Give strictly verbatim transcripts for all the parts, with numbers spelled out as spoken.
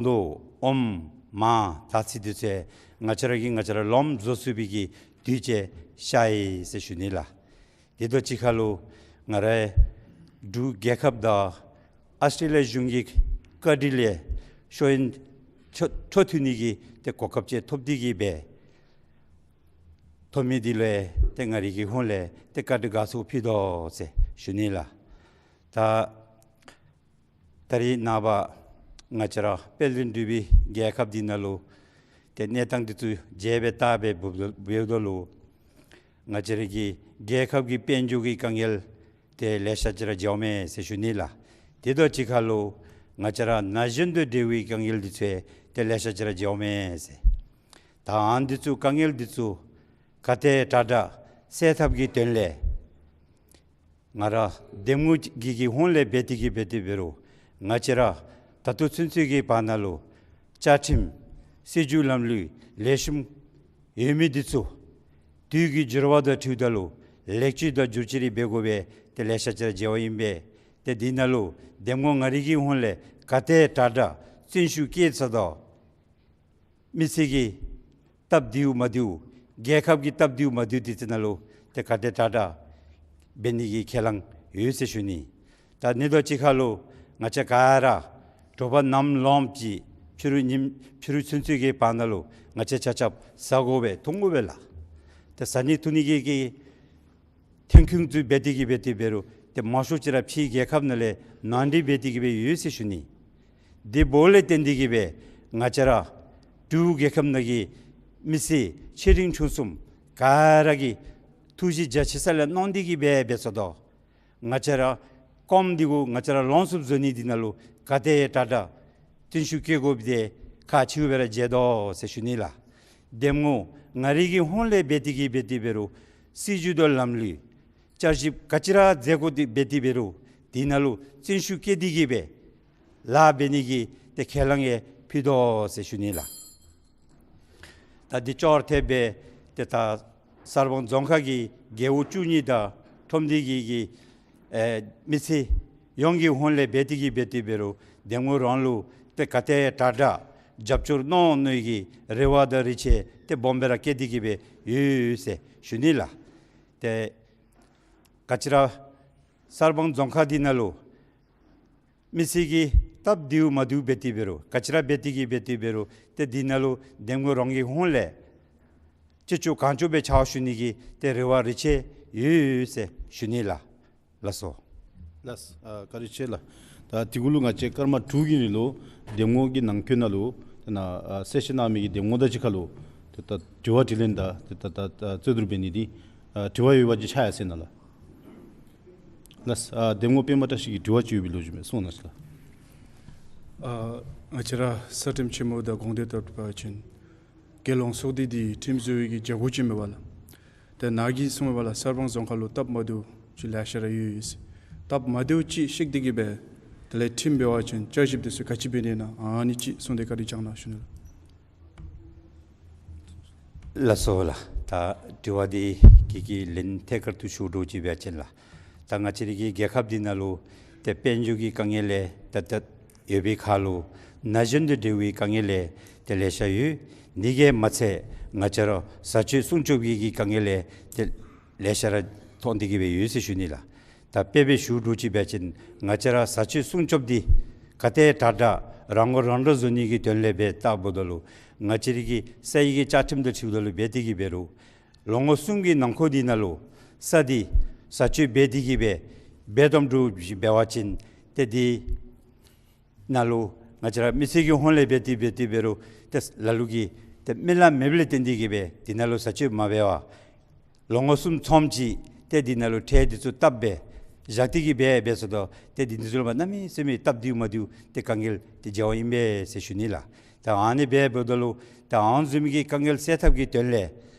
མདོ་ཨོཾ་མ་དག་ཚིག་འདི་ཚུ་ང་བཅས་ར་གིས་ང་བཅས་ར་ལོངམ་བཟོ་ཚུགས་པའི་གི་དུས་ཅིག་ཤར་ཡི་ཟེར་ཞུ་ནི་ལགས། དེ་དང་གཅིག་ཁར་ལུ་ང་རའི་འབྲུག་རྒྱལ་ཁབ་དང་ཨཱོས་ཊྲེ་ལི་ཡ་གཞུང་གི་བཀའ་དྲིན་ལས་ཤེས་ཡོན་འཕྲོ་འཕྲོ་མཐུད་ནི་གི་ཏེ་གོ་སྐབས་ཅིག་ཐོབ་སྟེ་གི་སྦེ་ཐོབ་མི་འདི་ལུ་ཏེ་ང་རའི་གི་ཧོངས་ལས་ཏེ་བཀའ་དྲིན་དགའ་ཚོར་ཕུལ་དོ་ཟེར་ཞུ་ནི་ལགས། ད་ད་རིས་ནངས་པ་ང་བཅས་ར་དཔལ་ལྡན་འབྲུག་པའི་རྒྱལ་ཁབ་འདི་ནང་ལུ་ཏེ་གནས་སྟངས་འདི་ཚུ་མཇལ་སྦེ་བལྟ་སྦེ་འབདཝ་ད་ལུ་ང་བཅས་རའི་གི་རྒྱལ་ཁབ་ཀྱི་དཔལ་འབྱོར་གྱི་དཀའ་ངལ་ཏེ་ལེ་ཤ་ཅིག་ར་མཇལཝ་མས་ཟེར་ཞུ་ནི་ལགས། དེ་དང་གཅིག་ཁར་ལུ་ང་བཅས་ར་ན་གཞོན་དང་འབྲེལ་བའི་དཀའ་ངལ་འདི་ཚུ་ཏེ་ལེ་ཤ་ཅིག་ར་མཇལཝ་མས་ཟེར། ད་ཨ་ནི་འདི་ཚུ་དཀའ་ངལ་འདི་ཚུ་ག་དེ་དྲག་དྲག་སེལ་ཐབས་ཀྱི་དོན་ལས་ང་ར་འདེམས་ངོ་གི་གི་ཧོངས་ལས་འབད་དེ་གི་འབད་དེ་འབད་རུང་ང་བཅས་ར་ད་ལྟོ་ཚུན་ཚོད་ཀྱི་བར་ན་ལུ་བཅའ་ཁྲིམས་སྲིད་བྱུས་ལམ་ལུགས་ལེགས་ཤོམ་ཡོད་མི་འདི་ཚུ་དུས་ཀྱི་འགྱུར་བ་དང་འཁྲིལཝ་ད་ལུ་ལེགས་བཅོས་དང་བསྒྱུར་བཅོས་རེ་འབད་དགོ་པའི་ཏེ་ལེ་ཤ་ཅིག་ར་མཇལཝ་ཨིན་པས། ཏེ་འདི་ནང་ལུ་འདེམས་ངོ་ང་རའི་གི་ཧོངས་ལས་ག་དེ་དྲག་དྲག་བརྩོན་ཤུགས་བསྐྱེད་ས་དང་མི་སེར་གྱི་སྟབས་བདེཝ་མ་བདེཝ་རྒྱལ་ཁབ་ཀྱི་སྟབས་བདེཝ་མ་བདེཝ་འདི་ཚུ་ནང་ལུ་ཏེ་ག་དེ་དྲག་དྲག་འབད་ནི་གི་ཁས་བླངས་ཡོད་ཟེར་ཞུ་ནི། ད་ཨ་ནི་དང་གཅིག་ཁར་ལུ་ང་བཅས་ག་ར་དྲོ་པ་ནམ་ལངམ་ཅིག་ཕྱི་རུ་ཉིམ་ཕྱི་རུ་ཚུན་ཚོད་ཀྱི་བར་ན་ལུ་ང་བཅས་ཆ་ཁྱབ་བཟའ་དགོ་པས་འཐུང་དགོ་པས་ལགས། ཏེ་བཟའ་ནི་འཐུང་ནི་གི་གི་ཐོན་ཁུངས་ཚུ་འབད་དེ་གི་འབད་དེ་འབད་རུང་ཏེ་མང་ཤོས་ཅིག་ར་ཕྱིའི་རྒྱལ་ཁབ་ནང་ལས་ནང་འདྲེན་འབད་དེ་གི་སྦེ་ཡོད་ཟེར་ཞུ་ནི། དེ་འབདཝ་ལས་བརྟེན་ཏེ་གི་སྦེ་ང་བཅས་ར་འབྲུག་རྒྱལ་ཁབ་ནང་གི་མི་སེར་ཆེ་འབྲིང་ཆུང་གསུམ་ག་ར་གིས་ཐུགས་བཞེད་རྒྱ་ཆེ་ས་ལས་གནང་སྟེ་གི་སྦེ་འབད་ས་དང་ང་བཅས་ར་སྐོམ་འདི་གུ་ང་བཅས་ར་ལོངས་སུ་བཟོ་ནི་འདི་ནང་ལུ་ག་དེ་དྲག་དྲག་བརྩོན་ཤུགས་བསྐྱེད་དགོཔ་འདི་ཁག་ཆེཝ་སྦེ་ར་མཇལ་དོ་ཟེར་ཞུ་ནི་ལགས། འདེམས་ངོ་ང་རའི་གི་ཧོངས་ལས་འབད་དེ་གི་འབད་དེ་འབད་རུང་སྲིད་བྱུས་དང་ལམ་ལུགས་བསྐྱར་ཞིབ་ག་ཅི་ར་མཛད་དགོ་དེ་འབད་དེ་འབད་རུང་འདི་ནང་ལུ་བརྩོན་ཤུགས་བསྐྱེད་དེ་གི་སྦེ་ལཱ་འབད་ནི་གི་ཏེ་ཁས་བླངས་ཡང་ཕུལ་དོ་ཟེར་ཞུ་ནི་ལགས། ད་འདི་ཅོག་ར་འཐདཔ་སྦེ་ཏེ་ད་གསར་སྤང་རྫོང་ཁག་གི་རྒེད་འོག་བཅུ་གཉིས་དང་ཁྲོམ་སྡེ་གི་གི་ཨེ་མི་སེར་ཡོངས་ཀྱི་ཧོངས་ལས་འབད་དེ་གི་འབད་དེ་འབད་རུང་འདེམས་ངོ་རང་ལུ་ཏེ་ག་དེ་དྲག་དྲག་རྒྱབ་སྐྱོར་གནང་ནི་གི་རེ་བ་དང་རེ་ཆེ་ཏེ་སྦོམ་སྦེ་ར་བསྐྱེད་དེ་གི་སྦེ་ཡོད་ཡོད་ཟེར་ཞུ་ནི་ལགས། ཏེ་ག་ཅི་ར་གསར་སྤང་རྫོང་ཁག་འདི་ནང་ལུ་མི་སེར་གྱི་སྟབས་བདེཝ་མ་བདེཝ་འབད་དེ་འབད་རུང་ག་ཅི་ར་འབད་དེ་གི་འབད་དེ་འབད་རུང་ཏེ་འདི་ནང་ལུ་འདེམས་ངོ་རང་གི་ཧོངས་ལས་ཅི་ལྕོགས་གང་ལྕོགས་སྦེ་ཕྱག་ཞུ་ནི་གི་ཏེ་རེ་བ་རེ་ཆེ་ཡོད་ཡོད་ཟེར་ཞུ་ནི་ལགས། ལགས་སོ། ལགས་སོ། ཨ་བཀའ་དྲིན་ཆེ་ལགས། ད་དེ་གུ་ལུ་ང་བཅས་སྐར་མ་དྲུག་གི་རིང་ལུ་འདེམས་ངོ་གི་ནང་འཁོད་ནང་ལུ་ཏེ་ནཱ་ཨ་གསལ་བཤད་གནང་མི་གི་འདེམས་ངོ་དང་གཅིག་ཁར་ལུ་ཏེ་ད་དྲི་བ་དྲིས་ལན་དང་ཏེ་ད་ད་ད་རྩོད་བསྡུར་འབད་ནི་འདི་ཨ་དྲི་བ་ཡོད་པ་ཅིན་ཕྱག་ཡར་གསལ་གནང་ལགས། ལགས་སོ། ཨ་འདེམས་ངོ་པདྨ་བཀྲ་ཤིས་ཀྱིས་དྲི་བ་ཅིག་ཡོད་པའི་ལོ་རྒྱུས་མས། གསུངས་གནང་ཞུ་ལགས། ཨ་ང་བཅས་ར་གསར་ཁྲིམས་ཆེན་མོ་དང་དགོངས་དོན་ལྟར་འབད་བ་ཅིན་རྒྱལ་ཡོངས་ཚོགས་སྡེ་འདི་ཁྲིམས་བཟོ་བའི་གི་བྱ་སྒོ་ཅིག་མས་པ་ལགས། ཏེ་ནཱ་གིས་གསུངས་པ་ལགས་གསར་སྤང་རྫོང་ཁག་ལུ་སྟབས་མ་བདེཝ་ཅིག་ལེ་ཤ་ར་ཡོད་ཡོད་ཟེར། སྟབས་མ་བདེཝ་ཅིག་བཤིག་སྟེ་གི་སྦེ་དེ་ལས་ཁྲིམས་འབད་བ་ཅིན་བསྐྱར་ཞིབ་འདི་ཚུ་ག་ཅི་འབད་ནི་ཨིན་ན་ཨ་ནི་ཅིག་གསུངས་ཏེ་བཀའ་དྲིན་བསྐྱང་གནང་ཞུ་ནི་ལགས། ལགས་སོ་ལགས། ད་དྲི་བ་འདི་གི་གི་ལན་ཐད་ཀར་དུ་ཞུ་དོ་ཅིག་འབད་བ་ཅིན་ལགས། ད་ང་བཅས་རའི་གི་རྒྱལ་ཁབ་འདི་ནང་ལུ་ཏེ་དཔལ་འབྱོར་གྱི་དཀའ་ངལ་ལས་ད་ད་ཡོད་པའི་ཁར་ལུ་ན་གཞོན་དང་འབྲེལ་བའི་དཀའ་ངལ་ལས་ཏེ་ལེ་ཤ་ཡོད། འདི་གིས་མ་ཚད་ང་བཅས་ར་བཟའ་སྤྱོད་སྲུང་སྐྱོབ་ཀྱི་གི་དཀའ་ངལ་ལས་ཏེ་ལེ་ཤ་ར་མཐོང་སྟེ་གི་སྦེ་ཡོད་ཟེར་ཞུ་ནི་ལགས། ད་དཔེ་སྦེ་ཞུ་དོ་ཅིག་འབད་བ་ཅིན་ང་བཅས་ར་བཟའ་སྤྱོད་སྲུང་སྐྱོབ་འདི་ག་དེ་དྲག་དྲག་རང་མགོ་རང་འདྲོངས་བཟོ་ནི་གི་དོན་ལས་འབད་བལྟཝ་ད་ལུ་ང་བཅས་རའི་གི་ས་ཡི་གི་བཅའ་ཁྲིམས་དང་འཁྲིལཝ་ད་ལུ་འབད་དེ་གི་འབད་རུང་ལོ་ངོ་གསུམ་གྱི་ནང་འཁོད་འདི་ནང་ལུ་ས་འདི་བཟའ་སྤྱོད་འབད་དེ་གི་སྦེ་འབད་དོ་འདྲཝ་ཅིག་འབད་བ་ཅིན་ཏེ་འདི་ནང་ལུ་ང་བཅས་ར་མི་སེར་གྱི་ཧོངས་ལས་འབད་དེ་འབད་དེ་འབད་རུང་ཏེ་ལ་ལུ་གིས་ཏེ་མི་ལ་མེདཔ་ལས་བརྟེན་ཏེ་གི་སྦེ་འདི་ནང་ལུ་བཟའ་སྤྱོད་མ་འབད་བར་ལོ་ངོ་གསུམ་ཚུན་ཅིག་ཏེ་འདི་ནང་ལུ་ཁྲལ་འདི་ཚུ་བཏབ་སྦེ་བཞག་སྟེ་གི་སྦེ་འབད་སོང་དོ། ཏེ་འདི་འདི་ཚུ་ལུ་མ་གནམ་མེད་ས་མེད་སྟབས་བདེཝ་མ་བདེཝ་ཏེ་དཀའ་ངལ་ཏེ་མཇལཝ་ཨིན་པས་ཟེར་ཞུ་ནི་ལགས། ད་ཨ་ནི་འབདཝ་ད་ལུ་ད་ཨ་ནི་བཟུམ་གྱི་དཀའ་ངལ་སེལ་ཐབས་ཀྱི་དོན་ལས་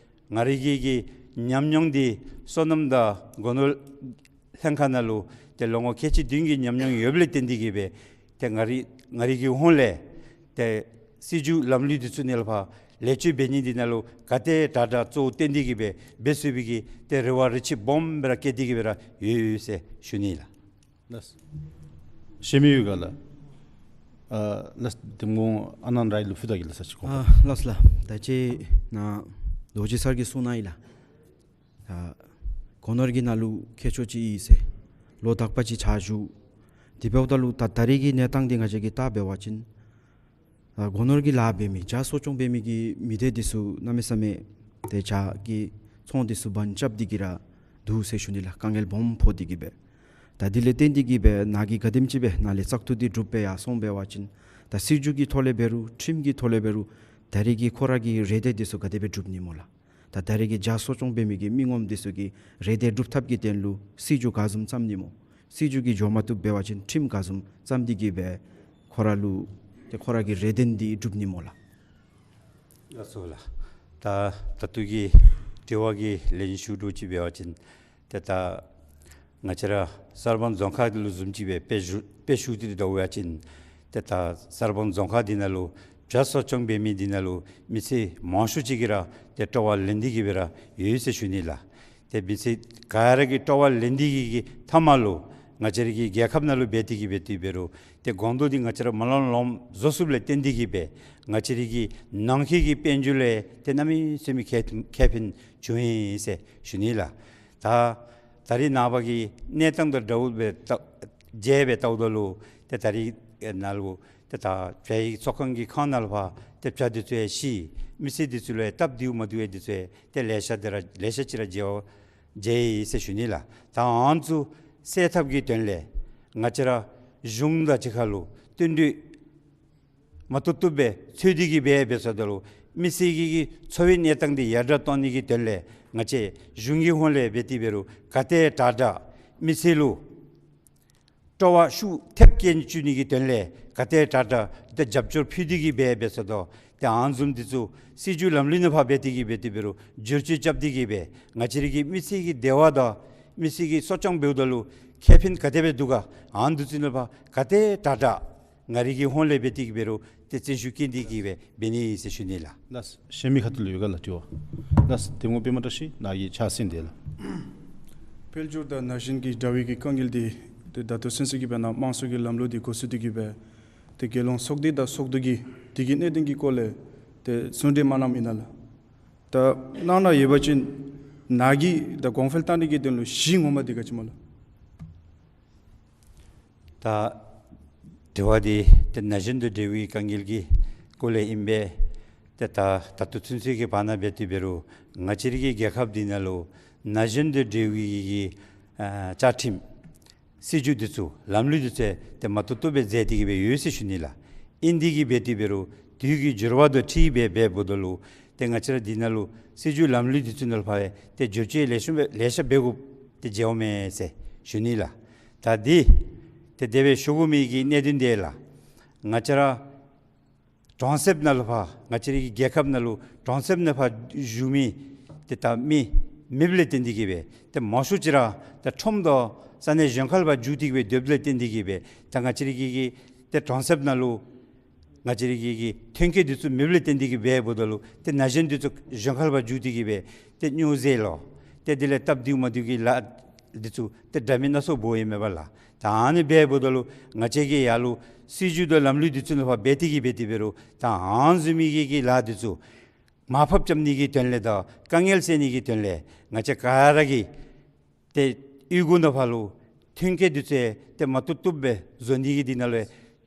ང་རའི་གི་གི་ཉམས་མྱོང་འདི་སོ་ནམ་དང་སྒོ་ནོར་ལྷན་ཁག་ནང་ལུ་ཏེ་ལོ་ངོ་ཁལ་གཅིག་བདུན་གྱི་ཉམས་མྱོང་ཡོདཔ་ལས་བརྟེན་ཏེ་གི་སྦེ་ཏེ་ང་རའི་ང་རའི་གི་ཧོངས་ལས་ཏེ་སྲིད་བྱུས་ལམ་ལུགས་འདི་ཚུ་ནང་ལས་ཕར་ལེགས་བཅོས་འབད་ནི་འདི་ནང་ལུ་ག་དེ་དྲག་དྲག་གཙོ་བོ་བཏོན་ཏེ་གི་སྦེ་འབད་ཚུགས་པའི་གི་ཏེ་རེ་བ་རེ་ཆེ་སྦོམ་སྦེ་ར་བསྐྱེད་དེ་གི་སྦེ་ར་ཡོད་ཡོད་ཟེར་ཞུ་ནི་ལགས། ལགས། ཤེས་མི་ཡོད་ག་ལགས། ཨ་ལགས་སོ། གདམ་ངོ་ཨ་ནན་རའི་ལུ་ཕུལ་ད་གེ་ལགས་སོ། ཅིག་གོ། ཨ་ལགས་སོ་ལགས། ད་ཅི་ནཱ་རྡོ་རྗེ་སར་གྱིས་གསུངས་གནང་ཡི་ལགས། ད་སྒོ་ནོར་གྱི་ནང་ལུ་མཁས་མཆོག་ཅིག་ཡོད་ཟེར། ལོ་དག་པ་ཅིག་ཕྱག་ཞུ། དེ་འབདཝ་ད་ལུ་ད་ད་རེས་ཀྱི་གནས་སྟངས་འདི་ང་བཅས་ཀྱིས་བལྟ་འབད་བ་ཅིན་ཨ་སྒོ་ནོར་གྱི་ལཱ་འབད་མི་བྱ་གསོ་སྐྱོང་འབད་མི་གི་མི་སྡེ་འདི་ཚུ་གནམ་མེད་ས་མེད་ཏེ་བྱ་གི་ཚོང་འདི་ཚུ་བང་རྐྱབ་སྟེ་གི་ར་འདུག་ཟེར་ཞུ་ནི་ལགས། དཀའ་ངལ་སྦོམ་ཕོག་སྟེ་གི་སྦེ། ད་དེ་ལས་བརྟེན་ཏེ་གི་སྦེ་ནཱ་གིས་ག་དེམ་ཅིག་སྦེ་ནཱ་ལས་བཙག་འཐུ་འདི་གྲུབ་སྦེ་ཡར་སོང་འབད་བ་ཅིན་ད་སྲིད་བྱུས་ཀྱི་ཐོག་ལས་འབད་རུང་ཁྲིམས་ཀྱི་ཐོག་ལས་འབད་རུང་ད་རེས་ཀྱི་ཁོ་ར་གི་རེ་འདུན་འདི་ཚུ་ག་དེ་སྦེ་འགྲུབ་ནི་སྨོ་ལགས། ད་ད་རེས་ཀྱི་བྱ་གསོ་སྐྱོང་འབད་མི་གི་མི་ངོམ་འདི་ཚུ་གི་རེ་འདུན་སྒྲུབ་ཐབས་ཀྱི་དོན་ལུ་སྲིད་བྱུས་ག་བཟུམ་བརྩམ་ནི་སྨོ། སྲིད་བྱུས་ཀྱིས་འགྱོ་མ་བཏུབ་འབད་བ་ཅིན་ཁྲིམས་ག་བཟུམ་བརྩམས་ཏེ་གི་སྦེ་ཁོ་ར་ལུ་ཏེ་ཁོ་ར་གི་རེ་འདུན་འདི་འགྲུབ་ནི་སྨོ་ལགས། ལགས་སོ་ལགས། ད་ད་ལྟོ་གི་དྲི་བ་གི་ལན་ཞུ་འདྲཝ་ཅིག་འབད་བ་ཅིན་ཏེ་ད་ང་བཅས་ར་གསར་སྤང་རྫོང་ཁག་ལུ་བཟུམ་ཅིག་སྦེ་དཔེ་ཞུ་དཔེ་ཞུ་སྟེ་འདྲཝ་ཅིན་ཏེ་ད་གསར་སྤང་རྫོང་ཁག་འདི་ནང་ལུ་བྱ་གསོ་སྐྱོང་འབད་མི་འདི་ནང་ལུ་མི་སེར་མང་ཤོས་ཅིག་གིས་ར་ཏེ་སྤྲོ་བ་ལེན་ཏེ་གི་སྦེ་ར་ཡོད་ཟེར་ཞུ་ནི་ལགས། ཏེ་མི་སེར་ག་ར་གིས་སྤྲོ་བ་ལེན་ཏེ་གི་གི་མཐའ་མ་ལུ་ང་བཅས་ར་གི་རྒྱལ་ཁབ་ནང་ལུ་འབད་དེ་གི་འབད་དེ་འབད་རུང་ཏེ་སྒོང་རྡོག་འདི་ང་བཅས་ར་མ་ལང་ལོང་བཟོ་ཚུགསཔ་ལས་བརྟེན་ཏེ་གི་སྦེ་ང་བཅས་ར་གི་ནང་འཁོད་ཀྱི་དཔལ་འབྱོར་ལས་ཏེ་གནམ་མེད་ས་མེད་ཁེ་ཁེ་ཕན་བྱུང་ཡི་ཟེར་ཞུ་ནི་ལགས། ད་ད་རེས་ནངས་པ་གི་གནས་སྟངས་དང་འདྲཝ་སྦེ་ད་མཇལ་སྦེ་བལྟཝ་ད་ལུ་ཏེ་ད་རེས་ནང་ལུ་ཏེ་ད་བྱ་ཡི་ཚོགས་ཁང་གི་ཁང་ནང་ལུ་ཕར་ཏེ་བྱ་འདི་ཚུ་ཡང་ཤི་མི་སེར་འདི་ཚུ་ལུ་ཡང་སྟབས་བདེཝ་མ་བདེཝ་འདི་ཚུ་ཡང་ཏེ་ལེ་ཤ་འདི་ར་ལེ་ཤ་ཅིག་ར་མཇལ་བ་མཇལ་ཡི་ཟེར་ཞུ་ནི་ལགས། ད་ཨ་ནི་ཚུ་སེལ་ཐབས་ཀྱི་དོན་ལས་ང་བཅས་ར་གཞུང་དང་གཅིག་ཁར་ལུ་བསྟུན་གྲོས་མ་བཏུབ་བཏུབ་སྦེ་འཚོལ་ཏེ་གི་སྦེ་འབད་སོངམ་ད་ལུ་མི་སེར་གྱི་གི་འཚོ་བའི་གནས་སྟངས་འདི་ཡར་དྲག་གཏང་ནི་གི་དོན་ལས་ང་བཅས་གཞུང་གི་ཧོངས་ལས་འབད་དེ་འབད་རུང་ག་དེ་དྲག་དྲག་མི་སེར་ལུ་སྤྲོ་བ་ཤུགས་ཐེབས་སྐྱེད་བཅུག་ནི་གི་དོན་ལས་ག་དེ་དྲག་དྲག་ཏེ་རྒྱབ་སྐྱོར་ཕུལ་ཏེ་གི་སྦེ་འབད་སོངམ་ད་ཏེ་ཨ་ནི་བཟུམ་འདི་ཚུ་སྲིད་བྱུས་ལམ་ལུགས་ནང་ཕར་འབད་དེ་གི་འབད་དེ་འབད་རུང་བསྒྱུར་བཅོས་རྐྱབ་སྟེ་གི་སྦེ་ང་བཅས་ར་གི་མི་སེར་གྱི་བདེ་བ་དང་མི་སེར་གྱི་གསོ་སྐྱོང་འབདཝ་ད་ལུ་ཁེ་ཕན་ག་དེ་སྦེ་འདུག་ག། ཨ་ནི་འདི་ཚུ་ནང་ཕར་ག་དེ་དྲག་དྲག་ང་རའི་གི་ཧོངས་ལས་འབད་དེ་གི་འབད་རུང་ཏེ་བརྩོན་ཤུགས་བསྐྱེད་དེ་གི་སྦེ་འབད་ནི་ཟེར་ཞུ་ནི་ལགས། ལགས། གཞན་མི་ཁ་ཐུག་ལུ་ཡོད་ག་ལགས་དྲི་བ། ལགས། གདམ་ངོ་པདྨ་བཀྲ་ཤིས་ནཱ་གི་ཕྱག་སེང་དེ་ལགས། དཔལ་འབྱོར་དང་ན་གཞོན་གྱི་དྲ་བའི་གི་དཀའ་ངལ་འདི་ཏེ་ད་ལྟོ་ཚུན་ཚོད་ཀྱི་བར་ན་དམངས་གཙོ་གི་ལམ་ལུགས་འདི་འགོ་བཙུགས་ཏེ་གི་སྦེ་ཏེ་རྒྱལ་ཡོངས་ཚོགས་སྡེ་དང་ཚོགས་འདུ་གིས་དེ་གི་གནད་དོན་གྱི་སྐོར་ལས་ཏེ་གསུང་གྲོས་མ་གནངམ་ཨིན་ན་ལགས། ད་གནང་ནི་ཡོད་པ་ཅིན་ནཱ་གིས་ད་གོང་འཕེལ་བཏང་ནི་གི་དོན་ལུ་གཞི་ངོ་མ་འདི་ག་ཅི་སྨོ་ལགས། ད་དྲི་བ་འདི་ཏེ་ན་གཞོན་དང་འབྲེལ་བའི་དཀའ་ངལ་གྱི་སྐོར་ལས་ཨིན་པས། ཏེ་ད་ད་ལྟོ་ཚུན་ཚོད་ཀྱི་བར་ན་འབད་དེ་འབད་རུང་ང་བཅས་ར་གི་རྒྱལ་ཁབ་འདི་ནང་ལུ་ན་གཞོན་དང་འབྲེལ་བའི་གི་ཨ་བཅའ་ཁྲིམས་སྲིད་བྱུས་འདི་ཚུ་ལམ་ལུགས་འདི་ཚུ་ཏེ་མ་བཏུབ་བཏུབ་སྦེ་མཛད་དེ་གི་སྦེ་ཡོད་ཟེར་ཞུ་ནི་ལགས། ཨིན་དེ་གི་འབད་དེ་འབད་རུང་དུས་ཀྱི་འགྱུར་བ་དང་འཁྲིལ་སྦེ་འབདཝ་ད་ལུ་ཏེ་ང་བཅས་ར་འདི་ནང་ལུ་སྲིད་བྱུས་ལམ་ལུགས་འདི་ཚུ་ནང་ལུ་ཕར་ཏེ་བསྒྱུར་བཅོས་ལེགས་ཤོམ་སྦེ་ལེ་ཤ་འབད་དགོཔ་ཏེ་མཇལཝ་མས་ཟེར་ཞུ་ནི་ལགས། ད་འདི་ཏེ་དེ་སྦེ་ཞུ་དགོ་མི་གི་གནད་དོན་འདི་ལགས། ང་བཅས་ར་གྲོང་གསེབ་ནང་ལུ་ཕར་ང་བཅས་ར་གི་རྒྱལ་ཁབ་ནང་ལུ་གྲོང་གསེབ་ནང་ཕར་བཞུགས་མི་ཏེ་ད་མི་མེདཔ་ལས་བརྟེན་ཏེ་གི་སྦེ་ཏེ་མང་ཤོས་ཅིག་ར་ད་ཁྲོམ་དང་ས་གནས་གཞན་ཁར་ཕར་བསྒྱུར་ཏེ་གི་སྦེ་སྡོདཔ་ལས་བརྟེན་ཏེ་གི་སྦེ་ད་ང་བཅས་ར་གི་གི་ཏེ་གྲོང་གསེབ་ནང་ལུ་ང་བཅས་ར་གི་གི་ཐོན་སྐྱེད་འདི་ཚུ་མེདཔ་ལས་བརྟེན་ཏེ་གི་སྦེ་འབདཝ་ད་ལུ་ཏེ་ན་གཞོན་འདི་ཚུ་གཞན་ཁར་ཕར་བསྒྱུར་ཏེ་གི་སྦེ་ཏེ་སྨྱོ་རྫས་ལོ་ཏེ་དེ་ལས་སྟབས་བདེཝ་མ་བདེཝ་གི་ལཱ་འདི་ཚུ་ཏེ་འདྲ་མིན་སྣ་ཚོགས་འབདཝ་ཨིན་མས་པ་ལགས། ད་ཨ་ནི་སྦེ་འབདཝ་ད་ལུ་ང་བཅས་ཀྱིས་ཡར་ལུ་སྲིད་བྱུས་དང་ལམ་ལུགས་འདི་ཚུ་ནང་ཕར་འབད་དེ་གི་འབད་དེ་འབད་རུང་ད་ཨ་ནི་བཟུམ་མའི་གི་གི་ལཱ་འདི་ཚུ་མར་ཕབ་རྐྱབ་ནི་གི་དོན་ལས་དང་དཀའ་ངལ་སེལ་ནི་གི་དོན་ལས་ང་བཅས་ག་ར་གིས་ཏེ་གཡུས་སྒོ་ནང་ཕར་ལུ་ཐོན་སྐྱེད་འདི་ཚུ་ཏེ་མ་བཏུབ་བཏུབ་སྦེ་བཟོ་ནི་གི་འདི་ནང་ལུ་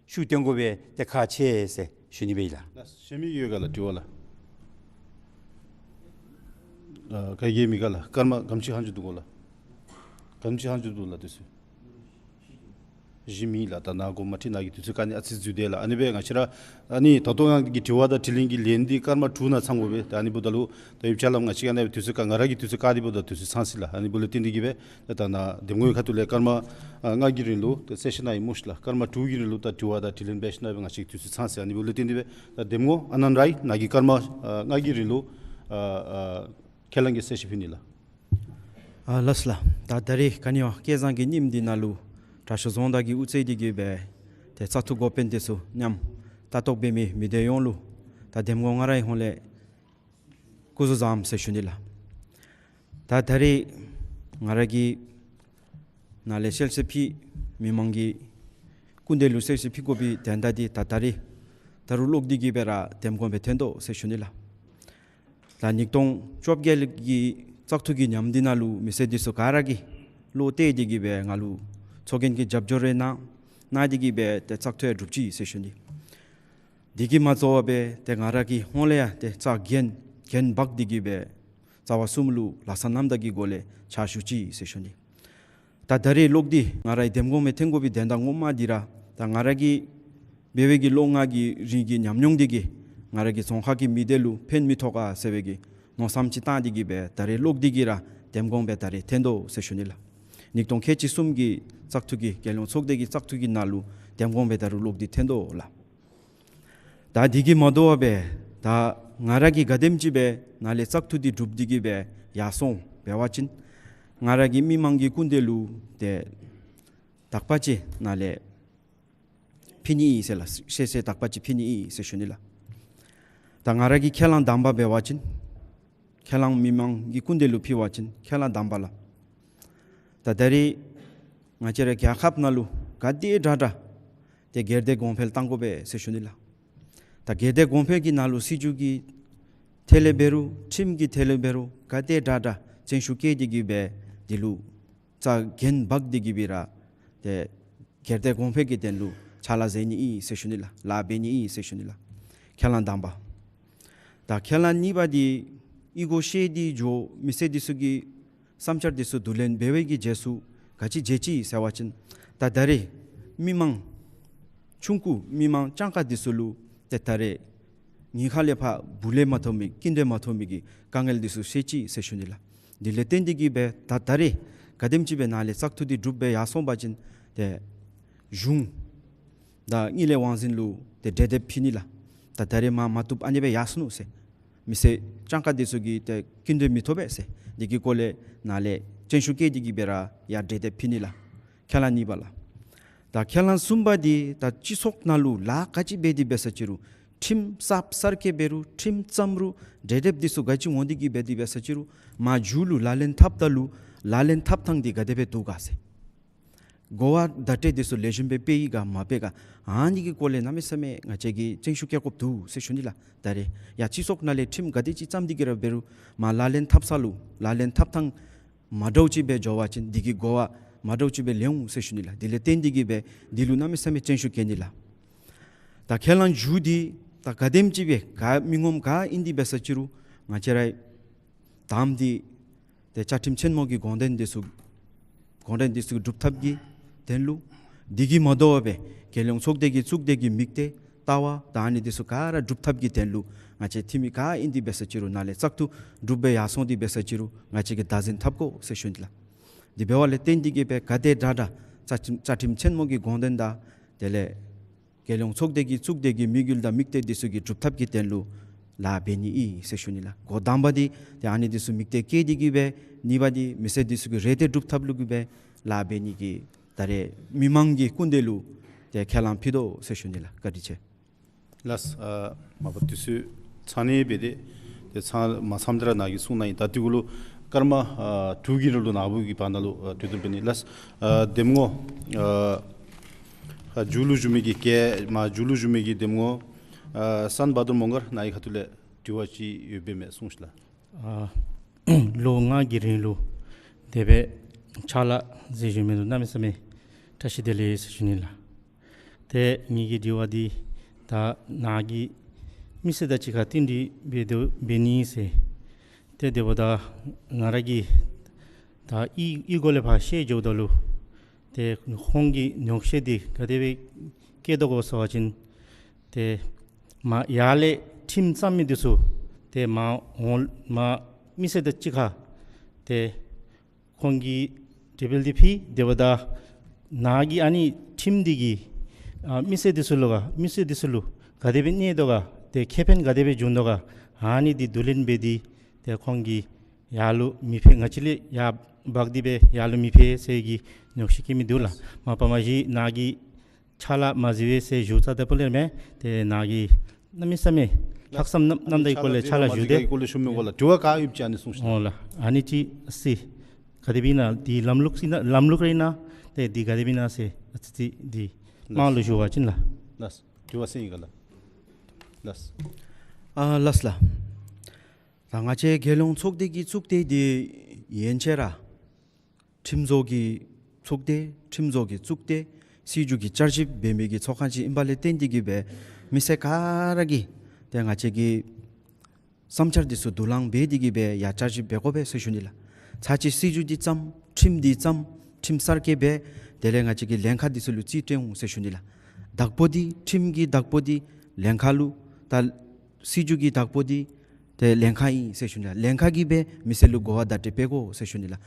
ཤུགས་བཏོན་དགོ་པའི་ཏེ་ཁག་ཆེ་ཟེར་ཞུ་ནི་སྦེ་ཨིན་ལགས། ལགས། གཞན་མི་ཡོད་ག་ལགས་དྲི་བ་ལགས། ཨ་ག་གིས་མེད་ག་ལགས། སྐར་མ་ག་དེམ་ཅིག་ལྷག་ཅི་འདུག་གོ་ལགས། ག་དེམ་ཅིག་ལྷག་ཅི་འདུག་ལགས་དུས་ཚོད། བཞི་མེད་ལགས། ད་ནཱ་དགོངསམ་མ་ཁྲེལ། ནཱ་གི་དུས་ཚོད་བཀག་ནི་ཨ་ཙི་འཛོལ་དེས་ལགས། ཨ་ནི་སྦེ་ང་བཅས་ར་ཨ་ནི་ད་ལྟོ་ང་གི་དྲི་བ་དང་དྲིས་ལན་གྱི་ལན་འདི་སྐར་མ་དྲུག་ནང་ཚང་དགོ་པས། ད་ཨ་ནི་འབདཝ་ད་ལུ་ད་ཡུལ་ཅ་ལམ་ང་བཅས་ཀྱིས་ཨ་ནི་སྦེ་དུས་ཚོད་བཀག་ང་ར་གི་དུས་ཚོད་བཀག་སྟེ་འབདཝ་ད་དུས་ཚོད་ཚང་སོ་ཡི་ལགས། ཨ་ནི་འབདཝ་ལས་བརྟེན་ཏེ་གི་སྦེ་ད་ད་ནཱ་གདམ་ངོ་གི་ཁ་ཐུག་ལས་སྐར་མ་ཨ་ལྔ་གི་རིང་ལུ་ད་གསལ་བཤད་གནང་ཡི་སྨོ་ཤིག་ལགས། སྐར་མ་དྲུག་གི་རིང་ལུ་ད་དྲི་བ་དང་དྲིས་ལན་འབད་ཞིནམ་ལས་ང་བཅས་ཀྱི་དུས་ཚོད་ཚང་སོ་ཡི། ཨ་ནི་འབདཝ་ལས་བརྟེན་ཏེ་སྦེ་ད་གདམ་ངོ་ཨ་ནན་རའི་ནཱ་གིས་སྐར་མ་ཨ་ལྔ་གི་རིང་ལུ་ཨ་ཨ་ཁས་བླངས་ཀྱི་གསལ་བཤད་ཕུལ་ནི་ལགས། ཨ་ལགས་སོ་ལགས། ད་ད་རེས་ག་ནི་བ་སྐལ་བཟང་གི་ཉིནམ་འདི་ནང་ལུ་དྲག་ཤོས་རྫོང་བདག་གིས་དབུ་བཙུགས་ཏེ་གི་སྦེ་ཏེ་བཙག་འཐུ་འགོ་དཔོན་འདི་ཚུ་མཉམ་ལྟ་རྟོག་འབད་མི་མི་སྡེ་ཡོངས་ལུ་ད་གདམ་ངོ་ང་རའི་ཧོངས་ལས་སྐུ་གཟུགས་བཟང་ཟེར་ཞུ་ནི་ལགས། ད་ད་རེས་ང་ར་གིས་ནཱ་ལས་ཤེས་ཚད་ཕུལ་མི་མང་གི་ སྐུ་མདུན་ལུ་གསོལ་ཚིགས་ཕུལ་དགོ་པའི་དོན་དག་འདི་ད་ད་རིས་ད་རུང་ལོག་སྟེ་གི་སྦེ་ར་འདེམས་དགོ་པའི་ཐོན་དོ་ཟེར་ཞུ་ནི་ལགས། ད་ཉིས་སྟོང་བཅོ་བརྒྱད་ཀྱི་བཙག་འཐུ་གི་ཉམས་འདི་ནང་ལུ་མི་སེར་འདི་ཚུ་ག་ར་གིས་བློ་གཏད་དེ་གི་སྦེ་ང་ལུ་ཚོགས་རྒྱན་གྱི་རྒྱབ་སྐྱོར་རེ་གནང་གནང་སྟེ་གི་སྦེ་ཏེ་བཙག་འཐུ་ཡང་གྲུབ་ཅི་ཟེར་ཞུ་ནི། དེ་གིས་མ་ཚད་པར་སྦེ་ཏེ་ང་ར་གི་ཧོངས་ལས་ཡང་ཏེ་རྩ་འགེངས་འགེངས་འབག་སྟེ་གི་སྦེ་རྩ་བ་གསུམ་ལུ་ལྷག་བསམ་རྣམ་དག་གི་སྒོ་ལས་ཕྱག་ཞུ་ཅི་ཟེར་ཞུ་ནི། ད་ད་རིས་ལོག་སྟེ་ང་ར་འདེམས་དགོ་མི་ཐོན་དགོ་པའི་དོན་དག་ངོ་མ་འདི་ར་ད་ང་ར་གི་འབད་བའི་གི་ལོ་ལྔ་གི་རིང་གི་ཉམས་མྱོང་འདི་གིས་ང་ར་གི་རྫོང་ཁག་གི་མི་སྡེ་ལུ་ཕན་མི་ཐོགས་ག་ཟེར་བའི་གི་མནོ་བསམ་ཅིག་བཏང་སྟེ་གི་སྦེ་ད་རིས་ལོག་སྟེ་གི་ར་འདེམས་དགོ་པའི་ད་རིས་ཐོན་དོ་ཟེར་ཞུ་ནི་ལགས། ཉིས་སྟོང་ཁལ་གཅིག་གསུམ་གྱི་བཙག་འཐུ་གི་རྒྱལ་ཡོངས་ཚོགས་སྡེ་གི་བཙག་འཐུ་གི་ནང་ལུ་འདེམས་དགོ་པའི་ད་རུང་ལོག་སྟེ་ཐོན་དོ་ལགས། ད་དེ་གིས་མ་དོ་བར་སྦེ་ད་ང་ར་གིས་ག་དེམ་ཅིག་སྦེ་ནཱ་ལས་བཙག་འཐུ་འདི་གྲུབ་སྟེ་གི་སྦེ་ཡར་སོང་འབད་བ་ཅིན་ང་ར་གིས་མི་མང་གི་སྐུ་མདུན་ལུ་ཏེ་དག་པ་ཅིག་ནཱ་ལས་ཕུལ་ནི་ཨིན་ཟེར་ལགས། ཤེས་ཚད་དག་པ་ཅིག་ཕུལ་ནི་ཨིན་ཟེར་ཞུ་ནི་ལགས། ད་ང་ར་གིས་ཁས་བླངས་དང་པ་འབད་བ་ཅིན་ཁས་བླངས་མི་མང་གི་སྐུ་མདུན་ལུ་ཕུལ་བ་ཅིན་ཁས་བླངས་དང་པ་ལགས། ད་ད་རིས་ང་བཅས་ར་རྒྱལ་ཁབ་ནང་ལུ་ག་དེ་དྲག་དྲག་ཏེ་སྒེར་སྡེ་གོང་འཕེལ་གཏང་དགོ་པས་ཟེར་ཞུ་ནི་ལགས། ད་སྒེར་སྡེ་གོང་འཕེལ་གྱི་ནང་ལུ་སྲིད་བྱུས་ཀྱི་ཐད་ལས་འབད་རུང་ཁྲིམས་ཀྱི་ཐད་ལས་འབད་རུང་ག་དེ་དྲག་དྲག་བརྩོན་ཤུགས་བསྐྱེད་དེ་གི་སྦེ་འདི་ལུ་རྩ་འགེངས་འབག་སྟེ་གི་སྦེ་ར་ཏེ་སྒེར་སྡེ་གོང་འཕེལ་གྱི་དོན་ལུ་ཕྱག་ལཱ་མཛད་ནི་ཨིན་ཟེར་ཞུ་ནི་ལགས། ལཱ་འབད་ནི་ཨིན་ཟེར་ཞུ་ནི་ལགས། ཁས་བླངས་དང་པ། ད་ཁས་བླངས་གཉིས་པ་འདི་ཨི་གོ་ཤེས་ཏེ་འགྱོ་མི་སེར་འདི་ཚུ་གི་བསམ་འཆར་འདི་ཚུ་བསྡུ་ལེན་འབད་བའི་གི་རྗེས་སུ་ག་ཅི་མཛད་ཅི་ཟེར་བ་ཅིན་ད་ད་རིས་མི་མང་ཆུང་ཀུ་མི་མང་སྤྱང་ཀ་འདི་ཚུ་ལུ་ཏེ་ད་རིས་ཉེན་ཁ་ལས་ཕར་བུ་ལས་མ་ཐོབ་མི་སྐྱིན་འགྲུལ་མ་ཐོབ་མི་གི་དཀའ་ངལ་འདི་ཚུ་སེལ་ཅི་ཟེར་ཞུ་ནི་ལགས། འདི་ལས་བརྟེན་ཏེ་གི་སྦེ་ད་ད་རིས་ག་དེམ་ཅིག་སྦེ་ནཱ་ལས་བཙག་འཐུ་འདི་གྲུབ་སྦེ་ཡར་སོང་པ་ཅིན་ཏེ་གཞུང་དང་དངུལ་ལས་དབང་འཛིན་ལུ་ཏེ་གྲོས་འདེབས་ཕུལ་ནི་ལགས། ད་ད་རིས་མ་མ་བཏུབ་ཨ་ནི་སྦེ་ཡར་སོ་ནུག་ཟེར། མི་སེར་སྤྱང་ཀ་འདི་ཚུ་གིས་ཏེ་སྐྱིན་འགྲུལ་མི་ཐོབ་པས་ཟེར། འདི་གི་སྐོར་ལས་ནཱ་ལས་བརྩོན་ཤུགས་བསྐྱེད་དེ་གི་སྦེ་ར་ཡར་གྲོས་འདེབས་ཕུལ་ནི་ལགས། ཁས་བླངས་གཉིས་པ་ལགས། ད་ཁས་བླངས་གསུམ་པ་འདི་ད་སྤྱི་ཚོགས་ནང་ལུ་ལཱ་ག་ཅི་འབད་དེ་འབད་ས་ཅི་རུང་ཁྲིམས་གསརཔ་གསར་བཀོད་འབད་རུང་ཁྲིམས་བརྩམ་རུང་གྲོས་འདེབས་འདི་ཚུ་ག་ཅི་འོང་སྟེ་གི་འབད་དེ་འབད་ས་ཅི་རུང་མར་མཇུག་ལུ་ལག་ལེན་འཐབ་ད་ལུ་ལག་ལེན་འཐབ་ཐངས་འདི་ག་དེ་སྦེ་འདུག་ག་ཟེར། གོ་བ་བརྡ་སྤྲོད་འདི་ཚུ་ལེགས་ཤོམ་སྦེ་སྤེལ་ཡི་ག་མ་སྤེལ་ག་ཨ་ནི་གི་སྐོར་ལས་གནམ་མེད་ས་མེད་ང་བཅས་ཀྱིས་བརྩོན་ཤུགས་བསྐྱེད་དགོཔ་འདུག་ཟེར་ཞུ་ནི་ལགས། ད་རེས་ཡར་སྤྱི་ཚོགས་ནང་ལས་ཁྲིམས་ག་དེ་ཅིག་བརྩམས་ཏེ་གི་ར་འབད་རུང་མར་ལག་ལེན་འཐབ་ས་ལུ་ལག་ལེན་འཐབ་ཐངས་མ་འདྲཝ་ཅིག་སྦེ་འགྱོ་བ་ཅིན་འདི་གི་གོ་བ་མ་འདྲཝ་ཅིག་སྦེ་ལེན་འོང་ཟེར་ཞུ་ནི་ལགས། འདི་ལས་བརྟེན་ཏེ་གི་སྦེ་འདི་ལུ་གནམ་མེད་ས་མེད་བརྩོན་ཤུགས་བསྐྱེད་ནི་ལགས། ད་ཁས་བླངས་མཇུག་འདི་ད་ག་དེམ་ཅིག་སྦེ་ག་མི་ངོམ་ག་ཨིན་ཏེ་འབད་ས་ཅི་རུང་ང་བཅས་རའི་དང་པ་འདི་ཏེ་བཅའ་ཁྲིམས་ཆེན་མོ་གི་དགོངས་དོན་འདི་ཚུ་དགོངས་དོན་འདི་ཚུ་སྒྲུབ་ཐབས་ཀྱི་དོན་ལུ་འདི་གིས་མ་དོ་བར་སྦེ་རྒྱལ་ཡོངས་ཚོགས་སྡེ་གི་གཙུག་སྡེ་གི་དམིགས་གཏད་ལྟ་བ་དང་ཨ་ནི་འདི་ཚུ་ག་ར་སྒྲུབ་ཐབས་ཀྱི་དོན་ལུ་ང་བཅས་འཐུས་མི་ག་ཨིན་ཏེ་འབད་ས་ཅི་རུང་ནཱ་ལས་བཙག་འཐུ་གྲུབ་སྦེ་ཡར་སོང་སྟེ་འབད་ས་ཅི་རུང་ང་བཅས་ཀྱིས་བདག་འཛིན་འཐབ་དགོ་ཟེར་ཞུ་ནི་ལགས། འདི་འབདཝ་ལས་བརྟེན་ཏེ་གི་སྦེ་ག་དེ་དྲག་དྲག་བཅའ་ཁྲིམས་བཅའ་ཁྲིམས་ཆེན་མོ་གི་དགོངས་དོན་དང་དེ་ལས་རྒྱལ་ཡོངས་ཚོགས་སྡེ་གི་གཙུག་སྡེ་གི་དམིགས་ཡུལ་དང་དམིགས་གཏད་འདི་ཚུ་གི་སྒྲུབ་ཐབས་ཀྱི་དོན་ལུ་ལཱ་འབད་ནི་ཨིན་ཟེར་ཞུ་ནི་ལགས། འགོ་དང་པ་འདི་ཏེ་ཨ་ནི་འདི་ཚུ་དམིགས་གཏད་བསྐྱེད་དེ་གི་སྦེ་གཉིས་པ་འདི་མི་སེར་འདི་ཚུ་གི་རེ་འདོད་སྒྲུབ་ཐབས་ལུ་གི་སྦེ་ལཱ་འབད་ནི་གི་ད་རེས་མི་མང་གི་སྐུ་མདུན་ལུ་ཏེ་ཁས་བླངས་ཕུལ་དོ་ཟེར་ཞུ་ནི་ལགས། བཀའ་དྲིན་ཆེ། ལགས། ཨ་མ་པ་དུས་ཚོད་ཚང་ནི་འབད་དེ་ཏེ་ཚང་མ་ཚངམ་ད་ར་ནཱ་གིས་གསུང་གནང་ཡི། ད་དེ་གུ་ལུ་སྐར་མ་ཨ་དྲུག་གི་རིང་ལུ་ནཱ་བུ་གི་བར་ན་ལུ་ཨ་གྲོས་བསྡུར་འབད་ནི། ལགས། ཨ་འདེམས་ངོ་ཨ་ཨ་མཇུག་ལུ་བཞུགས་མི་གི་གེ་མ་མཇུག་ལུ་བཞུགས་མི་གི་འདེམས་ངོ་ཨ་སན་བ་དུར་མོང་སྒར་ནཱ་གི་ཁ་ཐུག་ལས་དྲི་བ་ཅིག་ཡོད་པས་མས་གསུངས་ཤིག་ལགས། ཨ་ལོ་ལྔ་གི་རིང་ལུ་དེ་སྦེ་ཕྱག་ལཱ་མཛད་བཞུགས་མི་ལུ་གནམ་མེད་ས་མེད་བཀྲ་ཤིས་བདེ་ལེགས་ཟེར་ཞུ་ནི་ལགས། ཏེ་ངེ་གི་དྲི་བ་འདི་ད་ནཱ་གིས་མི་སེར་དང་གཅིག་ཁར་བསྟུན་གྲོས་འབད་དོ་འབད་ནི་ཟེར། ཏེ་དེ་འབདཝ་ད་ང་ར་གིས་ད་ཨི་ཨི་གོ་ལས་ཕར་བཤད་འགྱོཝ་ད་ལུ་ཏེ་ཁོང་གིས་ཉོགས་བཤད་འདི་ག་དེ་སྦེ་བཀལ་དོ་གོ་ཟེར་བ་ཅིན་ཏེ་མར་ཡར་ལས་ཁྲིམས་བརྩམ་མི་འདི་ཚུ་ཏེ་མར་འོང་མར་མི་སེར་དང་གཅིག་ཁར་ཏེ་ཁོང་གིས་གྲོས་འདེབས་འདི་ཕུལ། དེ་འབདཝ་ད་ནཱ་གིས་ཨ་ནི་ཁྲིམས་འདི་གིས་ཨ་མི་སེར་འདི་ཚུ་ལུ་ག་མི་སེར་འདི་ཚུ་ལུ་ག་དེ་སྦེ་གནོད་དོ་ག་ཏེ་ཁེ་ཕན་ག་དེ་སྦེ་འབྱུང་དོ་ག་ཨ་ནི་འདི་བསྡུ་ལེན་འབད་དེ་ཏེ་ཁོང་གིས་ཡར་ལུ་མི་ཕེབས་ང་བཅས་ལས་ཡར་འབག་སྟེ་སྦེ་ཡར་ལུ་མི་ཕེབས་ཟེར་གྱི་ཉོགས་བཤད་བཀལ་མི་འདུག་ལགས། མ་པ་མ་གཞི་ནཱ་གིས་ཕྱག་ལཱ་མ་མཛད་པས་ཟེར་ཞུ་ཚར་ད་པོ་ལས་མས། ཏེ་ནཱ་གིས་གནམ་མེད་ས་མེད་ལྷག་བསམ་རྣམ་རྣམ་དག་གི་སྒོ་ལས་ཕྱག་ལཱ་ཞུ་སྟེ། སྐོར་ལས་ཞུ་མི་སྐོར་ལས་དྲི་བ་ག་ཡོད་ཅི་ཨ་ནི་གསུངས་ཤིག། འོང་ལགས། ཨ་ནི་ཅིག་ཟེར་ག་དེ་སྦེ་ཨིན་ན་འདི་ལམ་ལུགས་ཨིན་ན་ལམ་ལུགས་རེ་ཨིན་ན་ཏེ་འདི་ག་དེ་སྦེ་ཨིན་ན་ཟེར་ཨ་ཙི་ཙི་འདི་ མང་ལུ་ཞུ་བ་ཅིན་ལགས། ལགས། དྲི་བ་གསན་ཡི་ག་ལགས། ལགས། ཨ་ལགས་ལགས། ད་ང་བཅས་རྒྱལ་ཡོངས་ཚོགས་སྡེ་གི་གཙུག་སྡེ་འདི་ཡན་ཆད་ར་ཁྲིམས་བཟོ་གི་ཚོགས་སྡེ་ཁྲིམས་བཟོ་གི་གཙུག་སྡེ་སྲིད་བྱུས་ཀྱི་བསྐྱར་ཞིབ་འབད་མི་གི་ཚོགས་ཁང་ཅིག་ཨིན་པ་ལས་བརྟེན་ཏེ་གིས་སྦེ་མི་སེར་ག་ར་གིས་ཏེ་ང་བཅས་ཀྱི་བསམ་འཆར་འདི་ཚུ་དུ་ལེན་འབད་དེ་གིས་སྦེ་ཡ་བསྐྱར་ཞིབ་འབད་དགོ་པས་ཟེར་ཞུ་ནི་ལགས། ཚར་གཅིག་སྲིད་བྱུས་འདི་བརྩམ་ཁྲིམས་འདི་བརྩམ་ཁྲིམས་གསར་བཀོད་འབད་དེ་ལས་ང་བཅས་ཀྱི་ལྷན་ཁག་འདི་ཚུ་ལུ་རྩིས་སྤྲོད་འོང་ཟེར་ཞུ་ནི་ལགས། བདག་པོ་འདི་ཁྲིམས་ཀྱི་བདག་པོ་འདི་ལྷན་ཁག་ལུ་ད་སྲིད་བྱུས་ཀྱི་བདག་པོ་འདི་ཏེ་ལྷན་ཁག་ཨིན་ཟེར་ཞུ་ནི་ལགས། ལྷན་ཁག་གིས་སྦེ་མི་སེར་ལུ་གོ་བ་བརྡ་སྤྲོད་འབད་དགོ་ཟེར་ཞུ་ནི་ལགས།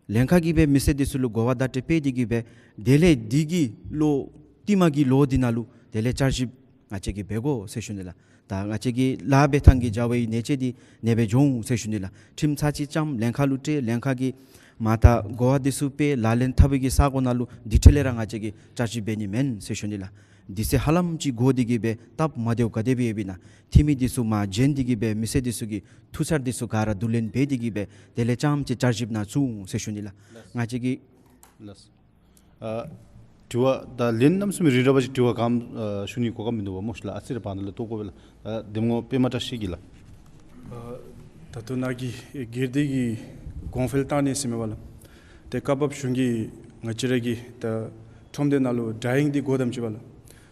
ལྷན་ཁག་གིས་སྦེ་མི་སེར་འདི་ཚུ་ལུ་གོ་བ་བརྡ་སྤྲོད་འབད་དེ་གིས་སྦེ་དེ་ལས་འདི་གི་ལོ་རྟིང་མ་གི་ལོ་འདི་ནང་ལུ་དེ་ལས་བསྐྱར་ཞིབ་ང་བཅས་ཀྱིས་འབད་དགོ་ཟེར་ཞུ་ནི་ལགས། ད་ང་བཅས་ཀྱི་ལཱ་འབད་ཐངས་ཀྱི་བྱ་བའི་ཉེས་ཆད་འདི་ནེ་སྦེ་འགྱོ་འོང་ཟེར་ཞུ་ནི་ལགས། ཁྲིམས་ཚར་གཅིག་བརྩམ་ལྷན་ཁག་ལུ་སྤྲོད་ལྷན་ཁག་གིས་མ་ད་གོ་བ་འདི་ཚུ་སྤེལ་ལག་ལེན་འཐབ་པའི་གི་ས་གོ་ནང་ལུ་འདི་འཕྲལ་ལས་ར་ང་བཅས་ཀྱིས་བསྐྱར་ཞིབ་འབད་ནི་མེན་ཟེར་ཞུ་ནི་ལགས། དུས་ཚོད་ཧ་ལམ་ཅིག་འགོར་ཏེ་གིས་སྦེ་སྟབས་མ་བདེཝ་ག་དེ་སྦེ་ཡོདཔ་ཨིན་ན་འཐུས་མི་འདི་ཚུ་མར་བྱོན་ཏེ་གིས་སྦེ་མི་སེར་འདི་ཚུ་གི་ཐུགས་འཆར་འདི་ཚུ་ག་ར་བསྡུ་ལེན་འབད་དེ་གིས་སྦེ་དེ་ལས་རྐྱངམ་ཅིག་བསྐྱར་ཞིབ་ནང་ཚུད་འོང་ཟེར་ཞུ་ནི་ལགས། ལགས། ང་བཅས་ཀྱི་ལགས། ཨ་དྲི་བ་ད་ལན་གནམ་མེད་ས་མེད་རི་ར་བ་ཅིག་དྲི་བ་ག་ཨ་ཞུ་ནི་གོ་སྐབས་མིན་འདུག་པ་སྨོ་ཤི་ལགས། ཨ་ཙི་རེ་བར་ན་ལས་གཏོགས་དགོ་པས་ལགས། ཨ་འདེམས་ངོ་པདྨ་བཀྲ་ཤིས་ཀྱིས་ལགས། ཨ་ད་ལྟོ་ནཱ་གིས་སྒེར་སྡེ་གི་གོང་འཕེལ་བཏང་ནི་ཟེར་མས་པ་ལགས། ཏེ་སྐབས་བབ་གཞུང་གིས་ང་བཅས་ར་གི་ད་ཁྲོམ་སྡེ་ནང་ལུ་ཌའིང་འདི་སྒོ་བསྡམ་ཅི་པ་ལགས།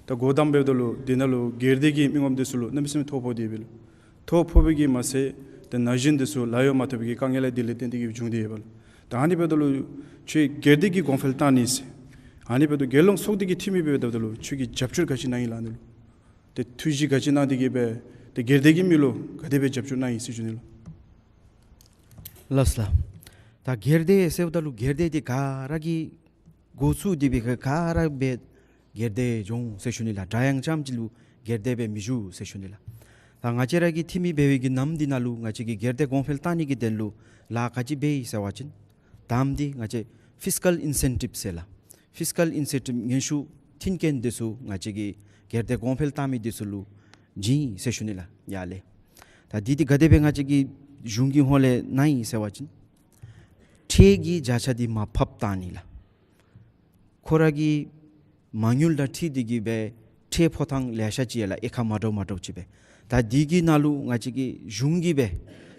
ད་སྒོ་བསྡམ་འབདཝ་ད་ལུ་འདི་ནང་ལུ་སྒེར་སྡེ་གི་མི་ངོམ་འདི་ཚུ་ལུ་གནམ་མེད་ས་མེད་ཐོ་ཕོག་སྟེ་ཡོད་པས་ལགས། ཐོ་ཕོག་པའི་གི་མ་ཚད་ཏེ་ན་གཞོན་འདི་ཚུ་ལཱ་གཡོག་མ་ཐོབ་པའི་གི་དཀའ་ངལ་ལས་དེ་ལས་བརྟེན་ཏེ་གིས་བྱུང་སྟེ་ཡོད་པ་ལགས། ད་ཨ་ནི་འབདཝ་ད་ལུ་ཁྱོད་སྒེར་སྡེ་གི་གོང་འཕེལ་བཏང་ནི་ཟེར། ཨ་ནི་འབདཝ་ད་རྒྱལ་ཡོངས་ཚོགས་སྡེ་གི་འཐུས་མི་འབདཝ་ད་ལུ་ཁྱོད་ཀྱིས་རྒྱབ་སྐྱོར་ག་ཅི་གནང་ཡི་ལགས་ཨ་ནི་ལུ། ཏེ་ཐུགས་བཞེད་ག་ཅི་གནང་སྟེ་གིས་སྦེ་ཏེ་སྒེར་སྡེ་གི་མི་ལུ་ག་དེ་སྦེ་རྒྱབ་སྐྱོར་གནང་ཡི་ཟེར་ཞུ་ནི་ལགས། ལགས་ལགས། ད་སྒེར་སྡེ་ཟེརཝ་ད་ལུ་སྒེར་སྡེ་འདི་ག་ར་གིས་འགོ་བཙུགས་ཏེ་སྦེ་ག་ར་སྦེ་སྒེར་སྡེ་འགྱོ་འོང་ཟེར་ཞུ་ནི་ལགས། ཌའིང་རྐྱངམ་ཅིག་ལུ་སྒེར་སྡེ་སྦེ་མི་བཞུགས་ཟེར་ཞུ་ནི་ལགས། ད་ང་བཅས་ར་གི་འཐུས་མི་འབད་བའི་གི་ནམ་འདི་ནང་ལུ་ང་བཅས་ཀྱིས་སྒེར་སྡེ་གོང་འཕེལ་བཏང་ནི་གི་དོན་ལུ་ལཱ་ག་ཅི་འབད་ཡི་ཟེར་བ་ཅིན་དང་པ་འདི་ང་བཅས་ཕིསི་ཀཱལ་ཨིན་སེན་ཊིབ་ཟེར་ལགས། ཕིསི་ཀཱལ་ཨིན་སེན་ཊིབ་ངན་ཤུགས་མཐུན་རྐྱེན་འདི་ཚུ་ང་བཅས་ཀྱིས་སྒེར་སྡེ་གོང་འཕེལ་བཏང་མི་འདི་ཚུ་ལུ་བྱིན་ཡི་ཟེར་ཞུ་ནི་ལགས། ཡར་ལས་ད་འདི་འདི་ག་དེ་སྦེ་ང་བཅས་ཀྱི་གཞུང་གི་ཧོངས་ལས་གནང་ཡི་ཟེར་བ་ཅིན་ཁྲལ་གྱི་བརྒྱ་ཆ་འདི་མར་ཕབ་བཏང་ནི་ལགས། ཁོ་ར་གི་མ་དངུལ་དང་འཁྲིལ་ཏེ་གིས་སྦེ་ཁྲལ་ཕོག་ཐངས་ལེ་ཤ་ཅིག་ཡོད་ལགས། དབྱེ་ཁག་མ་འདྲཝ་མ་འདྲཝ་ཅིག་སྦེ། ད་འདི་གི་ནང་ལུ་ང་བཅས་ཀྱི་གཞུང་གིས་སྦེ་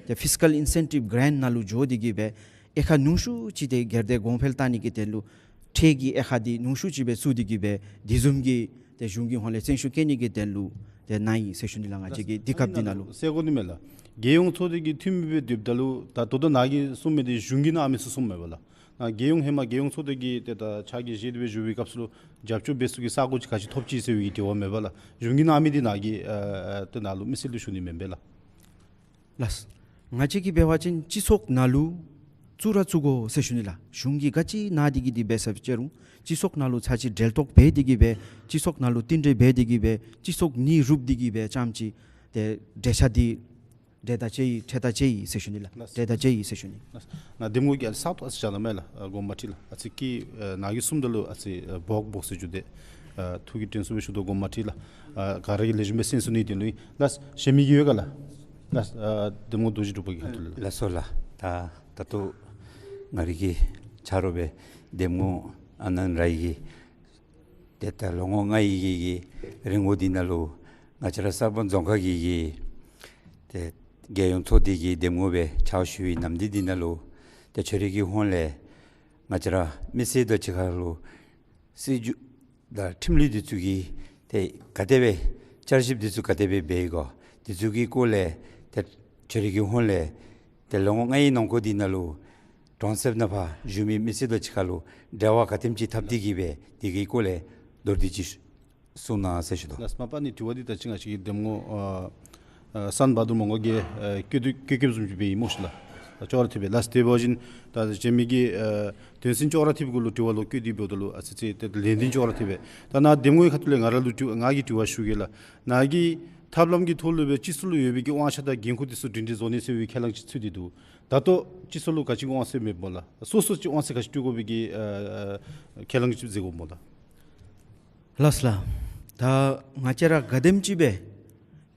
ཏེ་ཕིསི་ཀཱལ་ཨིན་སེན་ཊིབ་གྲཱནཊ་ནང་ལུ་འགྱོ་སྟེ་གིས་སྦེ་དབྱེ་ཁག་ཉུང་སུ་ཅིག་ཏེ་སྒེར་སྡེ་གོང་འཕེལ་བཏང་ནི་གི་དོན་ལུ་ཁྲལ་གྱི་དབྱེ་ཁག་འདི་ཉུང་སུ་ཅིག་སྦེ་བཙུགས་ཏེ་གིས་སྦེ་དེ་བཟུམ་གྱི་ཏེ་གཞུང་གི་ཧོངས་ལས་བརྩོན་ཤུགས་བསྐྱེད་ནི་གི་དོན་ལུ་ཏེ་གནང་ཡི་ཟེར་ཞུ་ནི་ལགས། ང་བཅས་ཀྱི་དུས་སྐབས་འདི་ནང་ལུ། ཟེར་དགོ་ནི་མས་ལགས། རྒྱལ་ཡོངས་ཚོགས་སྡེ་གི་འཐུས་མི་སྦེ་སྡོདཔ་ད་ལུ་ད་ད་ལྟོ་ནཱ་གིས་གསུངས་མི་འདི་གཞུང་གིས་གནང་མི་ཚུ་གསུངམ་མས་པ་ལགས། ནཱ་རྒྱལ་ཡོངས་ཧེ་མ་རྒྱལ་ཡོངས་ཚོགས་སྡེ་གི་ཏེ་ད་ཕྱག་གི་བཞེས་ཏེ་སྦེ་བཞུགས་པའི་སྐབས་སུ་ལུ་རྒྱབ་སྐྱོར་འབད་ས་གི་ས་གོ་ཅིག་ག་ཅི་ཐོབ་ཅི་ཟེར་བའི་དྲི་བ་མས་པ་ལགས། གཞུང་གིས་གནང་མི་འདི་ནཱ་གིས་ཨ་ཏེ་ནཱ་ལུ་མི་སེར་ལུ་ཞུ་ནི་མེན་པས་ལགས། ལགས། ང་བཅས་ཀྱིས་འབད་བ་ཅིན་སྤྱི་ཚོགས་ནང་ལུ་བཙུགས་ར་བཙུགས་དགོ་ཟེར་ཞུ་ནི་ལགས། གཞུང་གིས་ག་ཅི་གནང་སྟེ་གིས་འདི་འབད་ས་ཅི་རུང་སྤྱི་ཚོགས་ནང་ལུ་ཚར་གཅིག་འབྲེལ་གཏོགས་འབད་དེ་གིས་སྦེ་སྤྱི་ཚོགས་ནང་ལུ་བསྟུན་གྲོས་འབད་དེ་གིས་སྦེ་སྤྱི་ཚོགས་ནི་རུབ་སྟེ་གིས་སྦེ་རྐྱངམ་ཅིག་ཏེ་འབྲེལ་ཆ་འདི་འབྲེལ་བ་བཅད་ཡི་འབྲེལ་བ་བཅད་ཡི་ཟེར་ཞུ་ནི་ལགས། ལགས། འབྲེལ་བ་བཅད་ཡི་ཟེར་ཞུ་ནི། ལགས། ནཱ་འདེམས་ངོ་གིས་ཨ་ཙི་ལགས་ཨ་ཙི་བཞག་གནང་མས་ལགས། ཨ་དགོངསམ་མ་ཁྲེལ་ལགས། ཨ་ཙི་ཀི་ཨ་ནཱ་གིས་གསུངམ་ད་ལུ་ཨ་ཙི་ཨ་བོགས་བོགས་ཟེར་ཞུ་དེས། ཨ་ཐུགས་ཀྱི་དྲན་གསོ་སྦེ་ཞུ་དོ། དགོངསམ་མ་ཁྲེལ་ལགས། ཨ་ག་ར་གིས་ལེགས་ཤོམ་སྦེ་གསན་ཚུགས་ནི་དོན་ལུ་ཨིན། ལགས། གཞན་མི་གིས་ཡོད་ག་ལགས། ལགས། ཨ་འདེམས་ངོ་རྡོ་རྗེ་འབྲུག་པ་གི་ཁ་ཐུག་ལས། ལགས་སོ་ལགས། ད་ད་ལྟོ་ང་རའི་གི་ཆ་རོགས་སྦེ་འདེམས་ངོ་ཨ་ནཱ་ར་ཡི་གི་ཏེ་ད་ལོ་ངོ་ལྔའི་གི་གི་རིང་ལུ་འདི་ནང་ལུ་ང་བཅས་ར་གསར་སྤང་རྫོང་ཁག་གི་གི་ཏེ་རྒྱལ་ཡོངས་ཚོགས་སྡེ་གི་འདེམས་ངོ་སྦེ་ཕྱག་ཞུ་བའི་ནམ་དུས་འདི་ནང་ལུ་ཏེ་ཁྱོད་རའི་གི་ཧོངས་ལས་ང་བཅས་ར་མི་སེར་དང་གཅིག་ཁར་ལུ་སྲིད་བྱུས་དང་ཁྲིམས་ལུགས་འདི་ཚུ་གི་ཏེ་ག་དེ་སྦེ་བསྐྱར་ཞིབ་འདི་ཚུ་ག་དེ་སྦེ་འབད་ཡི་ག་འདི་ཚུ་གི་སྐོར་ལས་ཏེ་ཁྱོད་རའི་གི་ཧོངས་ལས་ཏེ་ལོ་ངོ་ལྔའི་ནང་འཁོད་འདི་ནང་ལུ་གྲོང་གསེབ་ནང་ཕར་བཞུགས་མི་མི་སེར་དང་གཅིག་ཁར་ལུ་འབྲེལ་བ་ག་དེམ་ཅིག་འཐབ་སྟེ་གིས་སྦེ་འདི་གི་སྐོར་ལས་མདོར་བསྡུས་ཅིག་གསུང་གནང་ཟེར་ཞུ་དོ། ལགས། མ་པ་ནི་དྲི་བ་འདི་ད་ཅི་ང་བཅས་ཀྱི་འདེམས་ངོ་ཨ་ཨ་སན་བྷ་དུར་མོང་སྒར་གྱིས་ཨ་བཀོད་བཀོད་བཀོདཔ་བཟུམ་ཅིག་སྦེ་ཨིན་སྨོ་ཤི་ལགས། ཨ་ཅོག་ར་འཐདཔ་སྦེ། ལགས། དེ་འབད་བ་ཅིན་ད་གཞན་མི་གི་ཨ་དོན་ཚན་ཅོག་ར་འཐདཔ་གུ་ལུ་དྲི་བ་ལོག་བཀོད་དེ་འབདཝ་ད་ལུ་ཨ་ཙི་ཙི་ཏེ་ལན་འདི་ཅོག་ར་འཐདཔ་སྦེ། ད་ནཱ་འདེམས་ངོའི་ཁ་ཐུག་ལས་ང་ར་ལུ་དྲི་ང་གིས་དྲི་བ་ཞུ་གེ་ལགས། ནཱ་གིས་ཐབས་ལམ་གྱི་ཐོག་ལུ་སྦེ་སྤྱི་ཚོགས་ལུ་ཡོད་པའི་གི་དབང་ཆ་དང་འགན་ཁུར་འདི་ཚུ་སྒྲིང་སྒྲི་བཟོ་ནི་ཟེར་བའི་ཁས་བླངས་ཅིག་ཚུད་དེ་འདུག། ད་ལྟོ་སྤྱི་ཚོགས་ལུ་ག་ཅི་དབང་ཚད་མེད་སྨོ་ལགས། སོ་སོ་ཅིག་དབང་ཚད་ག་ཅི་སྤྲོད་དགོ་པའི་གི་ཨ་ཨ་ཁས་བླངས་ཅིག་མཛད་དགོཔ་སྨོ་ལགས། ལགས་ལགས། ད་ང་བཅས་ར་ག་དེམ་ཅིག་སྦེ་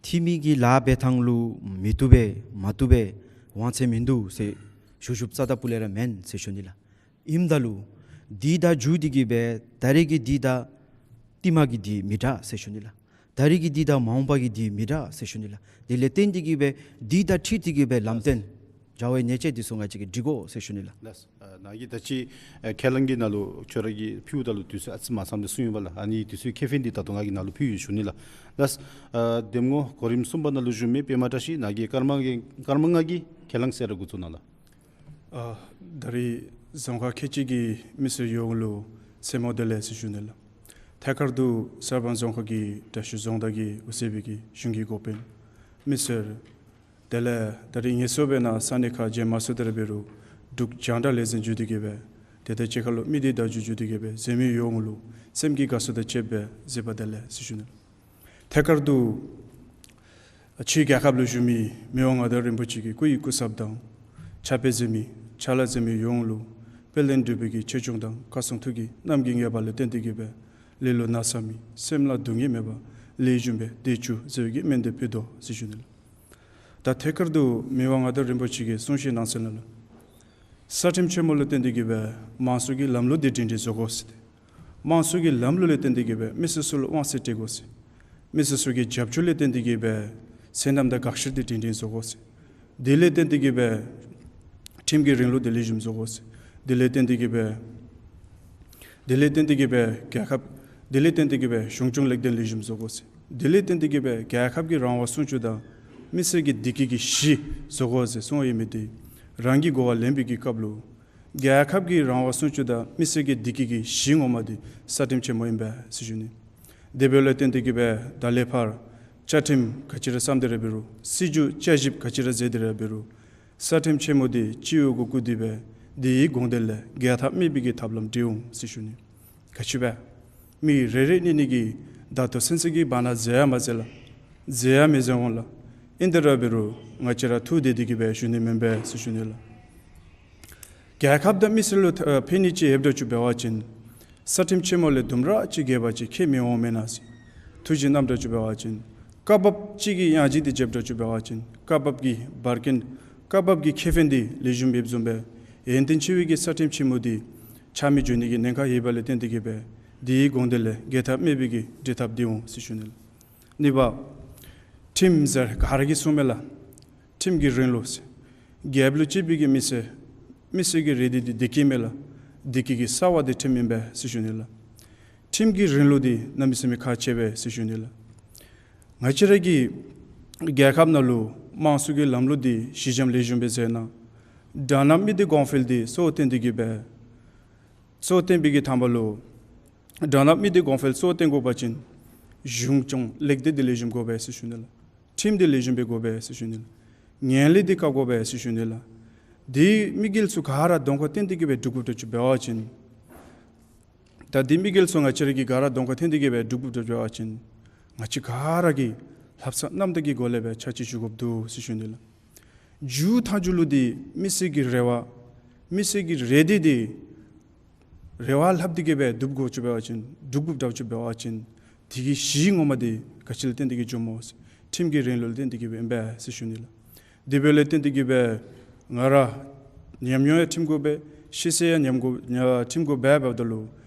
འཐུས་མི་གི་ལཱ་འབད་ཐངས་ལུ་མི་བཏུབ་པས་མ་བཏུབ་པས་དབང་ཚད་མིན་འདུག་ཟེར་ཞུ་ཞུཝ་རྩ་དང་སྤུ་ལས་ར་མེན་ཟེར་ཞུ་ནི་ལགས། ཨིནམ་ད་ལུ་འདི་དང་འཇུག་སྟེ་གིས་སྦེ་ད་རེས་ཀྱི་འདི་དང་ ཧེ་མ་གི་དེ་མི་འདྲ་ཟེར་ཞུ་ནི་ལགས། ད་རེས་ཀྱི་དེ་དང་མ་འོངས་པ་གི་དེ་མི་འདྲ་ཟེར་ཞུ་ནི་ལགས། དེ་ལས་བརྟེན་ཏེ་གི་སྦེ་དེ་དང་འཁྲིལ་ཏེ་གི་སྦེ་ལམ་སྟོན་བྱ་བའི་ཉེས་ཆད་དེ་ཚུ་ང་བཅས་ཀྱིས་སྒྲིག་དགོ་ཟེར་ཞུ་ནི་ལགས། ལགས། ཨ་ནཱ་གིས་ད་ཅི་ཨ་ཁས་བླངས་ཀྱི་ནང་ལུ་ཁྱོད་ར་གིས་ཕུལཝ་ད་ལུ་དུས་ཚོད་ཨ་ཙི་མ་ཚངམ་སྦེ་གསུངས་ཡོདཔ་ལགས། ཨ་ནི་དུས་ཚོད་ཁེ་ཕན་འདི་ད་ལྟོ་ང་གིས་ནཱ་ལུ་ཕུལ་ཡི་ཞུ་ནི་ལགས། ལགས། ཨ་གདམ་ངོ་གོ་རིམ་གསུམ་པ་ནང་ལུ་བཞུགས་མི་པདྨ་བཀྲ་ཤིས། ནཱ་གིས་སྐར་མ་གི་སྐར་མ་ལྔ་གི་ཁས་བླངས་གསལ་བསྒྲགས་འགོ་བཙུགས་གནང་ལགས། ཨ་ད་རེས་རྫོང་ཁག་ཁལ་གཅིག་གི་མི་སེར་ཡོངས་ལུ་མཚན་མོ་བདེ་ལེགས་ཟེར་ཞུ་ནི་ལགས། ཐད་ཀར་དུ་གསར་སྤང་རྫོང་ཁག་གི་བཀྲ་ཤིས་རྫོང་བདག་གིས་འོད་ཟེར་བའི་གི་གཞུང་གི་འགོ་དཔོན་མི་སེར་དེ་ལས་ད་རེས་ངལ་གསོ་སྦེ་ནཱ་ས་གནས་ཁར་བྱོན་མ་ཚུགས་དེ་ར་འབད་རུང་འབྲུག་རྒྱང་བསྒྲགས་ལས་འཛིན་བརྒྱུད་དེ་གི་སྦེ་དེ་དང་གཅིག་ཁར་ལུ་མི་སྡེ་བརྡ་བརྒྱུད་བརྒྱུད་དེ་གི་སྦེ་གཟིགས་མི་ཡོངས་ལུ་སེམས་ཀྱི་དགའ་ཚོར་དང་བཅསཔ་སྦེ་གཟིགས་པ་བདེ་ལེགས་ཟེར་ཞུ་ནི་ལགས། ཐད་ཀར་དུ་ཕྱི་རྒྱལ་ཁབ་ལུ་བཞུགས་མི་མི་དབང་མངའ་བདག་རིན་པོ་ཆེ་གི་སྐུ་ཡི་སྐུ་ཚབ་དང་ཕྱག་དཔེ་མཛད་མི་ཕྱག་ལཱ་མཛད་མི་ཡོངས་ལུ་དཔལ་ལྡན་འབྲུག་པའི་གི་ཆོས་སྐྱོང་དང་བཀའ་སྲུང་ཐུགས་ཀྱི་རྣམ་རྒྱལ་ངེས་པ་ལས་བརྟེན་ཏེ་གི་སྦེ་ལེ་ལོ་ན་ཚ་མེད་སེམས་ལ་སྡུག་བསྔལ་མེད་པར་ལེགས་ཤོམ་སྦེ་བདེ་སྐྱིད་འཚོ་བའི་གི་སྨོན་འདུན་ཕུལ་དོ་ཟེར་ཞུ་ནི་ལགས། ད་ཐད་ཀར་དུ་མི་དབང་མངའ་བདག་རིན་པོ་ཆེ་གི་གསུང་བཤད་གནང་ས་ནང་ལུ་རྩ་ཁྲིམས་ཆེན་མོ་ལུ་བརྟེན་ཏེ་གི་སྦེ་དམངས་གཙོ་གི་ལམ་ལུགས་འདི་སྒྲིང་སྒྲིང་བཟོ་དགོ་ཟེར་ཏེ། དམངས་གཙོ་གི་ལམ་ལུགས་ལུ་བརྟེན་ཏེ་གི་སྦེ་མི་སེར་ཚུ་ལུ་དབང་ཚད་སྤྲོད་དགོ་ཟེར། མི་སེར་ཚུ་གི་རྒྱབ་སྐྱོར་ལུ་བརྟེན་ཏེ་གི་སྦེ་སེམས་ནང་དང་དགག་སྒྲུབ་འདི་སྒྲིང་སྒྲིང་བཟོ་དགོ་ཟེར། དེ་ལུ་བརྟེན་ཏེ་གི་སྦེ་ཁྲིམས་ཀྱི་རིང་ལུགས་འདི་ལེགས་ཤོམ་བཟོ་དགོ་ཟེར། དེ་ལུ་བརྟེན་ཏེ་གི་སྦེ་དེ་ལུ་བརྟེན་ཏེ་གི་སྦེ་རྒྱལ་ཁབ་དེ་ལུ་བརྟེན་ཏེ་གི་སྦེ་གཞུང་སྐྱོང་ལེགས་ལྡན་ལེགས་ཤོམ་བཟོ་དགོ་ཟེར། དེ་ལུ་བརྟེན་ཏེ་གི་སྦེ་རྒྱལ་ཁབ་ཀྱི་རང་དབང་སྲུང་སྐྱོབ་དང་མི་སེར་གྱི་བདེ་སྐྱིད་ཀྱི་གཞི་བཟོ་དགོ་ཟེར་གསུངས་ཡོད་མི་འདི་རང་གི་གོ་བ་ལེན་པའི་གི་སྐབས་ལུ་རྒྱལ་ཁབ་ཀྱི་རང་དབང་སྲུང་སྐྱོབ་དང་མི་སེར་གྱི་བདེ་སྐྱིད་ཀྱི་གཞི་ངོ་མ་འདི་རྩ་ཁྲིམས་ཆེན་མོ་ཨིན་པས་ཟེར་ཞུ་ནི། དེ་འབདཝ་ལས་བརྟེན་ཏེ་གི་སྦེ་ད་ལས་ཕར་བཅའ་ཁྲིམས་ག་ཅི་ར་བརྩམས་ཏེ་ར་འབད་རུང་སྲིད་བྱུས་བསྐྱར་ཞིབ་ག་ཅི་ར་མཛད་དེ་ར་འབད་རུང་རྩ་ཁྲིམས་ཆེན་མོ་འདི་སྤྱི་འོག་གུ་བཀུར་ཏེ་སྦེ་དེའི་དགོངས་དོན་ལས་འགལ་ཐབས་མེད་པའི་གི་ཐབས་ལམ་སྒྲིག་འོང་ཟེར་ཞུ་ནི། ག་ཅི་སྦེ་མི་རེ་རེ་གཉིས་གཉིས་ཀྱིས་ད་ལྟོ་ཚུན་ཚོད་ཀྱི་བར་ན་མཛད་ཡང་མ་མཛད་ལགས། མཛད་ཡང་མི་མཛད་འོང་ལགས། ཨིན་ཏེ་ར་འབད་རུང་ང་བཅས་ར་ཐུགས་བདེ་སྟེ་གི་སྦེ་ཞུ་ནི་མེན་པས་ཟེར་ཞུ་ནི་ལགས། རྒྱལ་ཁབ་དང་མི་སེར་ལུ་ཨ་ཕན་ནི་ཅིག་ཡོདཔ་འདྲཝ་ཅིག་འབད་བ་ཅིན་རྩ་ཁྲིམས་ཆེན་མོ་ལས་དུམ་གྲ་ཅིག་འགལ་བ་ཅིག་ཁྱད་མི་འོང་མེན་ན་ཟེར་ཐུགས་བཞེད་གནངམ་འདྲཝ་ཅིག་འབད་བ་ཅིན་བཀའ་བབས་ཅིག་གི་ཡང་ཅིན་འདི་འཇལཝ་འདྲཝ་ཅིག་འབད་བ་ཅིན་བཀའ་བབས་ཀྱི་བར་རྐྱེན་བཀའ་བབས་ཀྱི་ཁེ་ཕན་འདི་ལེགས་ཤོམ་ཡོདཔ་བཟུམ་སྦེ་ཡོན་ཏན་ཆེ་བའི་གི་རྩ་ཁྲིམས་ཆེན་མོ་འདི་ཆ་མེད་འགྱོ་ནི་གི་ཉེན་ཁ་ཡོད་པ་ལས་བརྟེན་ཏེ་གི་སྦེ་དེའི་དགོངས་དོན་ལས་འགལ་ཐབས་མེད་པའི་གི་སྒྲིག་ཐབས་འདི་འོང་ཟེར་ཞུ་ནི་ལགས། གཉིས་པ་ཁྲིམས་ཟེར་ག་ར་གིས་གསུངམ་མས་ལགས། ཁྲིམས་ཀྱི་རིང་ལུགས་ཟེར། རྒྱལཔོ་ལུ་གཅེས་པའི་གི་མི་སེར་མི་སེར་གྱི་རེ་འདོད་འདི་བདེ་སྐྱིད་མས་ལགས། བདེ་སྐྱིད་ཀྱི་རྩ་བ་འདི་ཁྲིམས་ཨིན་པས་ཟེར་ཞུ་ནི་ལགས། ཁྲིམས་ཀྱི་རིང་ལུགས་འདི་གནམ་མེད་ས་མེད་ཁག་ཆེ་བས་ཟེར་ཞུ་ནི་ལགས། ང་བཅས་ར་གི་རྒྱལ་ཁབ་ནང་ལུ་དམངས་གཙོ་གི་ལམ་ལུགས་འདི་ཞི་འཇམ་ལེགས་ཤོམ་སྦེ་མཛད་ན་དྲང་ནག་མི་སྡེ་གོང་འཕེལ་འདི་གཙོ་བོ་བཏོན་ཏེ་གི་སྦེ་གཙོ་བོ་བཏོན་པའི་གི་ཐང་པ་ལུ་དྲང་ནག་མི་སྡེ་གོང་འཕེལ་གཙོ་བོ་བཏོན་དགོ་པ་ཅིན་གཞུང་སྐྱོང་ལེགས་ལྡན་འདི་ལེགས་ཤོམ་དགོ་པས་ཟེར་ཞུ་ནི་ལགས། ཁྲིམས་འདི་ལེགས་ཤོམ་སྦེ་དགོ་པས་ཟེར་ཞུ་ནི་ལགས། ངན་ལྷད་འདི་བཀག་དགོ་པས་ཟེར་ཞུ་ནི་ལགས། དེ་དམིགས་ཡུལ་ཚུ་ག་ར་གདོང་ཁར་བསྟན་ཏེ་གི་སྦེ་སྒྲུབ་དགོཔ་འདྲཝ་ཅིག་འབད་བ་ཅིན་ད་དེ་དམིགས་ཡུལ་ཚུ་ང་བཅས་ར་གིས་ག་ར་གདོང་ཁར་བསྟན་ཏེ་གི་སྦེ་སྒྲུབ་དགོཔ་འདྲཝ་ཅིག་འབད་བ་ཅིན་ང་བཅས་ག་ར་གིས་ལྷག་བསམ་རྣམ་དག་གི་སྒོ་ལས་སྦེ་ཕྱག་ཕྱིད་ཞུ་དགོཔ་འདུག་ཟེར་ཞུ་ནི་ལགས། མཇུག་མཐའ་མཇུག་ལུ་འདི་མི་སེར་གྱི་རེ་བ་མི་སེར་གྱི་རེ་འདོད་འདི་རེ་བ་ལྷབ་སྟེ་གི་སྦེ་སྒྲུབ་དགོཔ་འདྲཝ་ཅིག་སྒྲུབ་དགོཔ་འདྲཝ་ཅིག་འབད་བ་ཅིན་དེ་གི་གཞི་ངོ་མ་འདི་ག་ཅི་ལུ་བརྟེན་ཏེ་གི་འགྱོཝ་སྨོ་ཟེར་ཁྲིམས་ཀྱི་རིང་ལུགས་ལུ་བརྟེན་ཏེ་གི་སྦེ་ཨིན་པས་ཟེར་ཞུ་ནི་ལགས། དེ་འབདཝ་ལས་བརྟེན་ཏེ་གི་སྦེ་ང་ར་ཉམས་མྱོང་ཡང་ཁྲིམས་གུ་སྦེ་ཤེས་ཚད་ཡང་ཉམས་གུ་ཉ་ཁྲིམས་གུ་སྦེ་འབདཝ་ད་ལུ་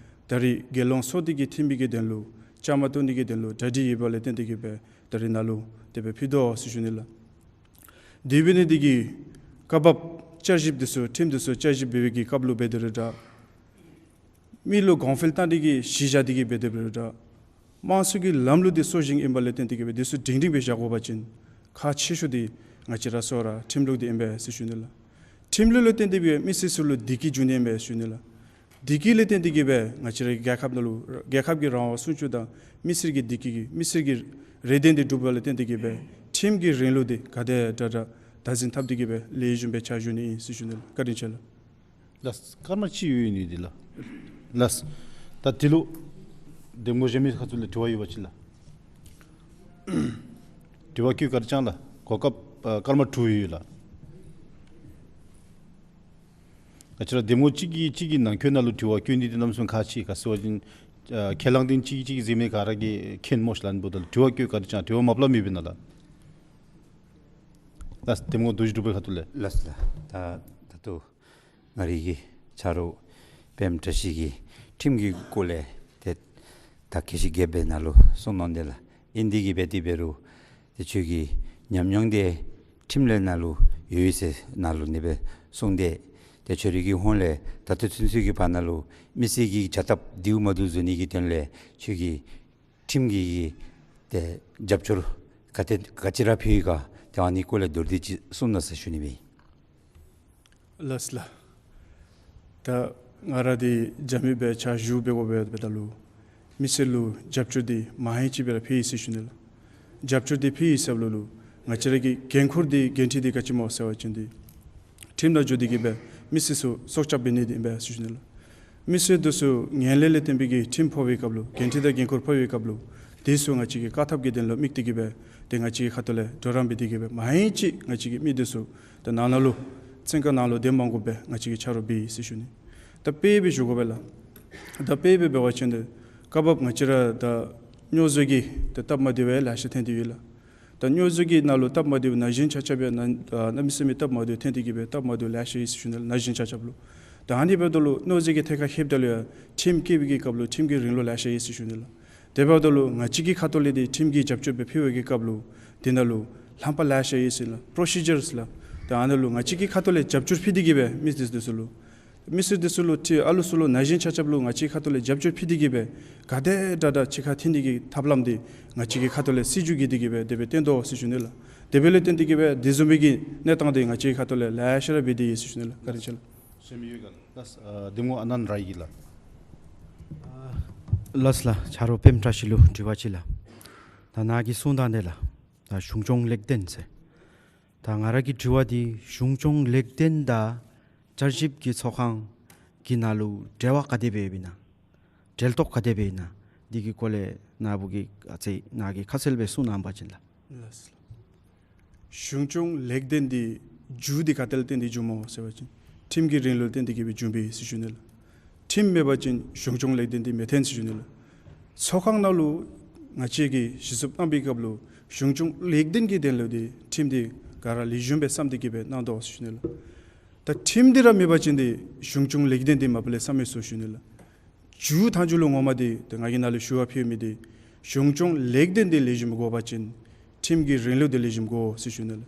ད་རེས་དགེ་སློང་ཚོགས་སྡེ་གི་འཐུས་མི་གི་དོན་ལུ་བཅའ་མར་གཏོགས་ནི་གི་དོན་ལུ་གྲ་སྒྲིག་ཡོདཔ་ལས་བརྟེན་ཏེ་གི་སྦེ་ད་རེས་ནཱ་ལུ་དེ་སྦེ་ཕུལ་དོ་ཟེར་ཞུ་ནི་ལགས། དེ་འབད་ནི་འདི་གིས་བཀའ་བབས་བསྐྱར་ཞིབ་འདི་ཚུ་ཁྲིམས་འདི་ཚུ་བསྐྱར་ཞིབ་འབད་བའི་གི་སྐབས་ལུ་འབད་དེ་ར་འདྲ། མི་ལུ་གོང་འཕེལ་བཏང་ནི་གི་གཞི་བཞག་སྟེ་གི་འབད་དེ་ར་འདྲ། དམངས་གཙོ་གི་ལམ་ལུགས་འདི་སྲོལ་ཞིང་ཨིནམ་ལས་བརྟེན་ཏེ་གི་འབད་འདི་ཚུ་སྒྲིང་སྒྲིང་སྦེ་བཞག་དགོ་པ་ཅིན་ཁག་ཆེ་ཤོས་འདི་ང་བཅས་ར་སོ་ར་ཁྲིམས་ལུགས་འདི་ཨིན་པས་ཟེར་ཞུ་ནི་ལགས། ཁྲིམས་ལུགས་ལུ་བརྟེན་ཏེ་འབད་མི་སེར་ཚུ་ལུ་བདེ་སྐྱིད་འབྱུང་ནི་ཨིན་པས་ཟེར་ཞུ་ནི་ལགས། བདེ་སྐྱིད་ལུ་བརྟེན་ཏེ་གི་སྦེ་ང་བཅས་རའི་རྒྱལ་ཁབ་ནང་ལུ་རྒྱལ་ཁབ་ཀྱི་རང་དབང་སྲུང་སྐྱོབ་དང་མི་སེར་གྱི་བདེ་སྐྱིད་ཀྱི་མི་སེར་གྱི་རེ་འདུན་འདི་སྒྲུབ་པ་ལུ་བརྟེན་ཏེ་གི་སྦེ་ཁྲིམས་ཀྱི་རིང་ལུགས་འདི་ག་དེ་དྲག་དྲག་བདག་འཛིན་འཐབ་སྟེ་གི་སྦེ་ལེགས་ཤོམ་སྦེ་ཕྱག་ཞུ་ནི་ཨིན་ཟེར་ཞུ་ནི་ལགས། བཀའ་དྲིན་ཆེ་ལགས། ལགས། སྐར་མ་གཅིག་ཡོད་ནི་འདི་ལགས། ལགས། ད་འདི་ལུ་གདམ་ངོ་གཞན་མི་ཁ་ཐུག་ལས་དྲི་བ་ཡོད་པ་ཅིན་ལགས། དྲི་བ་བཀོད་བཀའ་དྲིན་བསྐྱང་ལགས། གོ་སྐབས་ཨ་སྐར་མ་དྲུག་ཡོད་ལགས། ང་བཅས་ར་གདམ་ངོ་གཅིག་གིས་གཅིག་གི་ནང་འཁོད་ནང་ལུ་དྲི་བ་བཀོད་ནི་འདི་གནམ་མེད་ས་མེད་ཁག་ཆེ། ག་ཅི་ཟེར་བ་ཅིན་ཨ་ཁས་བླངས་འདི་གཅིག་གིས་གཅིག་གི་གཟིགས་མི་ག་ར་གིས་མཁྱེན་སྨོ་ཟེར་སླབ་ནི་འབདཝ་ད་ལུ་དྲི་བ་བཀོད་བཀའ་དྲིན་བསྐྱང་། དྲི་བ་མ་པ་ལས་མེད་པ་ཨིན་ན་ལགས། ལགས། གདམ་ངོ་རྡོ་རྗེ་འབྲུག་པའི་ཁ་ཐུག་ལས། ལགས་ལགས། ད་ད་ལྟོ་ང་རའི་གི་ཆ་རོགས་པདྨ་བཀྲ་ཤིས་ཀྱིས་ཁྲིམས་ཀྱི་སྐོར་ལས་ཏེ་ ད་ཁ་ཤས་རྒྱལཔོ་སྦེ་ནཱ་ལུ་གསུངས་གནང་དེས་ལགས། ཨིན་དེ་གིས་སྦེ་དེ་འབད་རུང་ཏེ་ཁྱོད་ཀྱི་ཉམས་མྱོང་དེ་ཁྲིམས་ལས་ནང་ལུ་ཡོད་ཟེར་ནཱ་ལུ་ཨ་ནི་སྦེ་གསུངས་དེས། ཏེ་ཁྱོད་རའི་གི་ཧོངས་ལས་ད་ལྟོ་ཚུན་ཚོད་ཀྱི་བར་ན་ལུ་མི་སེར་གྱི་བྱ་ཐབས་བདེཝ་མ་བདེཝ་བཟོ་ནི་གི་དོན་ལས་ཁྱོད་ཀྱིས་ཁྲིམས་ཀྱི་གི་ཏེ་རྒྱབ་སྐྱོར་ག་ཏེ་ག་ཅི་ར་ཕུལ་ཡི་ག། ཏེ་ཨ་ནི་སྐོར་ལས་མདོར་བསྡུས་ཅིག་གསུངས་གནང་ཟེར་ཞུ་ནི་ཨིན། ལགས་ལགས། ད་ང་ར་འདི་རྒྱབ་མི་སྦེ་ཕྱག་ཞུ་འབད་དགོ་པས་འབདཝ་ད་ལུ་མི་སེར་ལུ་རྒྱབ་སྐྱོར་འདི་མང་ཧེང་ཅིག་སྦེ་ར་ཕུལ་ཡི་ཟེར་ཞུ་ནི་ལགས། རྒྱབ་སྐྱོར་འདི་ཕུལ་ཡི་ཟེརཝ་ད་ལུ་ང་བཅས་ར་གི་འགན་ཁུར་འདི་འགན་འཁྲི་འདི་ག་ཅི་སྨོ་ཟེར་བ་ཅིན་འདི་ཁྲིམས་ནང་འགྱོ་སྟེ་གིས་སྦེ་མི་སེར་ཚུ་སྲོག་སྐྱབས་འབད་ནི་འདི་ཨིན་པས་ཟེར་ཞུ་ནི་ལགས། མི་སེར་འདི་ཚུ་ངན་ལྷད་ལས་བརྟེན་པའི་གི་ཁྲིམས་ཕོག་པའི་སྐབས་ལུ་འགན་འཁྲི་དང་འགན་ཁུར་ཕོག་པའི་སྐབས་ལུ་དེ་ཚུ་ང་བཅས་ཀྱིས་བཀག་ཐབས་ཀྱི་དོན་ལུ་དམིགས་ཏེ་གིས་སྦེ་ཏེ་ང་བཅས་ཀྱི་ཁ་ཐུག་ལས་གྲོགས་རམ་འབད་དེ་གིས་སྦེ་མང་ཧེང་ཅིག་ང་བཅས་ཀྱི་མི་འདི་ཚུ་ད་ནང་ན་ལུ་བཙོན་ཁང་ནང་ལུ་སྡོད་མ་དགོ་པར་ང་བཅས་ཀྱིས་ཆ་རོགས་འབད་ཡི་ཟེར་ཞུ་ནི། ད་དཔེ་སྦེ་ཞུ་དགོ་པས་ལགས། ད་དཔེ་སྦེ་འབད་བ་ཅིན་ཏེ་སྐབས་བབ་ང་བཅས་ར་ད་སྨྱོ་རྫས་ཀྱི་ད་སྟབས་མ་བདེཝ་ལེ་ཤ་ཐོན་ཏེ་ཡོད་ལགས། ད་སྨྱོ་རྫས་ཀྱི་ནང་ལུ་སྟབས་མ་བདེཝ་ན་གཞོན་ཆ་ཁྱབ་ཡང་ན་ཨ་གནམ་མེད་ས་མེད་སྟབས་མ་བདེཝ་ཐོན་ཏེ་གིས་སྦེ་སྟབས་མ་བདེཝ་ལེ་ཤ་ཡོད་ཟེར་ཞུ་ནི་ལགས། ན་གཞོན་ཆ་ཁྱབ་ལུ། ད་ཨ་ནི་འབདཝ་ད་ལུ་སྨྱོ་རྫས་ཀྱི་ཐད་ཁར་ལྷོདཔ་ད་ལུ་ཡང་ཁྲིམས་བཀལ་བའི་གི་སྐབས་ལུ་ཁྲིམས་ཀྱི་རིང་ལུགས་ལེ་ཤ་ཡོད་ཟེར་ཞུ་ནི་ལགས། དེ་འབདཝ་ད་ལུ་ང་བཅས་ཀྱི་ཁ་ཐུག་ལས་འདི་ཁྲིམས་ཀྱི་རྒྱབ་སྐྱོར་སྦེ་ཕུལ་བའི་གི་སྐབས་ལུ་དེ་ནང་ལུ་ལྷམ་པ་ལེ་ཤ་ཡོད་ཟེར་ལགས། པོརོ་སི་ཇརསི་ལགས། ད་ཨ་ནཱ་ལུ་ང་བཅས་ཀྱི་ཁ་ཐུག་ལས་རྒྱབ་སྐྱོར་ཕུལ་ཏེ་གིས་སྦེ་མི་སེར་འདི་ཚུ་ལུ་མི་སེར་འདི་ཚུ་ལུ་ཏེ་ཨ་ལུ་ཚུ་ལུ་ན་གཞོན་ཆ་ཁྱབ་ལུ་ང་བཅས་ཁ་ཐུག་ལས་རྒྱབ་སྐྱོར་ཕུལ་ཏེ་གིས་སྦེ་ག་དེ་དྲག་དྲག་ཕྱི་ཁར་འཐོན་ནི་གི་ཐབས་ལམ་འདི་ང་བཅས་ཀྱི་ཁ་ཐུག་ལས་སྲིད་བྱུས་བརྒྱུད་དེ་གིས་སྦེ་དེ་སྦེ་བཏོན་དོ་ཟེར་ཞུ་ནི་ལགས། དེ་འབདཝ་ལས་བརྟེན་ཏེ་གིས་སྦེ་དེ་བཟུམ་མའི་གི་གནས་སྟངས་འདི་ང་བཅས་ཁ་ཐུག་ལས་ལེ་ཤ་ར་འབད་དེ་ཡོད་ཟེར་ཞུ་ནི་ལགས། བཀའ་དྲིན་ཆེ་ལགས། ཞུ་མི་ཡོད་ག་ལགས། ལགས་ཨ་གདམ་ངོ་ཨ་ནན་ར་ཡེ་ལགས། ལགས་ལགས། ཆ་རོགས་པདྨ་བཀྲ་ཤིས་ལུ་དྲི་བ་ཅིག་ལགས། ད་ནཱ་གིས་གསུངས་དོ་བཟུམ་ལགས། ད་གཞུང་སྐྱོང་ལེགས་ལྡན་ཟེར། ད་ང་ར་གི་དྲི་བ་འདི་གཞུང་སྐྱོང་ལེགས་ལྡན་དང་བསྐྱར་ཞིབ་ཀྱི་ཚོགས་ཁང་གི་ནང་ལུ་འབྲེལ་བ་ག་དེ་སྦེ་ཡོདཔ་ཨིན་ན། འབྲེལ་གཏོགས་ག་དེ་སྦེ་ཨིན་ན། འདི་གི་སྐོར་ལས་ནཱ་བུ་གིས་ཨ་ཙི་ནཱ་གིས་ཁ་གསལ་སྦེ་གསུངས་གནང་བ་ཅིན་ལགས། ལགས་སོ། གཞུང་སྐྱོང་ལེགས་ལྡན་འདི་མཇུག་འདི་ག་ཏེ་ལས་བརྟེན་ཏེ་འགྱོཝ་སྨོ་ཟེར་བ་ཅིན་ཁྲིམས་ཀྱི་རིང་ལུགས་ལས་བརྟེན་ཏེ་གིས་སྦེ་འགྱོ་བས་ཟེར་ཞུ་ནི་ལགས། ཁྲིམས་མེད་པ་ཅིན་གཞུང་སྐྱོང་ལེགས་ལྡན་འདི་མི་ཐོན་ཟེར་ཞུ་ནི་ལགས། ཚོགས་ཁང་ནང་ལུ་ང་བཅས་ཀྱིས་ཞིབ་འཚོལ་གནང་བའི་སྐབས་ལུ་གཞུང་སྐྱོང་ལེགས་ལྡན་གྱི་དོན་ལུ་འདི་ཁྲིམས་འདི་ག་ར་ལེགས་ཤོམ་སྦེ་བསམ་སྟེ་གིས་སྦེ་གནང་དོ་ཟེར་ཞུ་ནི་ལགས། ད་ཁྲིམས་འདི་ར་མེད་པ་ཅིན་འདི་གཞུང་སྐྱོང་ལེགས་ལྡན་འདི་མ་པ་ལས་བསམ་མི་ཚུགས་ཟེར་ཞུ་ནི་ལགས། མཇུག་མཐའ་མཇུག་ལུ་ངོ་མ་འདི་ཏེ་ང་གིས་ནཱ་ལུ་ཞུ་བ་ཕུལ་མི་འདི་གཞུང་སྐྱོང་ལེགས་ལྡན་འདི་ལེགས་ཤོམ་དགོ་པ་ཅིན་ཁྲིམས་ཀྱི་རིང་ལུགས་འདི་ལེགས་ཤོམ་དགོ་ཟེར་ཞུ་ནི་ལགས།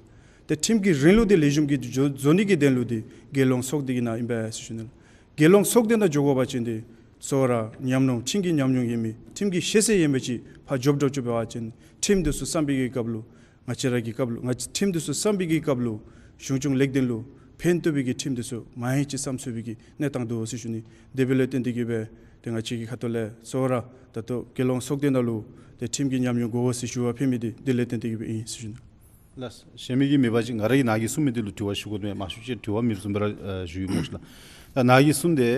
ཏེ་ཁྲིམས་ཀྱི་རིང་ལུགས་འདི་ལེགས་ཤོམ་གྱི་བཟོ་བཟོ་ནི་གི་དོན་ལུ་འདི་དགེ་སློང་ཚོགས་སྡེ་གི་ནང་ཨིན་པས་ཟེར་ཞུ་ནི་ལགས། དགེ་སློང་ཚོགས་སྡེ་ནང་འགྱོ་དགོ་པ་ཅིན་འདི་གཙོ་བོ་ར་ཉམས་མྱོང་ཁྲིམས་ཀྱི་ཉམས་མྱོང་ཡོད་མི་ཁྲིམས་ཀྱི་ཤེས་ཚད་ཡོད་མི་ཅིག་ཕར་འགྱོ་འགྱོཝ་ཅིག་འབད་བ་ཅིན་ཁྲིམས་འདི་ཚུ་བསམ་པའི་གི་སྐབས་ལུ་ང་བཅས་ར་གི་སྐབས་ལུ་ང་བཅས་ཁྲིམས་འདི་ཚུ་བསམ་པའི་གི་སྐབས་ལུ་གཞུང་སྐྱོང་ལེགས་ལྡན་ལུ་ཕན་ཐོགས་པའི་གི་ཁྲིམས་འདི་ཚུ་མང་ཧེང་ཅིག་བསམ་ཚུགས་པའི་གི་གནས་སྟངས་འདུག་ཟེར་ཞུ་ནི། དེ་འབདཝ་ལས་བརྟེན་ཏེ་གིས་སྦེ་ཏེ་ང་བཅས་ཀྱི་ཁ་ཐུག་ལས་གཙོ་བོ་ར་ད་ལྟོ་དགེ་སློང་ཚོགས་སྡེ་ནང་ལུ་ཏེ་ཁྲིམས་ཀྱི་ཉམས་མྱོང་དགོ་ཟེར་ཞུ་བ་ཕུལ་མི་འདི་དེ་ལས་བརྟེན་ཏེ་གིས་སྦེ་ཨིན་ཟེར་ཞུ་ནི། ལགས། གཞན་མི་གིས་མེད་པ་ཅིན་ང་ར་གིས་ནཱ་གིས་གསུངས་མི་འདི་ལུ་དྲི་བ་ཞུ་དགོ་དོ་མས། མང་ཤོས་ཅིག་དྲི་བ་མེདཔ་བཟུམ་སྦེ་ར་ཨ་ཞུ་ཡི་སྨོ་ལགས། ད་ནཱ་གིས་གསུངས་ཏེ་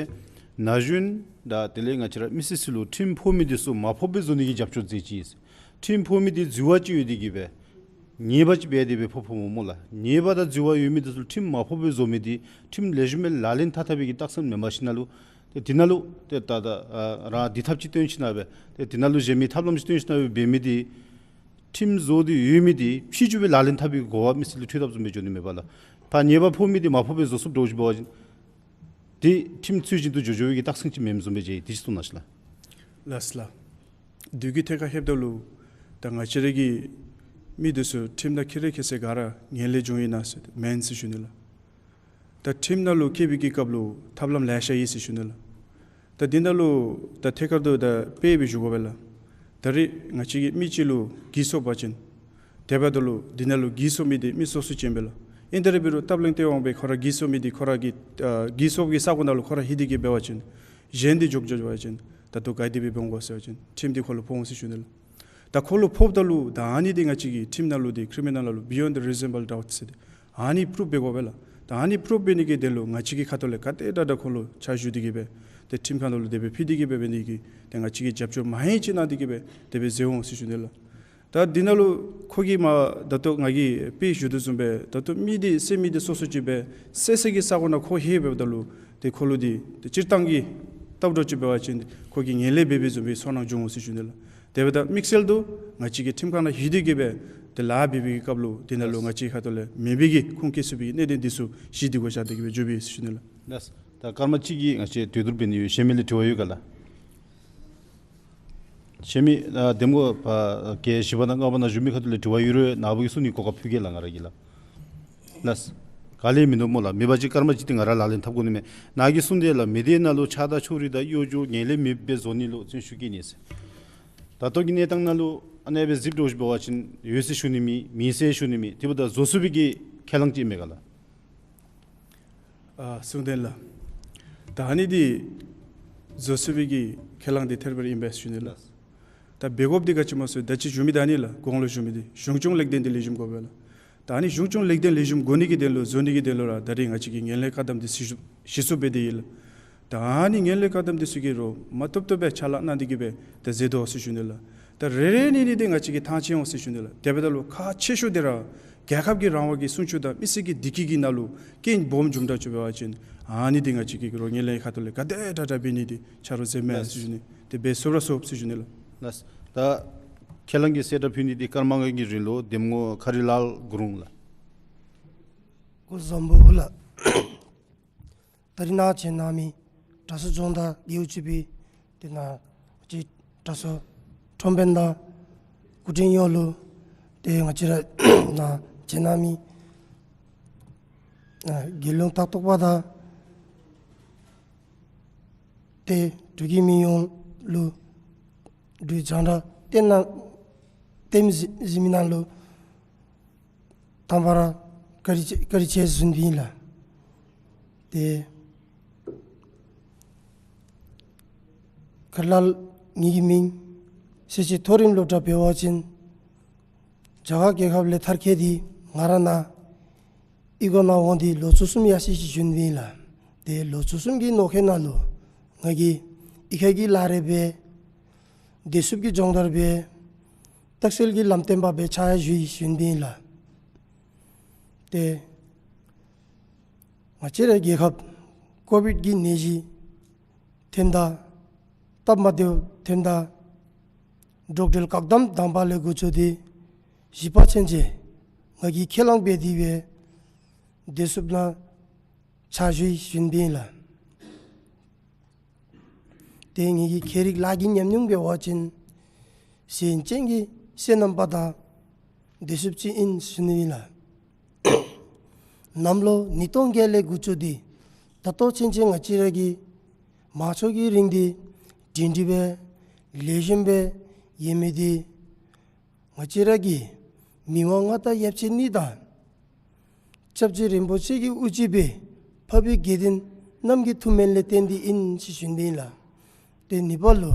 ན་གཞོན་དང་དེ་ལས་ང་བཅས་ར་མི་སེར་ཚུ་ལུ་ཁྲིམས་ཕོག་མི་འདི་ཚུ་མ་ཕོགཔ་སྦེ་བཟོ་ནི་གི་རྒྱབ་སྐྱོར་མཛད་ཅི། ཁྲིམས་ཕོག་མི་འདི་འཛོལ་བ་ཅིག་ཡོད་དེ་གིས་སྦེ་ཉེས་པ་ཅིག་འབད་དེ་སྦེ་ཕོག་ཕོགཔ་སྨོ་ལགས། ཉེས་པ་དང་འཛོལ་བ་ཡོད་མི་འདི་ཚུ་ཁྲིམས་མ་ཕོགཔ་སྦེ་བཟོ་མི་འདི་ཁྲིམས་ལེགས་ཤོམ་སྦེ་ལག་ལེན་འཐབ་འཐབ་པའི་གི་རྟགས་མཚན་མེན་པར་ཞིནམ་ལས་ཏེ་དེ་ནང་ལུ་ཏེ་ད་ད་ཨ་རང་འདི་ཐབས་ཅིག་སྟོན་ཞིནམ་སྦེ་ཏེ་དེ་ནང་ལུ་གཞན་མི་ཐབས་ལམ་ཅིག་སྟོན་ཞིནམ་སྦེ་འབད་མི་འདི་ཁྲིམས་བཟོ་སྟེ་ཡོད་མི་འདི་ཕྱི་འགྱུར་སྦེ་ལག་ལེན་འཐབ་པའི་གོ་བ་མི་སེར་ལུ་འཕྲོད་དཔ་བཟུམ་སྦེ་འགྱོ་ནི་མས་པ་ལགས། ཕར་ཉེས་པ་ཕོག་མི་འདི་མ་ཕོགཔ་སྦེ་བཟོ་ཚུགསཔ་འདྲཝ་ཅིག་འབད་བ་ཅིན་ཏེ་ཁྲིམས་ཚུལ་བཞིན་དུ་འགྱོ་འགྱོ་བའི་གི་རྟགས་མཚན་ཅིག་མེནམ་བཟུམ་སྦེ་མཇལ་ཡི། དེ་ཅིག་གསུང་གནང་ཤིག་ལགས། ལགས་སོ་ལགས། དུས་ཀྱི་ཐད་ཁར་ལྷོདཔ་ད་ལུ་ད་ང་བཅས་ར་གི་མི་འདི་ཚུ་ཁྲིམས་དང་འཁྱེར་རེ་འཁྱེར་སའི་སྒང་ར་ངན་ལྷད་འབྱུང་ཡི་ན་ཟེར་མེན་ཟེར་ཞུ་ནི་ལགས། ད་ཁྲིམས་ནང་ལུ་འཁྱེར་བའི་གི་སྐབས་ལུ་ཐབས་ལམ་ལེ་ཤ་ཡོད་ཟེར་ཞུ་ནི་ལགས། ད་འདི་ནང་ལུ་ད་ཐད་ཀར་དུ་ད་དཔེ་སྦེ་ཞུ་དགོ་པས་ལགས། ད་རེས་ང་བཅས་ཀྱིས་མི་ཅིག་ལུ་གུས་སོང་པ་ཅིན་དེ་འབདཝ་ད་ལུ་འདི་ནང་ལུ་གུས་སོང་མི་འདི་མི་སོ་སོ་ཅིག་ཨིན་པས་ལགས། ཨིན་ཏེ་ར་འབད་རུང་སྟབས་ལེགས་སྟེས་དབང་སྦེ་ཁོ་ར་གུས་སོང་མི་འདི་ཁོ་ར་གི་ཨ་གུས་སོང་གི་ས་གོ་ནང་ལུ་ཁོ་ར་ལྷོད་དེ་གིས་འབད་བ་ཅིན་གཞན་འདི་འགྱོ་འགྱོ་བ་ཅིན་ད་ལྟོ་ག་དེ་སྦེ་འབད་འོང་ག་ཟེར་བ་ཅིན་ཁྲིམས་འདི་ཁོ་ལུ་ཕོག་འོང་ཟེར་ཞུ་ནི་ལགས། ད་ཁོ་ལུ་ཕོགཔ་ད་ལུ་ད་ཨ་ནི་འདི་ང་བཅས་ཀྱི་ཁྲིམས་ནང་ལུ་འདི་ཁི་རི་མི་ནཱལ་ནང་ལུ་beyond reasonable doubt ཟེར་ཏེ་ཨ་ནི་པུ་རུབ་འབད་དགོ་པས་ལགས། ད་ཨ་ནི་པུ་རུབ་འབད་ནི་གི་དོན་ལུ་ང་བཅས་ཀྱི་ཁ་ཐུག་ལས་ག་དེ་དྲག་དྲག་ཁོ་ལུ་ཕྱག་ཞུ་སྟེ་གིས་སྦེ་ཏེ་ཁྲིམས་ཁང་ནང་ལུ་དེ་སྦེ་ཕུལ་ཏེ་གིས་སྦེ་འབད་ནི་གི་ཏེ་ང་བཅས་ཀྱིས་རྒྱབ་སྐྱོར་མང་ཧེང་ཅིག་གནང་སྟེ་གིས་སྦེ་དེ་སྦེ་མཛད་འོང་ཟེར་ཞུ་ནི་ལགས། ད་འདི་ནང་ལུ་ཁོ་གིས་མ་ད་ལྟོ་ང་གིས་དཔེ་ཞུ་དོ་བཟུམ་སྦེ་ད་ལྟོ་མི་འདི་བསད་མི་འདི་སོ་སོ་ཅིག་སྦེ་བསད་ས་གི་ས་གོ་ནང་ཁོ་ལྷོད་འབདཝ་ད་ལུ་ཏེ་ཁོ་ལུ་འདི་ཏེ་སྤྱིར་བཏང་གི་སྟབས་འདྲཝ་ཅིག་འབད་བ་ཅིན་ཁོ་གིས་ངན་ལྷད་འབད་འབདཝ་བཟུམ་སྦེ་ཚོར་སྣང་འབྱུང་འོང་ཟེར་ཞུ་ནི་ལགས། དེ་འབདཝ་ད་དམིགས་བསལ་དུ་ང་བཅས་ཀྱིས་ཁྲིམས་ཁང་ནང་ལྷོད་དེ་གིས་སྦེ་ཏེ་ལཱ་འབད་བའི་གི་སྐབས་ལུ་དེ་ནང་ལུ་ང་བཅས་ཁ་ཐུག་ལས་མེད་པའི་གི་ཁུངས་སྐྱེལ་ཚུགས་པའི་གནད་དོན་འདི་ཚུ་གཞི་འདི་གུ་བཞག་སྟེ་གིས་སྦེ་འགྱོ་བས་ཟེར་ཞུ་ནི་ལགས། ལགས། ད་སྐར་མ་གཅིག་གི་ང་བཅས་གྲོས་བསྡུར་འབད་ནི་ཡོད། གཞན་མི་ལས་དྲི་བ་ཡོད་ག་ལགས། ཤེས་མི་ཨ་འདེམས་ངོ་པ་གི་བཞི་པ་དང་ལྔ་པ་ནང་བཞུགས་མི་ཁ་ཐུག་ལས་དྲི་བ་ཡོད་རུང་ནཱ་བུ་གིས་གསུང་ནི་གོ་སྐབས་ཕུལ་གེ་ལགས། ང་ར་གིས་ལགས། ལགས། ག་ལས་མི་འདུག་སྨོ་ལགས། མེད་པ་ཅིན་སྐར་མ་གཅིག་དེ་ང་ར་ལག་ལེན་འཐབ་དགོ་ནི་མས། ནཱ་གིས་གསུངས་དེ་ལགས། མི་སྡེ་ནང་ལུ་ཆགས་སྡང་ཕྱོགས་རིས་དང་གཡོ་སྒྱུ་ངན་ལྷད་མེདཔ་སྦེ་བཟོ་ནི་ལུ་བརྩོན་ཤུགས་བསྐྱེད་ནི་ཟེར། ད་ལྟོ་གི་གནས་སྟངས་ནང་ལུ་ཨ་ནེ་སྦེ་གཟིགསཔ་འདྲཝ་ཅིག་འབད་བ་ཅིན་ཡོད་ཟེར་ཞུ་ནི་མེད། མེད་ཟེར་ཞུ་ནི་མེད། དེ་འབདཝ་ད་བཟོ་ཚུགས་པའི་གི་ཁས་བླངས་ཅིག་ཨིན་མས་ག་ལགས། ཨ་གསུང་དོན་ལགས། ད་ཨ་ནི་འདི་བཟོ་ཚུགས་པའི་གི་ཁས་བླངས་འདི་ཐད་རི་བ་རི་ཨིན་པས་ཞུ་ནི་ལགས། ད་འབད་དགོཔ་འདི་ག་ཅི་སྨོ་ཟེར་ད་ཅི་ཞུ་མི་ད་ཨ་ནི་ལགས། གོང་ལུ་ཞུ་མི་འདི་གཞུང་སྐྱོང་ལེགས་ལྡན་འདི་ལེགས་ཤོམ་དགོ་པས་ལགས། ད་ཨ་ནི་གཞུང་སྐྱོང་ལེགས་ལྡན་ལེགས་ཤོམ་དགོ་ནི་གི་དོན་ལུ་བཟོ་ནི་གི་དོན་ལུ་ར་ད་རིས་ང་བཅས་ཀྱིས་ངན་ལྷད་བཀག་སྡོམ་འདི་གཞི་གཞི་བཙུགས་འབད་དེ་ཡོད་ལགས། ད་ཨ་ནི་ངན་ལྷད་བཀག་སྡོམ་འདི་ཚུ་གི་རོགས་མ་ཐོབ་ཐོབ་སྦེ་ཕྱག་ལཱ་གནང་སྟེ་གི་སྦེ་ད་མཛད་དོ་ཟེར་ཞུ་ནི་ལགས། ད་རེ་རེ་ནི་ནི་འདི་ང་བཅས་ཀྱིས་ཐང་ཆད་འོང་ཟེར་ཞུ་ནི་ལགས། དེ་འབདཝ་ད་ལུ་ཁག་ཆེ་ཤོས་འདི་ར་རྒྱལ་ཁབ་ཀྱི་རང་དབང་གི་སྲུང་སྐྱོབ་དང་མི་སེར་གྱི་བདེ་སྐྱིད་ཀྱི་ནང་ལུ་རྐྱེན་སྦོམ་འབྱུངམ་འདྲཝ་ཅིག་འབད་བ་ཅིན་ཨ་ནི་འདི་ང་བཅས་ཀྱིས་རོགས་ངན་ལྷད་ཁ་ཐུག་ལས་ག་དེ་དྲག་དྲག་འབད་ནི་འདི་ཆ་རོགས་མཛདཔ་མས་ཟེར་ཞུ་ནི། དེ་སྦེ་སོང་ར་སོངམ་ཟེར་ཞུ་ནི་ལགས། ལགས། ད་ཁས་བླངས་ཀྱི་གསལ་བསྒྲགས་ཕུལ་ནི་འདི་སྐར་མ་ལྔ་གི་རིང་ལུ་འདེམས་ངོ་མཁའ་རི་ལཱལ་གུ་རུང་ལགས། སྐུ་གཟུགས་བཟང་པོ་ལགས། ད་རིས་ནཱ་བྱོན་གནང་མི་དྲག་ཤོས་རྫོང་བདག་དགེ་འོས་ཅིག་སྦེ་དེ་ནང་ཅིག་དྲག་ཤོས་ཁྲོམ་དཔོན་དང་སྐུ་མགྲོན་ཡོངས་ལུ་ཏེ་ང་བཅས་ར་ནཱ་བྱོན་གནང་མི་ཨ་རྒྱལ་ཡོངས་ལྟ་རྟོག་པ་དང་ཏེ་འབྲུག་གི་མི་ཡོངས་ལུ་འབྲུག་རྒྱང་བསྒྲགས་ལྟདམོ་ལྟདམོ་གཟིགས་མི་ནང་ལུ་དང་པ་ར་བཀའ་དྲིན་བཀའ་དྲིན་ཆེ་ཟེར་ཞུ་ནི་ཨིན་ལགས། ཏེ་མཁའ་རི་ལཱལ་ངེ་གི་མིང་ཟེར་ཅིག་མཐོ་རིམ་སློབ་གྲྭ་འབད་བ་ཅིན་རྒྱ་གར་རྒྱལ་ཁབ་ལས་མཐར་འཁྱོལ་ཏེ་ང་ར་ནཱ་ཨི་ཁོ་ནང་འོང་སྟེ་ལོ་བཅུ་གསུམ་ཡར་སོ་ཡི་ཟེར་ཞུ་ནི་ཨིན་ལགས། ཏེ་ལོ་བཅུ་གསུམ་གྱི་ནང་འཁོད་ནང་ལུ་ང་གིས་ཨི་ཁ་གི་ལཱ་རེ་འབད། བདེ་སྲུངཔ་གི་སྦྱོང་བརྡར་འབད། རྟགས་གསལ་གྱི་ལམ་སྟོན་པ་སྦེ་ཕྱག་ཞུ་ཡི་ཟེར་ཞུ་ནི་ཨིན་ལགས། ཏེ་ང་བཅས་རའི་རྒྱལ་ཁབ་ཀོ་བིཌ་ཀྱི་ནད་གཞི་ཐོནམ་ད་སྟབས་མ་བདེཝ་ཐོནམ་ད་འགྲོགས་འབྲེལ་བཀག་སྡོམ་དང་པ་ལས་འགོ་བཙུགས་ཏེ་བཞི་པ་ཚུན་ཚོད་ང་གིས་ཁས་བླངས་འབད་དེ་སྦེ་བདེ་སྲུངཔ་ནང་ཕྱག་ཞུ་ཡི་ཟེར་ཞུ་ནི་ཨིན་ལགས། ཏེ་ངེ་གི་ཁྱད་རིག་ལཱ་གི་ཉམས་མྱོང་འབད་བ་ཅིན་གཞན་ཅན་གྱི་སོ་ནམ་པ་དང་བདེ་སྲུངཔ་ཅིག་ཨིན་ཟེར་ཞུ་ནི་ཨིན་ལགས། གནམ་ལོ་ཉིས་སྟོང་བརྒྱད་ལས་འགོ་བཙུགས་ཏེ་ད་ལྟོ་ཚུན་ཚོད་ང་བཅས་ར་གི་མང་ཚོགས་ཀྱི་རིང་འདི་སྒྲིང་སྒྲི་སྦེ་ལེགས་ཤོམ་སྦེ་ཡོད་མི་འདི་ང་བཅས་ར་གི་མི་དབང་མངའ་བདག་ཡབ་ཆེན་གཉིས་དང་སྐྱབས་རྗེ་རིན་པོ་ཆེ་གི་དབུ་ཁྲིད་སྦེ་འཕགས་པའི་དགེ་འདུན་རྣམས་ཀྱི་ཐུགས་སྨོན་ལས་བརྟེན་ཏེ་ཨིན་ཟེར་ཞུ་ནི་ཨིན་ལགས། ཏེ་གཉིས་པ་ལུ་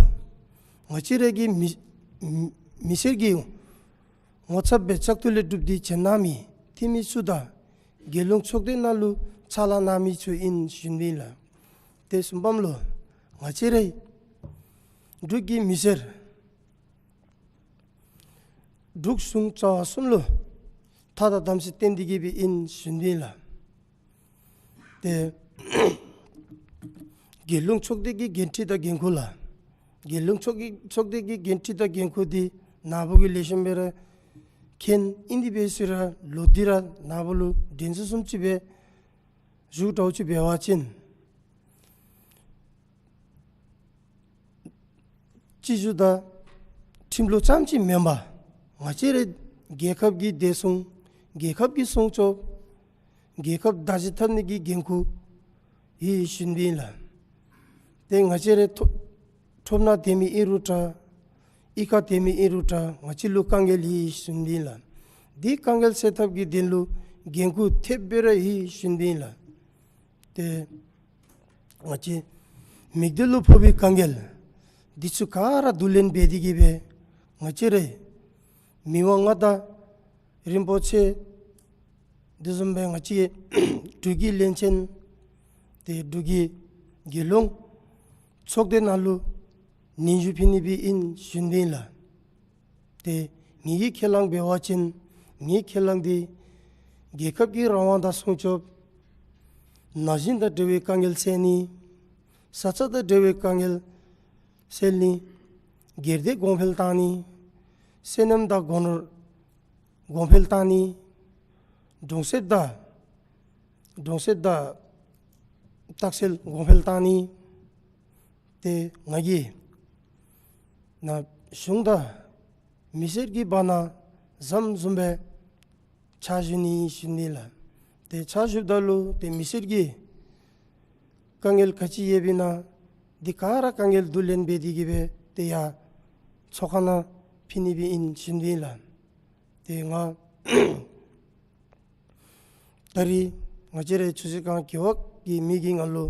ང་བཅས་ར་གི་མི་མི་སེར་གྱི་ངོ་ཚབ་སྦེ་བཙག་འཐུ་ལས་གྲུབ་སྟེ་བྱོན་གནང་མི་འཐུས་མི་ཚུ་དང་རྒྱལ་ཡོངས་ཚོགས་སྡེ་ནང་ལུ་ཕྱག་ལཱ་གནང་མི་ཚུ་ཨིན་ཟེར་ཞུ་ནི་ཨིན་ལགས། ཏེ་གསུམ་པམ་ལུ་ང་བཅས་རའི་འབྲུག་གི་མི་སེར་འབྲུག་གཞུང་རྩ་བ་གསུམ་ལུ་ཐ་དང་དམ་ཚིག་བསྟེན་ཏེ་གི་སྦེ་ཨིན་ཟེར་ཞུ་ནི་ཨིན་ལགས། ཏེ་རྒྱལ་ཡོངས་ཚོགས་སྡེ་གི་འགན་འཁྲི་དང་འགན་ཁུར་ལགས། རྒྱལ་ཡོངས་ཚོགས་ཀྱི་ཚོགས་སྡེ་གི་འགན་འཁྲི་དང་འགན་ཁུར་འདི་ནཱ་བུ་གིས་ལེགས་ཤོམ་སྦེ་ར་མཁྱེན། ཨིན་དེ་འབད་ཟེར་ར་ལོག་སྟེ་ར་ནཱ་བུ་ལུ་དྲན་གསོ་བཟུམ་ཅིག་སྦེ་ཞུ་དོ་ཅིག་འབད་བ་ཅིན་སྤྱི་ཚོགས་དང་ཁྲིམས་ལུགས་ཙམ་ཅིག་མེན་པར་ང་བཅས་རའི་རྒྱལ་ཁབ་ཀྱི་བདེ་སྲུང་རྒྱལ་ཁབ་ཀྱི་སྲུང་སྐྱོབ་རྒྱལ་ཁབ་བདག་འཛིན་འཐབ་ནི་གི་འགན་ཁུར་ཡོད་ཟེར་ཞུ་ནི་ཨིན་ལགས། ཏེ་ང་བཅས་རའི་ཐོ་ཁྲོམ་ནང་སྡོད་མི་ཨིན་རུང་འདྲ། གཡུས་ཁར་སྡོད་མི་ཨིན་རུང་འདྲ། ང་བཅས་ལུ་དཀའ་ངལ་ཡོད་ཟེར་ཞུ་ནི་ཨིན་ལགས། འདི་དཀའ་ངལ་སེལ་ཐབས་ཀྱི་དོན་ལུ་འགན་ཁུར་ཐེབས་སྦེ་ར་ཡོད་ཟེར་ཞུ་ནི་ཨིན་ལགས། ཏེ་ང་བཅས་མིག་ཏོ་ལུ་ཕོག་པའི་དཀའ་ངལ་འདི་ཚུ་ག་ར་བསྡུ་ལེན་འབད་དེ་གི་སྦེ་ང་བཅས་རའི་མི་དབང་མངའ་བདག་རིན་པོ་ཆེ་དེ་བཟུམ་སྦེ་ང་བཅས་འབྲུག་གི་བློན་ཆེན་ཏེ་འབྲུག་གི་རྒྱལ་ཡོངས་ཚོགས་སྡེ་ནང་ལུ་ནན་ཞུ་ཕུལ་ནི་སྦེ་ཨིན་ཞུ་ནི་ཨིན་ལགས། ཏེ་ངེ་གི་ཁས་བླངས་འབད་བ་ཅིན་ངེའི་ཁས་བླངས་འདི་རྒྱལ་ཁབ་ཀྱི་རང་དབང་དང་སྲུང་སྐྱོབ་ན་གཞོན་དང་འབྲེལ་བའི་དཀའ་ངལ་སེལ་ནི། ས་ཆ་དང་འབྲེལ་བའི་དཀའ་ངལ་སེལ་ནི། སྒེར་སྡེ་གོང་འཕེལ་བཏང་ནི། སོ་ནམ་དང་སྒོ་ནོར་གོང་འཕེལ་བཏང་ནི། གྲོང་གསེབ་དང་གྲོང་གསེབ་དང་རྟགས་གསལ་གོང་འཕེལ་བཏང་ནི། ཏེ་ང་གིས་ནཱ་ གཞུང་དང་མི་སེར་གྱི་བར་ན་ཟམ་བཟུམ་སྦེ་ཕྱག་ཞུ་ནི་ཨིན་ཞུ་ནི་ལགས། ཏེ་ཕྱག་ཞུཝ་ད་ལུ་ཏེ་མི་སེར་གྱི་དཀའ་ངལ་ག་ཅི་ཡོདཔ་ཨིན་ན་འདི་ག་ར་དཀའ་ངལ་བསྡུ་ལེན་འབད་དེ་གི་སྦེ་ཏེ་ཡར་ཚོགས་ཁང་ནང་ཕུལ་ནི་སྦེ་ཨིན་ཞུ་ནི་ལགས། ཏེ་ང་ད་རིས་ང་བཅས་རའི་ཆུ་བཞི་སྒང་རྒེད་འོག་གི་མི་གིས་ང་ལུ་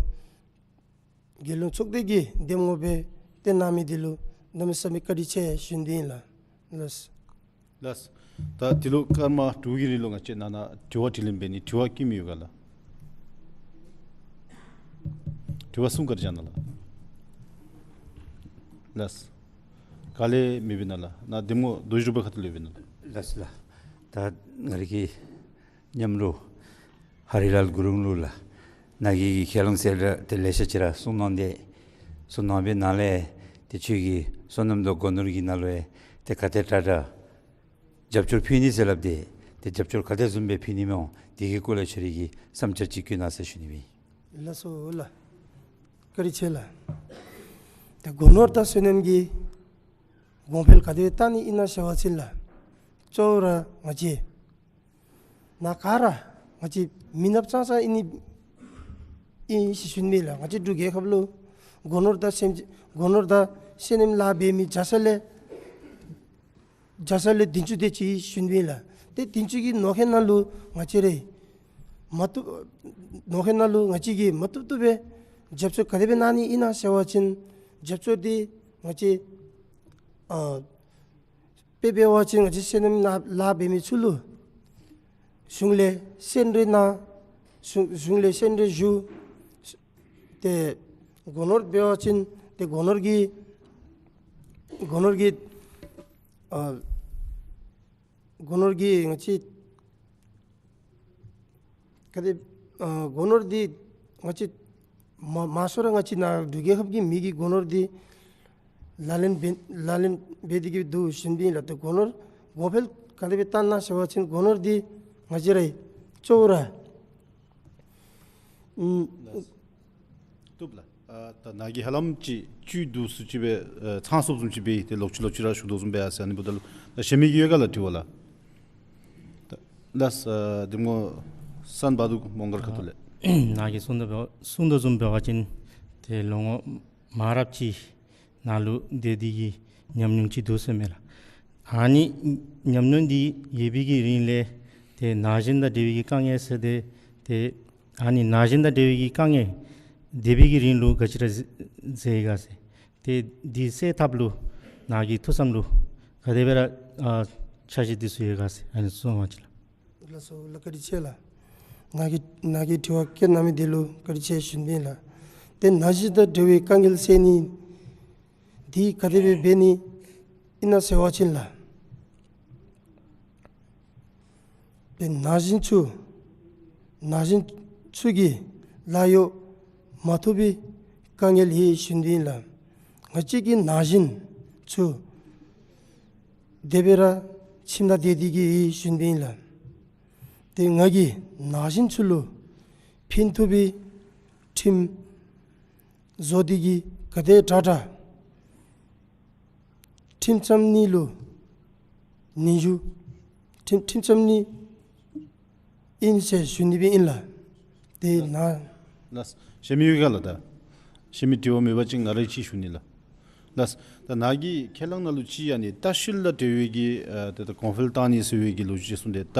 རྒྱལ་ཡོངས་ཚོགས་སྡེ་གི་འདེམས་ངོ་སྦེ་བཏོན་གནང་མི་འདི་ལུ་གནམ་མེད་ས་མེད་བཀའ་དྲིན་ཆེ་ཞུ་ནི་ཨིན་ལགས། ལགས། ལགས། ད་འདི་ལུ་སྐར་མ་དྲུག་གི་རིང་ལུ་ང་བཅས་ནང་ན་དྲི་བ་དྲིས་ལན་འབད་ནི། དྲི་བ་བཀོད་མི་ཡོད་ག་ལགས། དྲི་བ་གསུམ་བཀའ་དྲིན་བསྐྱང་གནང་ལགས། ལགས། ག་ལས་མེད་པས་ན་ལགས། ནཱ་འདེམས་ངོ་རྡོ་རྗེ་གྲུབ་པའི་ཁ་ཐུག་ལས་འབད་ན་ལགས། ལགས་ལགས། ད་ང་རའི་གི་མཉམ་རོགས་ཧ་རི་ལཱལ་གུ་རུང་ལུ་ལགས། ནཱ་གིས་ཁས་བླངས་ཟེར་ར་ཏེ་ལེ་ཤ་ཅིག་ར་གསུངས་གནང་སྟེ་གསུངས་གནང་བའི་ནང་ལས་ཏེ་ཁྱོད་ཀྱིས་སོ་ནམ་དང་སྒོ་ནོར་གྱི་ནང་ལུ་ཡང་ཏེ་ག་དེ་དྲག་དྲག་རྒྱབ་སྐྱོར་ཕུལ་ནི་ཟེར་སླབ་སྟེ་ཏེ་རྒྱབ་སྐྱོར་ག་དེ་བཟུམ་སྦེ་ཕུལ་ནི་སྨོ། དེ་གི་སྐོར་ལས་ཁྱོད་རའི་གི་བསམ་འཆར་ཅིག་བཀོད་གནང་ཟེར་ཞུ་ནི་ཨིན། ལགས་སོ་ལགས། བཀའ་དྲིན་ཆེ་ལགས། ཏེ་སྒོ་ནོར་དང་སོ་ནམ་གྱི་གོང་འཕེལ་ག་དེ་སྦེ་བཏང་ནི་ཨིན་ན་ཟེར་བ་ཅིན་ལགས། གཙོ་བོ་ར་ང་བཅས་ནཱ་ག་ར་ང་བཅས་མི་ནགཔ་ཙང་ཙང་ཨིན་ནི་ཨིན་ཞུ་ནི་ལགས། ང་བཅས་འབྲུག་རྒྱལ་ཁབ་ལུ་སྒོ་ནོར་དང་སེམས་སྒོ་ནོར་དང་སོ་ནམ་ལཱ་འབད་མི་རྒྱ་ཆེ་ལས་རྒྱ་ཆེ་ལས་བདུན་ཅུ་དེ་ཅིག་ཞུ་ནི་ལགས། ཏེ་བདུན་ཅུ་གི་ནང་འཁོད་ནང་ལུ་ང་བཅས་ར་མ་བཏུབ་ནང་འཁོད་ནང་ལུ་ང་བཅས་ཀྱིས་མ་བཏུབ་བཏུབ་སྦེ་རྒྱབ་སྐྱོར་ག་དེ་སྦེ་གནང་ནི་ཨིན་ན་ཟེར་བ་ཅིན་རྒྱབ་སྐྱོར་འདི་ང་བཅས་ཨ་དཔེ་འབད་བ་ཅིན་ང་བཅས་སོ་ནམ་ལཱ་ལཱ་འབད་མི་ཚུ་ལུ་གཞུང་ལས་སེམས་ཁྲལ་གནང་གཞུང་གཞུང་ལས་སེམས་ཁྲལ་ཞུ། ཏེ་སྒོ་ནོར་འབད་བ་ཅིན་ཏེ་སྒོ་ནོར་གྱི་སྒོ་ནོར་གྱི་ཨ་སྒོ་ནོར་གྱི་ང་བཅས་ག་དེ་ཨ་སྒོ་ནོར་འདི་ང་བཅས་མ་མང་ཤོས་ར་ང་བཅས་ནཱ་འབྲུག་རྒྱལ་ཁབ་ཀྱི་མི་གིས་སྒོ་ནོར་འདི་ལག་ལེན་འབད་ལག་ལེན་འབད་དེ་གི་འདུག་ཞུ་ནི་ལགས། ཏེ་སྒོ་ནོར་གོང་འཕེལ་ག་དེ་སྦེ་བཏང་ན་ཟེར་བ་ཅིན་སྒོ་ནོར་འདི་ང་བཅས་ར་གཙོ་བོ་ར་ཨུམ་བཏུབ་ལགས། ཨ་ད་ནཱ་གིས་ཧ་ལམ་ཅིག་བཅུད་བསྡུ་སུ་ཅིག་སྦེ་ཨ་ཚང་སོངམ་བཟུམ་ཅིག་སྦེ་ཏེ་ལོག་ཅི་ལོག་ཅི་ར་ཞུ་དོ་བཟུམ་སྦེ་ཡར་སོང་ནི་འབདཝ་ད་ལུ་ད་གཞན་མི་གི་ཡོད་ག་ལགས་དྲི་བ་ལགས། ད་ལགས་ཨ་འདེམས་ངོ་སན་བ་དུ་མོང་སྒར་ཁ་ཐུག་ལས། ནཱ་གིས་གསུངས་དོ་བཟུམ་གསུངས་དོ་བཟུམ་འབད་བ་ཅིན་ཏེ་ལོ་ངོ་མང་རབས་ཅིག་ནཱ་ལུ་སྡོད་དེ་གི་ཉམས་མྱོང་ཅིག་འདུག་ཟེར་མས་ལགས། ཨ་ནི་ཉམས་མྱོང་འདི་ཡོད་པའི་གི་རིང་ལས་ཏེ་ན་གཞོན་དང་འབྲེལ་བའི་གི་དཀའ་ངལ་ཟེར་ཏེ་ཏེ་ཨ་ནི་ན་གཞོན་དང་འབྲེལ་བའི་གི་དཀའ་ངལ་འདས་པའི་གི་རིང་ལུ་ག་ཅི་ར་མཛད་ཡི་ག་ཟེར། ཏེ་འདི་སེལ་ཐབས་ལུ་ནཱ་གི་ཐུགས་བསམ་ལུ་ག་དེ་སྦེ་ར་ཨ་འཆར་གཞི་འདི་ཚུ་ཡོད་ག་ཟེར་ཨ་ནི་གསུངས་པ་ཅིན་ལགས། ལགས་སོ་ལགས། བཀའ་དྲིན་ཆེ་ལགས། ནཱ་གི་ནཱ་གི་དྲི་བ་བཀོད་གནང་མི་འདི་ལུ་བཀའ་དྲིན་ཆེ་ཞུ་ནི་ལགས། ཏེ་ན་གཞོན་དང་འབྲེལ་བའི་དཀའ་ངལ་སེལ་ནི་འདི་ག་དེ་སྦེ་འབད་ནི་ཨིན་ན་ཟེར་བ་ཅིན་ལགས། ཏེ་ན་གཞོན་ཚུ་ན་གཞོན་ཚུ་གིས་ལཱ་གཡོག་མ་ཐོབ་པའི་དཀའ་ངལ་ཡོད་ཞུ་ནི་ཨིན་ལགས། ང་བཅས་ཀྱི་ན་གཞོན་ཚུ་དེ་སྦེ་ར་ཁྱིམ་ནང་སྡོད་དེ་གི་ཡོད་ཞུ་ནི་ཨིན་ལགས། ཏེ་ང་གིས་ན་གཞོན་ཚུ་ལུ་ཕན་ཐོགས་པའི་ཁྲིམས་བཟོ་སྟེ་གི་ག་དེ་དྲག་དྲག་ཁྲིམས་བརྩམ་ནི་ལུ་ནུས་ཤུགས་ཁྲིམས་ཁྲིམས་བརྩམ་ནི་ཨིན་ཟེར་ཞུ་ནི་སྦེ་ཨིན་ལགས། ཏེ་ནཱ་ལགས། གཞན་མི་ཡོད་ག་ལགས། ད་གཞན་མི་དྲི་བ་མེད་པ་ཅིན་ང་ར་ཅིག་ཞུ་ནི་ལགས། ལགས། ད་ནཱ་གི་ཁས་བླངས་ནང་ལུ་ཅིག་ཨ་ནི་ལྟ་བཤལ་དང་འབྲེལ་བའི་གི་ཨ་ཏེ་ད་གོང་འཕེལ་བཏང་ནི་ཟེར་བའི་གི་ལོ་རྒྱུས་ཅིག་གསུངས་ཏེ་ད་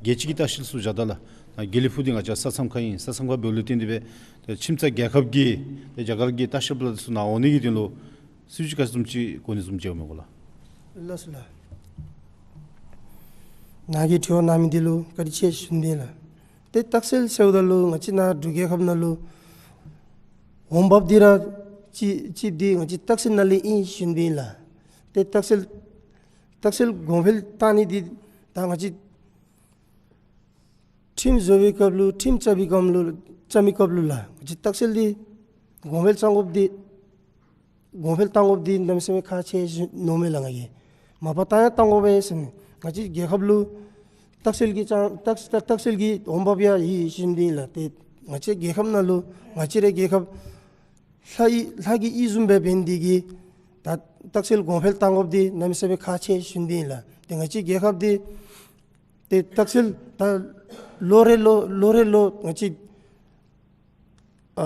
རྒྱལ་སྤྱི་གི་ལྟ་བཤལ་ཚུ་བཞག་ད་ལགས། ད་དགེ་ལེགས་ཕུག་འདི་ང་བཅས་ས་མཚམས་ཁར་ཨིན། ས་མཚམས་ཁར་འབདཝ་ལས་བརྟེན་ཏེ་སྦེ་ད་ཁྱིམ་ཚང་རྒྱལ་ཁབ་ཀྱི་ད་རྒྱ་གར་གྱི་ལྟ་བཤལ་པ་ཚུ་ནཱ་འོང་ནི་གི་དོན་ལུ་སྲིད་བྱུས་ག་ཅི་བཟུམ་ཅིག་གོ་ནི་བཟུམ་ཅིག་ཡོད་མས་གོ་ལགས། ལགས་སོ་ལགས། ནཱ་གི་དྲི་བ་གནང་མི་འདི་ལུ་བཀའ་དྲིན་ཆེ་ཞུ་ནི་ལགས། ཏེ་ལྟ་བཤལ་ཟེརཝ་ད་ལུ་ང་བཅས་ནཱ་འབྲུག་རྒྱལ་ཁབ་ནང་ལུ་འོང་འབབ་འདི་ར་ཅིག་ཅིག་འདི་ང་བཅས་ལྟ་བཤལ་ནང་ལས་ཨིན་ཞུ་ནི་ལགས། ཏེ་ལྟ་བཤལ་ལྟ་བཤལ་གོང་འཕེལ་བཏང་ནི་འདི་ད་ང་བཅས་ཁྲིམས་བཟོ་བའི་སྐབས་ལུ་ཁྲིམས་བརྩམ་པའི་སྐབས་ལུ་བརྩམ་པའི་སྐབས་ལུ་ལགས་ང་བཅས་ལྟ་བཤལ་འདི་གོང་འཕེལ་བཏང་དགོཔ་འདི་གོང་འཕེལ་བཏང་དགོཔ་འདི་གནམ་མེད་ས་མེད་ཁག་ཆེ་ཞུ་ནི་མས་ལགས། ང་གིས་མ་པ་བཏང་ཡང་བཏང་དགོ་པས་ཟེར་ནི། ང་བཅས་རྒྱལ་ཁབ་ལུ་ལྟ་བཤལ་གྱི་ཅང་ལྟ་ལྟ་བཤལ་གྱི་འོང་འབབ་ཡང་ཡོད་ཞུ་ནི་ལགས། ཏེ་ང་བཅས་རྒྱལ་ཁབ་ནང་ལུ་ང་བཅས་རའི་རྒྱལ་ཁབ་ལྷ་ཡི་ལྷ་གི་ཡིད་བཟུམ་སྦེ་འབད་ནི་དེ་གིས་ ད་རྟགས་སེལ་གོང་འཕེལ་གཏང་དགོཔ་འདི་གནམ་མེད་ས་མེད་ཁག་ཆེ་ཞུ་ནི་ཨིན་ལགས། ཏེ་ང་བཅས་རྒྱལ་ཁབ་འདི་ཏེ་རྟགས་སེལ་ད་ལོ་རེ་ལོ་ལོ་རེ་ལོ་ང་བཅས་ཨ་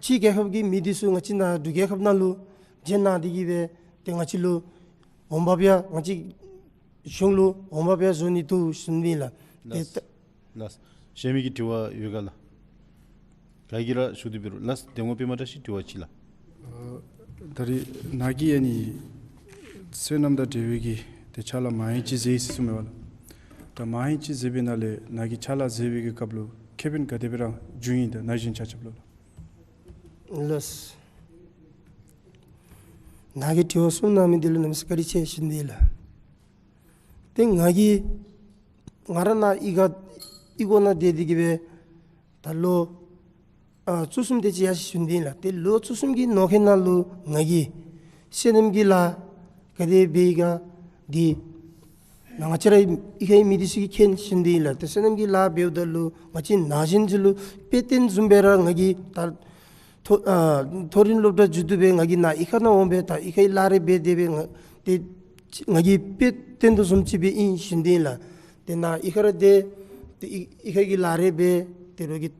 ཕྱི་རྒྱལ་ཁབ་ཀྱི་མི་འདི་ཚུ་ང་བཅས་ནཱ་འབྲུག་རྒྱལ་ཁབ་ནང་ལུ་བྱོན་གནང་སྟེ་གི་སྦེ་ཏེ་ང་བཅས་ལུ་འོང་འབབ་ཡང་ང་བཅས་གཞུང་ལུ་འོང་འབབ་ཡང་བཟོ་ནི་འདུག་ཞུ་ནི་ཨིན་ལགས། ཏེ་ལགས། ད་ལགས། གཞན་མི་གི་དྲི་བ་ཡོད་ག་ལགས། ག་གིས་ར་ཞུ་སྟེ་འབད་རུང་ལགས། གདམ་ངོ་པདྨ་བཀྲ་ཤིས་དྲི་བ་ཅིག་ལགས། ཨ་ད་རིས་ནཱ་གིས་ཨ་ནི་སོ་ནམ་དང་འབྲེལ་བའི་གི་ཏེ་ཕྱག་ལཱ་མང་ཡང་ཅིག་མཛད་ཡི་ཟེར་གསུངས་མས་པ་ལགས། ད་མང་ཡང་ཅིག་མཛད་པའི་ནང་ལས་ནཱ་གིས་ཕྱག་ལཱ་མཛད་པའི་གི་སྐབས་ལུ་ཁེ་ཕན་ག་དེ་སྦེ་ར་བྱུང་ཡི་ད་ན་གཞོན་ཆ་ཁྱབ་ལུ་ལགས། ལགས། ནཱ་གིས་དྲི་བ་གསུངས་གནང་མི་འདི་ལུ་གནམ་མེད་ས་མེད་བཀའ་དྲིན་ཆེ་ཞུ་ནི་ཨིན་ལགས། ཏེ་ང་གིས་ང་ར་ནཱ་གཡུས་ཁ་གཡུས་སྒོ་ནང་སྡོད་དེ་གི་སྦེ་ད་ལོ་ཨ་བཅུ་གསུམ་དེ་ཅིག་ཡར་སོང་ཞུ་ནི་ཨིན་ལགས། ཏེ་ལོ་བཅུ་གསུམ་གྱི་ནང་འཁོད་ནང་ལུ་ང་གིས་སོ་ནམ་གྱི་ལཱ་ག་དེ་འབད་ཡི་ག་འདི་ང་བཅས་ར་གཡུས་ཁའི་མི་འདི་ཚུ་གིས་མཁྱེན་ཞུ་ནི་ཨིན་ལགས། ཏེ་སོ་ནམ་གྱི་ལཱ་འབདཝ་ད་ལུ་ང་བཅས་ན་གཞོན་ཚུ་ལུ་དཔེ་སྟོན་བཟུམ་སྦེ་ར་ང་གིས་ད་མཐོ་ཨ་མཐོ་རིམ་སློབ་གྲྭ་མཇུག་བསྡུ་སྦེ་ང་གིས་ནཱ་གཡུས་ཁ་ནང་འོང་སྦེ་ད་གཡུས་ཁའི་ལཱ་རེ་འབད་དེ་སྦེ་ང་ཏེ་ང་གིས་དཔེ་སྟོན་དོ་བཟུམ་ཅིག་སྦེ་ཨིན་ཞུ་ནི་ཨིན་ལགས། ཏེ་ནཱ་གཡུས་ཁར་ར་སྡོད་ཏེ་གཡུས་གཡུས་ཁ་གི་ལཱ་རེ་འབད་ཏེ་རོགས་ཀྱིས་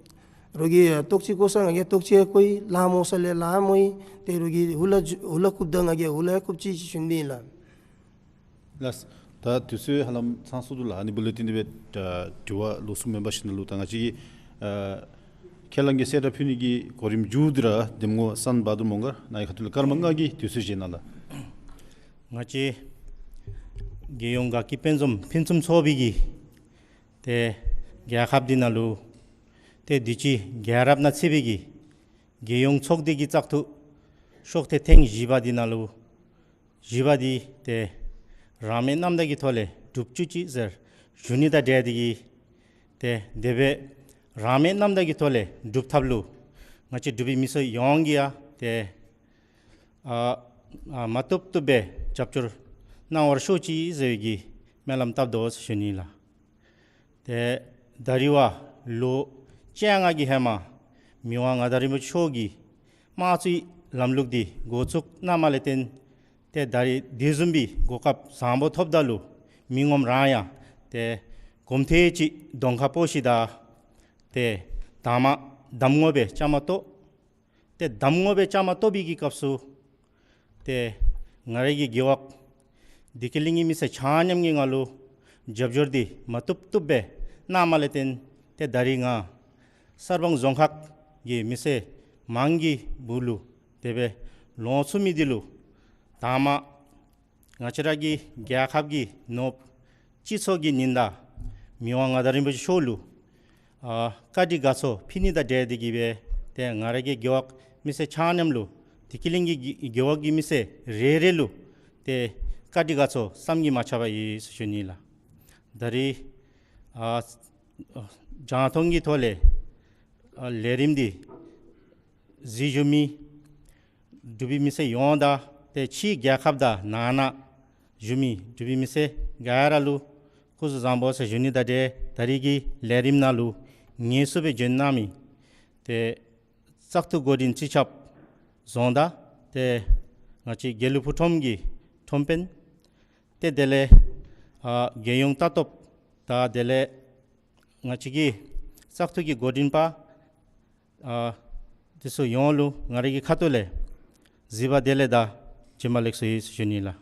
རོགས་ཀྱིས་ཨ་ལྟོགས་ཅི་བཀོ་ས་ང་གིས་ལྟོགས་ཅི་བཀོ་ཡི། ལཱ་མོ་ས་ལས་ལཱ་མོ་ཡི། ཏེ་རོགས་ཀྱིས་ཧུ་ལ་ཧུ་ལ་རྐུབ་ད་ང་གིས་ཧུ་ལ་རྐུབ་ཅི་ཞུ་ནི་ཨིན་ལགས། ལགས། ད་དུས་ཚོད་ཧ་ལམ་ཚང་སོང་འདུག་ལགས། ཨ་ནི་འབདཝ་ལས་བརྟེན་ཏེ་སྦེ་ད་དྲི་བ་ལོགས་སུ་མེན་པར་ཞུ་ནི་ལུ་ད་ང་བཅས་ཀྱི་ཨ་ཁས་བླངས་ཀྱི་གསལ་བསྒྲགས་ཕུལ་ནི་གི་གོ་རིམ་མཇུག་བསྡུ་ར་གདམ་ངོ་སན་བྷ་དུར་མོང་སྒར་ནཱ་གི་ཁ་ཐུག་ལས་སྐར་མ་ལྔ་གི་དུས་ཚོད་བཞེས་གནང་ལགས། ང་བཅས་རྒྱལ་ཡོངས་དགའ་སྐྱིད་དཔལ་འཛོམས་ཕུན་སུམ་ཚོགས་པའི་གི་ཏེ་རྒྱལ་ཁབ་འདི་ནང་ལུ་ཏེ་དུས་ཅི་རྒྱལ་རབས་ནང་ཚུད་པའི་གི་རྒྱལ་ཡོངས་ཚོགས་སྡེ་གི་བཙག་འཐུ་ཤོག་ཐེངས་བཞི་པ་འདི་ནང་ལུ་བཞི་པ་འདི་ཏེ་རང་མོས་རྣམ་དག་གི་ཐོག་ལས་གྲུབ་བཅུག་ཅིག་ཟེར་ཞུ་ནི་དང་འབྲེལ་ཏེ་གི་ཏེ་དེ་སྦེ་རང་མོས་རྣམ་དག་གི་ཐོག་ལས་སྒྲུབ་ཐབས་ལུ་ང་བཅས་འབྲུག་པའི་མི་སེར་ཡོངས་ཀྱིས་ཡང་ཏེ་ཨ་ཨ་མ་བཏུབ་བཏུབ་སྦེ་རྒྱབ་སྐྱོར་གནང་བར་ཤོག་ཅིག་ཟེར་བའི་གི་སྨོན་ལམ་བཏབ་དོ་ཟེར་ཞུ་ནི་ལགས། ཏེ་ད་རིས་བ་ལོ་བཅོ་ལྔ་གི་ཧེ་མ་མི་དབང་མངའ་བདག་རིན་པོ་ཆེ་མཆོག་གིས་དམངས་གཙོའི་ལམ་ལུགས་འདི་འགོ་བཙུགས་གནངམ་ལས་བརྟེན་ཏེ་ད་རིས་དེ་བཟུམ་སྦེ་གོ་སྐབས་བཟང་པོ་ཐོབ་ད་ལུ་མི་ངོམ་རང་ཡང་ཏེ་གོམ་ཐེངས་ཅིག་གདོང་ཁར་སྤོ་ཞིནམ་ད་ཏེ་དང་པ་གདམ་ངོ་སྦེ་བཅའ་མར་གཏོགས། ཏེ་གདམ་ངོ་སྦེ་བཅའ་མར་གཏོགས་པའི་གི་སྐབས་སུ་ཏེ་ང་རའི་གི་རྒེད་འོག་བདེ་སྐྱིད་གླིང་གི་མི་སེར་ཆ་མཉམ་གྱིས་ང་ལུ་རྒྱབ་སྐྱོར་འདི་མ་བཏུབ་བཏུབ་སྦེ་གནངམ་ལས་བརྟེན་ཏེ་ད་རིས་ང་གསར་སྤང་རྫོང་ཁག་གི་མི་སེར་མང་གི་སྦུག་ལུ་དེ་སྦེ་ལོང་ཚུགས་མི་འདི་ལུ་དང་པ་ང་བཅས་ར་གི་རྒྱལ་ཁབ་ཀྱི་ནོར་བུ་སྤྱི་ཚོགས་ཀྱི་ཉི་ཟླ་མི་དབང་མངའ་བདག་རིན་པོ་ཆེ་མཆོག་ལུ་ཨ་བཀའ་དྲིན་དགའ་ཚོར་ཕུལ་ནི་དང་འབྲེལ་ཏེ་གི་སྦེ་ཏེ་ང་རའི་གི་རྒེད་འོག་མི་སེར་ཆ་མཉམ་ལུ་བདེ་སྐྱིད་གླིང་གི་རྒེད་འོག་གི་མི་སེར་རེ་རེ་ལུ་ཏེ་བཀའ་དྲིན་དགའ་ཚོར་བསམ་གྱིས་མ་ཁྱབ་པ་ཡོད་ཟེར་ཞུ་ནི་ལགས། ད་རིས་ཨ་རྒྱང་མཐོང་གི་ཐོག་ལས་ཨ་ལས་རིམ་འདི་གཟིགས་བཞུགས་མི་འབྲུག་པའི་མི་སེར་ཡོངས་དང་ཏེ་ཕྱི་རྒྱལ་ཁབ་དང་ནང་ན་བཞུགས་མི་འབྲུག་པའི་མི་སེར་ག་ར་ལུ་སྐུ་གཟུགས་བཟང་པོ་ཟེར་ཞུ་ནི་དང་འབྲེལ་ད་རིས་ཀྱི་ལས་རིམ་ནང་ལུ་ངལ་གསོ་སྦེ་བྱོན་གནང་མི་ཏེ་བཙག་འཐུ་འགོ་འདྲེན་སྤྱི་ཁྱབ་རྫོང་བདག་ཏེ་ང་བཅས་དགེ་ལུགས་ཕུག་ཁྲོམ་གྱི་ཁྲོམ་དཔོན་ཏེ་དེ་ལས་ཨ་རྒྱལ་ཡོངས་ལྟ་རྟོག་དང་དེ་ལས་ང་བཅས་ཀྱི་བཙག་འཐུ་གི་འགོ་འདྲེན་པ་ཨ་དེ་ཚུ་ཡོངས་ལུ་ང་རའི་གི་ཁ་ཐུག་ལས་གཟིགས་པ་བདེ་ལེགས་དང་བྱོན་པ་ལེགས་སོ་ཡོད་ཟེར་ཞུ་ནི་ལགས།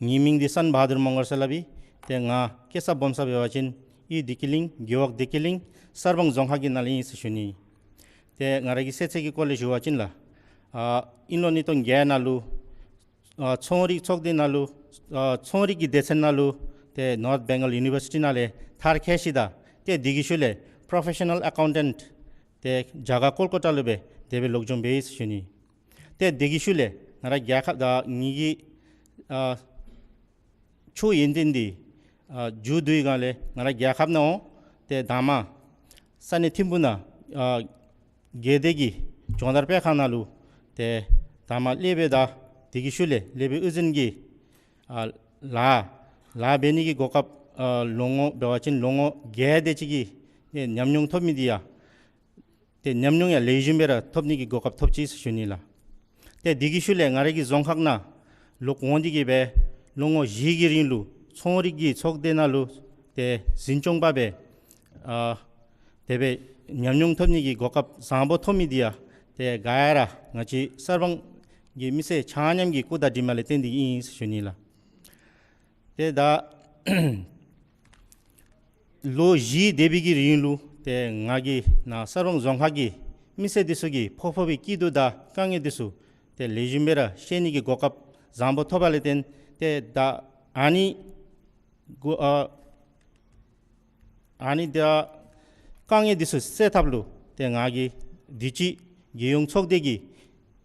ངེའི་མིང་འདི་སན་བྷ་དུར་མོང་སྒར་ཟེར་སླབ་ཨིན། ཏེ་ང་སྐྱེས་ས་སྦོམ་ས་འབད་བ་ཅིན་གཡུས་བདེ་སྐྱིད་གླིང་རྒེད་འོག་བདེ་སྐྱིད་གླིང་གསར་སྤང་རྫོང་ཁག་གི་ནང་ལས་ཨིན་ཟེར་ཞུ་ནི། ཏེ་ང་རའི་གི་ཤེས་ཚད་ཀྱི་སྐོར་ལས་ཞུ་བ་ཅིན་ལགས་ཨ་དབྱིན་ལོ་ཉིས་སྟོང་བརྒྱད་ནང་ལུ་ཨ་ཚོང་རིག་ཚོགས་སྡེ་ནང་ལུ་ཨ་ཚོང་རིག་གི་སྡེ་ཚན་ནང་ལུ་ཏེ་North Bengal University ནང་ལས་མཐར་འཁྱོལ་ཞིནམ་ད་ཏེ་དེ་གི་ཤུལ་ལས་Professional Accountant ཏེ་རྒྱ་གར་ཀོལ་ཀོ་ཊ་ལུ་སྦེ་དེ་སྦེ་ལོག་སྦྱོང་འབད་ཡི་ཟེར་ཞུ་ནི། ཏེ་དེ་གི་ཤུལ་ལས་ང་ར་རྒྱལ་ཁབ་དང་ངེའི་གི་ཨ་ཆོས་ཡོན་ཏན་འདི་ཨ་མཇུག་བསྡུ་བའི་སྒང་ལས་ང་ར་རྒྱལ་ཁབ་ནང་འོང་། ཏེ་དང་པ་ས་གནས་ཐིམ་ཕུག་ནང་ཨ་དགེ་སྡེ་གི་སྦྱོང་བརྡར་སྤེལ་ཁང་ནང་ལུ་ཏེ་དང་པ་སློབ་དཔོན་དང་དེ་གི་ཤུལ་ལས་སློབ་དཔོན་དབུ་འཛིན་གྱི་ཨ་ལཱ་ལཱ་འབད་ནི་གི་གོ་སྐབས་ཨ་ལོ་ངོ་འབད་བ་ཅིན་ལོ་ངོ་བརྒྱད་དེ་ཅིག་གི་ཨེ་ཉམས་མྱོང་ཐོབ་མི་འདི་ཡང་ཏེ་ཉམས་མྱོང་ཡང་ལེགས་ཤོམ་སྦེ་ར་ཐོབ་ནི་གི་གོ་སྐབས་ཐོབ་ཅི་ཟེར་ཞུ་ནི་ལགས། ཏེ་དེ་གི་ཤུལ་ལས་ང་རའི་གི་རྫོང་ཁག་ནང་ལོག་འོང་སྟེ་གི་སྦེ་ལོ་ངོ་བཞི་གི་རིང་ལུ་ཚོང་རིག་གི་ཚོགས་སྡེ་ནང་ལུ་ཏེ་འཛིན་སྐྱོང་པ་སྦེ་ཨ་དེ་སྦེ་ཉམས་མྱོང་ཐོབ་ནི་གི་གོ་སྐབས་བཟང་པོ་ཐོབ་མི་འདི་ཡང་ཏེ་ག་ར་ང་བཅས་གསར་སྤང་གི་མི་སེར་ཆ་མཉམ་གྱི་སྐུ་དང་གྲིབ་མ་ལས་བརྟེན་ཏེ་ཨིན་ཟེར་ཞུ་ནི་ལགས། ཏེ་ད་ལོ་བཞི་འདས་པའི་གི་རིང་ལུ་ཏེ་ང་གིས་ནཱ་གསར་སྤང་རྫོང་ཁག་གི་མི་སེར་འདི་ཚུ་གི་ཕོག་ཕོག་པའི་སྐྱིད་སྡུག་དང་དཀའ་ངལ་འདི་ཚུ་ཏེ་ལེགས་ཤོམ་སྦེ་ར་ཤེས་ནི་གི་གོ་སྐབས་བཟང་པོ་ཐོབ་པ་ལས་བརྟེན་ཏེ་ད་ཨ་ནི་གོ་ཨ་ཨ་ནི་ད་དཀའ་ངལ་འདི་ཚུ་སེལ་ཐབས་ལུ་ཏེ་ང་གིས་དུས་ཅི་རྒྱལ་ཡོངས་ཚོགས་སྡེ་གི་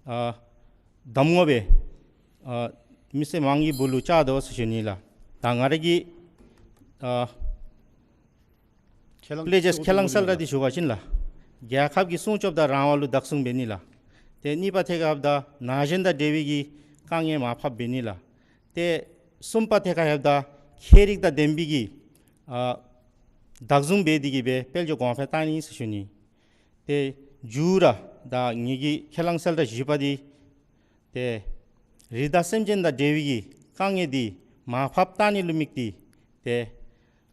ཨ་གདམ་ངོ་སྦེ་ཨ་མི་སེར་མང་གི་སྦུག་ལུ་བཅར་དོ་ཟེར་ཞུ་ནི་ལགས། ད་ང་ར་གི་ཨ་ཁས་བླངས་ལས་ཅེས་ཁས་བླངས་གསལ་བསྒྲགས་འདི་ཞུ་བ་ཅིན་ལགས། རྒྱལ་ཁབ་ཀྱི་སྲུང་སྐྱོབ་དང་རང་དབང་ལུ་བདག་བཟུང་འབད་ནི་ལགས། ཏེ་གཉིས་པ་ཐད་ཁར་ད་ན་གཞོན་དང་འབྲེལ་བའི་གི་དཀའ་ངལ་མར་ཕབ་འབད་ནི་ལགས། ཏེ་གསུམ་པ་ཐད་ཁར་ཡོདཔ་ད་ཁྱད་རིག་དང་ལྡན་པའི་གི་ཨ་བདག་བཟུང་འབད་དེ་གི་སྦེ་དཔལ་འབྱོར་གོང་འཕེལ་བཏང་ནི་ཟེར་ཞུ་ནི། ཏེ་མཇུག་ར་ད་ངེ་གི་ཁས་བླངས་གསལ་བསྒྲགས་བཞི་པ་འདི་ཏེ་རི་དྭགས་སེམས་ཅན་དང་འབྲེལ་བའི་གི་དཀའ་ངལ་འདི་མར་ཕབ་བཏང་ནི་ལུ་དམིགས་ཏེ་ཏེ་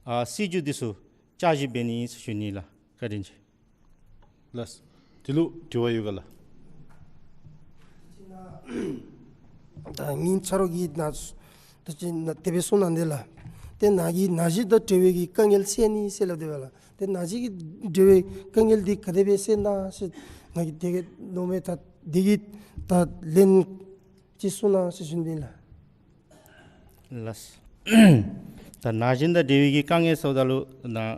ཨ་སྲིད་བྱུས་འདི་ཚུ་བསྐྱར་ཞིབ་འབད་ནི་ཟེར་ཞུ་ནི་ལགས། བཀའ་དྲིན་ཆེ། ལགས། དེ་ལུ་དྲི་བ་ཡོད་ག་ལགས། ད་ངེའི་ཆ་རོགས་ཀྱིས་ནཱ་ད་ཅི་ནཱ་དེ་སྦེ་གསུངས་གནང་དེས་ལགས། ཏེ་ནཱ་གིས་ན་གཞོན་དང་འབྲེལ་བའི་གི་དཀའ་ངལ་སེལ་ནི་ཟེར་སླབ་དེས་པས་ལགས། ཏེ་ན་གཞོན་གྱི་འབྲེལ་བའི་དཀའ་ངལ་འདི་ག་དེ་སྦེ་སེལ་ན་ཟེར་ནཱ་གིས་དེ་གི་ནོ་མེ་ད་དེ་གི་ད་ལན་ཅིག་གསུངས་གནང་ཟེར་ཞུ་ནི་ལགས། ལགས། ད་ན་གཞོན་དང་འབྲེལ་བའི་གི་དཀའ་ངལ་ཟེརཝ་ད་ལུ་ནཱ་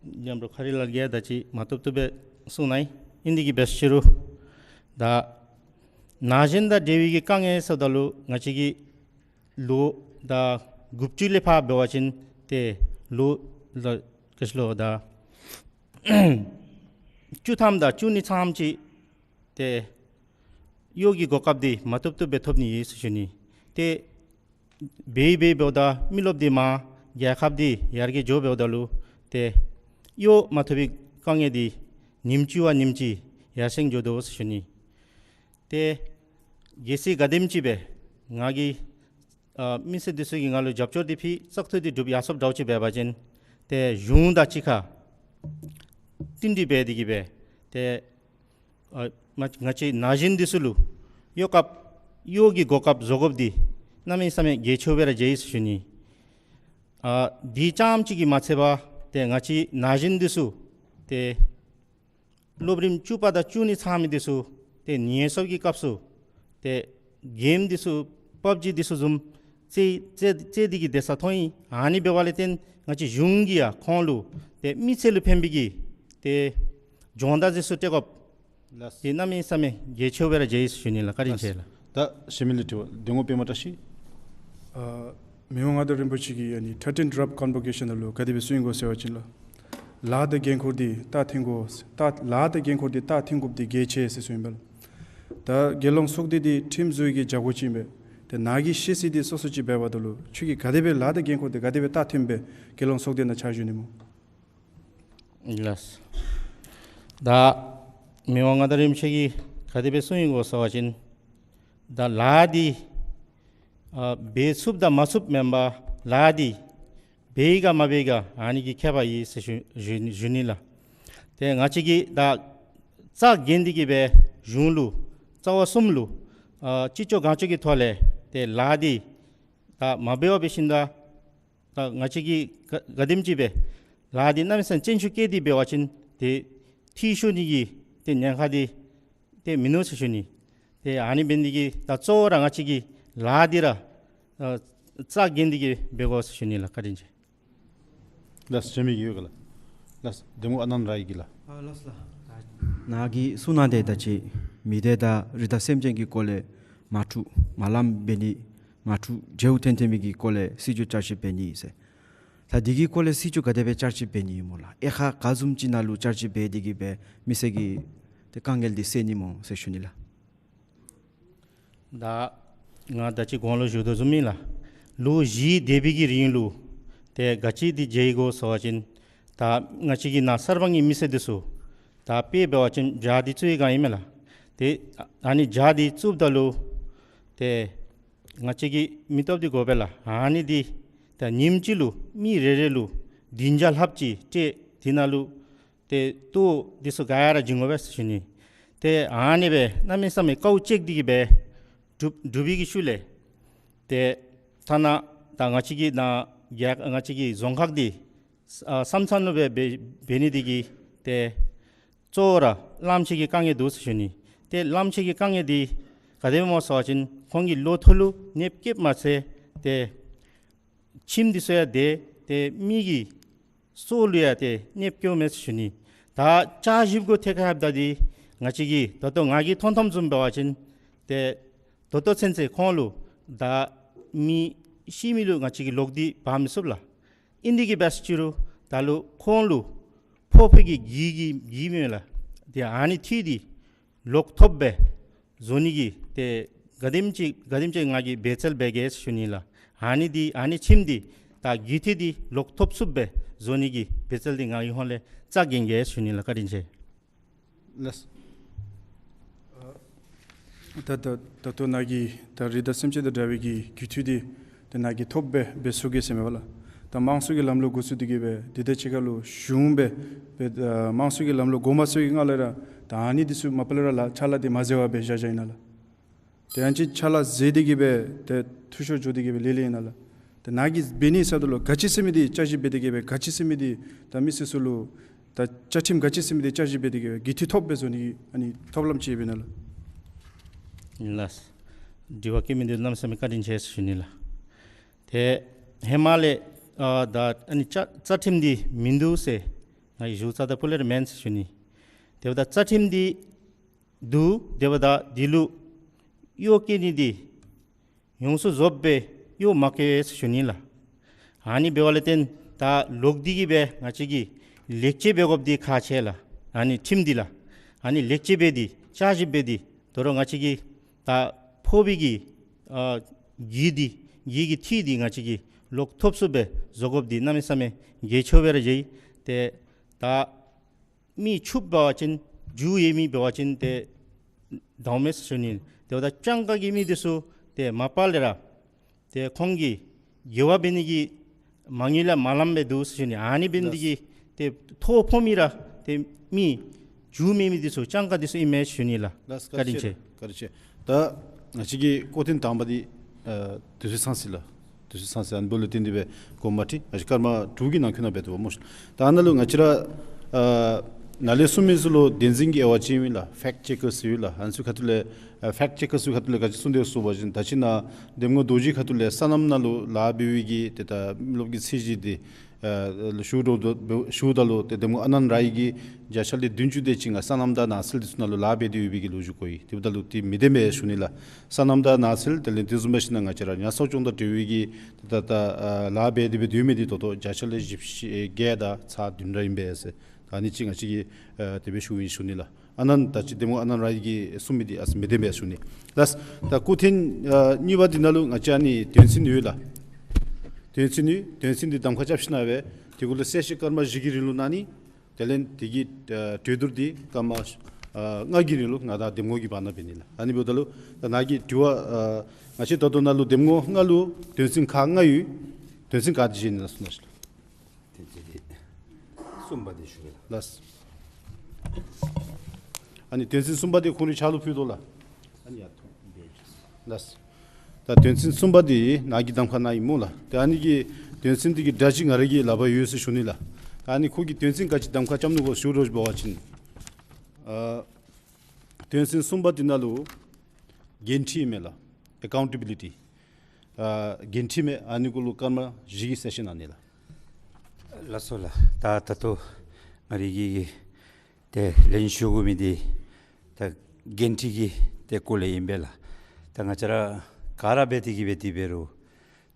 མཉམ་རོགས་ཁ་རི་ལ་རྒྱལ་ད་ཅི་མ་བཏུབ་བཏུབ་སྦེ་གསུངས་གནང་ཡི། ཨིན་དེ་གིས་སྦེ་ཞུ་རུང་ད་ན་གཞོན་དང་འབྲེལ་བའི་གི་དཀའ་ངལ་ཟེརཝ་ད་ལུ་ང་བཅས་ཀྱི་ལོ་ད་དགུ་བཅུ་ལས་ཕར་འབད་བ་ཅིན་ཏེ་ལོ་ལ་ག་ཅི་ལོ་ད་བཅུ་ཐམ་དང་བཅུ་གཉིས་ཐམ་ཅིག་ཏེ་གཡོག་གི་གོ་སྐབས་འདི་མ་བཏུབ་བཏུབ་སྦེ་ཐོབ་ནི་ཨིན་ཟེར་ཞུ་ནི། ཏེ་འབད་འབད་འབདཝ་ད་མི་རློབས་འདི་མང་རྒྱལ་ཁབ་འདི་ཡར་རྒྱས་འགྱོ་འབདཝ་ད་ལུ་ཏེ་གཡོག་མ་ཐོབ་པའི་དཀའ་ངལ་འདི་ཉིནམ་གཅིག་བ་ཉིནམ་གཅིག་ཡར་སེང་འགྱོ་དོ་ཟེར་ཞུ་ནི། ཏེ་གལ་སྲིད་ག་དེམ་ཅིག་སྦེ་ང་གིས་ཨ་མི་སེར་འདི་ཚུ་གིས་ང་ལུ་རྒྱབ་སྐྱོར་འདི་ཕུལ་བཙག་འཐུ་འདི་གྲུབ་ཡར་སོངམ་འདྲཝ་ཅིག་འབད་བ་ཅིན་ཏེ་གཞུང་དང་གཅིག་ཁར་བསྟུན་གྲོས་འབད་དེ་གིས་སྦེ་ཏེ་ཨ་ང་ང་བཅས་ན་གཞོན་འདི་ཚུ་ལུ་གཡོག་སྐབས་གཡོག་གི་གོ་སྐབས་བཟོ་དགོཔ་འདི་གནམ་མེད་ས་མེད་གལ་ཆེཝ་སྦེ་ར་མཇལ་ཡི་ཟེར་ཞུ་ནི། ཨ་དེ་རྐྱངམ་ཅིག་གིས་མ་ཚད་པར་ཏེ་ང་བཅས་ན་གཞོན་འདི་ཚུ་ཏེ་སློབ་རིམ་བཅུ་པ་དང་བཅུ་གཉིས་ཚང་མི་འདི་ཚུ་ཏེ་ཉེན་སྲུང་གི་སྐབས་སུ་ཏེ་གེམ་འདི་ཚུ་པབ་ཇི་འདི་ཚུ་བཟུམ་རྩེད་རྩེད་རྩེད་དེ་གིས་སྡོད་ས་མཐོང་ཡི། ཨ་ནི་འབད་བ་ལས་བརྟེན་ང་བཅས་གཞུང་གིས་ཡང་ཁོང་ལུ་ཏེ་མི་ཚེ་ལུ་ཕན་པའི་གི་ཏེ་སྦྱོང་བརྡར་འདི་ཚུ་སྤྲོད་དགོཔ་ལགས། འདི་གནམ་མེད་ས་མེད་གལ་ཆེཝ་སྦེ་ར་མཇལ་ཡི་ཟེར་ཞུ་ནི་ལགས། བཀའ་དྲིན་ཆེ་ལགས། ད་གཞན་མི་ལུ་དྲི་བ། གདམ་ངོ་པདྨ་བཀྲ་ཤིས། ཨ་མི་དབང་མངའ་བདག་རིན་པོ་ཆེ་གིས་ཨ་ནི་ཐར་ཊིན་ཌི་རབ་ཀོན་བོ་ཀེ་ཤན་ནང་ལུ་ག་དེ་སྦེ་གསུངས་ཡི་གོ་ཟེར་བ་ཅིན་ལགས། ལཱ་དང་འགན་ཁུར་འདི་ད་འཐེན་དགོ། ད་ལཱ་དང་འགན་ཁུར་འདི་ད་འཐེན་དགོཔ་འདི་གལ་ཆེ་ཟེར་གསུངས་ཡི་པས་ལགས། ད་རྒྱལ་ཡོངས་ཚོགས་སྡེ་འདི་ཁྲིམས་བཟོ་བའི་གི་བྱ་སྒོ་ཅིག་ཨིན་པས། ཏེ་ནཱ་གི་ཤེས་ཚད་འདི་སོ་སོ་ཅིག་འབད་བ་ད་ལུ་ཁྱོད་ཀྱིས་ག་དེ་སྦེ་ལཱ་དང་འགན་ཁུར་འདི་ག་དེ་སྦེ་ད་འཐེནམ་སྦེ་རྒྱལ་ཡོངས་ཚོགས་སྡེ་ནང་ཕྱག་ཞུ་ནི་སྨོ། ལགས། ད་མི་དབང་མངའ་བདག་རིན་པོ་ཆེ་གིས་ག་དེ་སྦེ་གསུངས་ཡི་གོ་ཟེར་བ་ཅིན་ད་ལཱ་འདི་ཨ་འབད་ཚུགསཔ་དང་མ་ཚུགསཔ་མེན་པར་ལཱ་འདི་འབད་ཡི་ག་མ་འབད་ཡི་ག་ཨ་ནི་གི་ཁྱད་པར་ཨིན་ཟེར་ཞུ་ཞུ་ཞུ་ནི་ལགས། ཏེ་ང་བཅས་ཀྱིས་ད་རྩ་འགེངས་ཏེ་གིས་སྦེ་གཞུང་ལུ་རྩ་བ་གསུམ་ལུ་ཨ་ཅི་ལྕོགས་གང་ལྕོགས་ཀྱི་ཐོག་ལས་ཏེ་ལཱ་འདི་ད་མ་འབད་བར་འབད་ཞིནམ་ད་ད་ང་བཅས་ཀྱིས་ག་ག་དེམ་ཅིག་སྦེ་ལཱ་འདི་གནམ་མེད་ས་མེད་བརྩོན་ཤུགས་བསྐྱེད་དེ་འབད་བ་ཅིན་ཏེ་འཐུས་ཤོར་ནི་གི་ཏེ་ཉེན་ཁ་འདི་ཏེ་མིན་ནུག་ཟེར་ཞུ་ནི། ཏེ་ཨ་ནི་འབད་ནི་འདི་གིས་ད་གཙོ་བོ་ར་ང་བཅས་ཀྱིས་ལཱ་འདི་ར་ཨ་རྩ་འགེངས་ཏེ་གིས་འབད་དགོ་ཟེར་ཞུ་ནི་ལགས། བཀའ་དྲིན་ཆེ། ལགས། གཞན་མི་ཡོད་ག་ལགས། ལགས། གདམ་ངོ་ཨ་ནན་ར་ཡི་གི་ལགས། ཨ་ལགས་ལགས། ནཱ་གིས་གསུངས་གནང་དེ་ད་ཅི་མི་སྡེ་དང་རི་དྭགས་སེམས་ཅན་གྱི་སྐོར་ལས་མ་འཁྲུག་མ་ལངམ་འབད་ནི་མ་འཁྲུག་འབྲེལཝ་ཐོན་ཐོན་མི་གི་སྐོར་ལས་སྲིད་བྱུས་བསྐྱར་ཞིབ་འབད་ནི་ཟེར། ད་འདི་གི་སྐོར་ལས་སྲིད་བྱུས་ག་དེ་སྦེ་བསྐྱར་ཞིབ་འབད་ནི་སྨོ་ལགས། དབྱེ་ཁག་ག་བཟུམ་ཅིག་ནང་ལུ་བསྐྱར་ཞིབ་འབད་དེ་གིས་སྦེ་མི་སེར་གྱི་ཏེ་དཀའ་ངལ་འདི་སེལ་ནི་སྨོ་ཟེར་ཞུ་ནི་ལགས། ད་ང་ད་ཅི་གོང་ལུ་ཞུ་དོ་བཟུམ་ཨིན་ལགས། ལོ་བཞི་འདས་པའི་གི་རིང་ལུ་ཏེ་ག་ཅི་འདི་མཇལ་ཡི་གོ་ཟེར་བ་ཅིན་ད་ང་བཅས་ཀྱི་ནཱ་གསར་སྤང་གི་མི་སེར་འདི་ཚུ་ད་དཔེ་འབད་བ་ཅིན་བྱཱར་འདི་བཙུགས་ཡི་ག་ཨིན་མས་ལགས། ཏེ་ཨ་ཨ་ནི་ཇ་འདི་བཙུགསཔ་ད་ལུ་ཏེ་ང་བཅས་ཀྱིས་མི་སྟོབས་འདི་དགོ་པས་ལགས། ཨ་ནི་འདི་ད་ཉིནམ་གཅིག་ལུ་མི་རེ་རེ་ལུ་བདུན་བརྒྱ་ལྷགཔ་ཅིག་སྤྲོད་དེ་ནང་ལུ་ཏེ་ལྟོ་འདི་ཚུ་ག་ར་བྱིན་དགོ་པས་ཟེར་ཞུ་ནི། ཏེ་ཨ་ནི་སྦེ་གནམ་མེད་ས་མེད་དཀའཝ་སྤྱད་དེ་གི་སྦེ་སྒྲུབ་སྒྲུབ་པའི་གི་ཤུལ་ལས་ཏེ་ཐ་ན་ད་ང་བཅས་ཀྱི་ནཱ་རྒྱ་ང་བཅས་ཀྱི་རྫོང་ཁག་འདི་ཨ་བསམ་ཚང་ལུ་སྦེ་འབད་འབད་ནི་འདི་གིས་ཏེ་གཙོ་བོ་ར་གླངམོ་ཆེ་གི་དཀའ་ངལ་འདུག་ཟེར་ཞུ་ནི། ཏེ་གླངམོ་ཆེ་གི་དཀའ་ངལ་འདི་ག་དེ་སྦེ་སྨོ་ཟེར་བ་ཅིན་ཁོང་གི་ལོ་ཐོག་ལུ་གནོདཔ་བཀལཝ་མ་ཚད་ཏེ་ཁྱིམ་འདི་ཚུ་ཡང་དེ་ཏེ་མི་གི་སྲོག་ལུ་ཡང་ཏེ་གནོདཔ་བཀལཝ་མས་ཟེར་ཞུ་ནི། ད་བཅའ་གཞི་གུ་ཐད་ཁར་འབདཝ་ད་འདི་ང་བཅས་ཀྱིས་ད་ལྟོ་ང་གིས་མཐོང་མཐོངམ་བཟུམ་འབད་བ་ཅིན་ཏེ་ད་ལྟོ་ཚུན་ཚོད་ཁོང་ལུ་ད་མི་ཤི་མི་ལུ་ང་བཅས་ཀྱིས་ལོག་སྟེ་འབག་མི་ཚུགས་ལགས། ཨིན་དེ་གིས་འབད་ཟེར་ཅི་རུང་ད་ལུ་ཁོང་ལུ་ཕོག་པའི་གི་གྱི་གི་གྱི་མས་ལགས། ཏེ་ཨ་ནི་འཐུས་འདི་ལོག་ཐོབ་སྦེ་བཟོ་ནི་གི་ཏེ་ག་དེམ་ཅིག་ག་དེམ་ཅིག་ང་གིས་འབད་བརྩོན་འབད་གེ་ཟེར་ཞུ་ནི་ལགས། ཨ་ནི་འདི་ཨ་ནི་ཁྱིམ་འདི་ད་གྱི་འཐུས་འདི་ལོག་ཐོབ་ཚུགསཔ་སྦེ་བཟོ་ནི་གི་འབད་བརྩོན་འདི་ང་གི་ཧོངས་ལས་རྩ་འགེངས་གེ་ཟེར་ཞུ་ནི་ལགས། བཀའ་དྲིན་ཆེ། ལགས། ད་ད་ད་ལྟོ་ནཱ་གིས་ད་རི་དྭགས་སེམས་ཅན་དང་འདྲ་བའི་གི་གྱི་འཐུས་འདི་ཏེ་ནཱ་གིས་ཐོབ་སྦེ་འབད་ཚུགས་གེ་ཟེར་མས་པ་ལགས། ད་དམངས་གཙོ་གི་ལམ་ལུགས་འགོ་བཙུགས་ཏེ་གི་སྦེ་འདི་དང་གཅིག་ཁར་ལུ་གཞུང་སྦེ་སྦེ་ད་དམངས་གཙོ་གི་ལམ་ལུགས་འགོ་མ་བཙུགས་པའི་སྔ་ལས་ར་ད་ཨ་ནི་འདི་ཚུ་མ་པ་ལས་ར་ལགས་ཕྱག་ལཱ་འདི་མ་འཛོལ་བར་སྦེ་བཞག་བཞགཔ་ཨིན་ན་ལགས། ཏེ་ཡང་ཅིན་ཕྱག་ལཱ་འཛོལ་ཏེ་གི་སྦེ་ཏེ་འཐུས་ཤོར་འགྱོ་སྟེ་གི་སྦེ་ལེ་ལེ་ཨིན་ན་ལགས། ཏེ་ནཱ་གིས་འབད་ནི་ཟེརཝ་ད་ལུ་ག་ཅི་ཟེར་མི་འདི་བསྐྱར་ཞིབ་འབད་དེ་གི་སྦེ་ག་ཅི་ཟེར་མི་འདི་ད་མི་སེར་ཚུ་ལུ་ད་བཅའ་ཁྲིམས་ག་ཅི་ཟེར་མི་འདི་བསྐྱར་ཞིབ་འབད་དེ་གི་སྦེ་གྱི་འཐུས་ཐོབ་སྦེ་བཟོ་ནི་གི་ཨ་ནི་ཐབས་ལམ་ཅིག་ཡོདཔ་ཨིན་ན་ལགས། ལགས། དྲི་བ་བཀོད་མི་འདི་གནམ་མེད་ས་མེད་བཀའ་དྲིན་ཆེ་ཟེར་ཞུ་ནི་ལགས། ཏེ་ཧེ་མ་ལས་ཨ་ད་ཨ་ནི་བཅའ་བཅའ་ཁྲིམས་འདི་མིན་འདུག་ཟེར་ང་གིས་ཞུ་ཚརཝ་ད་ཕུལ་ལེ་ར་མེན་ཟེར་ཞུ་ནི། དེ་འབདཝ་ད་བཅའ་ཁྲིམས་འདི་འདུག། དེ་འབདཝ་ད་འདི་ལུ་གཡོ་བཀལ་ནི་འདི་ཡོངས་སུ་རྫོགསཔ་སྦེ་གཡོ་མ་བཀལ་བས་ཟེར་ཞུ་ནི་ལགས། ཨ་ནི་འབདཝ་ལས་བརྟེན་ད་ལོག་སྟེ་གི་སྦེ་ང་བཅས་ཀྱིས་ལེགས་བཅོས་འབད་དགོཔ་འདི་ཁག་ཆེ་ལགས། ཨ་ནི་ཁྲིམས་འདི་ལགས། ཨ་ནི་ལེགས་བཅོས་འབད་དེ་བསྐྱར་ཞིབ་འབད་དེ་དོ་རུང་ང་བཅས་ཀྱིས་ད་ཕོག་པའི་གི་ཨ་གྱི་འདི་གྱི་གི་འཐུས་འདི་ང་བཅས་ཀྱིས་ལོག་ཐོབ་ཚུགསཔ་སྦེ་བཟོ་དགོཔ་འདི་གནམ་མེད་ས་མེད་གལ་ཆེཝ་སྦེ་ར་མཇལ། ཏེ་ད་མི་ཕྱུགཔོ་འབད་བ་ཅིན་རྒྱུ་ཡོད་མི་འབད་བ་ཅིན་ཏེ་དྲགཔ་མས་ཟེར་ཞུ་ནི། དེ་འབདཝ་ད་སྤྱང་ཀ་གི་མི་འདི་ཚུ་ཏེ་མ་པ་ལས་ར་ཏེ་ཁོང་གིས་དགེ་བ་འབད་ནི་གི་མ་དངུལ་ཡང་མ་ལངམ་སྦེ་འདུག་ཟེར་ཞུ་ནི། ཨ་ནི་འབད་ནི་འདི་གིས་ཏེ་ཐོ་ཕོག་མི་ར་ཏེ་མི་རྒྱུ་མེད་མི་འདི་ཚུ་སྤྱང་ཀ་འདི་ཚུ་ཨིན་མས་ཟེར་ཞུ་ནི་ལགས། ལགས། བཀའ་དྲིན་ཆེ། བཀའ་དྲིན་ཆེ། ད་ང་བཅས་ཀྱི་སྐོར་ཐེངས་དང་པ་འདི་ཨ་དུས་ཚོད་ཚང་སོ་ཡི་ལགས། དུས་ཚོད་ཚང་སོ་ཡི། ཨ་ནི་འབདཝ་ལས་བརྟེན་ཏེ་སྦེ་དགོངསམ་མ་ཁྲེལ། ང་བཅས་སྐར་མ་དྲུག་གི་ནང་འཁོད་ནང་འབད་དོ་བ་སྨོ་ཤིག། ད་ཨ་ནཱ་ལུ་ང་བཅས་ར་ཨ་ནཱ་ལས་གསུང་མི་ཚུ་ལུ་བདེན་འཛིན་གྱི་དབྱེ་བ་ཅིག་ཨིན་ལགས། ཕེཀཊ་ཅེ་ཀར་ཟེར་ཡོད་ལགས། ཨ་ནི་ཚུ་ཁ་ཐུག་ལས་ཨ་ཕེཀཊ་ཅེ་ཀར་ཚུ་ཁ་ཐུག་ལས་ག་ཅི་གསུངས་དོ་ཟེར་བ་ཅིན་ད་ཅི་ནཱ་འདེམས་ངོ་རྡོ་རྗེ་ཁ་ཐུག་ལས་སོ་ནམ་ནང་ལུ་ལཱ་འབད་བའི་གི་ཏེ་ད་རློབས་ཀྱི་ཚད་གཞི་འདི་ཨ་ཞུ་དོ་འབདཝ་ཞུཝ་ད་ལུ་ཏེ་འདེམས་ངོ་ཨ་ནནྡ་རའི་གིས་བརྒྱ་ཆ་ལས་བདུན་ཅུ་དེ་ཅིག་ང་སོ་ནམ་དང་ནགས་ཚལ་འདི་ཚུ་ནང་ལུ་ལཱ་འབད་དེ་ཡོད་པའི་གི་ལོ་རྒྱུས་གོ་ཡི། དེ་འབདཝ་ད་ལུ་ཏེ་མི་བདེན་པས་ཞུ་ནི་ལགས། སོ་ནམ་དང་ནགས་ཚལ་དེ་ལས་དེ་བཟུམ་འབད་ཞིན་ན་ང་བཅས་ར་ཉ་གསོ་སྐྱོང་དང་འབྲེལ་བའི་གི་ད་ད་ཨ་ལཱ་འབད་དེ་སྦེ་སྡོད་མི་འདི་ད་ལྟོ་བརྒྱ་ཆ་ལས་བཞི་བཅུ་ཞེ་བརྒྱད་དང་ཚག་བདུན་ར་ཨིན་པས་ཟེར། ད་ཨ་ནི་ཅིག་ང་བཅས་ཀྱིས་ཨ་དེ་སྦེ་ཞུཝ་ཨིན་ཞུ་ནི་ལགས། ཨ་ནནྡ་ད་ཅི་འདེམས་ངོ་ཨ་ནནྡ་རའི་གིས་གསུངས་མི་འདི་ཨ་ཙི་མི་བདེན་པས་ཞུ་ནི་ལགས། ད་སྐོར་ཐེངས་ཨ་གཉིས་པ་འདི་ནང་ལུ་ང་བཅས་ཨ་ནི་དོན་ཚན་ཡོད་ལགས། དོན་ཚན་ཡོད། དོན་ཚན་འདི་གདམ་ཁ་རྐྱབ་ཞིན་ན་སྦེ་དེ་གུ་ལུ་གསལ་བཤད་སྐར་མ་བཞི་གི་རིང་ལུ་གནང་ནི། དེ་ལས་དེ་གི་ཨ་གྲོས་བསྡུར་འདི་སྐར་མ་ཨ་ལྔ་གི་རིང་ལུ་ང་དང་འདེམས་ངོ་གི་བར་ན་འབད་ནི་ལགས། ཨ་ནི་འབདཝ་ད་ལུ་ད་ནཱ་གི་དྲི་བ་ཨ་ང་བཅས་ད་ལྟོ་ནཱ་ལུ་འདེམས་ངོ་ལྔ་ལུ་དོན་ཚན་ཁག་ལྔ་ཡོད། དོན་ཚན་ག་དེ་བཞེས་ནི་ལགས་གསུངས་གནང་ཞིག་ལགས། དོན་ཚན་གསུམ་པ་འདི་ཞུ་གེ་ལགས། ལགས། ཨ་ནི་དོན་ཚན་གསུམ་པ་འདི་ཁོང་རའི་ཕྱག་ལུ་ཕུལ་དོ་ལགས། ཨ་ནི་ཡ་ཐུག་འབད་ཞུ། ལགས། ད་དོན་ཚན་གསུམ་པ་འདི་ནཱ་གིས་གདམ་ཁ་གནང་ཡི་སྨོ་ལགས། ཏེ་ཨ་ནི་གི་དོན་ཚན་འདི་གི་དྲི་བ་ཅིག་ང་ར་གི་ལག་པར་ཡོད་ཟེར་ཞུ་ནི་ལགས། ཨ་ནི་ཁོ་གིས་དོན་ཚན་ག་ཅི་གདམ་ཁ་རྐྱབ་ནུག་གོ་ཞུ་རོགས་ཞུ་འབད་བ་ཅིན་ཨ་དོན་ཚན་གསུམ་པ་འདི་ནང་ལུ་འགན་འཁྲི་ཨིན་མས་ལགས། ཨེ་ཀའུན་ཊེ་བི་ལི་ཊི། ཨ་འགན་འཁྲི་མས། ཨ་ནི་གུ་ལུ་སྐར་མ་བཞི་གི་གསལ་བཤད་གནང་ནི་ལགས། ལགས་སོ་ལགས། ད་ད་ལྟོ་ང་རའི་གི་ཏེ་ལན་ཞུ་དགོ་མི་འདི་ད་འགན་འཁྲི་གི་ཏེ་སྐོར་ལས་ཨིན་པས་ལགས། ད་ང་བཅས་ར་ག་ར་འབད་དེ་གི་འབད་དེ་འབད་རུང་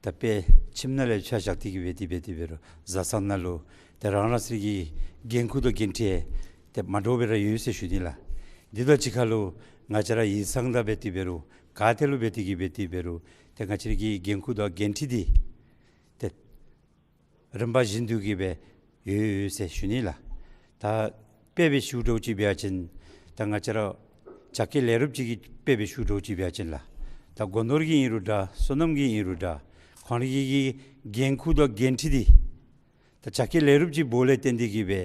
ད་དཔེ་ཁྱིམ་ནང་ལས་ཕྱག་བཞག་སྟེ་གི་འབད་དེ་འབད་དེ་འབད་རུང་བཟའ་ཚང་ནང་ལུ་ཏེ་རང་རང་སོའི་གི་འགན་ཁུར་དང་འགན་འཁྲི་ཏེ་མ་འདྲཝ་སྦེ་ར་ཡོད་ཟེར་ཞུ་ནི་ལགས། འདི་དང་གཅིག་ཁར་ལུ་ང་བཅས་ར་ཡིག་ཚང་དང་འབད་དེ་འབད་རུང་ག་ཏེ་ལུ་འབད་དེ་གི་འབད་དེ་འབད་རུང་ཏེ་ང་བཅས་རའི་གི་འགན་ཁུར་དང་འགན་འཁྲི་འདི་ཏེ་རིམ་པ་བཞིན་དུ་གི་སྦེ་ཡོད་ཡོད་ཟེར་ཞུ་ནི་ལགས། ད་དཔེ་སྦེ་ཞུ་དོ་ཅིག་འབད་བ་ཅིན་ད་ང་བཅས་ར་ བྱ་སྐད་ལེགས་རུབ་ཅིག་གིས་དཔེ་སྦེ་ཞུ་དོ་ཅིག་འབད་བ་ཅིན་ལགས། ད་སྒོ་ནོར་གྱི་ཨིན་རུང་འདྲ་སོ་ནམ་གྱི་ཨིན་རུང་འདྲ་ཁོང་རའི་གི་འགན་ཁུར་དང་འགན་འཁྲི་འདི་ད་བྱ་སྐད་ལེགས་རུབ་ཅིག་འབདཝ་ལས་བརྟེན་ཏེ་གིས་སྦེ་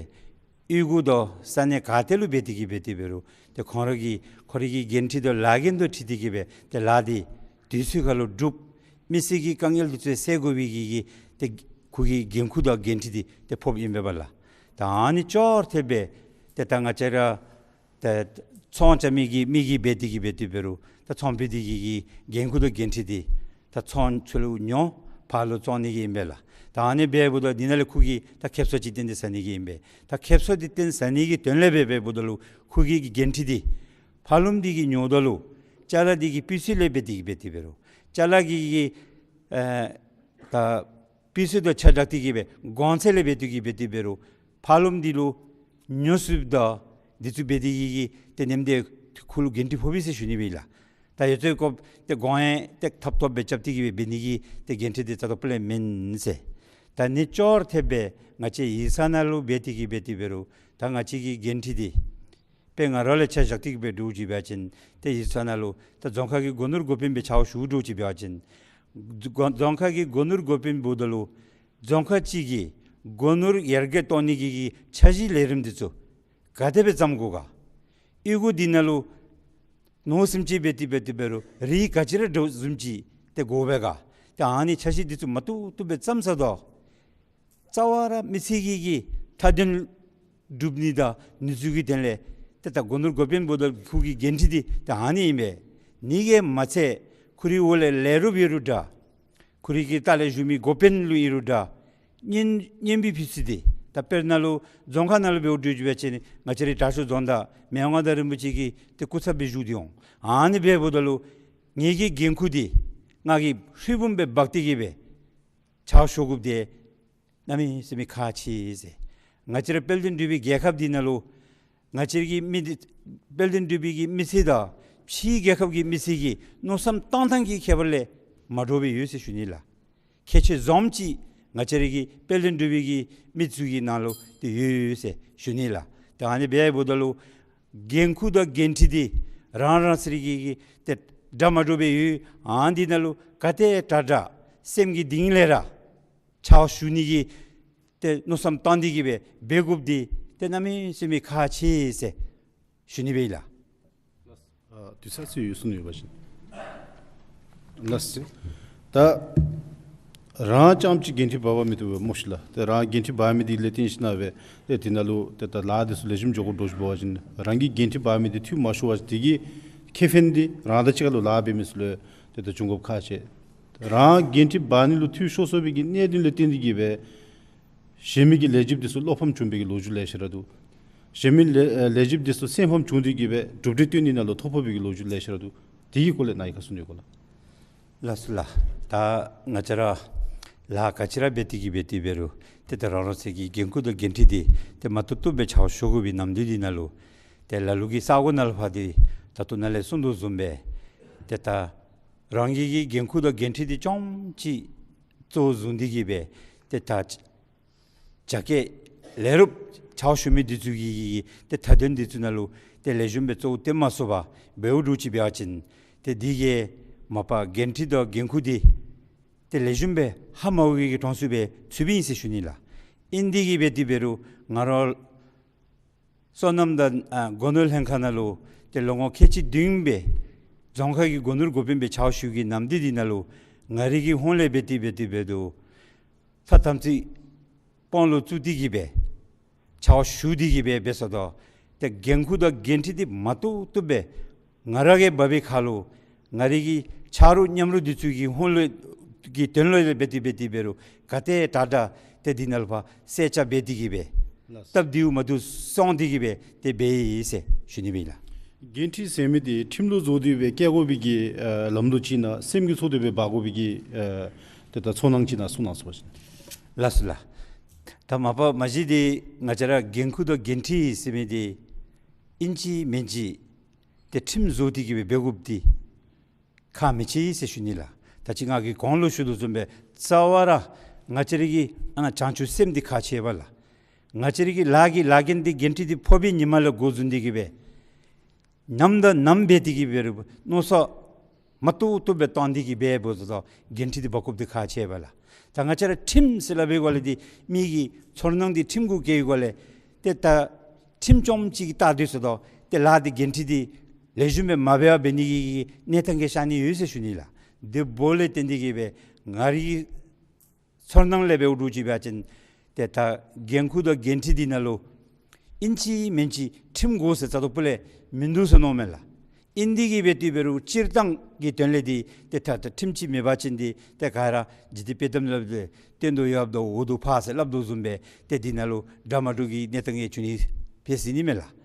གཡུས་སྒོ་དང་ས་གནས་ག་ཏེ་ལུ་འབད་དེ་གིས་སྦེ་དེ་འབད་རུང་ཏེ་ཁོང་ར་གི་ཁོང་རའི་གི་འགན་འཁྲི་དང་ལཱ་འགན་དང་འཁྲིལ་ཏེ་གིས་སྦེ་ཏེ་ལཱ་འདི་དུས་ཚོད་ཁར་ལུ་སྒྲུབ། མི་སེར་གྱི་དཀའ་ངལ་འདི་ཚུ་སེལ་དགོ་པའི་གི་གི་ཏེ་ཁོ་གི་འགན་ཁུར་དང་འགན་འཁྲི་འདི་ཏེ་ཕོགཔ་ཨིན་པས་ལགས། ད་ཨ་ནི་ཅོག་འཐདཔ་སྦེ་ཏེ་ད་ང་བཅས་ར་ཏེ་ཚོང་རྐྱབ་མི་གི་མི་གིས་འབད་དེ་གིས་སྦེ་དེ་འབད་རུང་ད་ཚོང་དཔོན་འདི་གི་གི་འགན་ཁུར་དང་འགན་འཁྲི་འདི་ད་ཚོང་ཚུ་ལུ་ཉོ་ཕར་ལུ་བཙོང་ནི་གི་ཨིན་པས་ལགས། ད་ཨ་ནི་འབདཝ་ད་འདི་ནང་ལས་ཁོ་གིས་ད་ཁེབ་སང་ཅིག་བཏོན་ཏེ་ཟ་ནི་གི་ཨིན་པས། ད་ཁེབ་སང་འདི་བཏོན་ཟ་ནི་གི་དོན་ལས་འབད་འབདཝ་ད་ལུ་ཁོ་གི་གི་འགན་འཁྲི་འདི་ཕར་ལུ་འདི་གིས་ཉོཝ་ད་ལུ་ཅ་ལ་འདི་གི་སྤུས་ཚད་ལས་འབད་དེ་གིས་སྦེ་དེ་འབད་རུང་ཅ་ལ་གི་གི་ཨེ་ད་སྤུས་ཚད་དང་ཆ་འདྲ་སྟེ་གིས་སྦེ་གོང་ཚད་ལས་འབད་དེ་གིས་སྦེ་དེ་འབད་རུང་ཕར་ལུ་འདི་ལུ་ཉོ་ཚུགསཔ་ད་འདི་ཚུ་འབད་དེ་གིས་གི་ཏེ་ནེམ་འདི་ཁོ་ལུ་འགན་འཁྲི་ཕོག་པས་ཟེར་ཞུ་ནི་སྦེ་ལགས། ད་ཡོད་ཚད་ཀོ་ཏེ་གོང་ཡང་ཏེ་ཐབ་ཐོབ་སྦེ་རྐྱབ་སྟེ་གིས་སྦེ་འབད་ནི་གི་ཏེ་འགན་འཁྲི་འདི་རྩ་དོག་པ་ལས་མེན་ཟེར། ད་ཨ་ནི་ཅོག་འཐདཔ་སྦེ་ང་བཅས་ཡིག་ཚང་ནང་ལུ་འབད་དེ་གིས་སྦེ་དེ་འབད་རུང་ད་ང་བཅས་ཀྱི་འགན་འཁྲི་འདི་དཔེ་ང་ར་ལས་ཆ་བཞག་སྟེ་གིས་སྦེ་འདྲཝ་ཅིག་འབད་བ་ཅིན་ཏེ་ཡིག་ཚང་ནང་ལུ་ད་རྫོང་ཁག་གི་སྒོ་ནོར་འགོ་དཔོན་སྦེ་ཕྱག་ཞུ་འདྲཝ་ཅིག་འབད་བ་ཅིན་རྫོང་རྫོང་ཁག་གི་སྒོ་ནོར་འགོ་དཔོན་འབདཝ་ད་ལུ་རྫོང་ཁག་ཅིག་གི་སྒོ་ནོར་ཡར་རྒྱས་གཏོང་ནི་གི་གི་འཆར་གཞི་ལས་རིམ་འདི་ཚུ་ག་དེ་སྦེ་བརྩམ་དགོ་ག། གཡུས་སྒོ་འདི་ནང་ལུ་མནོ་བསམ་ཅིག་འབད་དེ་འབད་དེ་འབད་རུང་རི་ག་ཅི་ར་འདྲཝ་བཟུམ་ཅིག་ཏེ་དགོ་པས་ག། ཏེ་ཨ་ནི་འཆར་གཞི་འདི་ཚུ་མ་བཏུབ་བཏུབ་སྦེ་བརྩམ་ཚར་དོ། རྩ་བ་ར་མི་ཚེ་གི་གི་མཐའ་དོན་སྒྲུབ་ནི་དང་ནུས་ཚུལ་གྱི་དོན་ལས་ཏེ་ད་སྒོ་ནོར་འགོ་དཔོན་འབདཝ་ད་ཁོ་གི་འགན་འཁྲི་འདི་ད་ཨ་ནི་ཨིན་པས། ཨ་ནི་གིས་མ་ཚད་ཁོ་རའི་འོག་ལས་ལས་རོགསཔ་ཡོད་རུང་འདྲ་ཁོ་རའི་གི་ལྟག་ལས་བཞུགས་མི་འགོ་དཔོན་ལུ་ཨིན་རུང་འདྲ་སྙན་སྙན་འབུལ་ཕུལ་ས་འདི་ད་དཔེར་ན་ལུ་རྫོང་ཁག་ནང་ལུ་འབདཝ་འདྲཝ་ཅིག་འབད་བ་ཅིན་ང་བཅས་རའི་དྲག་ཤོས་རྫོང་བདག་མི་དབང་མངའ་བདག་རིན་པོ་ཆེ་གི་ཏེ་སྐུ་ཚབ་སྦེ་བཞུགས་ཏེ་འོང་། ཨ་ནི་འབདཝ་ད་ལུ་ངེ་གི་འགན་ཁུར་འདི་ང་གིས་ཧྲིལ་བུམ་སྦེ་འབག་སྟེ་གིས་སྦེ་ཕྱག་ཞུ་དགོཔ་འདི་གནམ་མེད་ས་མེད་ཁག་ཆེ་ཟེར། ང་བཅས་ར་དཔལ་ལྡན་འབྲུག་པའི་རྒྱལ་ཁབ་འདི་ནང་ལུ་ང་བཅས་ར་གི་མི་འདི་དཔལ་ལྡན་འབྲུག་པའི་གི་མི་སེར་དང་ཕྱིའི་རྒྱལ་ཁབ་ཀྱི་མི་སེར་གྱི་མནོ་བསམ་གཏང་ཐངས་ཀྱི་ཁྱད་པར་ལས་མ་འདྲཝ་སྦེ་ཡོད་ཟེར་ཞུ་ནི་ལགས། ཁྱད་ཆོས་བཟུམ་ཅིག་ང་བཅས་ར་གི་དཔལ་ལྡན་འབྲུག་པའི་གི་མི་ཚུ་གི་ནང་ལུ་ཏེ་ཡོད་ཡོད་ཟེར་ཞུ་ནི་ལགས། ཏེ་ཨ་ནི་འབདཝ་ད་ལུ་འགན་ཁུར་དང་འགན་འཁྲི་འདི་རང་རང་སོ་སོ་གི་གི་ཏེ་འདྲ་མ་འདྲཝ་སྦེ་ཡོད། ཨ་ནི་འདི་ནང་ལུ་ག་དེ་དྲག་དྲག་སེམས་ཀྱི་གཏིང་ལས་ར་ཕྱག་ཞུ་ནི་གི་ཏེ་མནོ་བསམ་བཏང་སྟེ་གིས་སྦེ་འབད་དགོཔ་འདི་ཏེ་གནམ་མེད་ས་མེད་ཁག་ཆེ་ཟེར་ཞུ་ནི་སྦེ་ཨིན་ལགས། ཨ་དུས་ཚོད་ཅིག་ཡོད་སོང་ཡོད་པ་ཅིན་ལགས་སོ། ད་རང་རྐྱངམ་གཅིག་འགན་འཁྲི་འབག་འབག་མི་བཏུབ་པས་སྨོ་ཤིག་ལགས། ཏེ་རང་འགན་འཁྲི་འབག་མི་འདི་ལས་བརྟེན་ཞིན་ན་སྦེ་ཏེ་འདི་ནང་ལུ་ཏེ་ད་ལཱ་འདི་ཚུ་ལེགས་ཤོམ་འགྱོ་དགོ་འདྲཝ་ཅིག་འབད་བ་ཅིན་རང་གིས་འགན་འཁྲི་འབག་མི་འདི་འཐུས་མ་ཤོར་བ་ཅིན་དེ་གི་ཁེ་ཕན་འདི་རང་དང་གཅིག་ཁར་ལུ་ལཱ་འབད་མི་ཚུ་ལུ་ཏེ་ད་འབྱུང་དགོཔ་ཁག་ཆེ། རང་འགན་འཁྲི་འབག་ནི་ལུ་འཐུས་ཤོར་སོང་བའི་གི་གནད་དོན་ལས་བརྟེན་ཏེ་གིས་སྦེ་གཞན་མི་གི་ལས་བྱེདཔ་འདི་ཚུ་བློ་ཕམ་བྱུང་བའི་གི་ལོ་རྒྱུས་ལེ་ཤ་ར་འདུག། གཞན་མི་ལས་ལས་བྱེདཔ་འདི་ཚུ་སེམས་ཕམ་བྱུང་སྟེ་གིས་སྦེ་གྲུབ་འབྲས་བཏོན་ནི་ནང་ལུ་ཐོ་ཕོག་པའི་གི་ལོ་རྒྱུས་ལེ་ཤ་ར་འདུག། དེ་གི་སྐོར་ལས་ནཱ་གིས་ག་གསུང་ནི་ཡོད་ག་ལགས། ལགས་སོ་ལགས། ད་ང་བཅས་ར་ལཱ་ག་ཅི་ར་འབད་དེ་གིས་འབད་དེ་འབད་རུང་ཏེ་ད་རང་རང་སོ་སོ་གི་འགན་ཁུར་དང་འགན་འཁྲི་འདི་ཏེ་མ་བཏུབ་བཏུབ་སྦེ་ཕྱག་ཞུ་དགོ་པའི་ནམ་དུས་འདི་ནང་ལུ་ཏེ་ལ་ལུ་གིས་ས་གོ་ནང་ལུ་ཕར་འདི་ད་ལྟོ་ནཱ་ལས་གསུང་དོ་བཟུམ་སྦེ་ཏེ་ད་རང་གི་གི་འགན་ཁུར་དང་འགན་འཁྲི་འདི་རྐྱངམ་གཅིག་གཙོ་བོ་བཟུང་སྟེ་གིས་སྦེ་ཏེ་ད་བྱ་སྐད་ལེགས་རུབ་ཕྱག་ཞུ་མི་འདི་ཚུ་གི་གི་གི་ཏེ་མཐའ་དོན་འདི་ཚུ་ནང་ལུ་ཏེ་ལེགས་ཤོམ་སྦེ་གཙོ་བོ་བཏོན་མ་ཚུགས་པར་འབདཝ་འདྲཝ་ཅིག་འབད་བ་ཅིན་ཏེ་འདི་གིས་མ་པ་འགན་འཁྲི་དང་འགན་ཁུར་འདི་ཏེ་ལེགས་ཤོམ་སྦེ་ཧ་མ་གོ་བའི་གི་གྲངས་སུ་སྦེ་ཚུདཔ་ཨིན་ཟེར་ཞུ་ནི་ལགས། ཨིན་དེ་གིས་འབད་དེ་འབད་རུང་ང་ར་སོ་ནམ་དང་ཨ་སྒོ་ནོར་ལྷན་ཁག་ནང་ལུ་ཏེ་ལོ་ངོ་ཁལ་གཅིག་བདུན་སྦེ་རྫོང་ཁག་གི་སྒོ་ནོར་འགོ་དཔོན་སྦེ་ཕྱག་ཞུ་བའི་གི་ནམ་དུས་འདི་ནང་ལུ་ང་རའི་གི་ཧོངས་ལས་འབད་དེ་འབད་དེ་འབད་རུང་ལྷ་དམ་ཚིག་དཔང་ལུ་བཙུགས་ཏེ་གིས་སྦེ་ཕྱག་ཞུ་སྟེ་གིས་སྦེ་འབད་ས་དོ། ཏེ་འགན་ཁུར་དང་འགན་འཁྲི་འདི་མ་བཏུབ་བཏུབ་སྦེ་ང་ར་གིས་འབག་པའི་ཁར་ལུ་ང་རའི་གི་ཆ་རོགས་མཉམ་རོགས་འདི་ཚུ་གི་ཧོངས་ལས་གི་དོན་ལུ་འབད་དེ་འབད་དེ་འབད་རུང་ག་ཏེ་དྲག་དྲག་ཏེ་འདི་ནང་ལུ་ཕར་གསལ་ཆ་འབད་དེ་གིས་སྦེ་ལགས། སྟབས་བདེཝ་མ་བདེཝ་སོང་སྟེ་གིས་སྦེ་ཏེ་འབད་ཡི་ཟེར་ཞུ་ནི་སྦེ་ཨིན་ལགས། འགན་འཁྲི་ཟེར་མི་འདི་ཁྲིམས་ལུ་བཟོ་སྟེ་སྦེ་བཀལ་དགོ་པའི་གི་ཨ་ལམ་ལུགས་ཅིག་ཨིན་ན་སེམས་ཀྱི་ཚོར་སྟེ་སྦེ་འབག་དགོ་པའི་གི་ཨ་ཏེ་ད་ཚོར་སྣང་ཅིག་ཨིན་ན་གསུང་གནང་ཟེར་བ་ཅིན། ལགས་སོ་ལགས། ད་མ་པ་མ་གཞི་འདི་ང་བཅས་ར་འགན་ཁུར་དང་འགན་འཁྲི་ཟེར་མི་འདི་ཨིན་ཅི་མིན་ཅི་ཏེ་ཁྲིམས་བཟོ་སྟེ་གིས་སྦེ་འབད་དགོཔ་འདི་ཁག་མི་ཆེ་ཟེར་ཞུ་ནི་ལགས། ད་ཅི་ང་གིས་གོང་ལུ་ཞུ་དོ་བཟུམ་སྦེ་རྩ་བ་ར་ང་བཅས་ར་གི་ཨ་ནཱ་བྱང་ཆུབ་སེམས་འདི་ཁག་ཆེ་བས་ལགས། ང་བཅས་ར་གི་ལཱ་གི་ལཱ་འགན་འདི་འགན་འཁྲི་འདི་ཕོག་པའི་ཉིནམ་ལས་འགོ་བཟུང་སྟེ་གིས་སྦེ་ ནམ་དང་ནམ་འབད་དེ་གི་འབད་རུང་མནོ་བསམ་མ་བཏུབ་བཏུབ་སྦེ་བཏང་སྟེ་གི་འབད་འབདཝ་ད་འགན་འཁྲི་འདི་འབག་དགོཔ་འདི་ཁག་ཆེ་བས་ལགས། ད་ང་བཅས་ར་ཁྲིམས་ཟེར་སླབ་པའི་སྒང་ལས་འདི་མི་གི་ཚོར་སྣང་འདི་ཁྲིམས་གུ་བཀལ་བའི་སྒང་ལས་ཏེ་ད་ཁྲིམས་བཅོམ་ཅིག་གིས་བལྟ་དོ་ཟེརཝ་ད་ཏེ་ལཱ་འདི་འགན་འཁྲི་འདི་ལེགས་ཤོམ་སྦེ་མ་འབད་བར་འབད་ནི་གི་གནས་སྟངས་ཀྱང་ཤར་ནི་ཡོད་ཟེར་ཞུ་ནི་ལགས། དེ་འབདཝ་ལས་བརྟེན་ཏེ་གི་སྦེ་ང་རའི་གི་ཚོར་སྣང་ལས་འབདཝ་འདྲཝ་ཅིག་འབད་བ་ཅིན་ཏེ་ད་འགན་ཁུར་དང་འགན་འཁྲི་འདི་ནང་ལུ་ཨིན་ཅི་མིན་ཅི་ཁྲིམས་དགོ་ཟེར་རྩ་དོག་པོ་ལས་མིན་འདུག་ཟེར་མནོཝ་མས་ལགས། ཨིན་དེ་གི་འབད་དེ་འབད་རུང་སྤྱིར་བཏང་གི་དོན་ལས་འདི་ཏེ་ད་ད་ཁྲིམས་ཅིག་མེད་པ་ཅིན་འདི་ཏེ་ག་ར་འཇིག་རྟེན་དཔྱེ་གཏམ་སླབ་སྟེ་སྟེང་དུ་ཡར་བབས་དང་འོག་ཏུ་ཕར་ཟེར་སླབ་དོ་བཟུམ་སྦེ་ཏེ་འདི་ནང་ལུ་འདྲ་མ་འདྲཝ་གི་གནས་སྟངས་ཡང་བྱུང་ནི་འབད་ཟེར་ནི་མས་ལགས།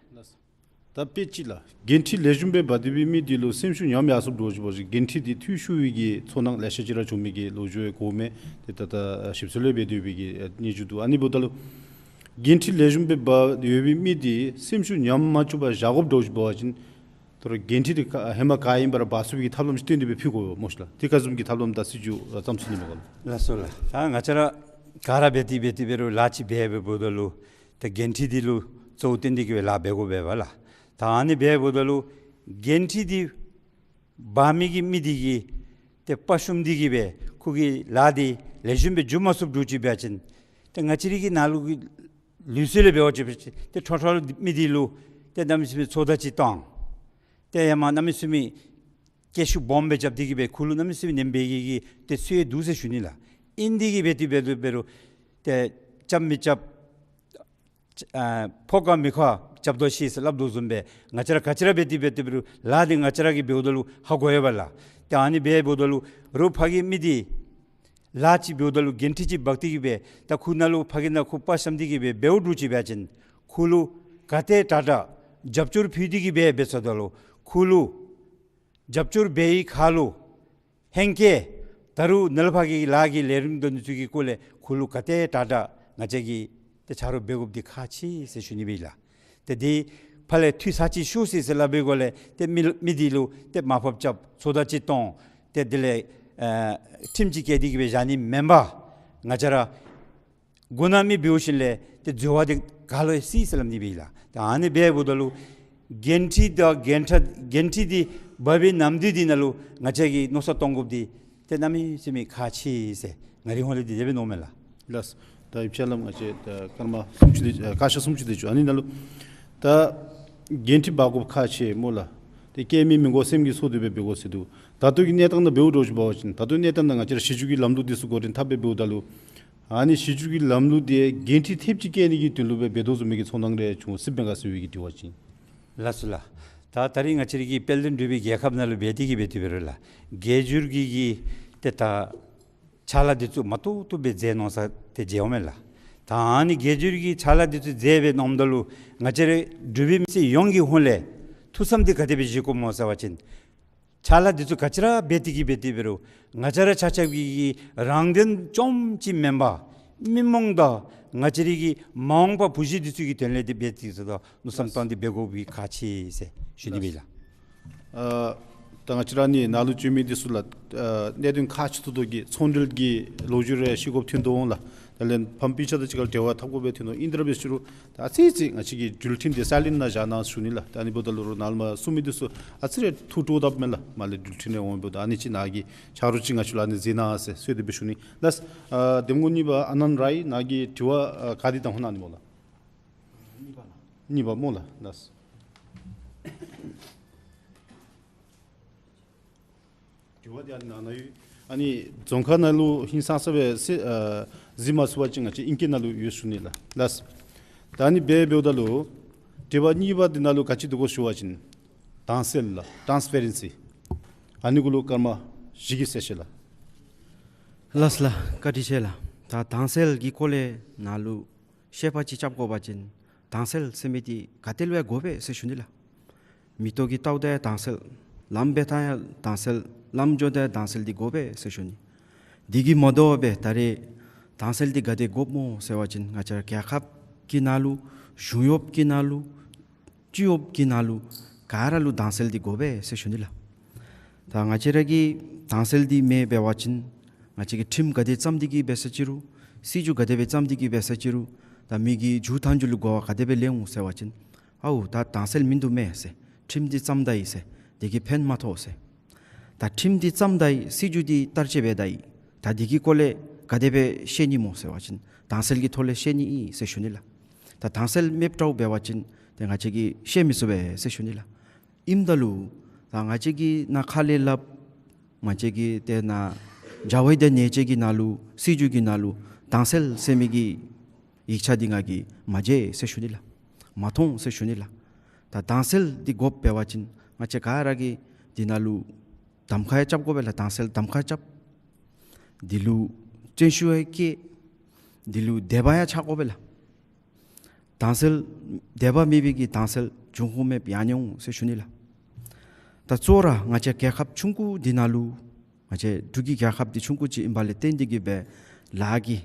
ད་དཔེ་ཅིག་ལགས། འགན་འཁྲི་ལེགས་ཤོམ་སྦེ་འབག་སྡོད་པའི་མི་འདི་ལུ་སེམས་ཤུགས་ཉམས་ཡར་སོངམ་འདྲཝ་ཅིག་འབད་བ་ཅིན་འགན་འཁྲི་འདི་འཐུས་ཤོར་བའི་གི་ཚོར་སྣང་ལེ་ཤ་ཅིག་ར་བྱུང་མི་གི་ལོ་རྒྱུས་ཡང་གོཝ་མས། ཏེ་ད་ད་ཞིབ་འཚོལ་ལས་འབད་སྡོད་པའི་གི་ཨ་གནས་ཚུལ་འདུག། ཨ་ནི་འབདཝ་ད་ལུ་འགན་འཁྲི་ལེགས་ཤོམ་སྦེ་འབག་ཡོད་པའི་མི་འདི་སེམས་ཤུགས་ཉམས་མ་བཅུག་པར་བཞག་དགོཔ་འདྲཝ་ཅིག་འབད་བ་ཅིན་ད་རུང་འགན་འཁྲི་འདི་ག་ཧེ་མ་ག་ཨིན་པ་ར་འབག་ཚུགས་པའི་གི་ཐབས་ལམ་ཅིག་སྟོན་ཏེ་སྦེ་ཕུལ་དགོ་སྨོ་ཤིག་ལགས། དེ་ག་བཟུམ་གྱི་ཐབས་ལམ་དང་སྲིད་བྱུས་ཨ་བརྩམས་ཚུགས་ནི་མས་ག་ལགས། ལགས་སོ་ལགས། ད་ང་བཅས་ར་ག་ར་འབད་དེ་འབད་དེ་འབད་རུང་ལཱ་ཅིག་འབད་འབདཝ་ད་ལུ་ད་འགན་འཁྲི་འདི་ལུ་གཙོ་བོ་བཏོན་ཏེ་གི་སྦེ་ལཱ་འབད་དགོ་པས་ལགས། ད་ཨ་ནི་འབད་འབདཝ་ད་ལུ་འགན་འཁྲི་འདི་འབག་མི་གི་མི་འདི་གིས་ཏེ་དཔའ་ཞུམ་སྟེ་གི་སྦེ་ཁོ་གི་ལཱ་འདི་ལེགས་ཤོམ་སྦེ་འགྱོ་མ་ཚུགསཔ་འདྲཝ་ཅིག་འབད་བ་ཅིན་ཏེ་ང་བཅས་རའི་གི་ནང་ལུ་གི་ལུགས་སྲོལ་ལས་འབད་བ་ཅིན་ཏེ་ཁྲོ་ཁྲོ་མི་འདི་ལུ་ཏེ་གནམ་མེད་ས་མེད་ཚོད་ལྟ་ཅིག་བཏང་། ཏེ་ཡང་མ་གནམ་མེད་ས་མེད་སྐད་ཤུགས་སྦོམ་སྦེ་རྐྱབ་སྟེ་གི་སྦེ་ཁོ་ལུ་གནམ་མེད་ས་མེད་ནན་པའི་གི་གི་ཏེ་སྲོལ་འདུག་ཟེར་ཞུ་ནི་ལགས། ཨིན་དེ་གི་འབད་དེ་འབད་དེ་འབད་རུང་ཏེ་རྐྱབ་མི་རྐྱབ་ཨ་ཕོག་ག་མི་ཁོག་རྐྱབ་དོ་ཤེས་ཟེར་སླབ་དོ་བཟུམ་སྦེ་ང་བཅས་ར་ག་ཅི་ར་འབད་དེ་འབད་དེ་འབད་རུང་ལཱ་འདི་ང་བཅས་ར་གིས་འབདཝ་ད་ལུ་ཧ་གོ་ཡོད་པས་ལགས། ཏེ་ཨ་ནི་འབད་འབདཝ་ད་ལུ་རོགས་ཕ་གི་མི་འདི་ལཱ་ཅིག་འབདཝ་ད་ལུ་འགན་འཁྲི་ཅིག་འབག་སྟེ་གི་སྦེ་ད་ཁོ་ནང་ལུ་ཕ་གི་ནང་ཁོ་དཔའ་ཞུམ་སྟེ་གི་སྦེ་འབདཝ་འདྲཝ་ཅིག་འབད་བ་ཅིན་ཁོ་ལུ་ག་ཏེ་དྲག་དྲག་རྒྱབ་སྐྱོར་ཕུལ་ཏེ་གི་སྦེ་འབད་སོངམ་ད་ལུ་ཁོ་ལུ་རྒྱབ་སྐྱོར་འབད་བའི་ཁར་ལུ་ཧེང་སྐལ་ད་རུང་ནཱ་ལས་ཕར་གྱི་ལཱ་གི་ལས་རིམ་དང་འདི་ཚུ་གི་སྐོར་ལས་ཁོ་ལུ་ག་ཏེ་དྲག་དྲག་ང་བཅས་ཀྱིས་ཏེ་ཆ་རོགས་འབད་དགོཔ་འདི་ཁག་ཆེ་ཟེར་ཞུ་ནི་སྦེ་ལགས། ཏེ་འདི་ཕར་ལས་འཐུས་ཚར་ཅིག་ཤོར་སོ་ཡི་ཟེར་སླབ་པའི་སྒང་ལས་ཏེ་མི་མི་འདི་ལུ་ཏེ་མར་ཕབ་རྐྱབ་ཚོད་ལྟ་ཅིག་གཏང་། ཏེ་དེ་ལས་ཨ་ཁྲིམས་ཅིག་བཀལ་ཏེ་གི་སྦེ་བཞག་ནི་མེན་པར་ང་བཅས་ར་མགོ་ནག་མི་འབད་ཞིནམ་ལས་ཏེ་འཛོལ་བ་འདི་ག་ལུ་ཡང་སྲིད་ཟེར་སླབ་ནི་སྦེ་ལགས། ཏེ་ཨ་ནི་འབད་འབདཝ་ད་ལུ་འགན་འཁྲི་དང་འགན་ཁྲ་འགན་འཁྲི་འདི་འབག་པའི་ནམ་དུས་འདི་ནང་ལུ་ང་བཅས་ཀྱིས་མནོ་བསམ་གཏང་དགོཔ་འདི་ཏེ་གནམ་མེད་ས་མེད་ཁག་ཆེ་ཟེར་ང་རའི་ཧོང་ལས་འདི་དེ་སྦེ་མནོཝ་མས་ལགས། ལགས། ད་ཡིག་ཆ་ལམ་ང་བཅས་ད་སྐར་མ་སུམ་ཅུ་དེ་ཨ་སྐར་ཆ་སུམ་ཅུ་དེ་ཅིག་ཨ་ནི་ནང་ལུ་ད་འགན་འཁྲི་འབག་དགོཔ་ཁག་ཆེ་སྨོ་ལགས། ཏེ་སྐྱེལ་མི་མི་དགོ་སེམས་ཀྱིས་གསོ་སྟེ་སྦེ་འབད་དགོ་ཟེར་འདུག། ད་ལྟོ་གི་གནས་སྟངས་ནང་འབདཝ་འདྲཝ་ཅིག་འབད་བ་ཅིན་ད་ལྟོ་གནས་སྟངས་ནང་ང་བཅས་ར་གཞི་བཅོལ་གྱི་ལམ་ལུགས་འདི་ཚུ་འགོ་འདྲེན་འཐབ་སྦེ་འབདཝ་ད་ལུ་ཨ་ནི་གཞི་བཅོལ་གྱི་ལམ་ལུགས་འདི་འགན་འཁྲི་ཐེབས་ཅིག་བཀལ་ནི་གི་དོན་ལུ་སྦེ་འབད་དོ་བཟུམ་མའི་གི་ཚོར་སྣང་རེ་བྱུང་སྲིད་པས་ག་ཟེར་བའི་གི་དྲི་བ་ཅིག། ལགས་སོ་ལགས། ད་ད་རིས་ང་བཅས་རའི་གི་དཔལ་ལྡན་འབྲུག་པའི་རྒྱལ་ཁབ་ནང་ལུ་འབད་དེ་གི་འབད་དེ་འབད་རུང་ལགས། སྒེར་བསྒྱུར་གྱི་གི་ཏེ་ད་ཕྱག་ལཱ་འདི་ཚུ་མ་ཐུབ་ཐུབ་སྦེ་མཛད་ནུག་ཟེར་ཏེ་མཇལཝ་མས་ལགས། ད་ཨ་ནི་སྒེར་བསྒྱུར་གྱི་ཕྱག་ལཱ་འདི་ཚུ་མཛད་སྦེ་གནངམ་ད་ལུ་ང་བཅས་ར་འབྲུག་པའི་མི་སེར་ཡོངས་ཀྱི་ཧོང་ལས་ཐུགས་བསམ་འདི་ག་དེ་སྦེ་བཞེས་དགོཔ་སྨོ་ཟེར་བ་ཅིན་ཕྱག་ལཱ་འདི་ཚུ་ག་ཅི་ར་འབད་དེ་གི་འབད་དེ་འབད་རུང་ང་བཅས་ར་ཆ་ཁྱབ་ཀྱི་གི་རང་དོན་རྐྱངམ་ཅིག་མེན་པར་མི་མང་དང་ང་བཅས་རའི་གི་མ་འོངས་པ་བུ་གཞི་འདི་ཚུ་གི་དོན་ལས་འདི་འབད་དེ་ཟེར་ད་མནོ་བསམ་བཏང་སྟེ་འབད་དགོ་པའི་ཁག་ཆེ་ཟེར་ཞུ་ནི་སྦེ་ལགས། ཨ་ད་ང་བཅས་ར་ནི་ནཱ་ལུ་བྱོན་མི་འདི་ཚུ་ལགས་ཨ་གནད་དོན་ཁག་ཆེ་ཏོག་ཏོ་གི་ཚོང་འབྲེལ་གྱི་ལོ་རྒྱུས་རེ་ཤེས་དགོཔ་ཐོན་དོ་འོང་ལགས། དེ་ལས་ཕམ་སྤུན་ཆ་དང་གཅིག་ཁར་འབྲེལ་བ་འཐབ་དགོཔ་སྦེ་ཐོན་དོ། ཨིན་ཏེ་ར་འབད་ཞུ་རུང་ད་ཨ་ཙི་ཙི་ང་བཅས་ཀྱི་འགྲུལ་འཕྲིན་འདི་སའི་ལེནཊ་ནང་བཞག་གནང་ཞུ་ནི་ལགས། ད་ཨ་ནི་འབདཝ་ད་ལུ་རོགས་ནཱ་ལུ་མར་གསུང་མི་འདི་ཚུ་ཨ་ཙི་རེ་ཐུགས་སྤྲོ་དཔ་མས་ལགས། མར་ལས་འགྲུལ་འཕྲིན་རེ་འོང་འབདཝ་ད་ཨ་ནི་ཅིག་ནཱ་གིས་ཆ་རོགས་ཅིག་ང་བཅས་ལུ་ཨ་ནི་མཛད་གནང་ཟེར་གསོལ་ཏེ་སྦེ་ཞུ་ནི་ལགས། ཨ་གདམ་ངོ་གཉིས་པ་ཨ་ནན་རའི་ནཱ་གིས་དྲི་བ་ཨ་ག་དེ་དང་ཧོ་གནང་ནི་སྨོ་ལགས། གཉིས་པ་སྨོ་ལགས། ལགས། དྲི་བ་འདི་ཨ་ནི་ནང་ན་ཡོད། ཨ་ནི་རྫོང་ཁ་ནང་ལུ་ཧིང་སངས་ས་སྦེ་ཨ་གཟིགས་མ་ཚུགས་པ་ཅིན་ང་བཅས་ཨིང་སྐད་ནང་ལུ་ཡོད་ཞུ་ནི་ལགས། ལགས། ད་ཨ་ནི་འབད་འབདཝ་ད་ལུ་དྲི་བ་གཉིས་པ་འདི་ནང་ལུ་ག་ཅི་འདུག་གོ་ཞུ་བ་ཅིན་དྭངས་གསལ་ལགས། ཊཱནསི་པེ་རེན་སི། ཨ་ནི་གུ་ལུ་སྐར་མ་བཞི་གི་གསལ་བཤད་ལགས། ལགས་ལགས། བཀའ་དྲིན་ཆེ་ལགས། ད་དྭངས་གསལ་གྱི་སྐོར་ལས་ནཱ་ལུ་བཤད་པ་ཅིག་རྐྱབ་དགོ་པ་ཅིན་དྭངས་གསལ་ཟེར་མི་འདི་ག་ཏེ་ལུ་ཡང་དགོ་པས་ཟེར་ཞུ་ནི་ལགས། མེ་ཏོག་གི་ལྟཝ་ད་ཡང་དྭངས་གསལ། ལམ་འབད་ཐངས་ཡང་དྭངས་གསལ། ལམ་འགྱོཝ་ད་ཡང་དྭངས་གསལ་འདི་དགོ་པས་ཟེར་ཞུ་ནི། འདི་གིས་མ་དོ་བར་ད་རེས་དྭངས་གསལ་འདི་ག་དེ་དགོཔ་སྨོ་ཟེར་བ་ཅིན་ང་བཅས་ར་རྒྱལ་ཁབ་ཀྱི་ནང་ལུ་གཞུང་གཡོགཔ་ཀྱི་ནང་ལུ་སྤྱི་གཡོགཔ་ཀྱི་ནང་ལུ་ག་ར་ལུ་དྭངས་གསལ་འདི་དགོ་པས་ཟེར་ཞུ་ནི་ལགས། ད་ང་བཅས་ར་གི་དྭངས་གསལ་འདི་མེད་འབད་བ་ཅིན་ང་བཅས་ཀྱིས་ཁྲིམས་ག་དེ་བརྩམས་ཏེ་གི་འབད་ས་ཅི་རུང་སྲིད་བྱུས་ག་དེ་སྦེ་བརྩམས་ཏེ་གི་འབད་ས་ཅི་རུང་ད་མི་གི་མཇུག་མཐའ་མཇུག་ལུ་གོ་བ་ག་དེ་སྦེ་ལེན་འོང་ཟེར་བ་ཅིན་ཨའུ་ད་དྭངས་གསལ་མིན་འདུག་མས་ཟེར། ཁྲིམས་འདི་བརྩམས་ད་ཡི་ཟེར། དེ་གིས་ཕན་མ་ཐོགས་ཟེར། ད་ཁྲིམས་འདི་བརྩམས་ད་ཡི། སྲིད་བྱུས་འདི་བསྟར་ཆེ་འབད་ད་ཡི། ད་དེ་གི་སྐོར་ལས་ག་དེ་སྦེ་བཤད་ནི་སྨོ་ཟེར་བ་ཅིན་དྭངས་གསལ་གྱི་ཐོག་ལས་བཤད་ནི་ཨིན་ཟེར་ཞུ་ནི་ལགས། ད་དྭངས་གསལ་མེདཔ་འདྲཝ་འབད་བ་ཅིན་ཏེ་ང་བཅས་ཀྱིས་བཤད་མི་ཚུགས་པས་ཟེར་ཞུ་ནི་ལགས། ཨིནམ་ད་ལུ་ད་ང་བཅས་ཀྱིས་ནཱ་ཁ་ལས་སླབ། ང་བཅས་ཀྱིས་ཏེ་ནཱ་བྱ་བའི་དང་ཉེས་བྱས་ཀྱི་ནང་ལུ་སྲིད་བྱུས་ཀྱི་ནང་ལུ་དྭངས་གསལ་ཟེར་མི་གི་ཡིག་ཆ་འདི་ང་གིས་མ་མཇལ་ཟེར་ཞུ་ནི་ལགས། མ་མཐོང་ཟེར་ཞུ་ནི་ལགས། ད་དྭངས་གསལ་འདི་དགོཔ་འབད་བ་ཅིན་ང་བཅས་ག་ར་གིས་འདི་ནང་ལུ་གདམ་ཁ་ཡང་རྐྱབ་དགོ་པས་ལགས། དྭངས་གསལ་གདམ་ཁ་རྐྱབ། འདི་ལུ་བརྩོན་ཤུགས་ཡང་བསྐྱེད། འདི་ལུ་དད་པ་ཡང་ཆགས་དགོ་པས་ལགས། དྭངས་གསལ་དད་པ་མེད་པའི་གི་དྭངས་གསལ་འབྱུང་ཁུངས་མེདཔ་ཡང་ནི་འོང་ཟེར་ཞུ་ནི་ལགས། ད་གཙོ་བོ་ར་ང་བཅས་རྒྱལ་ཁབ་ཆུང་ཀུ་འདི་ནང་ལུ་ང་བཅས་འབྲུག་གི་རྒྱལ་ཁབ་འདི་ཆུང་ཀུ་ཅིག་ཨིནམ་ལས་བརྟེན་ཏེ་གིས་སྦེ་ལཱ་གི་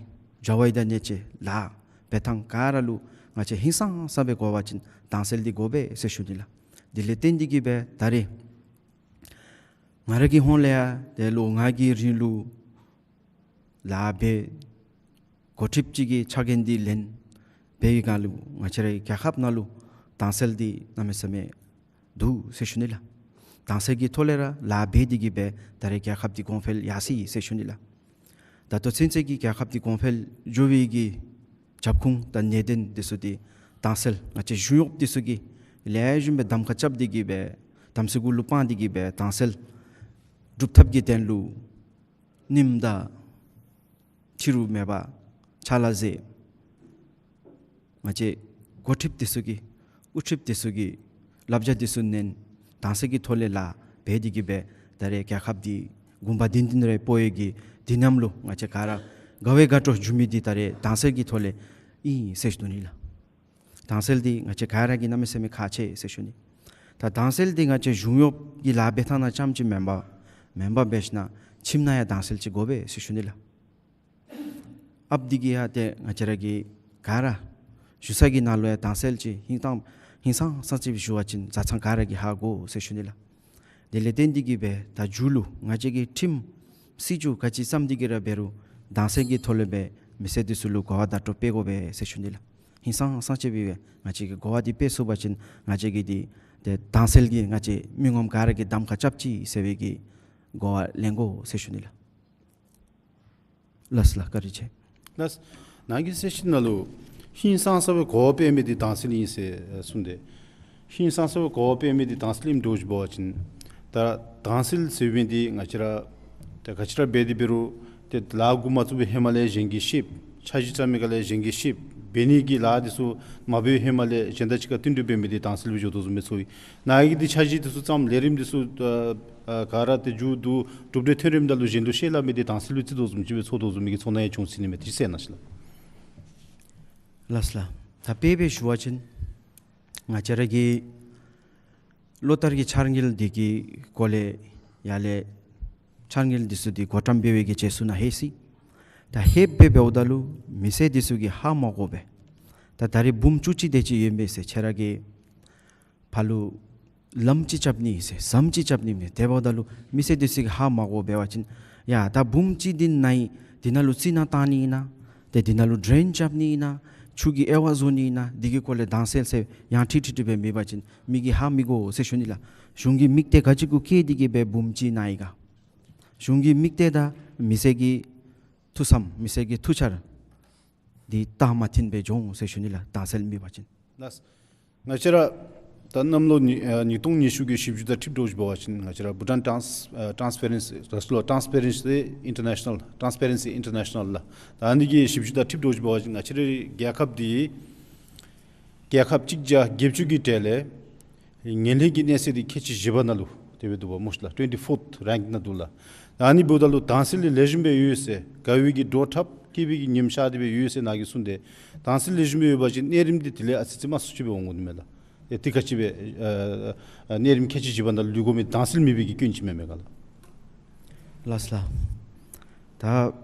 བྱ་བའི་དང་ཉེས་བྱས་ལཱ་འབད་ཐངས་ག་ར་ལུ་ང་བཅས་ཧིང་སངས་ས་སྦེ་དགོ་པ་ཅིན་དྭངས་གསལ་འདི་དགོ་པས་ཟེར་ཞུ་ནི་ལགས། དེ་ལས་བརྟེན་ཏེ་གིས་སྦེ་ད་རེས་ང་ར་གི་ཧོངས་ལས་ཡང་ཏེ་ལོ་ལྔ་གི་རིང་ལུ་ལཱ་འབད་འགོ་ཁྲིདཔ་ཅིག་གི་ཕྱག་འགན་འདི་ལེན་པའི་སྒང་ལུ་ང་བཅས་རའི་རྒྱལ་ཁབ་ནང་ལུ་དྭངས་གསལ་འདི་གནམ་མེད་ས་མེད་འདུག་ཟེར་ཞུ་ནི་ལགས། དྭངས་གསལ་གྱི་ཐོག་ལས་ར་ལཱ་འབད་དེ་གིས་སྦེ་ད་རེས་རྒྱལ་ཁབ་འདི་གོང་འཕེལ་ཡར་སོ་ཡི་ཟེར་ཞུ་ནི་ལགས། ད་ལྟོ་ཚུན་ཚོད་ཀྱི་རྒྱལ་ཁབ་འདི་གོང་འཕེལ་འགྱོ་བའི་གི་རྒྱབ་ཁུངས་དང་གནད་དོན་འདི་ཚུ་འདི་དྭངས་གསལ་ང་བཅས་གཞུང་གཡོགཔ་འདི་ཚུ་གིས་ལེགས་ཤོམ་སྦེ་གདམ་ཁ་རྐྱབ་སྟེ་གིས་སྦེ་དམ་ཚིག་གུ་ལུ་སྤང་སྟེ་གིས་སྦེ་དྭངས་གསལ་སྒྲུབ་ཐབས་ཀྱི་དོན་ལུ་ཉིནམ་དང་ཕྱི་རུ་མེད་པར་ཕྱག་ལཱ་མཛད། ང་བཅས་འགོ་ཁྲིདཔ་འདི་ཚུ་གིས་དབུ་ཁྲིདཔ་འདི་ཚུ་གིས་བསླབ་བྱ་འདི་ཚུ་ནན་དྭངས་གསལ་གྱི་ཐོག་ལས་ལཱ་འབད་དེ་གིས་སྦེ་ད་རེས་རྒྱལ་ཁབ་འདི་གོམ་པ་བདུན་བདུན་རེ་སྤོ་ཡི་གི་འདི་ནང་ལུ་ང་བཅས་ག་ར་དགའ་བའི་དགའ་སྤྲོ་འབྱུང་མི་འདི་ད་རེས་དྭངས་གསལ་གྱི་ཐོག་ལས་ཨིན་ཟེར་ཞུ་ནི་ལགས། དྭངས་གསལ་འདི་ང་བཅས་ག་ར་གིས་གནམ་མེད་ས་མེད་ཁག་ཆེ་ཟེར་ཞུ་ནི། ད་དྭངས་གསལ་འདི་ང་བཅས་གཞུང་གཡོགཔ་གི་ལཱ་འབད་ཐངས་ནང་རྐྱངམ་ཅིག་མེན་པར་མེན་པར་འབད་ཞིན་ན་ཁྱིམ་ནང་ཡང་དྭངས་གསལ་ཅིག་དགོ་པས་ཟེར་ཞུ་ནི་ལགས། ཨཔ་འདི་གིས་ཡང་ཏེ་ང་བཅས་ར་གི་ག་ར་བཞུགས་ས་གི་ནང་ལུ་ཡང་དྭངས་གསལ་ཅིག་ཧིང་ཐང་ཧིང་སངས་ས་ཅིག་བཞུགས་པ་ཅིན་བཟའ་ཚང་ག་ར་གིས་ཧ་གོ་ཟེར་ཞུ་ནི་ལགས། དེ་ལས་བརྟེན་ཏེ་གིས་སྦེ་ད་མཇུག་ལུ་ང་བཅས་ཀྱི་ཁྲིམས་སྲིད་བྱུས་ག་ཅི་བརྩམས་ཏེ་གིས་ར་འབད་རུང་དྭངས་གསལ་གྱི་ཐོག་ལས་སྦེ་མི་སེར་འདི་ཚུ་ལུ་གོ་བ་བརྡ་སྤྲོད་འབད་དགོ་པས་ཟེར་ཞུ་ནི་ལགས། ཧིང་སངས་ས་ཅིག་སྦེ་ང་བཅས་ཀྱིས་གོ་བ་འདི་སྤེལ་ཚུགས་པ་ཅིན་ང་བཅས་ཀྱི་འདི་ཏེ་དྭངས་གསལ་གྱི་ང་བཅས་མི་ངོམ་ག་ར་གིས་གདམ་ཁ་རྐྱབ་ཅི་ཟེར་བའི་གི་གོ་བ་ལེན་དགོ་ཟེར་ཞུ་ནི་ལགས། ལགས་ལགས། བཀའ་དྲིན་ཆེ། ལགས། ནཱ་གི་གསལ་བཤད་ནང་ལུ་ཧིང་སངས་ས་སྦེ་གོ་བ་སྤེལ་མི་འདི་དྭངས་གསལ་ཨིན་ཟེར་གསུངས་ཏེ། ཧིང་སངས་ས་སྦེ་གོ་བ་སྤེལ་མི་འདི་དྭངས་གསལ་ཨིནམ་འདྲཝ་ཅིག་འབད་བ་ཅིན་ད་དྭངས་གསལ་ཟེར་མི་འདི་ང་བཅས་ར་ད་ག་ཅི་ར་འབད་དེ་འབད་རུང་ཏེ་ལཱ་འགོ་མ་བཙུགས་པའི་ཧེ་མ་ལས་གཞན་གྱིས་ཤེསཔ། འཆར་གཞི་བརྩམ་མི་ག་ལས་གཞན་གྱིས་ཤེསཔ། འབད་ནི་གི་ལཱ་འདི་ཚུ་མ་འབད་བའི་ཧེ་མ་ལས་གཞན་དང་གཅིག་ཁར་བསྟུན་གྲོས་འབད་མི་འདི་དྭངས་གསལ་སྦེ་འགྱོ་དོ་བཟུམ་སྦེ་ཚོར་ཡི། ནཱ་གི་འདི་འཆར་གཞི་འདི་ཚུ་བརྩམས་ལས་རིམ་འདི་ཚུ་ཨ་ཨ་ག་ར་ཏེ་མཇུག་བསྡུ་གྲུབ་འབྲས་ཐོན་རནམ་ད་ལུ་གཞན་ལུ་ཤེས་སླབ་མི་འདི་དྭངས་གསལ་སྦེ་བརྩི་དོ་བཟུམ་ཅིག་སྦེ་ཚོར་དོ་བཟུམ་མི་གི་ཚོར་སྣང་ཡང་བྱུང་ཅི་ཨིན་མས། དེ་གསན་གནང་ཞུ་ལགས། ལགས་ལགས། ད་དཔེ་སྦེ་ཞུ་བ་ཅིན་ང་བཅས་ར་གི་ལོ་ལྟར་གྱི་འཆར་དངུལ་འདི་གི་སྐོར་ལས་ཡར་ལས་འཆར་དངུལ་འདི་ཚུ་འདི་བགོ་བཀྲམ་འབད་བའི་གི་རྗེས་སུ་ནཱ་ལྷོད་ཅི། ད་ལྷོདཔ་སྦེ་འབདཝ་ད་ལུ་མི་སེར་འདི་ཚུ་གིས་ཧ་མ་གོ་བར་ད་ད་རེས་འབུམ་བཅུ་གཅིག་དེ་ཅིག་ཡོད་མས་ཟེར་ཁྱེད་ར་གི་ཕར་ལུ་ལམ་ཅིག་རྐྱབ་ནི་ཟེར་ཟམ་ཅིག་རྐྱབ་ནི་མས། དེ་འབདཝ་ད་ལུ་མི་སེར་འདི་ཚུ་གིས་ཧ་མ་གོ་བར་འབད་བ་ཅིན་ཡ་ད་འབུམ་གཅིག་འདི་ནཱ་ཡི་འདི་ནང་ལུ་རྩི་ནག་བཏང་ནི་ཨིན་ན། ཏེ་འདི་ནང་ལུ་ཌེན་རྐྱབ་ནི་ཨིན་ན། ཆུ་གི་དབྱེ་བ་བཟོ་ནི་ཨིན་ན། འདི་གི་སྐོར་ལས་དྭངས་གསལ་ཟེར་ཡང་ཁྲིག་ཁྲི་ཁྲི་སྦེ་མེད་པ་ཅིན་མི་གིས་ཧ་མི་གོ་ཟེར་ཞུ་ནི་ལགས། གཞུང་གི་དམིགས་གཏད་ག་ཅི་གུ་བསྐྱེད་དེ་གིས་སྦེ་འབུམ་གཅིག་ནཱ་ཡི་ག། གཞུང་གི་དམིགས་གཏད་དང་མི་སེར་གྱི་ཐུགས་བསམ་མི་སེར་གྱི་ཐུགས་འཆར་འདི་རྟགས་མ་མཐུན་སྦེ་འགྱོ་འོང་ཟེར་ཞུ་ནི་ལགས། དྭངས་གསལ་མེད་པ་ཅིན། ལགས། ང་བཅས་ར་ད་གནམ་ལོ་ཉིས་ཨ་ཉིས་སྟོང་ཉི་ཤུ་གི་ཞིབ་འཇུག་དང་འཁྲིལཝ་འདྲཝ་ཅིག་འབད་བ་ཅིན་ང་བཅས་ར་བྷུ་ཊཱན་ཊཱནསི་ཨ་ཊཱནསི་པེ་རེནསི་རེསི་ལོ་ཊཱནསི་པེ་རེནསི་ཨིན་ཊར་ནེ་ཤ་ནཱལ་ཊཱནསི་པེ་རེནསི་ཨིན་ཊར་ནེ་ཤ་ནཱལ་ལགས། ད་ཨ་ནི་གི་ཞིབ་འཇུག་དང་འཁྲིལཝ་འདྲཝ་ཅིག་འབད་བ་ཅིན་ང་བཅས་རའི་རྒྱལ་ཁབ་འདི་རྒྱལ་ཁབ་གཅིག་བརྒྱ་བརྒྱད་ཅུ་གི་གྲས་ལས་ངན་ལྷད་ཀྱི་གནས་ཚད་འདི་ཁལ་གཅིག་བཞི་པ་ནང་ལུ་དེ་སྦེ་འདུག་པ་སྨོ་ཤིག་ལགས། ཊུ་ཝེན་ཊི་ཕོརཐ་རེངཀ་ནང་འདུག་ལགས། ཨ་ནི་འབདཝ་ད་ལུ་དྭངས་གསལ་ལེགས་ཤོམ་སྦེ་ཡོད་ཟེར་དགའ་བའི་གི་བྲོ་འཁྲབ་སྐྱིད་པའི་གི་ཉིམ་ཤར་ཏེ་སྦེ་ཡོད་ཟེར་ནཱ་གིས་གསུངས་ཏེ། དྭངས་གསལ་ལེགས་ཤོམ་སྦེ་ཡོད་པ་ཅིན་གནས་རིམ་འདི་དེ་ལས་ཨ་ཙི་ཙི་དམའ་སུ་ཅིག་སྦེ་འོང་དགོ་ནི་མས་ལགས། ཨེ་དེ་ག་ཅི་སྦེ་ཨ་ཨ་གནས་རིམ་ཁལ་གཅིག་བཞི་པ་ནང་ལུ་ལུས་དགོ་མི་དྭངས་གསལ་མེད་པའི་གི་སྐྱོན་ཅིག་མེན་མས་ག་ལགས། ལགས་ལགས། ད་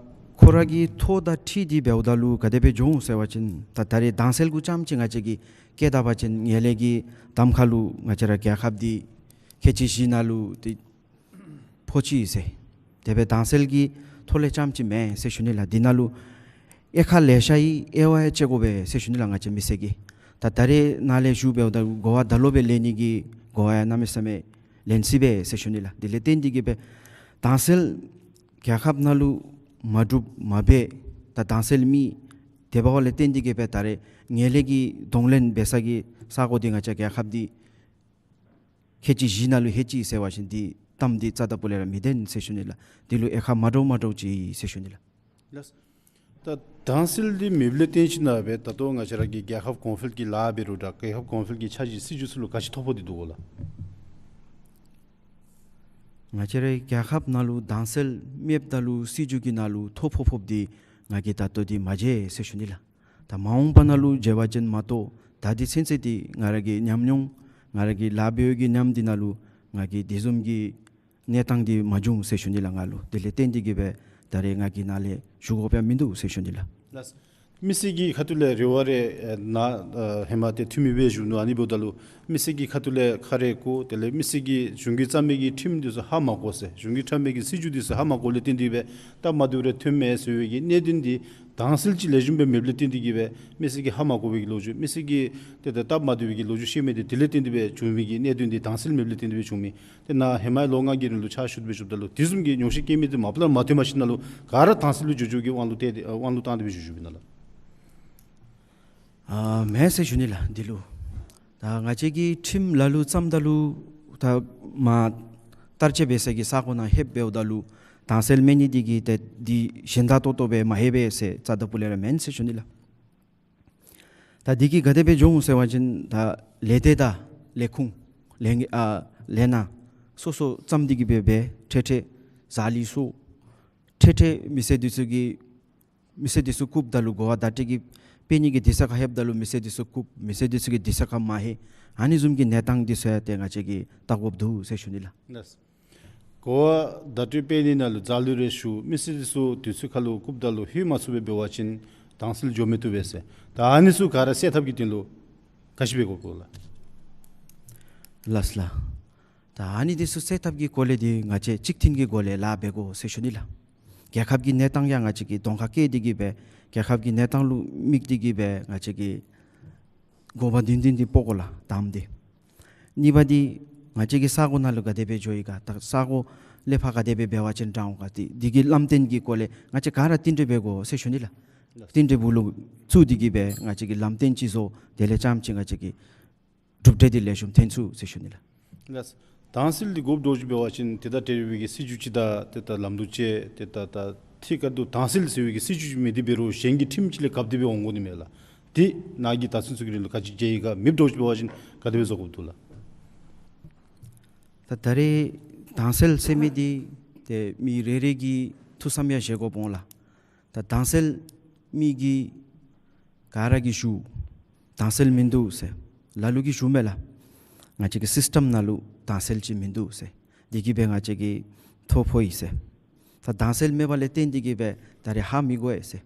ཁོ་ར་གི་ཐོ་དང་འཁྲིལ་ཏེ་འབདཝ་ད་ལུ་ག་དེ་སྦེ་འགྱོ་འོང་ཟེར་བ་ཅིན་ད་ད་རེས་དྭངས་གསལ་གུ་རྐྱངམ་ཅིག་ང་བཅས་ཀྱིས་བཀལ་ད་པ་ཅིན་ངན་ལྷད་ཀྱི་གདམ་ཁ་ལུ་ང་བཅས་ར་རྒྱལ་ཁབ་འདི་ཁལ་གཅིག་བཞི་ནང་ལུ་ཏེ་ཕོག་ཅི་ཟེར། དེ་སྦེ་དྭངས་གསལ་གྱི་ཐོག་ལས་རྐྱངམ་ཅིག་མེན་ཟེར་ཞུ་ནི་ལགས། འདི་ནང་ལུ་དབྱེ་ཁག་ལེ་ཤ་ཡི་དབྱེ་བ་ཡང་དཔྱད་དགོ་པས་ཟེར་ཞུ་ནི་ལགས། ང་བཅས་མི་སེར་གྱིས་ ད་ད་རེས་ནཱ་ལས་ཞུ་འབདཝ་ད་གོ་བ་ད་ལོག་སྦེ་ལེན་ནི་གི་གོ་བ་ཡང་གནམ་མེད་ས་མེད་ལེན་སྲིད་པས་ཟེར་ཞུ་ནི་ལགས། དེ་ལས་བརྟེན་ཏེ་གིས་སྦེ་དྭངས་གསལ་རྒྱལ་ཁབ་ནང་ལུ་མ་གྲུབ་མ་འབད། ད་དྭངས་གསལ་མེད། དེ་འབདཝ་ལས་བརྟེན་ཏེ་གིས་སྦེ་ད་རེས་ངན་ལྷད་ཀྱི་གདོང་ལེན་འབད་ས་གི་ས་གོ་འདི་ང་བཅས་རྒྱལ་ཁབ་འདི་ཁལ་གཅིག་བཞི་ནང་ལུ་ལྷད་ཅི་ཟེར་བ་ཅིན་འདི་གཏམ་འདི་རྩ་དང་པོ་ལས་ར་མི་བདེན་ཟེར་ཞུ་ནི་ལགས། འདི་ལུ་དབྱེ་ཁག་མ་འདྲཝ་མ་འདྲཝ་ཅིག་ཟེར་ཞུ་ནི་ལགས། ལགས། ད་དྭངས་གསལ་འདི་མེདཔ་ལས་བརྟེན་ཞིནམ་ལས་སྦེ་ད་ལྟོ་ང་བཅས་ར་གི་རྒྱལ་ཁབ་གོང་འཕེལ་གྱི་ལཱ་འབད་རུང་འདྲ་རྒྱལ་ཁབ་གོང་འཕེལ་གྱི་འཆར་གཞི་སྲིད་བྱུས་ཚུ་ལུ་ག་ཅི་ཐོ་ཕོག་སྟེ་འདུག་གོ་ལགས། ང་བཅས་རའི་རྒྱལ་ཁབ་ནང་ལུ་དྭངས་གསལ་མེདཔ་ད་ལུ་སྲིད་བྱུས་ཀྱི་ནང་ལུ་ཐོ་ཕོག་ཕོགཔ་འདི་ང་གིས་ད་ལྟོ་འདི་མ་མཇལ་ཟེར་ཞུ་ནི་ལགས། ད་མ་འོངས་པ་ནང་ལུ་མཇལ་བ་ཅིན་མ་གཏོགས་ད་འདི་ཚུན་ཚོད་འདི་ང་ར་གི་ཉམས་མྱོང་ང་ར་གི་ལཱ་འབད་བའི་གི་ཉམས་འདི་ནང་ལུ་ང་གིས་དེ་བཟུམ་གྱི་གནས་སྟངས་འདི་མ་བྱུང་ཟེར་ཞུ་ནི་ལགས་ང་ལུ། དེ་ལས་བརྟེན་ཏེ་གིས་སྦེ་ད་རེས་ང་གིས་ནཱ་ལས་ཞུ་དགོཔ་ཡང་མིན་འདུག་ཟེར་ཞུ་ནི་ལགས། ལགས། མི་སེར་གྱི་ཁ་ཐུག་ལས་རེ་བ་རེ་ཨེ་ནཱ་ཨེ་ཧེ་མ་ཏེ་འཐུས་མི་སྦེ་བཞུགས་ནུག། ཨ་ནི་འབདཝ་ད་ལུ་མི་སེར་གྱི་ཁ་ཐུག་ལས་ཁ་རེ་གོ། དེ་ལས་མི་སེར་གྱིས་གཞུང་གིས་བརྩམས་མི་གི་ཁྲིམས་འདི་ཚུ་ཧ་མ་གོ་ཟེར། གཞུང་གིས་བརྩམས་མི་གི་སྲིད་བྱུས་འདི་ཚུ་ཧ་མ་གོ་ལས་བརྟེན་ཏེ་སྦེ་སྟབས་མ་བདེཝ་རེ་ཐོན་མས་ཟེར་བའི་གི་གནད་དོན་འདི་དྭངས་གསལ་ཅིག་ལེགས་ཤོམ་སྦེ་མེདཔ་ལས་བརྟེན་ཏེ་གིས་སྦེ་མི་སེར་གྱིས་ཧ་མ་གོ་བའི་གི་ལོ་རྒྱུས། མི་སེར་གྱིས་ཏེ་ད་སྟབས་མ་བདེ་བའི་གི་ལོ་རྒྱུས་བཤད་མི་འདི་དེ་ལས་བརྟེན་ཏེ་སྦེ་བྱུང་མི་གི་གནད་དོན་འདི་དྭངས་གསལ་མེདཔ་ལས་བརྟེན་ཏེ་སྦེ་བྱུང་མི། ཏེ་ནཱ་ཧེ་མའི་ལོ་ལྔ་གི་རིང་ལུ་ཕྱག་ཞུ་སྟེ་སྦེ་བཞུགསཔ་ད་ལུ་དེ་བཟུམ་གྱི་ཉོགས་བཤད་སྐྱེ་མི་འདི་མ་པ་ལས་མ་ཐོན་པ་ཅིག་ནང་ལུ་ག་ར་དྭངས་གསལ་ལུ་འགྱོ་འགྱོ་གི་དབང་ལུ་བལྟ་སྟེ་དབང་ལུ་བཏང་སྟེ་སྦེ་བཞུགས་བཞུགསཔ་ཨིན་ན་ལགས། ཨ་མེན་ཟེར་ཞུ་ནི་ལགས། འདི་ལུ་ད་ང་བཅས་ཀྱིས་ཁྲིམས་ལ་ལུ་བརྩམ་ད་ལུ་ད་མ་བསྟར་སྤྱོད་འབད་ས་གི་ས་གོ་ནང་ལྷོདཔ་འབདཝ་ད་ལུ་དྭངས་གསལ་མེད་ནི་འདི་གིས་ཏེ་འདི་གཞན་དང་ཏོག་ཏོ་སྦེ་མ་ལྷོད་པས་ཟེར་རྩ་དང་པོ་ལས་ར་མེན་ཟེར་ཞུ་ནི་ལགས། ད་འདི་གིས་ག་དེ་སྦེ་འགྱོ་འོང་ཟེར་བ་ཅིན་ད་ལས་སྡེ་དང་ལས་ཁུངས་ལས་ཨ་ལས་སྣ་སོ་སོ་བརྩམས་ཏེ་གིས་སྦེ་འབད། འཕྲལ་འཕྲལ་ཟ་ལི་སོ་འཕྲལ་འཕྲལ་མི་སེར་འདི་ཚུ་གི་མི་སེར་འདི་ཚུ་བཀུགཔ་ད་ལུ་གོ་བ་བརྡ་སྤྲོད་ཀྱི་སྤེལ་ནི་གི་གདན་ས་ཁར་ལྷོདཔ་ད་ལུ་མི་སེར་འདི་ཚུ་བཀུག། མི་སེར་འདི་ཚུ་གི་གདན་ས་ཁར་མ་ལྷོད། ཨ་ནི་བཟུམ་གྱི་གནས་སྟངས་འདི་ཚུ་ཡང་ཏེ་ང་བཅས་ཀྱིས་བལྟ་དགོཔ་འདུག་ཟེར་ཞུ་ནི་ལགས། ལགས། གོ་བ་བརྡ་སྤྲོད་སྤེལ་ནི་ནང་ལུ་ཟ་ལི་རེ་ཞུ། མི་སེར་འདི་ཚུ་དུས་ཚོད་ཁར་ལུ་བཀུགཔ་ད་ལུ་ལྷོད་མ་ཚུགས་པར་འབད་བ་ཅིན་དྭངས་གསལ་འགྱོ་མི་བཏུབ་པས་ཟེར། ད་ཨ་ནི་ཚུ་ག་ར་སེལ་ཐབས་ཀྱི་དོན་ལུ་ག་ཅི་འབད་དགོཔ་ལགས། ལགས་ལགས། ད་ཨ་ནི་འདི་ཚུ་སེལ་ཐབས་ཀྱི་སྐོར་ལས་འདི་ང་བཅས་གཅིག་མཐུན་གྱི་སྒོ་ལས་ལཱ་འབད་དགོ་ཟེར་ཞུ་ནི་ལགས། རྒྱལ་ཁབ་ཀྱི་གནས་སྟངས་ཡང་ང་བཅས་ཀྱིས་གདོང་ཁར་བཀལ་ཏེ་གིས་སྦེ་རྒྱལ་ཁབ་ཀྱི་གནས་སྟངས་ལུ་དམིགས་ཏེ་གིས་སྦེ་ང་བཅས་ཀྱིས་དགོངས་པ་བདེན་བདེན་འདི་སྤོ་དགོ་ལགས། དང་པ་འདི། གཉིས་པ་འདི་ང་བཅས་ཀྱིས་ས་གོ་ནང་ལུ་ག་དེ་སྦེ་འགྱོ་ཡི་ག། ད་ས་གོ་ལས་ཕར་ག་དེ་སྦེ་འབད་བ་ཅིན་དྲག་འོང་ག། འདི་འདི་གི་ལམ་སྟོན་གྱི་སྐོར་ལས་ང་བཅས་ག་ར་བསྟུན་གྲོས་འབད་དགོ་ཟེར་ཞུ་ནི་ལགས། བསྟུན་གྲོས་པུ་ལུ་བཙུགས་ཏེ་གིས་སྦེ་ང་བཅས་ཀྱིས་ལམ་སྟོན་ཅིག་བཟོ། དེ་ལས་རྐྱངམ་ཅིག་ང་བཅས་ཀྱིས་གྲུབ་འབྲས་འདི་ལེགས་ཤོམ་ཐོན་ཚུགས་ཟེར་ཞུ་ནི་ལགས། ལགས། དྭངས་གསལ་འདི་དགོཔ་འདྲཝ་ཅིག་འབད་བ་ཅིན་ཏེ་ད་ཏེ་རེ་བའི་གི་སྲིད་བྱུས་ཅིག་དང་ཏེ་ད་ལམ་ལུགས་ཅིག་ཏེ་ད་ད་ཐད་ཀར་དུ་དྭངས་གསལ་ཟེར་བའི་གི་སྲིད་བྱུས་ཅིག་མེད་དེ་འབད་རུང་གཞན་གྱི་ཁྲིམས་ཅིག་ལས་བཀག་སྟེ་སྦེ་འོང་དགོ་ནི་མས་ལགས། ཏེ་ནཱ་གིས་ད་ཚུན་ཚོད་ཀྱི་རིང་ལུ་ག་ཅི་མཇལ་ཡི་ག། མེདཔ་འདྲཝ་ཅིག་འབད་བ་ཅིན་ག་དེ་སྦེ་བཟོ་དགོཔ་འདུག་ལགས། ད་ད་རེས་དྭངས་གསལ་ཟེར་མི་འདི་ཏེ་མི་རེ་རེ་གི་ཐུགས་བསམ་ཡང་བཞེས་དགོཔ་འོང་ལགས། ད་དྭངས་གསལ་མི་གི་ག་ར་གིས་ཞུ། དྭངས་གསལ་མིན་འདུག་ཟེར། ལ་ལུ་གིས་ཞུ་མས་ལགས། ང་བཅས་ཀྱི་སིསི་ཊེམ་ནང་ལུ་དྭངས་གསལ་ཅིག་མིན་འདུག་ཟེར། འདི་གིས་སྦེ་ང་བཅས་ཀྱི་ཐོ་ཕོག་ཡི་ཟེར། ད་དྭངས་གསལ་མེདཔ་ལས་བརྟེན་ཏེ་གིས་སྦེ་ད་རེས་ཧ་མི་གོ་ཡི་ཟེར།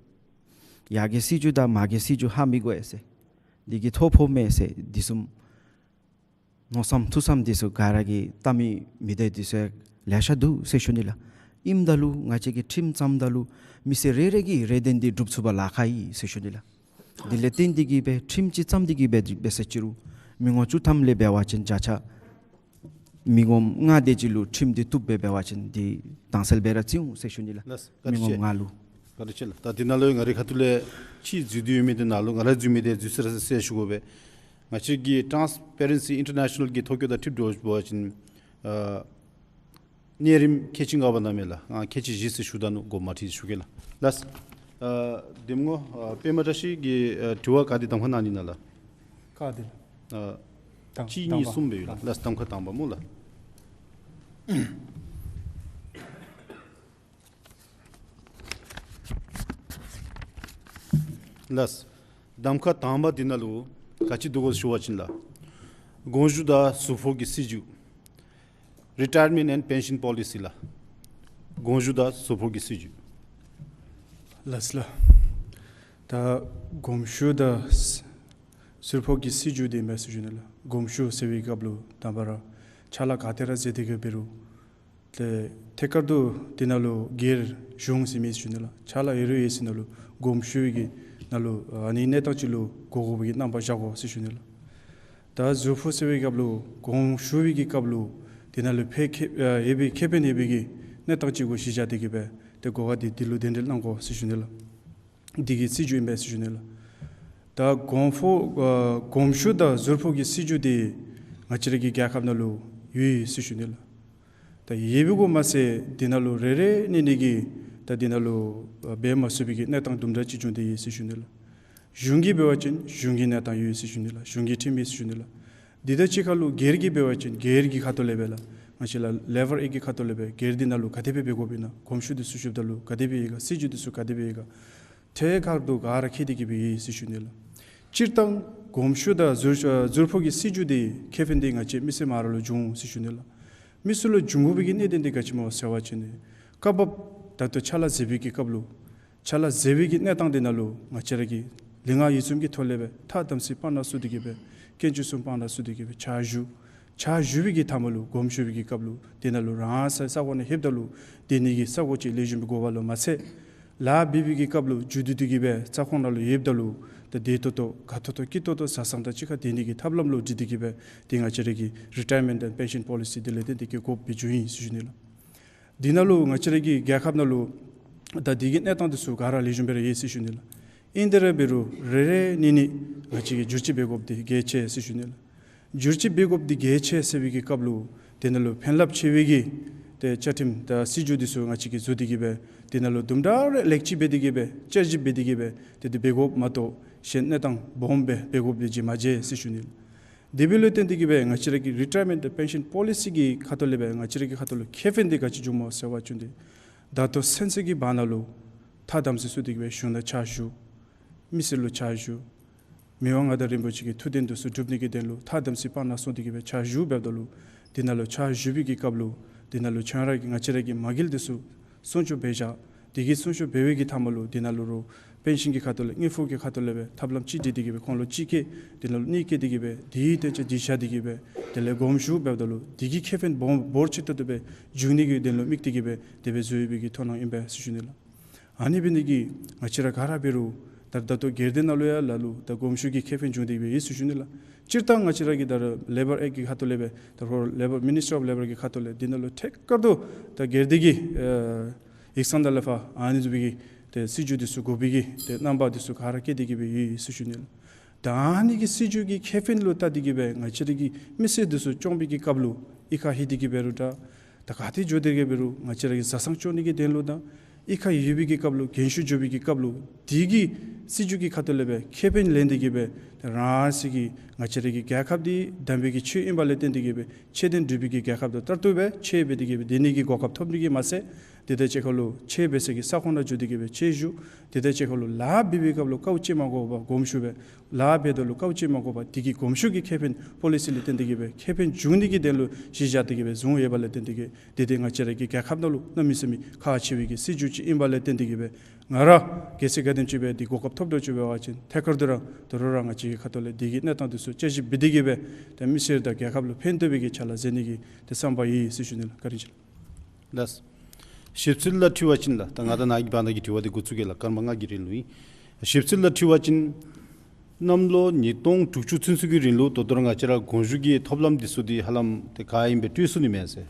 ཡར་གྱི་སྲིད་བྱུས་དང་མར་གྱི་སྲིད་བྱུས་ཧ་མི་གོ་ཡི་ཟེར། འདི་གིས་ཐོ་ཕོག་མས་ཟེར། འདི་བཟུམ་མནོ་བསམ་ཐུགས་བསམ་འདི་ཚུ་ག་ར་གིས་བཏང་མི་མི་སྡེ་འདི་ཚུ་ལེ་ཤ་འདུག་ཟེར་ཞུ་ནི་ལགས། ཨིནམ་ད་ལུ་ང་བཅས་ཀྱིས་ཁྲིམས་བརྩམ་ད་ལུ་མི་སེར་རེ་རེ་གི་རེ་འདུན་འདི་སྒྲུབ་ཚུགས་པར་ལཱ་ཁག་ཨིན་ཟེར་ཞུ་ནི་ལགས། འདི་ལས་བརྟེན་ཏེ་གིས་སྦེ་ཁྲིམས་ཅིག་བརྩམས་ཏེ་གིས་སྦེ་འབད་ཟེར་ཅི་རུང་མི་ངོམ་བཅུ་ཐམ་ལས་འབད་བ་ཅིན་བརྒྱ་ཆ་མི་ངོམ་ལྔ་དེ་ཅིག་ལུ་ཁྲིམས་འདི་བཏུབ་སྦེ་འབད་བ་ཅིན་འདི་དྭངས་གསལ་སྦེ་ར་བརྩི་འོང་ཟེར་ཞུ་ནི་ལགས། ལགས། བཀའ་དྲིན་ཆེ། མི་ངོམ་ལྔ་ལུ། བཀའ་དྲིན་ཆེ་ལགས། ད་འདི་ནང་ལུ་ཡང་ང་རའི་ཁ་ཐུག་ལས་ཅིག་འཛུལ་ཏེ་ཡོད་མི་འདི་ནང་ལུ་ང་ར་འཛུལ་མི་འདི་འཛུལ་ས་ར་ཟེར་ཞུ་དགོ་པས། ང་བཅས་ཀྱི་ཊཱནསི་པེ་རེན་སི་ཨིན་ཊར་ནེ་ཤ་ནཱལ་གྱི་ཐོ་བཀོད་དང་འཁྲིལ་འགྱོ་བ་ཅིན་ཨ་གནས་རིམ་ཁལ་གཅིག་ལྔ་པ་ནང་མས་ལགས། ཨ་ཁལ་གཅིག་བཞི་ཟེར་ཞུ་ད་ནུག། དགོངསམ་མ་ཁྲེལ་ཞུ་གེ་ལགས། ལགས། ཨ་གདམ་ངོ་ཨ་པདྨ་བཀྲ་ཤིས་ཀྱིས་ཨ་དྲི་བ་ག་དེ་གདམ་ཁ་གནང་ནི་ཨིན་ན་ལགས། ག་དེ་ལགས། ཨ་དང་གཅིག་གཉིས་གསུམ་སྦེ་ཡོད་ལགས། ལགས། གདམ་ཁ་དང་པ་སྨོ་ལགས། ལགས། གདམ་ཁ་དང་པ་འདི་ནང་ལུ་ག་ཅི་འདུག་གོ་ཞུ་བ་ཅིན་ལགས། དགོངས་ཞུ་དང་ཟུར་ཕོག་གི་སྲིད་བྱུས། Retirement and Pension Policy ལགས། དགོངས་ཞུ་དང་ཟུར་ཕོག་གི་སྲིད་བྱུས། ལགས་ལགས། ད་དགོངས་ཞུ་དང་ཟུར་ཕོག་གི་སྲིད་བྱུས་འདི་མེད་ཟེར་ཞུ་ནི་ལགས། དགོངས་ཞུ་ཟེར་བའི་སྐབས་ལུ་དང་པ་ར་ཕྱག་ལཱ་ག་ཏེ་ར་མཛད་དེ་གིས་འབད་རུང་ཏེ་ཐད་ཀར་དུ་འདི་ནང་ལུ་སྒེར་གཞུང་ཟེར་མེད་ཟེར་ཞུ་ནི་ལགས། ཕྱག་ལཱ་ཨིན་རུང་ཡོད་ཟེར་ནང་ལུ་དགོངས་ཞུ་གི་ ནང་ལུ་ཨ་ནི་གནས་སྟངས་ཅིག་ལུ་འགོ་དགོ་པའི་གི་རྣམ་པ་བཞག་དགོ་ཟེར་ཞུ་ནི་ལགས། ད་ཟུར་ཕོག་ཟེར་བའི་སྐབས་ལུ་དགོངས་ཞུ་བའི་གི་སྐབས་ལུ་དེ་ནང་ལུ་ཕན་ཁེ་ཨ་ཡོད་པའི་ཁེ་ཕན་ཡོད་པའི་གི་གནས་སྟངས་ཅིག་གུ་གཞི་བཞག་སྟེ་གི་སྦེ་ཏེ་གོ་བ་འདི་འདི་ལུ་གདན་འདྲེན་གནང་དགོ་ཟེར་ཞུ་ནི་ལགས། འདི་གི་སྲིད་བྱུས་ཨིན་པས་ཟེར་ཞུ་ནི་ལགས། ད་དགོངས་ཕོག་ཨ་དགོངས་ཞུ་དང་ཟུར་ཕོག་གི་སྲིད་བྱུས་འདི་ང་བཅས་ར་གི་རྒྱལ་ཁབ་ནང་ལུ་ཡོད་ཟེར་ཞུ་ནི་ལགས། ད་ཡོད་པའི་གུ་མ་ཚད་འདི་ནང་ལུ་རེ་རེ་གཉིས་གཉིས་ཀྱིས་ད་འདི་ནང་ལུ་ཨ་འབད་མ་ཚུགས་པའི་གི་གནས་སྟངས་དུམ་གྲ་ཅིག་བྱུང་སྟེ་ཡོད་ཟེར་ཞུ་ནི་ལགས། གཞུང་གིས་འབད་བ་ཅིན་གཞུང་གི་གནས་སྟངས་ཡོད་ཟེར་ཞུ་ནི་ལགས། གཞུང་གི་ཁྲིམས་ཡོད་ཟེར་ཞུ་ནི་ལགས། འདི་དང་གཅིག་ཁར་ལུ་སྒེར་གྱིས་འབད་བ་ཅིན་སྒེར་གྱི་ཁ་ཐུག་ལས་སྦེ་ལགས། ང་བཅས་ར་ལེ་བར་ཨེཀཊ་ཀྱི་ཁ་ཐུག་ལས་སྦེ་སྒེར་འདི་ནང་ལུ་ག་དེ་སྦེ་འབད་དགོཔ་ཨིན་ན། དགོངས་ཞུ་འདི་ཚུ་ཞུཝ་ད་ལུ་ག་དེ་སྦེ་ཡོད་ག། སྲིད་བྱུས་འདི་ཚུ་ག་དེ་སྦེ་ཡོད་ག། ཐད་ཀར་དུ་ག་ར་མཁྱེན་ཏེ་གི་སྦེ་ཡོད་ཟེར་ཞུ་ནི་ལགས། སྤྱིར་བཏང་དགོངས་ཞུ་དང་ཟུར་ཨ་ཟུར་ཕོག་གི་སྲིད་བྱུས་འདི་ཁེ་ཕན་འདི་ང་བཅས་མི་སེར་མ་ར་ལུ་འབྱུང་ཟེར་ཞུ་ནི་ལགས། མི་སེར་ལུ་འབྱུང་དགོ་པའི་གི་གནད་དོན་འདི་ག་ཅི་སྨོ་ཟེར་བ་ཅིན་ནི་སྐབས་བབ་ད་ལྟོ་ཕྱག་ལཱ་མཛད་པའི་གི་སྐབས་ལུ་ཕྱག་ལཱ་མཛད་པའི་གི་གནས་སྟངས་འདི་ནང་ལུ་ང་བཅས་ར་གིས་ལུས་ངག་ཡིད་གསུམ་གྱི་ཐོག་ལས་སྦེ་ཐ་དམ་ཚིག་སྤང་བླང་ཚུགས་ཏེ་གི་སྦེ་དཀོན་མཆོག་གསུམ་སྤང་བླང་ཚུགས་ཏེ་གི་སྦེ་ཕྱག་ཞུ། ཕྱག་ཞུ་བའི་གི་མཐའ་མ་ལུ་དགོངས་ཞུ་བའི་གི་སྐབས་ལུ་དེ་ནང་ལུ་རང་སའི་ས་གོ་ནང་ལྷོདཔ་ད་ལུ་སྡོད་ནི་གི་ས་གོ་ཅིག་ལེགས་ཤོམ་སྦེ་དགོཔ་ལུ་མ་ཚད་ལཱ་འབད་བའི་གི་སྐབས་ལུ་མཇུག་བསྡུ་སྟེ་གི་སྦེ་ས་ཁོངས་ནང་ལུ་ཡོདཔ་ད་ལུ་ད་བདེ་ཏོག་ཏོ་དགའ་ཏོག་ཏོ་སྐྱིད་ཏོག་ཏོ་བཟའ་ཚང་དང་གཅིག་ཁར་སྡོད་ནི་གི་ཐབས་ལམ་ལུ་འདྲིས་ཏེ་གི་སྦེ་ཏེ་ང་བཅས་ར་གི་རི་ཊ་ཡར་མེནཊ་ཨེནཌ་པེན་ཤཱན་པོ་ལི་སི་འདི་ལས་བརྟེན་ཏེ་གི་དགོཔ་སྦེ་བྱུང་ཡི་ཟེར་ཞུ་ནི་ལགས། འདི་ནང་ལུ་ང་བཅས་ར་གི་རྒྱལ་ཁབ་ནང་ལུ་ད་འདི་གི་གནས་སྟངས་འདི་ཚུ་ག་ར་ལེགས་ཤོམ་སྦེ་ར་ཡོད་ཟེར་ཞུ་ནི་ལགས། ཨིན་དེ་ར་འབད་རུང་རེ་རེ་གཉིས་གཉིས་ང་བཅས་ཀྱིས་བསྒྱུར་བཅོས་འབད་དགོཔ་འདི་གལ་ཆེ་ཟེར་ཞུ་ནི་ལགས། བསྒྱུར་བཅོས་འབད་དགོཔ་འདི་གལ་ཆེ་ཟེར་བའི་གི་སྐབས་ལུ་དེ་ནང་ལུ་ཕན་རླབས་ཆེ་བའི་གི་ཏེ་བཅའ་ཁྲིམས་དང་སྲིད་བྱུས་འདི་ཚུ་ང་བཅས་ཀྱིས་བཟོ་སྟེ་གི་སྦེ་དེ་ནང་ལུ་དུམ་གྲ་རེ་ལེགས་བཅོས་འབད་དེ་གི་སྦེ་བསྐྱར་ཞིབ་འབད་དེ་གི་སྦེ་ཏེ་འདི་འབད་དགོཔ་མ་གཏོགས་གཞན་གནས་སྟངས་སྦོམ་སྦེ་འབད་དགོཔ་འདི་ཅིག་མ་མཇལ་ཟེར་ཞུ་ནི་ལགས། དེ་འབདཝ་ལས་བརྟེན་ཏེ་གི་སྦེ་ང་བཅས་ར་གི་རི་ཊ་ཡར་མེནཊ་ཨེནཌ་པེན་ཤཱན་པོ་ལི་སི་གི་ཁ་ཐུག་ལས་སྦེ་ང་བཅས་ར་གི་ཁ་ཐུག་ལུ་ཁེ་ཕན་འདི་ག་ཅི་འབྱུངམ་སྨོ་ཟེར་བ་ཅིན་ཏེ་ད་ལྟོ་ཚུན་ཚོད་ཀྱི་བར་ན་ལུ་ཐ་དམ་ཚིག་ཚུགས་ཏེ་གི་སྦེ་གཞུང་ནང་ཕྱག་ཞུ། མི་སེར་ལུ་ཕྱག་ཞུ། མི་དབང་མངའ་བདག་རིན་པོ་ཆེ་གི་ཐུགས་འདུན་འདི་ཚུ་སྒྲུབ་ནི་གི་དོན་ལུ་ཐ་དམ་ཚིག་སྤང་བླང་བསྲུང་སྟེ་གི་སྦེ་ཕྱག་ཞུ་འབདཝ་ད་ལུ་དེ་ནང་ལུ་ཕྱག་ཞུ་བའི་གི་སྐབས་ལུ་དེ་ནང་ལུ་ཁྱོད་ར་གི་ང་བཅས་ར་གི་མ་དངུལ་འདི་ཚུ་སྲུང་སྐྱོབ་འབད་བཞག། དེ་གི་སྲུང་སྐྱོབ་འབད་བའི་གི་མཐའ་མ་ལུ་དེ་ནང་ལུ་རོགས་པེན་ཤཱན་གྱི་ཁ་ཐུག་ལས་དངུལ་ཕོགས་ཀྱི་ཁ་ཐུག་ལས་སྦེ་ཐབས་ལམ་ཅིག་འདི་དེ་གི་སྦེ་ཁོང་ལུ་ཅིག་བཀལ་དེ་ནང་ལུ་གཉིས་བཀལ་དེ་གི་སྦེ་དེའི་དོན་ཆ་འདི་བཞག་སྟེ་གི་སྦེ་དེ་ལས་དགོངས་ཞུ་འབདཝ་ད་ལུ་དེ་གི་ཁེ་ཕན་སྦོམ་འབོར་ཆེ་ཏོག་ཏོ་སྦེ་འབྱུང་ནི་གི་དོན་ལུ་དམིགས་ཏེ་གི་སྦེ་དེ་སྦེ་བཟོ་ཡོད་པའི་གི་དོ་སྣང་ཨིན་པས་ཟེར་ཞུ་ནི་ལགས། ཨ་ནི་འབད་ནི་འདི་གིས་ང་བཅས་ར་ག་ར་འབད་རུང་ད་ད་ལྟོ་སྒེར་སྡེ་ནང་ལུ་ཡང་ལ་ལུ་ད་དགོངས་ཞུ་གི་ཁེ་ཕན་འབྱུང་སྟེ་སྦེ་ཡོད་ཟེར་ཞུ་ནི་ལགས། སྤྱིར་བཏང་ང་བཅས་ར་གི་ད་རེས་ལེ་བར་ཨེཀཊ་གི་ཁ་ཐུག་ལས་སྦེ་ད་རེས་ལེ་བར་མི་ནིསི་ཊི་ཨོཕ་ལེ་བར་གི་ཁ་ཐུག་ལས་འདི་ནང་ལུ་ཐད་ཀར་དུ་ད་སྒེར་སྡེ་གི་ཨེ་ཡིག་ཚང་དང་ལས་ཕར་ཨ་ནི་བཟུམ་མའི་གི་ཏེ་སྲིད་བྱུས་འདི་ཚུ་དགོ་པའི་གི་ཏེ་རྣམ་པ་འདི་ཚུ་ག་ར་བཀལ་ཏེ་གི་སྦེ་ཡོད་ཟེར་ཞུ་ནི་ལགས། ད་ཨ་ནི་གི་སྲིད་བྱུས་ཀྱི་ཁེ་ཕན་ལུ་བལྟ་སྟེ་གི་སྦེ་ང་བཅས་ར་གི་མི་སེར་འདི་ཚུ་སྐྱོང་བའི་གི་སྐབས་ལུ་གཡུས་ཁར་ལྷོད་དེ་གི་འབད་རུང་ད་ད་ག་ཏེ་འགྱོ་སྟེ་གི་འབད་རུང་ང་བཅས་ར་གི་བཟའ་ཚང་སྐྱོང་ནི་གི་དོན་ལུ་དང་གཡུས་ཁར་ཡོད་པའི་གི་སྐབས་ལུ་རྒན་ཤོས་འགྱོ་བའི་གི་སྐབས་ལུ་དེ་གི་སྲིད་བྱུས་ཀྱི་ཁ་ཐུག་ལས་སྦེ་ཁེ་ཕན་ལེན་ཏེ་གི་སྦེ་ད་རང་སོ་གི་ང་བཅས་ར་གི་རྒྱལ་ཁབ་འདི་དམ་པའི་གི་ཆོས་ཨིན་པ་ལས་བརྟེན་ཏེ་གི་སྦེ་ཆོས་ལྡན་འབྲུག་པའི་གི་རྒྱལ་ཁབ་དང་ལྟར་དུ་སྦེ་ཆོས་འབད་དེ་གི་སྦེ་སྡོད་ནི་གི་གོ་སྐབས་ཐོབ་ནི་གི་མ་ཚད་དེ་དང་གཅིག་ཁར་ལུ་ཆོས་འབད་ས་གི་ས་ཁོངས་ནང་འགྱོ་སྟེ་གི་སྦེ་ཆོས་ཞུ། དེ་དང་གཅིག་ཁར་ལུ་ལཱ་འབད་བའི་སྐབས་ལུ་དཀའཝ་སྤྱད་མ་དགོ་པར་དགོངས་ཞུ་སྦེ་ལཱ་འབད་དོ་ལུ་དཀའཝ་སྤྱད་མ་དགོ་པར་དེ་གི་དགོངས་ཞུ་གི་ཁེ་ཕན་པོ་ལི་སི་ལས་བརྟེན་ཏེ་གི་སྦེ་ཁེ་ཕན་འབྱུང་ནི་གི་དོན་ལུ་གཞི་བཞག་སྟེ་གི་སྦེ་བཟུང་ཡོད་པ་ལས་བརྟེན་ཏེ་གི་དེ་དེ་ང་བཅས་ར་གི་རྒྱལ་ཁབ་ནང་ལུ་གནམ་མེད་ས་མེད་ཁག་ཆེ་བའི་གི་སྲིད་བྱུས་ཅིག་ཨིན་པ་ལས་བརྟེན་ཏེ་གི་སྦེ་ང་ར་གལ་སྲིད་ག་དེམ་ཅིག་སྦེ་དེ་གོ་སྐབས་ཐོབ་དོ་ཅིག་འབད་བ་ཅིན་ཐད་ཀར་དུ་ར་དོ་རུང་ར་ང་བཅས་ཀྱི་ཁ་ཐུག་ལས་དེ་གི་གནས་སྟངས་འདི་ཚུ་དཔྱད་ཞིབ་འབད་དེ་གི་སྦེ་ཏེ་མི་སེར་དང་རྒྱལ་ཁབ་ལུ་ཕན་ཐོགས་པའི་གི་ཕྱག་ལཱ་མཛད་ནི་གི་ཏེ་བསམ་པ་ཡོད་ཟེར་ཞུ་ནི་ལགས། བཀའ་དྲིན་ཆེ་ལགས། ལགས། ཞིབ་འཚོལ་ལུ་དྲི་བ་ཅིན་ལགས། ད་ང་དང་ནཱ་གི་བར་ན་གི་དྲི་བ་འདི་འགོ་བཙུགས་གེ་ལགས། སྐར་མ་ལྔ་གི་རིང་ལུ་ཨིན། ཞིབ་འཚོལ་ལུ་དྲི་བ་ཅིན་གནམ་ལོ་ཉིས་སྟོང་དྲུག་ཅུ་ཚུན་ཚོད་ཀྱི་རིང་ལུ་ད་ལྟོ་ར་ང་བཅས་ར་དགོངས་ཞུ་གི་ཐབས་ལམ་འདི་ཚུ་འདི་ཧ་ལམ་ཏེ་ག་ཨིནམ་སྦེ་སྤྲོད་ཚུགས་ནི་མས་ཟེར།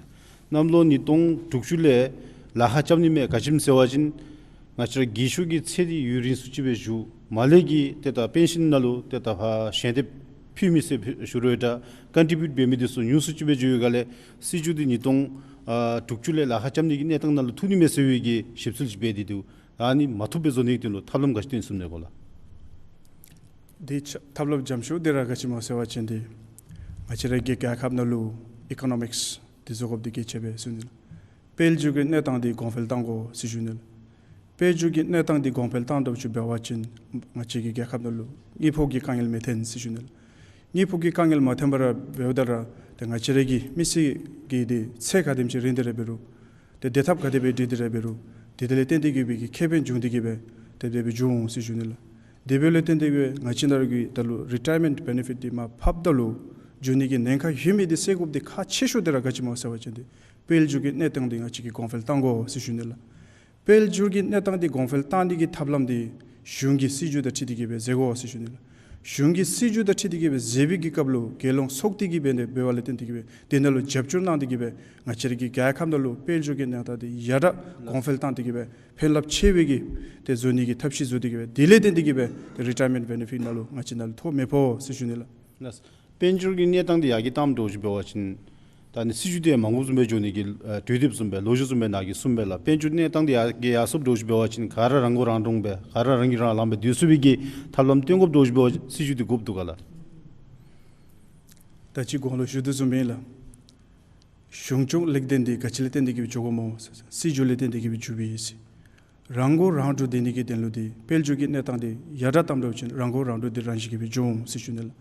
གནམ་ལོ་ཉིས་སྟོང་དྲུག་ཅུ་ལས་ལཱ་ཁག་རྐྱབ་ནི་མས། ག་ཅི་སྨོ་ཟེར་བ་ཅིན་ང་བཅས་ར་རྒས་ཤོས་ཀྱི་ཚད་འདི་ཡུན་རིང་སུ་ཅིག་སྦེ་བཞུགས། མར་ལས་ཀྱི་ཏེ་ད་པེན་ཤཱན་ནང་ལུ་ཏེ་ད་ཕར་ཞལ་འདེབས་ཕུལ་མི་ཟེར་ཞུ་རུང་ད་ཀོན་ཊི་བིའུཊ་འབད་མི་འདི་ཚུ་ཉུང་སུ་ཅིག་སྦེ་འགྱོ་ཡོད་ག་ལས་སྲིད་བྱུས་འདི་ཉིས་སྟོང་དྲུག་ཅུ་ལས་ལཱ་ཁག་རྐྱབ་ནི་གི་གནས་སྟངས་ནང་ལུ་ཐུག་ནི་མས་ཟེར་བའི་གི་ཞིབ་འཚོལ་ཅིག་འབད་དེ་འདུག། ཨ་ནི་མ་ཐུགཔ་སྦེ་བཟོ་ནི་གི་དོན་ལུ་ཐབས་ལམ་ག་ཅི་བཏོན་ཚུགས་ནི་གོ་ལགས། དེ་ཆ་ཐབས་ལམ་འཇམ་ཤོས་འདི་ར་ག་ཅི་སྨོ་ཟེར་བ་ཅིན་ཏེ་ང་བཅས་ར་གི་རྒྱལ་ཁབ་ནང་ལུ་ཨི་ཀོ་ནོ་མིགསི་འདི་བཟོ་དགོཔ་འདི་གལ་ཆེ་བས་ཟེར་ཞུ་ནི་ལགས། དཔལ་འབྱོར་གྱི་གནས་སྟངས་འདི་གོང་འཕེལ་གཏང་དགོ་ཟེར་ཞུ་ནི་ལགས། དཔལ་འབྱོར་གྱི་གནས་སྟངས་འདི་གོང་འཕེལ་གཏང་དགོཔ་ཅིག་འབད་བ་ཅིན་ང་བཅས་ཀྱི་རྒྱལ་ཁབ་ནང་ལུ་དངུལ་ཕོགས་ཀྱི་དཀའ་ངལ་མི་འཐོན་ཟེར་ཞུ་ནི་ལགས། དངུལ་ཕོགས་ཀྱི་དཀའ་ངལ་མ་འཐོན་པར་འབདཝ་ད་ར་ཏེ་ང་བཅས་ར་གི་མི་སེར་གྱི་ཏེ་ཚེ་ག་དེམ་ཅིག་རིང་སྟེ་ར་འབད་རུང་ཏེ་བདེ་ཐབས་ག་དེ་སྦེ་འགྲིག་སྟེ་ར་འབད་རུང་ཏེ་དེ་ལས་བརྟེན་ཏེ་གི་སྦེ་གི་ཁེ་ཕན་འབྱུང་སྟེ་གི་སྦེ་ཏེ་དེ་སྦེ་འབྱུང་འོང་ཟེར་ཞུ་ནི་ལགས། དེ་འབདཝ་ལས་བརྟེན་ཏེ་གི་སྦེ་ང་བཅས་ནཱ་ར་གི་ད་ལུ་རི་ཊ་ཡར་མེནཊ་བེ་ནེ་ཕིཊ་འདི་མར་ཕབ་ད་ལུ་འགྱོ་ནི་གི་ཉེན་ཁ་ཡོད་མི་འདི་སེལ་དགོཔ་འདི་ཁག་ཆེ་ཤོས་འདི་ར་ག་ཅི་སྨོ་ཟེར་བ་ཅིན་ཏེ་དཔལ་འབྱོར་གྱི་གནས་སྟངས་འདི་ང་བཅས་ཀྱིས་གོང་འཕེལ་གཏང་དགོ་ཟེར་ཞུ་ནི་ལགས། དཔལ་འབྱོར་གྱི་གནས་སྟངས་འདི་གོང་འཕེལ་གཏང་ནི་གི་ཐབས་ལམ་འདི་ གཞུང་གི་སྲིད་བྱུས་དང་འཁྲིལ་ཏེ་གི་སྦེ་མཛད་དགོ་ཟེར་ཞུ་ནི་ལགས། གཞུང་གི་སྲིད་བྱུས་དང་འཁྲིལ་ཏེ་གི་སྦེ་མཛད་པའི་གི་སྐབས་ལུ་རྒྱལ་ཡོངས་ཚོགས་སྡེ་གིས་འབད་ནི་འབད་བ་ལས་བརྟེན་ཏེ་གི་སྦེ་དེ་ནང་ལུ་རྒྱབ་སྐྱོར་གནང་སྟེ་གི་སྦེ་ང་བཅས་ར་གི་རྒྱལ་ཁབ་ནང་ལུ་དཔལ་འབྱོར་གྱི་གནས་སྟངས་འདི་ཡར་དྲག་གོང་འཕེལ་བཏང་སྟེ་གི་སྦེ་ཕན་རླབས་ཆེ་བའི་གི་ཏེ་བཟོ་ནི་གི་ཐབས་ཤེས་བཟོ་སྟེ་གི་སྦེ་དེ་ལས་བརྟེན་ཏེ་གི་སྦེ་ཏེ་རི་ཊ་ཡར་མེནཊ་བེ་ནེ་ཕིཊ་ནང་ལུ་ང་བཅས་ནང་ལུ་ཐོ་མི་ཕོག་ཟེར་ཞུ་ནི་ལགས། ལགས། དཔལ་འབྱོར་གྱི་གནས་སྟངས་འདི་ཡར་གྱི་བཏང་འགྱོ་ཅི་འབད་བ་ཅིན་ད་ནི་སྲིད་བྱུས་འདི་མ་འགོར་བཟུམ་སྦེ་འགྱོ་ནི་གི་ཨ་གྲོས་འདེབས་བཟུམ་སྦེ་ལོ་རྒྱུས་བཟུམ་སྦེ་ནཱ་གིས་གསུངམ་སྦེ་ལགས། དཔལ་འབྱོར་གནས་སྟངས་འདི་ཡར་གྱི་ཡར་སོངམ་འགྱོ་ཅི་འབད་བ་ཅིན་ག་ར་རང་མགོ་རང་འདྲོངས་སྦེ་ག་ར་རང་གིས་རང་ལངམ་སྦེ་སྡོད་ཚུགས་པའི་གི་ཐབས་ལམ་སྟོན་དགོཔ་འགྱོ་ཅི་འབད་བ་ཅིན་སྲིད་བྱུས་འདི་དགོཔ་འདུག་ག་ལགས། ད་ཅི་གོང་ལུ་ཞུ་དོ་བཟུམ་སྦེ་ལགས། གཞུང་སྐྱོང་ལེགས་ལྡན་འདི་ག་ཅི་ལས་བརྟེན་ཏེ་གི་སྦེ་འགྱོཝ་སྨོ་ཟེར་སྲིད་བྱུས་ལས་བརྟེན་ཏེ་གི་སྦེ་འགྱོཝ་ཨིན་ཟེར། རང་མགོ་རང་འདྲོངས་སྡོད་ནི་གི་དོན་ལུ་འདི་དཔལ་འབྱོར་གྱི་གནས་སྟངས་འདི་ཡར་དྲག་བཏངམ་འགྱོ་བ་ཅིན་རང་མགོ་རང་འདྲོངས་འདི་རང་བཞིན་གྱིས་སྦེ་འགྱོ་འོང་ཟེར་ཞུ་ནི་ལགས།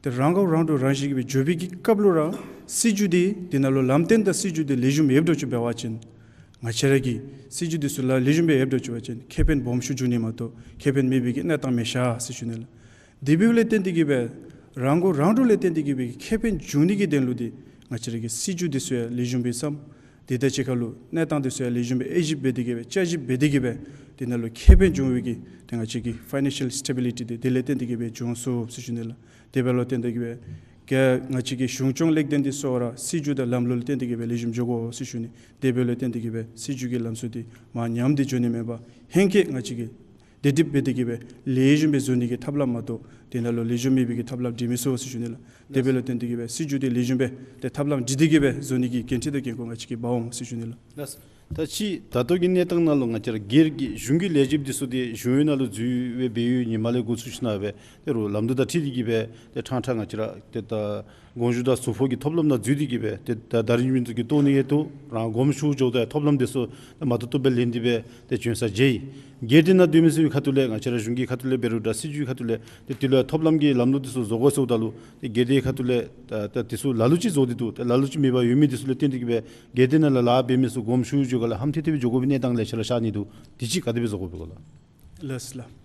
ཏེ་རང་མགོ་རང་འདྲོངས་རང་བཞིན་གྱིས་སྦེ་འགྱོ་བའི་གི་སྐབས་ལུ་ར་སྲིད་བྱུས་འདི་དེ་ནང་ལུ་ལམ་སྟོན་དང་སྲིད་བྱུས་འདི་ལེགས་ཤོམ་ཡོདཔ་འགྱོ་ཅི་འབད་བ་ཅིན་ང་བཅས་ར་གིས་སྲིད་བྱུས་འདི་ཚུ་ལཱ་ལེགས་ཤོམ་སྦེ་ཡོདཔ་འགྱོ་ཅི་འབད་བ་ཅིན་ཁེ་ཕན་སྦོམ་ཤོས་འབྱུང་ནི་མ་གཏོགས་ཁེ་ཕན་མེད་པའི་གི་གནས་སྟངས་མི་ཤར་ཟེར་ཞུ་ནི་ལགས། དེ་འབདཝ་ལས་བརྟེན་ཏེ་གི་སྦེ་རང་མགོ་རང་འདྲོངས་ལས་བརྟེན་ཏེ་གི་སྦེ་ཁེ་ཕན་འབྱུང་ནི་གི་དོན་ལུ་འདི་ང་བཅས་ར་གི་སྲིད་བྱུས་འདི་ཚུ་ཡང་ལེགས་ཤོམ་སྦེ་བརྩམ། དེ་དང་གཅིག་ཁར་ལུ་གནས་སྟངས་འདི་ཚུ་ཡང་ལེགས་ཤོམ་སྦེ་དབྱེ་ཞིབ་འབད་དེ་གི་སྦེ་དཔྱད་ཞིབ་འབད་དེ་གི་སྦེ་དེ་ནང་ལུ་ཁེ་ཕན་འབྱུང་བའི་གི་ཏེ་ང་བཅས་ཀྱི་ཕའི་ནེན་ཤལ་སི་ཊེ་བི་ལི་ཊི་འདི་དེ་ལས་བརྟེན་ཏེ་གི་སྦེ་འབྱུང་ཚུགས་ཟེར་ཞུ་ནི་ལགས། དེ་འབདཝ་ལས་བརྟེན་ཏེ་གི་སྦེ་ག་ང་བཅས་ཀྱི་གཞུང་སྐྱོང་ལེགས་ལྡན་འདི་ཚུ་ར་སྲིད་བྱུས་དང་ལམ་ལུགས་ལས་བརྟེན་ཏེ་གི་སྦེ་ལེགས་ཤོམ་འགྱོ་དགོ་ཟེར་ཞུ་ནི། དེ་འབདཝ་ལས་བརྟེན་ཏེ་གི་སྦེ་སྲིད་བྱུས་ཀྱི་ལམ་སྲོལ་འདི་མར་ཉམས་ཏེ་འགྱོ་ནི་མེད་པར་ཧེང་སྐལ་ང་བཅས་ཀྱིས་དེ་སྒྲིག་འབད་དེ་གི་སྦེ་ལེགས་ཤོམ་སྦེ་བཟོ་ནི་གི་ཐབས་ལམ་མ་གཏོགས་དེ་ནང་ལུ་ལེགས་ཤོམ་མེད་པའི་གི་ཐབས་ལམ་སྒྲིག་མི་ཚུགས་ཟེར་ཞུ་ནི་ལགས། དེ་འབདཝ་ལས་བརྟེན་ཏེ་གི་སྦེ་སྲིད་བྱུས་འདི་ལེགས་ཤོམ་སྦེ་ཏེ་ཐབས་ལམ་སྒྲིག་སྟེ་གི་སྦེ་བཟོ་ནི་གི་འགན་འཁྲི་དང་འགན་ཁུར་ང་བཅས་ཀྱིས་འབག་འོང་ཟེར་ཞུ་ནི་ལགས། ལགས། ད་ཅི་ད་ལྟོ་གི་གནས་སྟངས་ནང་ལུ་ང་བཅས་ར་སྒེར་གྱི་གཞུང་གི་ལས་བྱེདཔ་འདི་ཚུ་འདི་གཞུང་གཡོག་ནང་ལུ་འཛུལ་སྦེ་འབད་ཡོད། ཉིནམ་ལས་འགོ་བཙུགས་ཞིནམ་སྦེ་ཏེ་རུང་ལམ་ལུགས་དང་འཁྲིལ་ཏེ་གི་སྦེ་ཏེ་ཕྲང་ཕྲང་ང་བཅས་ར་ཏེ་ད་དགོངས་ཞུ་དང་ཟུར་ཕོག་གི་ཐོབ་ལམ་ནང་འཛུལ་ཏེ་གི་སྦེ་ཏེ་ད་ད་རིས་མི་ཚུ་གིས་བཏོན་ནི་ཡོད་དོ། རང་དགོངསམ་ཞུ་འགྱོཝ་ད་ཐོབ་ལམ་འདི་ཚུ་ཏེ་མ་བཏུབ་བཏུབ་སྦེ་ལེན་ཏེ་སྦེ་ཏེ་བྱོན་ས་མཇལ་ཡི། སྒེར་སྡེ་ནང་སྡོད་མི་ཚུ་གི་ཁ་ཐུག་ལས་ང་བཅས་ར་གཞུང་གི་ཁ་ཐུག་ལས་འབད་རུང་འདྲ་སྲིད་བྱུས་ཁ་ཐུག་ལས་ཏེ་དེ་ལུ་ཐོབ་ལམ་གྱི་ལམ་ལུགས་འདི་ཚུ་བཟོ་དགོ་ཟེརཝ་ད་ལུ་ཏེ་སྒེར་སྡེ་ཁ་ཐུག་ལས་ད་ད་འདི་ཚུ་ལ་ལུ་ཅིག་བཟོ་སྟེ་འདུག། ཏེ་ལ་ལུ་ཅིག་མེད་པར་ཡོད་མི་འདི་ཚུ་ལུ་བརྟེན་ཏེ་གི་སྦེ་སྒེར་སྡེ་ནང་ལས་ལཱ་འབད་མི་ཚུ་དགོངསམ་ཞུ་འགྱོཝ་ལས་ཧམ་ཐིག་ཐིག་སྦེ་འགྱོ་དགོ་པའི་གནས་སྟངས་ལེ་ཤ་ར་ཤར་ནི་འདུག། དེ་ཅིག་ག་དེ་སྦེ་བཟོ་དགོ་པས་གོ་ལགས། ལགས་ལགས།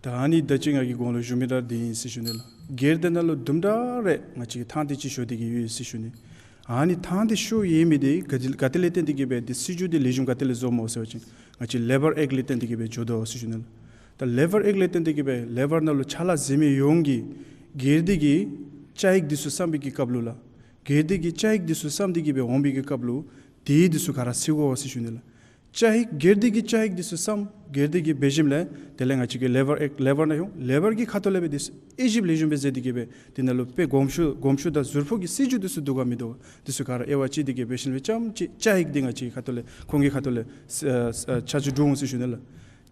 ད་ཨ་ནི་ད་ཅི་ང་གིས་གོང་ལུ་ཞུ་མི་དང་འདི་ཨིན་ཟེར་ཞུ་ནི་ལགས། སྒེར་སྡེ་ནང་ལུ་དུམ་གྲ་རེ་ང་བཅས་ཀྱིས་ཐང་འདི་ཅིག་ཤོར་ཏེ་གི་ཡོད་ཟེར་ཞུ་ནི། ཨ་ནི་ཐང་འདི་ཤོར་ཡོད་མི་འདི་ག་དེ་ག་དེ་ལས་བརྟེན་ཏེ་གི་སྦེ་འདི་སྲིད་བྱུས་འདི་ལེགས་ཤོམ་ག་དེ་ལས་བཟོཝ་སྨོ་ཟེར་བ་ཅིན་ང་བཅས་ལེ་བར་ཨེཀཊ་ལས་བརྟེན་ཏེ་གི་སྦེ་འགྱོ་དོ་ཟེར་ཞུ་ནི་ལགས། ད་ལེ་བར་ཨེཀཊ་ལས་བརྟེན་ཏེ་གི་སྦེ་ལེ་བར་ནང་ལུ་ཕྱག་ལཱ་མཛད་མི་ཡོངས་ཀྱིས་སྒེར་སྡེ་གི་བཅའ་ཡིག་འདི་ཚུ་བརྩམ་པའི་གི་སྐབས་ལུ་ལགས། སྒེར་སྡེ་གི་བཅའ་ཡིག་འདི་ཚུ་བརྩམས་ཏེ་གི་སྦེ་འོང་བའི་གི་སྐབས་ལུ་དེ་འདི་ཚུ་ག་ར་བརྩི་དགོ་ཟེར་ཞུ་ནི་ལགས། བཅའ་ཡིག་སྒེར་སྡེ་གི་བཅའ་ཡིག་འདི་ཚུ་བརྩམས། སྒེར་སྡེ་གིས་འབད་ཞིནམ་ལས་དེ་ལས་ང་བཅས་ཀྱི་ལེ་བར་ཨེཀཊ་ལེ་བར་ནང་ཡོང་། ལེ་བར་གྱི་ཁ་ཐུག་ལས་སྦེ་འདི་ཚུ་དབྱེ་ཞིབ་ལེགས་ཤོམ་སྦེ་མཛད་དེ་གི་སྦེ་དེ་ནང་ལུ་དཔེ་དགོངསམ་ཞུ་དགོངསམ་ཞུ་དང་ཟུར་ཕོག་གི་སྲིད་བྱུས་འདི་ཚུ་འདུག་ག་མིན་འདུག་ག་འདི་ཚུ་ག་ར་དབྱེ་བ་དཔྱད་དེ་གི་སྦེ་འབད་ཞིནམ་ལས་རྐྱངམ་ཅིག་བཅའ་ཡིག་འདི་ང་བཅས་ཀྱི་ཁ་ཐུག་ལས་ཁོང་གི་ཁ་ཐུག་ལས་ཆ་འཇོག་འབད་འོང་ཟེར་ཞུ་ནི་ལགས།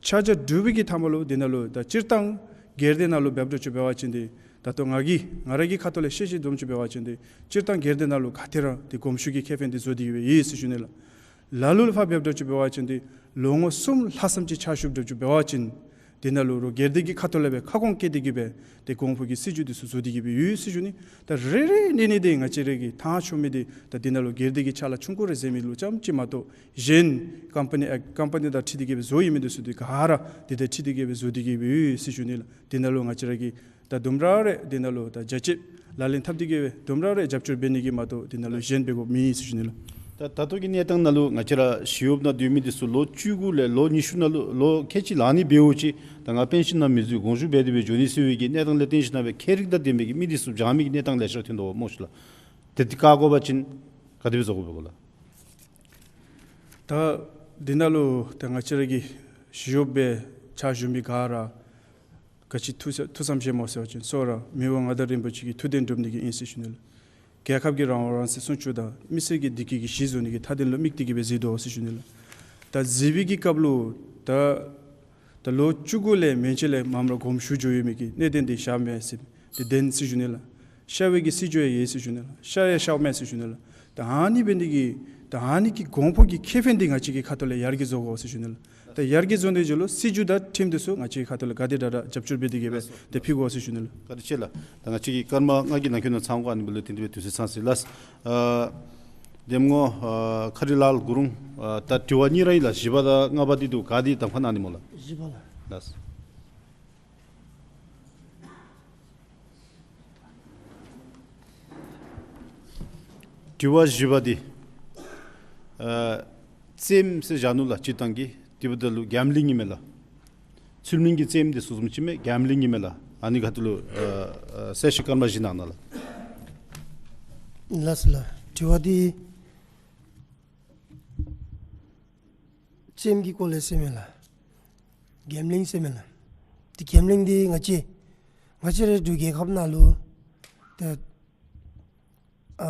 ཆ་འཇོག་འབད་བའི་གི་མཐའ་མ་ལུ་དེ་ནང་ལུ་ད་སྤྱིར་བཏང་སྒེར་སྡེ་ནང་ལུ་འབདཝ་འདྲཝ་ཅིག་འབད་བ་ཅིན་འདི་ད་ལྟོ་ང་གིས་ང་ར་གི་ཁ་ཐུག་ལས་ཤེས་ཤེས་འདྲཝ་ཅིག་འབད་བ་ཅིན་འདི་སྤྱིར་བཏང་སྒེར་སྡེ་ནང་ལུ་ག་ཏེ་ར་འདི་དགོངསམ་ཞུ་གི་ཁེ་ཕན་འདི་བཟོ་སྟེ་གི་སྦེ་ཡོད་ཟེར་ཞུ་ནི་ལགས། ལ་ལུ་ལུ་ཕར་འབདཝ་འདྲཝ་ཅིག་འབད་བ་ཅིན་འདི་ལོ་ངོ་གསུམ་ལྷག་ཙམ་ཅིག་ཕྱག་ཞུཝ་འདྲཝ་ཅིག་འབད་བ་ཅིན་དེ་ནང་ལུ་རོགས་སྒེར་སྡེ་གི་ཁ་ཐུག་ལས་སྦེ་ཁ་སྐོང་བཀལ་ཏེ་གི་སྦེ་ཏེ་གོང་འཕེལ་གྱི་སྲིད་བྱུས་འདི་ཚུ་བཟོ་སྟེ་གི་སྦེ་ཡོད་ཟེར་ཞུ་ནི། ད་རེ་རེ་གཉིས་གཉིས་འདི་ང་བཅས་ར་གི་ཐང་ཆད་མི་འདི་ད་དེ་ནང་ལུ་སྒེར་སྡེ་གི་ཕྱག་ལཱ་ཆུང་ཀུ་རེ་མཛད་མི་ལུ་རྐྱངམ་ཅིག་མ་གཏོགས་གཞན་ཀམ་པ་ནི་ཨེཀཊ་ཀམ་པ་ནི་དང་འཁྲིལ་ཏེ་གི་སྦེ་བཟོ་ཡོད་མི་འདི་ཚུ་འདི་ག་ར་འདི་དང་འཁྲིལ་ཏེ་གི་སྦེ་བཟོ་སྟེ་གི་སྦེ་ཡོད་ཟེར་ཞུ་ནི་ལགས། དེ་ནང་ལུ་ང་བཅས་ར་གི་ད་དུམ་གྲ་རེ་དེ་ནང་ལུ་ད་རྒྱ་ཆེ་ལག་ལེན་འཐབ་སྟེ་གི་སྦེ་དུམ་གྲ་རེ་རྒྱབ་སྐྱོར་འབད་ནི་གི་མ་གཏོགས་དེ་ནང་ལུ་གཞན་འབད་དགོཔ་མེད་ཟེར་ཞུ་ནི་ལགས། ད་ད་ལྟོ་གི་གནས་སྟངས་ནང་ལུ་ང་བཅས་ར་ཞི་གཡོགཔ་ནང་སྡོད་མི་འདི་ཚུ་ལོ་བཅུ་དགུ་ལས་ལོ་ཉི་ཤུ་ནང་ལུ་ལོ་ཁལ་གཅིག་ལང་ནི་འབདཝ་ཅིག་ད་ང་པེན་ཤཱན་ནང་མི་འཛུལ་དགོངས་ཞུ་འབད་དེ་སྦེ་འགྱོ་ནི་ཟེར་བའི་གི་གནས་སྟངས་ལས་བརྟེན་ཞིནམ་སྦེ་ཁྱད་རིག་དང་ལྡན་པའི་གི་མི་འདི་ཚུ་བྱང་མི་གི་གནས་སྟངས་ལེ་ཤ་ར་ཐོན་དོ་སྨོ་ཤིག་ལགས། ཏེ་འདི་བཀག་དགོ་པ་ཅིན་ག་དེ་སྦེ་བཟོ་དགོ་པས་གོ་ལགས། ད་འདི་ནང་ལུ་ད་ང་བཅས་ར་གི་ཞི་གཡོགཔ་སྦེ་ཕྱག་ཞུ་མི་ག་ར་ག་ཅི་ཐུགས་བསམ་ཐུགས་བསམ་བཞེས་སྨོ་ཟེར་བ་ཅིན་ཚུ་ར་མི་དབང་མངའ་བདག་རིན་པོ་ཆེ་གི་ཐུགས་དོན་སྒྲུབ་ནི་གི་ཨིན་ཟེར་ཞུ་ནི་ལགས། རྒྱལ་ཁབ་ཀྱི་རང་དབང་རང་བཙན་སྲུང་སྐྱོབ་དང་མི་སེར་གྱི་བདེ་སྐྱིད་ཀྱི་གཞི་བཟུང་ནི་གི་མཐའ་དོན་ལུ་དམིགས་ཏེ་གི་སྦེ་མཛད་དོ་ཟེར་ཞུ་ནི་ལགས། ད་མཛད་པའི་གི་སྐབས་ལུ་ད་ད་ལོ་བཅུ་དགུ་ལས་མན་ཆད་ལས་མངམ་ར་དགོངསམ་ཞུ་འགྱོ་ཡོད་མི་གི་གནད་དོན་འདི་བཞག་མས་ཟེར་འདི་བདེན་ཟེར་ཞུ་ནི་ལགས། ཤར་བའི་གི་སྲིད་བྱུས་ཡང་ཡོད་ཟེར་ཞུ་ནི་ལགས། ཤར་ཡང་ཤརཝ་མས་ཟེར་ཞུ་ནི་ལགས། ད་ཨ་ནི་འབད་ནི་འདི་གིས་ད་ཨ་ནི་གི་གོང་འཕེལ་གྱི་ཁེ་ཕན་འདི་ང་བཅས་ཀྱི་ཁ་ཐུག་ལས་ཡར་རྒྱས་བཟོ་དགོ་ཟེར་ཞུ་ནི་ལགས། ད་ཡར་རྒྱས་བཟོ་ནི་འདི་ལུ་སྲིད་བྱུས་དང་ཁྲིམས་འདི་ཚུ་ང་བཅས་ཁ་ཐུག་ལས་ག་དེ་དྲག་དྲག་རྒྱབ་སྐྱོར་འབད་དེ་གི་སྦེ་ཏེ་ཕུལ་དགོ་ཟེར་ཞུ་ནི་ལགས། བཀའ་དྲིན་ཆེ་ལགས། ད་ང་བཅས་ཀྱི་སྐར་མ་ལྔ་གི་ནང་འཁོད་ནང་ཚང་དགོ་ཨ་ནི་འབདཝ་ལས་ཏེ་འདི་སྦེ་དུས་ཚོད་ཚང་ཟེར་ལགས། ཨ་གདམ་ངོ་ཨ་མཁའ་རི་ལཱལ་གུ་རུང་། ཨ་ད་དྲི་བ་གཉིས་ར་ཨིན་ལགས། བཞི་པ་དང་ལྔ་པ་འདི་འདུག། ག་འདི་གདམ་ཁ་གནང་ནི་སྨོ་ལགས། བཞི་པ་ལགས། ལགས། དྲི་བ་བཞི་པ་འདི་ཨ་རྩེདམོ་ཟེར་བཞག་ནུག་ལགས། སྤྱིར་བཏང་གི་དེ་འབདཝ་ད་ལུ་གེམ་བི་ལིང་ཨིན་མས་ལགས། ཚུལ་མིན་གྱི་རྩེདམོ་འདི་ཚུ་བཟུམ་ཅིག་མས། གེམ་བླིང་ཨིན་མས་ལགས། ཨ་ནི་ཁ་ཐུག་ལུ་ཨ་ཨ་གསལ་བཤད་སྐར་མ་བཞི་གནང་གནང་ལགས། ལགས་སོ་ལགས། དྲི་བ་འདི་རྩེདམོ་གི་སྐོར་ལས་ཟེར་མས་ལགས། གེམ་བླིང་ཟེར་མས་ལགས། ཏེ་གེམ་བླིང་འདི་ང་བཅས་ང་བཅས་རའི་འབྲུག་རྒྱལ་ཁབ་ནང་ལུ་ཏེ་ཨ་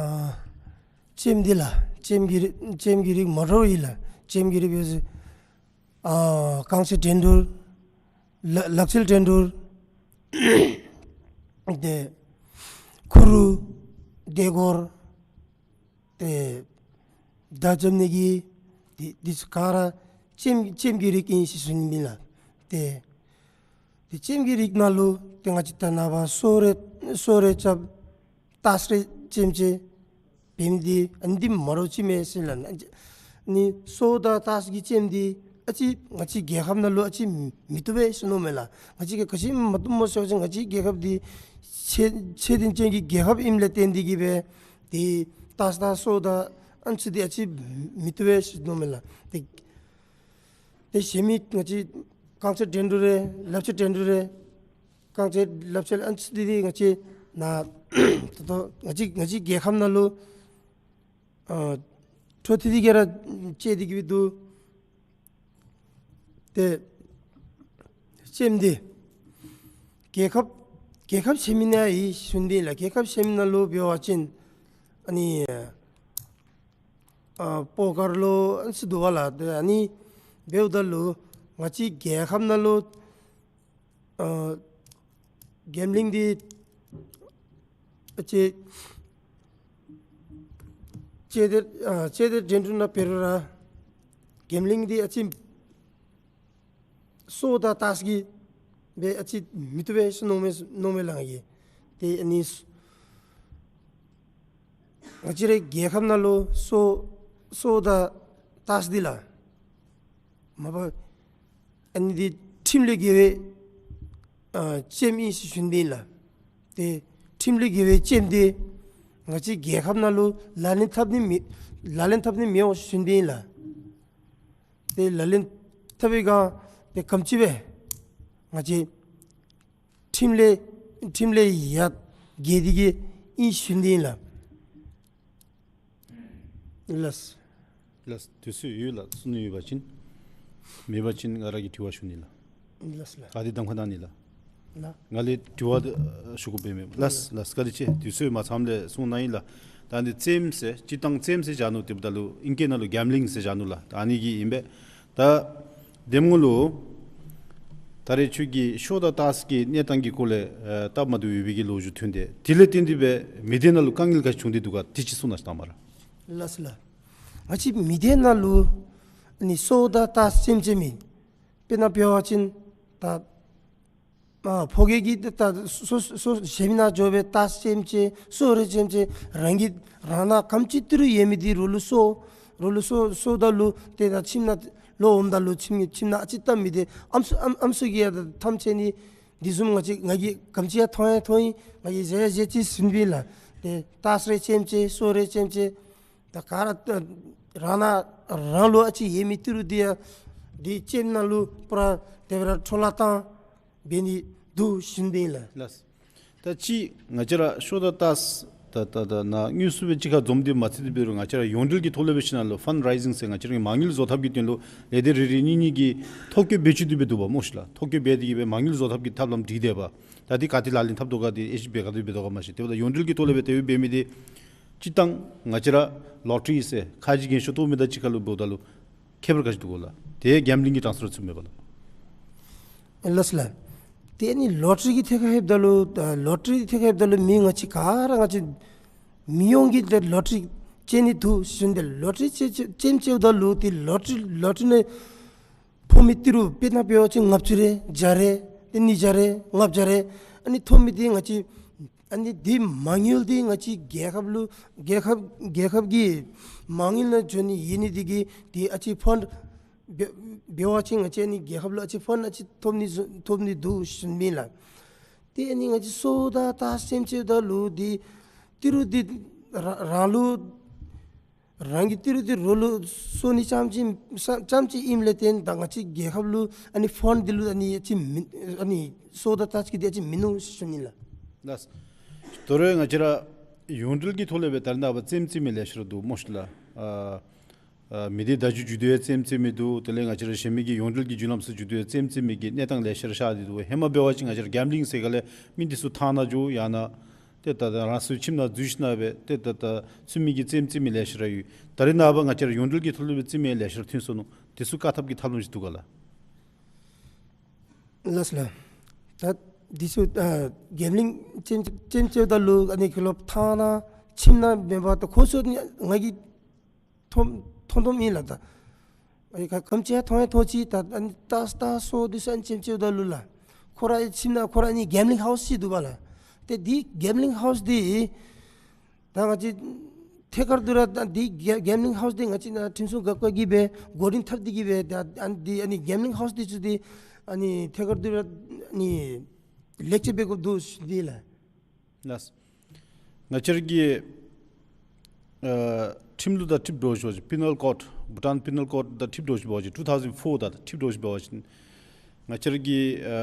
རྩེདམོ་འདི་ལགས། རྩེདམོ་གི་རིགས་རྩེདམོ་གི་རིགས་མ་འདྲཝ་ཡོད་ལགས། རྩེདམོ་གི་རིགས་ཨ་རྐང་རྩེད་འགྲན་བསྡུར། ལག་ལག་རྩལ་འགྲན་བསྡུར། ཏེ་ཁུ་རུ། ལྡེ་གོར། ཏེ་མདའ་འཇམ་ནི་གི་འདི་འདི་ཚུ་ག་ར་རྩེདམོ་རྩེདམོ་གི་རིགས་ཨིན་ཟེར་ཞུ་ནི་ཨིན་ལགས། ཏེ་ཏེ་རྩེདམོ་གི་རིགས་ནང་ལུ་ཏེ་ང་བཅས་ད་ནངས་པ་སོ་རེ་སོ་རེ་རྐྱབ། ཏཱས་རེ་རྩེདམོ་རྩེ་བའི་འདི་ཨ་ནི་འདི་མ་འདྲཝ་ཅིག་མས་ཟེར་ལགས། ནི་སོ་དང་ཏཱས་ཀྱི་རྩེདམོ་འདི་ཨ་ཙི་ང་བཅས་རྒྱལ་ཁབ་ནང་ལུ་ཨ་ཙི་མི་བཏུབ་པས་ཟེར་མནོཝ་མས་ལགས། ང་བཅས་ཀྱིས་ག་ཅི་མ་བཏུབ་སྨོ་ཟེར་བ་ཅིན་ང་བཅས་རྒྱལ་ཁབ་འདི་ཚད་ཚད་ལྡན་ཅན་གྱི་རྒྱལ་ཁབ་ཨིནམ་ལས་བརྟེན་ཏེ་གིས་སྦེ་ཏེ་ཏཱས་དང་སོ་དང་ཨ་ནི་ཚུ་འདི་ཨ་ཙི་མི་བཏུབ་པས་ཟེར་མནོཝ་མས་ལགས། ཏེ་ཏེ་གཞན་མི་ང་བཅས་རྐང་རྩེད་འགྲན་བསྡུར་རེ་ལག་རྩལ་འགྲན་བསྡུར་རེ་རྐང་རྩེད་ལག་རྩལ་ཨ་ནི་ཚུ་འདི་ཏེ་ང་བཅས་ནཱ་ད་ལྟོ་ང་བཅས་ང་བཅས་རྒྱལ་ཁབ་ནང་ལུ་ཨ་འཕྲོ་མཐུད་དེ་གིས་ར་རྩེ་སྟེ་གིས་སྦེ་འདུག། ཏེ་རྩེདམོ་འདི་རྒྱལ་ཁབ་རྒྱལ་ཁབ་ཆེ་མི་ནང་ཡང་ཞུ་ནི་ཨིན་ལགས། རྒྱལ་ཁབ་ཆེ་མི་ནང་ལུ་འབད་བ་ཅིན་ཨ་ནི་ཨ་པོ་ཀར་ལོ་ཨ་ནི་ཚུ་འདུག་པ་ལགས། ཏེ་ཨ་ནི་འབདཝ་ད་ལུ་ང་བཅས་རྒྱལ་ཁབ་ནང་ལུ་ཨ་གེམ་བླིང་འདི་ཨ་ཙི་རྩེད་འགྲན་ཨ་རྩེད་འགྲན་བསྡུར་ནང་འབད་རུང་ར་གེམ་བླིང་འདི་ཨ་ཙི་སོ་དང་ཏཱས་ཀྱིས་སྦེ་ཨ་ཙི་མི་བཏུབ་པས་ཟེར་མནོཝ་མས་མནོཝ་མས་ལགས། ང་གིས་ཏེ་ཨ་ནི་ང་བཅས་རའི་རྒྱལ་ཁབ་ནང་ལུ་སོ་སོ་དང་ཏཱས་འདི་ལགས་མ་པ་ཨ་ནི་འདི་ཁྲིམས་ལས་འགལ་བའི་ཨ་རྩེདམོ་ཨིན་ཟེར་ཞུ་ནི་ཨིན་ལགས། ཏེ་ཁྲིམས་ལས་འགལ་བའི་རྩེདམོ་འདི་ང་བཅས་རྒྱལ་ཁབ་ནང་ལུ་ལག་ལེན་འཐབ་ནི་མེད་ལག་ལེན་འཐབ་ནི་མེདཔ་ཟེར་ཞུ་ནི་ཨིན་ལགས། ཏེ་ལག་ལེན་འཐབ་པའི་སྒང་ཏེ་ག་དེམ་ཅིག་སྦེ་ང་བཅས་ཁྲིམས་ལས་ཁྲིམས་ལས་ཡང་འགལ་ཏེ་གིས་ཨིན་ཟེར་ཞུ་ནི་ཨིན་ལགས། ལགས། ལགས། དུས་ཚོད་ཡོད་ལགས། གསུང་ནི་ཡོད་པ་ཅིན། མེད་པ་ཅིན་ང་ར་གིས་དྲི་བ་ཞུ་ནི་ལགས། ལགས་ལགས། ག་དེ་གདམ་ཁ་གནང་ནི་ལགས། ལགས། ང་ལས་དྲི་བ་ཨ་ཞུ་དགོཔ་མེད། ལགས་ལགས། བཀའ་དྲིན་ཆེ། དུས་ཚོད་མ་ཚངམ་ལས་གསུང་གནང་ཡི་ལགས། ད་འདི་རྩེདམོ་ཟེར་སྤྱིར་བཏང་རྩེདམོ་ཟེར་བཞག་ནུག། དེ་འབདཝ་ད་ལུ་ཨིང་སྐད་ནང་ལུ་གེམ་བླིང་ཟེར་བཞག་ནུག་ལགས། ད་ཨ་ནི་གི་ཨིན་པས། ད་དེ་སྔོན་ལུ་ད་རེས་ཁྱོད་ཀྱིས་སོ་དང་ཏཱས་ཀྱི་གནས་སྟངས་ཀྱི་སྐོར་ལས་ཨ་སྟབས་མ་བདེཝ་ཡོད་པའི་གི་ལོ་རྒྱུས་ཐོན་ཏེ་དེ་ལས་བརྟེན་ཏེ་སྦེ་མི་སྡེ་ནང་ལུ་དཀའ་ངལ་ག་ཅི་བྱུང་སྟེ་འདུག་ག་དེ་ཅིག་གསུང་གནང་ཤིག་དང་པ་ར། ལགས་སོ་ལགས། ང་བཅས་མི་སྡེ་ནང་ལུ་ཨ་ནི་སོ་དང་ཏཱས་རྩེདམོ་རྩེ་མི་དཔེར་ན་འབད་བ་ཅིན་ད་ཨ་ཕོ་རྒྱས་ཀྱིས་ད་ད་སོ་སོ་སོ་གཞན་མི་ནང་འགྱོ་སྦེ་ཏཱས་རྩེདམོ་རྩེ་སོ་རེ་རྩེདམོ་རྩེ་རང་གི་རང་ནང་ག་དེམ་ཅིག་ཏི་རུ་ཡོད་མི་འདི་རོགས་ལུ་སོ་རོགས་ལུ་སོ་སོཝ་ད་ལུ་ཏེ་ད་ཁྱིམ་ནང་ལོག་འོངམ་ད་ལུ་ཁྱིམ་ཁྱིམ་ནང་ཨ་ཙི་སྟབས་མི་བདེ། ཨམ་སྲུ་ཨམ་ཨམ་སྲུ་གིས་ཡང་ད་འཐབ་རྩེད་ནི་འདི་བཟུམ་ང་བཅས་ང་གིས་ག་དེམ་ཅིག་ཡང་མཐོང་ཡང་མཐོང་ཡི། ང་གིས་མཇལ་ཡང་མཇལ་ཅི་ཟེར་ཨིན་པས་ལགས། ཏེ་ཏཱས་རེ་རྩེདམོ་རྩེ་སོ་རེ་རྩེདམོ་རྩེ་ད་ག་ར་ད་རང་ནང་རང་ལུ་ཨ་ཙི་ཡོད་མི་ཏི་རུ་འདི་ཡང་འདི་རྩེདམོ་ནང་ལུ་པུ་ར་དེ་སྦེ་ར་འཕྲོ་བརླག་བཏང་འབད་ནི་འདུག་ཟེར་ཨིན་པས་ལགས། ལགས། ད་ཅི་ང་བཅས་ར་སོ་དང་ཏཱས་ད་ད་ད་ནཱ་དངོས་སུ་སྦེ་གཅིག་ཁར་འཛོམས་ཏེ་མ་ཚད་དེ་འབད་རུང་ང་བཅས་ར་ཡོངས་འབྲེལ་གྱི་ཐོག་ལས་སྦེ་ཞིནམ་ལས་ཕཱན་རེ་ཛིང་ཟེར་ང་བཅས་ར་གི་མ་དངུལ་བཟོ་ཐབས་ཀྱི་དོན་ལུ་ལས་སྡེ་རེ་རེ་གཉིས་གཉིས་ཀྱིས་ཐོ་བཀོད་འབད་བཅུག་སྟེ་སྦེ་འདུག་པ་སྨོ་ཤིག་ལགས། ཐོ་བཀོད་འབད་དེ་གིས་སྦེ་མ་དངུལ་བཟོ་ཐབས་ཀྱི་ཐབས་ལམ་སྒྲིག་སྡོདཔ། ད་འདི་ག་ཏེ་ལག་ལེན་འཐབ་དོ་ག་འདི་ཨེ་ཤི་འབད་ག་དེ་འབད་དོ་ག་མ་ཤེས། དེ་འབདཝ་ད་ཡོངས་འབྲེལ་གྱི་ཐོག་ལས་སྦེ་དེ་སྦེ་འབད་མི་འདི་སྤྱིར་བཏང་ང་བཅས་ར་ལོ་ཊ་རི་ཟེར་ཁ་རྗེ་རྒྱན་ཤོག་བཏོག་མི་དང་གཅིག་ཁར་ལུ་འབདཝ་ད་ལུ་ཁྱད་པར་ག་ཅི་འདུག་གོ་ལགས། དེ་གེམ་བླིང་གི་གྲངས་སུ་ར་ཚུདཔ་མས་པ་ལགས། ལགས་སོ་ལགས། དེ་ནི་ལོ་ཊ་རི་གི་ཐད་ཁར་ལྷོདཔ་ད་ལུ་ད་ལོ་ཊ་རི་གི་ཐད་ཁར་ལྷོདཔ་ད་ལུ་མི་ང་བཅས་ག་ར་ང་བཅས་མི་ཡོངས་ཀྱིས་ཏེ་ལོ་ཊ་རི་རྩེ་ནི་འདུག་ཟེར་ཏེ་ལོ་ཊ་རི་རྩེ་རྩེ་རྩེདམོ་རྩེཝ་ད་ལུ་ཏེ་ལོ་ཊ་རི་ལོ་ཊ་རི་ནང་ཕོག་མི་ཏི་རུ་དཔེར་ན་འབད་བ་ཅིན་ལྔ་བཅུ་རེ་བརྒྱ་རེ་ཏེ་ཉིས་བརྒྱ་རེ་ལྔ་བརྒྱ་རེ་ཨ་ནི་ཐོབ་མི་འདི་ང་བཅས་ཨ་ནི་འདི་མ་དངུལ་འདི་ང་བཅས་རྒྱལ་ཁབ་ལུ་རྒྱལ་ཁབ་རྒྱལ་ཁབ་ཀྱི་མ་དངུལ་ནང་འགྱོ་ནི་ཨིན་ནི་འདི་གིས་འདི་ཨ་ཙི་ཕཱན་འབད་འབད་བ་ཅིན་ང་བཅས་ཨ་ནི་རྒྱལ་ཁབ་ལུ་ཨ་ཙི་ཕཱན་ཨ་ཙི་ཐོབ་ནི་བཟུམ་ཐོབ་ནི་འདུག་ཟེར་ཨིན་ལགས། ཏེ་ཨ་ནི་ང་བཅས་སོ་དང་ཏཱས་རྩེདམོ་རྩེཝ་ད་ལུ་འདི་ཏི་རུ་འདི་རང་རང་ལུ་ རང་གི་ཏི་རུ་འདི་རོགས་ལུ་སོང་ནི་རྐྱངམ་ཅིག་རྐྱངམ་ཅིག་ཨིནམ་ལས་བརྟེན་ད་ང་བཅས་རྒྱལ་ཁབ་ལུ་ཨ་ནི་ཕཱནཌ་འདི་ལུ་ཨ་ནི་ཅིག་མི་ཨ་ནི་སོ་ད་ད་ཅིག་འདི་ཨ་ཅིག་མིན་ནུག་ཟེར་ཞུ་ནི་ལགས། ལགས། དོ་རུང་ང་བཅས་ར་ཡོངས་འབྲེལ་གྱི་ཐོག་ལས་སྦེ་ད་རེས་ནངས་པ་རྩེདམོ་རྩེ་མི་ལེ་ཤ་ར་འདུག་སྨོ་ཤིག་ལགས། ཨ་ཨ་མི་སྡེ་བརྡ་བརྒྱུད་བརྒྱུད་དེ་རྩེདམོ་རྩེ་མི་འདུག། དེ་ལས་ང་བཅས་ར་གཞན་མི་གི་ཡོངས་འབྲེལ་གྱི་བརྒྱུད་ལམ་ཚུ་བརྒྱུད་དེ་རྩེདམོ་རྩེ་མི་གི་གནས་སྟངས་ལེ་ཤ་ར་ཤར་ཏེ་འདུག། ཧེ་མ་འབད་བ་ཅིན་ང་བཅས་ར་གེམ་བི་ལིང་ཟེར་ག་ལས་མི་འདི་ཚུ་ཐང་ནང་འགྱོ་ཡང་ན་ཏེ་ད་ད་རང་སོའི་ཁྱིམ་ནང་འཛུལ་ཞིནམ་སྦེ་ཏེ་ད་ད་ཚུད་མི་གི་རྩེདམོ་རྩེ་མི་ལེ་ཤ་ར་ཡོད། ད་རེས་ནངས་པ་ང་བཅས་ར་ཡོངས་འབྲེལ་གྱི་ཐོག་ལས་སྦེ་རྩེདམོ་ལེ་ཤ་ར་ཐོན་སོ་ནུག། དེ་ཚུ་བཀག་ཐབས་ཀྱི་ཐབས་ལམ་ཅིག་འདུག་ག་ལགས། ལགས་ལགས། ད་འདི་ཚུ་ཨ་གེམ་བི་ལིང་རྩེདམོ་རྩེདམོ་རྩེཝ་ད་ལུ་ཨ་ནི་ཁོ་ལུ་ཐང་ནང་ཁྱིམ་ནང་མེན་པར་ད་ཁོ་ཚུ་ང་གིས་མཐོང་མཐོང་མཐོངམ་ཨིན་ལགས། ད་ཨ་ནི་ག་གམ་ཅིག་མཐོང་ཡང་མཐོང་ཅི། ད་ཨ་ནི་ལྟ་ལྟ་སོ་འདི་ཚུ་ཨ་ནི་རྩེདམོ་རྩེཝ་ད་ལུ་ལགས་ཁོ་རའི་ཁྱིམ་ནང་ཁོ་ར་ཨ་ནི་གེམ་བི་ལིང་ཧའུསི་ཅིག་འདུག་པ་ལགས། ཏེ་འདི་གེམ་བི་ལིང་ཧའུསི་འདི་ད་ང་བཅས་ཐད་ཀར་དུ་ར་ད་འདི་གེམ་གེམ་བི་ལིང་ཧའུསི་འདི་ང་བཅས་ནཱ་ཁྲིམས་སྲུང་འགག་པ་གིས་སྦེ་འགོ་འདྲེན་འཐབ་སྟེ་གིས་སྦེ་ད་ཨ་ནི་འདི་ཨ་ནི་གེམ་བི་ལིང་ཧའུསི་འདི་ཚུ་འདི་ཨ་ནི་ཐད་ཀར་དུ་ར་ཨ་ནི་ལེགས་བཅོས་འབད་དགོཔ་འདུག་ཟེར་འདི་ལགས། ལགས། ང་བཅས་ར་གི་ཨ་ཁྲིམས་ལུགས་དང་འཁྲིལ་འགྱོ་ཞིནམ་པི་ནཱལ་ཀོཌ་བྷུ་ཊཱན་པི་ནཱལ་ཀོཌ་དང་འཁྲིལ་འགྱོ་ཞིནམ་པ་ཅིན་ཊུ་ཐའུ་ཟེན་ཕོར་དང་འཁྲིལ་འགྱོ་ཞིནམ་པ་ཅིན་ང་བཅས་ར་གི་ཨ་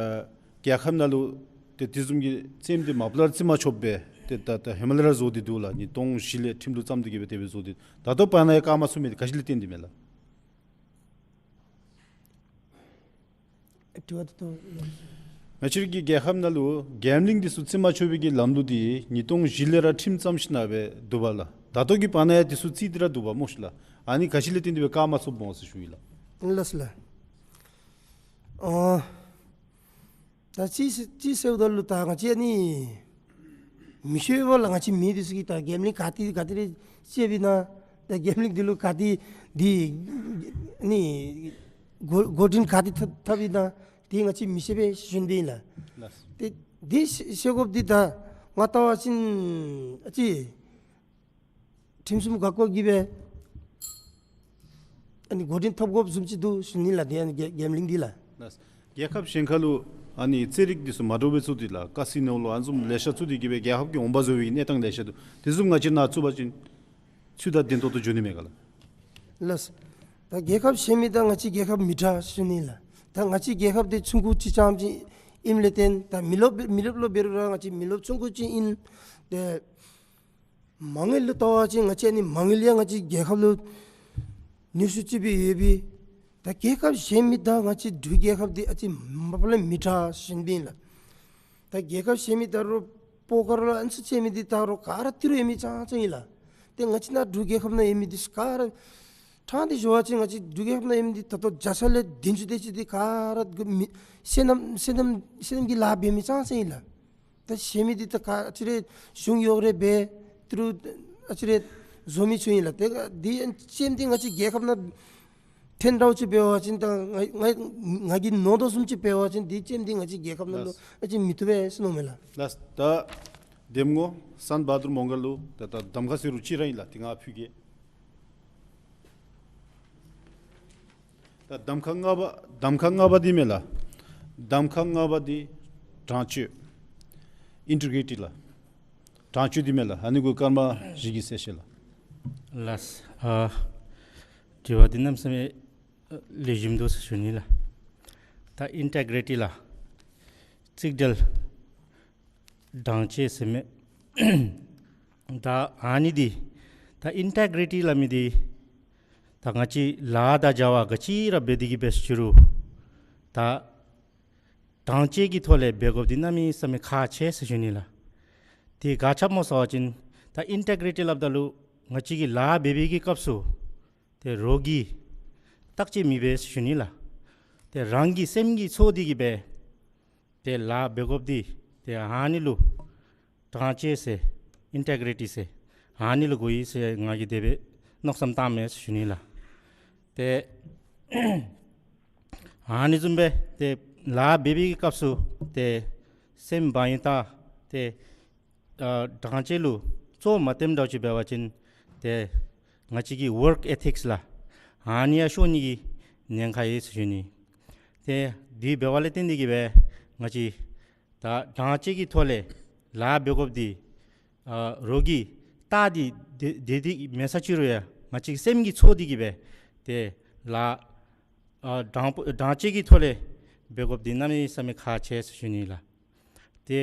རྒྱལ་ཁབ་ནང་ལུ་ཏེ་དེ་བཟུམ་གྱི་རྩེདམོ་འདི་མ་པ་ལས་ར་རྩེ་མ་ཆོགཔ་སྦེ་ཏེ་ད་ད་ཧེ་མ་ལས་ར་བཟོ་སྟེ་འདུག་ལགས། ཉིས་སྟོང་བཞི་ལས་ཁྲིམས་ལུགས་བརྩམས་ཏེ་གིས་སྦེ་དེ་སྦེ་བཟོ་སྟེ་ད་ལྟོ་བར་ན་ཡང་བཀག་མ་ཚུགས་མི་འདི་ག་ཅི་ལས་བརྟེན་ཏེ་མས་ལགས། དྲི་བ་དེ་ཏོ། ང་བཅས་ར་གི་རྒྱལ་ཁབ་ནང་ལུ་གེམ་བི་ལིང་འདི་ཚུ་རྩེ་མ་ཆོག་པའི་གི་ལམ་ལུགས་འདི་ཉིས་སྟོང་བཞི་ལས་ར་ཁྲིམས་བརྩམས་ཞིནམ་སྦེ་འདུག་པ་ལགས། ད་ལྟོ་གི་བར་ན་ཡང་འདི་ཚུ་རྩིས་ཏེ་ར་འདུག་པ་སྨོ་ཤིག་ལགས། ཨ་ནི་ག་ཅི་ལས་བརྟེན་ཏེ་སྦེ་བཀག་མ་ཚུགསཔ་སྨོ་ཟེར་ཞུ་ཡི་ལགས། ལགས་ལགས། ཨ་ད་རྩིས་རྩིས་ཟེརཝ་ད་ལུ་ད་ང་བཅས་ཨ་ནི་མི་ཤེས་པས་ལགས། ང་བཅས་མི་འདི་ཚུ་གིས་ད་གེམ་བི་ལིང་ག་ཏེ་ག་ཏེ་ར་རྩེདཔ་ཨིན་ན། ད་གེམ་བི་ལིང་འདི་ལུ་ག་ཏེ་འདི་ཨ་ནི་འགོ་འགོ་འདྲེན་ག་ཏེ་འཐབ་འཐབ་ཨིན་ན་འདི་ང་བཅས་མི་ཤེས་པས་ཟེར་ཞུ་ནི་ཨིན་ལགས། ལགས། ཏེ་འདི་ཤེས་ཤེས་དགོཔ་འདི་ད་ང་བལྟ་བ་ཅིན་ཨ་ཙི་ཁྲིམས་སྲུང་འགག་པ་གིས་སྦེ་ཨ་ནི་འགོ་འདྲེན་འཐབ་དགོཔ་བཟུམ་ཅིག་འདུག་ཟེར་ཞུ་ནི་ལགས། འདི་ཨ་ནི་གེ་གེམ་བི་ལིང་འདི་ལགས། ལགས། རྒྱལ་ཁབ་གཞན་ཁར་ལུ་ཨ་ནི་རྩེད་རིགས་འདི་ཚུ་མ་འདྲཝ་སྦེ་བཙུགས་ཏེ་ལགས་ཀ་སི་ནོ་ལུ་ཨ་ནི་བཟུམ་ལེ་ཤ་བཙུགས་ཏེ་གིས་སྦེ་རྒྱལ་ཁབ་ཀྱི་འོང་འབབ་བཟོ་བའི་གནས་སྟངས་ལེ་ཤ་འདུག། དེ་བཟུམ་ང་བཅས་ནཱ་བཙུགས་པ་ཅིན་ཚུལ་དང་ལྡན་ཏོག་ཏོ་འགྱོ་ནི་མས་ག་ལགས། ལགས། ད་རྒྱལ་ཁབ་གཞན་མི་དང་ང་བཅས་རྒྱལ་ཁབ་མི་འདྲ་ཟེར་ཞུ་ནི་ལགས། ད་ང་བཅས་རྒྱལ་ཁབ་འདི་ཆུང་ཀུ་ཅིག་རྐྱངམ་ཅིག་ཨིནམ་ལས་བརྟེན་ད་མི་རློབས་མི་རློབས་ལུ་འབད་རུང་ར་ང་བཅས་མི་རློབས་ཆུང་ཀུ་ཅིག་ཨིན། ཏེ་མ་དངུལ་ལུ་བལྟ་བ་ཅིན་ང་བཅས་ཨ་ནི་མ་དངུལ་ཡང་ང་བཅས་རྒྱལ་ཁབ་ལུ་ནུས་ཤུགས་ཅིག་སྦེ་ཡོད་པས། ད་རྒྱལ་ཁབ་གཞན་མི་དང་ང་བཅས་འབྲུག་རྒྱལ་ཁབ་འདི་ཨ་ཙི་མ་པ་ལས་མི་འདྲ་ཟེར་ཞུ་ནི་ཨིན་ལགས། ད་རྒྱལ་ཁབ་གཞན་མི་ད་རུང་སྤོ་སྐར་ལུ་ཨ་ནི་ཚུ་རྩེད་མི་འདི་ད་རུང་ག་ར་ཏི་རུ་ཡོད་མི་ཙང་ཙང་ཨིན་ལགས། ཏེ་ང་བཅས་ནཱ་འབྲུག་རྒྱལ་ཁབ་ནང་ཡོད་མི་འདི་ག་ར་ཕྲང་སྟེ་ཞུ་བ་ཅིན་ང་བཅས་འབྲུག་རྒྱལ་ཁབ་ནང་ཡོད་མི་འདི་ད་ལྟོ་བརྒྱ་ཆ་ལས་བདུན་ཅུ་དེ་ཅིག་འདི་ག་ར་མི་སོ་ནམ་སོ་ནམ་སོ་ནམ་གྱི་ལཱ་འབད་མི་ཙང་ཙང་ཨིན་ལགས། ད་གཞན་མི་འདི་ད་ག་ཨ་ཙི་རེ་གཞུང་གཡོག་རེ་འབད་ཏི་རུ་ཨ་ཙི་རེ་བཟོ་མི་ཚུ་ཨིན་ལགས། ཏེ་འདི་རྩེདམོ་འདི་ང་བཅས་རྒྱལ་ཁབ་ནང་ཐོན་འདྲཝ་ཅིག་འབད་བ་ཅིན་ད་ང་ང་ང་གིས་མནོ་དོ་བཟུམ་ཅིག་འབད་བ་ཅིན་འདི་རྩེདམོ་འདི་ང་བཅས་རྒྱལ་ཁབ་ནང་ལུ་ལགས། ཨ་ཙི་མི་བཏུབ་པས་ཟེར་མནོཝ་མས་ལགས། ལགས། ད་གདམ་ངོ་སན་བ་དུར་མོང་གལ་ལུ་ད་ད་གདམ་ཁ་ཟེར་རུང་གཅིག་ར་ཨིན་ལགས། དེ་ང་ཕུལ་གེ། ད་གདམ་ཁ་ལྔ་པ་གདམ་ཁ་ལྔ་པ་འདི་མས་ལགས། གདམ་ཁ་ལྔ་པ་འདི་དྲང་བཅོས་ཨིན་ཊི་གྲི་ཊི་ལགས། དྲང་བཅོས་འདི་མས་ལགས། ཨ་ནི་གུ་སྐར་མ་བཞི་གི་གསལ་བཤད་ལགས། ལགས། ཨ་དྲི་བ་འདི་གནམ་མེད་ས་མེད་ལེགས་ཤོམ་འདུག་ཟེར་ཞུ་ནི་ལགས། ད་ཨིན་ཊི་གྲི་ཊི་ལགས། རྩིས་འབྲེལ་དྲང་བཅོས་ཟེར་མི་ད་ཨ་ནི་འདི་ད་ཨིན་ཊི་གྲི་ཊི་སླབ་མི་འདི་ད་ང་བཅས་ལཱ་དང་བྱ་བ་ག་ཅི་ར་འབད་དེ་གིས་འབད་ཟེར་རུང་ད་དྲང་བཅོས་ཀྱི་ཐོག་ལས་འབད་དགོཔ་འདི་གནམ་མེད་ས་མེད་ཁག་ཆེ་ཟེར་ཞུ་ནི་ལགས། དེ་ག་ཅི་སྨོ་ཟེར་བ་ཅིན་ད་ཨིན་ཊི་གྲི་ཊི་སླབ་ད་ལུ་ང་བཅས་ཀྱིས་ལཱ་འབད་བའི་གི་སྐབས་སུ་ཏེ་རོགས་ཀྱིས་བརྟག་དཔྱད་མི་འབད་ཟེར་ཞུ་ནི་ལགས། ཏེ་རང་གི་སེམས་ཀྱིས་ཚོར་ཏེ་གིས་འབད་ཏེ་ལཱ་འབད་དགོཔ་འདི་ཏེ་ཨ་ནི་ལུ་དྲང་བཅོས་ཟེར་ཨིན་ཊི་གྲི་ཊི་ཟེར་ཨ་ནི་ལུ་གོ་ཡི་ཟེར་ང་གིས་དེ་སྦེ་མནོ་བསམ་བཏངམ་མས་ཟེར་ཞུ་ནི་ལགས། ཏེ་ཨ་ནི་བཟུམ་སྦེ་ཏེ་ལཱ་འབད་བའི་གི་སྐབས་སུ་ཏེ་སེམས་བག་ཡངས་བཏང་སྟེ་ཨ་དྲང་བཅོས་ལུ་གཙོ་མ་བསྟེནམ་འདྲཝ་ཅིག་འབད་བ་ཅིན་ཏེ་ང་བཅས་ཀྱི་ཝརཀ་ཨེ་ཐིགསི་ལགས། ཨ་ནི་ཡང་ཤོར་ནི་གི་ཉེན་ཁ་ཡོད་ཟེར་ཞུ་ནི། ཏེ་དེ་འབདཝ་ལས་བརྟེན་ཏེ་གིས་འབད་ང་བཅས་ད་དྲང་བཅོས་ཀྱི་ཐོག་ལས་ལཱ་འབད་དགོཔ་འདི་ཨ་རོགས་ཀྱིས་བལྟ་སྟེ་དེ་དེ་དེ་མེད་ས་ཅིག་རུང་ཡང་ ང་བཅས་སེམས་ཀྱི་ཚོགས་འདི་གིས་སྦེ་ཏེ་ལཱ་ཨ་དྲང་པོ་དྲང་བཅད་ཀྱི་ཐོག་ལས་འབད་དགོཔ་འདི་གནམ་མེད་ས་མེད་ཁག་ཆེ་ཟེར་ཞུ་ནི་ལགས། ཏེ་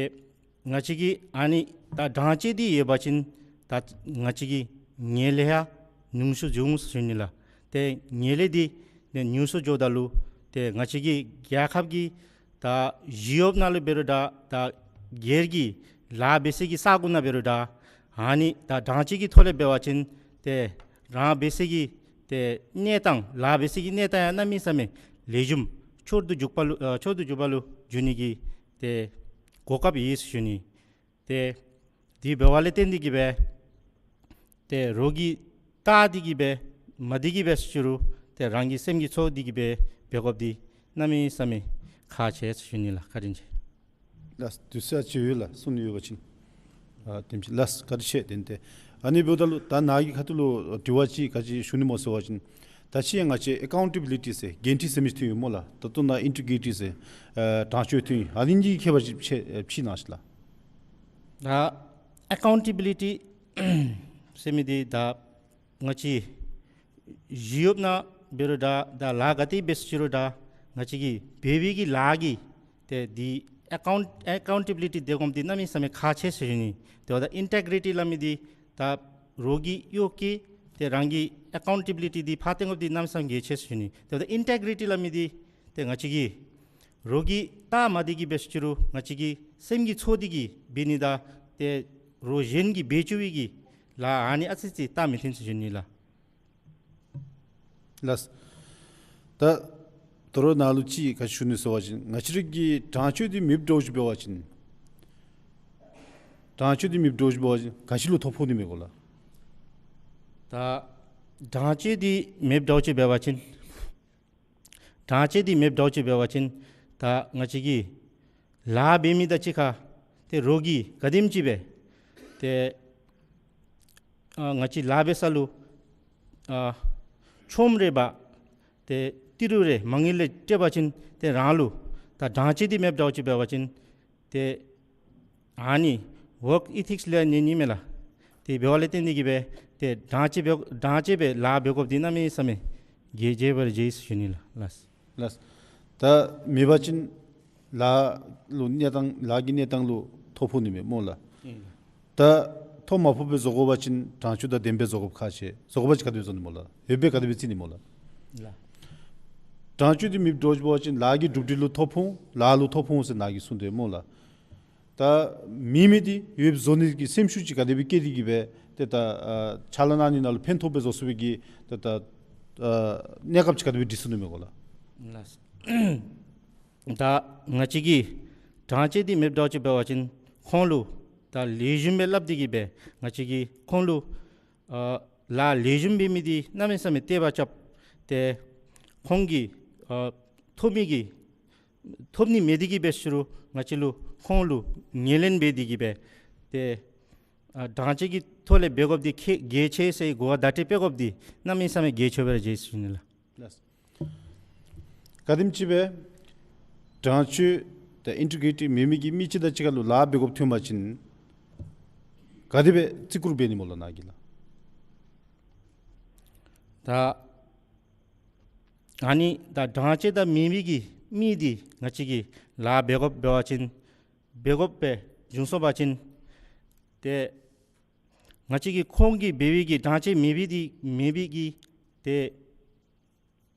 ང་བཅས་ཀྱི་ཨ་ནི་ད་དྲང་བཅད་འདི་ཡོད་པ་ཅིན་ད་ང་བཅས་ཀྱི་ངན་ལྷད་ཡང་ཉུང་སུ་འགྱོ་འོང་ཟེར་ཞུ་ནི་ལགས། ཏེ་ངན་ལྷད་འདི་ཏེ་ཉུང་སུ་འགྱོཝ་ད་ལུ་ཏེ་ང་བཅས་ཀྱི་རྒྱལ་ཁབ་ཀྱི་ད་ཞི་གཡོགཔ་ནང་ལུ་འབད་རུང་འདྲ་ད་སྒེར་གྱི་ལཱ་འབད་སའི་གི་ས་གོ་ནང་འབད་རུང་འདྲ་ཨ་ནི་ད་དྲང་བཅད་ཀྱི་ཐོག་ལས་འབད་བ་ཅིན་ཏེ་རང་འབད་སའི་གི་ཏེ་གནས་སྟངས་ལཱ་འབད་སའི་གི་གནས་སྟངས་ཡང་གནམ་མེད་ས་མེད་ལེགས་ཤོམ་འཕྲོ་མཐུད་འགྱོ་བ་ལུ་ཨ་འཕྲོ་མཐུད་འགྱོ་བ་ལུ་འགྱོ་ནི་གི་ཏེ་གོ་སྐབས་ཡོད་ཟེར་ཞུ་ནི། ཏེ་དེ་འབདཝ་ལས་བརྟེན་ཏེ་གིས་སྦེ་ཏེ་རོགས་ཀྱིས་བལྟ་སྟེ་གིས་སྦེ་མ་བདེ་གིས་སྦེ་ཟེར་རུང་ཏེ་རང་གི་སེམས་ཀྱི་ཚོགས་འདི་གིས་སྦེ་འབད་དགོཔ་འདི་གནམ་མེད་ས་མེད་ཁག་ཆེ་ཟེར་ཞུ་ནི་ལགས། བཀའ་དྲིན་ཆེ། ལགས། དུས་ཚོད་ཅིག་ཡོད་ལགས། གསུང་ནི་ཡོད་པ་ཅིན། ཨ་དེམ་ཅིག་ལགས། བཀའ་དྲིན་ཆེ། དེ་ལས་ཏེ་ཨ་ནི་འབདཝ་ད་ལུ་ད་ནཱ་གི་ཁ་ཐུག་ལུ་དྲི་བ་ཅིག་ག་ཅི་ཞུ་ནི་སྨོ་ཟེར་བ་ཅིན་ད་ཅི་ཡང་ང་བཅས་ཨེ་ཀའུན་ཊེ་བི་ལི་ཊི་ཟེར་འགན་འཁྲི་ཟེར་མི་ཅིག་ཐོན་ཡོད་སྨོ་ལགས། ད་ལྟོ་ནཱ་ཨིན་ཊི་གི་རི་ཊི་ཟེར་ཨ་དྲང་སྤྱོད་ཐོན་ཡོད། ཨ་ནི་གཉིས་ཀྱི་ཁྱད་པར་ཅིག་ཕྱེ་ཨ་ཕྱེ་གནང་ཤིག་ལགས། ད་ཨེ་ཀའུན་ཊེ་བི་ལི་ཊི་ཟེར་མི་འདི་ད་ང་བཅས་ཞི་གཡོགཔ་ནང་འབད་རུང་འདྲ་ད་ལཱ་ག་ཏེ་འབད་ཟེར་རུང་འདྲ་ང་བཅས་ཀྱིས་འབད་བའི་གི་ལཱ་གི་ཏེ་འདི་ཨེ་ཀའུན་ཨེ་ཀའུན་ཊེ་བི་ལི་ཊི་འདི་དགོཔ་འདི་གནམ་མེད་ས་མེད་ཁག་ཆེ་ཟེར་ཞུ་ནི། ཏེ་འབདཝ་ད་ཨིན་ཊེ་གི་རི་ཊི་སླབ་མི་འདི་ད་རོགས་ཀྱི་གཡོག་གིས་ཏེ་རང་གི་ཨེ་ཀའུན་ཊེ་བི་ལི་ཊི་འདི་ཕར་བཏོན་དགོཔ་འདི་གནམ་མེད་ས་མེད་གལ་ཆེ་ཟེར་ཞུ་ནི། ཏེ་འབདཝ་ད་ཨིན་ཊེ་གི་རི་ཊི་སླབ་མི་འདི་ཏེ་ང་བཅས་ཀྱིས་རོགས་ཀྱིས་བལྟ་མ་བདེ་གིས་འབད་ཟེར་རུང་ང་བཅས་ཀྱི་སེམས་ཀྱི་ཚོགས་འདི་གིས་འབད་ནི་དང་ཏེ་རོགས་གཞན་གྱིས་འབད་བཅུག་པའི་གི་ལཱ་ཨ་ནི་ཨ་ཙི་ཅིག་བལྟ་མི་བཏུབ་ཟེར་ཞུ་ནི་ལགས། ལགས། ད་ད་རུང་ནཱ་ལུ་ཅིག་ག་ཅི་ཞུ་ནི་ཟེར་བ་ཅིན་ང་བཅས་ར་གི་དྲང་སྤྱོད་འདི་མེདཔ་འདྲཝ་ཅིག་འབད་བ་ཅིན་དྲང་སྤྱོད་འདི་མེདཔ་འདྲཝ་ཅིག་འབད་བ་ཅིན་ག་ཅི་ལུ་ཐོ་ཕོག་ནི་མས་གོ་ལགས། ད་དྲང་སྤྱོད་འདི་མེདཔ་འདྲཝ་ཅིག་འབད་བ་ཅིན་དྲང་སྤྱོད་འདི་མེདཔ་འདྲཝ་ཅིག་འབད་བ་ཅིན་ད་ང་བཅས་ཀྱིས་ལཱ་འབད་མི་དང་གཅིག་ཁར་ཏེ་རོགས་ཀྱིས་ག་དེམ་ཅིག་སྦེ་ཏེ་ཨ་ང་བཅས་ལཱ་འབད་ས་ལུ་ཨ་ཆོམ་རེ་འབག་ཏེ་ཏི་རུ་རེ་མ་དངུལ་རེ་སྤྲོད་པ་ཅིན་ཏེ་རང་ལུ་ད་དྲང་སྤྱོད་འདི་མེདཔ་འདྲཝ་ཅིག་འབད་བ་ཅིན་ཏེ་ཨ་ནི་ཝརཀ་ཨི་ཐིགསི་ལས་ཉེན་ནི་མས་ལགས། དེ་འབདཝ་ལས་བརྟེན་ཏེ་གིས་སྦེ་ཏེ་དྲང་སྤྱོད་འབད་དྲང་སྤྱོད་སྦེ་ལཱ་འབད་དགོཔ་འདི་གནམ་མེད་ས་མེད་གལ་ཆེ་བར་བརྩི་ཟེར་ཞུ་ནི་ལགས། ལགས། ལགས། ད་མེད་པ་ཅིན་ལཱ་ལུ་གནས་སྟངས་ལཱ་གི་གནས་སྟངས་ལུ་ཐོ་ཕོག་ནི་མས་སྨོ་ལགས། ཨིན། ད་ཐོ་མ་ཕོག་པར་བཟོ་དགོ་པ་ཅིན་དྲང་སྤྱོད་དང་ལྡནམ་སྦེ་བཟོ་དགོཔ་ཁག་ཆེ། བཟོ་དགོ་པ་ཅིན་ག་དེ་སྦེ་བཟོ་ནི་སྨོ་ལགས། ཡོདཔ་སྦེ་ག་དེ་སྦེ་བརྩི་ནི་སྨོ་ལགས། ལགས། དྲང་སྤྱོད་འདི་མེདཔ་འདྲཝ་ཅིག་འབད་བ་ཅིན་ལཱ་གི་གྲུབ་འབྲས་ལུ་ཐོ་ཕོག་འོང་། ལཱ་ལུ་ཐོ་ཕོག་འོང་ཟེར་ནཱ་གིས་གསུངས་དོ་སྨོ་ལགས། ད་མེད་མི་འདི་ཡོདཔ་བཟོ་ནི་གི་སེམས་ཤུགས་ཅིག་ག་དེ་སྦེ་བསྐྱེད་དེ་གིས་སྦེ་ཏེ་ད་ཨ་ཕྱག་ལཱ་གནང་ནི་ནང་ལུ་ཕན་ཐོགས་པར་བཟོ་ཚུགས་པའི་གི་ཏེ་ད་ཨ་གནས་སྐབས་ཅིག་ག་དེ་སྦེ་སྒྲིག་ཚུགས་ནི་མས་གོ་ལགས། ལགས། ད་ང་བཅས་ཀྱིས་དྲང་སྤྱོད་འདི་མེདཔ་འདྲཝ་ཅིག་འབད་བ་ཅིན་ཁོང་ལུ་ད་ལེགས་ཤོམ་སྦེ་སླབ་སྟེ་གིས་སྦེ་ང་བཅས་ཀྱིས་ཁོང་ལུ་ཨ་ལཱ་ལེགས་ཤོམ་འབད་མི་འདི་གནམ་མེད་ས་མེད་ཏེ་བ་རྐྱབ་སྟེ་ཁོང་གིས་ཨ་ཐོབ་མི་གི་ཐོབ་ནི་མེད་དེ་གིས་འབད་ཟེར་རུང་ང་བཅས་ལུ་ཁོང་ལུ་ངོས་ལེན་འབད་དེ་གིས་སྦེ་ཏེ་ཨ་དྲང་སྤྱོད་ཀྱི་ཐོག་ལས་འབད་དགོཔ་འདི་ཁག་གལ་ཆེ་ཟེར་གོ་བ་བརྡ་སྤྲོད་འབད་དགོཔ་འདི་གནམ་མེད་ས་མེད་གལ་ཆེ་བར་བརྩི་ཟེར་ཞུ་ནི་ལགས། ལགས། ག་དེམ་ཅིག་སྦེ་དྲང་སྤྱོད་དང་ཨིན་ཊི་གི་རི་ཊི་མེད་མི་གི་མི་ཅིག་དང་གཅིག་ཁར་ལུ་ལཱ་འབད་དགོཔ་ཐོན་པ་ཅིན་ག་དེ་སྦེ་བརྩི་བཀུར་འབད་ནི་སྨོ་ལགས་ནཱ་གིས་ལགས། ད་ཨ་ནི་ད་དྲང་སྤྱོད་དང་མེད་མི་གི་མི་འདི་ང་བཅས་ཀྱིས་ལཱ་འབད་དགོཔ་འབད་བ་ཅིན་འབད་དགོཔ་སྦེ་བྱུང་སོང་པ་ཅིན་ཏེ་ང་བཅས་ཀྱིས་ཁོང་གིས་འབད་བའི་གི་དྲང་སྤྱོད་མེད་པའི་འདི་མེད་པའི་གི་ཏེ་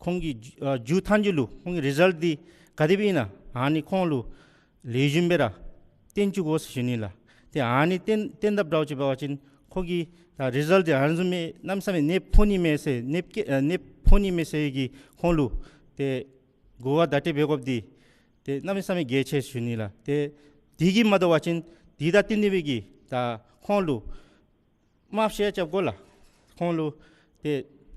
ཁོང་གི་ཨ་མཇུག་མཐའ་མཇུག་ལུ་ཁོང་གི་རི་ཛལཊ་འདི་ག་དེ་སྦེ་ཨིན་ན་ཨ་ནི་ཁོང་ལུ་ལེགས་ཤོམ་སྦེ་ར་སྟོན་བཅུག་དགོ་ཟེར་ཞུ་ནི་ལགས། ཏེ་ཨ་ནི་སྟོན་སྟོན་དཔ་འདྲཝ་ཅིག་འབད་བ་ཅིན་ཁོང་གི་ད་རི་ཛལཊ་འདི་ཨ་ནི་བཟུམ་མའི་གནམ་མེད་ས་མེད་ནདཔ་ཕོག་ནི་མས་ཟེར་ནདཔ་སྐྱེ་ཨ་ནདཔ་ཕོག་ནི་མས་ཟེར་གྱི་ཁོང་ལུ་ཏེ་གོ་བ་བརྡ་སྤྲོད་འབད་དགོཔ་འདི་ཏེ་གནམ་མེད་ས་མེད་གལ་ཆེ་ཟེར་ཞུ་ནི་ལགས། ཏེ་དེ་གིས་མ་དོ་བ་ཅིན་དེ་དང་བསྟུན་ཏེ་སྦེ་གི་ད་ཁོང་ལུ་དམའ་བཤད་རྐྱབ་དགོ་ལགས། ཁོང་ལུ་ཏེ་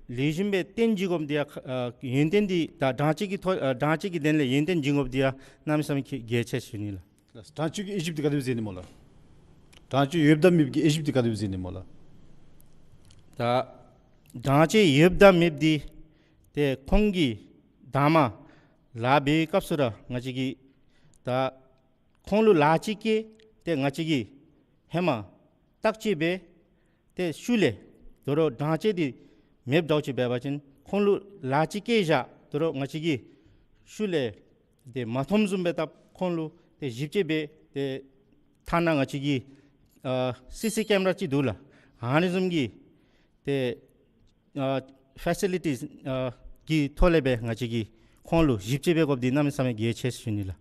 ལེགས་ཤོམ་སྦེ་སྟོན་བྱིན་དགོཔ་འདི་ཡང་ཨ་ཡོན་ཏན་འདི་ད་དྲང་སྤྱོད་ཀྱི་ཐོག་ཨ་དྲང་སྤྱོད་ཀྱི་དོན་ལས་ཡོན་ཏན་བྱིན་དགོཔ་འདི་ཡང་གནམ་མེད་ས་མེད་གལ་ཆེ་ཟེར་ཞུ་ནི་ལགས། ལགས། དྲང་སྤྱོད་ཀྱི་དབྱེ་ཞིབ་འདི་ག་དེ་སྦེ་མཛད་ནི་སྨོ་ལགས། དྲང་སྤྱོད་ཡོདཔ་དང་མེདཔ་ཀྱི་དབྱེ་ཞིབ་འདི་ག་དེ་སྦེ་མཛད་ནི་སྨོ་ལགས། ད་དྲང་སྤྱོད་ཡོདཔ་དང་མེདཔ་འདི་ཏེ་ཁོང་གིས་ད་མ་ལཱ་འབད་བའི་སྐབས་སུ་ར་ང་བཅས་ཀྱིས་ད་ཁོང་ལུ་ལཱ་ཅིག་བཀལ་ཏེ་ང་བཅས་ཀྱིས་ཧེ་མ་བརྟག་དཔྱད་འབད་དེ་ཤུལ་ལས་དོ་རུང་དྲང་སྤྱོད་འདི་ མེདཔ་འདྲཝ་ཅིག་འབད་བ་ཅིན་ཁོང་ལུ་ལཱ་ཅིག་བཀལ་བཞག། དོ་རུང་ང་བཅས་ཀྱིས་ཤུལ་ལས་ཏེ་མ་མཐོངམ་བཟུམ་སྦེ་སྟབས་ཁོང་ལུ་ཏེ་ཞིབ་དཔྱད་འབད། ཏེ་ཐ་ན་ང་བཅས་ཀྱི་ཨ་སི་སི་ཀེམ་ར་ཅིག་འདུག་ལགས། ཨ་ནི་བཟུམ་གྱི་ཏེ་ཨ་ཕེ་སི་ལི་ཊིས་ཨ་གི་ཐོག་ལས་སྦེ་ང་བཅས་ཀྱིས་ཁོང་ལུ་ཞིབ་དཔྱད་འབད་དགོཔ་འདི་གནམ་མེད་ས་མེད་གལ་ཆེ་ཟེར་ཞུ་ནི་ལགས།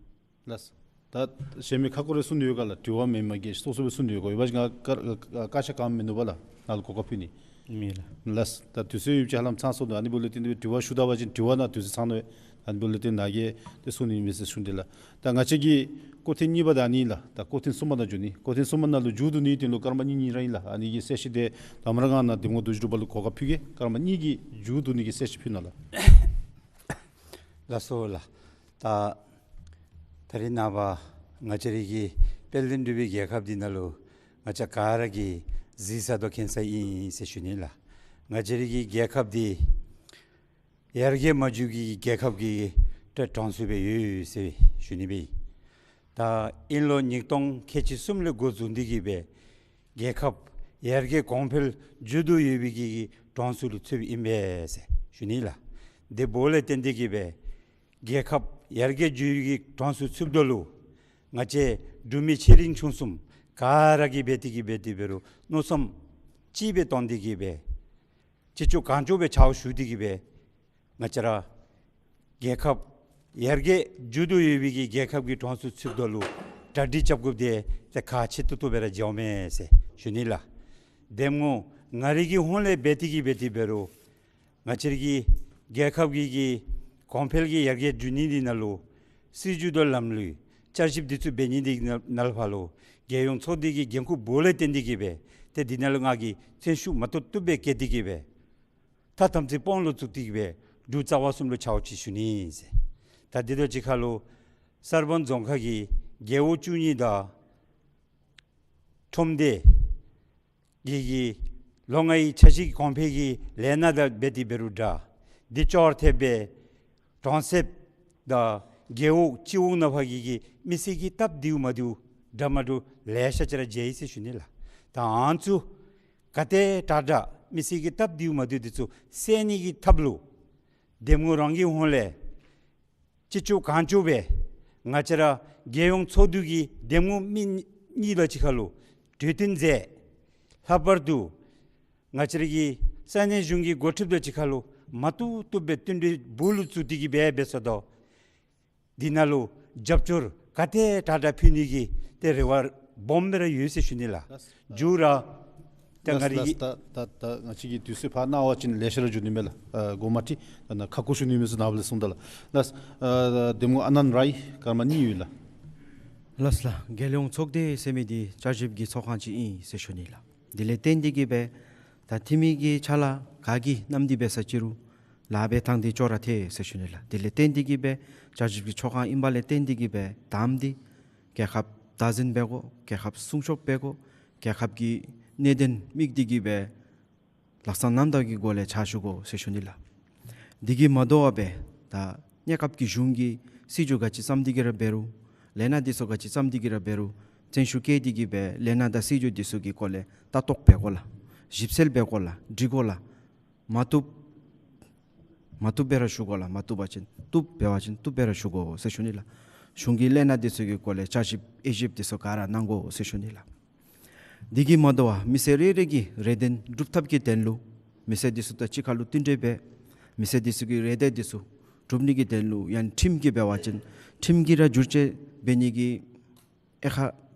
ལགས། ད་གཞན་མི་ཁ་སྐོར་རེ་གསུང་ནི་ཡོད་ག་ལགས། དྲི་བ་མེནམ་གི་སོ་སོ་སྦེ་གསུང་ནི་ཡོད་ག། ཡོད་པ་ཅིན་ང་བཀའ་བཀའ་ཤག་གནང་མི་ནུས་པས་ལགས། ནཱ་ལུ་གོ་སྐབས་ཕུལ་ནི། མེད་ལགས། ལགས། ད་དུས་ཚོད་ཡོདཔ་ཅིག་ཧ་ལམ་ཚང་སོང་ནུག། ཨ་ནི་འབདཝ་ལས་བརྟེན་ཏེ་དྲི་བ་ཞུ་ད་པ་ཅིན་དྲི་བ་ནང་དུས་ཚོད་ཚང་ནུག། ཨ་ནི་འབདཝ་ལས་བརྟེན་ནཱ་གིས་ཏེ་གསུང་ནི་མེད་ཟེར་ཞུ་ནི་ལགས། ད་ང་བཅས་ཀྱི་སྐོར་ཐེངས་གཉིས་པ་ད་ཨ་ནི་ལགས། ད་སྐོར་ཐེངས་གསུམ་པ་ནང་འགྱོ་ནི། སྐོར་ཐེངས་གསུམ་པ་ནང་ལུ་མཇུག་བསྡུ་ནི་དོན་ལུ་སྐར་མ་གཉིས་གཉིས་ར་ཨིན་ལགས། ཨ་ནི་གི་གསལ་བཤད་དེ་དང་པ་ར་ང་ནཱ་འདེམས་ངོ་རྡོ་རྗེ་གྲུབ་པ་ལུ་གོ་སྐབས་ཕུལ་གེ། སྐར་མ་གཉིས་ཀྱི་མཇུག་བསྡུ་ནི་གི་གསལ་བཤད་ཕུལ་གནང་ལགས། ལགས་སོ་ལགས། ད་ད་རིས་ནངས་པ་ང་བཅས་རའི་གི་དཔལ་ལྡན་འབྲུག་པའི་རྒྱལ་ཁབ་འདི་ནང་ལུ་ང་བཅས་ག་ར་གིས་གཟིགས་ས་དང་མཁྱེན་ས་ཨིན་ཟེར་ཞུ་ནི་ལགས། ང་བཅས་རའི་གི་རྒྱལ་ཁབ་འདི་ཡར་རྒྱས་མ་འགྱོ་གི་རྒྱལ་ཁབ་ཀྱི་གྲ་གྲངས་སུ་སྦེ་ཡོད་ཟེར་ཞུ་ནི་སྦེ། ད་དབྱིན་ལོ་ཉིས་སྟོང་ཁལ་གཅིག་གསུམ་ལས་འགོ་བཟུང་སྟེ་གི་སྦེ་རྒྱལ་ཁབ་ཡར་རྒྱས་གོང་འཕེལ་འགྱོ་དོ་ཡོད་པའི་གི་གྲངས་སུ་ལུ་ཚུདཔ་ཨིན་པས་ཟེར་ཞུ་ནི་ལགས། དེ་འབདཝ་ལས་བརྟེན་ཏེ་གི་སྦེ་རྒྱལ་ཁབ་ཡར་རྒྱས་འགྱོ་བའི་གི་གྲངས་སུ་ཚུདཔ་ད་ལུ་ང་བཅས་འབྲུག་མི་ཆེ་འབྲིང་ཆུང་གསུམ་ག་ར་གིས་འབད་དེ་གི་འབད་དེ་འབད་རུང་མནོ་བསམ་གཅིག་སྦེ་བཏོན་ཏེ་གི་སྦེ་ཅི་ལྕོགས་གང་ལྕོགས་སྦེ་ཕྱག་ཞུ་སྟེ་གི་སྦེ་ང་བཅས་ར་རྒྱལ་ཁབ་ཡར་རྒྱས་འགྱོ་དོ་ཡོད་པའི་གི་རྒྱལ་ཁབ་ཀྱི་གྲངས་སུ་ཚུདཔ་ད་ལུ་གྲ་སྒྲིག་རྐྱབ་དགོཔ་འདི་ཏེ་ཁག་ཆེ་ཏོག་ཏོ་སྦེ་ར་མཇལཝ་མས་ཟེར་ཞུ་ནི་ལགས། འདེམས་ངོ་ང་རའི་གི་ཧོངས་ལས་འབད་དེ་གི་འབད་དེ་འབད་རུང་ང་བཅས་རའི་གི་རྒྱལ་ཁབ་ཀྱི་གི་གོང་འཕེལ་གྱི་ཡར་རྒྱས་འགྱོ་ནི་འདི་ནང་ལུ་སྲིད་བྱུས་དང་ལམ་ལུགས་བསྐྱར་ཞིབ་འདི་ཚུ་འབད་ནི་འདི་ནང་ནང་ལུ་ཕར་ལུ་རྒྱལ་ཡོངས་ཚོགས་སྡེ་གི་འགན་ཁུར་འབདཝ་ལས་བརྟེན་ཏེ་གི་སྦེ་ཏེ་འདི་ནང་ལུ་ང་གིས་བརྩོན་ཤུགས་མ་བཏུབ་བཏུབ་སྦེ་བསྐྱེད་དེ་གི་སྦེ་མཐའ་དམ་ཚིག་དཔུང་ལུ་བཙུགས་ཏེ་གི་སྦེ་འབྲུག་རྩ་བ་གསུམ་ལུ་ཕྱག་ཕྱིད་ཞུ་ནི་ཟེར། ད་འདི་དང་གཅིག་ཁར་ལུ་གསར་སྤང་རྫོང་ཁག་གི་རྒེད་འོག་བཅུ་གཉིས་དང་ཁྲོམ་སྡེ་གི་གི་ལོ་ལྔའི་འཆར་གཞི་གོང་འཕེལ་གྱི་ལས་སྣ་དང་འབད་དེ་འབད་རུང་འདྲ། འདི་ཅོག་ར་འཐདཔ་སྦེ་གྲོང་གསེབ་དང་རྒེད་འོག་སྤྱི་འོག་ནང་ཕར་གྱི་གི་མི་སེར་གྱི་སྟབས་བདེཝ་མ་བདེཝ་འདྲ་མ་འདྲཝ་ལེ་ཤ་ཅིག་ར་མཇལ་ཡི་ཟེར་ཞུ་ནི་ལགས། ད་ཨ་ནི་ཚུ་ག་ཏེ་དྲག་དྲག་མི་སེར་གྱི་སྟབས་བདེཝ་མ་བདེཝ་འདི་ཚུ་སེལ་ནི་གི་ཐབས་ལུ་འདེམས་ངོ་རང་གི་ཧོངས་ལས་ཅི་ལྕོགས་གང་ལྕོགས་སྦེ་ང་བཅས་ར་རྒྱལ་ཡོངས་ཚོགས་འདུ་གི་འདེམས་ངོ་མི་གཉིས་དང་གཅིག་ཁར་ལུ་གྲོས་བསྟུན་མཛད། ལྷག་པར་དུ་ང་བཅས་ར་གི་ས་གནས་གཞུང་གི་འགོ་ཁྲིདཔ་དང་གཅིག་ཁར་ལུ་མ་བཏུབ་བཏུབ་སྦེ་བསྟུན་གྲོས་སྦུག་ལུ་བཙུགས་ཏེ་གི་སྦེ་འབད་ས་དོ། འདི་ནང་ལུ་རྒྱབ་སྐྱོར་ག་ཏེ་དྲག་དྲག་ཕུལ་ནི་གི་ཏེ་རེ་བ་སྦོམ་སྦེ་ར་ཡོད་ཟེར་ཞུ་ནི་ལགས། ལགས། མཇུག་ར་ད་ང་རའི་ལགས་ལགས། ད་ད་ད་ང་བཅས་ཀྱི་དུས་ཚོད་ཕར་གནང་བ་ཅིན་ལེ་ཤ་ར་འགྱོ་ནི་མས་ལགས། ཨ་འགོ་མ་ཁྲིད་ད་ནཱ་ཁ་སྐོར་ཞུ་ནི་མས་ཟེར་ནཱ་ལས་གསུངས་ད་ལགས། ལགས། ཨ་འདེམས་ངོ་ཨ་ནན་རའི་སྐར་མ་གཉིས་ཡོད་ལགས། ལགས་ལགས། རྒྱལ་ཡོངས་ཚོགས་སྡེ་ཟེར་མི་འདི་བསྐྱར་ཞིབ་ཀྱི་ཚོགས་ཁང་ཅིག་ཨིན་ཟེར་ཞུ་ནི་ལགས། དེ་ལས་བརྟེན་ཏེ་གི་སྦེ་ད་འཐུས་མི་གི་ཕྱག་ལཱ་ག་གིས་གནང་སྟེ་འབད་ས་ཅི་རུང་ལཱ་འབད་ཐངས་འདི་ཅོག་ར་འཐད་ཟེར་ཞུ་ནི་ལགས། དེ་ལས་བརྟེན་ཏེ་གི་སྦེ་བསྐྱར་ཞིབ་ཀྱི་ཚོགས་ཁང་ཨིན་པ་ལས་བརྟེན་ཏེ་གི་སྦེ་དང་པ་འདི་རྒྱལ་ཁབ་བདག་འཛིན་འབད་དགོ། རྒྱལ་ཁབ་སྲུང་སྐྱོབ་འབད་དགོ། རྒྱལ་ཁབ་ཀྱི་གནད་དོན་དམིགས་ཏེ་གི་སྦེ་ལགས་སོ་ནམ་ད་གི་སྒོ་ལས་ཕྱག་ཞུ་དགོ་ཟེར་ཞུ་ནི་ལགས། འདི་གིས་མ་དོ་བར་སྦེ་ད་གནས་སྐབས་ཀྱི་གཞུང་གི་སྲིད་བྱུས་ག་ཅི་བརྩམས་ཏེ་གི་ར་འབད་རུང་ལས་སྣ་འདི་ཚུ་ག་ཅི་བརྩམས་ཏེ་གི་ར་འབད་རུང་བརྩོན་ཤུགས་བསྐྱེད་དེ་གི་སྦེ་ལས་སྣ་དང་སྲིད་བྱུས་འདི་ཚུ་གི་སྐོར་ལས་ལྟ་རྟོག་འབད་དགོ་ལགས། ཞིབ་འཚོལ་འབད་དགོ་ལགས། འདྲི་དགོ་ལགས། མ་བཏུབ་མ་བཏུབ་སྦེ་ར་ཞུ་དགོ་ལགས། མ་བཏུབ་པ་ཅིན་བཏུབ་འབད་བ་ཅིན་བཏུབ་སྦེ་ར་ཞུ་དགོ་ཟེར་ཞུ་ནི་ལགས། གཞུང་གི་ལས་སྣ་འདི་ཚུ་གི་སྐོར་ལས་བསྐྱར་ཞིབ་དབྱེ་ཞིབ་འདི་ཚུ་ག་ར་གནང་དགོ་ཟེར་ཞུ་ནི་ལགས། འདི་གིས་མ་དོ་བར་མི་སེར་རེ་རེ་གི་རེ་འདུན་སྒྲུབ་ཐབས་ཀྱི་དོན་ལུ་མི་སེར་འདི་ཚུ་དང་གཅིག་ཁར་ལུ་བསྟུན་གྲོས་འབད། མི་སེར་འདི་ཚུ་གི་རེ་འདུན་འདི་ཚུ་སྒྲུབ་ནི་གི་དོན་ལུ་ཡང་ཁྲིམས་ཀྱིས་འབད་བ་ཅིན་ཁྲིམས་ཀྱིས་ར་བསྒྱུར་བཅོས་འབད་ནི་གི་ཨེ་ཁ་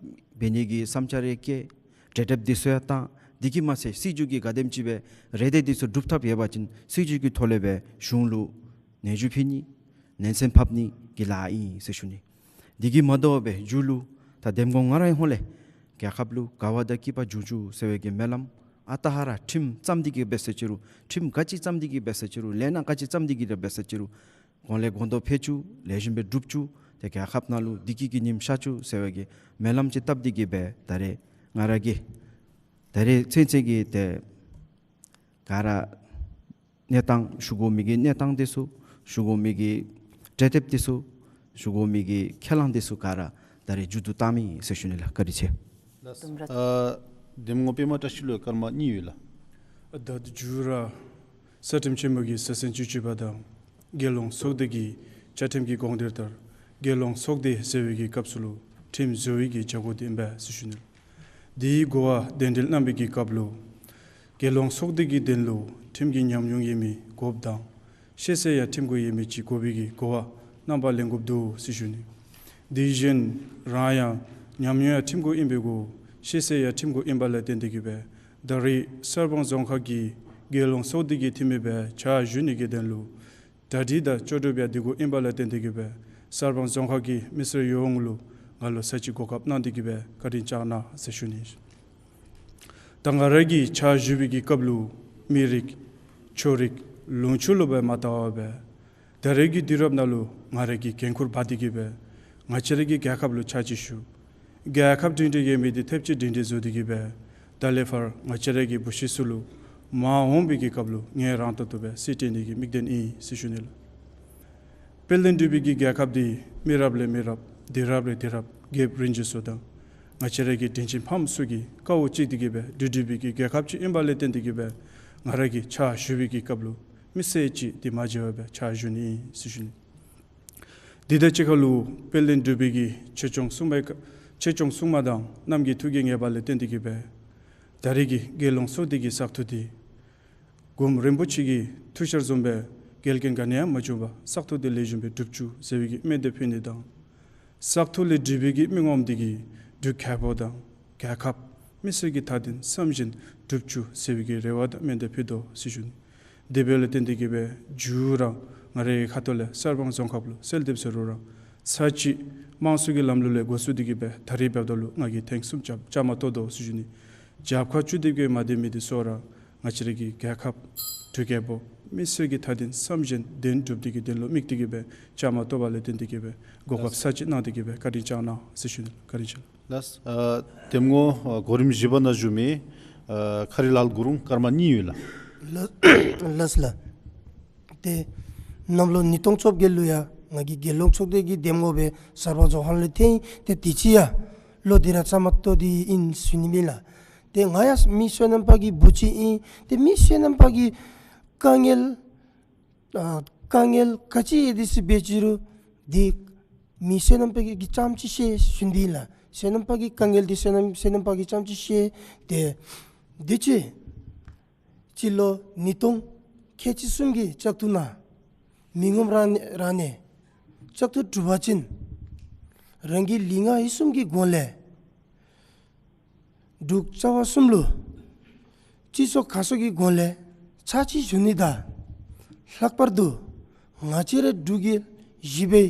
འབད་ནི་གི་བསམ་འཆར་རེ་བཀོད། གྲོས་འདེབས་འདི་ཚུ་ཡང་བཏང་། འདི་གིས་མ་ཚད་སྲིད་བྱུས་ཀྱི་ག་དེམ་ཅིག་སྦེ་རེ་འདུན་འདི་ཚུ་སྒྲུབ་ཐབས་ཡོད་པ་ཅིན་སྲིད་བྱུས་ཀྱི་ཐོག་ལས་སྦེ་གཞུང་ལུ་ནན་ཞུ་ཕུལ་ནི་ནན་སེམས་ཕབ་ནི་གི་ལཱ་ཨིན་ཟེར་ཞུ་ནི། འདི་གིས་མ་དོ་བར་སྦེ་མཇུག་ལུ་ད་འདེམས་ངོ་ང་རའི་ཧོངས་ལས་རྒྱལ་ཁབ་ལུ་དགའ་བ་དང་སྐྱིད་པ་འབྱུང་བཅུག་ཟེར་བའི་གི་སྨོན་ལམ་ཨ་རྟག་ར་ཁྲིམས་བརྩམས་ཏེ་གི་འབད་ས་ཅི་རུང་ཁྲིམས་ག་ཅི་བརྩམས་ཏེ་གི་འབད་ས་ཅི་རུང་ལས་སྣ་ག་ཅི་བརྩམས་ཏེ་གི་ར་འབད་ས་ཅི་རུང་གོང་ལས་གོང་དུ་འཕེལ་བཅུག། ལེགས་ཤོམ་སྦེ་འགྲུབ་བཅུག། ཏེ་རྒྱལ་ཁབ་ནང་ལུ་བདེ་སྐྱིད་ཀྱི་ཉིམ་ཤར་བཅུག་ཟེར་བའི་གི་སྨོན་ལམ་ཅིག་བཏབ་སྟེ་གི་སྦེ་ད་རེས་ང་ར་གིས་ད་རེས་ཚུན་ཚོད་ཀྱི་ཏེ་ག་ར་གནས་སྟངས་ཞུ་དགོ་མི་གི་གནས་སྟངས་འདི་ཚུ་ཞུ་དགོ་མི་གི་གྲོས་འདེབས་འདི་ཚུ་ཞུ་དགོ་མི་གི་ཁས་བླངས་འདི་ཚུ་ག་ར་ད་རེས་མཇུག་བསྡུ་བཏང་མི་ཟེར་ཞུ་ནི་ལགས། བཀའ་དྲིན་ཆེ། ལགས། ཨ་འདེམས་ངོ་པདྨ་བཀྲ་ཤིས་ལུ་སྐར་མ་གཉིས་ཡོད་ལགས། ཨ་ད་མཇུག་ར་ རྩ་ཁྲིམས་ཆེན་མོ་གི་ས་སེང་བཅུ་གཅིག་པ་དང་རྒྱལ་ཡོངས་ཚོགས་སྡེ་གི་བཅའ་ཁྲིམས་ཀྱི་དགོངས་དོན་ལྟར་རྒྱལ་ཡོངས་ཚོགས་སྡེ་ཟེར་བའི་གི་སྐབས་སུ་ལུ་ཁྲིམས་བཟོ་བའི་གི་བྱ་སྒོ་འདི་ཨིན་པས་ཟེར་ཞུ་ནི། དེའི་གོ་བ་གདན་འདྲེན་གནང་བའི་གི་སྐབས་ལུ་རྒྱལ་ཡོངས་ཚོགས་སྡེ་གི་དོན་ལུ་ཁྲིམས་ཀྱི་ཉམས་མྱོང་ཡོད་མི་དགོཔ་དང་ཤེས་ཚད་ཡང་ཁྲིམས་གུ་ཡོད་མི་ཅིག་དགོ་པའི་གི་གོ་བ་གནང་བ་ལེན་དགོཔ་འདུག་ཟེར་ཞུ་ནི། དེ་བཞིན་རང་ཡང་ཉམས་མྱོང་ཡང་ཁྲིམས་གུ་ཨིན་པའི་གུ་ཤེས་ཚད་ཡང་ཁྲིམས་གུ་ཨིན་པ་ལས་བརྟེན་ཏེ་གི་སྦེ་ད་རེས་གསར་སྤང་རྫོང་ཁག་གི་རྒྱལ་ཡོངས་ཚོགས་སྡེ་གི་འཐུས་མི་སྦེ་ཕྱག་ཞུ་ནི་གི་དོན་ལུ་གྲ་སྒྲིག་དང་ལྕོགས་གྲུབ་ཡང་དེ་གུ་ཨིན་པ་ལས་བརྟེན་ཏེ་གི་སྦེ་གསར་སྤང་རྫོང་ཁག་གི་མི་སེར་ཡོངས་ལུ་ང་ལུ་ས་ཅིག་གོ་སྐབས་གནང་སྟེ་གི་སྦེ་བཀའ་དྲིན་བསྐྱང་གནང་ཟེར་ཞུ་ནི། ད་ང་ར་གིས་ཕྱག་ཞུ་བའི་གི་སྐབས་ལུ་མི་རིགས་ཆོས་རིགས་ལུང་ཕྱོགས་ལུ་སྦེ་མ་བལྟ་བར་སྦེ་ད་རེས་ཀྱི་དུས་རབས་ནང་ལུ་ང་ར་གིས་འགན་ཁུར་འབག་སྟེ་གི་སྦེ་ང་བཅས་ར་གི་རྒྱལ་ཁབ་ལུ་ཕྱག་ཕྱིད་ཞུ། རྒྱལ་ཁབ་སྒྲིང་སྒྲིང་ཡོད་མི་འདི་ཐེབས་ཅིག་སྒྲིང་སྒྲིང་བཟོ་སྟེ་གི་སྦེ་ད་ལས་ཕར་ང་བཅས་ར་གི་བུ་གཞི་ཚུ་ལུ་མ་འོངས་པའི་གི་སྐབས་ལུ་ངལ་རངས་ཏོག་ཏོ་སྦེ་སྲིད་སྐྱོང་ནི་གི་དམིགས་དོན་ཨིན་ཟེར་ཞུ་ནི་ལགས། དཔལ་ལྡན་འབྲུག་པའི་གི་རྒྱལ་ཁབ་འདི་མི་རབས་ལས་མི་རབས་དུས་རབས་ལས་དུས་རབས་རྒྱལཔོ་རིན་ཆེན་ཚུ་དང་ང་བཅས་ར་གི་དྲིན་ཅན་ཕམ་ཚུ་གི་དཀའཝ་སྤྱད་དེ་གི་སྦེ་འདུལ་འདུལ་བའི་གི་རྒྱལ་ཁབ་ཅིག་ཨིན་པ་ལས་བརྟེན་ཏེ་གི་སྦེ་ང་ར་གིས་ཕྱག་ཞུ་བའི་གི་སྐབས་ལུ་མི་སེར་ཅིག་འདི་མ་བརྗེད་པར་སྦེ་ཕྱག་ཞུ་ནི་ཟེར་ཞུ་ནི། འདི་དང་གཅིག་ཁར་ལུ་དཔལ་ལྡན་འབྲུག་པའི་གི་ཆོས་སྐྱོང་སྲུང་མའི་ཆོས་སྐྱོང་སྲུང་མ་དང་རྣམས་ཀྱི་ཐུགས་ཀྱི་ངེས་པ་ལས་བརྟེན་ཏེ་གི་སྦེ་ད་རེས་ཀྱི་རྒྱལ་ཡོངས་ཚོགས་སྡེ་གི་བཙག་འཐུ་འདི་གོངམ་རིན་པོ་ཆེ་གི་ཐུགས་བཞེད་བཟུམ་སྦེ་འགལ་རྐྱེན་ག་ནི་ཡང་མ་བྱུང་བར་བཙག་འཐུ་འདི་ལེགས་ཤོམ་སྦེ་གྲུབ་བཅུག་ཟེར་བའི་གི་སྨོན་འདེབས་ཕུལ་ནི་དང་བཙག་འཐུ་ལས་གྲུབ་པའི་གི་མི་ངོམ་འདི་གིས་འབྲུག་རྒྱལ་པོ་དང་རྒྱལ་ཁབ་མི་སེར་གྱི་མཐའ་དོན་བསམ་བཞིན་གྲུབ་བཅུག་ཟེར་བའི་གི་རེ་བ་དང་སྨོན་འདེབས་ཕུལ་དོ་ཟེར་ཞུ་ནི། དེ་འབདཝ་ལས་བརྟེན་ཏེ་གི་སྦེ་མཇུག་ར་ང་རའི་ཁ་ཐུག་ལས་གསར་སྤང་རྫོང་ཁག་ལུ་གསོལ་འདེབས་ཟེར་རུང་ར་ཚར་གཅིག་དམངས་གཙོ་གི་ལམ་ལུགས་ལས་འགོ་བཙུགས་ཏེ་གི་སྦེ་ད་རེས་འབདཝ་ད་ལུ་ང་གིས་ཐེངས་གསུམ་བཅའ་མར་གཏོགས་དོ་ཟེར་ཞུ་ནི། རྒྱབ་ཁར་བཅུད་དེ་གི་མ་བདེ་མི་འདི་ཚུ་ར་ང་བཅས་རའི་གི་རྒྱལ་ཁབ་འབྲུག་རྒྱལ་པོ་མི་སེར་གྱི་མཐའ་དོན་བསམ་བཞིན་དོན་གྲུབ་སྟེ་གི་དོན་ལུ་དམིགས་ཏེ་གི་སྦེ་བཅའ་མར་གཏོགས་པ་ལས་བརྟེན་ཏེ་གི་སྦེ་གོ་སྐབས་ཚར་གཅིག་གནང་སྟེ་གི་སྦེ་བཀའ་དྲིན་བསྐྱང་གནང་ཟེར་ཞུ་ནི། བཀའ་དྲིན་ཆེ། ལགས། ཨ་འདེམས་ངོ་ཨ་གོ་རིམ་བཞི་པ་ནང་བཞུགས་མི་ཨ་མཁར་དབྱིངས་ལགས་སྐུ་རིམ་སྐར་མ་གཉིས་ཡོད་ལགས། ལགས་ལགས་ལགས། ཏེ་གནམ་ལོ་ཉིས་སྟོང་བཅོ་བརྒྱད་ལུ་ཡང་ང་གིས་རྒྱལ་ཡོངས་ཚོགས་སྡེ་གི་འདེམས་ངོ་སྦེ་གསར་སྤང་རྫོང་ཁག་ལས་ཐོན་ཡི། ཏེ་དུས་ཅི་ཡང་ལོ་འདི་ར་བཅའ་མར་གཏོགས་ཏེ་ཨིན་ཟེར་ཞུ་ནི་ཨིན་ལགས། ཏེ་ང་ཡང་མི་སོ་ནམ་པ་གི་བུ་ཅིག་ཨིན། ཏེ་མི་སོ་ནམ་པ་གི་དཀའ་ངལ་ཨ་དཀའ་ངལ་ག་ཅི་ཡོད་དེ་ཟེར་འབད་ཅི་རུང་འདི་མི་སོ་ནམ་པ་གིས་རྐྱངམ་ཅིག་ཤེས་ཟེར་ཞུ་ནི་ཨིན་ལགས། སོ་ནམ་པ་གི་དཀའ་ངལ་འདི་སོ་ནམ་སོ་ནམ་པ་གིས་རྐྱངམ་ཅིག་ཤེས། ཏེ་དུས་ཅི་སྤྱི་ལོ་ཉིས་སྟོང་ཁལ་གཅིག་གསུམ་གྱི་བཙག་འཐུ་ནང་མི་ངོམ་རང་ནས་རང་ནས་བཙག་འཐུ་གྲུབ་པ་ཅིན་རང་གི་ལུས་ངག་ཡིད་གསུམ་གྱི་སྒོ་ལས་འབྲུག་རྩ་བ་གསུམ་ལུ་སྤྱི་ཚོགས་ཁ་གསོ་གི་སྒོ་ལས་ཕྱག་ཕྱིད་ཞུ་ནི་དང་ལྷག་པར་དུ་ང་བཅས་རའི་འབྲུག་རྒྱལ་བཞི་པའི་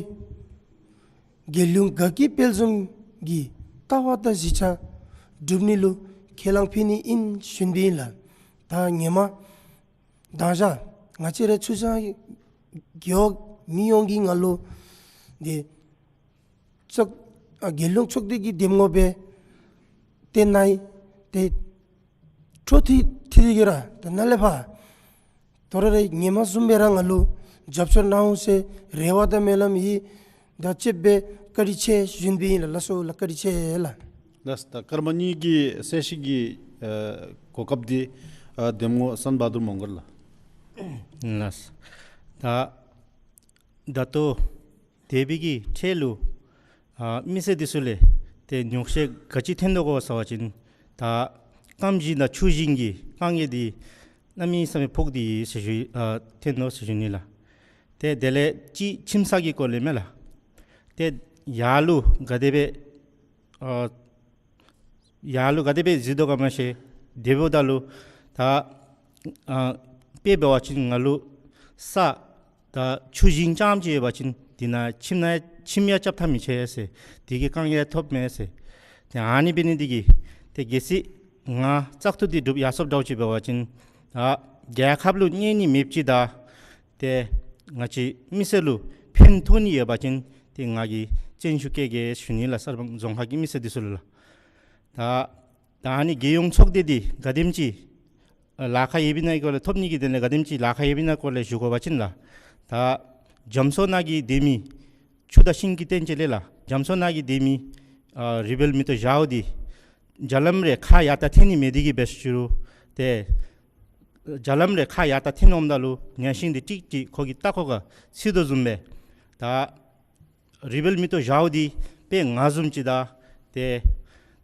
རྒྱལ་ཡོངས་དགའ་སྐྱིད་དཔལ་འཛོམས་ཀྱི་ལྟ་བ་དང་གཞིས་ཆགས་སྒྲུབ་ནི་ལུ་ཁས་བླངས་ཕུལ་ནི་ཨིན་ཞུ་ནི་ཨིན་ལགས། ད་ཧེ་མ་དང་ཞག་ང་བཅས་རའི་ཆུ་བྱང་རྒེད་འོག་མི་ཡོངས་ཀྱིས་ང་ལུ་འདི་ཚོགས་ཨ་རྒྱལ་ཡོངས་ཚོགས་སྡེ་གི་འདེམས་ངོ་སྦེ་ཏེ་ནཱ་ཡི་ཏེ་འཕྲོ་མཐུད་མཐུད་དེ་གི་ར་ད་ནཱ་ལས་ཕར་དོ་རུང་རེ་ཧེ་མ་བཟུམ་སྦེ་ར་ང་ལུ་རྒྱབ་སྐྱོར་གནང་འོང་ཟེར་རེ་བ་དང་སྨོན་ལམ་ཡིད་དང་བཅས་པའི་བཀའ་དྲིན་ཆེ་ཞུ་ནི་ཨིན་ལགས། ལགས་སོ་ལགས། བཀའ་དྲིན་ཆེ་ལགས། ལགས། ད་སྐར་མ་གཉིས་ཀྱི་གསལ་བཤད་ཀྱི་ཨ་གོ་སྐབས་འདི་ཨ་འདེམས་ངོ་སན་བྷ་དུར་མོང་གར་ལགས། ལགས། ད་ད་ལྟོ་འདས་པའི་གི་འཕྲལ་ལུ་ཨ་མི་སེར་འདི་ཚུ་ལས་ཏེ་ཉོགས་བཤད་ག་ཅི་ཐོན་དོ་གོ་ཟེར་བ་ཅིན་ད་སྐམ་ཞིང་དང་ཆུ་ཞིང་གི་དཀའ་ངལ་འདི་གནམ་མེད་ས་མེད་ཕོག་སྟེ་ཡོད་ཟེར་ཞུ་ཨ་ཐོན་དོ་ཟེར་ཞུ་ནི་ལགས། ཏེ་དེ་ལས་ཅིག་ཁྱིམ་ས་གི་སྐོར་ལས་མས་ལགས། ཏེ་ཡར་ལུ་ག་དེ་སྦེ་ཨ་ཡར་ལུ་ག་དེ་སྦེ་གཟིགས་དོ་ག་མ་ཤེས། དེ་འབདཝ་ད་ལུ་ད་ཨ་དཔེ་འབད་བ་ཅིན་ང་ལུ་ས་ད་ཆུ་ཞིང་རྐྱངམ་ཅིག་ཡོད་པ་ཅིན་འདི་ནང་ཁྱིམ་ནང་ཁྱིམ་ཡང་རྐྱབ་ཐབས་མི་ཆེ་ཟེར། དེ་གི་དཀའ་ངལ་ཐོབ་མས་ཟེར། ཏེ་ཨ་ནི་འབད་ནི་འདི་གིས་ཏེ་གལ་སྲིད་ང་བཙག་འཐུ་འདི་གྲུབ་ཡར་སོངམ་འདྲཝ་ཅིག་འབད་བ་ཅིན་ད་རྒྱལ་ཁབ་ལུ་གནོད་ནི་མེདཔ་ཅིག་དང་ཏེ་ང་བཅས་མི་སེར་ལུ་ཕན་ཐོགས་ནི་ཡོད་པ་ཅིན་ཏེ་ང་གིས་བརྩོན་ཤུགས་བསྐྱེད་གེ་ཞུ་ནི་ལགས། གསར་སྤང་རྫོང་ཁག་གི་མི་སེར་འདི་ཚུ་ལུ་ལགས། ད་ད་ཨ་ནི་རྒྱལ་ཡོངས་ཚོགས་སྡེ་འདི་ག་དེམ་ཅིག་ལཱ་ཁག་ཡོདཔ་ཨིན་ན་སྐོར་ལས་ཐོབ་ནི་གི་དོན་ལས་ག་དེམ་ཅིག་ལཱ་ཁག་ཡོདཔ་ཨིན་ན་སྐོར་ལས་ཞུ་དགོ་པ་ཅིན་ལགས། ད་རྒྱ་མཚོ་ནང་གི་སྡོད་མི་ཆུ་དང་ཤིང་གི་རྟེན་ཅིག་ལས་ལགས། རྒྱ་མཚོ་ནང་གི་སྡོད་མི་ཨ་རི་བལ་མེ་ཏོག་བཞག་འོང་འདི་རྒྱ་ལམ་རེ་ཁ་ཡར་ད་འཐོན་ནི་མེད་དེ་གི་སྦེ་ཞུ་རུང་ཏེ་ རྒྱ་ལམ་རེ་ཁ་ཡར་ལྟ་འཐེན་འོངམ་ད་ལུ་ཉ་ཤིང་འདི་ཀྲིག་ཀྲི་ཁོ་གི་ལྟག་ཀོ་ཁར་ཚུད་དོ་བཟུམ་སྦེ་ད་རི་བལ་མེ་ཏོག་བཞག་འདི་དཔེ་ང་བཟུམ་ཅིག་ད་ཏེ་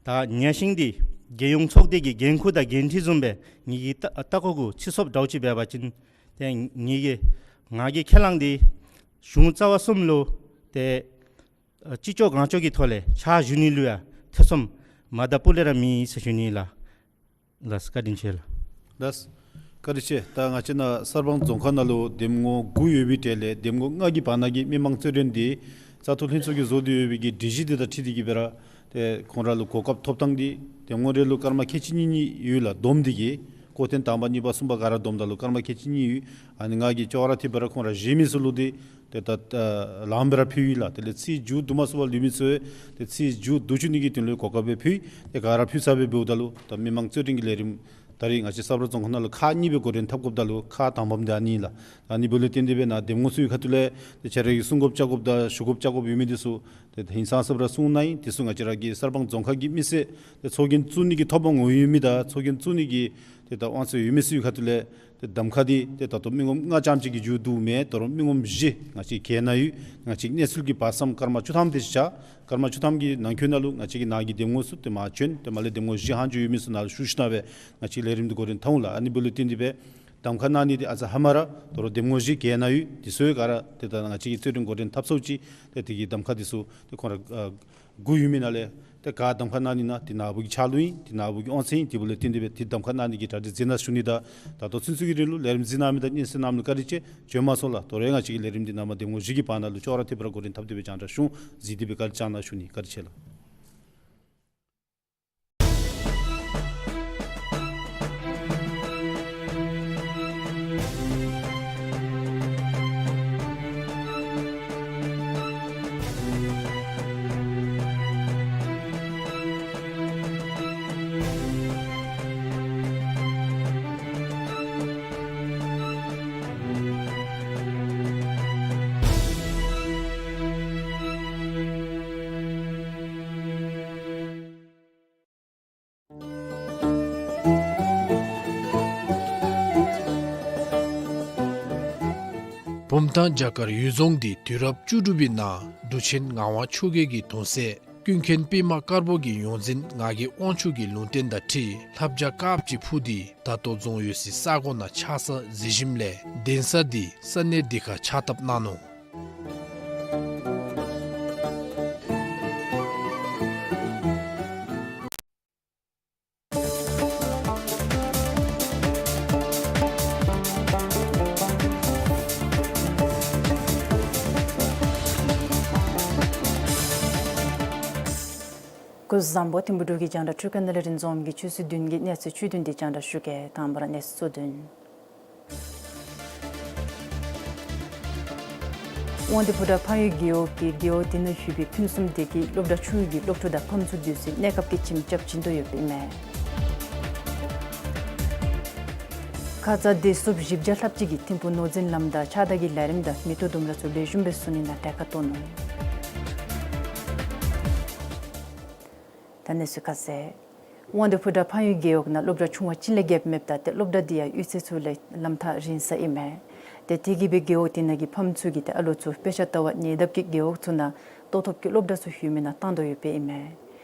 ད་ཉ་ཤིང་འདི་རྒྱལ་ཡོངས་ཚོགས་སྡེ་གི་འགན་ཁུར་དང་འགན་འཁྲི་བཟུམ་སྦེ་ངེ་གི་ལྟ་ལྟག་ཀོ་གུ་ཚུད་སོཔ་འདྲཝ་ཅིག་འབད་བ་ཅིན་ཏེ་ངེ་གི་ང་གིས་ཁས་བླངས་འདི་གཞུང་རྩ་བ་གསུམ་ལུ་ཏེ་ཨ་ཅི་ལྕོགས་གང་ལྕོགས་ཀྱི་ཐོག་ལས་ཕྱག་ཞུ་ནི་ལུ་ཡང་ཐེ་ཚོམ་མ་དང་སྤུ་ལས་ར་མེད་ཟེར་ཞུ་ནི་ལགས། ལགས་བཀའ་དྲིན་ཆེ་ལགས། ལགས་བཀའ་དྲིན་ཆེ། ད་ང་བཅས་ནཱ་གསར་སྤང་རྫོང་ཁག་ནང་ལུ་འདེམས་ངོ་དགུ་ཡོད་པའི་གྲས་ལས་འདེམས་ངོ་ལྔ་གི་བར་ན་གི་མི་མང་རྩོད་འགྲན་འདི་བཙག་འཐུ་ལྷན་ཚོགས་ཀྱིས་བཟོ་སྟེ་ཡོད་པའི་གི་སྒྲིག་གཞི་འདི་དང་འཁྲིལ་ཏེ་གིས་སྦེ་ར་ཏེ་ཁོང་ར་ལུ་གོ་སྐབས་ཐོབ་ཐངས་འདི་འདེམས་ངོ་རེ་ལུ་སྐར་མ་ཁལ་གཅིག་གཉིས་གཉིས་ཡོད་ལགས། བསྡོམས་ཏེ་གིས་སྐོར་ཐེངས་དང་པ་གཉིས་པ་གསུམ་པ་ག་ར་བསྡོམས་ད་ལུ་སྐར་མ་ཁལ་གཅིག་གཉིས་ཡོད། ཨ་ནི་ང་གིས་ཅོག་ར་འཐདཔ་སྦེ་ར་ཁོང་ར་གཞན་མི་ཚུ་ལུ་འདི་ཏེ་ད་ལངམ་སྦེ་ར་ཕུལ་ཡི་ལགས། དེ་ལས་ཚིག་མཇུག་བསྡུ་མ་ཚུགས་པར་ལུས་མི་ཚུ་ཏེ་ཚིག་མཇུག་བསྡུ་བཅུག་ནི་གི་དོན་ལུ་གོ་སྐབས་སྦེ་ཕུལ། ཏེ་ག་ར་ཕུལ་ཚར་སྦེ་འབདཝ་ད་ལུ་ད་མི་མང་རྩོད་འགྲན་གྱི་ལས་རིམ་ད་རིས་ང་བཅས་གསར་སྤང་རྫོང་ཁག་ནང་ལུ་ཁག་གཉིས་སྦེ་འགོ་འདྲེན་འཐབ་དགོཔ་ད་ལུ་ཁག་དང་པམ་འདི་ཨ་ནི་ལགས། ཨ་ནི་འབདཝ་ལས་བརྟེན་ཏེ་སྦེ་ནཱ་འདེམས་ངོ་ཚུ་གི་ཁ་ཐུག་ལས་ཏེ་ཁྱེད་ར་གིས་གསུང་དགོཔ་བཅར་དགོཔ་དང་ཞུ་དགོཔ་བཅར་དགོཔ་ཡོད་མི་འདི་ཚུ་ཏེ་ཧིང་སངས་ས་སྦེ་ར་གསུང་གནང་ཡི། དེ་ཚུ་ང་བཅས་ར་གི་གསར་སྤང་རྫོང་ཁག་གི་མི་སེར་ཏེ་ཚོགས་རྒྱན་བཙུགས་ནི་གི་ཐོབ་དབང་ཡོད་མི་དང་ཚོགས་རྒྱན་བཙུགས་ནི་གི་ཏེ་ད་དབང་ཚད་ཡོད་མི་ཚུ་གི་ཁ་ཐུག་ལས་ཏེ་གདམ་ཁ་འདི་ཏེ་ད་ལྟོ་མི་ངོམ་ལྔ་ཙམ་ཅིག་གིས་མཇུག་བསྡུ་མས། ད་རུང་མི་ངོམ་བཞི་ང་བཅས་གྱལ་ནང་ཡོད། ང་བཅས་གནས་ཚུལ་གྱི་བར་མཚམས་སྐར་མ་བཅུ་ཐམ་དེ་ཅིག་ཆགས། སྐར་མ་བཅུ་ཐམ་གྱི་ནང་འཁོད་ནང་ལུ་ང་བཅས་ཀྱི་ནཱ་གི་འདེམས་ངོ་ཚུ་ཏེ་མར་བྱོན། ཏེ་མར་ལས་འདེམས་ངོ་བཞི་ལྷག་ཅིག་ཡོད་མི་ཚུ་ནཱ་ལུ་ཞུ་ཞུ་ནི་སྦེ་ང་བཅས་ལས་རིམ་འདི་འགོ་འདྲེན་འཐབ་འོང་ལགས། ཨ་ནི་འབདཝ་ལས་བརྟེན་ཏེ་སྦེ་གདམ་ཁ་གནང་ནི་འདི་ཨ་ཙི་ཧ་མ་ར་ད་རུང་འདེམས་ངོ་བཞི་གྱལ་ནང་ཡོད། དེ་ཚུ་ག་ར་ཏེ་ད་ང་བཅས་ཀྱིས་རྩོད་འགྲན་འགོ་འདྲེན་འཐབ་ཚརཝ་ཅིག་ཏེ་དེ་གི་གདམ་ཁ་འདི་ཚུ་ཏེ་ཁོང་ར་ཨ་དགུ་ཡོད་མི་ནང་ལས་ཏེ་ག་གདམ་ཁ་གནང་ནི་ན་དེ་ནཱ་བུ་གི་ཕྱག་ལུ་ཨིན། དེ་ནཱ་བུ་གི་དབང་ཚད་ཨིན། དེ་འབདཝ་ལས་བརྟེན་ཏེ་སྦེ་དེ་གདམ་ཁ་གནང་ནི་གི་གྲ་སྒྲིག་མཛད་གནང་ཞུ་ནི། ད་ད་ལྟོ་ཚུན་ཚོད་ཀྱི་རིང་ལུ་ལས་རིམ་མཛད་གནང་མི་དང་སྙན་གསན་གནང་མི་ལུ་བཀའ་དྲིན་ཆེ། བྱོན་མ་སོང་ལགས། དོ་རུང་ང་བཅས་ཀྱི་ལས་རིམ་འདི་ནང་མར་འདེམས་ངོ་བཞི་གི་བར་ན་ལུ་ཅོག་ར་འཐདཔ་སྦེ་ར་འགོ་འདྲེན་འཐབ་སྟེ་སྦེ་རྒྱང་བསྒྲགས་ཞུ་གཟིགས་ཏེ་སྦེ་བཀའ་དྲིན་བསྐྱང་གནང་ཞུ་ནི། བཀའ་དྲིན་ཆེ་ལགས། བུམ་ཐང་བྱ་དཀར་གཡུལ་རྫོང་འདི་དུས་རབས་བཅུ་དྲུག་པའི་ནང་འབྲུག་ཆེན་ངག་དབང་ཆོས་རྒྱལ་གྱི་གདུང་སྲས་ཀུན་མཁྱེན་པདྨ་དཀར་པོ་གི་ཡོངས་འཛིན་ངག་གི་དབང་ཕྱུག་གི་ལུང་བསྟན་དང་འཁྲིལ་ལྷ་བྱ་དཀརཔོ་ཅིག་འཕུར་ཏེ་ད་ལྟོ་རྫོང་ཡོད་སའི་ས་གོ་ནང་ཆགས་ས་གཟིགས་ཞིནམ་ལས་གདན་ས་འདི་ས་གནས་འདི་ཁར་ཕྱག་བཏབ་གནང་ནུག། སྐུ་གཟུགས་བཟང་པོ། ཐིམ་ཕུ་འབྲུག་གི་རྒྱང་བསྒྲགས་ཁྲུས་ཁང་ནང་ལས་རིན་འཛོམས་ཀྱིས་ཆུ་ཚོད་བདུན་གྱི་གནས་ཚུལ་བཅུད་བསྡུས་འདི་རྒྱང་བསྒྲགས་ཞུ་གེ། དང་པ་ར་གནས་ཚུལ་གཙོ་དོན། དབང་འདུས་ཕོ་བྲང་ཕངས་ཡུལ་རྒེད་འོག་གིས་རྒེད་འོག་དེ་ནང་ཡོད་པའི་ཕུན་སུམ་བདེ་སྐྱིད་སློབ་གྲྭ་ཆུང་ངུ་གི་སློབ་ཕྲུག་དང་ཕམ་ཚུ་སྡོད་སའི་གནས་སྐབས་ཀྱི་ཁྱིམ་རྐྱབ་བྱིན་དོ་ཡོདཔ་ཨིན་མས། ཁ་ཙ་བདེ་སྲུངཔ་བཞི་བརྒྱ་ལྷགཔ་ཅིག་གིས་ཐིམ་ཕུག་ནོར་འཛིན་ལམ་དང་ཕྱགས་བདའ་གི་ལས་རིམ་དང་མེ་ཏོག་ལྡུམ་ར་ཚུ་ལེགས་ཤོམ་སྦེ་བསུ་ནི་ནང་གྲལ་ཁར་གཏོགས་ནུག། ད་གནས་ཚུལ་ཁ་གསལ། དབང་འདུས་ཕོ་བྲང་ཕངས་ཡུལ་རྒེད་འོག་ནང་སློབ་གྲྭ་ཆུང་བ་ཅིག་ལས་བརྒལ་མེདཔ་ད་ཏེ་སློབ་གྲྭ་འདི་ཡང་གཡུས་ཚན་ཚུ་ལས་ལམ་ཐག་རིང་ས་ཨིན་མས། ཏེ་དེ་གིས་སྦེ་རྒེད་འོག་དེ་ནང་གི་ཕམ་ཚུ་གིས་ཏེ་ཨ་ལོ་ཚུ་དཔེ་ཆ་ལྟ་བར་ཉེ་འདབས་ཀྱི་རྒེད་འོག་ཚུ་ནང་ལྟོ་ཐོབ་ཀྱི་སློབ་གྲྭ་ཚུ་ཡོད་མི་ནང་བཏང་དོ་ཡོདཔ་ཨིན་མས།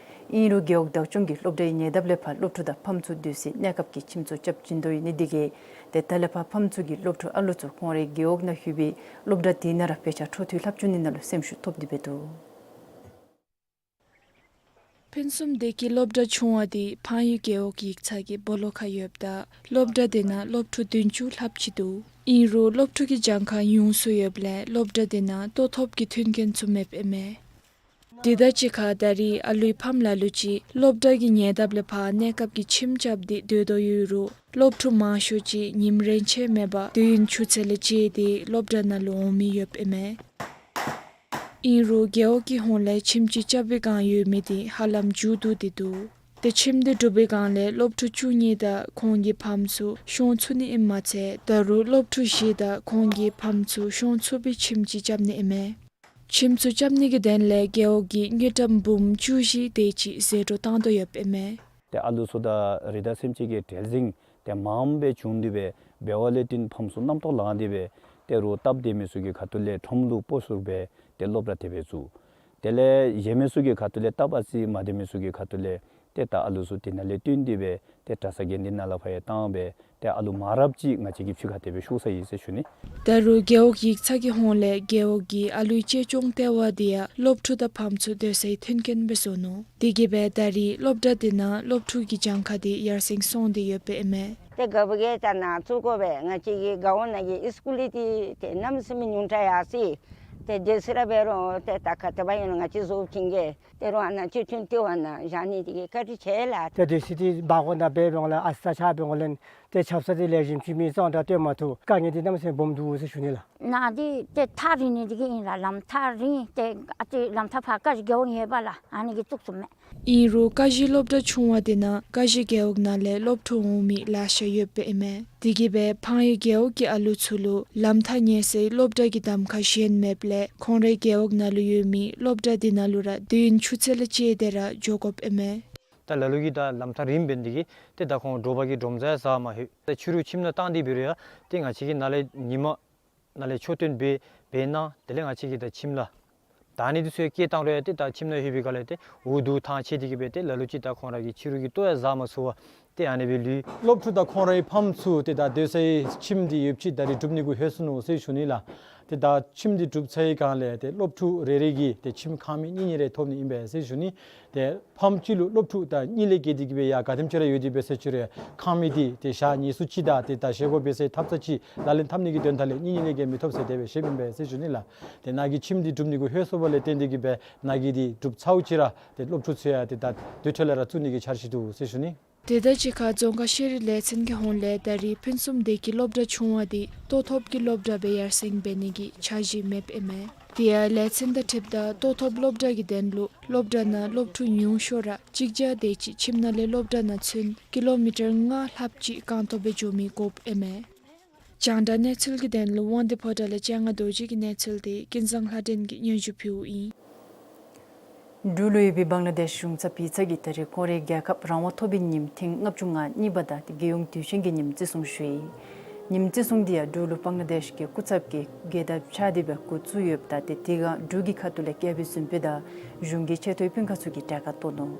ཨིན་རུང་རྒེད་འོག་བདག་སྐྱོང་གིས་སློབ་གྲྭའི་ཉེ་འདབས་ལས་ཕར་སློབ་ཕྲུག་དང་ཕམ་ཚུ་སྡོད་སའི་གནས་སྐབས་ཀྱི་ཁྱིམ་ཚུ་རྐྱབ་བྱིན་དོ་ཡོད་ནི་འདི་གིས་ཏེ་ད་ལས་ཕར་ཕམ་ཚུ་གིས་སློབ་ཕྲུག་ཨ་ལོ་ཚུ་ཁོང་རའི་རྒེད་འོག་ནང་ཡོད་པའི་སློབ་གྲྭ་དེ་ནང་ར་དཔེ་ཆ་འཕྲོ་མཐུད་ལྷབ་བཅུག་ནི་ནང་ལུ་སེམས་ཤུགས་ཐོབ་སྟེ་སྦེ་འདུག། ཕུན་སུམ་བདེ་སྐྱིད་སློབ་གྲྭ་ཆུང་བ་འདི་ཕངས་ཡུལ་རྒེད་འོག་ཡིག་ཚང་གི་སྦོ་ལོགས་ཁར་ཡོདཔ་ད་སློབ་གྲྭ་དེ་ནང་སློབ་ཕྲུག་བདུན་ཅུ་ལྷགཔ་ཅིག་འདུག། ཨིན་རུང་སློབ་ཕྲུག་གི་གྱངས་ཁ་ཉུང་སུ་ཡོདཔ་ལས་སློབ་གྲྭ་དེ་ནང་ལྟོ་ཐོབ་ཀྱི་མཐུན་རྐྱེན་ཚུ་མེདཔ་ཨིན་མས། དེ་དང་གཅིག་ཁར་ད་རིས་ཨ་ལུའི་ཕམ་ལ་ལུ་ཅིག་སློབ་གྲྭ་གི་ཉེ་འདབས་ལས་ཕར་གནས་སྐབས་ཀྱི་ཁྱིམ་རྐྱབ་སྟེ་སྡོད་དོ་ཡོད་རུང་སློབ་ཕྲུག་མང་ཤོས་ཅིག་ཉིནམ་རེ་ཆད་མེད་པར་དུས་ཡུན་ཆུ་ཚོད་ལས་བཅད་དེ་སློབ་གྲྭ་ནང་ལུ་འོང་མི་ཡོདཔ་ཨིན་མས། ཨིན་རུང་རྒེད་འོག་གི་ཧོངས་ལས་ཁྱིམ་ཅིག་རྐྱབ་པའི་བསྒང་ཡོད་མི་འདི་ཧ་ལམ་མཇུག་བསྡུ་སྟེ་འདུག། ཏེ་ཁྱིམ་འདི་གྲུབ་པའི་བསྒང་ལས་སློབ་ཕྲུག་བཅུ་གཉིས་དང་ཁོང་གི་ཕམ་ཚུ་ཤོང་ཚུགས་ནི་ཨིནམ་མ་ཚད་ད་རུང་སློབ་ཕྲུག་བཞི་དང་ཁོང་གི་ཕམ་ཚུ་ཤོང་ཚུགས་པའི་ཁྱིམ་ཅིག་རྐྱབ་ནི་ཨིན་མས། ཁྱིམ་ཚུ་རྐྱབ་ནི་གི་དོན་ལས་རྒེད་འོག་གིས་དངུལ་ཀྲམ་འབུམ་བཅུ་བཞི་དེ་ཅིག་ཟད་འགྲོ་བཏང་དོ་ཡོདཔ་ཨིན་མས། ཏེ་ཨ་ལུ་ཚུ་དང་རི་དྭགས་སེམས་ཅན་གྱི་བྲེལ་ཟིང་ ཏེ་མངམ་སྦེ་བྱུང་སྟེ་སྦེ་འབད་བ་ལས་བརྟེན་ཕམ་ཚུ་རྣམ་རྟོག་ལངས་ཏེ་སྦེ་ཏེ་རོགས་སྟབས་བདེ་མི་ཚུ་གི་ཁ་ཐུག་ལས་ཁྲོམ་ལུ་སྤོ་བཟུར་སྦེ་ཏེ་སློབ་གྲྭ་དེ་སྦེ་བཙུགས། དེ་ལས་གཞན་མི་ཚུ་གི་ཁ་ཐུག་ལས་སྟབས་ཨ་ཙི་མ་བདེ་མི་ཚུ་གི་ཁ་ཐུག་ལས་ཏེ་ད་ཨ་ལུ་ཚུ་དེ་ནང་ལས་བཏོན་ཏེ་སྦེ་ཏེ་གྲྭ་ས་དགེ་འདུན་ནང་ལས་ཕར་ཡང་བཏང་སྦེ་ཏེ་ཨ་ལུ་མང་རབས་ཅིག་ང་བཅས་ཀྱིས་ཕྱི་ཁར་དེ་སྦེ་ཤོར་སོ་ཡི་ཟེར་ཞུ་ནི། ད་རུང་རྒེད་འོག་ཡིག་ཚང་གི་ཧོངས་ལས་རྒེད་འོག་གི་ཨ་ལུའི་གཅེས་སྐྱོང་ལྟེ་བ་དེ་ཡང་སློབ་ཕྲུག་དང་ཕམ་ཚུ་སྡོད་སའི་མཐུན་རྐྱེན་སྦེ་བཟོ་ནུག། དེ་གིས་སྦེ་ད་རེས་སློབ་གྲྭ་དེ་ནང་སློབ་ཕྲུག་གི་གྱངས་ཁ་དེ་ཡར་སེང་སོང་སྟེ་ཡོདཔ་སྦེ་ཨིན་མས། ཏེ་རྒཔོ་གིས་ད་ནཱ་བཙུགས་དགོ་པས། ང་བཅས་ཀྱི་རྒེད་འོག་ནང་གི་ཨིས་ཀུལ་འདི་ཏེ་གནམ་མེད་ས་མེད་ཉུང་དྲགས་ཡར་སོ་ཡི། ཏེ་དེ་ཚུ་ར་འབད་རུང་ཏེ་ད་ག་དེ་སྦེ་ཨིན་རུང་ང་བཅས་བཟོ་བྱིན་གེ། ཏེ་རོགས་ཨ་ནཱ་གཅེས་སྐྱོང་ལྟེ་བ་ནང་བཞག་ནི་དེ་གིས་བཀའ་དྲིན་ཆེ་ལགས། ཏེ་དེ་ཚུ་འདི་འབག་དགོ་ན་འབད་འབདཝ་ལས་ཨ་ཙི་ཚ་ཆགས་འབདཝ་ལས་ཏེ་ཆབ་གསང་འདི་ལེགས་ཤོམ་ཅིག་མེད་ཙང་ད་སྟོན་མ་ཐུབ། དཀའ་ངལ་འདི་གནམ་མེད་ས་མེད་སྦོམ་འདུག་ཟེར་ཞུ་ནི་ལགས། ནཱ་འདི་ཏེ་ཐག་རིང་ནི་དེ་གིས་ཨིན་ལགས། ལམ་ཐག་རིང་། ཏེ་ཨ་ཙི་ལམ་ཐག་ཕར་ཀ་གཞི་རྒེད་འོག་ཡོད་པ་ལགས། ཨ་ནི་གིས་བཙུགས་ཚུགས་མས། ཨིན་རུང་ཀ་གཞི་སློབ་གྲྭ་ཆུང་བ་དེ་ནང་ཀ་གཞི་རྒེད་འོག་ནང་ལས་སློབ་ཕྲུག་འོང་མི་ལེ་ཤ་ཡོདཔ་སྦེ་ཨིན་མས། དེ་གིས་སྦེ་ཕངས་ཡུལ་རྒེད་འོག་གི་ཨ་ལུ་ཚུ་ལུ་ལམ་ཐག་ཉེ་སའི་སློབ་གྲྭ་གི་གདམ་ཁ་གཞན་མེདཔ་ལས་ཁོང་རའི་རྒེད་འོག་ནང་ལུ་ཡོད་མི་སློབ་གྲྭ་དེ་ནང་ལུ་ར་དུས་ཡུན་ཆུ་ཚོད་ལས་བཅད་དེ་ར་འགྱོ་དགོཔ་ཨིན་མས། ད་ལ་ལུ་གིས་ད་ལམ་ཐག་རིངམ་འབད་ནི་དེ་གིས་ཏེ་ད་ཁོང་དྲོ་པ་གི་སྒྲོམ་རྩ་ཡང་ཟ་མ་ལྷོད། ད་ཕྱི་རུ་ཁྱིམ་ནང་བཏང་སྟེ་འབད་རུང་ཡང་ཏེ་ང་བཅས་ཀྱིས་ནཱ་ལས་ཉིན་མ་ནཱ་ལས་མཆོད་རྟེན་འབད་འབད་གནང་། དེ་ལས་ང་བཅས་ཀྱིས་ད་ཁྱིམ་ལྷ་ད་ཨ་ནི་འདི་ཚུ་ཡང་བསྐྱལ་བཏང་རུང་ཡང་ཏེ་ད་ཁྱིམ་ནང་ལྷོད་པའི་སྒང་ལས་ཏེ་འུ་སྡུག་ཐང་ཆད་དེ་གིས་སྦེ་ཏེ་ལ་ལུ་ཅིག་ད་ཁོང་ར་གི་ཕྱི་རུ་གི་ལྟོ་ཡང་ཟ་མ་ཚུགས་པར་ཏེ་ཨ་ནི་སྦེ་ལུས། སློབ་ཕྲུག་དང་ཁོང་རའི་ཕམ་ཚུ་ཏེ་ད་སྡོད་སའི་ཁྱིམ་འདི་ཡོདཔ་ཅིག་ད་རིས་སྒྲུབ་ནི་གུ་ལྷོད་སོ་ནུག་ཟེར་ཞུ་ནི་ལགས། ཏེ་ད་ཁྱིམ་འདི་གྲུབ་ཚར་བའི་སྒང་ལས་ཏེ་སློབ་ཕྲུག་རེ་རེ་གིས་ཏེ་ཁྱིམ་ཁང་མིག་གཉིས་གཉིས་རེ་ཐོབ་ནི་ཨིན་པས་ཟེར་ཞུ་ནི། ཏེ་ཕམ་གཅིག་ལུ་སློབ་ཕྲུག་ད་གཉིས་ལས་བརྒལ་ཏེ་གིས་སྦེ་ཡང་ག་དེམ་ཅིག་ར་ཡོད་དེ་འབད་ཟེར་ཞུ་རུང་ཁང་མིག་འདི་ཏེ་ཞག་ཉིས་སུ་ཅིག་དང་ཏེ་ད་བཞེས་སྒོ་འབད་སའི་ཐབ་ཚང་ཅིག་ལག་ལེན་འཐབ་ནི་གི་དོན་དག་ལས་གཉིས་གཉིས་ལས་བརྒལ་མི་ཐོབ་ཟེར་དེ་སྦེ་བཤདཔ་ཨིན་པས་ཟེར་ཞུ་ནི་ལགས། ཏེ་ནཱ་གི་ཁྱིམ་འདི་གྲུབ་ནི་གུ་ལྷོད་སོཔ་ལས་བརྟེན་ཏེ་གིས་སྦེ་ནཱ་གི་འདི་གྲུབ་ཚརཝ་ཅིག་ར་ཏེ་སློབ་ཕྲུག་ཚུ་ཡང་ཏེ་ད་སྡོད་ཁྲལ་ལས་ར་བཙུགས་ནི་གི་འཆར་གཞི་འདུག་ཟེར་ཞུ་ནི། དེ་དང་གཅིག་ཁར་རྫོང་ཁག་ཤེས་རིག་ལས་ཚན་གྱི་ཧོངས་ལས་ད་རིས་ཕུན་སུམ་སྡེ་དགེ་སློབ་གྲྭ་ཆུང་བ་འདི་ལྟོ་ཐོབ་ཀྱི་སློབ་གྲྭ་སྦེ་ཡར་སེང་འབད་ནི་གི་འཆར་གཞི་མེདཔ་ཨིན་མས། དེ་ཡང་ལས་ཚན་དང་འཁྲིལཝ་ད་ལྟོ་ཐོབ་སློབ་གྲྭ་གི་དོན་ལུ་སློབ་གྲྭ་ནང་སློབ་ཕྲུག་ཉུང་ཤོས་ར་གཅིག་བརྒྱ་དེ་ཅིག་ཁྱིམ་ནང་ལས་སློབ་གྲྭ་ནང་ཚུན་ཀི་ལོ་མི་ཊར་ལྔ་ལྷགཔ་ཅིག་རྐང་ཐང་སྦེ་འགྱོ་མི་དགོཔ་ཨིན་མས། རྒྱང་བསྒྲགས་གནས་ཚུལ་གྱི་དོན་ལུ་དབང་འདུས་ཕོ་བྲང་ལས་སྤྱན་སྔ་རྡོ་རྗེ་གི་གནས་ཚུལ་དེ་ཀུན་བཟང་ལྷ་སྒྲོན་གྱིས་སྙན་ཞུ་ཕུལཝ་ཨིན། འབྲུག་ལུ་ཡོད་པའི་བང་ལ་དེཤ་གཞུང་ཚབ་པི་ཚ་གིས་ད་རིས་ཁོང་རའི་རྒྱལ་ཁབ་རང་དབང་ཐོབ་པའི་ཉིནམ་ཐེངས་ལྔ་བཅུ་ང་གཉིས་པ་དང་ཏེ་རྒྱལ་ཡོངས་དུས་ཆེན་གྱི་ཉིནམ་བརྩི་སྲུང་ཞུ་ཡི། ཉིནམ་བརྩི་སྲུང་འདི་ཡང་འབྲུག་ལུ་བང་ལ་དེཤ་གི་སྐུ་ཚབ་ཀྱི་རྒྱལ་དར་འཕྱར་ཏེ་སྦེ་འགོ་བཙུགས་ཡོདཔ་ད་ཏེ་དེ་སྒང་འབྲུག་གི་ཁ་ཐུག་ལས་སྐྱབས་འཇུག་ཟུར་པ་དང་གཞུང་གི་ཆེ་མཐོའི་དཔོན་ཁག་ཚུ་གིས་གྲལ་ཁར་གཏོགས་ནུག།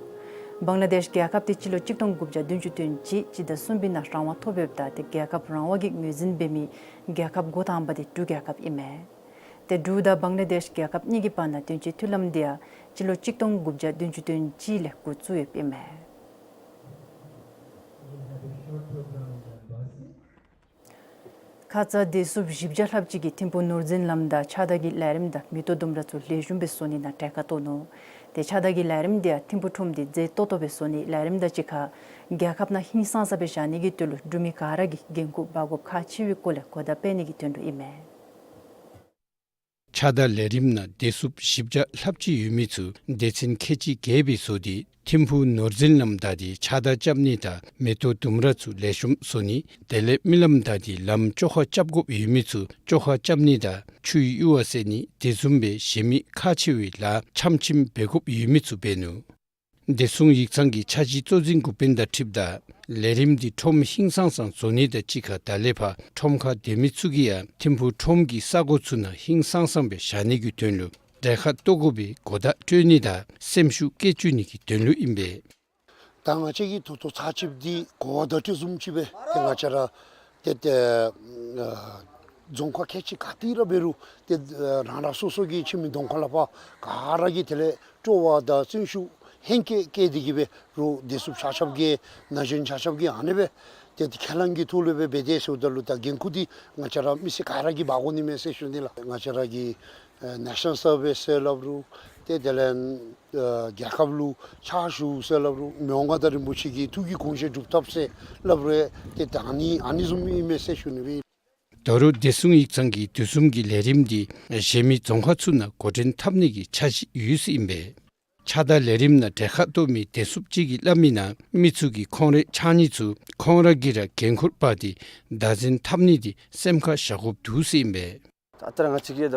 བང་ལ་དེཤ་རྒྱལ་ཁབ་འདི་སྤྱི་ལོ་གཅིག་སྟོང་དགུ་བརྒྱ་བདུན་ཅུ་དོན་གཅིག་སྤྱི་ཟླ་གསུམ་པའི་ནང་རང་དབང་ཐོབ་ཡོདཔ་ད་ཏེ་རྒྱལ་ཁབ་རང་དབང་གི་ངོས་འཛིན་འབད་མི་རྒྱལ་ཁབ་འགོ་དང་པ་འདི་འབྲུག་རྒྱལ་ཁབ་ཨིན་མས། ཏེ་འབྲུག་དང་བང་ལ་དེཤ་རྒྱལ་ཁབ་གཉིས་ཀྱི་བར་ན་དོན་གཅིག་མཐུན་ལམ་འདི་ཡང་སྤྱི་ལོ་གཅིག་སྟོང་དགུ་བརྒྱ་བདུན་ཅུ་དོན་གཅིག་ལས་འགོ་བཙུགས་ཡོདཔ་ཨིན་མས། ཁ་ཙ་བདེ་སྲུངཔ་བཞི་བརྒྱ་ལྷགཔ་ཅིག་གིས་ཐིམ་ཕུག་ནོར་འཛིན་ལམ་དང་ཕྱགས་བདའ་གི་ལས་རིམ་དང་མེ་ཏོག་ལྡུམ་ར་ཚུ་ལེགས་ཤོམ་སྦེ་བཟོ་ནི་ནང་གྲལ་ཁར་གཏོགས་ནུག། ཏེ་ཕྱགས་བདའ་གི་ལས་རིམ་འདི་ཡང་ཐིམ་ཕུག་ཁྲོམ་འདི་མཛེས་ཏོག་ཏོ་སྦེ་བཟོ་ནིའི་ལས་རིམ་དང་གཅིག་ཁར་རྒྱལ་ཁབ་ནང་ཧིང་སངས་ས་སྦེ་བཞག་ནི་གི་དོན་ལུ་འབྲུག་མི་ག་ར་གིས་འགན་ཁུར་འབག་དགོཔ་ཁག་ཆེ་བའི་སྐོར་ལས་གོ་བརྡ་སྤེལ་ནི་གི་དོན་ལུ་ཨིན་མས། ཕྱགས་བདའ་ལས་རིམ་ནང་བདེ་སྲུངཔ་བཞི་བརྒྱ་ལྷགཔ་ཅིག་ཡོད་མི་ཚུ་སྡེ་ཚན་ཁལ་གཅིག་བརྒལ་སྦེ་བཟོ་སྟེ་ཐིམ་ཕུག་ནོར་འཛིན་ལམ་བདའ་སྟེ་ཕྱགས་བདའ་རྐྱབ་ནི་དང་མེ་ཏོག་ལྡུམ་ར་ཚུ་ལེགས་ཤོམ་བཟོ་ནི། དེ་ལས་རྨི་ལམ་བདའ་སྟེ་ལམ་བཅོ་ཁ་རྐྱབ་དགོཔ་ཡོད་མི་ཚུ་བཅོ་ཁ་རྐྱབ་ནི་དང་ཆུའི་གཡུར་བ་བསལ་ནི་དེ་བཟུམ་སྦེ་གཞན་མི་ཁག་ཆེ་བའི་ལཱ་འཆམ་འཆིངམ་འབད་དགོཔ་ཡོད་མི་ཚུ་འབད་ནུག། བདེ་སྲུང་ཡིག་ཚང་གི་འཆར་གཞི་གཙོ་འཛིན་འགོ་དཔོན་དང་འཁྲིལཝ་ད་ལས་རིམ་འདི་ཁྲོམ་ཧིང་སངས་སངས་བཟོ་ནི་དང་གཅིག་ཁར་ད་ལས་ཕར་ཁྲོམ་ཁར་སྡོད་མི་ཚུ་གིས་ཡང་ཐིམ་ཕུག་ཁྲོམ་གྱི་ས་གོ་ཚུ་ནང་ཧིང་སངས་སངས་སྦེ་བཞག་ནི་གི་དོན་ལུ་གྲལ་ཁར་གཏོགས་དགོ་པའི་གོ་བརྡ་སྤྲོད་ནི་དང་སེམས་ཤུགས་བསྐྱེད་བཅུག་ནི་གི་དོན་ལུ་ཨིན་པས། ད་ང་བཅས་ཀྱིས་ད་ལྟོ་ཚར་གཅིག་འདི་གོ་བ་བརྡ་སྤྲོད་བཟུམ་ཅིག་སྦེ་ཏེ་ང་བཅས་ར་ཏེ་ཏེ་ཨ་རྫོང་ཁག་ཁལ་གཅིག་ག་ཏེ་ར་འབད་རུང་ཏེ་ཨ་རང་རང་སོ་སོ་གི་ཁྱིམ་གྱི་གདོང་ཁ་ལས་ཕར་ག་ར་གིས་དེ་ལས་སྤྲོ་བ་དང་བརྩོན་ཤུགས་ཧེང་སྐལ་བསྐྱེད་དེ་གིས་འབད་རུང་བདེ་སྲུངཔ་ཆ་ཁྱབ་ཀྱིས་ན་གཞོན་ཆ་ཁྱབ་ཀྱིས་ཨ་ནི་སྦེ་ཏེ་ཏེ་ཁས་བླངས་ཀྱི་ཐོག་ལུ་སྦེ་འབད་དེ་ཟེརཝ་ད་ལུ་ད་འགན་ཁུར་འདི་ང་བཅས་ར་མི་སེར་ག་ར་གིས་འབག་དགོ་ནི་མས་ཟེར་ཞུ་ནི་ལགས། ང་བཅས་ར་གི་ཨ་ནེ་ཤ་ནཱལ་སར་བིསི་ཟེར་སླབ་རུང་ཏེ་དེ་ལས་ཨ་རྒྱལ་ཁབ་ལུ་ཕྱག་ཞུ་ཟེར་སླབ་རུང་མི་དབང་མངའ་བདག་རིན་པོ་ཆེ་གི་ཐུགས་ཀྱི་དགོངས་བཞེད་སྒྲུབ་ཐབས་ཟེར་སླབ་རུང་ཏེ་ད་ཨ་ནི་ཨ་ནི་བཟུམ་ཨིན་མས་ཟེར་ཞུ་ནི་སྦེ། ད་རུང་བདེ་སྲུང་ཡིག་ཚང་གིས་དུས་གསུམ་གྱི་ལས་རིམ་འདི་གཞན་མི་རྫོང་ཁག་ཚུ་ནང་འགོ་འདྲེན་འཐབ་ནི་གི་འཆར་གཞི་ཡོད་ཟེར་ཨིན་པས། ཕྱགས་བདའ་ལས་རིམ་ནང་གྲལ་ཁར་གཏོགས་མི་བདེ་སྲུངཔ་ཅིག་གིས་སླབ་མི་ནང་མི་ཚུ་གིས་ཁོང་རའི་ཕྱགས་སྙིགས་ཚུ་ཁོང་ར་གིས་ར་འགན་ཁུར་འབག་སྟེ་བདག་འཛིན་འཐབ་ནི་འདི་སེམས་ཁར་བཞག་དགོཔ་འདུག་ཟེར་ཨིན་པས། ད་ལྟོ་ར་ང་བཅས་ཀྱིས་ད་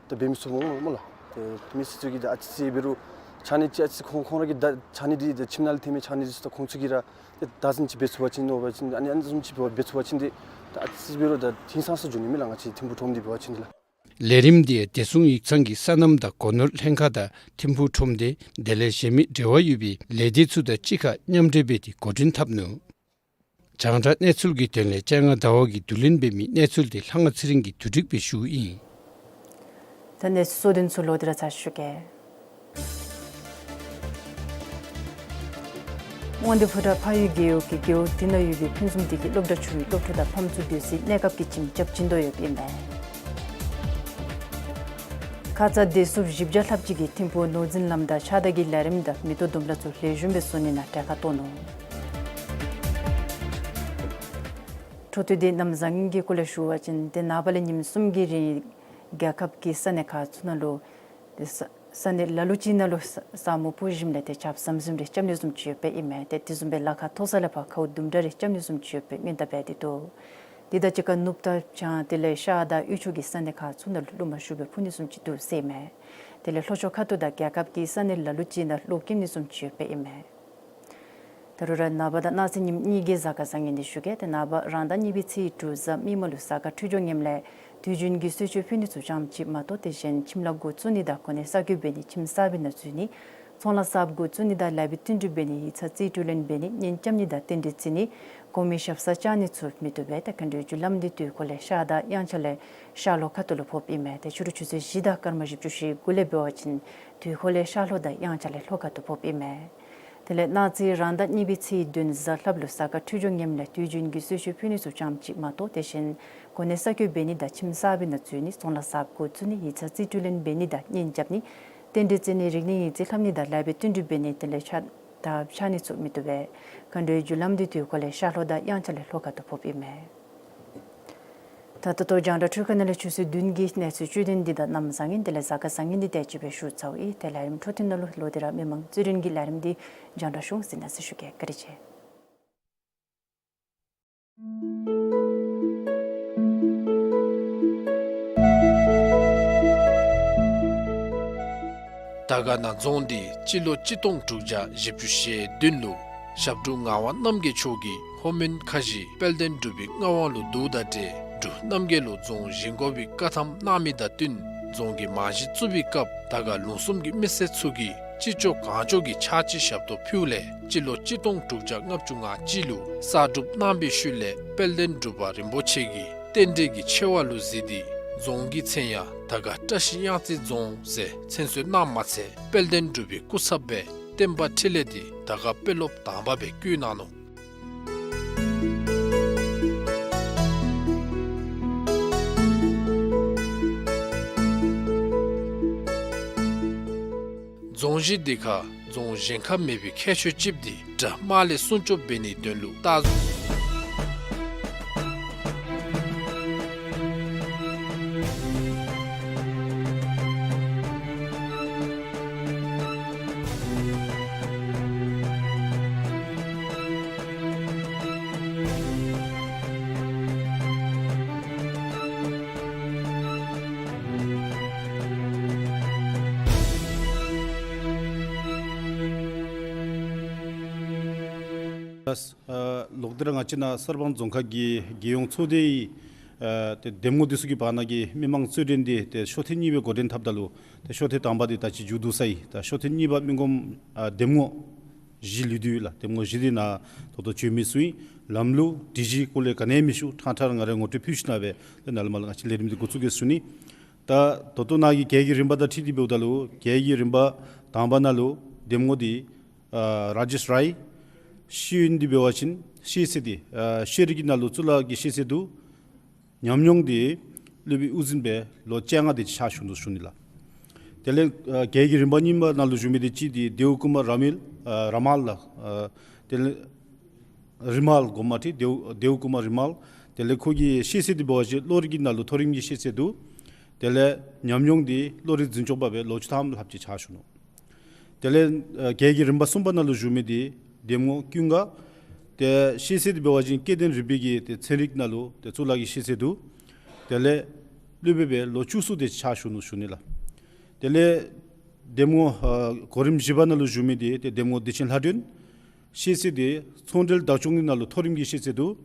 ད་འབད་མི་ཚུགས་སྨོ་སྨོ་ལགས། ཏེ་མི་སེར་ཚུ་གིས་ད་ཨ་ཙི་ཅིག་འབད་རུང་ཕྱགས་སྙིགས་ཅིག་ཨ་ཙི་ཁོང་ཁོང་ར་གི་ད་ཕྱགས་སྙིགས་འདི་ད་ཁྱིམ་ནང་ལས་ཐོན་མི་ཕྱགས་སྙིགས་འདི་ཚུ་ད་ཁོང་ཚུ་གིས་ར་ བདག་འཛིན་ཅིག་འབད་ཚུགས་པ་ཅིན་འོ་འབད་བ་ཅིན་ཨ་ནི་ཨ་ནི་བཟུམ་ཅིག་འབད་བ་འབད་ཚུགས་པ་ཅིན་དེ་ད་ཨ་ཙི་འབད་རུང་ད་ཧིང་སངས་ས་འགྱོ་ནི་མས་ལགས། ང་བཅས་ཐིམ་ཕུག་ཁྲོམ་འདི་འབད་བ་ཅིན་དེ་ལགས། ལས་རིམ་འདི་བདེ་སྲུང་ཡིག་ཚང་གི་སོ་ནམ་དང་སྒོ་ནོར་ལྷན་ཁག་དང་ཐིམ་ཕུག་ཁྲོམ་སྡེ་དེ་ལས་གཞན་མི་འབྲེལ་བ་ཡོད་པའི་ལས་སྡེ་ཚུ་དང་གཅིག་ཁར་མཉམ་འབྲེལ་འབད་དེ་འགོ་འདྲེན་འཐབ་ནུག། རྒྱང་བསྒྲགས་གནས་ཚུལ་གྱི་དོན་ལས་ལྕང་ང་ཟླ་བ་གིས་བསྡུ་ལེན་འབད་མི་གནས་ཚུལ་དེ་ལྷ་དབང་ཚེ་རིང་གིས་བསྡུ་སྒྲིག་འབད་ཞུཝ་ཨིན། ད་གནས་ཚུལ་གཙོ་དོན་ཚུ་ལོག་སྟེ་ར་ཚར་ཞུ་གེ། དབང་འདུས་ཕོ་བྲང་ཕ་ཡུལ་རྒེད་འོག་གི་རྒེད་འོག་དེ་ནང་ཡོད་པའི་ཕུན་སུམ་བདེ་སྐྱིད་སློབ་གྲྭ་ཆུང་གི་སློབ་ཕྲུག་དང་ཕམ་ཚུ་སྡོད་སའི་གནས་སྐབས་ཀྱི་ཁྱིམ་རྐྱབ་བྱིན་དོ་ཡོདཔ་ཨིན་མས། ཁ་ཙ་བདེ་སྲུངཔ་བཞི་བརྒྱ་ལྷགཔ་ཅིག་གིས་ཐིམ་ཕུག་ནོར་འཛིན་ལམ་དང་ཕྱགས་བདར་གྱི་ལས་རིམ་དང་མེ་ཏོག་ལྡུམ་ར་ཚུ་ལེགས་ཤོམ་སྦེ་བཟོ་ནི་ནང་གྲལ་ཁར་གཏོགས་ནུག། འཕྲོ་མཐུད་དེ་གནམ་བཟང་ངན་གྱི་སྐོར་ལས་ཞུ་བ་ཅིན་ཏེ་ནངས་པ་ལས་ཉིནམ་གསུམ་གྱི་རིང་རྒྱལ་ཁབ་ཀྱི་ས་གནས་ཁག་ཚུ་ནང་ལུ་ཏེ་ས་ས་གནས་ལ་ལུ་ཅིག་ནང་ལུ་ས་ས་སྨུག་སྤུབས་ཞིནམ་ལས་ཏེ་ཆརཔ་ཟམ་ཟིམ་རེ་རྐྱབ་ནི་བཟུམ་ཅིག་ཡོདཔ་ཨིན་མས། ཏེ་དེ་བཟུམ་སྦེ་ལ་ཁ་མཐོ་ས་ལས་ཕར་ཁཝ་ལྡུམ་ར་རེ་རྐྱབ་ནི་བཟུམ་ཅིག་ཡོདཔ་སྦེ་སྔོན་བརྡ་འབད་དེ་འདུག། དེ་དང་གཅིག་ཁར་ནུབ་དང་བྱང་དེ་ལས་ཤར་དང་དབུས་ཕྱོགས་ཀྱི་ས་གནས་ཁག་ཚུ་ནང་ལུ་རླུང་མ་ཤུགས་སྦེ་འཕུ་ནི་བཟུམ་ཅིག་འདུག་ཟེར་ཨིན་མས། དེ་ལས་ལྷོ་ཕྱོགས་ཁ་ཐུག་དང་རྒྱལ་ཁབ་ཀྱི་ས་གནས་ལ་ལུ་ཅིག་ནང་གློག་ཁེབས་ནི་བཟུམ་ཅིག་ཡོདཔ་ཨིན་མས། ད་རུང་ར་ནངས་པ་དང་གནངས་ཚེ་ཉིནམ་གཉིས་ཀྱི་གཟའ་སྐར་བཟང་ངན་འདི་ཞུ་གེ། ཏེ་ནངས་པ་རང་ཟླ་གཉིས་པའི་ཚེས་དྲུག་གཟའ་མིག་དམར་ལུ་གཟའ་སྐར་འཕྲོད་སྦྱོར་ངནམ་ལས་དུས་རྒྱུན་གྱི་གསོལ་མཆོད་ཕུལ་ནི་ཚུ་ཙམ་ཅིག་མ་གཏོགས་དེ་བཞིན་ཁྱིམ་ལཱ་འགོ་བཙུགས་ནི་དང་གོ་གནས་གསར་བསྐོ་འབད་ནི་ཁྱིམ་གསར་པའི་ནང་འཛུལ་ནི་ཚོང་ལཱ་གསརཔ་འགོ་བཙུགས་ནི་དང་ལཱ་འབད་བསྟུན་གྲོས་འབད་ནི་ཡིག་ཚང་རྩིས་སྤྲོད་ལེན་འབད་ནི་གཉེན་རྐྱབ་ནི་དང་རྟེན་འབྲེལ་བརྩི་ནི་གོང་མའི་ཞབས་སར་བཅར་ནི་ཚུ་མི་བཏུབ་པས། ཏེ་མཁའ་འགྲོའི་རྒྱུ་ལམ་འདི་དུས་འཁོར་ལས་ཤར་དང་དབྱངས་འཆར་ལས་ཤར་ལྷོ་ཁ་ཐུག་ལུ་ཕོགཔ་ཨིན་མས། ཏེ་ཕྱི་རུ་ཆུ་ཚོད་བཞི་དང་སྐར་མ་བཞི་བཅུ་ཞེ་དགུ་ལས་འབད་བ་ཅིན་དུས་འཁོར་ལས་ཤར་ལྷོ་དང་དབྱངས་འཆར་ལས་ལྷོ་ཁ་ཐུག་ཕོགཔ་ཨིན་མས། དེ་ལས་གནངས་ཚེ་རང་ཟླ་གཉིས་པའི་ཚེས་བདུན་གཟའ་ལྷགཔ་ལུ་གཟའ་སྐར་འཕྲོད་སྦྱོར་ངནམ་ལས་དུས་རྒྱུན་གྱི་གསོལ་མཆོད་ཕུལ་ནི་ཚུ་ཙམ་ཅིག་མ་གཏོགས་དེ་བཞིན་གོ་གནས་གསར་བསྐོ་འབད་ནི་དང་ཁྱིམ་གསར་པའི་ནང་འཛུལ་ནི་ཚོང་ལཱ་གསརཔ་འགོ་བཙུགས་ནི་ཡིག་ཚང་རྩིས་སྤྲོད་ལེན་འབད་ནི་དང་གཉེན་རྐྱབ་ནི་རྟེན་འབྲེལ་བརྩི་ནི་རིག་གནས་ཡིག་རྩིས་ལྷབ་ནི་དང་ལཱ་འབད་བསྟུན་གྲོས་འབད་ནི་དེ་ལས་ཕྱག་དང་ཕྱགས་ནི་ཚུ་མི་བཏུབ་པས། མཁའ་འགྲོའི་རྒྱུ་ལམ་འདི་དུས་འཁོར་ལས་ཤར་ལྷོ་དང་དབྱངས་འཆར་ལས་ལྷོ་ཁ་ཐུག་ཕོགཔ་ཨིན་མས། ད་ད་ལྟོ་རྒྱང་བསྒྲགས་འཕྲུལ་ཁང་ནང་ལས་ཆུ་ཚོད་བདུན་གྱི་གནས་ཚུལ་བཅུད་དོན་འདི་དང་གནམ་བཟང་ངན་དེ་ལས་གཟའ་སྐར་བཟང་ངན་འདི་དེ་ཅིག་སྦེ་ཞུ་ཚརཝ་ཨིན། ཏེ་ལས་རིམ་འཕྲོ་མཐུད་ནང་ལུ་ལོག་སྟེ་ར་མི་མང་རྩོད་འགྲན་གྱི་ལས་རིམ་འདི་རྒྱང་བསྒྲགས་ཞུ་འོང་ཟེར་གནང་ཞུ་གེ། བཀའ་དྲིན་ཆེ། དར་དཀར་ན་རྫོང་འདི་སྤྱི་ལོ་གཅིག་སྟོང་དྲུག་བརྒྱ་བཞི་བཅུ་ཞེ་བདུན་ལུ་ཞབས་དྲུང་ངག་དབང་རྣམ་རྒྱལ་མཆོག་གིས་ལྷོ་མོན་ཁ་བཞི་དཔལ་ལྡན་འབྲུག་པའི་མངའ་དབང་ལུ་བསྡུཝ་དང་འབྲེལ་འབྲུག་རྣམ་རྒྱལ་ལུ་རྫོང་བཞེངས་དགོ་པའི་བཀའ་ཐམ་གནང་མི་དང་བསྟུན་རྫོང་གི་རྨང་གཞི་བཙུགས་པའི་སྐབས་དར་དཀར་ལུང་གསུམ་གྱི་མི་སེར་ཚུ་གིས་ཅི་ལྕོགས་གང་ལྕོགས་ཀྱིས་ཕྱག་ཕྱི་ཞབས་ཏོག་ཕུལཝ་ལས་སྤྱི་ལོ་གཅིག་སྟོང་དྲུག་བརྒྱ་ལྔ་བཅུ་ང་གཅིག་ལུ་གསར་སྒྲུབ་གནང་བའི་ཤུལ་ལས་དཔལ་ལྡན་འབྲུག་པ་རིན་པོ་ཆེ་གིས་རྟེན་འབྲེལ་གྱི་ཆེ་བ་ལུ་གཟིགས་ཏེ་རྫོང་གི་མཚན་ཡང་དར་དཀར་བཀྲ་ཤིས་གཡང་རྩེ་རྫོང་ཟེར་མཚན་གསོལ་གནངམ་མ་ཚད་དཔལ་ལྡན་འབྲུག་པའི་སྐུ་ཚབ་སྦེ་བསྟན་པ་འཕྲིན་ལས་འདི་དར་དཀར་དཔོན་སློབ་དང་པ་སྦེ་བསྐོ་གནང་ནུག། རྫོང་གཞི་འདི་ཁར་རྫོང་གཞན་ཁར་མེད་པའི་ཁྱད་ཆོས་ཅིག་འདི་དགྲ་དམག་ལས་སྲུང་སྐྱོབ་འབད་ནིའི་དོན་ལུ་བཏགས། ཨ་ལོག་སྟེ་ར་ང་བཅས་ནཱ་གསར་སྤང་རྫོང་ཁག་གི་རྒྱལ་ཡོངས་ཚོགས་སྡེའི་ཨ་ཏེ་འདེམས་ངོ་འདི་ཚུ་གི་བར་ན་གི་མི་མང་རྩོད་འགྲན་འདི་ཏེ་ཤོག་ཐེངས་གཉིས་སྦེ་འགོ་འདྲེན་འཐབ་ད་ལུ་ཏེ་ཤོག་ཐེངས་དང་པ་འདི་ད་ཅི་མཇུག་བསྡུ་ཚར་ཡི། ད་ཤོག་ཐེངས་གཉིས་པ་མི་ངོམ་ཨ་འདེམས་ངོ་བཞི་ལུས་ཏེ་ཡོད་ལགས། འདེམས་ངོ་བཞི་འདི་ནཱ་ད་ལྟོ་བྱོན་མི་ཚུ་ཨིན། ལམ་ལུགས་སྒྲིག་གཞི་སྐོར་ལས་ག་ནི་ཡང་མི་ཞུ། ཕྲང་ཕྲང་ར་ང་རའི་ངོ་སྤྲོད་ཕུལ་ཞིནམ་སྦེ་ཏེ་ནཱ་ལས་མར་ལུ་ང་བཅས་ལས་རིམ་འདི་འགོ་བཙུགས་གེ་ཟེར་ཞུ་ནི། ད་ད་ལྟོ་ནཱ་གི་རྒྱལ་གྱི་རིམ་པ་དང་འཁྲིལ་ཏེ་འབདཝ་ད་ལུ་རྒྱལ་གྱི་རིམ་པ་དང་པ་ནང་ལུ་འདེམས་ངོ་འདི་ཨ་ར་ཇེཤ་རའི། ཤེས་ཡོན་འདི་འབད་བ་ཅིན་ཤེས་ཚད་འདི་ཨ་ཤེས་རིག་གི་ནང་ལུ་གཙུག་ལག་གི་ཤེས་ཚད་འདུག། ཉམས་མྱོང་འདི་སློབ་དཔོན་དབུ་འཛིན་སྦེ་ལོ་བཅོ་ལྔ་དེ་ཅིག་ཕྱག་ཞུ་ནུག་ཞུ་ནི་ལགས། དེ་ལས་ཨ་རྒྱལ་གྱི་རིམ་པ་གཉིས་པ་ནང་ལུ་བཞུགས་མི་འདི་གཅིག་འདི་དེའུ་ཀུ་མར་ར་མིལ་ཨ་ར་མཱལ་ལགས། ཨ་དེ་ལས་རི་མཱལ་དགོངསམ་མ་ཁྲེལ། དེའུ་དེའུ་ཀུ་མར་རི་མཱལ། དེ་ལས་ཁོ་གི་ཤེས་ཚད་འདི་འབད་བ་ཅིན་བློ་རིག་གི་ནང་ལུ་མཐོ་རིམ་གྱི་ཤེས་ཚད་འདུག། དེ་ལས་ཉམས་མྱོང་འདི་བློ་རིག་འཛིན་སྐྱོང་པ་སྦེ་ལོ་བཅུ་ཐམ་ལྷགཔ་ཅིག་ཕྱག་ཞུ་ནུག། དེ་ལས་ཨ་རྒྱལ་གྱི་རིམ་པ་གསུམ་པ་ནང་ལུ་བཞུགས་མི་འདི་འདེམས་ངོ་ཀུན་དགའ། ཏེ་ཤེས་ཚད་འདི་འབད་བ་ཅིན་སྐལ་ལྡན་རིག་པའི་གི་ཏེ་ཚན་རིག་ནང་ལུ་ཏེ་གཙུག་ལག་གི་ཤེས་ཚད་འདུག། དེ་ལས་སློབ་དཔོན་སྦེ་ལོ་བཅུ་གསུམ་དེ་ཅིག་ཕྱག་ཞུ་ནུག་ཞུ་ནི་ལགས། དེ་ལས་འདེམས་ངོ་ཨ་གོ་རིམ་བཞི་པ་ནང་ལུ་བཞུགས་མི་འདི་ཏེ་འདེམས་ངོ་བདེ་ཆེན་ལྷ་སྒྲོན། ཤེས་ཚད་འདི་ཚོང་འབྲེལ་བདག་སྐྱོང་གི་ནང་ལུ་མཐོ་རིམ་གྱི་ཤེས་ཚད་འདུག།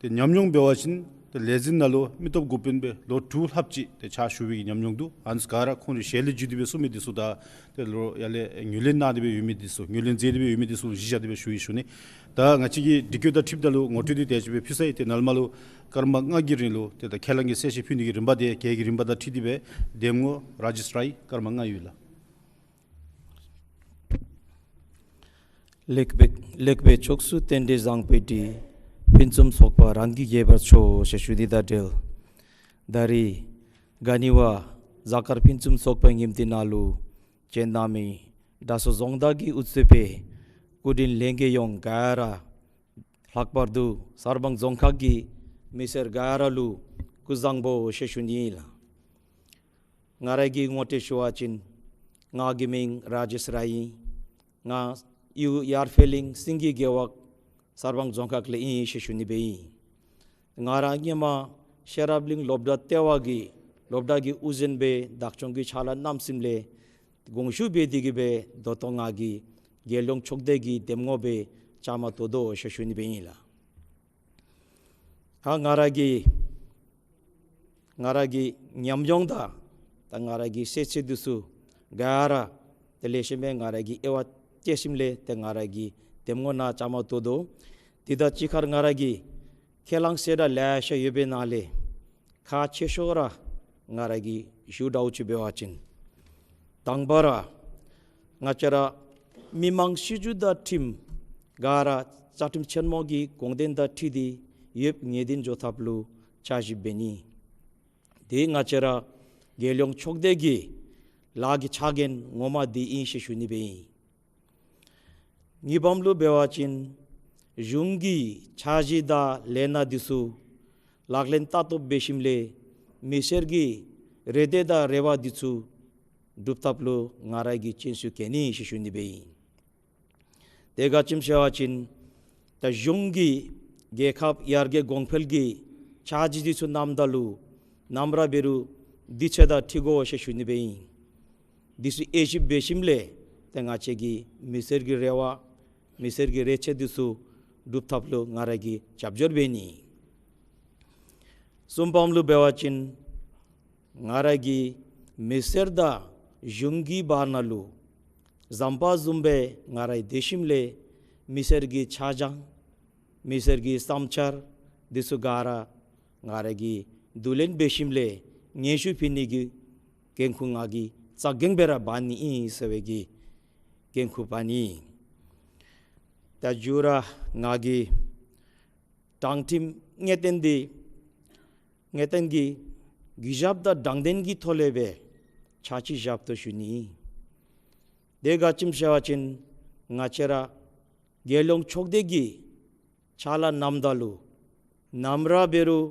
ཏེ་ཉམས་མྱོང་འབད་བ་ཅིན་ཏེ་ལས་འཛིན་ནང་ལུ་མི་སྟོབས་འགོ་དཔོན་སྦེ་ལོ་དྲུག་ལྷགཔ་ཅིག་ཏེ་ཕྱག་ཞུ་བའི་ཉམས་མྱོང་འདུག། ཨ་ནི་ག་ར་ཁོང་རའི་ཞལ་ལས་བརྒྱུད་དེ་སྦེ་གསུངས་མི་འདི་ཚུ་དང་ཏེ་ལོ་ཡར་ལས་ངོས་ལེན་གནང་སྟེ་སྦེ་ཡོད་མི་འདི་ཚུ་ངོས་ལེན་མཛད་དེ་སྦེ་ཡོད་མི་འདི་ཚུ་གཞི་བཞག་སྟེ་སྦེ་ཞུ་ཡི་ཞུ་ནི། ད་ང་བཅས་ཀྱི་དྲི་བཀོད་དང་འཁྲིལཝ་ད་ལུ་ངོ་སྤྲོད་འདི་དེ་ཅིག་སྦེ་ཕུལ་ཚར་ཡི། ཏེ་ནཱ་ལས་མར་ལུ་སྐར་མ་ལྔ་གི་རིང་ལུ་ཏེ་ད་ཁས་བླངས་ཀྱི་གསལ་བཤད་ཕུལ་ནི་གི་རིམ་པ་འདི་གི་རིམ་པ་དང་འཁྲིལ་ཏེ་སྦེ་གདམ་ངོ་ར་ཇེཤ་རའི་སྐར་མ་ལྔ་ཡོད་ལགས། ལེགས་པའི་ལེགས་པའི་ཕྱོགས་སུ་རྟེན་འབྲེལ་བཟང་པོའི་འབྲས། ཕུན་སུམ་ཚོགས་པ་རང་གི་རྒྱས་པར་ཤོག་ཞེས་ཞུ་ནི་དང་འབྲེལ། ད་རིས་ག་ནི་བ་གཟའ་སྐར་ཕུན་སུམ་ཚོགས་པའི་ཉིནམ་འདི་ནང་ལུ་བྱོན་གནང་མི་དྲག་ཤོས་རྫོང་བདག་གི་དབུ་གཙོས་པའི་སྐུ་མགྲོན་ལྷན་རྒྱས་ཡོངས་ག་ར་ལྷག་པར་དུ་གསར་སྤང་རྫོང་ཁག་གི་མི་སེར་ག་ར་ལུ་སྐུ་གཟུགས་བཟང་པོ་ཞེས་ཞུ་ནི་ལགས། ང་ར་གི་ངོ་སྤྲོད་ཞུ་བ་ཅིན་ང་གི་མིང་ར་ཇེཤ་རའི་ཨིན། ང་ཡུལ་ཡར་ཕེ་གླིང་སེང་གེ་རྒེད་འོག་གསར་སྤང་རྫོང་ཁག་ལས་ཨིན་ཞེས་ཞུ་ནི་སྦེ་ཨིན། ང་ར་སྔོན་མ་ཤེས་རབ་གླིང་སློབ་གྲྭ་ལྟེ་བ་གི་སློབ་གྲྭ་གི་དབུ་འཛིན་སྦེ་བདག་སྐྱོང་གི་ཕྱག་ལཱ་གནང་ཞིནམ་ལས་དགོངས་ཞུ་འབད་དེ་གིས་སྦེ་ད་ལྟོ་ང་གིས་རྒྱལ་ཡོངས་ཚོགས་སྡེ་གི་གདམ་ངོ་སྦེ་བཅའ་མར་གཏོགས་དོ་ཞེས་ཞུ་ནི་སྦེ་ཨིན་ལགས། ཨ་ང་ར་གི་ང་ར་གི་ཉམས་མྱོང་དང་ད་ང་ར་གི་ཤེས་ཚད་འདི་ཚུ་ག་ར་ཏེ་ལེགས་ཤོམ་སྦེ་ང་ར་གིས་དབྱེ་བ་དཔྱད་ཞིནམ་ལས་ཏེ་ང་ར་གིས་གདམ་ངོ་ནང་བཅའ་མར་གཏོགས་དོ། དེ་དང་གཅིག་ཁར་ང་ར་གིས་ཁས་བླངས་ཟེར་ར་ལེ་ཤ་ཡོད་པའི་ནང་ལས་ཁག་ཆེ་ཤོས་ར་ང་ར་གིས་ཞུ་དགོཔ་ཅིག་འབད་བ་ཅིན་དང་པ་ར་ང་བཅས་ར་མི་དམངས་སྲིད་བྱུས་དང་ཁྲིམས་ག་ར་རྩ་ཁྲིམས་ཆེན་མོ་གི་དགོངས་དོན་དང་འཁྲིལ་ཏེ་ཡོདཔ་ངེས་བདེན་འགྱོ་ཐབས་ལུ་འཆར་གཞི་འབད་ནི། དེ་ང་བཅས་ར་རྒྱལ་ཡོངས་ཚོགས་སྡེ་གི་ལཱ་གི་ཕྱག་འགན་ངོ་མ་འདི་ཨིན་ཞེས་ཞུ་ནི་སྦེ་ཨིན། གཉིས་པམ་ལུ་འབད་བ་ཅིན་གཞུང་གི་འཆར་གཞི་དང་ལས་སྣ་འདི་ཚུ་ལག་ལེན་ལྟ་རྟོག་འབད་ཞིནམ་ལས་མི་སེར་གྱི་རེ་འདོད་དང་རེ་བ་འདི་ཚུ་སྒྲུབ་ཐབས་ལུ་ང་ར་གིས་སྤྱན་ཞུ་གེ་ནི་ཞེས་ཞུ་ནི་སྦེ་ཨིན། དེ་ག་ཅི་སྨོ་ཟེར་བ་ཅིན་ད་གཞུང་གི་རྒྱལ་ཁབ་ཡར་རྒྱས་གོང་འཕེལ་གྱི་འཆར་གཞི་འདི་ཚུ་བསྣམ་ད་ལུ་ནམ་ར་འབད་རུང་དུས་ཚོད་དང་འཁྲིལ་དགོ་ཞེས་ཞུ་ནི་སྦེ་ཨིན། འདི་ཚུ་དབྱེ་ཞིབ་འབད་ཞིནམ་ལས་ཏེ་ང་བཅས་ཀྱི་མི་སེར་གྱི་རེ་བ་མི་སེར་གྱི་རེ་ཆེ་འདི་ཚུ་སྒྲུབ་ཐབས་ལུ་ང་ར་གིས་རྒྱབ་སྐྱོར་འབད་ནི། གསུམ་པམ་ལུ་འབད་བ་ཅིན་ང་ར་གིས་མི་སེར་དང་གཞུང་གི་བར་ན་ལུ་ཟམ་པ་བཟུམ་སྦེ་ང་ར་སྡོད་ཞིནམ་ལས་མི་སེར་གྱི་ཆ་འཇོག་མི་སེར་གྱི་བསམ་འཆར་འདི་ཚུ་ག་ར་ང་ར་གིས་བསྡུ་ལེན་འབད་ཞིནམ་ལས་སྙན་ཞུ་ཕུལ་ནི་གི་འགན་ཁུར་ང་གིས་རྩ་འགེངས་སྦེ་ར་འབག་ནི་ཨིན་ཟེར་བའི་གི་འགན་ཁུར་འབག་ནི་ཨིན། ད་མཇུག་ར་ང་གིས་དྲང་ཁྲིམས་གནད་དོན་འདི་གནད་དོན་གྱི་གུས་ཞབས་དང་དྲང་བདེན་གྱི་ཐོག་ལས་སྦེ་ཕྱག་ཕྱིད་བཞག་དོ་ཞུ་ནི། དེ་ག་ཅི་སྨོ་ཟེར་བ་ཅིན་ང་བཅས་ར་རྒྱལ་ཡོངས་ཚོགས་སྡེ་གི་ཕྱག་ལཱ་གནངམ་ད་ལུ་ནམ་ར་འབད་རུང་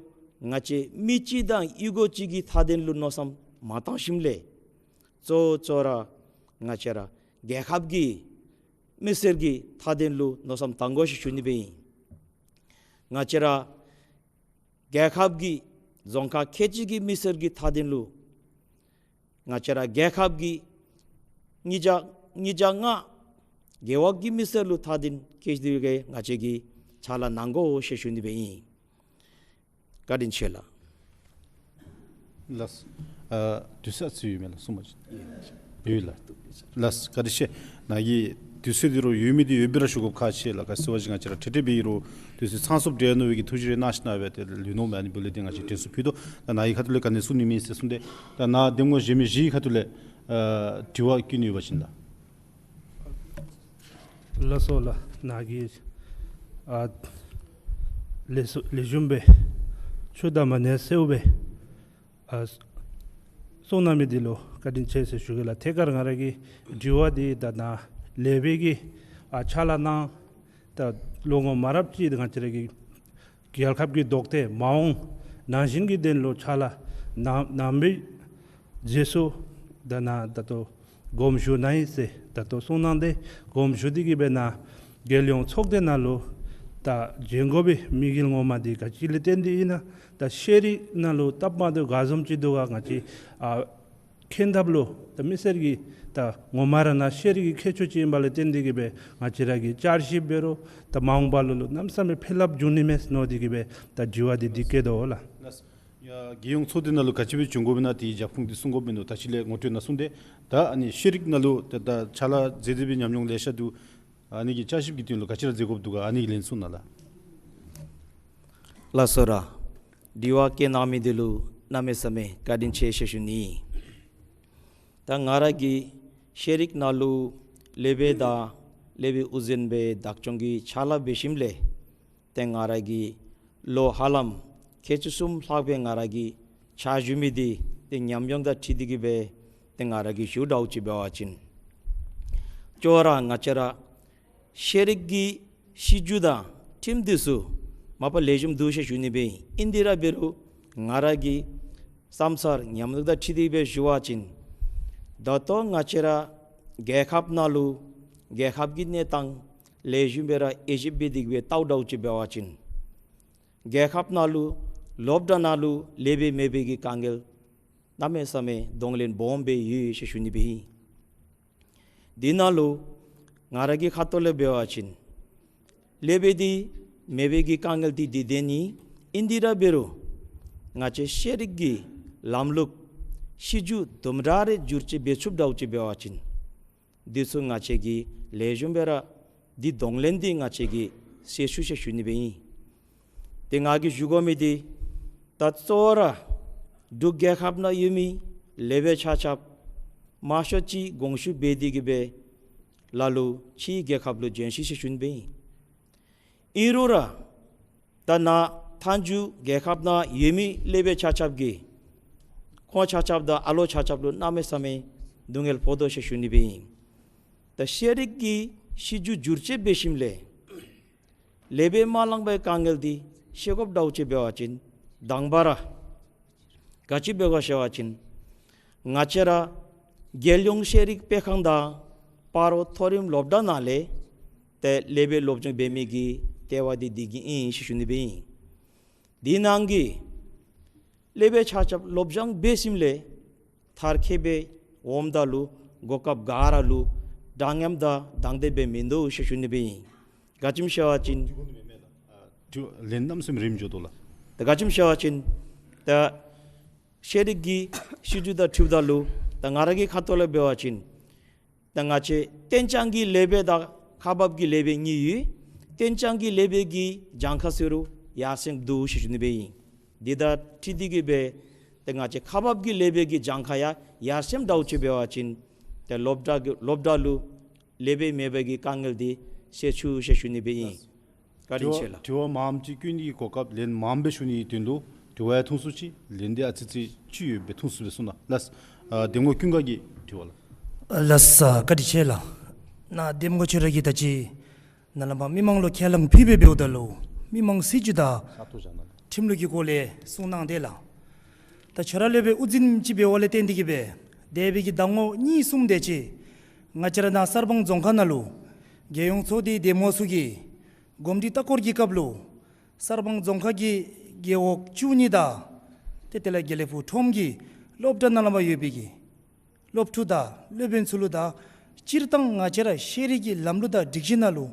ང་བཅས་མི་གཅིག་དང་ཡུལ་གྱི་གཅིག་གི་མཐའ་དོན་ལུ་མནོ་བསམ་མ་བཏང་ཞིནམ་ལས་གཙོ་གཙོ་ར་ང་བཅས་ར་རྒྱལ་ཁབ་ཀྱི་མི་སེར་གྱི་མཐའ་དོན་ལུ་མནོ་བསམ་བཏང་དགོ་ཞེས་ཞུ་ནི་སྦེ་ཨིན། ང་བཅས་ར་རྒྱལ་ཁབ་ཀྱི་རྫོང་ཁག་ཁལ་གཅིག་གི་མི་སེར་གྱི་མཐའ་དོན་ལུ་ང་བཅས་ར་རྒྱལ་ཁབ་ཀྱི་ཉིས་བརྒྱ་ཉིས་བརྒྱ་ལྔ་རྒེད་འོག་གི་མི་སེར་ལུ་མཐའ་དོན་བསྐྱེད་དེ་གིས་ང་བཅས་ཀྱིས་ཕྱག་ལཱ་གནང་དགོ་ཞེས་ཞུ་ནི་སྦེ་ཨིན། བཀའ་དྲིན་ཆེ་ལགས། ལགས། ཨ་དུས་ཚོད་ཨ་ཙི་ཡོད་མས་ལགས། གསུངས་པ་ཅིན་ཡོད་ལགས། ལགས། བཀའ་དྲིན་ཆེ། ནཱ་གི་དུས་ཚོད་འདི་རུང་ཡོད་མི་འདི་ཡོད་པའི་ར་ཞུ་དགོཔ་ཁག་ཆེ་ལགས། ག་ཅི་ཟེར་བ་ཅིན་ང་བཅས་ར་ཁྲིག་ཁྲི་འབད་རུང་དུས་ཚོད་ཚང་སོངམ་འདྲས་མནོ་བའི་གི་ཐུགས་བཞེད་རེ་གནང་ཞིནམ་ལས་ཏེ་ལུས་ནོ་མས། ཨ་ནི་འབདཝ་ལས་ཏེ་ང་བཅས་དྲན་གསོ་ཕུལ་དོ། ད་ནཱ་གི་ཁ་ཐུག་ལས་ག་ནི་གསུང་ནི་མེད་ཟེར་གསུངས་ཏེ། ད་ནཱ་གདམ་ངོ་གཞན་མི་བཞི་གི་ཁ་ཐུག་ལས་ཨ་དྲི་བ་བཀོད་ནི་ཡོད་པ་ཅིན་ལགས། ལགས་སོ་ལགས། ནཱ་གིས་ཨ་ལེགས་སོ་ལེགས་ཤོམ་སྦེ་ཆུ་དང་མ་ནེ་སེའུ་སྦེ་ཨ་གསུང་གནང་མི་འདི་ལུ་བཀའ་དྲིན་ཆེ་ཟེར་ཞུ་གེ་ལགས། ཐད་ཀར་ང་ར་གི་དྲི་བ་འདི་ད་ནཱ་ལས་སྦེ་གི་ཨ་ཕྱག་ལཱ་གནང་ད་ལོ་ངོ་མ་རབས་ཅིག་ང་བཅས་ར་གི་རྒྱལ་ཁབ་ཀྱི་དོན་དེ་མ་འོངས་ན་གཞོན་གྱི་དོན་ལུ་ཕྱག་ལཱ་གནང་གནང་བའི་རྗེས་སུ་ད་ནཱ་ད་ལྟོ་དགོངསམ་ཞུ་གནང་ཡི་ཟེར་ད་ལྟོ་གསུང་གནང་སྟེ་དགོངསམ་ཞུ་སྟེ་གིས་སྦེ་ནཱ་རྒྱལ་ཡོངས་ཚོགས་སྡེ་ནང་ལུ་ད་བྱོན་དགོ་པའི་དམིགས་ཡུལ་ངོ་མ་འདི་ག་ཅི་ལས་བརྟེན་ཏེ་ཨིན་ན། ད་ཤེས་རིག་ནང་ལུ་སྟབས་མ་བདེཝ་ག་བཟུམ་ཅིག་འདུག་ག། ང་བཅས་ཨ་ མཁྱེན་ཐབས་ལུ་ད་མི་སེར་གྱི་ད་ངོ་མ་ར་ནཱ་ཤེས་རིག་གི་ཁྱད་ཆོས་ཅིག་ཨིན་པ་ལས་བརྟེན་ཏེ་གི་སྦེ་ང་བཅས་ར་གིས་བསྐྱར་ཞིབ་འབད་རུང་ད་མ་འོངས་པ་ལུ་ལུ་གནམ་མེད་ས་མེད་ཕན་རླབས་འབྱུང་ནི་མས་མནོ་སྟེ་གི་སྦེ་ད་དྲི་བ་འདི་འདི་བཀོད་དོ་ལགས། ལགས། ཡ་རྒྱལ་ཡོངས་ཚོགས་སྡེ་ནང་ལུ་ག་ཅི་སྦེ་བྱུང་དགོཔ་ཨིན་ན་དེའི་རྒྱབ་ཁུངས་འདི་གསུང་དགོཔ་མེན་ནོ། ད་ཅི་ལས་ངོ་སྤྲོད་ནང་གསུངས་ཏེ། ད་ཨ་ནི་ཤེས་རིག་ནང་ལུ་ད་ད་ཕྱག་ལཱ་མཛད་མཛད་པའི་ཉམས་མྱོང་ལེ་ཤ་འདུག། ཨ་ནི་གི་བསྐྱར་ཞིབ་ཀྱི་དོན་ལུ་ག་ཅི་ར་མཛད་དགོཔ་འདུག་ག། ཨ་ནི་གི་ལན་གསུང་གནང་ལགས། ལགས་སོ་ར། དྲི་བ་བཀོད་གནང་མི་འདི་ལུ་གནམ་མེད་ས་མེད་བཀའ་དྲིན་ཆེ་ཟེར་ཞུ་ནི། ད་ང་ར་གིས་ཤེས་རིག་ནང་ལུ་ལེགས་པའི་དང་ལེགས་པའི་དབུ་འཛིན་སྦེ་བདག་སྐྱོང་གི་ཕྱག་ལཱ་འབད་ཞིནམ་ལས་ཏེ་ང་ར་གིས་ལོ་ཧ་ལམ་ཁལ་གཅིག་གསུམ་ལྷག་སྦེ་ང་ར་གིས་ཕྱག་ཞུ་མི་འདི་ཏེ་ཉམས་མྱོང་དང་འཁྲིལ་ཏེ་གི་སྦེ་ཏེ་ང་ར་གིས་ཞུ་དོ་ཅིག་འབད་བ་ཅིན་ཅོག་ར་ང་བཅས་ར་ཤེས་རིག་གི་སྲིད་བྱུས་དང་ཁྲིམས་འདི་ཚུ་མ་པ་ལེགས་ཤོམ་འདུག་ཟེར་ཞུ་ནི་སྦེ་ཨིན། དེ་ར་འབད་རུང་ང་ར་གི་བསམ་འཆར་ཉམས་མྱོང་དང་འཁྲིལ་ཏེ་སྦེ་ཞུ་བ་ཅིན་ད་ལྟོ་ང་བཅས་ར་རྒྱལ་ཁབ་ནང་ལུ་རྒྱལ་ཁབ་ཀྱི་གནས་སྟངས་ལེགས་ཤོམ་སྦེ་ར་དབྱེ་ཞིབ་འབད་དེ་སྦེ་བལྟཝ་ད་ཅིག་འབད་བ་ཅིན་རྒྱལ་ཁབ་ནང་ལུ་སློབ་གྲྭ་ནང་ལུ་ལེགས་པའི་མེད་པའི་གི་དཀའ་ངལ་གནམ་མེད་ས་མེད་གདོང་ལེན་སྦོམ་སྦེ་ཡོད་ཟེར་ཞུ་ནི་སྦེ་ཨིན། དེ་ནང་ལུ་ང་ར་གི་ཁ་ཐུག་ལས་འབད་བ་ཅིན་ལེགས་པའི་དང་མེད་པའི་གི་དཀའ་ངལ་འདི་འདི་དེ་ནི་ཨིན། དེ་ར་འབད་རུང་ང་བཅས་ཤེས་རིག་གི་ལམ་ལུགས་སྲིད་བྱུས་དུམ་གྲ་རེ་བསྒྱུར་བཅོས་འབད་ཚུགསཔ་ད་ཅིག་འབད་བ་ཅིན་འདི་ཚུ་ང་བཅས་ཀྱིས་ལེགས་ཤོམ་སྦེ་ར་འདི་གདོང་ལེན་འདི་ང་བཅས་ཀྱིས་སེལ་ཚུགས་ཟེར་ཞུ་ནི་སྦེ་ཨིན། ཏེ་ང་གིས་ཞུ་དགོ་མི་འདི་ད་གཙོ་བོ་ར་འབྲུག་རྒྱལ་ཁབ་ནང་ཡོད་མི་ལེགས་པའི་ཆ་ཁྱབ་མང་ཤོས་ཅིག་དགོངས་ཞུ་འབད་དེ་གི་སྦེ་ལ་ལུ་ཕྱིའི་རྒྱལ་ཁབ་ལུ་བྱོན་ཤིག་ཟེར་ཞུ་ནི་སྦེ་ཨིན། ཨིན་རུང་ར་ད་ནཱ་མཐའ་མཇུག་རྒྱལ་ཁབ་ནང་ཡོད་མི་ལེགས་པའི་ཆ་ཁྱབ་ཀྱིས་ཁོང་ཆ་ཁྱབ་དང་ཨ་ལོ་ཆ་ཁྱབ་ལུ་གནམ་མེད་ས་མེད་སྡུག་བསྔལ་ཕོག་དོ་ཟེར་ཞུ་ནི་སྦེ་ཨིན། ད་ཤེས་རིག་གི་སྲིད་བྱུས་བསྒྱུར་བཅོས་འབད་ཞིནམ་ལས་ལེགས་པའི་མ་ལང་པའི་དཀའ་ངལ་འདི་སེལ་དགོཔ་ད་ཅིག་འབད་བ་ཅིན་དང་པ་ར་ག་ཅི་འབད་དགོ་ཟེར་བ་ཅིན་ང་བཅས་ར་རྒྱལ་ཡོངས་ཤེས་རིག་སྤེལ་ཁང་དང་སྤ་རོ་མཐོ་རིམ་སློབ་གྲྭ་ནང་ལས་ཏེ་ལེགས་པའི་སློབ་སྦྱོང་འབད་མི་གི་ལྟེ་བ་འདི་འདི་གིས་ཨིན་ཟེར་ཞུ་ནི་སྦེ་ཨིན། དེ་ནང་གི་ལེགས་པའི་ཆ་ཁྱབ་སློབ་སྦྱོང་འབད་ཞིནམ་ལས་མཐར་འཁྱོལ་སྦེ་འོངམ་ད་ལུ་གོ་སྐབས་ག་ར་ལུ་འདྲ་མཉམ་དང་དང་འདོད་སྦེ་མིན་འདུག་ཟེར་ཞུ་ནི་སྦེ་ཨིན། ག་ཅི་སྨོ་ཟེར་བ་ཅིན་ལན་གནམ་མེད་ས་མེད་རིངམོ་འགྱོ་དོ་ལགས། ད་ག་ཅི་སྨོ་ཟེར་བ་ཅིན་ད་ཤེས་རིག་གི་སྲིད་བྱུས་དང་འཁྲིལཝ་ད་ལུ་ད་ང་ར་གི་ཁ་ཐུག་ལས་འབད་བ་ཅིན་ད་ང་བཅས་གཏན་འཇགས་ཀྱི་ལེགས་པའི་དང་ཁག་འབག་གི་ལེགས་པའི་གཉིས་ཡོད། གཏན་འཇགས་ཀྱི་ལེགས་པའི་གི་གྱངས་ཁ་ཟེར་རུང་ཡར་སེང་འདུག་ཟེར་ཞུ་ནི་སྦེ་ཨིན། དེ་དང་འཁྲིལ་ཏེ་གི་སྦེ་ཏེ་ང་བཅས་ཁག་འབག་གི་ལེགས་པའི་གི་གྱངས་ཁ་ཡང་ཡར་སེང་ད་ཅིག་འབད་བ་ཅིན་ཏེ་སློབ་གྲྭ་གི་སློབ་གྲྭ་ལུ་ལེགས་པའི་མེད་པའི་གི་དཀའ་ངལ་འདི་སེལ་ཚུགས་ཟེར་ཞུ་ནི་སྦེ་ཨིན། བཀའ་དྲིན་ཆེ་ལགས། དྲི་བ་མངམ་ཅིག་བཀོད་ནི་གི་གོ་སྐབས་ལན་མངམ་སྦེ་ཞུ་ནི་གི་དོན་ལུ་དྲི་བ་ཡང་ཐུང་སུ་ཅིག་ལན་འདི་ཨ་ཙི་ཙི་ཅིག་ཡོད་པའི་ཐུང་སུ་སྦེ་གསུང་གནང་ལགས། ཨ་འདེམས་ངོ་ཀུན་དགའ་གི་དྲི་བ་ལགས། ལགས་སོ་བཀའ་དྲིན་ཆེ་ལགས། ནཱ་འདེམས་ངོ་ཁྱོད་ར་གིས་ད་ཅི་ནཱ་ལས་མར་མི་མང་ལུ་ཁས་བླངས་ཕུལ་སྦེ་འབདཝ་ད་ལུ་མི་མང་སྲིད་བྱུས་དང་ཁྲིམས་ལུགས་ཀྱི་སྐོར་ལས་གསུང་གནང་དེས་ལགས། ད་ཁྱོད་ར་ལས་སྦེ་དབུ་འཛིན་ཅིག་འབདཝ་ལས་བརྟེན་ཏེ་གི་སྦེ་དེ་སྦེ་གི་ཟླ་ངོ་གཉིས་གསུམ་དེ་ཅིག་ང་བཅས་ར་ནཱ་གསར་སྤང་རྫོང་ཁག་ནང་ལུ་རྒྱལ་ཡོངས་ཚོགས་སྡེའི་འདེམས་ངོ་ཚུ་གིས་གོམས་འདྲིས་ལྟ་སྐོར་གྱི་སྐབས་ལུ་གསར་སྤང་རྫོང་ཁག་གི་རྒེད་འོག་བཅུ་གཉིས་དང་ཏེ་དེ་ལས་དགེ་ལེགས་ཕུག་ཁྲོམ་གྱི་སློབ་གྲྭ་ནང་ལས་མར་ཡོད་པའི་གི་སློབ་ཕྲུག་དང་སློབ་དཔོན་ཚུ་ལུ་དང་སྤྱིར་བཏང་ང་བཅས་ར་ཤེས་རིག་གི་ལམ་ལུགས་དང་སྒྲིག་གཞི་ནང་ལུ་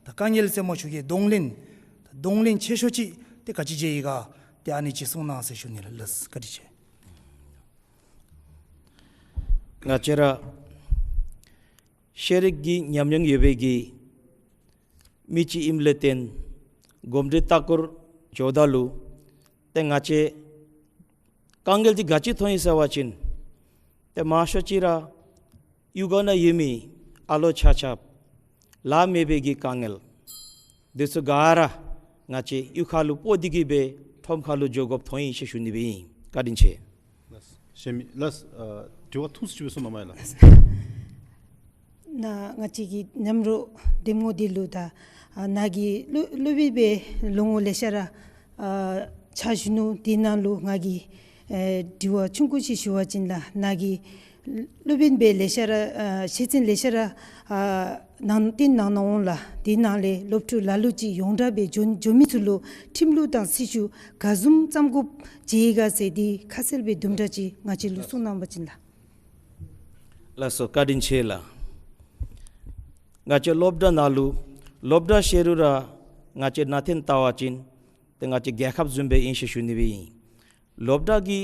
ད་དཀའ་ངལ་ཟེར་མ་ཞུ་གི་གདོང་ལེན་གདོང་ལེན་ཆེ་ཤོས་ཅིག་ཏེ་ག་ཅི་མཇལ་ཡི་ག་ཏེ་ཨ་ནི་ཅིག་གསུང་གནང་ཟེར་ཞུ་ནི་ལགས། ལགས་བཀའ་དྲིན་ཆེ། ང་བཅས་ར་ཤེས་རིག་གི་ཉམས་མྱོང་ཡོད་པའི་གི་མི་ཅིག་ཨིནམ་ལས་བརྟེན་གོམས་འདྲིས་ལྟ་སྐོར་འགྱོཝ་ད་ལུ་ཏེ་ང་བཅས་དཀའ་ངལ་འདི་ག་ཅི་མཐོང་ཡི་ཟེར་བ་ཅིན་ཏེ་མང་ཤོས་ཅིག་ར་གཡུས་ཁ་ནང་ཡོད་མི་ཨ་ལོ་ཆ་ཁྱབ་ལཱ་མེད་པའི་གི་དཀའ་ངལ་འདི་ཚུ་ག་ར་ང་བཅས་གཡུས་ཁ་ལུ་སྤོ་སྟེ་གི་སྦེ་ཁྲོམ་ཁ་ལུ་འགྱོ་དགོཔ་མཐོང་ཡི་ཟེར་ཞུ་ནི་སྦེ་ཨིན། བཀའ་དྲིན་ཆེ། ལགས། ཞལ་མི་ལགས། ཨ་དྲི་བ་ཐུང་སུ་ཅིག་སྦེ་གསུང་གནང་མས་ལགས། ནཱ་ང་བཅས་ཀྱི་མཉམ་རོགས་འདེམས་ངོ་འདི་ལུ་ད་ཨ་ནཱ་གི་སློབ་སློབ་དཔོན་སྦེ་ལོ་ངོ་ལེ་ཤ་ར་ཨ་ཕྱག་ཞུ་ནུག། དེ་ནང་ལུ་ང་གིས་ཨེ་དྲི་བ་ཆུང་ཀུ་ཅིག་ཞུ་བ་ཅིན་ལགས། ནཱ་གི་སློབ་དཔོན་སྦེ་ལེ་ཤ་ར་ཨ་ཤེས་ཚད་ལེ་ཤ་ར་ཨ་གནང་བཏོན་གནང་གནང་འོང་ལགས། དེ་ནང་ལས་སློབ་ཕྲུག་ལ་ལུ་ཅིག་ཡོངས་གྲགས་སྦེ་འགྱོ་འགྱོ་མི་ཚུ་ལུ་ཁྲིམས་ལུགས་དང་སྲིད་བྱུས་ག་བཟུམ་བརྩམ་དགོཔ་མཇལ་ཡི་ག་ཟེར་འདི་ཁ་གསལ་སྦེ་དུམ་གྲ་ཅིག་ང་བཅས་ལུ་གསུང་གནང་བ་ཅིན་ལགས། ལགས་སོ། བཀའ་དྲིན་ཆེ་ལགས། ང་བཅས་སློབ་གྲྭ་ནང་ལུ་སློབ་གྲྭ་ཟེར་རུང་ར་ང་བཅས་ནང་འཐོན་བལྟ་བ་ཅིན་ཏེ་ང་བཅས་རྒྱལ་ཁབ་བཟུམ་སྦེ་ཨིན་ཟེར་ཞུ་ནི་སྦེ་ཨིན། སློབ་གྲྭ་གི་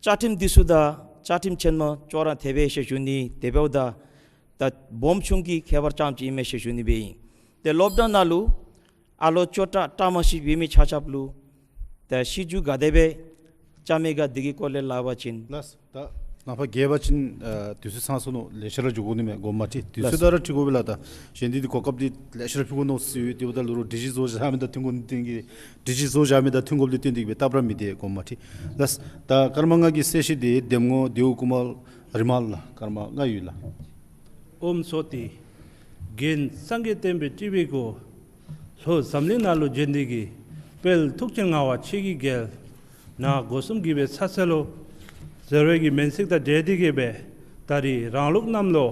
བཅའ་ཁྲིམས་འདི་ཚུ་དང་བཅའ་ཁྲིམས་ཆེན་མོ་ཅོག་ར་འཐདཔ་ཨིན་ཟེར་ཞུ་ནི། དེ་འབདཝ་ད་ད་སྦོམ་ཆུང་གི་ཁྱད་པར་རྐྱངམ་ཅིག་ཨིན་མས་ཟེར་ཞུ་ནི་སྦེ་ཨིན། ཏེ་སློབ་གྲྭ་ནང་ལུ་ཨ་ལོ་ཅོག་ཏ་ཏ་མ་ཤི་བའི་མི་ཆ་ཁྱབ་ལུ་ད་ཤི་རྒྱུ་ག་དེ་སྦེ་རྐྱབ་མི་ག་འདི་གི་སྐོར་ལས་སླབ་པ་ཅིན། ལགས། ད་ནངས་པ་རྒྱས་པ་ཅིན་ཨ་དུས་ཚོད་ཚང་སོ་ནུག། ལེ་ཤ་ར་འགྱོ་དགོ་ནི་མས། དགོངསམ་མ་ཁྲེལ། དུས་ཚོད་ད་ར་ཁྲིད་དགོ་པས་ལགས། ད་གཞན་འདི་འདི་གོ་སྐབས་འདི་ལེ་ཤ་ར་ཕུལ་དགོ་མནོ་སི་ཡོད། དེ་འབདཝ་ད་ལུ་རུང་སྒྲིག་གཞི་བཟོ་བཞག་མི་དང་མཐུན་དགོ་ནི་འདི་གིས་སྒྲིག་གཞི་བཟོ་བཞག་མི་དང་མཐུན་དགོཔ་ལས་བརྟེན་ཏེ་གིས་སྦེ་སྟབས་ར་མི་བདེ། དགོངསམ་མ་ཁྲེལ། ལགས། ད་སྐར་མ་ལྔ་གི་གསལ་བཤད་འདི་འདེམས་ངོ་ལྡེའུ་ཀུ་མར་རི་མལ་ལགས། སྐར་མ་ལྔ་ཡོད་ལགས། ཨོཾ་སྭསྟི། རྒྱན་སངས་རྒྱས་བསྟན་པའི་སྤྲུལ་པའི་སྐུ། ལྷོ་འཛམ་གླིང་ནང་ལུ་བྱོན་ཏེ་གིས། དཔལ་ཐུགས་ཆེན་ངག་དབང་ཆོས་ཀྱི་རྒྱལ། ནཱ་སྒོ་གསུམ་གྱི་སྦེ་ཚ་ཚེ་ལོ། ཟེར་བའི་གི་མིང་ཚིག་དང་འབྲེལ་ཏེ་གིས་སྦེ་ད་རིས་རང་ལུགས་གནམ་ལོ་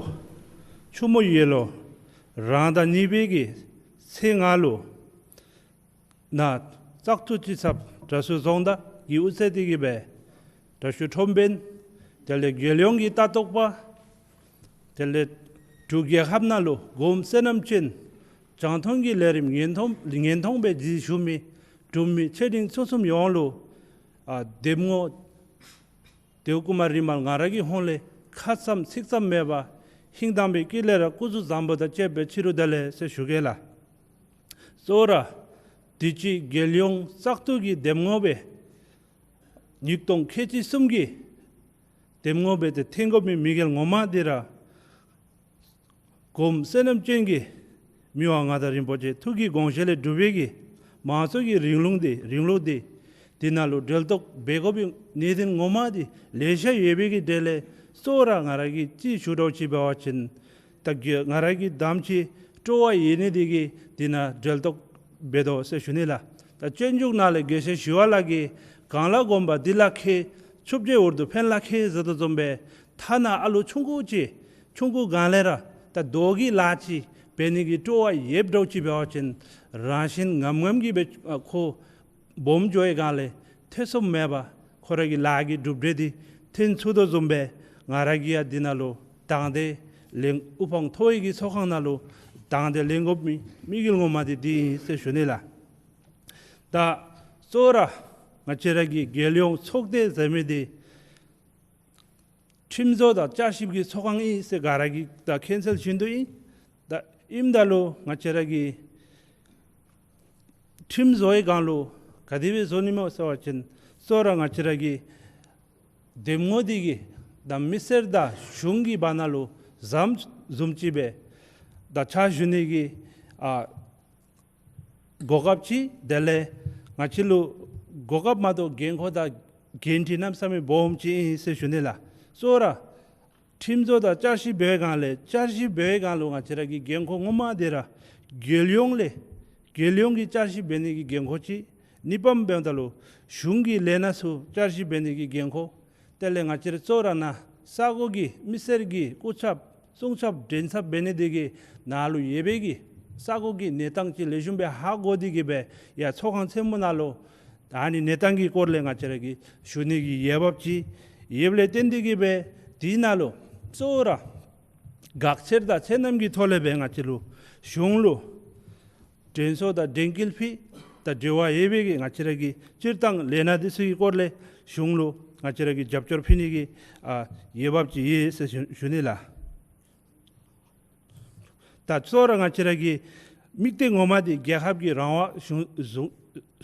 ཆུ་མོ་ཡོས་ལོ་རང་ཟླ་གཉིས་པའི་གི་ཚེས་ལྔ་ལུ་ནཱ་བཙག་འཐུ་སྤྱི་ཚབ་དྲག་ཤོས་རྫོང་བདག་གིས་དབུ་མཛད་དེ་གིས་སྦེ་དྲག་ཤོས་ཁྲོམ་དཔོན་དེ་ལས་རྒྱལ་ཡོངས་ཀྱི་ལྟ་རྟོག་པ་དེ་ལས་འབྲུག་རྒྱལ་ཁབ་ནང་ལུ་སྒོམ་བསོད་ནམས་ཅན་རྒྱང་མཐོང་གི་ལས་རིམ་ཉན་མཐོང་ཉན་མཐོང་སྦེ་གཟིགས་བཞུགས་མི་འབྲུག་མི་ཆེ་འབྲིང་ཆུང་གསུམ་ཡོངས་ལུ་ཨ་འདེམས་ངོ་ལྡེའུ་ཀུ་མར་རི་མལ་ང་ར་གི་ཧོངས་ལས་ཁ་ཙམ་ཚིག་ཙམ་མེད་པར་ཧིང་དྭངས་པའི་དཀྱིལ་ལས་ར་སྐུ་གཟུགས་བཟང་པོ་དང་བཅས་པའི་ཕྱི་རུ་བདེ་ལེགས་ཟེར་ཞུ་གེ་ལགས། གཙོ་བོ་ར་དུས་ཅི་རྒྱལ་ཡོངས་བཙག་འཐུ་གི་འདེམས་ངོ་སྦེ་ཉིས་སྟོང་ཁལ་གཅིག་གསུམ་གྱི་འདེམས་ངོ་སྦེ་ཏེ་འཐོན་དགོ་མི་མི་རྒྱལ་ངོ་མ་འདི་ར་སྒོམ་བསོད་ནམས་ཅན་གྱི་མི་དབང་མངའ་བདག་རིན་པོ་ཆེ་ཐུགས་ཀྱི་དགོངས་བཞེད་ལས་གྲུབ་པའི་གི་མང་གཙོ་གི་རིང་ལུགས་འདི་རིང་ལུགས་འདི་འདི་ནང་ལུ་འབྲེལ་གཏོགས་འབད་དགོ་པའི་གནད་དོན་ངོ་མ་འདི་ལེ་ཤ་ཡོད་པའི་གི་གྲས་ལས་གཙོ་བོ་ར་ང་ར་གིས་ཅིག་ཞུ་དོ་ཅིག་འབད་བ་ཅིན་ད་གི་ང་ར་གི་དམ་ཚིག་སྤྲོ་བ་ཡོད་ནི་འདི་གིས་འདི་ནང་འབྲེལ་གཏོགས་འབད་དོ་ཟེར་ཞུ་ནི་ལགས། ད་སྤྱོད་འཇུག་ནང་ལས་དགེ་བཤེས་ཞི་བ་ལྷ་གིས་གང་ལ་གོམས་པ་འདི་ལ་མཁས། ཆུ་བརྒྱའི་འོག་ཏུ་ཕན་ལ་མཁས་ཟེར་དོ་བཟུམ་སྦེ་ཐ་ན་ཨ་ལོ་ཆུང་ཀུ་ཅིག་ཆུང་ཀུ་སྒང་ལས་ར་ད་རྡོ་གི་ལཱ་ཅིག་འབད་ནི་གི་སྤྲོ་བ་ཡོདཔ་འདྲཝ་ཅིག་འབད་བ་ཅིན་རང་བཞིན་ངམ་ངམ་གྱིས་སྦེ་ཨ་ཁོ་སྦོམ་འགྱོ་བའི་སྒང་ལས་ཐེ་ཚོམ་མེད་པར་ཁོ་ར་གི་ལཱ་གི་གྲུབ་འབྲས་འདི་འཐོན་ཚུགས་དོ་བཟུམ་སྦེ་ང་ར་གིས་ཡང་འདི་ནང་ལུ་དང་འདོད་ལེན་དབུ་འཕང་མཐོ་བའི་གི་ཚོགས་ཁང་ནང་ལུ་དང་འདོད་ལེན་དགོ་མི་དམིགས་ཡུལ་ངོ་མ་འདི་འདི་ཨིན་ཟེར་ཞུ་ནི་ལགས། ད་གཙོ་བོ་ར་ང་བཅས་ར་གི་རྒྱལ་ཡོངས་ཚོགས་སྡེ་ཟེར་མི་འདི་ཁྲིམས་བཟོ་དང་བསྐྱར་ཞིབ་ཀྱི་ཚོགས་ཁང་ཨིན་ཟེར་ག་ར་གིས་ད་མཁྱེན་གསལ་བཞིན་དུ་ཨིན། ད་ཨིནམ་ད་ལུ་ང་བཅས་ར་གི་ཁྲིམས་བཟོ་བའི་སྒང་ལུ་ག་དེ་སྦེ་བཟོ་ནི་སྨོ་ཟེར་བ་ཅིན་གཙོ་བོ་ར་ང་བཅས་ར་གི་འདེམས་ངོ་འདི་གིས་ད་མི་སེར་དང་གཞུང་གི་བར་ན་ལུ་ཟམ་བཟུམ་ཅིག་སྦེ་ད་ཕྱག་ཞུ་ནི་གི་ཨ་གོ་སྐབས་ཅིག་དེ་ལས་ང་བཅས་ལུ་གོ་སྐབས་མ་གཏོགས་འགན་ཁུར་དང་འགན་འཁྲི་གནམ་མེད་ས་མེད་སྦོམ་ཅིག་ཨིན་ཟེར་ཞུ་ནི་ལགས། གཙོ་བོ་ར་ཁྲིམས་བཟོ་དང་བསྐྱར་ཞིབ་འབད་བའི་སྒང་ལས་བསྐྱར་ཞིབ་འབད་བའི་སྒང་ལུ་ང་བཅས་ར་གི་འགན་ཁུར་ངོ་མ་འདི་ར་རྒྱལ་ཡོངས་ལས་རྒྱལ་ཡོངས་ཀྱི་བསྐྱར་ཞིབ་འབད་ནི་གི་འགན་ཁུར་ཅིག། གཉིས་པམ་འབདཝ་ད་ལུ་གཞུང་གི་ལས་སྣ་ཚུ་བསྐྱར་ཞིབ་འབད་ནི་གི་འགན་ཁུར། དེ་ལས་ང་བཅས་ར་གཙོ་བོ་ར་ནཱ་ས་གོ་གི་མི་སེར་གྱི་སྐུ་ཚབ་སྲུང་ཚབ་མགྲོན་ཚབ་འབད་ནི་འདི་གིས་ནཱ་ལུ་ཡོད་པའི་གི་ས་གོ་གི་གནས་སྟངས་ཅིག་ལེགས་ཤོམ་སྦེ་ཧ་གོ་སྟེ་གིས་སྦེ་ཡར་ཚོགས་ཁང་ཆེན་མོ་ནང་ལུ་ཨ་ནི་གནས་སྟངས་ཀྱི་སྐོར་ལས་ང་བཅས་ར་གིས་ཞུ་ནི་གི་འོས་འབབ་ཅིག་ཡོདཔ་ལས་བརྟེན་ཏེ་གིས་སྦེ་འདི་ནང་ལུ་གཙོ་བོ་ར་དགག་འཆར་དང་ཚད་རྣམ་གྱི་ཐོག་ལས་སྦེ་ང་བཅས་ལུ་གཞུང་ལུ་དྲན་གསོ་དང་དྲན་སྐུལ་ཕུལ་དང་འབྲེལ་བ་ཡོད་པའི་གི་ང་བཅས་ར་གི་སྤྱིར་བཏང་ལས་སྣ་འདི་ཚུ་གི་སྐོར་ལས་གཞུང་ལུ་ང་བཅས་ར་གིས་རྒྱབ་སྐྱོར་ཕུལ་ནི་གི་ཨ་འོས་འབབ་ཅིག་ཡོད་ཟེར་ཞུ་ཞུ་ནི་ལགས། ད་གཙོ་བོ་ར་ང་བཅས་ར་གི་དམིགས་གཏད་ངོ་མ་འདི་རྒྱལ་ཁབ་ཀྱི་རང་དབང་སྲུང་སྲུང་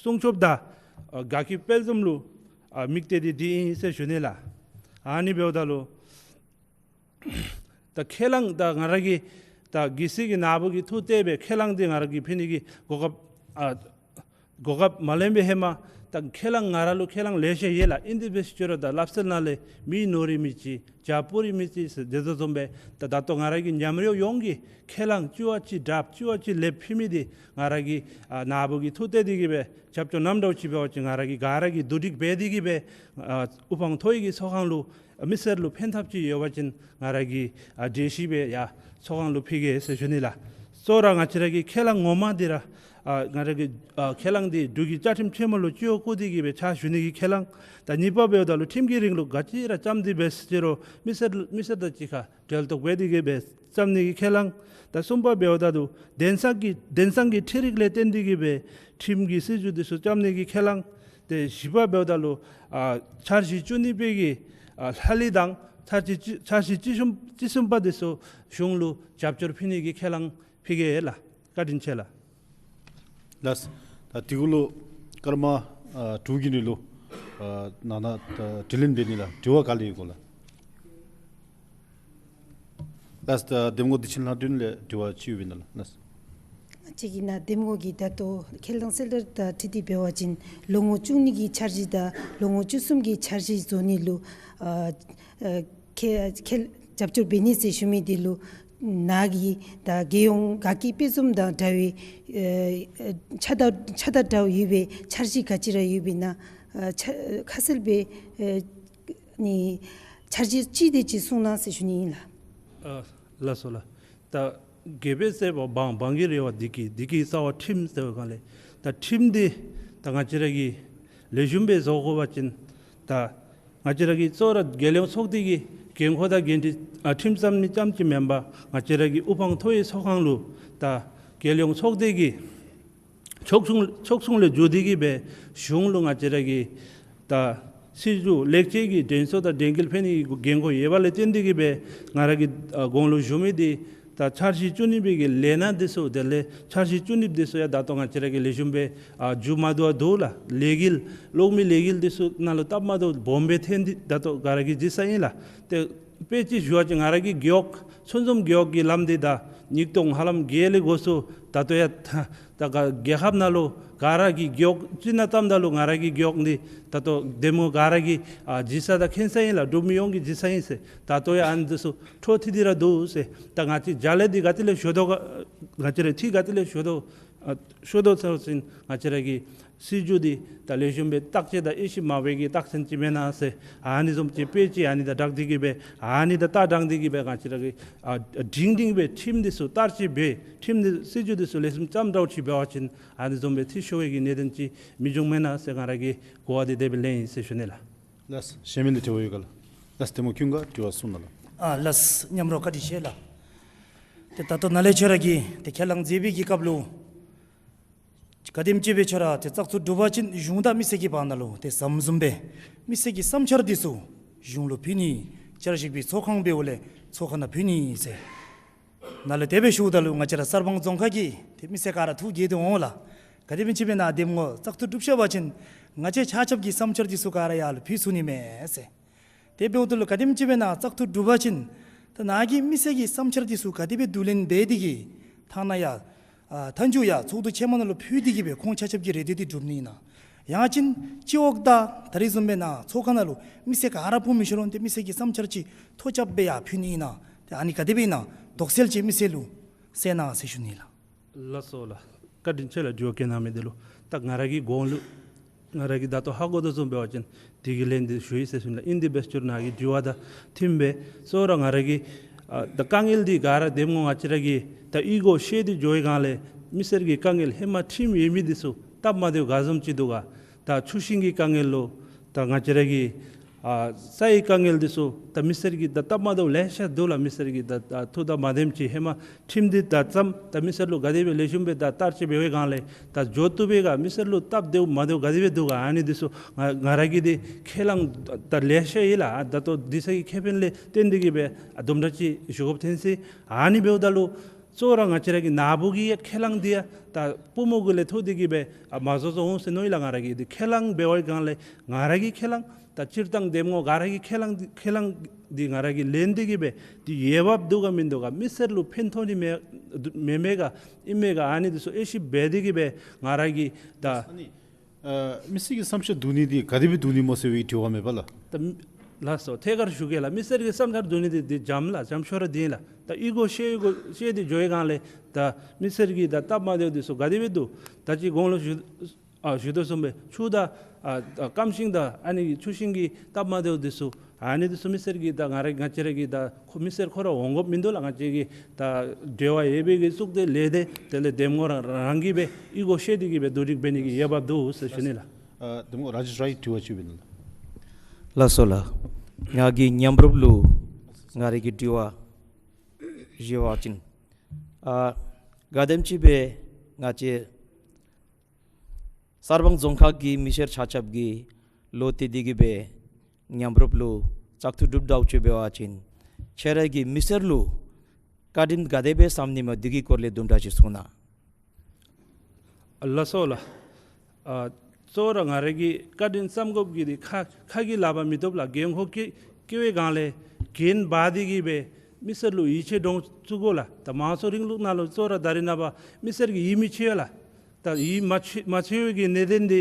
སྲུང་སྐྱོབ་དང་ཨ་དགའ་སྐྱིད་དཔལ་འཛོམས་ལུ་ཨ་དམིགས་གཏད་འདི་འདི་ཨིན་ཟེར་ཞུ་ནི་ལགས། ཨ་ནི་འབདཝ་ད་ལུ་ད་ཁས་བླངས་ད་ང་ར་གིས་ད་གལ་སྲིད་ཀྱི་ནཱ་བུ་གིས་ཐུགས་གཏད་སྦེ་ཁས་བླངས་འདི་ང་ར་གིས་ཕུལ་ནི་གི་གོ་སྐབས་ཨ་གོ་སྐབས་མ་ལེན་པའི་ཧེ་མ་ད་ཁས་བླངས་ང་ར་ལུ་ཁས་བླངས་ལེ་ཤ་ཡོད་ལགས། ཨིན་དེ་སྦེ་ཟེར་ཞུ་རུང་ད་སླབ་སྲོལ་ནང་ལས་མི་ནོར་རིགས་མི་གཅིག་བྱ་སྤུ་རིགས་མི་གཅིག་ཟེར་དེ་དོ་བཟུམ་སྦེ་ད་ད་ལྟོ་ང་ར་གི་མཉམ་རོགས་ཡོངས་ཀྱིས་ཁས་བླངས་ཅི་བ་ཅིག་དྲགཔ་ཅི་བ་ཅིག་ལེགསཔ་ཕུལ་མི་འདི་ང་ར་གིས་ཨ་ནཱ་བུ་གིས་ཐུགས་གཏད་དེ་གིས་སྦེ་རྒྱབ་སྐྱོར་གནངམ་འདྲཝ་ཅིག་འབད་བ་ཅིན་ང་ར་གིས་ག་ར་གིས་བསྡུ་སྒྲིག་འབད་དེ་གིས་སྦེ་ཨ་དབུ་འཕང་མཐོ་བའི་གི་ཚོགས་ཁང་ལུ་མི་སེར་ལུ་ཕན་ཐབས་ཅིག་ཡོད་པ་ཅིན་ང་ར་གིས་ཨ་གྲོས་གཞི་སྦེ་ཡར་ཚོགས་ཁང་ལུ་ཕུལ་གེ་ཟེར་ཞུ་ནི་ལགས། གཙོ་བོ་ར་ང་བཅས་ར་གི་ཁས་བླངས་ངོ་མ་འདི་ར་ ཨ་ང་ར་གི་ཨ་ཁས་བླངས་འདི་འབྲུག་གི་བཅའ་ཁྲིམས་ཆེན་མོ་ལུ་སྤྱི་འོག་བཀོད་དེ་གི་སྦེ་ཕྱག་ཞུ་ནི་གི་ཁས་བླངས། ད་གཉིས་པ་འབདཝ་ད་ལུ་ཁྲིམས་ཀྱི་རིང་ལུགས་ག་ཅི་ར་བརྩམས་ཏེ་འབད་ཟེར་རུང་མི་སེར་མི་སེར་དང་གཅིག་ཁར་འབྲེལ་གཏོགས་འབད་དེ་གི་སྦེ་བརྩམ་ནི་གི་ཁས་བླངས། ད་གསུམ་པ་འབདཝ་ད་ལུ་དེང་སང་གི་དེང་སང་གི་འཕྲུལ་རིག་ལས་བརྟེན་ཏེ་གི་སྦེ་ཁྲིམས་ཀྱི་སྲིད་བྱུས་འདི་ཚུ་བརྩམ་ནི་གི་ཁས་བླངས། ཏེ་བཞི་པ་འབདཝ་ད་ལུ་ཨ་འཆར་གཞི་བཅུ་གཉིས་པའི་གི་ཨ་ལྷག་ལུས་དང་འཆར་གཞི་བཅུ་འཆར་གཞི་བཅུ་གསུམ་བཅུ་གསུམ་པ་འདི་ཚུ་གཞུང་ལུ་རྒྱབ་སྐྱོར་ཕུལ་ནི་གི་ཁས་བླངས་ཕུལ་གེ་ལགས། བཀའ་དྲིན་ཆེ་ལགས། ལགས། ད་དེ་གུ་ལུ་སྐར་མ་ཨ་དྲུག་གི་ནི་ལུ་ཨ་ནང་ན་ད་དྲི་ལན་འབད་ནི་ལགས། དྲི་བ་ག་ལས་ཡོད་གོ་ལགས། ལགས། ད་འདེམས་ངོ་བདེ་ཆེན་ལྷ་སྒྲོན་ལས་དྲི་བ་ཅིག་ཡོདཔ་ཨིན་ན་ལགས། ལགས། ང་བཅས་ཀྱི་ནཱ་འདེམས་ངོ་གིས་ད་ལྟོ་ཁས་བླངས་གསལ་བསྒྲགས་དང་འཁྲིལ་ཏེ་འབད་བ་ཅིན་ལོ་ངོ་བཅུ་གཉིས་ཀྱི་འཆར་གཞི་དང་ལོ་ངོ་བཅུ་གསུམ་གྱི་འཆར་གཞི་བཟོ་ནི་ལུ་ཨ་ཨ་ཁས་ཁས་རྒྱབ་སྐྱོར་འབད་ནི་ཟེར་ཞུ་མི་འདི་ལུ་ནཱ་གིས་ད་རྒྱལ་ཡོངས་དགའ་སྐྱིད་དཔལ་འཛོམས་དང་འདྲ་བའི་ཨ་ཨ་ཆ་དང་ཆ་དང་འདྲ་བ་ཡོད་པའི་འཆར་གཞི་ག་ཅི་ར་ཡོདཔ་ཨིན་ན་ཨ་ཆ་ཁ་གསལ་སྦེ་ཨ་ནི་འཆར་གཞི་ཅིག་དེ་ཅིག་གསུང་གནང་ཟེར་ཞུ་ནི་ཨིན་ལགས། ཨ་ལགས་སོ་ལགས། ད་རྒྱལ་པོའི་བསྟན་པ་འབངས་འབངས་ཀྱི་རེ་བ་བདེ་སྐྱིད། བདེ་སྐྱིད་རྩ་བ་ཁྲིམས་ཟེར་བའི་སྒང་ལས་ད་ཁྲིམས་འདི་ད་ང་བཅས་ར་གིས་ལེགས་ཤོམ་སྦེ་བཟོ་དགོ་པ་ཅིན་ད་ང་བཅས་ར་གི་གཙོ་བོ་ར་རྒྱལ་ཡོངས་ཚོགས་སྡེ་གི་འགན་ཁུར་དང་འགན་འཁྲི་ཨ་ཁྲིམས་བརྩམ་མི་ཙམ་ཅིག་མེན་པར་ང་བཅས་ར་གི་དབུ་འཕང་མཐོ་བའི་ཚོགས་ཁང་ལུ་ད་རྒྱལ་ཡོངས་ཚོགས་སྡེ་གི་ཕྱོགས་མཚུངས་ཕྱོགས་མཚུངས་ལས་འགྱོ་སྟེ་གི་སྦེ་གཞུང་ལུ་ང་བཅས་ར་གི་ད་སྲིད་བྱུས་ལེགས་བཅོས་ཀྱི་དྲན་གསོ་དང་དྲན་སྐུལ་ཕུལ་ནི་གི་འགན་ཁུར་ཡོད་པ་ལས་བརྟེན་ཏེ་གི་སྦེ་ང་ར་གི་ཨ་གོང་ལུ་ཞུ་མི་འདི་ད་འཆར་གཞི་བཅུ་གཉིས་པའི་གི་ལས་སྣ་འདི་ཚུ་དེ་ལས་འཆར་གཞི་བཅུ་གཉིས་འདི་ཚུ་ཡང་ད་ལྟོ་ང་བཅས་ར་གིས་ལེགས་ཤོམ་སྦེ་ཨ་མཇུག་མ་བསྡུ་བར་འདུག་ལགས། ལས་འགུལ་གློག་མེ་ལས་འགུལ་འདི་ཚུ་ནང་ལུ་སྟབས་མ་བདེཝ་སྦོམ་སྦེ་ཐོན་ཏེ་ད་ལྟོ་ག་ར་གིས་གཟིགས་ས་ཨིན་ལགས། ཏེ་དཔེ་ཅིག་ཞུ་བ་ཅིན་ང་ར་གི་རྒེད་འོག་ཚུན་འཛོམས་རྒེད་འོག་གི་ལམ་འདི་ད་ཉིས་སྟོང་ཧ་ལམ་བརྒྱད་ལས་འགོ་བཙུགས་ད་ལྟོ་ཡང་ད་ད་ག་རྒྱལ་ཁབ་ནང་ལུ་ག་ར་གི་རྒེད་འོག་ཅིག་ནང་བལྟཝ་ད་ལུ་ང་ར་གི་རྒེད་འོག་འདི་ད་ལྟོ་འདེམས་ངོ་ག་ར་གིས་ཨ་གཟིགས་ས་དང་མཁྱེན་ས་ཨིན་ལགས། འབྲུག་མི་ཡོངས་ཀྱིས་གཟིགས་ས་ཨིན་ཟེར། ད་ལྟོ་ཡང་ཨ་ནི་འདི་ཚུ་འཕྲོ་མཐུད་དེ་ར་འདུག་ཟེར། ད་ང་བཅས་རྒྱ་ལས་འདི་ག་ཏེ་ལས་ཤོར་དོ་ག་ང་བཅས་ར་འཐུས་ག་ཏེ་ལས་ཤོར་དོ་ཨ་ཤོར་དོ་ཟེར་བ་ཅིན་ང་བཅས་ར་གི་སྲིད་བྱུས་འདི་ད་ལེགས་ཤོམ་སྦེ་བརྟག་དཔྱད་དང་དབྱེ་ཞིབ་མ་འབད་གི་རྟགས་མཚན་ཅིག་མེན་ན་ཟེར། ཨ་ནི་བཟུམ་ཅིག་དཔེ་ཅིག་ཨ་ནི་དང་སྦྲགས་ཏེ་གི་སྦེ་ཨ་ནི་དང་ལྟ་སྦྲགས་ཏེ་གི་སྦེ་ང་བཅས་ར་གིས་ཨ་སྒྲིང་སྒྲིང་སྦེ་ཁྲིམས་འདི་ཚུ་བསྟར་སྤྱོད་འབད་ཁྲིམས་འདི་སྲིད་བྱུས་འདི་ཚུ་ལེགས་ཤོམ་བརྩམ་དྲགས་ཅིག་འབད་བ་ཅིན་ཨ་ནི་བཟུམ་སྦེ་འཐུས་ཤོར་བའི་གི་གནད་དོན་ཅིག་མི་འབྱུང་མེན་ན་ཟེར་ང་ར་གིས་གོ་བ་འདི་དེ་སྦེ་ལེན་ཡི་ཟེར་ཞུ་ནི་ལགས། ལགས། གཞན་མི་ལས་དྲི་བ་ཡོད་ག་ལགས། ལགས། འདེམས་ངོ་ཀུན་དགའ་དྲི་བ་གསུང་གནང་ལགས། ཨ་ལགས། མཉམ་རོགས་བཀའ་དྲིན་ཆེ་ལགས། ཏེ་ད་ལྟོ་ནཱ་ལས་ཁྱོད་ར་གིས་ཏེ་ཁས་བླངས་མཛད་པའི་གི་སྐབས་ལུ་ག་དེམ་ཅིག་སྦེ་ཁྱོད་ར་ཏེ་བཙག་འཐུ་གྲུབ་པ་ཅིན་གཞུང་དང་མི་སེར་གྱི་བར་ན་ལུ་ཏེ་ཟམ་བཟུམ་སྦེ་མི་སེར་གྱི་བསམ་འཆར་འདི་ཚུ་གཞུང་ལུ་ཕུལ་ནི། བསྐྱར་ཞིབ་པའི་ཚོགས་ཁང་འབདཝ་ལས་ཚོགས་ཁང་ནང་ཕུལ་ནི་ཟེར། ནཱ་ལས་དེ་སྦེ་ཞུཝ་ད་ལུ་ང་བཅས་ར་གསར་སྤང་རྫོང་ཁག་གི་ཏེ་མི་སེར་ག་ར་ཐུགས་དགྱེས་ཏེ་འོང་ལགས། ག་དེམ་ཅིག་སྦེ་ནཱ་འདེམས་ངོ་བཙག་འཐུ་གྲུབ་ཤོར་བ་ཅིན་ང་བཅས་ཆ་ཁྱབ་ཀྱི་བསམ་འཆར་འདི་ཚུ་ག་ར་ཡར་ལུ་ཕུལ་ཚུགས་ནི་མས་ཟེར། དེ་འབདཝ་ད་ལུ་ག་དེམ་ཅིག་སྦེ་ནཱ་བཙག་འཐུ་གྲུབ་པ་ཅིན་ད་ནཱ་གི་མི་སེར་གྱི་བསམ་འཆར་འདི་ཚུ་ག་དེ་སྦེ་བསྡུ་ལེན་འབད་དེ་གི་ཐ་ན་ཡང་ཨ་མཐའ་མཇུག་ཡང་ཚོགས་འདུ་ཆེན་མོ་ནང་ལུ་ཕུལ་ཏེ་གི་སྦེ་ཁོང་ཆ་ཁྱབ་ཀྱི་རེ་འདུན་འདི་སྒྲུབ་ནི་ཨིན་ན། ཡང་ཅིན་སྤྱི་འོག་དང་ད་རེས་བཟུམ་སྦེ་ནཱ་ཚོགས་ཁང་ནང་ལུ་མི་སེར་ག་ར་སྤུངས་མི་ཤོར་རུང་ཏེ་མི་སེར་གྱི་བསམ་འཆར་ཅིག་ཐོ་རྐྱབ་སྦེ་ཡར་ཕུལ་ནི་ཨིན་ན། ཏེ་ཨ་ནི་ག་དེ་སྦེ་ཨིན་ན་དོགས་སེལ་ཅིག་མི་སེར་ལུ་གསལ་གནང་ཟེར་ཞུ་ནི་ལགས། ལགས་སོ་ལགས། བཀའ་དྲིན་ཆེ་ལགས། དྲི་བ་བཀོད་གནང་མི་འདི་ལུ། ད་ང་ར་གི་གོང་ལུ་ང་ར་གིས་ད་ལྟོ་ཧ་གོ་དོ་བཟུམ་འབད་བ་ཅིན་དེ་གི་ལན་འདི་ཞུ་ཡི་ཟེར་ཞུ་ནི་ལགས། ཨིན་དེ་འབད་ཞུ་ནཱ་གི་དྲི་བ་དང་མཐུནམ་སྦེ་གཙོ་བོ་ར་ང་ར་གི་ཨ་ད་དཀའ་ངལ་འདི་ག་ར་འདེམས་ངོ་ང་བཅས་ར་གིས་ད་ཨི་གོ་ཤེས་ཏེ་འགྱོ་བའི་སྒང་ལས་མི་སེར་གྱི་དཀའ་ངལ་ཧེ་མ་ཁྲིམས་ཡོད་མི་འདི་ཚུ་སྟབས་མ་བདེཝ་ག་བཟུམ་ཅིག་འདུག་ག། ད་ཆུ་ཤིང་གི་དཀའ་ངལ་ལུ་ད་ང་བཅས་ར་གི་ཨ་སའི་དཀའ་ངལ་འདི་ཚུ་ད་མི་སེར་གྱི་ད་སྟབས་མ་བདེཝ་ལེ་ཤ་འདུག་ལགས། མི་སེར་གྱི་ད་ད་ཐུགས་དང་མ་འདེམས་ཅིག་ཧེ་མ་ཁྲིམས་འདི་ད་བརྩམས་ད་མི་སེར་ལུ་ག་དེ་སྦེ་ལེགས་ཤོམ་སྦེ་ད་བསྟར་སྤྱོད་འབད་བའི་སྒང་ལས་ད་འགྱོ་བཏུབ་པས་ག། མི་སེར་ལུ་སྟབས་བདེཝ་མ་བདེཝ་ག་དེ་སྦེ་འདུག་ག། ཨ་ནི་འདི་ཚུ་ང་ང་ར་གིས་འདི་ཁས་བླངས་ད་ལེ་ཤ་ཡོད་ལགས། ད་ལྟོ་འདི་ཚུ་གི་ཁེ་ཕན་ལས་བརྟེན་ཏེ་གི་སྦེ་ཨ་དུམ་གྲ་ཅིག་ཞུ་དགོཔ་ཐོན་ཅི། ཨ་ནི་འབདཝ་ད་ལུ་གཙོ་བོ་ར་ང་བཅས་ར་གི་ནཱ་བུ་གི་ཡང་ཁས་བླངས་འདི་ཡང་ད་པུས་མོ་གུ་ལས་ཐོབ་སྟེ་གི་སྦེ་ཨ་མ་བཟོ་བཟོཝ་འོང་ཟེར་མནོ་ཡི་ལགས། ང་ར་གིས་འདི་ཁས་བླངས་འབད་བའི་སྒང་ལས་ང་ར་གི་ཁས་བླངས་ད་སྤྱིར་བཏང་འདེམས་ངོ་ག་ར་གི་ཁས་བླངས་འདི་ཁས་བླངས་འདི་ང་ར་གིས་ལེན་ཏེ་གི་སྦེ་འདི་འོས་འབབ་འདུག་ག་མིན་འདུག་ག། མི་སེར་ལུ་ཕན་ཐོགས་ནི་མེད་མེད་མེད་ག་ཨིན་མེད་ག། ཨ་ནི་འདི་ཚུ་དབྱེ་ཞིབ་འབད་དེ་གི་སྦེ་ང་ར་གིས་ད་ཨ་ནི་ཨ་མི་སེར་གྱི་བསམ་འཆར་བསྡུ་ནི་འདི་ག་དེ་སྦེ་བསྡུ་ནི་སྨོ་ཟེར་བའི་དྲི་བ་མེན་པ་ལགས། ད་མི་ལགས་སོ། ཐད་ཀར་ཞུ་གེ་ལགས། མི་སེར་གྱི་བསམ་འཆར་བསྡུ་ནི་འདི་འདི་འཇམ་ལགས། འཇམ་ཤོས་ར་འདི་ཨིན་ལགས། ད་ཨི་གོ་ཤེས་ཨི་གོ་ཤེས་ཏེ་འགྱོ་བའི་སྒང་ལས་ད་མི་སེར་གྱི་ད་སྟབས་མ་བདེཝ་འདི་ཚུ་ག་དེ་སྦེ་འདུག། ད་ཅི་གོང་ལུ་ཞུ་ཨ་ཞུ་དོ་བཟུམ་སྦེ་ཆུ་དང་ ཨ་ད་སྐམ་ཤིང་དང་ཨ་ནི་ཆུ་ཤིང་གི་སྟབས་མ་བདེཝ་འདི་ཚུ་ཨ་ནི་འདི་ཚུ་མི་སེར་གྱིས་ད་ང་ར་ང་བཅས་ར་གི་ད་ཁོ་མི་སེར་ཁོ་ར་འོང་དགོཔ་མིན་འདུག་ལགས། ང་བཅས་ཀྱིས་ད་འབྲེལ་བ་ཡོད་པའི་གི་གཙུག་སྡེ་ལས་སྡེ་དེ་ལས་འདེམས་ངོ་རང་རང་གིས་སྦེ་གཡུས་སྒོ་བཤལ་ཏེ་གིས་སྦེ་བསྡུ་སྒྲིག་འབད་ནི་གི་འོས་འབབ་འདུག་ཟེར་ཞུ་ནི་ལགས། ཨ་འདེམས་ངོ་ར་ཇེཤ་རའི་དྲི་བ་ཅིག་འབད་ནི་ལགས། ལགས་སོ་ལགས། ང་གིས་མཉམ་རུབ་ལུ་ང་རའི་གི་དྲི་བ་ཞུ་བ་ཅིན་ཨ་ག་དེམ་ཅིག་སྦེ་ང་བཅས་གསར་སྤང་རྫོང་ཁག་གི་མི་སེར་ཆ་ཁྱབ་ཀྱིས་བློ་གཏད་དེ་གིས་སྦེ་མཉམ་རུབ་ལུ་བཙག་འཐུ་གྲུབ་དོ་ཅིག་འབད་བ་ཅིན་ཁྱེད་ར་གིས་མི་སེར་ལུ་བཀའ་དྲིན་ག་དེ་སྦེ་བསམ་ནི་མས། དེ་གི་སྐོར་ལས་དུམ་གྲ་ཅིག་གསུང་གནང་། ལགས་སོ་ལགས། ཨ་གཙོ་བོ་ར་ང་ར་གིས་བཀའ་དྲིན་བསམ་དགོཔ་གི་འདི་ཁ་ཁ་གིས་སླབ་པ་མི་བཏུབ་ལགས། འགན་ཁུར་བཀལ་བཀལ་བའི་སྒང་ལས་འགན་འབག་སྟེ་གིས་སྦེ་མི་སེར་ལུ་ཡིད་ཆེས་འདྲོངས་བཅུག་དགོ་ལགས། ད་དམངས་གཙོའི་རིང་ལུགས་ནང་ལུ་གཙོ་བོ་ར་ད་རེས་ནངས་པ་མི་སེར་གྱི་ཡིད་མི་ཆེས་ལགས། ད་ཡིད་མ་ཆེས་མ་ཆེས་པའི་གི་གནད་དོན་འདི་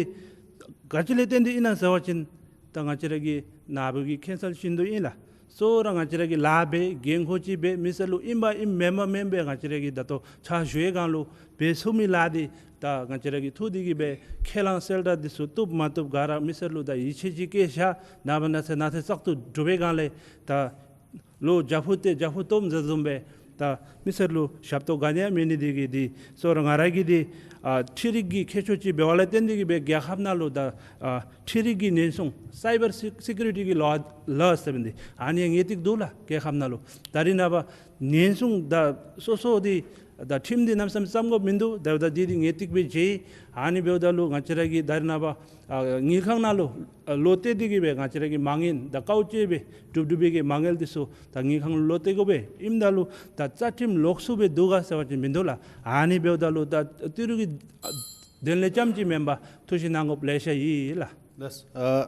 ག་ཅི་ལས་བརྟེན་ཏེ་ཨིན་ན་ཟེར་བ་ཅིན་ད་ང་བཅས་ར་གི་ནཱ་བུ་གི་ཁྱད་མཚར་ཤིན་ཏུ་ཨིན་ལགས། གཙོ་བོ་ར་ང་བཅས་ར་གིས་ལཱ་འབད་འགན་ཁུར་ཅིག་འབད་མི་སེར་ལུ་ཨིན་པ་ཨིནམ་མེན་པ་མེན་པ་ང་བཅས་ར་གིས་ད་ལྟོ་ཕྱག་ཞུ་བའི་སྒང་ལུ་འབད་ཚུགས་མི་ལཱ་འདི་ད་ང་བཅས་ར་གིས་ཐུགས་དེ་གིས་སྦེ་ཁས་བླངས་གསལ་བསྒྲགས་འདི་ཚུ་བཏུབ་མ་བཏུབ་ག་ར་མི་སེར་ལུ་ད་ཡིད་ཆེས་ཅིག་བསྐྱེད་ཤ་ནངས་པ་གནངས་ཚེ་གནངས་ཚེ་བཙག་འཐུ་གྲུབ་པའི་སྒང་ལས་ད་ལོ་བརྒྱ་ཕུད་ཏེ་བརྒྱ་ཕུད་སྟོངམ་ཟེར་བཟུམ་སྦེ་ད་མི་སེར་ལུ་ཞབས་ཏོག་ག་ནི་ཡང་མེད་ནི་དེ་གིས་འདི་གཙོ་བོ་ར་ང་ར་གིས་འདི་ཨ་འཕྲུལ་རིག་གི་ཁྱད་ཆོས་ཅིག་འབད་བ་ལས་བརྟེན་ཏེ་གིས་སྦེ་རྒྱལ་ཁབ་ནང་ལུ་ད་ཨ་འཕྲུལ་རིག་གི་ཉེན་སྲུང་སའི་བར་སི་སི་ཀིའུ་རི་ཊི་གི་ལཱ་ལཱ་ཟེར་བའི་འདི་ཨ་ནི་ཡང་ངེས་ཏིག་འདུག་ལགས། རྒྱལ་ཁབ་ནང་ལུ་ད་རེས་ནངས་པ་ཉེན་སྲུང་ད་སོ་སོ་འདི་ད་ཁྲིམས་འདི་གནམ་མེད་ས་མེད་བརྩམ་དགོཔ་མིན་འདུག། ད་འབདཝ་ད་འདི་འདི་ངེས་ཏིག་སྦེ་མཇལ། ཨ་ནི་འབདཝ་ད་ལུ་ང་བཅས་ར་གི་ད་རེས་ནངས་པ་ཨ་དངུལ་ཁང་ནང་ལུ་ཨ་བློ་གཏད་དེ་གིས་སྦེ་ང་བཅས་ར་གི་མ་དངུལ་ད་དཀའཝ་སྤྱད་སྦེ་གྲུབ་གྲུབ་པའི་གི་མ་དངུལ་འདི་ཚུ་ད་དངུལ་ཁང་ལུ་བློ་གཏད་དགོ་པས། ཨིནམ་ད་ལུ་ད་རྩ་ཁྲིམས་ལོགས་སུ་སྦེ་འདུག་ག་ཟེར་བ་ཅིན་མིན་འདུག་ལགས། ཨ་ནི་འབདཝ་ད་ལུ་ད་ཏི་རུ་གི་ཨ་དོན་ལས་རྐྱངམ་ཅིག་མེན་པར་ཐུགས་ཞིབ་གནང་དགོཔ་ལེ་ཤ་ཡོད་ལགས། ལགས། ཨ་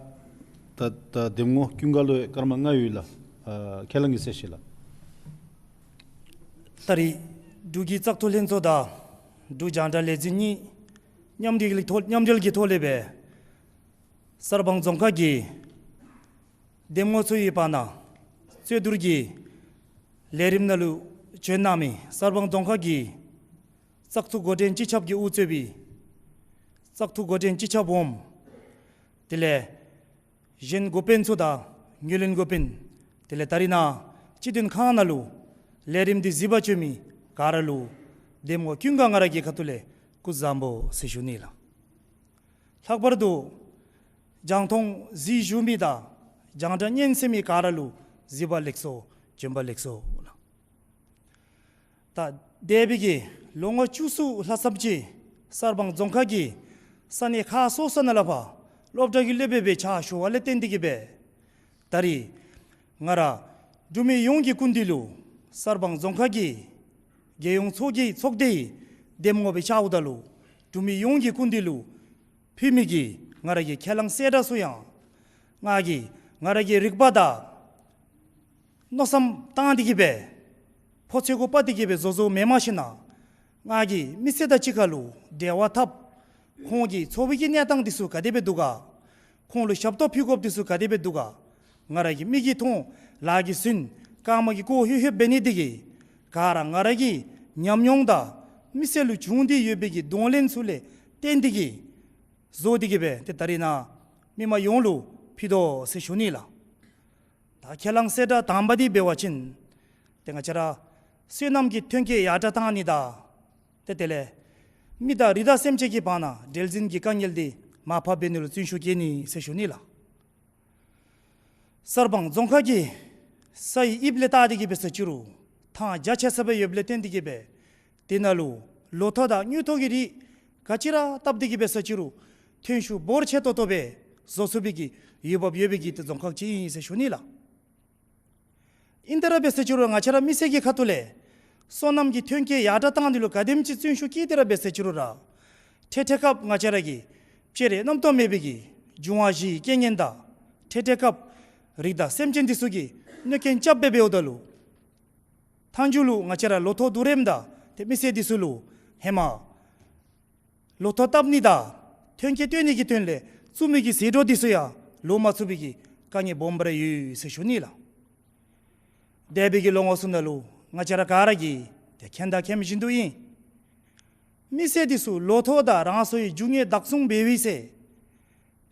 ད་ད་འདེམས་ངོ་ཀུན་དགའ་ལུ་སྐར་མ་ལྔ་ཡོད་ལགས། ཨ་ཁས་བླངས་ཀྱི་གསལ་བཤད་ལགས། ད་རེས་འབྲུག་གི་བཙག་འཐུ་ལྷན་ཚོགས་དང་འབྲུག་རྒྱང་བསྒྲགས་ལས་འཛིན་གཉིས་མཉམ་འབྲེལ་གྱི་ཐོག་མཉམ་འབྲེལ་གྱི་ཐོག་ལས་སྦེ་གསར་སྤང་རྫོང་ཁག་གི་འདེམས་ངོ་ཚུ་ཡོད་པ་ནང་རྩོད་བསྡུར་གྱི་ལས་རིམ་ནང་ལུ་བྱོན་གནང་མི་གསར་སྤང་རྫོང་ཁག་གི་བཙག་འཐུ་འགོ་འདྲེན་སྤྱི་ཁྱབ་ཀྱིས་དབུ་གཙོས་པའི་བཙག་འཐུ་འགོ་འདྲེན་སྤྱི་ཁྱབ་འོགམ་དེ་ལས་གཞན་འགོ་དཔོན་ཚུ་དང་ངོས་ལེན་འགོ་དཔོན་དེ་ལས་ད་རེས་ནཱ་སྤྱི་དོན་ཁང་ནང་ལུ་ལས་རིམ་འདི་གཟིགས་པར་བྱོན་མི་ག་ར་ལུ་འདེམས་ངོ་ཀུན་དགའ་ང་ར་གི་ཁ་ཐུག་ལས་སྐུ་གཟུགས་བཟང་པོ་ཟེར་ཞུ་ནི་ལགས། ལྷག་པར་དུ་རྒྱང་མཐོང་གཟིགས་བཞུགས་མི་དང་རྒྱང་བསྒྲགས་ཉན་གསན་མི་ག་ར་ལུ་གཟིགས་པ་ལེགས་སོ་བྱོན་པ་ལེགས་སོ་ལགས། ད་འདས་པའི་གི་ལོ་ངོ་བཅུ་གསུམ་ལྷག་ཙམ་ཅིག་གསར་སྤང་རྫོང་ཁག་གི་ས་གནས་ཁག་སོ་སོ་ནང་ལས་ཕར་སློབ་གྲྭ་གི་སློབ་དཔོན་སྦེ་ཕྱག་ཞུ་བ་ལས་བརྟེན་ཏེ་གིས་སྦེ་ད་རེས་ང་ར་འབྲུག་མི་ཡོངས་ཀྱི་སྐུ་མདུན་ལུ་གསར་སྤང་རྫོང་ཁག་གི་རྒྱལ་ཡོངས་ཚོགས་ཀྱི་ཚོགས་སྡེའི་འདེམས་ངོ་སྦེ་བཅརཝ་ད་ལུ་འབྲུག་མི་ཡོངས་ཀྱི་སྐུ་མདུན་ལུ་ཕུལ་མི་གི་ང་ར་གི་ཁས་བླངས་གསལ་བསྒྲགས་ཚུ་ཡང་ང་གིས་ང་ར་གི་རིག་པ་དང་མནོ་བསམ་བཏང་སྟེ་གིས་སྦེ་ཕོ་ཚོད་གུ་དཔག་སྟེ་གིས་སྦེ་བཟོ་བཟོཝ་མེན་མ་ཤེས་ན། ང་གིས་མི་སེར་དང་གཅིག་ཁར་ལུ་འབྲེལ་བ་འཐབ། ཁོང་གི་འཚོ་བའི་གི་གནས་སྟངས་འདི་ཚུ་ག་དེ་སྦེ་འདུག་ག། ཁོང་ལུ་ཞབས་ཏོག་ཕུལ་དགོཔ་འདི་ཚུ་ག་དེ་སྦེ་འདུག་ག། ང་ར་གིས་མིག་གིས་མཐོང་ལག་གིས་ཟིན་རྐངམ་གིས་བཀོག་ལྷོད་ལྷོདཔ་འབད་ནི་འདི་གིས་ག་ར་ང་ར་གི་ཉམས་མྱོང་དང་མི་སེར་ལུ་བྱུང་སྟེ་ཡོད་པའི་གི་གདོང་ལེན་ཚུ་ལས་བརྟེན་ཏེ་གིས་བཟོ་སྟེ་གིས་སྦེ་ཏེ་ད་རེས་ནཱ་མི་མང་ཡོངས་ལུ་ཕུལ་དོ་ཟེར་ཞུ་ནི་ལགས། ད་ཁས་བླངས་གསལ་བསྒྲགས་དང་པ་འདི་འབད་བ་ཅིན་ཏེ་ང་བཅས་ར་སོ་ནམ་གྱི་ཐོན་སྐྱེད་ཡར་དྲག་བཏང་ནི་དང་ཏེ་དེ་ལས་མི་དང་རི་དྭགས་སེམས་ཅན་གྱི་བར་ན་འབྲེལ་འཛིན་གྱི་དཀའ་ངལ་འདི་མར་ཕབ་འབད་ནི་ལུ་བརྩོན་ཤུགས་བསྐྱེད་ནི་ཟེར་ཞུ་ནི་ལགས། གསར་སྤང་རྫོང་ཁག་གི་སའི་དབྱིབས་ལས་བལྟ་སྟེ་གིས་འབད་ས་ཅི་རུང་ཐང་རྒྱ་ཆེ་ས་སྦེ་ཡོདཔ་ལས་བརྟེན་ཏེ་གིས་སྦེ་དེ་ནང་ལུ་ལོ་ཐོག་དང་དངུལ་ཐོག་གི་རིགས་ག་ཅི་ར་བཏབ་སྟེ་གིས་འབད་ས་ཅི་རུང་ཐོན་ཤུགས་འབོར་ཆེ་ཏོག་ཏོ་སྦེ་བཟོ་ཚུགས་པའི་གི་འོས་འབབ་ཡོད་པའི་གི་ཏེ་རྫོང་ཁག་ཅིག་ཨིན་ཟེར་ཞུ་ནི་ལགས། ཨིན་ཏེ་ར་འབད་ས་ཅི་རུང་ང་བཅས་ར་མི་སེར་གྱི་ཁ་ཐུག་ལས་སོ་ནམ་གྱི་ཐོན་སྐྱེད་ཡར་དྲག་བཏང་ནི་ལུ་ག་དེམ་ཅིག་བརྩོན་ཤུགས་བསྐྱེད་དེ་ར་འབད་ས་ཅི་རུང་ར་འཕྲལ་འཕྲལ་སྐབས་ང་བཅས་ར་གིས་སྤྱིར་རྣམ་རྟོག་མེད་པའི་གི་འབྱུང་བ་བཞིའི་རྐྱེན་ངན་དང་འཕྲལ་འཕྲལ་སྐབས་རི་དྭགས་སེམས་ཅན་འདི་ཚུ་གིས་གནོད་རྐྱེན་རྐྱབ་སྦེ་འབདཝ་ད་ལུ་མཐའ་མཇུག་ལུ་ང་བཅས་ར་ལོ་ཐོག་བསྡུ་རནམ་ད་ཏེ་མི་སེར་འདི་ཚུ་ལུ་ཧེ་མ་ལོ་ཐོག་བཏབ་ནི་དང་ཐོན་སྐྱེད་བཏོན་ནི་གི་དོན་ལས་བཙུགས་མི་གི་ཟད་འགྲོ་འདི་ཚུ་ཡང་ལོག་མ་ཚུགས་པའི་གི་དཀའ་ངལ་སྦོམ་ར་ཡོད་ཟེར་ཞུ་ནི་ལགས། འདས་པའི་གི་ལོ་ངོ་ཚུ་ནང་ལུ་ང་བཅས་ར་ག་ར་གིས་ཏེ་མཁྱེན་དང་མཁྱེན་བཞིན་དུ་ཨིན། མི་སེར་འདི་ཚུ་ལོ་ཐོག་དང་རང་སོའི་རྒྱུ་དངོས་བདག་བཟུང་འབད་བའི་ཚེ་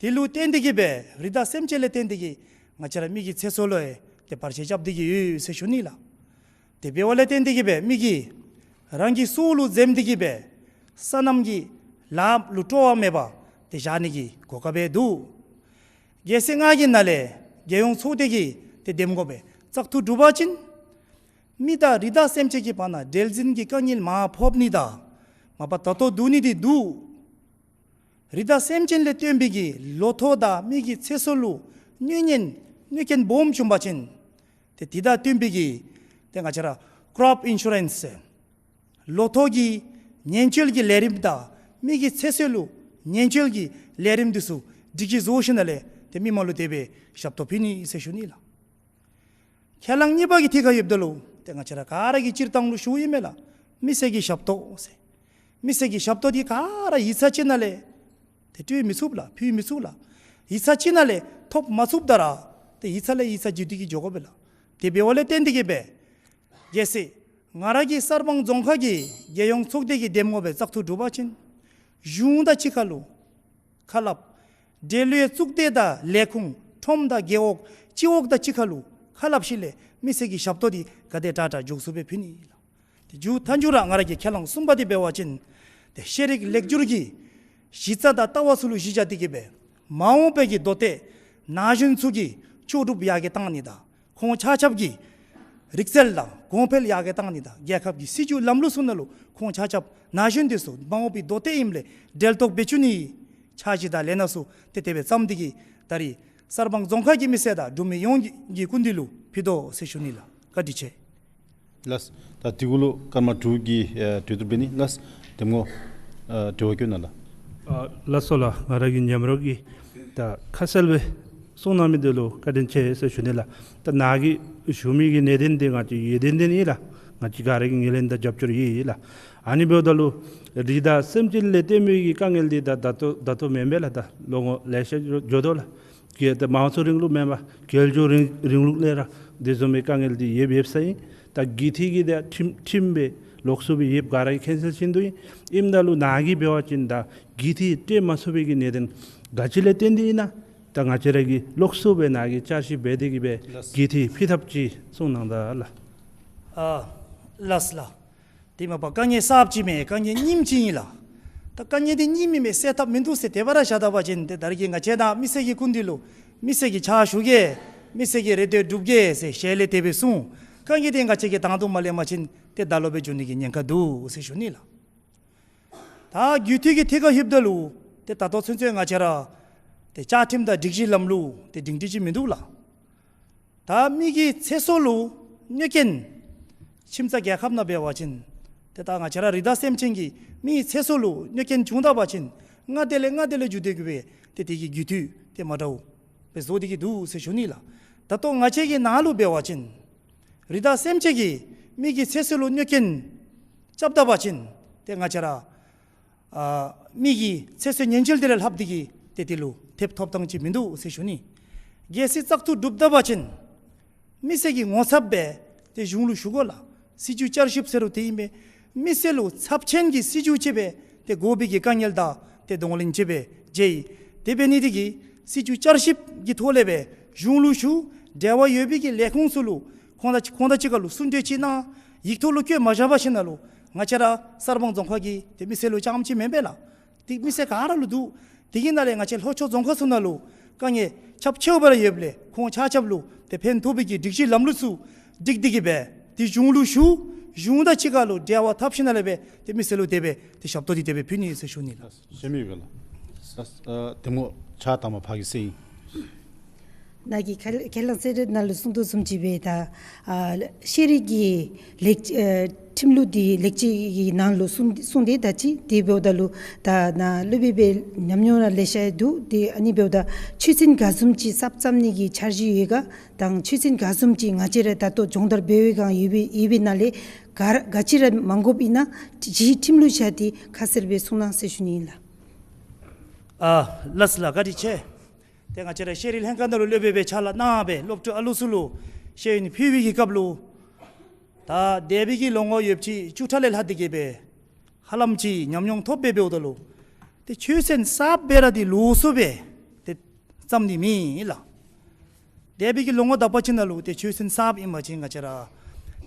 དེ་ལུ་བརྟེན་ཏེ་གིས་སྦེ་རི་དྭགས་སེམས་ཅན་ལས་བརྟེན་ཏེ་གིས་ང་བཅས་ར་མི་གི་ཚེ་སྲོག་ལུ་ཡང་ཏེ་བར་ཆད་རྐྱབ་སྟེ་གིས་ཡོད་ཟེར་ཞུ་ནི་ལགས། དེ་འབདཝ་ལས་བརྟེན་ཏེ་གིས་སྦེ་མི་གིས་རང་གི་སྲོག་ལུ་འཛེམ་སྟེ་གིས་སྦེ་སོ་ནམ་གྱི་ལཱ་ལུ་སྤྲོ་བ་མེད་པར་ཏེ་བཞག་ནི་གི་གོ་སྐབས་འདུག། གལ་སྲིད་ང་གིས་ནཱ་ལས་རྒྱལ་ཡོངས་ཚོགས་སྡེ་གི་ཏེ་འདེམས་ངོ་སྦེ་བཙག་འཐུ་གྲུབ་པ་ཅིན་མི་དང་རི་དྭགས་སེམས་ཅན་གྱི་བར་ན་འབྲེལ་འཛིན་གྱི་དཀའ་ངལ་མར་ཕོག་ནི་དང་མ་པ་ད་ལྟོ་འདུག་ནི་འདི་འདུག། རི་དྭགས་སེམས་ཅན་ལས་བརྟེན་པའི་གི་ལོ་ཐོག་དང་མི་གི་ཚེ་སྲོག་ལུ་གནོད་ཉེན་གནོད་རྐྱེན་སྦོམ་བྱུང་པ་ཅིན་ཏེ་དེ་དང་བསྟུན་པའི་གི་ཏེ་ང་བཅས་ར་ཀྲོཔ་ཨིན་ཤུ་རེནསི་ལོ་ཐོག་གི་ཉེན་བཅོལ་གྱི་ལས་རིམ་དང་མི་གི་ཚེ་སྲོག་ལུ་ཉེན་བཅོལ་གྱི་ལས་རིམ་འདི་ཚུ་སྒྲིག་གཞི་བཟོ་ཞིནམ་ལས་ཏེ་མི་མང་ལུ་དེ་སྦེ་ཞབས་ཏོག་ཕུལ་ནི་ཟེར་ཞུ་ནི་ལགས། ཁས་བླངས་གཉིས་པ་གི་ཐད་ཁར་ཡོདཔ་ད་ལུ་ཏེ་ང་བཅས་ར་ག་ར་གིས་སྤྱིར་བཏང་ལུ་ཞུཝ་ཨིན་མས་ལགས། མི་སེར་གྱི་ཞབས་ཏོག་ཟེར། མི་སེར་གྱི་ཞབས་ཏོག་འདི་ག་ར་ཡིག་ཚང་ཅིག་ནང་ལས་ཏེ་སྤྲོད་མི་ཚུགས་ལགས། ཕུལ་མི་ཚུགས་ལགས། ཡིག་ཚང་ཅིག་ནང་ལས་ཐོབ་མ་ཚུགསཔ་ད་ར་ཏེ་ཡིག་ཚང་ལས་ཡིག་ཚང་བརྒྱུད་དེ་གིས་འགྱོ་དགོ་པས་ལགས། དེ་འབདཝ་ལས་བརྟེན་ཏེ་གིས་སྦེ་གལ་སྲིད་ང་ར་གི་གསར་སྤང་རྫོང་ཁག་གི་རྒྱལ་ཡོངས་ཚོགས་སྡེ་གི་འདེམས་ངོ་སྦེ་བཙག་འཐུ་གྲུབ་པ་ཅིན་གཞུང་དང་གཅིག་ཁར་ལུ་ཁ་སླབ། འབྲེལ་ཡོད་གཙུག་སྡེ་དང་ལས་ཁུངས་ཁྲོམ་དང་རྒེད་འོག་སྤྱི་འོག་དང་གཅིག་ཁར་ལུ་ཁ་སླབ་ཞིནམ་ལས་མི་སེར་གྱི་ཞབས་ཏོག་འདི་ག་དེ་དྲག་དྲག་མགྱོགས་སུ་སྦེ་ཕུལ་ནི་ཨིན་ལགས། ཏེ་མཇུག་མཐའ་མཇུག་ར་ང་ར་གིས་ཁས་བླངས་གསུམ་པ་འདི་འབད་བ་ཅིན་ཏེ་ཤེས་རིག་ལེགས་བསྒྱུར་གྱི་གཞི་རྩ་དང་ལྟ་བ་ཚུ་ལུ་གཞི་བཞག་སྟེ་གིས་སྦེ་མ་འོངས་པའི་གི་མདོ་སྟོད་ན་གཞོན་ཚུ་གི་ལྕོགས་གྲུབ་ཡར་རྒྱས་བཏང་ནི་དང་ཁོང་ཆ་ཁྱབ་ཀྱི་རིག་རྩལ་དང་གོང་འཕེལ་ཡར་རྒྱས་བཏང་ནི་དང་རྒྱལ་ཁབ་ཀྱི་སྲིད་བྱུས་ལམ་ལུགས་ཚུ་ནང་ལུ་ཁོང་ཆ་ཁྱབ་ན་གཞོན་འདི་ཚུ་མ་འོངས་པའི་མདོ་སྟོད་ཨིནམ་ལས་འབྲེལ་གཏོགས་འབད་བཅུག་ནི་འཆར་གཞི་དང་ལས་སྣ་ཚུ་ཏེ་དེ་སྦེ་བརྩམས་ཏེ་གིས་ད་རིས་གསར་སྤང་རྫོང་ཁག་གི་མི་སེར་དང་འབྲུག་མི་ཡོངས་ཀྱི་ཀུན་འདུས་ལུ་ཕུལ་དོ་ཟེར་ཞུ་ནི་ལགས། བཀའ་དྲིན་ཆེ། ལགས། ད་དེ་གུ་ལུ་སྐར་མ་དྲུག་གི་ཨེ་གྲོས་བསྡུར་འབད་ནི། ལགས། འདེམས་ངོ་ཨེ་དྲི་བ་བཀོད་གནང་ལགས། ཨ་ལགས་སོ་ལགས། ང་ར་གི་མཉམ་རོགས་ཀྱིས་ད་ཁ་གསལ་སྦེ་གསུངས་གནང་མི་འདི་ལུ་བཀའ་དྲིན་ཆེ་ཟེར་ཞུ་ནི་ལགས། ད་ནཱ་གིས་ཞུ་མི་གི་གནད་དོན་འདི་ང་བཅས་ཡོན་ཏན་ལྡན་ཨིན་ལགས། ང་བཅས་ག་ར་གིས་ངོས་ལེན་དང་རྒྱབ་སྐྱོར་ཡོད་ལགས། ཨ་ནི་འབདཝ་ད་ལུ་རི་དྭགས་སེམས་ཅན་ལས་བརྟེན་པའི་གི་དཀའ་ངལ་འདི་ད་ད་ལྟོ་ད་ལྟོ་མེན་པས་ལགས། ད་ལོ་ངོ་ལེ་ཤ་འགྱོ་འགྱོ་དོ་ལགས། གལ་ཏེ་མང་གཙོ་རིང་ལུགས་མེན་པར་རྒྱལ་སྐྱོང་རིང་རིང་ལུགས་ལས་ར་དེ་བཟུམ་མའི་དཀའ་ངལ་འདི་ཡོདཔ་ཡོདཔ་ཟེར་ཨིན། ད་རྒྱུད་འཐུས་ཀྱིས་ད་ཁྲིམས་ཁྲིམས་སྦེ་ལོགས་སུ་སྦེ་ཡོདཔ་ག་ར་གིས་མཁྱེན་གསལ་ཅིག་འདུག་ཨིན། ཨིནམ་ད་ལུ་ནཱ་གིས་འབད་བ་ཅིན་ད་རྒྱུད་འཐུས་སྤྲོད་མ་ཚུགས་པའི་གི་གནད་དོན་ག་ཅི་ལས་བརྟེན་ཏེ་ཨིན་ན། ད་ང་བཅས་ར་གིས་ལོགས་སུ་སྦེ་ནཱ་གིས་བསྐྱར་ཞིབ་འབད་དེ་གིས་སྦེ་ལགས། རྒྱུད་འཐུས་ཕུལ་ཐབས་ཅིག་གསུངས་གནང་ད་ལགས། ཨ་ལགས་ལགས། དེ་མ་པ་དཀའ་ངལ་གསརཔ་ཅིག་མེན། དཀའ་ངལ་རྙིངམ་ཅིག་ཨིན་ལགས། ད་དཀའ་ངལ་འདི་རྙིངམ་ཨིན་མས། སེལ་ཐབས་མིན་འདུག་ཟེར་དེ་སྦེ་ར་བཞག་ད་པ་ཅིན་ཏེ་ད་རིས་ཀྱི་ང་བཅས་དང་མི་སེར་གྱི་སྐུ་མདུན་ལུ་མི་སེར་གྱི་ཕྱག་ཞུ་གེ་མི་སེར་གྱི་རེ་འདོད་སྒྲུབ་གེ་ཟེར་ཞལ་ལས་དེ་སྦེ་གསུངས། དཀའ་ངལ་འདི་ང་བཅས་ཀྱིས་དང་དུ་མ་ལེན་པ་ཅིན་ཏེ་ད་ལོག་སྦེ་འགྱོ་ནི་གི་ཉེན་ཁ་འདུག་ཟེར་ཞུ་ནི་ལགས། ད་རྒྱུད་འཐུས་ཀྱི་ཐད་ཁར་ལྷོདཔ་ད་ལུ་ཏེ་ད་ལྟོ་ཚུན་ཚོད་ང་བཅས་ར་ཏེ་བཅའ་ཁྲིམས་དང་སྒྲིག་གཞི་ལམ་ལུགས་ཏེ་སྒྲིང་སྒྲི་ཅིག་མིན་འདུག་ལགས། ད་མི་གི་ཚེ་སྲོག་ལུ་གནོད་རྐྱེན་ཁྱིམ་ཚང་རྒྱལ་ཁབ་ནང་འབད་བ་ཅིན་ཏེ་ད་ང་བཅས་ར་རི་དྭགས་སེམས་ཅན་གྱི་མི་ཚེ་སྲོག་ལུ་གནོད་རྐྱེན་བྱུང་ད་པ་ཅིན་མངའ་སྡེ་ལས་མངའ་སྡེ་ལུ་བརྒྱུད་དེ་གིས་སྦེ་ཏེ་དེ་གི་རྒྱུད་འཐུས་ཏེ་མ་འདྲཝ་སྦེ་བཟོ་སྟེ་གིས་འདུག་ཟེར་ཞུ་ནི་ལགས། ད་ལྟོ་ང་བཅས་ཀྱི་ནང་ལུ་འབད་བ་ཅིན་རི་དྭགས་སེམས་ཅན་གྱི་མི་གི་ཚེ་སྲོག་ལུ་གནོད་རྐྱེན་རྐྱབ་ད་པ་ཅིན་ཏེ་ང་བཅས་ར་ཨ་མི་གི་ཚེ་སྲོག་ཉེན་བཅོལ་འདི་ལས་ལྷག་སྟེ་གིས་ཏེ་དེ་ལུ་ཐེབས་ཐོབ་ཐངས་ཅིག་མིན་འདུག་ཟེར་ཞུ་ནི། གལ་སྲིད་བཙག་འཐུ་གྲུབ་ད་པ་ཅིན་མི་སེར་གྱི་ངོ་ཚབ་སྦེ་ཏེ་གཞུང་ལུ་ཞུ་དགོ་ལགས། སྲིད་བྱུས་བསྐྱར་ཞིབ་ཟེར་རུང་དེ་ཨིན་པས། མི་སེར་ལུ་ཚབས་ཆེན་གྱི་སྲིད་བྱུས་ཅིག་སྦེ་ཏེ་དགོ་པའི་གི་དཀའ་ངལ་དང་ཏེ་གདོང་ལེན་ཅིག་སྦེ་མཇལ་ཡི། དེ་འབད་ནི་དེ་གིས་སྲིད་བྱུས་བསྐྱར་ཞིབ་ཀྱི་ཐོག་ལས་སྦེ་གཞུང་ལུ་ཞུ། འབྲེལ་བ་ཡོད་པའི་གི་ལས་ཁུངས་ཚུ་ལུ་ཁོང་དང་ཁོང་དང་གཅིག་ཁར་ལུ་གསུང་གྲོས་ཅིག་གནང་། ཡིག་ཐོག་ལུ་བཀོད་མ་བཞག་པར་ཞིནམ་ལས་ང་བཅས་ར་གསར་སྤང་རྫོང་ཁག་གི་ཏེ་མི་སེར་ལུ་རྐྱངམ་ཅིག་མེན་པས་ལགས། ཏེ་མི་སེར་ག་ར་ལུ་འདུག། དེ་གི་ནང་ལས་ང་བཅས་ལྷོ་ཕྱོགས་རྫོང་ཁག་ཚུ་ནང་ལུ་དཀའ་ངལ་ཁྱབ་ཆེཝ་སྦེ་ར་ཡོདཔ་ལས་ཁོང་ཆ་ཁྱབ་ལུ་ཏེ་ཕན་ཐོགས་པའི་གི་སྒྲིག་གཞི་ལམ་ལུགས་ཚུ་སྒྲིག་སྟེ་གིས་སྦེ་ཏེ་གཞུང་ལུ་ཞུ། གཞུང་དང་གཅིག་ཁར་ལུ་འབྲེལ་བ་འཐབ་ཞིནམ་ལས་སྦེ་ཏེ་མི་སེར་ལུ་དེ་སྦེ་ཏེ་ཞབས་ཏོག་འདི་དེ་སྦེ་ཕུལ་ནི་ཟེར་ཞུ་ནི་ལགས། ཞུ་མི་ཡོད་ག་ལགས། ཨ་འདེམས་ངོ་ཕྱག་དང་པ་ཕར་གྱི་སེང་ནཱ་གིས་ཁས་ཁས་བླངས་གསལ་བསྒྲགས་ནང་ལུ་གསུངས་དོ་བཟུམ་ཅིག་སྦེ་ད་ཨ་ཤེས་རིག་གི་ལེགས་ཨ་ཁྲིམས་ལུགས་འདི་ལེགས་བཅོས་ཀྱི་ནང་ལུ་གསུངས་གསུངས་ཏེ་ད་ཅི་དེ་འབདཝ་ད་ལུ་ད་ནཱ་སློབ་དཔོན་སྦེ་ཉམས་མྱོང་ར་ལེ་ཤ་འདུག། དེ་ཨ་ནི་འབདཝ་ད་ཆོས་ཚན་ག་བཟུམ་ཅིག་གསརཔ་བརྩམ་ནི་གི་འཆར་གཞི་ཡོད་ག། དང་ཆོས་ཚན་ག་བཟུམ་ཅིག་ང་བཅས་ར་ད་ལྟོ་སྦྱོང་བརྡར་འབད་བའི་སྒང་ཡོད་པའི་ཡོད་པའི་ནང་ལས་ག་ར་ག་ཅི་ར་མ་དགོཔ་ཨིན་ན་གཞི་ཁྲིམས་ལུགས་ཆ་འདི་ཁ་གསལ་སྦེ་གསུང་གནང་ཟེར་ཞུ་ནི་ཨིན་ལགས། ཨ་ལགས་ལགས། བཀའ་དྲིན་ཆེ། ཏེ་ང་བཅས་ར་ཤེས་རིག་ལྷན་ཁག་ནང་ལུ་སློབ་དཔོན་སྦེ་ཕྱག་ལཱ་གནང་སྦེ་སློབ་ཕྲུག་ཨ་ལུ་ཚུ་ལུ་ཤེས་ཡོན་ཕུལ་བའི་གི་སྐབས་ལུ་ད་འདས་པའི་གི་ལོ་ངོ་ཡོདཔ་ཅིག་བཅུ་ཕྲག་ལས་ལྷག་སྟེ་གིས་སྦེ་ཧ་ལམ་ཅིག་ཉམས་མྱོང་ཐོབ་སྦེ་འབདཝ་ད་ལུ་ཏེ་ཆོས་ཚན་གསརཔ་སྦེ་ར་འདི་ལོགས་སུ་སྦེ་ཏེ་ བརྩམ་ནི་མེད་ལགས། འདས་པའི་གི་ལོ་ངོ་དག་པ་ཅིག་ནང་ལུ་ཏེ་ཆོས་ཚན་གསརཔ་ཨིན་པ་ཅིན་ང་བཅས་ར་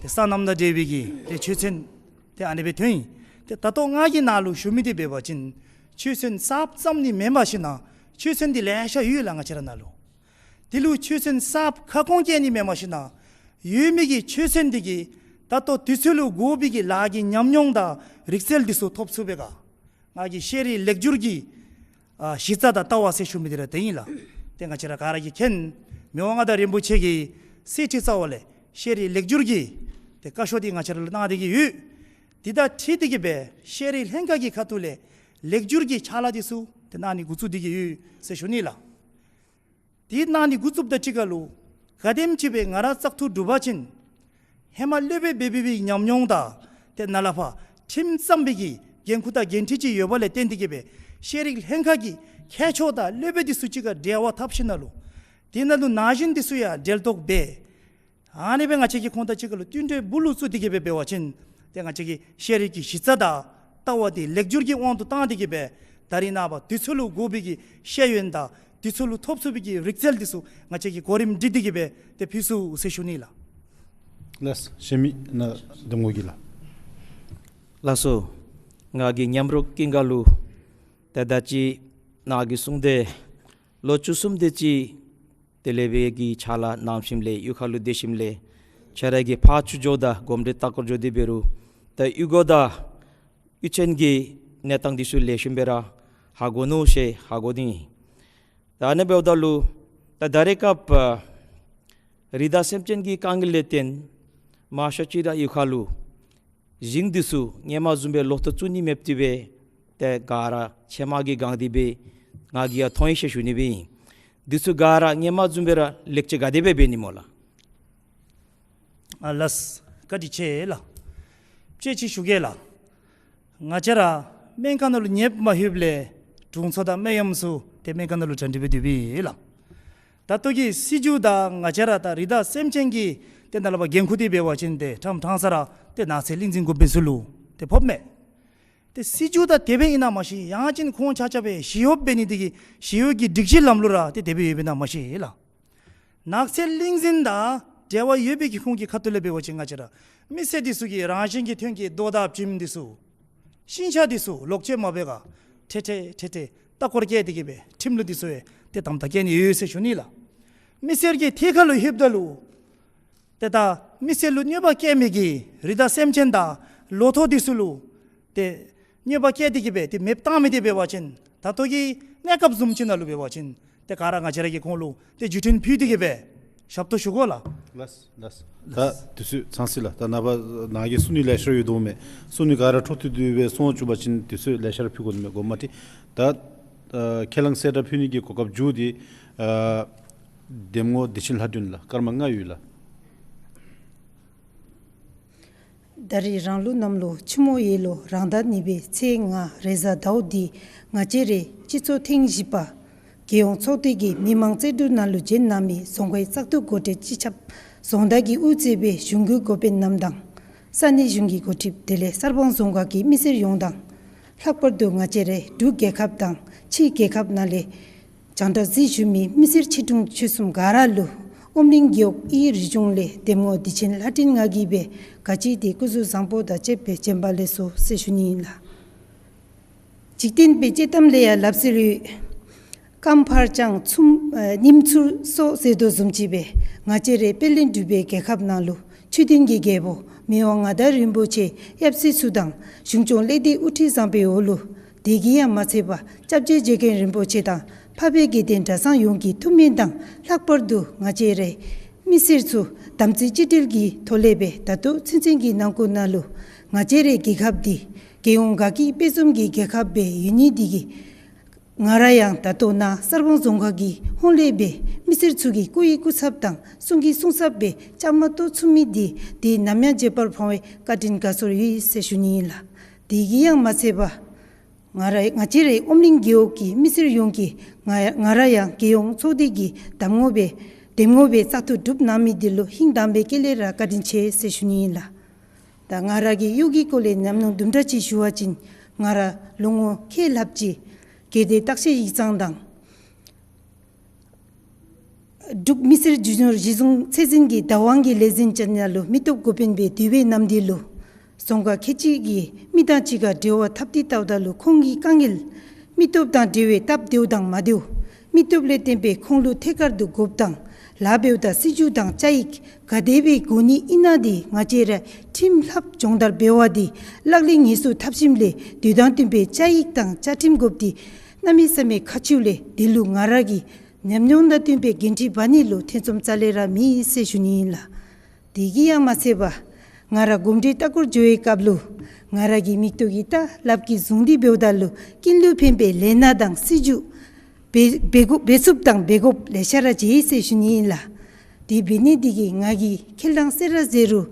ཏེ་སོ་ནམ་དང་འབྲེལ་བའི་གི་ཏེ་ཆོས་ཚན་ཏེ་ཨ་ནི་སྦེ་ཐོན་ཡི། ཏེ་ད་ལྟོ་ང་གིས་ནཱ་ལུ་ཞུ་མི་འདི་འབད་བ་ཅིན་ཆོས་ཚན་གསརཔ་བརྩམ་ནི་མེན་པར་ཞིན་ན་ཆོས་ཚན་འདི་ལེ་ཤ་ཡོད་ལགས་ང་བཅས་ར་ནཱ་ལུ། དེ་ལུ་ཆོས་ཚན་གསརཔ་ཁ་སྐོང་བཀལ་ནི་མེན་པར་ཞིན་ན་ཡོད་མི་གི་ཆོས་ཚན་འདི་གིས་ད་ལྟོ་དུས་ཚོད་ལུ་དགོ་པའི་གི་ལཱ་གི་ཉམས་མྱོང་དང་རིག་རྩལ་འདི་ཚུ་ཐོབ་ཚུགས་པའི་ག་ང་གིས་ཤེས་རིག་ལེགས་བསྒྱུར་གྱི་ཨ་གཞི་རྩ་དང་ལྟ་བ་ཟེར་ཞུ་མི་འདི་ར་དེ་ཨིན་ལགས། ཏེ་ང་བཅས་ར་ག་ར་གིས་མཁྱེན། མི་དབང་མངའ་བདག་རིན་པོ་ཆེ་གི་གསེར་ཁྲི་རྩ་བ་ལས་ཤེས་རིག་ལེགས་བསྒྱུར་གྱི་ཏེ་བཀའ་ཤོག་འདི་ང་བཅས་ར་ལུ་གནང་སྟེ་གི་ཡོད། འདི་དང་འཁྲིལ་ཏེ་གི་སྦེ་ཤེས་རིག་ལྷན་ཁག་གི་ཁ་ཐུག་ལས་ལེགས་བསྒྱུར་གྱི་ཕྱག་ལཱ་འདི་ཚུ་ཏེ་གནང་ནི་འགོ་བཙུགས་ཏེ་གི་ཡོད་ཟེར་ཞུ་ནི་ལགས། དེ་གནང་ནི་འགོ་བཙུགསཔ་དང་གཅིག་ཁར་ལུ་ག་དེམ་ཅིག་སྦེ་ང་ར་བཙག་འཐུ་གྲུབ་པ་ཅིན་ཧེ་མ་སློབ་དཔོན་འབད་བའི་ཉམས་མྱོང་དང་ཏེ་ནཱ་ལས་ཕར་ཁྲིམས་བརྩམ་པའི་གི་འགན་ཁུར་དང་འགན་འཁྲི་ཅིག་ཡོད་པ་ལས་བརྟེན་ཏེ་གི་སྦེ་ཤེས་རིག་ལྷན་ཁག་གི་མཁས་མཆོག་དང་སློབ་དཔོན་འདི་ཚུ་གཅིག་ཁར་འབྲེལ་བ་འཐབ་ཞིནམ་ལས་དེ་ནང་ལུ་ན་གཞོན་འདི་ཚུ་ཡང་འབྲེལ་གཏོགས་འབད། ཨ་ནི་སྦེ་ང་བཅས་ཀྱིས་ཁོང་དང་གཅིག་ཁར་ལུ་མཐུན་འབྲེལ་སྦུག་ལུ་བཙུགས་ཏེ་གི་སྦེ་འབད་བ་ཅིན་ཏེ་ང་བཅས་ཀྱི་ཤེས་རིག་གི་གཞི་རྩ་དང་ལྟ་བ་འདི་ལེགས་བསྒྱུར་གྱི་དབང་དུ་བཏང་སྟེ་གི་སྦེ་ད་རིས་ནངས་པ་དུས་ཚོད་ལུ་དགོ་པའི་གི་ཤེས་ཡོན་དང་དུས་ཚོད་ལུ་ཐོབ་ཚུགས་པའི་གི་རིག་རྩལ་འདི་ཚུ་ང་བཅས་ཀྱིས་གོ་རིམ་སྒྲིག་སྟེ་གི་སྦེ་ཏེ་ཕུལ་ཚུགས་ཟེར་ཞུ་ནི་ལགས། ལགས། གཞན་མི་ནཱ་འདེམས་ངོ་གིས་ལགས། ལགས་སོ། ང་གིས་མཉམ་རོགས་ཀུན་དགའ་ལུ་ཏེ་ད་ཅི་ནཱ་གིས་གསུངས་ཏེ་ལོ་བཅུ་གསུམ་དེ་ཅིག་དེ་ལས་འབད་གི་ཕྱག་ལཱ་གནང་ཞིནམ་ལས་གཡུས་ཁ་ལུ་སྡོད་ཞིནམ་ལས་ཁྱེད་ར་གིས་ཕར་ཚུར་འགྱོ་དང་གོམ་འདྲིས་ལྟ་སྐོར་འགྱོ་སྟེ་འབད་རུང་ད་གཡུས་སྒོ་དང་གཡུས་ཚན་གྱི་གནས་སྟངས་འདི་ཚུ་ལེགས་ཤོམ་སྦེ་ར་ཧ་གོ་ནུག་ཟེར་ཧ་གོ་ནི། ད་ཨ་ནི་འབདཝ་ད་ལུ་ད་ད་རེས་སྐབས་རི་དྭགས་སེམས་ཅན་གྱི་དཀའ་ངལ་ལས་བརྟེན་མང་ཤོས་ཅིག་ར་གཡུས་ཁ་ལུ་ཞིང་འདི་ཚུ་སྔོན་མ་བཟུམ་སྦེ་ལོ་ཐོག་བཙུགས་ནི་མེདཔ་དེ་སྦེ་ཏེ་ག་ར་ཕྱེ་མར་གྱིས་གང་སྟེ་སྦེ་ང་གིས་ཡང་མཐོང་ཡི་ཟེར་ཞུ་ནི་སྦེ་ཨིན། འདི་ཚུ་ག་ར་སྔོན་མ་བཟུམ་སྦེ་ར་ལེགས་བཅོས་ག་དེ་སྦེ་འབད་ནི་སྨོ་ལགས། ཨ་ལགས། བཀའ་དྲིན་ཆེ་ལགས། དཔྱེ་ཅིག་ཞུ་གེ་ལགས། ང་བཅས་ར་སྨན་ཁང་ནང་ལུ་ཉེསཔ་མ་ལྷོདཔ་ལས་དྲུང་འཚོ་དང་སྨན་གཡོགམ་ཚུ་ཏེ་སྨན་ཁང་ནང་ལུ་གྲ་སྒྲིག་འབད་དེ་སྦེ་ལགས། ད་ལྟོ་གི་སྲིད་བྱུས་དང་ང་བཅས་ར་ད་རི་དྭགས་སེམས་ཅན་གྱི་ཏེ་ནཱ་ལས་ཕར་འགན་ཁུར་འདི་འབད་བ་ཅིན་ཏེ་ཁྲམ་ཁྲང་ས་ར་ཏེ་ནགས་ཚལ་གླིང་འཛིན་འགོ་དཔོན་ཚུ་ལུ་ཏེ་ཕོགཔ་མས། ཏེ་སྲིད་བྱུས་ད་དེ་སྦེ་ཨིན་ན་མ་ཤེས། ཡང་ཅིན་ཁོང་ཆ་ཁྱབ་སྦེ་ཞི་གཡོགཔ་འབད་ནི་འདི་གིས་ཞི་གཡོག་གི་སྒྲིག་གཞི་ལམ་ལུགས་ར་ཏེ་དེ་སྦེ་ཡོདཔ་ཨིན་ན་མ་ཤེས་ལགས། ནགས་ཚལ་གླིང་འཛིན་དང་འབྲེལ་བ་ཡོད་པའི་གི་ཁོང་གི་ཁ་ཐུག་ལས་འབད་བ་ཅིན་ང་བཅས་ར་མི་སེར་འདི་ཚུ་གི་རང་བཞིན་གྱི་ཐོན་སྐྱེད་རྡོ་དང་བྱེམ་འདི་ཚུ་ཤིང་ཆ་འདི་ཚུ་ལོག་སྤྱོད་མ་འབད་ག་འཕྲལ་འཕྲལ་འཕྲལ་འཕྲལ་ལྟ་སྐོར་བཀལ་ཏེ་གི་སྦེ་ཁྲིམས་ལུགས་འདི་ཚུ་ཡང་ཏེ་དམ་དྲག་བཀལ་ནི་ཡོད་ཟེར་ཞུ་ནི་ལགས། མི་སེར་གྱི་ཐད་ཁར་ལུ་ལྷོདཔ་ད་ལུ་ཏེ་ད་མི་སེར་ལུ་གནོད་པ་བཀལ་མི་གི་རི་དྭགས་སེམས་ཅན་དང་ལོ་ཐོག་འདི་ཚུ་ལུ་ཏེ་གནོད་པ་བཀལ་ཏེ་གི་སྦེ་ཏེ་མེདཔ་བཏང་མི་འདི་འབད་བ་ཅིན་ད་ལྟོ་གི་གནས་སྐབས་བཟུམ་ཅིག་ནང་ལུ་འབད་བ་ཅིན་ཏེ་ག་ར་ང་བཅས་ར་གིས་ཁོང་ལུ་ཏེ་བརྒྱུད་འཕྲིན་ཕུལ་ཏེ་གི་སྦེ་ཞབས་ཏོག་ཞུ་དགོ་ལགས། ལགས་ལགས། ད་དུས་ཚོད་ཚང་སོ་ཡི་ལགས། ད་ནངས་པ་ནཱ་གིས་གསུང་ནི་ལེ་ཤ་ཡོད་དོ་མས། གསུང་ནི་ག་ར་འཕྲོ་མཐུད་དེ་སྦེ་གསུང་བཅུག་པ་ཅིན་དུས་ཚོད་ལེ་ཤ་ར་ཕུལ་དགོ་ནི་མས། དགོངསམ་མ་ཁྲེལ། ད་ཨ་ཁས་བླངས་གསལ་བསྒྲགས་ཕུལ་ནི་གི་གོ་སྐབས་མཇུག་འདི་ཨ་འདེམས་ངོ་བདེ་ཆེན་ལྷ་སྒྲོན་ལགས། སྐར་མ་ལྔ་ཡོད་ལགས། ད་རིས་རང་ལུགས་གནམ་ལོ་ཆུ་མོ་ཡོས་ལོ་རང་ཟླ་གཉིས་པའི་ཚེས་ལྔ་རེས་གཟའ་ཟླཝ་འདི་ང་བཅས་རའི་སྤྱི་ཚོགས་ཐེངས་བཞི་པ་རྒྱལ་ཡོངས་ཚོགས་སྡེ་གི་མི་མང་རྩོད་སྒྲུབ་ནང་ལུ་བྱོན་གནང་མི་རྫོང་ཁའི་བཙག་འཐུ་འགོ་ཁྲིདཔ་སྤྱི་ཁྱབ་རྫོང་བདག་གིས་དབུ་གཙོས་པའི་གཞུང་གི་འགོ་དཔོན་རྣམས་དང་ས་གནས་གཞུང་གི་འགོ་ཁྲིདཔ་དེ་ལས་གསར་སྤང་རྫོང་ཁག་གི་མི་སེར་ཡོངས་དང་ལྷག་པར་དུ་ང་བཅས་རའི་འབྲུག་རྒྱལ་ཁབ་དང་ཕྱི་རྒྱལ་ཁབ་ནང་ལས་རྒྱང་བསྒྲགས་གཟིགས་བཞུགས་མི་མི་སེར་ཆེ་ཆུང་ཆོས་གསུམ་ག་ར་ལུ་ཨོམ་གླིང་རྒེད་འོག་ཨི་རིག་གཞུང་ལས་འདེམས་ངོ་བདེ་ཆེན་ལྷ་སྒྲོན་ང་གིས་སྦེ་ག་ཅི་དེ་སྐུ་གཟུགས་བཟང་པོ་དང་བཅས་པའི་བྱོན་པ་ལེགས་སོ་ཟེར་ཞུ་ནི་ཨིན་ལགས། འཇིག་རྟེན་པའི་བཅད་གཏམ་ལས་ཡང་ལབ་སྲོལ་ཡོད། རྐངམ་འཕར་ཀྱང་ཚུམ་ཨ་ཉིམ་ཚུར་སོ་ཟེར་དོ་བཟུམ་ཅིག་སྦེ་ང་བཅས་རའི་དཔལ་ལྡན་འབྲུག་པའི་རྒྱལ་ཁབ་ནང་ལུ་ཆོས་ལྡན་གྱི་རྒྱལ་པོ་མི་དབང་མངའ་བདག་རིན་པོ་ཆེ་ཡབ་སྲས་ཚུ་དང་གཞུང་སྐྱོང་ལས་སྡེ་དབུ་ཁྲིད་བཟང་པོའི་འོག་ལུ་དེ་གིས་ཡང་མ་ཚད་པར་སྐྱབས་རྗེ་རྗེ་མཁན་རིན་པོ་ཆེ་དང་འཕགས་པའི་དགེ་ལྡན་གྲྭ་ཚང་ཡོངས་ཀྱི་ཐུགས་སྨོན་དང་ལྷག་པར་དུ་ང་བཅས་རའི་མི་སེར་ཚུ་དམ་ཚིག་གཅིག་སྒྲིལ་གྱི་ཐོག་ལས་སྦེ་ད་ལྟོ་ཚུན་ཚོད་ཀྱི་ནང་འཁོད་ནང་ལུ་ང་བཅས་རའི་རྒྱལ་ཁབ་འདི་རྒྱལ་ཡོངས་དགའ་སྐྱིད་དཔལ་འཛོམས་ཀྱི་རྒྱལ་ཁབ་སྦེ་ཡོད་ནི་འདི་གིས་ང་ར་ཡང་ད་ལྟོ་ནཱ་གསར་སྤང་རྫོང་ཁག་གི་ཧོངས་ལས་སྦེ་མི་སེར་ཚུ་གི་སྐུ་ཡི་སྐུ་ཚབ་དང་གསུང་གི་གསུང་ཚབ་སྦེ་བཅའ་མར་གཏོགས་ཚུགས་མི་འདི་དེ་ནམ་ཡང་བརྗེད་པར་འཕོ་བའི་བཀའ་དྲིན་དགའ་ཚོར་ཡོད་ཟེར་ཞུ་ནི་ཨིན་ལགས། དེ་གིས་ཡང་མ་ཚད་པར་ང་ར་ང་བཅས་རའི་ཨོམ་གླིང་རྒེད་འོག་གི་མི་སེར་ཡོངས་ཀྱིས་ང་ང་ར་ཡང་རྒྱལ་ཡོངས་ཚོགས་སྡེ་གི་འདེམས་ངོ་སྦེ་འདེམས་ངོ་སྦེ་བཙག་འཐུ་གྲུབ་གནང་མི་འདི་ལུ་ཧིང་དྭངས་པའི་དཀྱིལ་ལས་ར་བཀའ་དྲིན་ཆེ་ཟེར་ཞུ་ནི་ཨིན་ལགས། ད་ང་ར་གི་གཡུས་ཀྱི་སྐོར་ལས་ཉམས་མྱོང་དུམ་གྲ་ཅིག་ཞུ་བ་ཅིན་ང་ར་ལོ་ངོ་ཁལ་ལྷགཔ་ཅིག་དགེ་སྡེ་བརྟག་དཔྱད་ཡིག་ཚང་དང་ འབྲུག་མི་སེར་རྒྱུ་ནོར་གཞི་བཟུང་ཚད་འཛིན་གྱི་བདག་དབང་གི་ལས་འཛིན་ཅན་ཡ་ལུ་མི་སྟོབས་འགོ་དཔོན་སྦེ་འདུས་པའི་ནམ་དུས་ལུ་རྫོང་ཁག་ཁལ་གཅིག་གི་མི་དང་གཅིག་ཁར་འབྲེལ་བ་འཐབ་སྟེ་བལྟཝ་ད་ལུ་ཁོང་གི་དཀའ་ངལ་མི་སྟོབས་དང་འབྲེལ་བའི་སྟབས་བདེཝ་དང་མ་བདེཝ། མི་སྟོབས་ལས་བརྟེན་པའི་ཁོང་ལུ་ཐད་ཀར་དུ་དགོཔ་དང་ལཱ་འབདཝ་ད་སྲིད་བྱུས་དང་བཅའ་ཡིག་ག་དེ་སྦེ་དགོ་ནི་ཨིན་ན་འདི་ང་བཅས་ར་ཁྲིམས་ལྷབ་སྦྱོང་བརྡར་འབད་བ་འདི་ལག་ལེན་ངེས་སུ་འཐབ་ཞིནམ་ལས་དུས་དང་བསྟུན་པའི་བཅའ་ཡིག་དང་བཅའ་ཁྲིམས་དགོཔ་འདི་གནམ་མེད་ས་མེད་ཁག་ཆེཝ་ལས་དེ་ལུ་ང་ར་གིས་ཉམས་མྱོང་དང་བསྟུན་པའི་འགན་འཁྲི་འབག་ནི་ལུ་ཐེ་ཚོམ་རྩ་ལས་ར་མེད་ཟེར་ཞུ་ནི་ཨིན་ལགས། དེ་གིས་ཡང་མ་ཚད་པར་ང་ར་གོམས་འདྲིས་ལྟ་སྐོར་འགྱོ་བའི་སྐབས་ལུ་ང་ར་གི་མིག་ཏོ་གིས་ལྟ་ལགཔ་གིས་བཟུང་སྟེ་འབདཝ་ད་ལུ་ཀུན་ལུ་ཕན་པའི་ལས་སྣ་དང་སྲིད་བྱུས་འབད་འབད་དགོ་འབད་ཚུགསཔ་དང་འབད་དགོཔ་ལེ་ཤ་ར་མཇལ་ཡི་ཟེར་ཞུ་ནི་ཨིན་ལགས། དེ་འབད་ནི་དེ་གིས་ང་གིས་ཁས་བླངས་ཟེར་ར་ཟེར་རུང་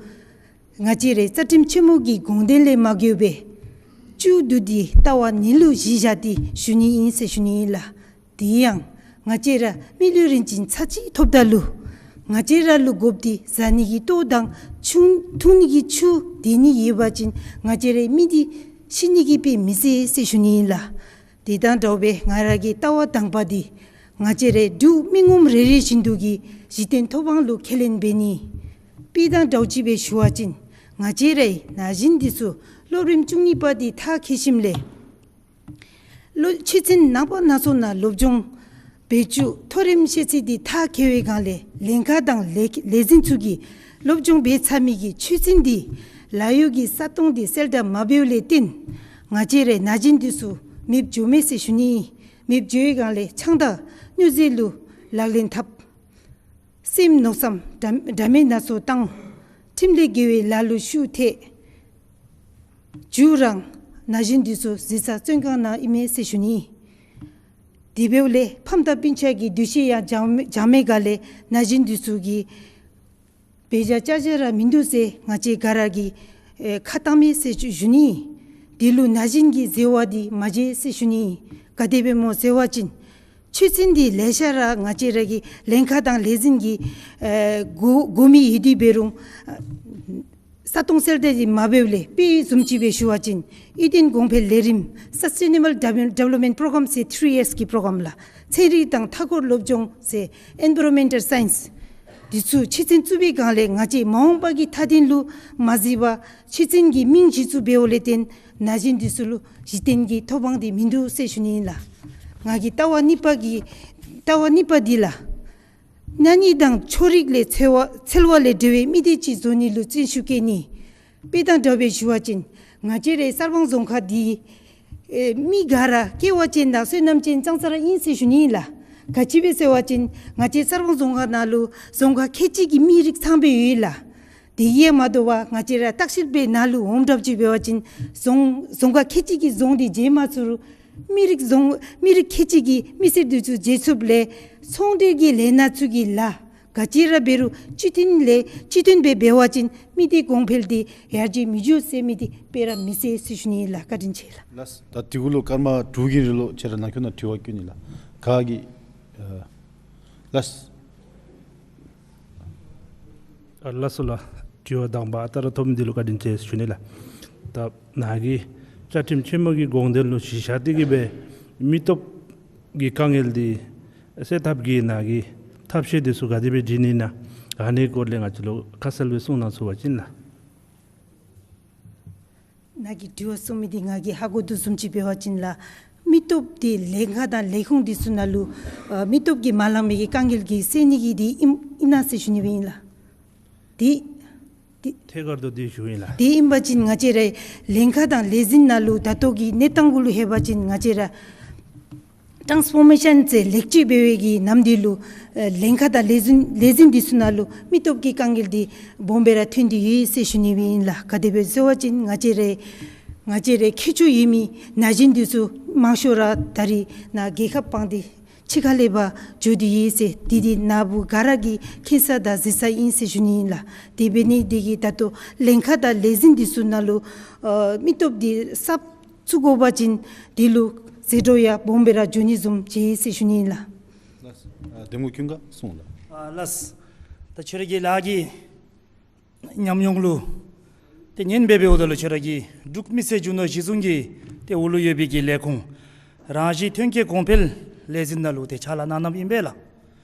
ང་བཅས་རའི་རྩ་ཁྲིམས་ཆེན་མོ་གི་དགོངས་དོན་ལས་མ་འགལ་བའི་བཅུད་བསྡུ་སྟེ་ལྟ་བ་ནི་ལུ་གཞི་བཞག་སྟེ་ཞུ་ནི་ཨིན་ཟེར་ཞུ་ནི་ཨིན་ལགས། དེ་ཡང་ང་བཅས་ར་མི་ལུས་རིན་ཆེན་ཚར་གཅིག་ཐོབ་ད་ལུ་ང་བཅས་ར་ལུ་དགོཔ་འདི་བཟའ་ནི་གི་ལྟོ་དང་ཆུ་འཐུང་ནི་གི་ཆུ་དེ་ནི་ཡོད་པ་ཅིན་ང་བཅས་རའི་མི་འདི་ཤི་ནི་གི་དཔེ་མི་སྲིད་ཟེར་ཞུ་ནི་ཨིན་ལགས། དེ་དང་འདྲཝ་སྦེ་ང་ར་གི་ལྟ་བ་དང་པ་འདི་ང་བཅས་རའི་འབྲུག་མི་ངོམ་རེ་རེ་བཞིན་དུ་གིས་གཞི་རྟེན་ཐོབ་དབང་ལུ་ཁས་ལེན་འབད་ནི། དཔེ་དང་འདྲཝ་ཅིག་སྦེ་ཞུ་བ་ཅིན་ང་བཅས་རའི་ན་གཞོན་འདི་ཚུ་སློབ་རིམ་བཅུ་གཉིས་པ་འདི་མཐར་འཁྱོལ་ཞིནམ་ལས་ལོ་ཆོས་ཚན་ནང་པ་སྣ་ཚོགས་ནང་སློབ་སྦྱོང་འབད་བཅུག། མཐོ་རིམ་ཤེས་ཚད་འདི་མཐར་འཁྱོལ་བའི་སྒང་ལས་ལྷན་ཁག་དང་ལས་ལས་འཛིན་ཚུ་གིས་སློབ་སྦྱོང་འབད་ཚར་མི་གི་ཆོས་ཚན་འདི་ལཱ་གཡོག་གི་ས་སྟོང་འདི་གསལ་བསྒྲགས་མ་འབདཝ་ལས་བརྟེན་ང་བཅས་རའི་ན་གཞོན་འདི་ཚུ་མེདཔ་འགྱོཝ་མས་ཟེར་ཞུ་ནི། མེདཔ་འགྱོ་བའི་སྒང་ལས་ཆང་དང་སྨྱོ་རྫས་ལུ་ལག་ལེན་འཐབ། སེམས་མནོ་བསམ་འདྲ་འདྲ་མེད་སྣ་ཚོགས་བཏང་། ཁྲིམས་ལས་འགལ་བའི་ལཱ་ལུ་ཤུགས་ཐེབས། མཇུག་ར་ན་གཞོན་འདི་ཚུ་གཟི་རྩ་བཙོན་ཁང་ནང་ཨིན་མས་ཟེར་ཞུ་ནི། དེ་འབདཝ་ལས་ཕམ་དང་སྤུན་ཆ་གི་འདུ་ཤེས་ཡང་བྱང་བྱང་མའི་སྒང་ལས་ན་གཞོན་འདི་ཚུ་གིས་འབད་བཞག་བཅའ་བཞག་ར་མིན་འདུག་ཟེར་ང་བཅས་ག་ར་གིས་ཨེ་ཁ་བཏང་མས་ཟེར་ཞུ་ཞུ་ནི། དེ་ལུ་ན་གཞོན་གྱི་འཛོལ་བ་འདི་མ་མཇལ་ཟེར་ཞུ་ནི། ག་དེ་སྦེ་སྨོ་ཟེར་བ་ཅིན་ཆོས་ཚན་འདི་ལེ་ཤ་ར་ང་བཅས་ར་གི་ལྷན་ཁག་དང་ལས་འཛིན་གྱིས་ཨེ་དགོ་དགོ་མི་ཡོད་དེ་འབད་རུང་ཨ་ས་སྟོང་གསལ་བསྒྲགས་འདི་མ་འབདཝ་ལས་དཔེ་བཟུམ་ཅིག་སྦེ་ཞུ་བ་ཅིན་ཨི་ཏེན་གོང་འཕེལ་ལས་རིམ་Sustainable Devel- Development Program ཟེར་ཐི་རི་ཨེསི་གི་པོ་རོ་གརམ་ལགས། ཚན་རིག་དང་མཐའ་འཁོར་སློབ་སྦྱོང་ཟེར་Environmental Science། འདི་ཚུ་ཆོས་ཚན་བཙུགས་པའི་སྒང་ལས་ང་བཅས་མ་འོངས་པ་གི་མཐའ་དོན་ལུ་མ་གཟིགས་པར་ཆོས་ཚན་གྱི་མིང་གཞི་བཙུགས་འབདཝ་ལས་བརྟེན་ན་གཞོན་འདི་ཚུ་ལུ་གཞི་རྟེན་གྱི་ཐོབ་དབང་འདི་མིན་འདུག་ཟེར་ཞུ་ནི་ཨིན་ལགས། ང་གི་ལྟ་བ་གཉིས་པ་གི་ལྟ་བ་གཉིས་པ་འདི་ལགས། ན་ནི་དང་ཕྱོགས་རིས་ལས་འཚེ་བ་འཚེ་བ་ལས་བྲལ་བའི་མི་སྡེ་ཅིག་བཟོ་ནི་ལུ་བརྩོན་ཤུགས་བསྐྱེད་ནི། དཔེ་དང་འདྲཝ་སྦེ་ཞུ་བ་ཅིན་ང་བཅས་རའི་གསར་སྤང་རྫོང་ཁག་འདི་ཨེ་མི་ག་ར་སྐལ་བ་ཅན་དང་བསོད་ནམས་ཅན་ཙང་ཙ་ར་ཨིན་ཟེར་ཞུ་ནི་ཨིན་ལགས། ག་ཅི་སྦེ་ཟེར་བ་ཅིན་ང་བཅས་གསར་སྤང་རྫོང་ཁག་ནང་ལུ་རྫོང་ཁག་ཁལ་གཅིག་གི་མི་རིགས་ཚང་སྦེ་ཡོད་ལགས། དེ་ཡང་མ་དོ་བར་ང་བཅས་ར་བརྟག་ཞིབ་འབད་ནང་ལུ་འོངམ་འདྲཝ་ཅིག་འབད་བ་ཅིན་རྫོང་རྫོང་ཁག་ཁལ་གཅིག་གི་རྫོང་འདི་མཇལ་མ་ཚུགས་རུང་མི་རིགས་རྫོང་མི་རིགས་ཁལ་གཅིག་གི་མི་སེར་འདི་ཚུ་མཇལ་ཚུགསཔ་ལས་ཚོང་འབྲེལ་གྱི་ལས་སྣ་ཚུ་གི་ལཱ་ག་ཅི་ར་འབད་རུང་སྤྱི་མཐུན་ལས་སྤྱི་མཐུན་སྦེ་འབད་བ་ཅིན་མི་སྡེ་གོང་འཕེལ་འདི་ཡར་རྒྱས་མི་འགྱོ་ཟེར་མི་འདི་དཔེ་ར་མི་སྲིད་ཟེར་ཞུ་ནི་ཨིན་ལགས། བཀའ་དྲིན་ཆེ་ལགས། ལགས། ད་དེ་གུ་ལུ་ཀརྨ་དྲུག་གི་རིང་ལུ་ཁྱེད་ར་ནང་འཁོད་ནང་དྲི་བ་བཀོད་ནི་ལགས། ག་གིས་ཨ་ལགས། ཨ་ལགས་སོ་ལགས། དྲི་བ་དང་པ་ཨ་རྟག་ར་ཐོབ་མི་འདི་ལུ་བཀའ་དྲིན་ཆེ་ཞུ་ནི་ལགས། ད་ནཱ་གིས་བཅའ་ཁྲིམས་ཆེན་མོ་གི་དགོངས་དོན་ལུ་གཞི་བཞག་སྟེ་གིས་སྦེ་མི་སྟོབས་ཀྱི་དཀའ་ངལ་འདི་སེལ་ཐབས་ཀྱི་ནཱ་གི་ཐབས་ཤེས་འདི་ཚུ་ག་དེ་སྦེ་བསྒྲིགས་ནི་ཨིན་ན་ཨ་ནི་སྐོར་ལས་ང་བཅས་ལུ་ཁ་གསལ་སྦེ་གསུང་གནང་ཚུགས་པ་ཅིན་ལགས། ནཱ་གིས་དྲི་བ་གསུངས་མི་འདི་ང་གིས་ཧ་གོ་དོ་བཟུམ་ཅིག་འབད་བ་ཅིན་ལགས། མི་སྟོབས་འདི་ལྷན་ཁག་དང་ལས་ཁུངས་འདི་ཚུ་ནང་ལུ་ཨ་མི་སྟོབས་ཀྱིས་མ་ལང་མི་གི་དཀའ་ངལ་གྱི་སེལ་ནི་གི་འདི་ཨིན་ཨིན་ན་ཟེར་ཞུ་ནི་སྦེ་ཨིན་ལགས། འདི་འདི་ཐད་ཀར་དུ་འདི་ཞུ་ཨིན་ལགས། དེ་ཨིན་པ་ཅིན་ང་བཅས་རའི་ལྷན་ཁག་དང་ལས་འཛིན་ནང་ལུ་ད་ལྟོ་གི་གནས་སྟངས་གུ་ལུ་ལྷོད་པ་ཅིན་ང་བཅས་ར་ཊཱནསི་ཕོར་མེ་ཤཱན་ཟེར་ལེགས་བཅོས་འབད་བའི་གི་ནམ་དུས་ལུ་ཨེ་ལྷན་ཁག་དང་ལས་འཛིན་ལས་འཛིན་འདི་ཚུ་ནང་ལུ་མི་སྟོབས་ཀྱི་དཀའ་ངལ་འདི་སྦོམ་སྦེ་ར་ཐོན་ཏེ་ཡོད་ཟེར་ཞུ་ནི་སྦེ་ཨིན་ལགས། ག་དེ་སྦེ་ཟེར་བ་ཅིན་ང་བཅས་རའི་ང་བཅས་རའི་ཁྱད་ཆོས་ཡོད་མི་ན་གཞོན་འདི་ཚུ་མང་ཤོས་ར་ད་རིས་ནཱ་རྒྱལ་ཁབ་སྤངས་ཏེ་ཕྱི་ཁ་ལས་ཕར་འགྱོ་སྟེ་ཡོད་ཟེར། དེ་འདི་ནཱ་བུ་ག་ར་གིས་མཁྱེན་ས་དང་གཟིགས་ས་ཨིན་ཟེར་ཞུ་ནི་ཨིན་ལགས། དེ་འབད་ནི་འདི་གིས་ད་ལྟོ་ལྷན་ཁག་དང་ལས་འཛིན་འདི་ཚུ་ནང་ལུ་ཨ་མི་སྟོབས་འདི་གསརཔ་བཙུགས་དགོ་པ་ཅིན་དེ་ལུ་ཟད་འགྲོ་ཡང་སྦོམ་སྦེ་ར་འགྱོ་ནི་བཟུམ་ཅིག་ཨིན་ཟེར་ཞུ་ནི་ཨིན་ལགས། ལགས། ཨ་གདམ་ངོ་ཀུན་དགའ་གསུངས་ལགས། ཨ་ལགས། ད་ཁྱོད་ར་གི་ལཱ་གི་ཉམས་མྱོང་ལུ་ཏེ་ཉན་སྦེ་འབདཝ་ད་ལུ་ཁྱོད་ར་གི་འབྲུག་མི་སེར་རྒྱུ་ནོར་གཞི་བཟུང་གི་ཏེ་འོག་ལུ་ཡོད་པའི་གི་ལས་ཁུངས་རང་བཞིན་ཐོན་སྐྱེད་གོང་འཕེལ་ལས་འཛིན་ནང་ལུ་ཏེ་ཕྱག་ལཱ་གནང་གནངམ་ཨིན་པས་ལགས།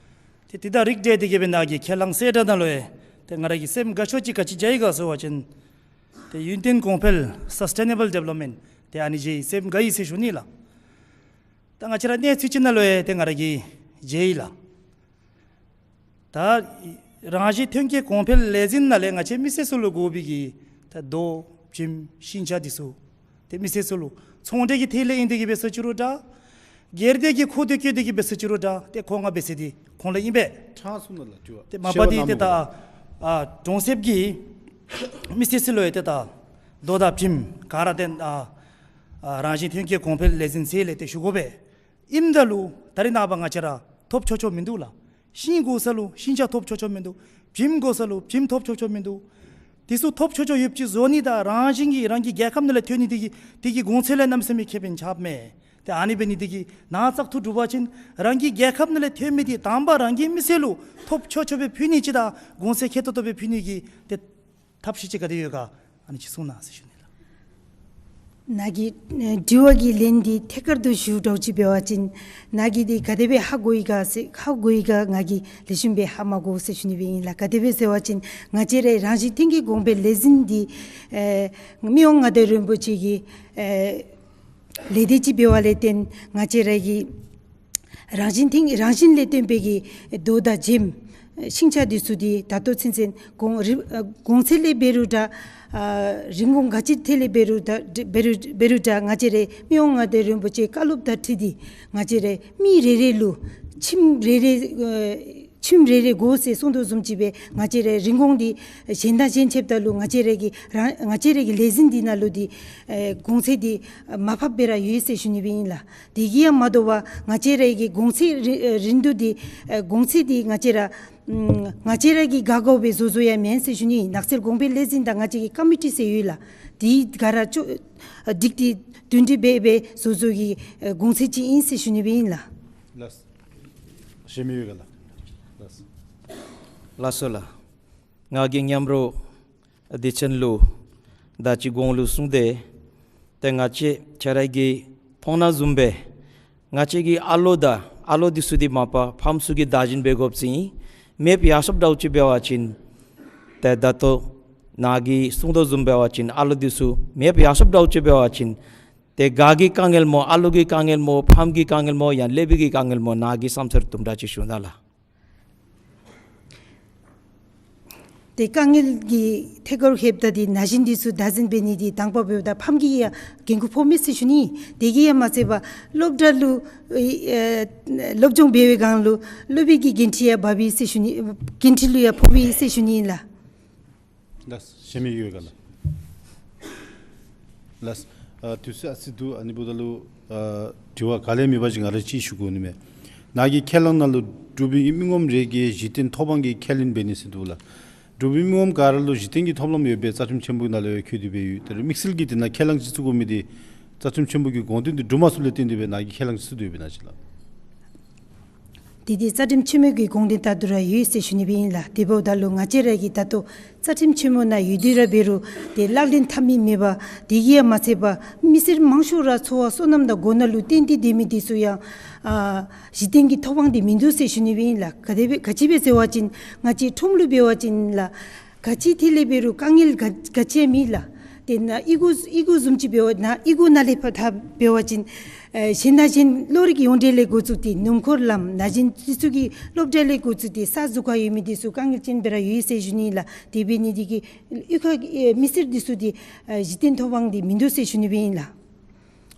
ཏེ་དེ་དང་རིགས་བསྒྲེས་ཏེ་གི་སྦེ་ནཱ་གི་ཁས་བླངས་གསལ་བསྒྲགས་ནང་ལུ་ཡང་ཏེ་ང་ར་གི་སེམས་དགའ་ཤོས་ཅིག་ག་ཅི་མཇལ་ཡི་ག་ཟེར་བ་ཅིན་ཏེ་ཡུན་བརྟན་གོང་འཕེལ་སཱསི་ཊེ་ནེ་བཱལ་ཌི་བེ་ལོབ་མེནཊ་ཏེ་ཨ་ནི་མཇལ་ཡི། སེམས་དགའ་ཡི་ཟེར་ཞུ་ནི་ལགས། ད་ང་བཅས་ར་གནས་ཚུལ་ཅིག་ནང་ལུ་ཡང་ཏེ་ང་ར་གིས་མཇལ་ཡི་ལགས། ད་རང་བཞིན་ཐོན་སྐྱེད་གོང་འཕེལ་ལས་འཛིན་ནང་ལས་ང་བཅས་མི་སེར་ཚུ་ལུ་དགོ་པའི་གི་ད་རྡོ་བྱེམ་ཤིང་ཆ་འདི་ཚུ་ཏེ་མི་སེར་ཚུ་ལུ་ཚོང་འབྲེལ་གྱི་ཐད་ལས་ཨིན་ཏེ་གི་སྦེ་ཟེར་ཅི་རུང་འདྲ། སྒེར་སྡེ་གི་ཁོངས་སུ་བཀོད་དེ་གི་སྦེ་ཟེར་ཅི་རུང་འདྲ། ཏེ་མཁོ་མངགས་འབད་ས་འདི་ཁོང་ལས་ཨིན་པས། ཕྲང་སོང་ན་ལགས་དྲི་བ། ཏེ་མ་པ་འདི་ཏེ་ད་ཨ་གྲོང་གསེབ་ཀྱི་མི་སེར་ཚུ་ལུ་ཡང་ཏེ་ད་རྡོ་དང་བྱེམ་ག་ར་ཏེ་ཨ་ཨ་རང་བཞིན་ཐོན་སྐྱེད་གོང་འཕེལ་ལས་འཛིན་ཟེར་ལས་ཏེ་ཞུ་དགོ་པས། ཨིནམ་ད་ལུ་ད་རེས་ནངས་པ་ང་བཅས་ར་ཐོབ་ཆོག་ཆོག་མིན་འདུག་ལགས། ཤིང་དགོ་ས་ལུ་ཤིང་ཆ་ཐོབ་ཆོག་ཆོག་མིན་འདུག། བྱེམ་དགོ་ས་ལུ་བྱེམ་ཐོབ་ཆོག་ཆོག་མིན་འདུག། དེ་ཚུ་ཐོབ་ཆོག་ཆོག་ཡོདཔ་ཅིག་བཟོ་ནི་དང་རང་བཞིན་གྱིས་རང་གི་རྒྱལ་ཁབ་ནང་ལས་ཐོན་ནི་དེ་གི་དེ་གི་གོང་ཚད་ལས་གནམ་མེད་ས་མེད་ཁེ་ཕན་ཆགསཔ་མས། ཏེ་ཨ་ནི་འབད་ནི་དེ་གིས་ནཱ་བཙག་འཐུ་གྲུབ་པ་ཅིན་རང་གི་རྒྱལ་ཁབ་ནང་ལས་ཐོན་མི་དེ་དང་པ་རང་གི་མི་སེར་ལུ་ཐོབ་ཆོག་ཆོག་སྦེ་ཕུལ་ནི་ཅིག་དང་གོང་ཚད་ཁེ་ཏོག་ཏོ་སྦེ་ཕུལ་ནི་གི་ཏེ་ཐབས་ཤེས་ཅིག་ག་དེ་ཡོད་ག་ཨ་ནི་ཅིག་གསུང་གནང་ཟེར་ཞུ་ནི་ལགས། ནཱ་གི་ཨེ་དྲི་བ་གི་ལན་འདི་ཐད་ཀར་དུ་ཞུ་འདྲཝ་ཅིག་འབད་བ་ཅིན་ནཱ་གིས་འདི་ག་དེ་སྦེ་ཧ་གོ་ཡི་ག་ཟེར་ཧ་གོ་ཡི་ག་ང་གིས་ལེགས་ཤོམ་སྦེ་ཧ་མ་གོ་ཟེར་ཞུ་ནི་སྦེ་ཨིན་ལགས། ག་དེ་སྦེ་ཟེར་བ་ཅིན་ང་བཅས་རའི་རང་བཞིན་ཐོན་སྐྱེད་གོང་འཕེལ་ལས་འཛིན་འདི་ཨེ་མི་དབང་མངའ་བདག་རིན་པོ་ཆེ་གི་ཨེ་ལས་སྡེ་ཅིག་འབད་བ་ལས་བརྟེན་ང་བཅས་ར་གི་རང་བཞིན་ཐིང་རང་བཞིན་ལས་བརྟེན་པའི་གི་རྡོ་དང་བྱེམ་ཤིང་ཆ་འདི་ཚུ་འདི་ད་ལྟོ་ཚུན་ཚོད་གོང་རི་ཨ་གོང་ཚད་ལས་འབད་རུང་འདྲ། ཨ་རིན་གོང་ག་ཅི་ཐད་ལས་འབད་རུང་འདྲ་འབད་རུང་འབད་རུང་འདྲ། ང་བཅས་རའི་མི་དབང་མངའ་བདག་རིན་པོ་ཆེའི་བཀའ་སློབ་དང་འཁྲིལ་ཏེ་ང་བཅས་རའི་མི་རེ་རེ་ལུ་ཁྱིམ་རེ་རེ་ཨ་ཁྱིམ་རེ་རེ་དགོ་ཟེར་གསུངས་དོ་བཟུམ་ཅིག་སྦེ་ང་བཅས་རའི་རིན་གོང་འདི་གཞན་དང་གཞན་ཕྱདཔ་ད་ལུ་ང་བཅས་རའི་གི་རང་ང་བཅས་རའི་གི་ལས་འཛིན་འདི་ནང་ལུ་འདི་ཨེ་གོང་ཚད་འདི་མར་ཕབ་སྦེ་ར་ཡོད་ཟེར་ཞུ་ནི་སྦེ་ཨིན་ལགས། དེ་གིས་ཡང་མ་དོ་བར་ང་བཅས་རའི་གི་གོང་ཚད་རིན་རིན་བསྡུར་འདི་ཨེ་གོང་ཚད་འདི་ང་བཅས་ར་ཨམ་ང་བཅས་ར་གིས་དགའ་དགའཝ་སྦེ་བཟོ་བཟོཝ་ཡང་མེན་ཟེར་ཞུ་ནི། ནགས་ཚལ་གོང་འཕེལ་ལས་འཛིན་དང་ང་བཅས་ཀྱི་ཀོ་མི་ཊི་ཟེར་ཡོད་ལགས། དེ་ག་ར་ཅོག་སྒྲིག་སྟེ་བསྟུན་གྲོས་འབད་སྦེ་བཟོ་བཟོཝ་གི་ཨེ་གོང་ཚད་ཅིག་ཨིན་ཟེར་ཞུ་ནི་སྦེ་ཨིན་ལགས། ལགས། གཞན་མི་ཡོད་ག་ལགས། ལགས། ལགས་སོ་ལགས། ང་གིས་མཉམ་རོགས་སྡེ་ཚན་ལུ་ད་ཅི་གོང་ལུ་གསུངས་ཏེ་ཏེ་ང་བཅས་ཁྱེད་ར་གིས་མཐོང་ནི་བཟུམ་སྦེ་ང་བཅས་ཀྱི་ཨ་ལོ་དང་ཨ་ལོ་འདི་ཚུ་འདི་མ་པ་ཕམ་ཚུ་གི་བདག་འཛིན་འབད་དགོཔ་ཅིག་ཨིན། མེདཔ་ཡར་སོངམ་འདྲཝ་ཅིག་འབད་བ་ཅིན་ཏེ་ད་ལྟོ་ནཱ་གིས་གསུངས་དོ་བཟུམ་འབད་བ་ཅིན་ཨ་ལོ་འདི་ཚུ་མེདཔ་ཡར་སོངམ་འདྲཝ་ཅིག་འབད་བ་ཅིན་ཏེ་ག་གི་དཀའ་ངལ་སྨོ་ཨ་ལོ་གི་དཀའ་ངལ་སྨོ་ཕམ་གྱི་དཀའ་ངལ་སྨོ་ཡང་ཀླད་པའི་གི་དཀའ་ངལ་སྨོ་ནཱ་གིས་བསམ་ཚར་དུམ་གྲ་ཅིག་ཞུ་ད་ལགས། ཏེ་དཀའ་ངལ་གྱི་ཐད་ཁར་ལྷོདཔ་ད་འདི་ན་གཞོན་འདི་ཚུ་བདག་འཛིན་འབད་ནི་འདི་དང་པ་འབདཝ་ད་ཕམ་གྱིས་ཡང་འགན་ཁུར་ཕོག་མས་ཟེར་ཞུ་ནི། དེ་གིས་ཡང་མ་ཚད་པར་སློབ་གྲྭ་ལུ་ཨེ་སློབ་སྦྱོང་འབད་བའི་སྒང་ལུ་སློབ་དཔོན་གྱི་འགན་འཁྲི་ཡང་འབག་པས་ཟེར་ཞུ་ནི། འགན་འཁྲི་ལུ་ཡང་ཕོག་པས་ཟེར་ཞུ་ནི་ཨིན་ལགས། ལགས། གཞན་མི་ཡོད་ག་ལགས། ལགས། ཨ་དུས་ཚོད་ཨ་ཙི་འདུག། ཨ་ནི་འབདཝ་ད་ལུ་ཨ་དྲི་བ་ག་ལས་མེད་པ་ཅིག་ང་ར་ཅིག་ཞུ་དགོ་ནི་མས། ནཱ་གི་ཁས་བླངས་ནང་ལུ་འབྲུག་པའི་མི་ངོམ་རེ་གིས་གཞི་རྟེན་ཐོབ་དབང་གི་ཁས་ལེན་འབད་ནི་ཟེར་འདུག་ལགས། འབྲུག་པའི་མི་ངོམ་ག་ར་ལུ་གཞི་རྟེན་གྱི་ཐོབ་ལམ་ཡོད་པའི་རྩ་ཁྲིམས་ཆེན་པོ་ནང་ལུ་ཡང་འཁོད་དེ་སྦེ་ཡོད། ད་རེས་དམིགས་བསལ་གྱིས་དེ་ནང་ཁས་བླངས་ཅིག་བཙུགས་དགོ་མི་འདི་རྩ་ཁྲིམས་ཆེན་པོ་གི་དགོངས་དོན་འདི་འགྲུབ་མ་ཚུགསཔ་ལས་བརྟེན་ཏེ་སྦེ་ནཱ་གི་ཁས་བླངས་ཅིག་བཙུགས་དོ་ཡོདཔ་ཨིན་ན་ཅིག་ལགས། དེ་འདི་རྩ་ཁྲིམས་ཆེན་མོ་གི་དགོངས་དོན་ད་ལྟོ་ར་ཡོད་ཟེར་ཞུ་ནི་སྦེ་ཨིན་ལགས། དེ་འབདཝ་ད་ལུ་ང་བཅས་ར་གིས་ད་ལྟོ་རྩ་ཁྲིམས་ཆེན་མོ་ནང་ཡོད་དེ་ར་འབད་རུང་དེ་ལག་ལེན་འཐབ་མི་མེད་པར་དེ་གིས་ཡང་མ་ཚད་པར་མི་སེར་མང་ཤོས་ར་འཚོ་བ་སོ་ནམ་དང་སྒོ་ནང་ལུ་བརྟེན་ཏེ་སྡོད་མི་འདི་ཚུ་ཡང་ཨ་གཞི་རྟེན་གྱི་ཐོབ་དབང་འདི་མིན་འདུག་ཟེར་ཞུ་ནི་སྦེ་ཨིན་ལགས། ག་དེ་སྦེ་ག་ཅི་སྦེ་ཟེར་བ་ཅིན་ང་བཅས་ཁྲོམ་ལུ་འབད་བ་ཅིན་ལགས་ག་ཅི་ཐད་ལས་འབད་རུང་དཀའ་ངལ་ག་ག་ཅི་ཡང་མེད་ལགས། དེ་ནཱ་གཡུས་སྒོ་གཡུས་སྒོ་བཟུམ་ཅིག་འབད་བ་ནཱ་གཡུས་སྒོ་ནང་ལས་ཕར་ད་འབད་བ་ཅིན་ཨེ་གཞན་དང་གཞན་བློ་རིག་ཡོངས་འབྲེལ་ལས་འགོ་བཙུགས་ཏེ་སྣུམ་འཁོར་ལམ་ན་གཞོན་འདི་ཚུ་གི་སློབ་གྲྭ་ལས་འགོ་བཙུགས་ཏེ་ས་ཟུར་ཁར་ཡོད་མི་འདི་ཚུ་དཀའ་ངལ་ཅན་སྦེ་ར་ཡོད་ཟེར་ཞུ་ནི་ལགས། དེ་འབད་ནི་འདི་གིས་གཡུས་ཁ་གི་ཨེ་མི་སེར་འདི་ཚུ་འདི་ཨེ་གཞི་རྟེན་ཐོབ་དབང་འདི་མིན་འདུག་ཟེར་ཞུ་ནི་སྦེ་ཨིན་ལགས།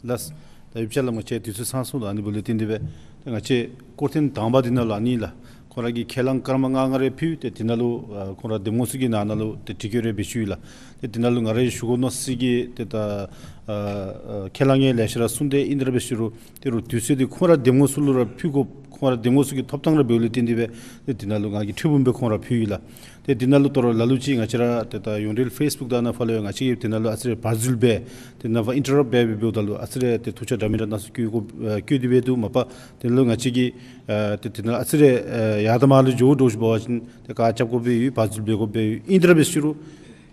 ལགས། ད་ཡུལ་ཕྱག་ལཱ་མ་ཆེ་དུས་ཚོད་ཚང་སོང་ལགས། ཨ་ནི་འབདཝ་ལས་བརྟེན་ཏེ་སྦེ་ཏེ་ང་བཅས་སྐོར་ཐེངས་དང་པ་འདི་ནང་ལུ་ཨ་ནི་ལགས་ཁོང་ར་གིས་ཁས་བླངས་སྐར་མ་ལྔ་ལྔ་རེ་ཕུལ། ཏེ་འདི་ནང་ལུ་ཨ་ཁོང་ར་འདེམས་ངོ་ཚུ་གི་ནང་ན་ལུ་ཏེ་དྲི་བཀོད་རེ་འབད་ཞུ་ཡི་ལགས། ཏེ་འདི་ནང་ལུ་ང་ར་ཞུ་དགོ་མནོ་ས་གི་ཏེ་ད་ཨ་ཨ་ཁས་བླངས་ཡང་ལེ་ཤ་ར་གསུངས་ཏེ་ཨིན་ཏེ་ར་འབད་ཞུ་རུང་ཏེ་རུང་དུས་ཚོད་འདི་ཁོང་ར་འདེམས་ངོ་ཚུ་ལུ་ར་ཕུལ་དགོཔ་ཁོང་ར་འདེམས་ངོ་ཚུ་གི་ཐོབ་ཐངས་ར་འབདཝ་ལས་བརྟེན་ཏེ་སྦེ་ཏེ་འདི་ནང་ལུ་ང་གིས་ཁྲི་འབུམ་སྦེ་ཁོང་ར་ཕུལ་ཡི་ལགས། ཏེ་འདི་ནང་ལུ་ད་རུང་ལ་ལུ་ཅིག་ང་བཅས་ར་ཏེ་ད་ཡོངས་འབྲེལ་ཕེསི་བུཀ་དང་ནང་ཕར་ལུ་ཡང་ང་བཅས་ཀྱིས་འདི་ནང་ལུ་ཨ་ཙི་རེ་བར་འཛུལ་འབད་དེ་ནང་ཕར་ཨིན་ཊར་རབཊ་འབད་འབདཝ་ད་ལུ་ཨ་ཙི་རེ་ཏེ་ཐུགས་ཆ་འདྲ་མི་འདྲ་སྣ་ཚོགས་བཀོད་དགོ་ཨ་བཀོད་དེ་སྦེ་འདུག། མ་པ་འདི་ནང་ལུ་ང་བཅས་ཀྱིས་ཨ་ཏེ་འདི་ནང་ཨ་ཙི་རེ་ཨ་ཡར་དང་མར་ལུ་འགྱོ་འགྱོཝ་ཅིག་འབད་བ་ཅིན་ཏེ་བཀག་རྐྱབ་དགོཔ་སྦེ་ཡོད། བར་འཛུལ་འབད་དགོཔ་སྦེ་ཡོད། ཨིན་ཏེ་ར་འབད་ཞུ་རུང་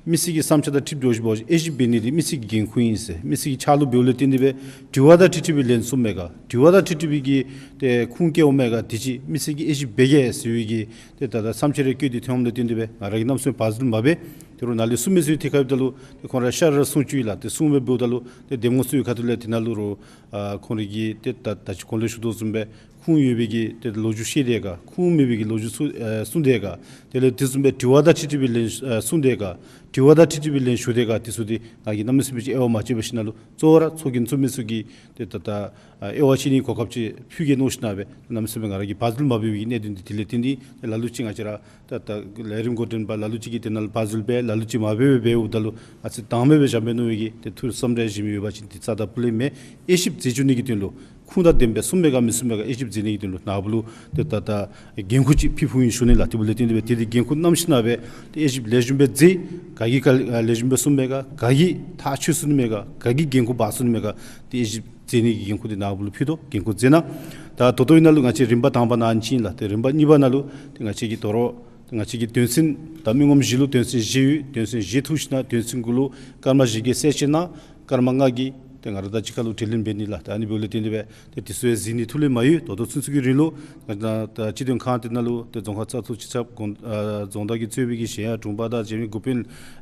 མི་སེར་གྱི་བསམ་འཆར་དང་འཁྲིལ་འགྱོ་ཞིནམ་ལས་དབྱེ་ཞིབ་འབད་ནི་འདི་མི་སེར་གྱི་འགན་ཁུར་ཨིན་ཟེར། མི་སེར་གྱི་ཕྱག་ལུ་འབདཝ་ལས་བརྟེན་ཏེ་སྦེ་དྲི་བ་དང་འཁྲིལ་འཁྲིལ་སྦེ་ལན་གསུངམ་མས་ག། དྲི་བ་དང་འཁྲིལ་འཁྲིལ་སྦེ་གི་ཏེ་ཁུངས་བཀལཝ་མས་ག། དེ་ཅིག་མི་སེར་གྱིས་དབྱེ་ཞིབ་འབད་གེ་ཟེར་བའི་གི་ཏེ་ད་ལྟོ་བསམ་འཆར་རེ་བཀོད་དེ་ཐོནམ་ལས་བརྟེན་ཏེ་སྦེ་ང་ར་གིས་གནམ་མེད་ས་མེད་བ་ཟུལ་མ་འབད། དེ་རུང་ནཱ་ལས་གསུང་མི་ཚུ་ཐད་ཁར་འབདཝ་ད་ལུ་ཏེ་ཁོང་ར་ཤ་ར་གསུང་བཅུག་ཡི་ལགས། ཏེ་གསུངམ་སྦེ་འབདཝ་ད་ལུ་ཏེ་འདེམས་ངོ་ཚུ་གི་ཁ་ཐུག་ལས་དེ་ནང་ལུ་རུང་ཨ་ཁོང་རའི་གི་ཏེ་ད་ད་ཅི་གོང་ལས་ཞུ་དོ་བཟུམ་སྦེ་ཁུངས་ཡོད་པའི་གི་ཏེ་ལོ་རྒྱུས་བཤད་དེས་ག། ཁུངས་མེད་པའི་གི་ལོ་རྒྱུས་ཚུ་ཨེ་གསུང་དེས་ག། དེ་ལས་དེ་བཟུམ་སྦེ་དྲི་བ་དང་འཁྲིལ་འཁྲིལ་སྦེ་ལན་ཨེ་གསུང་དེས་ག། དྲི་བ་དང་འཁྲིལ་འཁྲིལ་སྦེ་ལན་ཞུ་དེས་ག། དེ་ཚུ་འདི་ང་གིས་གནམ་མེད་ས་མེད་ཅིག་དབྱེ་བ་མ་དཔྱད་པར་ཞིནམ་ལས་གཙོ་བོ་ར་ཚོགས་རྒྱན་བཙུགས་མི་ཚུ་གིས་ཏེ་ད་ལྟོ་ཨ་དབྱེ་བ་དཔྱད་ནིའི་གོ་སྐབས་ཅིག་ཕུལ་གེ་མནོ་ཞིནམ་ལས་སྦེ་གནམ་མེད་ས་མེད་ང་ར་གིས་བ་ཟུལ་མ་འབད་བའི་གི་གནད་དོན་འདི་དེ་ལས་བརྟེན་ཏེ་ལ་ལུ་ཅིག་ང་བཅས་ར་ད་ལྟོ་ལས་རིམ་འགོ་འདྲེན་པ་ལ་ལུ་ཅིག་གིས་དེ་ནང་ལུ་བ་ཟུལ་འབད། ལ་ལུ་ཅིག་མ་འབད་འབད་འབདཝ་ད་ལུ་ཨ་ཙི་དང་མེད་སྦེ་བཞག་པས་མནོ་བའི་གི་ཏེ་ཐུགས་བསམ་རེ་བཞེས་མི་ཡོད་པ་ཅིན་དེ་རྩ་དང་ཕུ་ལས་མེན། དབྱེ་ཞིབ་མཛད་བཅུག་ནི་གི་དོན་ལུ་ཁུངས་དང་ལྡནམ་སྦེ་གསུངམ་མས་ག་མི་གསུངམ་མས་ག་དབྱེ་ཞིབ་མཛད་ནི་གི་དོན་ལུ་ནཱ་བུ་ལུ་ཏེ་ད་ལྟོ་འགན་ཁུར་ཅིག་ཕུལ་ཕུལཝ་ཨིན་ཞུ་ནི་ལགས། དེ་འབདཝ་ལས་བརྟེན་ཏེ་སྦེ་ཏེ་འདི་འགན་ཁུར་བསྣམས་ཞིནམ་ལས་སྦེ་ཏེ་དབྱེ་ཞིབ་ལེགས་ཤོམ་སྦེ་མཛད། ག་གིས་ག་ལེགས་ཤོམ་སྦེ་གསུངམ་མས་ག། ག་གིས་ཐག་ཆོད་ཚུགས་ནི་མས་ག། ག་གིས་འགན་ཁུར་འབག་ཚུགས་ནི་མས་ག། ཏེ་དབྱེ་ཞིབ་མཛད་ནི་གི་འགན་ཁུར་འདི་ནཱ་བུ་ལུ་ཕུལ་དོ། འགན་ཁུར་མཛད་གནང་། ད་ད་ལྟོ་ཨིན་ན་ལུ་ང་བཅས་རིམ་པ་དང་པ་ནང་ཨ་ནི་ཅིག་ཨིན་ལགས། ཏེ་རིམ་པ་གཉིས་པ་ནང་ལུ་ཏེ་ང་བཅས་ཀྱིས་དོ་རུང་ཏེ་ང་བཅས་ཀྱི་དོན་ཚན་ད་མི་ངོམ་བཞི་ལུ་དོན་ཚན་བཞི་ཡོད། དོན་ཚན་བཞི་ཐུགས་ཞིནམ་ལས་དོན་ཚན་དགུ་ལུ་སྐར་མ་བཞི་གི་གསལ་བཤད་གནང་། སྐར་མ་ལྔ་གི་ཏེ་ང་ར་དང་གཅིག་ཁར་ལུ་དྲི་ལན་འབད་ནི་ལགས། ཏེ་ཨ་ནི་འབདཝ་ལས་བརྟེན་ཏེ་སྦེ་ཏེ་དེ་ཚུ་ཡང་གཟིགས་ནི་ཐུགས་ལས་མ་ཡོལ། ད་ལྟོ་ཚུན་ཚོད་ཀྱི་རིང་ལུ་ང་ད་སྤྱི་དོན་ཁང་དེ་ནང་ལུ་ཏེ་རྫོང་ཁག་བཙག་འཐུ་སྤྱི་ཁྱབ་དགོངས་ཨ་རྫོང་བདག་གིས་གཙོས་པའི་གི་གཞན་ཡང་དྲུང་པ་དང་འབྲེལ་མི་འགོ་དཔོན་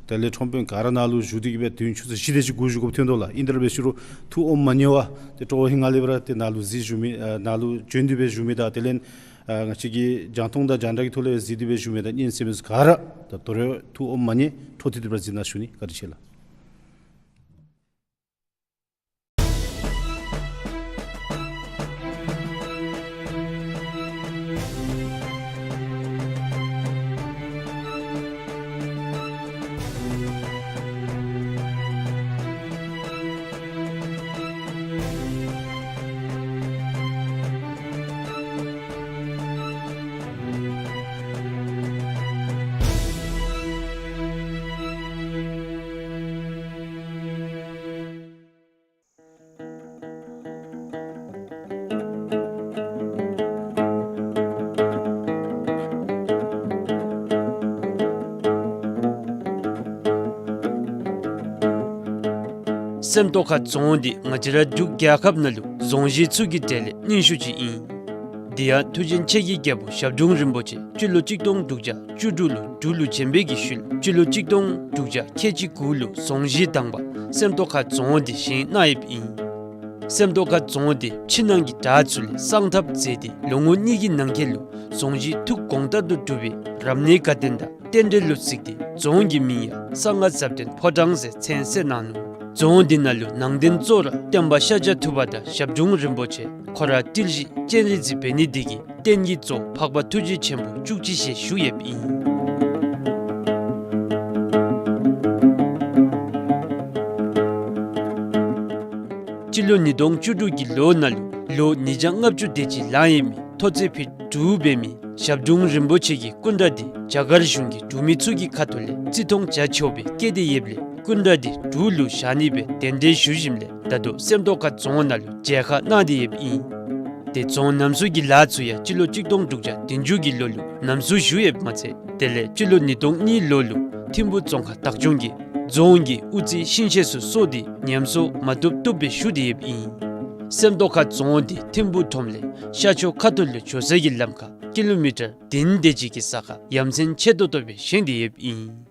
དེ་ལས་ཁྲོམ་དཔོན་ག་ར་ནཱ་ལུ་བཞུགས་ཏེ་གི་སྦེ་དུས་ཡུན་ཆུ་ཚོད་བཞི་དེ་ཅིག་འགོར་བཞུགས་དགོཔ་ཐོན་དོ་ལགས། ཨིན་དེ་ར་འབད་ཞུ་རུང་ཐུགས་ཨོམ་མ་ཉལ་བར་ཏེ་སྤྲོ་བ་ཧིང་ང་ལས་སྦེ་ར་ཏེ་ནཱ་ལུ་གཟིགས་བཞུགས་མི་ཨ་ནཱ་ལུ་བྱོན་ཏེ་སྦེ་བཞུགས་མི་དང་དེ་ལས་ཨ་ང་བཅས་ཀྱི་རྒྱང་མཐོང་དང་རྒྱང་བསྒྲགས་ཀྱི་ཐོག་ལས་གཟིགས་ཏེ་སྦེ་བཞུགས་མི་དང་སྙན་གསན་མི་ཚུ་ག་ར་ད་དོ་རུང་ཐུགས་ཨོམ་མ་ཉལ་འཕྲོ་མཐུད་དེ་སྦེ་ར་གཟིགས་གནང་ཞུ་ནི། བཀའ་དྲིན་ཆེ་ལགས། སེམས་རྟོགས་ཁ་རྫོང་འདི་ང་བཅས་ར་འབྲུག་རྒྱལ་ཁབ་ནང་ལུ་རྫོང་གཞི་ཚུ་གི་གྲས་ལས་རྙིང་ཤོས་ཅིག་ཨིན། དེ་ཡང་མཐུ་ཆེན་ཆེ་གི་རྒྱལ་པོ་ཞབས་དྲུང་རིན་པོ་ཆེ་སྤྱི་ལོ་གཅིག་སྟོང་དྲུག་བརྒྱ་བཅུ་དྲུག་ལུ་འབྲུག་ལུ་བྱོན་པའི་གི་ཤུལ་སྤྱི་ལོ་གཅིག་སྟོང་དྲུག་བརྒྱ་ཁལ་གཅིག་དགུ་ལུ་རྫོང་གཞི་དང་པ་སེམས་རྟོགས་ཁ་རྫོང་འདི་བཞེངས་གནང་ཡོདཔ་ཨིན། སེམས་རྟོགས་ཁ་རྫོང་འདི་ཕྱི་ནང་གི་བྲག་ཚུ་ལས་བསང་ཐབ་མཛད་དེ་ལོ་ངོ་གཉིས་ཀྱི་ནང་འཁོད་ལུ་རྫོང་གཞི་ཐུགས་དགོངས་ལྟར་དུ་གྲུབ་པའི་རབ་གནས་དགའ་སྟོན་དང་རྟེན་འབྲེལ་ལུ་གཟིགས་ཏེ་རྫོང་གི་མིང་ཡང་གསང་སྔགས་ཟབ་དོན་ཕོ་བྲང་ཟེར་མཚན་གསོལ་གནང་ནུག། རྫོང་འདི་ནང་ལུ་ནང་རྟེན་གཙོ་བོ་ར་སྟོན་པ་ཤཱཀྱ་ཐུབ་པ་དང་ཞབས་དྲུང་རིན་པོ་ཆེ་ཁོ་ར་ཏིལ་བཞི་སྤྱན་རས་གཟིགས་འབད་ནི་འདི་གིས་རྟེན་གྱི་གཙོ་བོ་འཕགས་པ་ཐུགས་རྗེ་ཆེན་པོ་བཅུ་གཅིག་ཞལ་བཞུགས་ཡོདཔ་ཨིན། སྤྱི་ལོ་ཉིས་སྟོང་བཅུ་དྲུག་གི་ལོ་ནང་ལུ་ལོ་ཉིས་བརྒྱ་ལྔ་བཅུ་དེ་ཅིག་ལང་ཡོད་མི་མཐོ་ཚད་ཕིཊ་དྲུག་འབད་མི་ཞབས་དྲུང་རིན་པོ་ཆེ་གི་སྐུ་འདྲ་འདི་རྒྱ་གར་གཞུང་གི་འབྲུག་མི་ཚུ་གི་ཁ་ཐུག་ལས་བརྩི་མཐོང་བྱ་ཆོག་པའི་བཀོད་དེ་ཡོདཔ་ལས་སྐུ་འདྲ་འདི་འབྲུག་ལུ་བཞག་ནི་སྦེ་གདན་འདྲེན་ཞུ་ཞིནམ་ལས་ད་ལྟོ་སེམས་རྟོགས་ཁ་རྫོང་ནང་ལུ་མཇལ་ཁ་གནང་སྟེ་ཡོདཔ་ཨིན། ཏེ་རྫོང་རྣམ་གསུམ་གྱི་ལཱ་ཚུ་ཡང་སྤྱི་ལོ་གཅིག་སྟོང་དྲུག་བརྒྱ་བདུན་ཅུ་གི་ལོ་ལུ་རྣམ་གསུམ་ཞུ་ཡོདཔ་མ་ཚད་དེ་ལས་སྤྱི་ལོ་ཉིས་སྟོང་གཉིས་ལོ་ལུ་ཐིམ་ཕུ་རྫོང་ཁག་བདག་སྐྱོང་གིས་རྫོང་གི་དབུ་རྩེ་ཤིང་ཤེལ་ཚུ་གསོ་སྟེ་ཉམས་གསོ་མ་བཏུབ་བཏུབ་སྦེ་ཞུ་སྟེ་ཡོདཔ་ཨིན། སེམས་རྟོགས་ཁ་རྫོང་འདི་ཐིམ་ཕུ་ཁྲོམ་ལས་ཤར་ཕྱོགས་ཁ་ཐུག་ལུ་འགྱོ་ས་གི་ལམ་ཁར་ཀི་ལོ་མི་ཊར་བདུན་དེ་ཅིག་གི་ས་ཁར་ཡ་མཚན་ཆེ་ཏོག་ཏོ་སྦེ་བཞེངས་ཏེ་ཡོདཔ་ཨིན།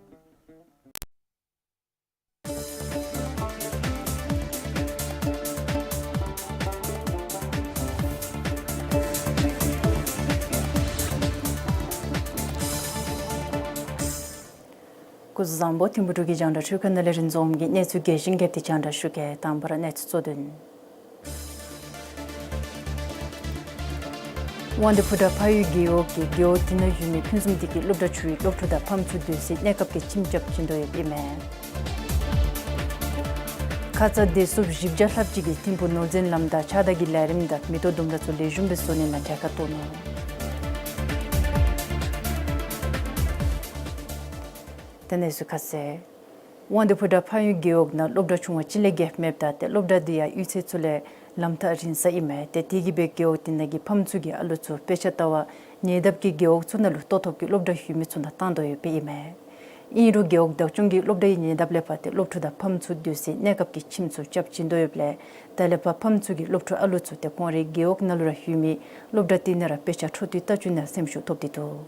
སྐུ་གཟུགས་བཟང་པོ། ཐིམ་ཕུ་འབྲུག་གི་རྒྱང་བསྒྲགས་འཕྲུལ་ཁང་ནང་ལས་རིན་འཛོམས་ཀྱིས་གནས་ཚུལ་རྒྱས་ཤིང་རྒྱས་པ་ཅིག་རྒྱང་བསྒྲགས་ཞུ་གེ། དང་པ་ར་གནས་ཚུལ་གཙོ་དོན། དབང་འདུས་ཕོ་བྲང་ཕ་ཡུལ་རྒེད་འོག་གིས་རྒེད་འོག་དེ་ནང་ཡོད་མི་ཕུན་སུམ་བདེ་སྐྱིད་སློབ་གྲྭ་ཆུང་བའི་སློབ་ཕྲུག་དང་ཕམ་ཚུ་སྡོད་སའི་གནས་སྐབས་ཀྱི་ཁྱིམ་རྐྱབ་བྱིན་དོ་ཡོདཔ་ཨིན་མས། ཁ་ཙ་བདེ་སྲུངཔ་བཞི་བརྒྱ་ལྷགཔ་ཅིག་གིས་ཐིམ་ཕུ་ནོར་འཛིན་ལམ་བདའ་ཕྱགས་བདའ་གི་ལས་རིམ་དང་མེ་ཏོག་ལྡུམ་ར་ཚུ་ལེགས་ཤོམ་སྦེ་བཟོ་ནི་ནང་གྲལ་ཁར་གཏོགས་ནུག། ཏེ་གནས་ཚུལ་ཁ་གསལ། དབང་འདུས་ཕོ་བྲང་ཕ་ཡུལ་རྒེད་འོག་ནང་སློབ་གྲྭ་ཆུང་བ་གཅིག་ལས་བརྒལ་མེདཔ་ད་ཏེ་སློབ་གྲྭ་འདི་ཡང་གཡུས་ཚན་ཚུ་ལས་ལམ་ཐག་རིང་ས་ཨིན་མས། ཏེ་དེ་གིས་སྦེ་རྒེད་འོག་དེ་ནང་གི་ཕམ་ཚུ་གིས་ཨ་ལུ་ཚུ་དཔེ་ཆ་ལྟ་བར་ཉེ་འདབས་ཀྱི་རྒེད་འོག་ཚུ་ནང་ལུ་ལྟོ་ཐོབ་ཀྱི་སློབ་གྲྭ་ཡོད་མི་ཚུ་ནང་བཏང་དོ་ཡོདཔ་ཨིན་མས། ཨིན་རུང་རྒེད་འོག་བདག་སྐྱོང་གིས་སློབ་གྲྭའི་ཉེ་འདབས་ལས་ཕར་ཏེ་སློབ་ཕྲུག་དང་ཕམ་ཚུ་སྡོད་སའི་གནས་སྐབས་ཀྱི་ཁྱིམ་ཚུ་རྐྱབ་བྱིན་དོ་ཡོདཔ་ལས་ད་ལས་ཕར་ཕམ་ཚུ་གིས་སློབ་ཕྲུག་ཨ་ལུ་ཚུ་ཏེ་ཁོང་རའི་རྒེད་འོག་ནང་ལུ་ར་ལྷོད་མི་སློབ་གྲྭ་དེ་ནང་ར་དཔེ་ཆ་འཕྲོ་མཐུད་ལྟ་བཅུག་ནིའི་སེམས་ཤུགས་ཐོབ་སྟེ་འདུག།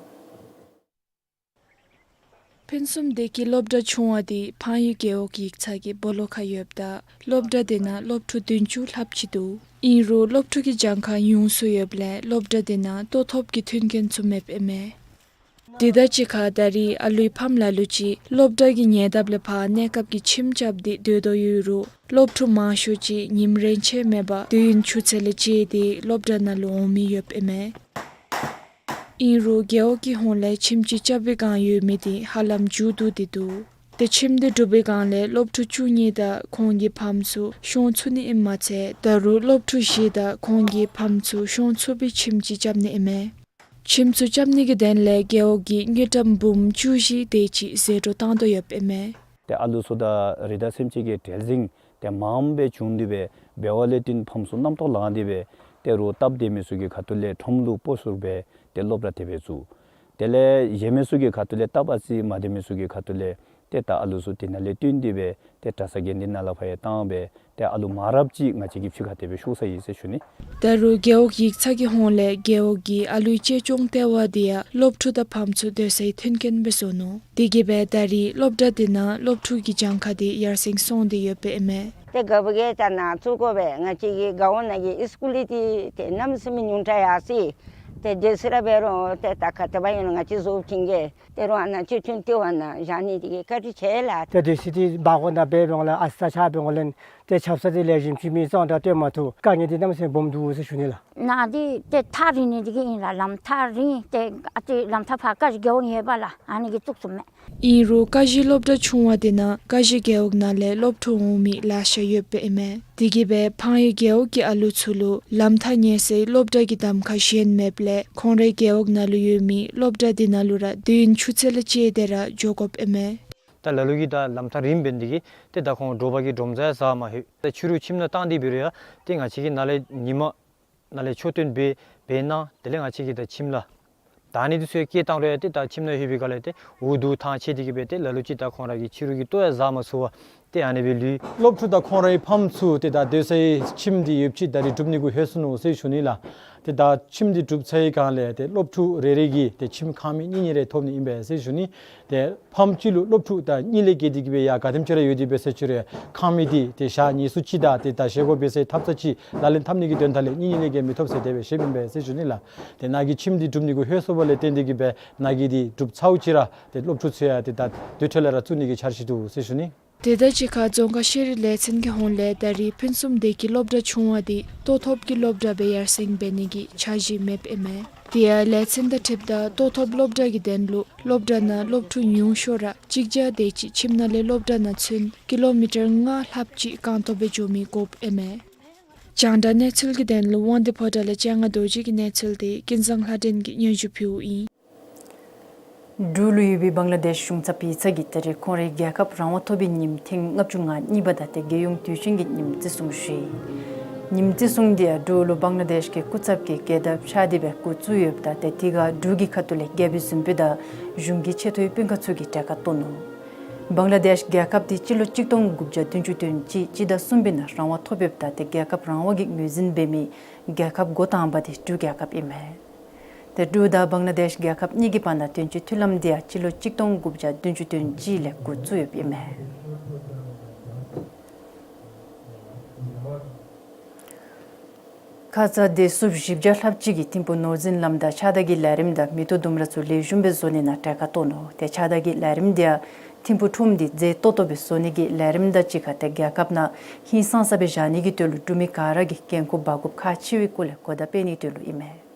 ཕུན་སུམ་སྡེ་དགེ་སློབ་གྲྭ་ཆུང་བ་དེ་ཕངས་ཡུལ་རྒེད་འོག་ཡིག་ཚང་གི་སྦོ་ལོགས་ཁར་ཡོདཔ་ད་སློབ་གྲྭ་དེ་ནང་སློབ་ཕྲུག་བདུན་ཅུ་ལྷགཔ་ཅིག་འདུག། ཨིན་རུང་སློབ་ཕྲུག་གི་གྱངས་ཁ་ཉུང་སུ་ཡོདཔ་ལས་སློབ་གྲྭ་དེ་ནང་ལྟོ་ཐོབ་ཀྱི་མཐུན་རྐྱེན་ཚུ་མེདཔ་ཨིན་མས། དེ་དང་གཅིག་ཁར་ད་རེས་ཨ་ལུའི་ཕམ་ལ་ལུ་ཅིག་སློབ་གྲྭ་གི་ཉེ་འདབས་ལས་ཕར་གནས་སྐབས་ཀྱི་ཁྱིམ་རྐྱབ་སྟེ་སྡོད་དོ་ཡོད་རུང་སློབ་ཕྲུག་མང་ཤོས་ཅིག་ཉིནམ་རེ་ཆད་མེད་པར་དུས་ཡུན་ཆུ་ཚོད་ལས་བཅད་དེ་སློབ་གྲྭ་ནང་ལུ་འོང་མི་ཡོདཔ་ཨིན་མས། ཨིན་རུང་རྒེད་འོག་གི་ཧོངས་ལས་ཁྱིམ་ཅིག་རྐྱབ་པའི་བསྒང་ཡོད་མི་དེ་ཧ་ལམ་མཇུག་བསྡུ་སྟེ་འདུག། ཏེ་ཁྱིམ་དེ་གྲུབ་པའི་བསྒང་ལས་སློབ་ཕྲུག་བཅུ་གཉིས་དང་ཁོང་གི་ཕམ་ཚུ་ཤོང་ཚུགས་ནི་ཨིནམ་མ་ཚད་ད་རུང་སློབ་ཕྲུག་བཞི་དང་ཁོང་གི་ཕམ་ཚུ་ཤོང་ཚུགས་པའི་ཁྱིམ་ཅིག་རྐྱབ་ནི་ཨིན་མས། ཁྱིམ་ཚུ་རྐྱབ་ནི་གི་དོན་ལས་རྒེད་འོག་གིས་དངུལ་ཀྲམ་འབུམ་བཅུ་བཞི་དེ་ཅིག་ཟད་འགྲོ་བཏང་དོ་ཡོདཔ་ཨིན་མས། ཏེ་ཨ་ལུ་ཚུ་དང་རི་དྭགས་སེམས་ཅན་གྱི་བྲེལ་ཟིང་ཏེ་མངམ་སྦེ་བྱུང་སྟེ་སྦེ་འབད་བ་ལས་བརྟེན་ཕམ་ཚུ་རྣམ་རྟོག་ལངས་ཏེ་སྦེ་ཏེ་རོགས་བཏབ་སྡོད་མི་ཚུ་གི་ཁ་ཐུག་ལས་ཁྲོམ་ལུ་སྤོ་བསུར་འབད་དེ་སློབ་གྲྭ་དེ་སྦེ་བཙུགས། དེ་ལས་གཞན་མི་ཚུ་གི་ཁ་ཐུག་ལས་བཏབ་ཨ་ཙི་མ་སྡོད་མི་ཚུ་གི་ཁ་ཐུག་ལས་ཏེ་ད་ཨ་ལུ་ཚུ་དེ་ནང་ལས་བཏོན་ཏེ་སྦེ་ཏེ་གྲྭ་ས་དགེ་འདུན་ནང་ལས་ཕར་ཡང་བཏང་སྦེ་ཏེ་ཨ་ལུ་མང་རབས་ཅིག་ང་བཅས་ཀྱིས་ཕྱི་ཁར་དེ་སྦེ་ཤོར་སོ་ཡི་ཟེར་ཞུ་ནི། ད་རུང་རྒེད་འོག་ཡིག་ཚང་གི་ཧོངས་ལས་རྒེད་འོག་གིས་ཨ་ལུའི་གཅེས་སྐྱོང་ལྟེ་བ་དེ་ཡང་སློབ་ཕྲུག་དང་ཕམ་ཚུ་སྡོད་སའི་མཐུན་རྐྱེན་སྦེ་བཟོ་ནུག། དེ་གིས་སྦེ་ད་རེས་སློབ་གྲྭ་དེ་ནང་སློབ་ཕྲུག་གི་གྱངས་ཁ་དེ་ཡར་སེང་སོང་སྟེ་ཡོདཔ་ཨིན་མས། ཏེ་རྒད་པོ་གིས་ད་ནཱ་བཙུགས་དགོ་པས། ང་བཅས་ཀྱི་རྒེད་འོག་ནང་གི་སི་ཀུ་ལི་ཊི་དེ་གནམ་མེད་ས་མེད་ཉུང་དྲགས་ཡར་སོ་ཡི། ཏེ་དེ་ཚུ་ར་འབད་རུང་ཏེ་ད་ག་དེ་སྦེ་ཨིན་རུང་ང་བཅས་བཟོ་བྱིན་གེ། ཏེ་རོགས་ཨ་ནཱ་གཅེས་སྐྱོང་ལྟེ་བ་ནང་བཞག་ནི་དེ་གིས་བཀའ་དྲིན་ཆེ་ལགས། ཏེ་དེ་སི་ཊི་བར་སྐོར་ནང་འབད་འོང་ལས་ཨ་ཙི་ཙ་ཆགས་འབད་འོང་ལས་ཏེ་ཆབ་གསང་དེ་ལེགས་ཤོམ་ཅིག་མེད་ཙང་ད་སྟོན་མ་ཐུབ། དཀའ་ངལ་དེ་གནམ་མེད་ས་མེད་སྦོམ་འདུག་ཟེར་ཞུ་ནི་ལགས། ནཱ་འདི་ཏེ་ཐག་རིང་ནི་དེ་གིས་ཨིན་ལགས། ལམ་ཐག་རིང་། ཏེ་ཨ་ཙི་ལམ་ཐག་ཕར་ཀ་གཞི་རྒེད་འོག་ཡོད་པ་ལགས། ཨ་ནི་གིས་བཙུགས་ཚུགས་མས། ཨིན་རུང་ཀ་གཞི་སློབ་གྲྭ་ཆུང་བ་དེ་ནང་ཀ་གཞི་རྒེད་འོག་ནང་ལས་སློབ་ཕྲུག་འོང་མི་ལེ་ཤ་ཡོདཔ་ཨིན་མས། དེ་གིས་སྦེ་ཕངས་ཡུལ་རྒེད་འོག་གི་ཨ་ལུ་ཚུ་ལུ་ལམ་ཐག་ཉེ་སའི་སློབ་གྲྭ་གི་གདམ་ཁ་གཞན་མེདཔ་ལས་ཁོང་རའི་རྒེད་འོག་ནང་ལུ་ཡོད་མི་སློབ་གྲྭ་དེ་ནང་ལུ་ར་དུས་ཡུན་ཆུ་ཚོད་ལས་བཅད་དེ་ར་འགྱོ་དགོཔ་ཨིན་མས། ད་ལ་ལུ་གིས་ད་ལམ་ཐག་རིངམ་འབད་ནི་དེ་གིས་ཏེ་ད་ཁོང་དྲོ་པ་གི་འགྲོམ་ཚ་ཡང་ཟ་མ་ལྷོད། ད་ཕྱི་རུ་ཁྱིམ་ནང་བཏང་སྟེ་འབད་རུང་ཡང་ཏེ་ང་བཅས་ཀྱིས་ནཱ་ལས་ཉིན་མ་ནཱ་ལས་ཆོས་སྟོན་འབད་འབད་གནང་། དེ་ལས་ང་བཅས་ཀྱིས་ད་ཁྱིམ་ལུ་ད་ཨ་ནི་དེ་ཚུ་ཡང་སྐྱེལ་བཏང་རུང་ཡང་ཏེ་ད་ཁྱིམ་ནང་ལྷོད་པའི་སྒང་ལས་ཏེ་འུ་སྡུག་ཐང་ཆད་དེ་གིས་སྦེ་ཏེ་ལ་ལུ་ཅིག་ད་ཁོང་ར་གིས་ཕྱི་རུ་གི་ལྟོ་ཡང་ཟ་མ་ཚུགས་པར་ཏེ་ཨ་ནི་སྦེ་ལུས། སློབ་ཕྲུག་དང་ཁོང་རའི་ཕམ་ཚུ་ཏེ་ད་སྡོད་སའི་ཁྱིམ་དེ་ཡོདཔ་ཅིག་ད་རིས་སྒྲུབ་ནི་གུ་ལྷོད་སོ་ནུག་ཟེར་ཞུ་ནི་ལགས། ཏེ་ད་ཁྱིམ་དེ་གྲུབ་ཚར་བའི་སྒང་ལས་ཏེ་སློབ་ཕྲུག་རེ་རེ་གིས་ཏེ་ཁྱིམ་ཁང་མིག་གཉིས་གཉིས་རེ་ཐོབ་ནི་ཨིན་པས་ཟེར་ཞུ་ནི། ཏེ་ཕམ་གཅིག་ལུ་སློབ་ཕྲུག་ད་གཉིས་ལས་བརྒལ་ཏེ་གིས་སྦེ་ཡང་ག་དེམ་ཅིག་ར་ཡོད་དེ་འབད་ཟེར་ཞུ་རུང་ཁང་མིག་དེ་ཏེ་ཞག་ཉིས་སུ་ཅིག་དང་ཏེ་ད་བཞེས་སྒོ་འབད་སའི་ཐབ་ཚང་ཅིག་ལག་ལེན་འཐབ་ནི་གི་དོན་དག་ལས་གཉིས་གཉིས་ལས་བརྒལ་མི་ཐོབ་ཟེར་དེ་སྦེ་བཞེསཔ་ཨིན་པས་ཟེར་ཞུ་ནི་ལགས། ཏེ་ནཱ་གི་ཁྱིམ་དེ་གྲུབ་ནི་གུ་ལྷོད་སོཔ་ལས་བརྟེན་ཏེ་གིས་སྦེ་ནཱ་གི་དེ་གྲུབ་ཚརཝ་ཅིག་ར་ཏེ་སློབ་ཕྲུག་ཚུ་ཡང་ཏེ་ད་དེ་འཕྲོ་ལས་ར་བཙུགས་ནི་གི་འཆར་གཞི་འདུག་ཟེར་ཞུ་ནི། དེ་དང་གཅིག་ཁར་རྫོང་ཁག་ཤེས་རིག་ལས་ཚན་གྱི་ཧོངས་ལས་ད་རིས་ཕུན་སུམ་སྡེ་དགེ་སློབ་གྲྭ་ཆུང་བ་དེ་ལྟོ་ཐོབ་ཀྱི་སློབ་གྲྭ་སྦེ་ཡར་སེང་འབད་ནི་གི་འཆར་གཞི་མེདཔ་ཨིན་མས། དེ་ཡང་ལས་ཚན་དང་འཁྲིལཝ་ད་ལྟོ་ཐོབ་སློབ་གྲྭ་གི་དོན་ལུ་སློབ་གྲྭ་ནང་སློབ་ཕྲུག་ཉུང་ཤོས་ར་གཅིག་བརྒྱ་དེ་ཅིག་ཁྱིམ་ནང་ལས་སློབ་གྲྭ་ནང་ཚུན་ཀི་ལོ་མི་ཊར་ལྔ་ལྷགཔ་ཅིག་རྐང་ཐང་སྦེ་འགྱོ་མི་དགོཔ་ཨིན་མས། རྒྱང་བསྒྲགས་གནས་ཚུལ་གྱི་དོན་ལུ་དབང་འདུས་ཕོ་བྲང་ལས་སྤྱན་སྔ་རྡོ་རྗེ་གི་གནས་ཚུལ་དེ་ཀུན་བཟང་ལྷ་སྒྲོན་གྱིས་སྙན་ཞུ་ཕུལཝ་ཨིན། འབྲུག་ལུ་ཡོད་པའི་བང་ལ་དེཤ་གཞུང་ཚབ་པའི་ཚབ་ཀྱིས་ད་རིས་ཁོང་རའི་རྒྱལ་ཁབ་རང་དབང་ཐོབ་པའི་ཉིནམ་ཐེངས་ལྔ་བཅུ་ང་གཉིས་པ་དང་ཏེ་རྒྱལ་ཡོངས་དུས་ཆེན་གྱི་ཉིནམ་བརྩི་སྲུང་ཞུ་ཡི། ཉིནམ་བརྩི་སྲུང་དེ་ཡང་འབྲུག་ལུ་བང་ལ་དེཤ་གི་སྐུ་ཚབ་ཀྱིས་རྒྱལ་དར་འཕྱར་ཏེ་སྦེ་འགོ་བཙུགས་ཡོདཔ་ད་ཏེ་དེ་ཁར་འབྲུག་གི་ཁ་ཐུག་ལས་རྒྱལ་པོའི་གཟིམ་དཔོན་དང་གཞུང་གི་ཆེ་མཐོའི་དཔོན་ཁག་ཚུ་གིས་གྲལ་ཁར་གཏོགས་ནུག། བང་ལ་དེཤ་རྒྱལ་ཁབ་དེ་སྤྱི་ལོ་གཅིག་སྟོང་དགུ་བརྒྱ་བདུན་ཅུ་དོན་གཅིག་སྤྱི་ཟླ་གསུམ་པའི་ནང་རང་དབང་ཐོབ་ཡོདཔ་ད་ཏེ་རྒྱལ་ཁབ་རང་དབང་གི་ངོས་འཛིན་འབད་མི་རྒྱལ་ཁབ་འགོ་དང་པ་དེ་འབྲུག་རྒྱལ་ཁབ་ཨིན་མས། ཏེ་འབྲུག་དང་བང་ལ་དེཤ་རྒྱལ་ཁབ་གཉིས་ཀྱི་བར་ན་དོན་གཅོད་མཐུན་ལམ་དེ་ཡང་སྤྱི་ལོ་གཅིག་སྟོང་དགུ་བརྒྱ་བདུན་ཅུ་དོན་གཅིག་ལས་འགོ་བཙུགས་ཡོདཔ་ཨིན་མས། ཁ་ཙ་བདེ་སྲུངཔ་བཞི་བརྒྱ་ལྷགཔ་ཅིག་གིས་ཐིམ་ཕུག་ནོར་འཛིན་ལམ་དང་ཕྱག་བདར་གྱི་ལས་རིམ་དང་མེ་ཏོག་ལྡུམ་ར་ཚུ་ལེགས་ཤོམ་སྦེ་བཟོ་ནི་ནང་གྲལ་ཁར་གཏོགས་ནུག། ཏེ་ཕྱག་བདར་གྱི་ལས་རིམ་དེ་ཡང་ཐིམ་ཕུག་ཁྲོམ་དེ་མཛེས་ཏོག་ཏོ་སྦེ་བཟོ་ནི་གི་ལས་རིམ་དང་གཅིག་ཁར་ཏེ་རྒྱལ་ཁབ་ནང་ཧིང་སངས་ས་སྦེ་བཞག་ནི་གི་དོན་ལུ་འབྲུག་མི་ག་ར་གིས་འགན་ཁུར་འབག་དགོཔ་ཁག་ཆེ་བའི་སྐོར་ལས་གོ་བརྡ་སྤེལ་ནི་གི་དོན་ལུ་ཨིན་མས།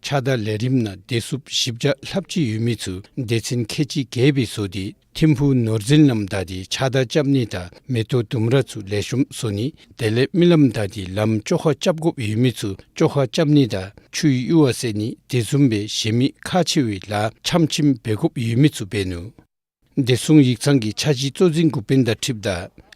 ཕྱག་བདར་ལས་རིམ་ནང་བདེ་སྲུངཔ་བཞི་བརྒྱ་ལྷགཔ་ཅིག་ཡོད་མི་ཚུ་སྡེ་ཚན་ཁལ་གཅིག་བརྒལ་སྦེ་བཟོ་སྟེ་ཐིམ་ཕུག་ནོར་འཛིན་ལམ་བདའ་སྟེ་ཕྱག་བདར་རྐྱབ་ནི་དང་མེ་ཏོག་ལྡུམ་ར་ཚུ་ལེགས་ཤོམ་བཟོ་ནི། དེ་ལས་རྨི་ལམ་བདའ་སྟེ་ལམ་བཅོ་ཁ་རྐྱབ་དགོཔ་ཡོད་མི་ཚུ་བཅོ་ཁ་རྐྱབ་ནི་དང་ཆུའི་གཡུར་བ་བསལ་ནི་དེ་བཟུམ་སྦེ་གཞན་མི་ཁག་ཆེ་བའི་ལཱ་ཕྱམ་ཕྱིམ་འབད་དགོཔ་ཡོད་མི་ཚུ་འབད་ནུག། བདེ་སྲུང་ཡིག་ཚང་གི་འཆར་གཞི་གཙོ་འཛིན་འགོ་དཔོན་དང་འཁྲིལཝ་ད་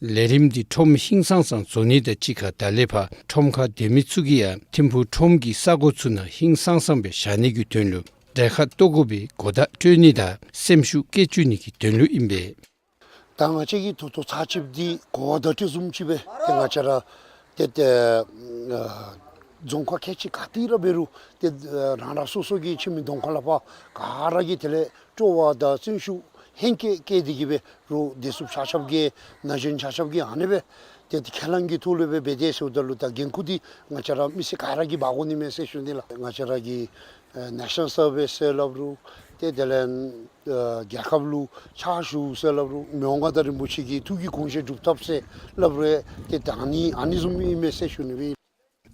ལས་རིམ་འདི་ཁྲོམ་ཧིང་སངས་སངས་བཟོ་ནི་དང་གཅིག་ཁར་ད་ལས་ཕར་ཁྲོམ་ཁར་སྡོད་མི་ཚུ་གིས་ཡང་ཐིམ་ཕུག་ཁྲོམ་གྱི་ས་གོ་ཚུ་ནང་ཧིང་སངས་སངས་སྦེ་བཞག་ནི་གི་དོན་ལུ་ གྲལ་ཁར་གཏོགས་དགོ་པའི་གོ་བརྡ་སྤྲོད་ནི་དང་སེམས་ཤུགས་སྐྱེད་བཅུག་ནི་གི་དོན་ལུ་ཨིན་པས། ད་ང་བཅས་ཀྱིས་ད་ལྟོ་ཚར་གཅིག་འདི་གོ་བ་བརྡ་སྤྲོད་བཟུམ་ཅིག་སྦེ་ཏེ་ང་བཅས་ར་ཏེ་ཏེ་ཨ་རྫོང་ཁག་ཁལ་གཅིག་ག་ཏེ་ར་འབད་རུང་ཏེ་ཨ་རང་རང་སོ་སོ་གི་ཁྱིམ་གྱི་གདོང་ཁ་ལས་ཕར་ག་ར་གིས་དེ་ལས་སྤྲོ་བ་དང་བརྩོན་ཤུགས་ཧེང་སྐལ་བསྐྱེད་དེ་གིས་འབད་རུང་བདེ་སྲུངཔ་ཆ་ཁྱབ་ཀྱིས་ན་གཞོན་ཆ་ཁྱབ་ཀྱིས་ཨ་ནི་སྦེ་ཏེ་ཁས་བླངས་ཀྱི་ཐོག་ལུ་སྦེ་འབད་དེ་ཟེརཝ་ད་ལུ་ད་འགན་ཁུར་འདི་ང་བཅས་ར་མི་སེར་ག་ར་གིས་འབག་དགོ་ནི་མས་ཟེར་ཞུ་ནི་ལགས། ང་བཅས་ར་གི་ཨ་National Service ཟེར་སླབ་རུང་ཏེ་དེ་ལས་ཨ་རྒྱལ་ཁབ་ལུ་ཕྱག་ཞུ་ཟེར་སླབ་རུང་མི་དབང་མངའ་བདག་རིན་པོ་ཆེ་གི་ཐུགས་ཀྱི་དགོངས་བཞེད་སྒྲུབ་ཐབས་ཟེར་སླབ་རུང་ཏེ་ད་ཨ་ནི་ཨ་ནི་བཟུམ་ཨིན་མས་ཟེར་ཞུ་ནི་སྦེ།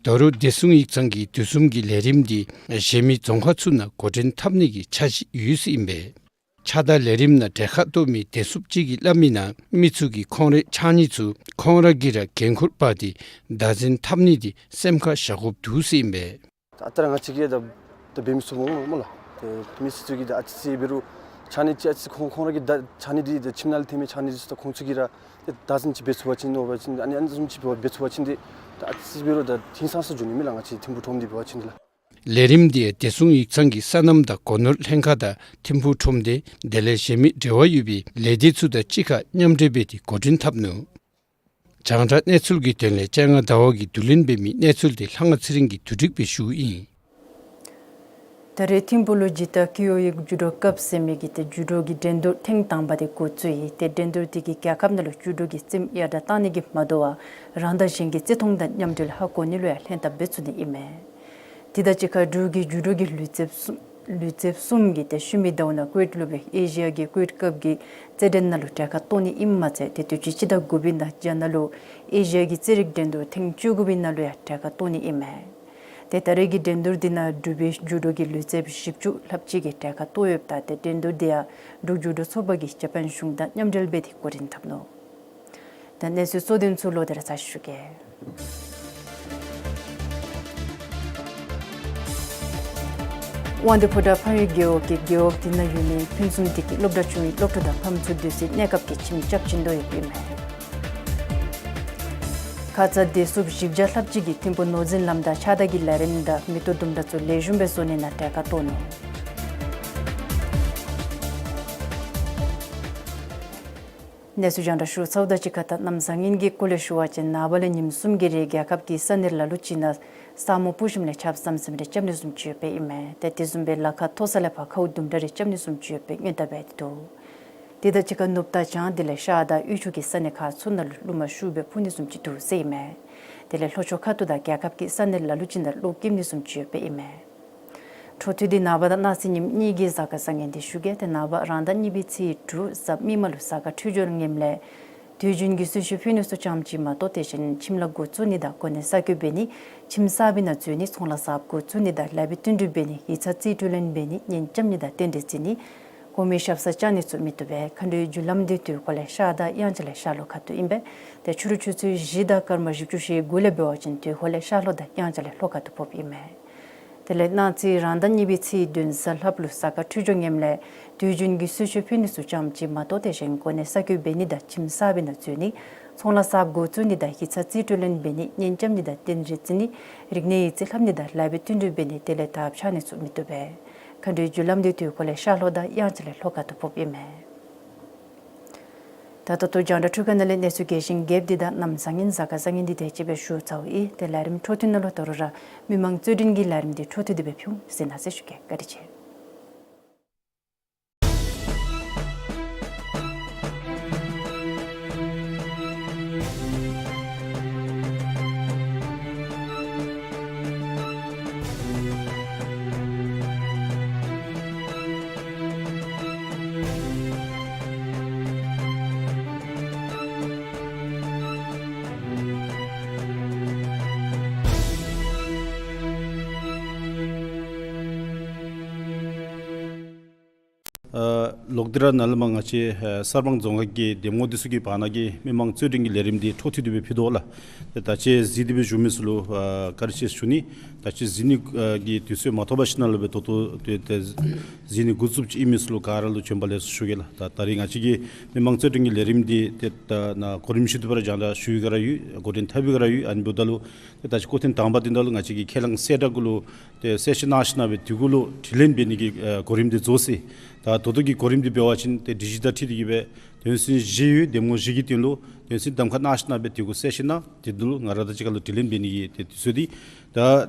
ད་རུང་བདེ་སྲུང་ཡིག་ཚང་གིས་དུས་གསུམ་གྱི་ལས་རིམ་འདི་གཞན་མི་རྫོང་ཁག་ཚུ་ནང་འགོ་འདྲེན་འཐབ་ནི་གི་འཆར་གཞི་ཡོད་ཟེར་ཨིན་པས། ཕྱགས་བདའ་ལས་རིམ་ནང་གྲལ་ཁར་གཏོགས་མི་བདེ་སྲུངཔ་ཅིག་གིས་སླབ་མི་ནང་མི་ཚུ་གིས་ཁོང་རའི་ཕྱགས་སྙིགས་ཚུ་ཁོང་ར་གིས་ར་འགན་ཁུར་འབག་སྟེ་བདའ་འཛིན་འཐབ་ནི་འདི་སེམས་ཁར་བཞག་དགོཔ་འདུག་ཟེར་ཨིན་པས། ད་ལྟོ་ར་ང་བཅས་ཀྱིས་ད་ད་འབད་མི་ཚུགས་སྨོ་སྨོ་ལགས། ཏེ་མི་སེར་ཚུ་གིས་ད་ཨ་ཙི་ཅིག་འབད་རུང་ཕྱགས་སྙིགས་ཅིག་ཨ་ཙི་ཁོང་ཁོང་ར་གི་ད་ཕྱགས་སྙིགས་འདི་ད་ཁྱིམ་ནང་ལས་ཐོན་མི་ཕྱགས་སྙིགས་འདི་ཚུ་ད་ཁོང་ཚུ་གིས་ར་ཏེ་བདའ་འཛིན་ཅིག་འབད་ཚུགས་པ་ཅིན་ནོར་བ་ཅིན་ཨ་ནི་ཨ་ནི་བཟུམ་ཅིག་འབད་འབད་ཚུགས་པ་ཅིན་ཏེ་ད་ཨ་ཙི་ཅིག་འབད་རུང་ད་ཧིང་སངས་ས་འགྱོ་ནི་མས་ལགས། ང་བཅས་ཐིམ་ཕུག་ཁྲོམ་སྡེ་འབད་བ་ཅིན་ལགས། ལས་རིམ་འདི་བདེ་སྲུང་ཡིག་ཚང་གི་སོ་ནམ་དང་སྒོ་ནོར་ལྷན་ཁག་དང་ཐིམ་ཕུག་ཁྲོམ་སྡེ་དེ་ལས་གཞན་མི་འབྲེལ་བ་ཡོད་པའི་ལས་སྡེ་ཚུ་དང་གཅིག་ཁར་མཉམ་འབྲེལ་འབད་དེ་འགོ་འདྲེན་འཐབ་ནུག། རྒྱང་བསྒྲགས་གནས་ཚུལ་གྱི་དོན་ལས་སྤྱན་སྔ་ཟླ་བ་གིས་བསྡུ་ལེན་འབད་མི་གནས་ཚུལ་འདི་ལྷ་དབང་ཚེ་རིང་གིས་བསྡུ་སྒྲིག་འབད་ཞུཝ་ཨིན། ད་རེས་ཐིམ་ཕུག་ལུ་ཇི་ཏ་ཀི་ཨོ་ཨེ་ཇུ་ཌོ་ཀབ་ཟེར་མི་གི་ཏེ་ཇུ་ཌོ་གི་འགྲན་བསྡུར་ཐེངས་དང་པ་དེ་འགོ་བཙུགས་ཡི། ཏེ་འགྲན་བསྡུར་དེ་གིས་རྒྱལ་ཁབ་ནང་ལུ་ཇུ་ཌོ་གི་རྩེདམོ་ཡར་དྲག་བཏང་ནི་གིས་མ་དོ་བར་རང་དང་གཞན་གྱི་བརྩི་མཐོང་དང་མཉམ་འབྲེལ་ཧ་གོ་ནི་ལུ་ཡང་ལྷན་ཐབས་འབད་ཚུགས་ནི་ཨིན་མས། དེ་དང་གཅིག་ཁར་འབྲུག་གི་ཇུ་ཌོ་གི་ལུས་རྩལཔ་གསུམ་ལུས་རྩལཔ་གསུམ་གྱིས་ཏེ་ཤུལ་མའི་ཟླཝ་ནང་ཀུ་ཝེཊ་ལུ་སྦེ་ཨེ་ཤི་ཡ་གི་ཀུ་ཝེཊ་ཀབ་ཀྱི་རྩེད་འགྲན་ནང་ལུ་གྲལ་ཁར་གཏོགས་ནི་ཨིནམ་མ་ཚད་ཏེ་དུས་ཅི་སྤྱི་ཟླ་དགུ་པའི་ནང་རྒྱ་ནག་ལུ་ཨེ་ཤི་ཡ་གི་རྩེད་རིགས་འགྲན་བསྡུར་ཐེངས་བཅུ་དགུ་པའི་ནང་ལུ་ཡང་གྲལ་ཁར་གཏོགས་ནི་ཨིན་མས། ཏེ་ད་རེས་ཀྱི་འགྲན་བསྡུར་འདི་ནང་འབྲུག་པའི་ཇུ་ཌོ་གི་ལུས་རྩལཔ་བཞི་བཅུ་ལྷགཔ་ཅིག་གིས་གྲལ་ཁར་གཏོགས་ཡོདཔ་ད་ཏེ་འགྲན་བསྡུར་འདི་ཡང་འབྲུག་ཇུ་ཌོ་ཚོགས་པ་གིས་ཇ་པཱན་གཞུང་དང་མཉམ་འབྲེལ་འབད་དེ་འགོ་འདྲེན་འཐབ་ནུག། ད་གནས་ཚུལ་གཙོ་དོན་ཚུ་ལོག་སྟེ་ར་ཚར་ཞུ་གེ། དབང་འདུས་ཕོ་བྲང་ཕ་ཡུལ་རྒེད་འོག་གིས་རྒེད་འོག་དེ་ནང་ཡོད་མི་ཕུན་སུམ་བདེ་སྐྱིད་སློབ་གྲྭ་ཆུང་བའི་སློབ་ཕྲུག་དང་ཕམ་ཚུ་སྡོད་སའི་གནས་སྐབས་ཀྱི་ཁྱིམ་རྐྱབ་བྱིན་དོ་ཡོདཔ་ཨིན་མས། ཁ་ཙ་བདེ་སྲུངཔ་བཞི་བརྒྱ་ལྷགཔ་ཅིག་གིས་ཐིམ་ཕུག་ནོར་འཛིན་ལམ་དང་ཕྱགས་བདའ་གི་ལས་རིམ་དང་མེ་ཏོག་ལྡུམ་ར་ཚུ་ལེགས་ཤོམ་སྦེ་བཟོ་ནི་ནང་གྲལ་ཁར་གཏོགས་ནུག། གནས་ཚུལ་རྒྱང་བསྒྲགས་ཞུ་ཚརཝ་དང་གཅིག་ཁར་ད་གནམ་བཟང་ངན་གྱི་སྐོར་ལས་ཞུ་བ་ཅིན་ནངས་པ་ལས་ཉིནམ་གསུམ་གྱི་རིང་རྒྱལ་ཁབ་ཀྱི་ས་གནས་ལ་ལུ་ཅིག་ནང་ས་སྨུག་སྤུབས་ཞིནམ་ལས་ཆརཔ་ཟམ་ཟིམ་རེ་རྐྱབ་ནི་བཟུམ་ཅིག་ཡོདཔ་ཨིན་མས། ཏེ་དེ་བཟུམ་སྦེ་ལ་ཁ་མཐོ་ས་ལས་ཕར་ཁཝ་དུམ་གྲ་རེ་རྐྱབ་ནི་བཟུམ་ཅིག་ཡོདཔ་སྔོན་བརྡ་འབད་དེ་འདུག། དེ་དང་གཅིག་ཁར་ནུབ་དང་བྱང་དེ་ལས་ཤར་དང་དབུས་ཕྱོགས་ཀྱི་ས་གནས་ཁག་ཚུ་ནང་ལུ་རླུང་མ་ཤུགས་སྦེ་འཕུ་ནི་བཟུམ་ཅིག་འདུག་ཟེར་ཨིན་མས། དེ་ལས་ལྷོ་ཕྱོགས་ཁ་ཐུག་དང་རྒྱལ་ཁབ་ཀྱི་ས་གནས་ལ་ལུ་ཅིག་ནང་གློག་འཁྱུག་ནི་བཟུམ་ཅིག་ཡོདཔ་ཨིན་མས། འཕྲོ་མཐུད་དེ་ནངས་པ་དང་གནངས་ཚེ་ཉིནམ་གཉིས་ཀྱི་གཟའ་སྐར་བཟང་ངན་འདི་ཞུ་གེ། ཏེ་ནངས་པ་རང་ཟླ་གཉིས་པའི་ཚེས་དྲུག་གཟའ་མིག་དམར་ལུ་གཟའ་སྐར་འཕྲོད་སྦྱོར་ངནམ་ལས་དུས་རྒྱུན་གྱི་གསོལ་མཆོད་ཕུལ་ནི་ཚུ་ཙམ་ཅིག་མ་གཏོགས་དེ་བཞིན་ཁྱིམ་ལཱ་འགོ་བཙུགས་ནི་དང་གོ་གནས་གསར་བསྐོ་འབད་ནི་ཁྱིམ་གསར་པའི་ནང་འཛུལ་ནི་ཚོང་ལཱ་གསརཔ་འགོ་བཙུགས་ནི་དང་ལཱ་འབད་བསྟུན་གྲོས་འབད་ནི་ཡིག་ཚང་རྩིས་སྤྲོད་ལེན་འབད་ནི་གཉེན་རྐྱབ་ནི་དང་རྟེན་འབྲེལ་བརྩི་ནི་གོང་མའི་ཞབས་སར་བཅར་ནི་ཚུ་མི་བཏུབ་པས། མཁའ་འགྲོའི་རྒྱུ་ལམ་འདི་དུས་འཁོར་ལས་ཤར་དང་དབྱངས་འཆར་ལས་ཤར་ལྷོ་ཁ་ཐུག་ཨིན་པས། ཏེ་ཕྱི་རུ་ཆུ་ཚོད་བཞི་དང་སྐར་མ་བཞི་བཅུ་ཞེ་དགུ་ལས་འབད་བ་ཅིན་དུས་འཁོར་ལས་ཤར་ལྷོ་དང་དབྱངས་འཆར་ལས་ལྷོ་ཁ་ཐུག་ཕོགཔ་ཨིན་མས། དེ་ལས་གནངས་ཚེ་རང་ཟླ་གཉིས་པའི་ཚེས་བདུན་གཟའ་ལྷགཔ་ལུ་གཟའ་སྐར་འཕྲོད་སྦྱོར་ངནམ་ལས་དུས་རྒྱུན་གྱི་གསོལ་མཆོད་ཕུལ་ནི་ཚུ་ཙམ་ཅིག་མ་གཏོགས་དེ་བཞིན་གོ་གནས་གསར་བསྐོ་འབད་ནི་དང་ཁྱིམ་གསར་པའི་ནང་འཛུལ་ནི་ཚོང་ལཱ་གསརཔ་འགོ་བཙུགས་ནི་དང་ཡིག་ཚང་རྩིས་སྤྲོད་ལེན་འབད་ནི་གཉེན་རྐྱབ་ནི་དང་རྟེན་འབྲེལ་བརྩི་ནི་རིག་གནས་ཡིག་རྩིས་ལྷབ་ནི་དང་ལཱ་འབད་བསྟུན་གྲོས་འབད་ནི་དེ་ལས་དར་འཕྱར་ནི་ཚུ་མི་བཏུབ་པས། མཁའ་འགྲོའི་རྒྱུ་ལམ་འདི་དུས་འཁོར་ལས་ཤར་ལྷོ་དང་དབྱངས་འཆར་ལས་ལྷོ་ཁ་ཐུག་ཕོགཔ་ཨིན་མས། ད་ད་ལྟོ་རྒྱང་བསྒྲགས་འཕྲུལ་ཁང་ནང་ལས་གནས་ཚུལ་རྒྱས་ཤིང་རྒྱསཔ་འདི་དང་གནམ་བཟང་ངན་གཟའ་སྐར་བཟང་ངན་འདི་དེ་ཅིག་སྦེ་ཞུ་ཚརཝ་ཨིན། ཏེ་ལས་རིམ་འཕྲོ་མཐུད་ནང་ལུ་ད་རུང་ར་མི་མང་རྩོད་འགྲན་གྱི་ལས་རིམ་འདི་འཕྲོ་མཐུད་དེ་སྦེ་ཕུལ་ཟེར་ན་ཟེར་ཞུ་གེ། བཀའ་དྲིན་ཆེ། ཨ་ ལོག་སྟེ་ར་ནཱ་ལས་མར་ང་བཅས་ཨ་གསར་སྤང་རྫོང་ཁག་གི་འདེམས་ངོ་འདི་ཚུ་གི་བར་ན་གི་མི་མང་རྩོད་འགྲན་གྱི་ལས་རིམ་འདི་འཕྲོ་མཐུད་དེ་སྦེ་ཕུལ་དོ་ལགས། ཏེ་ད་ཅི་གཟིགས་ཏེ་སྦེ་བཞུགས་མི་ཚུ་ལུ་ཨ་བཀའ་དྲིན་ཆེ་ཞུ་ནི། ད་ཅི་གཟིགས་ནི་ཨ་གི་དུས་ཚོད་མ་ཐོབ་པ་ཅིག་ནང་ལུ་སྦེ་ད་ལྟོ་ཏེ་ཏེ་གཟིགས་ནི་འགོ་བཙུགསཔ་ཅིག་ཨིན་མི་ཚུ་ལུ་ག་ར་ལུ་བྱོན་པ་ལེགས་སོ་ཞུ་གེ་ལགས། ད་ད་རིས་ང་བཅས་ཀྱི་མི་མང་རྩོད་འགྲན་གྱི་ལས་རིམ་འདི་ཏེ་ད་ནཱ་གོ་རིམ་བཞིན་དུ་སྦེ་ར་རྒྱང་བསྒྲགས་ཞུ་ཡི་ག་ར་ཡོད། འགོ་འདྲེན་འཐབ་ཡི་ག་ར་ཡོད། ཨ་ནི་འབདཝ་ད་ལུ་ཏེ་ད་ཅི་སྐོར་ཐེངས་དང་པ་འདི་ནང་ལུ་ང་བཅས་ཀྱིས་ཁས་བླངས་གསལ་བསྒྲགས་གུ་ལུ་ཏེ་གསལ་བཤད་གནང་ཞིནམ་སྦེ་དེ་གུ་ལུ་དྲི་ལན་འབད་ནི་གི་ཨ་གོ་རིམ་འདི་རྫོགས་ཅི། ད་ད་ལྟོ་གི་གོ་རིམ་འདི་འབད་བ་ཅིན་ཏེ་སྒྲིག་གཞི་དང་འཁྲིལ་ཏེ་གིས་སྦེ་དོན་ཚན་བཞི་ཡོད། འདེམས་ངོ་བཞི་གི་སྟེང་ལུ་དོན་ཚན་གདམ་ཁ་གནང་ཞིནམ་སྦེ་དེ་གུ་གསལ་བཤད་གནང་། དེ་ལུ་ང་ར་དང་གཅིག་ཁར་ལུ་དྲི་ལན་འབད་ནི་གི་ཏེ་དུས་ཚོད་འདི། ད་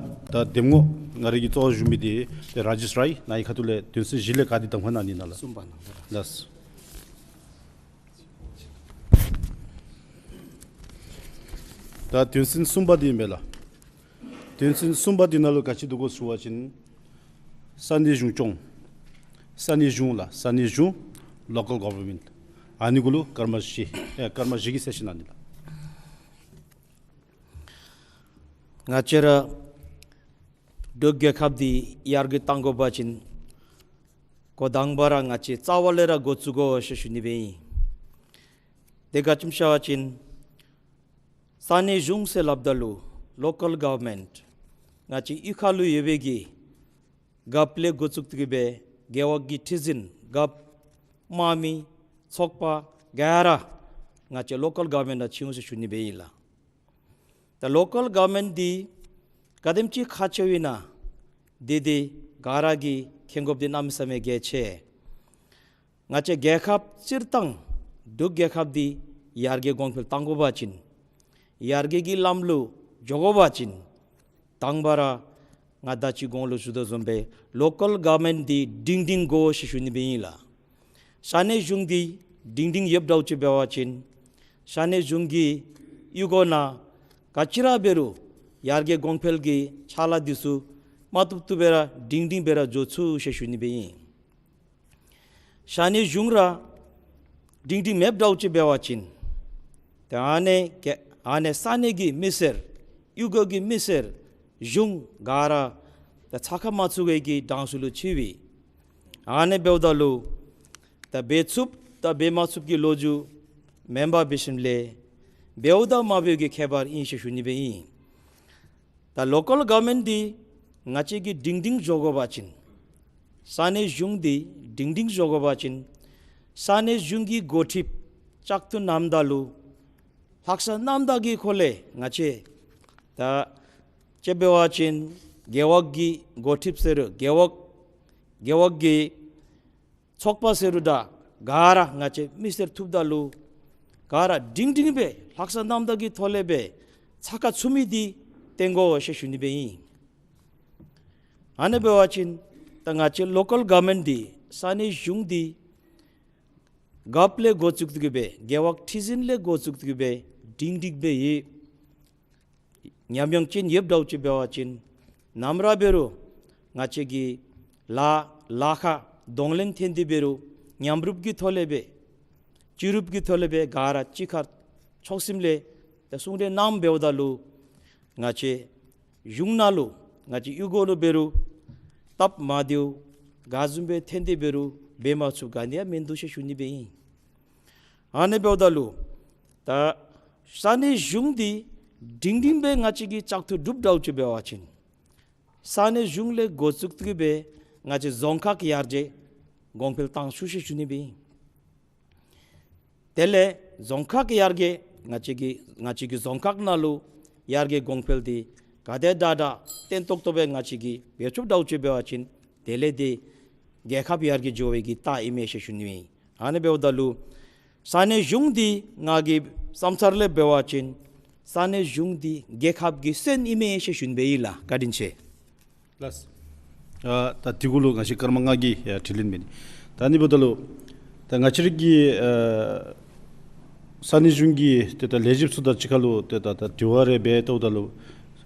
ད་འདེམས་ངོ་ང་རའི་གི་གཙོ་བོ་བཞུགས་མི་འདི་ཏེ་ར་ཇེཤ་རའི་ནཱ་གི་ཁ་ཐུག་ལས་དོན་ཚན་བཞི་ལས་ག་འདི་གདམ་ཁ་གནང་ནི་ཨིན་ན་ལགས། གསུམ་པ་ནང་ལགས། ད་དོན་ཚན་གསུམ་པ་འདི་ཨིན་པས་ལགས། དོན་ཚན་གསུམ་པ་འདི་ནང་ལུ་ག་ཅི་འདུག་གོ་ཟེར་བ་ཅིན་ས་གནས་གཞུང་སྐྱོང་། ས་གནས་གཞུང་ལགས། ས་གནས་གཞུང་། ལོ་ཀཱལ་གོ་ཝར་མེནཊ། ཨ་ནི་གུ་ལུ་སྐར་མ་བཞི་ཨེ་སྐར་མ་བཞི་གི་གསལ་བཤད་གནང་ནི་ལགས། ང་བཅས་ར་འབྲུག་རྒྱལ་ཁབ་འདི་ཡར་རྒྱས་གཏང་དགོ་པ་ཅིན་འགོ་དང་པ་ར་ང་བཅས་རྩ་བ་ལས་ར་འགོ་བཙུགས་དགོ་ཟེར་ཞུ་ནི་སྦེ་ཨིན། དེ་ག་ཅི་སྨོ་ཟེར་བ་ཅིན་ས་གནས་གཞུང་ཟེར་སླབ་ད་ལུ་ལོ་ཀཱལ་གོ་ཝར་མེནཊ་ང་བཅས་གཡུས་ཁ་ལུ་ཡོད་པའི་གི་རྒཔོ་ལས་འགོ་བཙུགས་ཏེ་གིས་སྦེ་རྒེད་འོག་གི་ཁྲི་འཛིན་རྒཔོ་དམངས་མི་ཚོགས་པ་ག་ར་ང་བཅས་ལོ་ཀཱལ་གོ་ཝར་མེནཊ་ནང་ཚུད་འོང་ཟེར་ཞུ་ནི་སྦེ་ཨིན་ལགས། ད་ལོ་ཀཱལ་གོ་ཝར་མེནཊ་འདི་ག་དེམ་ཅིག་ཁག་ཆེཝ་ཨིན་ན་འདི་འདི་ག་ར་གིས་མཁྱེན་དགོཔ་འདི་གནམ་མེད་ས་མེད་གལ་ཆེ། ང་བཅས་རྒྱལ་ཁབ་སྤྱིར་བཏང་འབྲུག་རྒྱལ་ཁབ་འདི་ཡར་རྒྱས་གོང་འཕེལ་གཏང་དགོ་པ་ཅིན་ཡར་རྒྱས་ཀྱི་ལམ་ལུ་འགྱོ་དགོ་པ་ཅིན་དང་པ་ར་ང་ད་ཅི་གོང་ལུ་ཞུ་དོ་བཟུམ་སྦེ་ལོ་ཀཱལ་གོ་ཝར་མེནཊ་འདི་སྒྲིང་སྒྲིང་དགོ་ཟེར་ཞུ་ནི་སྦེ་ཨིན་ལགས། ས་གནས་གཞུང་འདི་སྒྲིང་སྒྲིང་ཡོདཔ་འདྲཝ་ཅིག་འབད་བ་ཅིན་ས་གནས་གཞུང་གི་གཡུས་སྒོ་ནང་ག་ཅི་ར་འབད་རུང་ཡར་རྒྱས་གོང་འཕེལ་གྱི་ཕྱག་ལཱ་འདི་ཚུ་མ་བཏུབ་བཏུབ་སྦེ་ར་སྒྲིང་སྒྲིང་སྦེ་ར་འགྱོ་ཚུགས་ཟེར་ཞུ་ནི་སྦེ་ཨིན། ས་གནས་གཞུང་ར་སྒྲིང་སྒྲིང་མེདཔ་འདྲཝ་ཅིག་འབད་བ་ཅིན་ཏེ་ཨ་ནི་ག་ཨ་ནི་ས་གནས་ཀྱི་མི་སེར་གཡུས་སྒོ་གི་མི་སེར་གཞུང་ག་ར་ད་ཚ་ཁ་མ་ཚུད་པའི་གི་གྲངས་སུ་ལུ་ཚུད་པས། ཨ་ནི་འབདཝ་ད་ལུ་ད་འབད་ཚུགསཔ་ད་འབད་མ་ཚུགསཔ་ཀྱི་ལོ་རྒྱུས་མེན་པར་འབད་ཞིནམ་ལས་འབདཝ་དང་མ་འབདཝ་གི་ཁྱད་པར་ཨིན་ཟེར་ཞུ་ནི་སྦེ་ཨིན། ད་ལོ་ཀཱལ་གོ་ཝར་མེནཊ་འདི་ང་བཅས་ཀྱིས་སྒྲིང་སྒྲིང་འགྱོ་དགོ་པ་ཅིན་ས་གནས་གཞུང་འདི་སྒྲིང་སྒྲིང་འགྱོ་དགོ་པ་ཅིན་ས་གནས་གཞུང་གི་འགོ་ཁྲིདཔ་བཙག་འཐུ་གནངམ་ད་ལུ་ལྷག་བསམ་རྣམ་དག་གི་སྒོ་ལས་ང་བཅས་ད་ཅི་འབད་བ་ཅིན་རྒེད་འོག་གི་འགོ་ཁྲིདཔ་ཟེར་རུང་རྒེད་འོག་རྒེད་འོག་གི་ཚོགས་པ་ཟེར་རུང་ད་ག་ར་ང་བཅས་མི་སེར་ཐུགཔ་ད་ལུ་ག་ར་སྒྲིང་སྒྲིང་སྦེ་ལྷག་བསམ་རྣམ་དག་གི་ཐོག་ལས་སྦེ་ཚ་ཁ་ཚུད་མི་འདི་བསྟེན་དགོ་ཟེར་ཞུ་ནི་སྦེ་ཨིན། ཨ་ནི་འབད་བ་ཅིན་ད་ང་བཅས་ལོ་ཀཱལ་གོ་ཝར་མེནཊ་འདི་ས་གནས་གཞུང་འདི་རྒཔོ་ལས་འགོ་བཙུགས་ཏེ་གིས་སྦེ་རྒེད་འོག་ཁྲི་འཛིན་ལས་འགོ་བཙུགས་ཏེ་གིས་སྦེ་སྒྲིང་སྒྲིང་སྦེ་ཡོད། ཉམས་མྱོང་ཅན་ཡོདཔ་འདྲཝ་ཅིག་འབད་བ་ཅིན་ནམ་ར་འབད་རུང་ང་བཅས་ཀྱི་ལཱ་ལཱ་ཁག་གདོང་ལེན་ཐོན་ཏེ་འབད་རུང་མཉམ་རུབ་ཀྱི་ཐོག་ལས་སྦེ་སྤྱི་རུབ་ཀྱི་ཐོག་ལས་སྦེ་ག་ར་གཅིག་ཁར་ཕྱོགས་ཟིནམ་ལས་ད་གསུང་གྲོས་གནངམ་འབདཝ་ད་ལུ་ང་བཅས་གཞུང་ནང་ལུ་ང་བཅས་གཡུས་སྒོ་ལུ་འབད་རུང་སྟབས་མ་བདེཝ་ག་བཟུམ་སྦེ་ཐོན་ཏེ་འབད་རུང་འབད་མ་ཚུགསཔ་ག་ནི་ཡང་མིན་འདུག་ཟེར་ཞུ་ནི་སྦེ་ཨིན། ཨ་ནི་འབདཝ་ད་ལུ་ད་ས་གནས་གཞུང་འདི་སྒྲིང་སྒྲིང་སྦེ་ང་བཅས་ཀྱིས་བཙག་འཐུ་གྲུབ་འདྲཝ་ཅིག་འབད་བ་ཅིན་ས་གནས་གཞུང་ལས་འགོ་བཙུགས་ཏེ་གིས་སྦེ་ང་བཅས་རྫོང་ཁག་ཡར་རྒྱས་གོང་འཕེལ་གཏང་ཚུགས་ཟེར་ཞུ་ནི་སྦེ་ཨིན། དེ་ལས་རྫོང་ཁག་ཡར་རྒྱས་ང་བཅས་ཀྱི་ང་བཅས་ཀྱི་རྫོང་ཁག་ནང་ལུ་ཡར་རྒྱས་གོང་འཕེལ་འདི་ག་དེ་དྲག་དྲག་བརྟན་ཏོག་ཏོ་སྦེ་ང་བཅས་ཀྱིས་འབད་ཚུགསཔ་འདྲཝ་ཅིག་འབད་བ་ཅིན་དེ་ལས་འདི་རྒྱལ་ཁབ་ཡར་རྒྱས་འགྱོ་བའི་གི་རྟགས་ཨིན་མས་ཟེར་ཞུ་ནི་སྦེ་ཨིན། ཨ་ནི་འབདཝ་ད་ལུ་ས་གནས་གཞུང་འདི་ང་གི་བསམ་འཆར་ལས་འབད་བ་ཅིན་ས་གནས་གཞུང་འདི་རྒྱལ་ཁབ་ཀྱི་སོན་ཨིན་མས་ཟེར་ཞུ་ནི་སྦེ་ཨིན་ལགས། བཀའ་དྲིན་ཆེ། ལགས། ཨ་ད་དེ་གུ་ལུ་ང་བཅས་སྐར་མ་ལྔ་གི་ཨ་དྲི་ལན་འབད་ནི། ད་ཨ་ནི་འབདཝ་ད་ལུ་ད་ང་བཅས་ར་གི་ཨ་ས་གནས་གཞུང་གི་ཏེ་ད་ལས་བྱེདཔ་ཚུ་དང་གཅིག་ཁར་ལུ་ཏེ་ད་ད་དྲི་བ་རེ་འབད་བལྟཝ་ད་ལུ་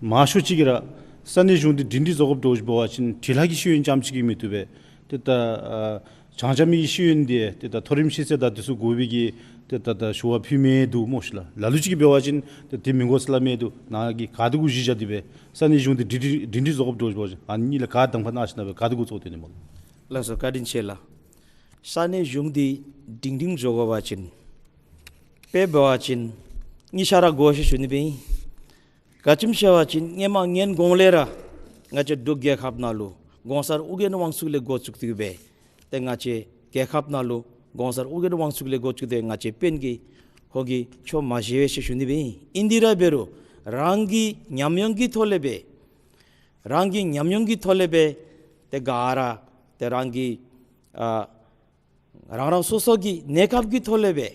མང་ཤོས་ཅིག་གིས་ར་ས་གནས་གཞུང་འདི་སྒྲིང་སྒྲིང་བཟོ་དགོཔ་འདྲཝ་ཅིག་འབད་བ་ཅིན་དྲི་ལྷག་གི་ཤེས་ཡོན་ཙམ་ཅིག་གིས་མི་བཏུབ་པས། ཏེ་ད་ཨ་བྱང་ཆ་མི་གི་ཤེས་ཡོན་འདི་ཏེ་ད་མཐོ་རིམ་ཤེས་ཚད་དང་དེ་ཚུ་དགོ་པའི་གི་ཏེ་ད་ད་ཞུ་བ་ཕུལ་མི་འདུག་སྨོ་ཤིག་ལགས། ལ་ལུ་ཅིག་གིས་འབད་བ་ཅིན་ཏེ་དེ་མི་དགོ་ཟེར་སླབ་མི་འདུག། ནཱ་གིས་ག་དེ་གུ་གཞི་བཞག་སྟེ་སྦེ་ས་གནས་གཞུང་འདི་སྒྲིང་སྒྲིང་སྒྲིང་སྒྲིང་བཟོ་དགོཔ་འདྲཝ་ཅིག་འབད་བ་ཅིན་ཨ་ནི་ལས་ག་གདམ་ཁ་གནང་ཞིན་ན་སྦེ་ག་དེ་གུ་བཙུགས་ཏེ་ནི་སྨོ་ལགས། ལགས་སོ། བཀའ་དྲིན་ཆེ་ལགས། ས་གནས་གཞུང་འདི་སྒྲིང་སྒྲིང་བཟོ་དགོ་པ་ཅིན་དཔེ་འབད་བ་ཅིན་གཉིས་ཆ་ར་དགོ་ཟེར་ཞུ་ནི་སྦེ་ཨིན། ག་ཅི་སྨོ་ཟེར་བ་ཅིན་སྔོན་མ་སྔོན་གོང་ལས་ར་ང་བཅས་འབྲུག་རྒྱལ་ཁབ་ནང་ལུ་གོང་ས་ཨོ་རྒྱན་དབང་ཕྱུག་ལས་འགོ་བཙུགས་ཏེ་སྦེ་ཏེ་ང་བཅས་རྒྱལ་ཁབ་ནང་ལུ་གོང་ས་ཨོ་རྒྱན་དབང་ཕྱུག་ལས་འགོ་བཙུགས་ཏེ་ང་བཅས་དཔོན་གྱིས་ཁོང་གིས་ཆོས་མ་བཞེས་པས་ཟེར་ཞུ་ནི་སྦེ་ཨིན། ཨིན་དེ་ར་འབད་རུང་རང་གི་ཉམས་མྱོང་གི་ཐོག་ལས་སྦེ་རང་གི་ཉམས་མྱོང་གི་ཐོག་ལས་སྦེ་ཏེ་ག་ར་ཏེ་རང་གི་ཨ་རང་རང་སོ་སོ་གི་གནས་སྐབས་ཀྱི་ཐོག་ལས་སྦེ་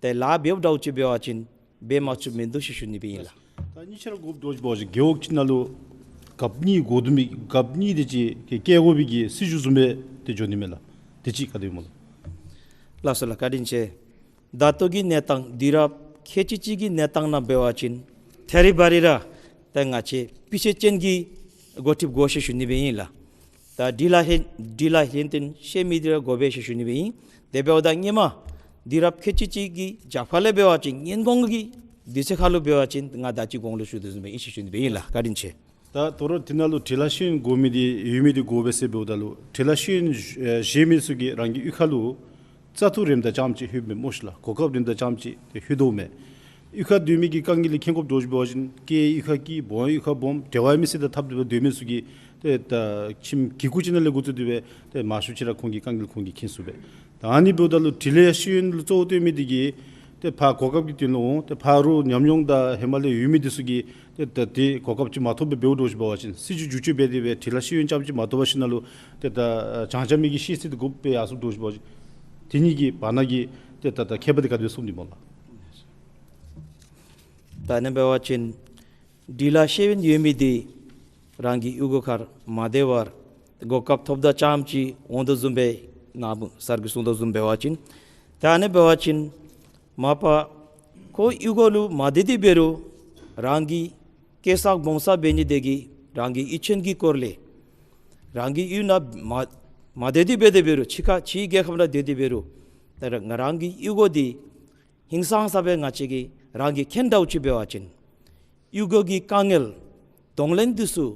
ཏེ་ལཱ་འབདཝ་འདྲཝ་ཅིག་འབད་བ་ཅིན་འབད་མ་ཚུགསཔ་མིན་འདུག་ཟེར་ཞུ་ནི་སྦེ་ཨིན་ལགས། ད་གཉིས་ཆ་ར་དགོཔ་འདྲཝ་ཅིག་འབད་བ་ཅིན་རྒེད་འོག་ཅིག་ནང་ལུ་རྒཔོ་གཉིས་དགོ་དོ་མི་རྒཔོ་གཉིས་དེ་ཅིག་བཀལ་དགོ་པའི་གི་སྲིད་བྱུས་བཟུམ་སྦེ་ཏེ་འགྱོ་ནི་མས་ལགས། དེ་ཅིག་ག་དེ་སྨོ་ལགས། ལགས་སོ་ལགས། བཀའ་དྲིན་ཆེ། ད་ལྟོ་གི་གནས་སྟངས་དུས་རབས་ཁལ་གཅིག་གཅིག་གི་གནས་སྟངས་ནང་འབད་བ་ཅིན་ཐད་རི་བ་རི་ར་ད་ང་བཅས་སྤུས་ཚད་ཅན་གྱི་འགོ་ཁྲིདཔ་དགོ་ཟེར་ཞུ་ནི་སྦེ་ཨིན་ལགས། ད་དྲི་ལ་ཧན་དྲི་ལ་ཧན་ཏན་ཤེས་མི་འདི་ར་དགོ་པས་ཟེར་ཞུ་ནི་སྦེ་ཨིན། དེ་འབདཝ་ད་སྔོན་མ་དུས་རབས་ཁལ་གཅིག་གཅིག་གི་རྒྱབ་ཁ་ལས་འབད་བ་ཅིན་སྔོན་གོང་གི་དུས་ཚོད་ཁར་ལུ་འབད་བ་ཅིན་ང་ད་ཅི་གོང་ལུ་ཞུ་དོ་བཟུམ་སྦེ་ཨིན་ཟེར་ཞུ་ནི་སྦེ་ཨིན་ལགས། བཀའ་དྲིན་ཆེ། ད་དོ་རུང་དེ་ནང་ལུ་དྲི་ལ་ཤེས་ཡོན་དགོ་མི་འདི་ཡོད་མི་འདི་དགོ་པས་ཟེར་འབདཝ་ད་ལུ་དྲི་ལ་ཤེས་ཡོན་ཨེ་བཞེས་མི་ཚུ་གིས་རང་གི་གཡུས་ཁ་ལུ་བཙག་འཐུ་རནམ་ད་རྐྱངམ་ཅིག་ལྷོདཔ་མས་སྨོ་ཤི་ལགས། གོ་སྐབས་རནམ་ད་རྐྱངམ་ཅིག་ཏེ་ལྷོད་དོ་མས། གཡུས་ཁར་སྡོད་མི་གི་དཀའ་ངལ་ལུ་མཁྱེན་དགོཔ་འདྲཝ་ཅིག་འབད་བ་ཅིན་སྐྱེས་གཡུས་ཁར་སྐྱེས་སྦོམ་གཡུས་ཁར་སྦོམ་འབྲེལ་བ་མེད་ས་ད་འཐབ་སྟེ་སྡོད་མི་ཚུ་གིས་ཏེ་ད་ཁྱིམ་གི་གུ་ཅིག་ནང་ལས་འགོ་བཙུགས་ཏེ་སྦེ་ཏེ་མང་ཤོས་ཅིག་ར་ཁོང་གི་དཀའ་ངལ་ཁོང་གིས་མཁྱེན་ཚུགས་པས། ད་ཨ་ནི་འབདཝ་ད་ལུ་དྲི་ལ་ཤེས་ཡོན་ལུ་གཙོ་བོ་བཏོན་མི་འདི་གིས་ཏེ་ཕར་གོ་སྐབས་ཀྱི་དོན་ལུ་འོང་ཏེ་ཕར་རུང་ཉམས་མྱོང་དང་ཧེ་མ་ལས་ཡོད་མི་འདི་ཚུ་གིས་ཏེ་ད་ཏེ་གོ་སྐབས་ཅིག་མ་ཐོབ་པར་འབདཝ་འདྲཝ་ཅིག་འབད་བ་ཅིན་སྲིད་བྱུས་བསྒྱུར་བཅོས་འབད་དེ་སྦེ་དྲི་ལ་ཤེས་ཡོན་རྐྱངམ་ཅིག་མ་གཏོགས་པ་ཞིན་ན་ལུ་ཏེ་ད་ཨ་བྱང་ཆ་མི་གི་ཤེས་ཚད་དེ་དགོཔ་སྦེ་ཡར་སོངམ་འདྲཝ་ཅིག་འབད་བ་ཅིན་དེ་གཉིས་ཀྱི་བར་ན་གི་ཏེ་ད་ད་ཁྱད་པར་དེ་ག་དེ་སྦེ་གསུངས་ནི་སྨོ་ལགས། ད་ཨ་ནི་འབད་བ་ཅིན་དྲི་ལ་ཤེས་ཡོན་ཡོད་མི་འདི་རང་གི་གཡུས་སྒོ་ཁར་མ་སྡོད་པར་གོ་སྐབས་ཐོབ་ད་རྐྱངམ་ཅིག་འོང་དོ་བཟུམ་སྦེ་ནཱ་སར་གྱིས་གསུངས་དོ་བཟུམ་འབད་བ་ཅིན་ད་ཨ་ནི་འབད་བ་ཅིན་མ་པ་ཁོ་གཡུས་སྒོ་ལུ་མ་སྡོད་དེ་འབད་རུང་རང་གི་སྐྱེས་ས་སྦོམ་ས་འབད་ནི་དེ་གིས་རང་གི་གཡུས་ཆེན་གྱི་སྐོར་ལས་རང་གི་གཡུས་ནང་མ་མ་སྡོད་དེ་འབད་དེ་འབད་རུང་ཕྱི་ཁ་ཕྱིའི་རྒྱལ་ཁབ་ནང་སྡོད་དེ་འབད་རུང་ད་རང་རང་གི་གཡུས་སྒོ་འདི་ཧིང་སངས་ས་སྦེ་ང་བཅས་ཀྱིས་རང་གིས་མཁྱེན་འདྲཝ་ཅིག་འབད་བ་ཅིན་གཡུས་སྒོ་གི་དཀའ་ངལ་གདོང་ལེན་འདི་ཚུ་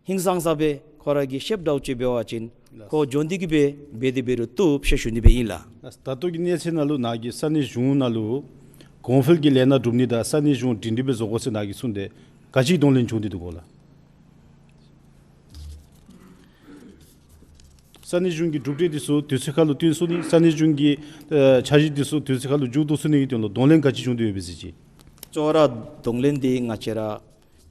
ཧིང་སངས་ས་སྦེ་ཁོ་ར་གིས་ཤེསཔ་འདྲཝ་ཅིག་འབད་བ་ཅིན་ལགས། ཁོ་འགྱོ་སྟེ་གི་སྦེ་འབད་དེ་འབད་རུང་བཏུབ་ཟེར་ཞུ་ནི་སྦེ་ཨིན་ལགས། ལགས། ད་ལྟོ་གི་གནས་ཚད་ནང་ལུ་ནཱ་གིས་ས་གནས་གཞུང་ནང་ལུ་གོང་འཕེལ་གྱི་ལས་སྣ་སྒྲུབ་ནི་དང་ས་གནས་གཞུང་སྒྲིང་སྒྲིང་སྦེ་བཟོ་དགོ་ཟེར་ནཱ་གིས་གསུངས་ཏེ་ག་ཅི་གདོང་ལེན་བྱུང་སྟེ་འདུག་གོ་ལགས། ས་གནས་གཞུང་གི་གྲུབ་འབྲས་འདི་ཚུ་དུས་ཚོད་ཁར་ལུ་བཏོན་ཚུགས་ནི་ས་གནས་གཞུང་གི་ཨེ་འཆར་གཞི་འདི་ཚུ་དུས་ཚོད་ཁར་ལུ་མཇུག་བསྡུ་ཚུགས་ནི་གི་དོན་ལུ་གདོང་ལེན་ག་ཅི་བྱུང་སྟེ་ཡོད་པས་ཟེར་ཅི། གཙོ་བོ་ར་གདོང་ལེན་འདི་ང་བཅས་ར་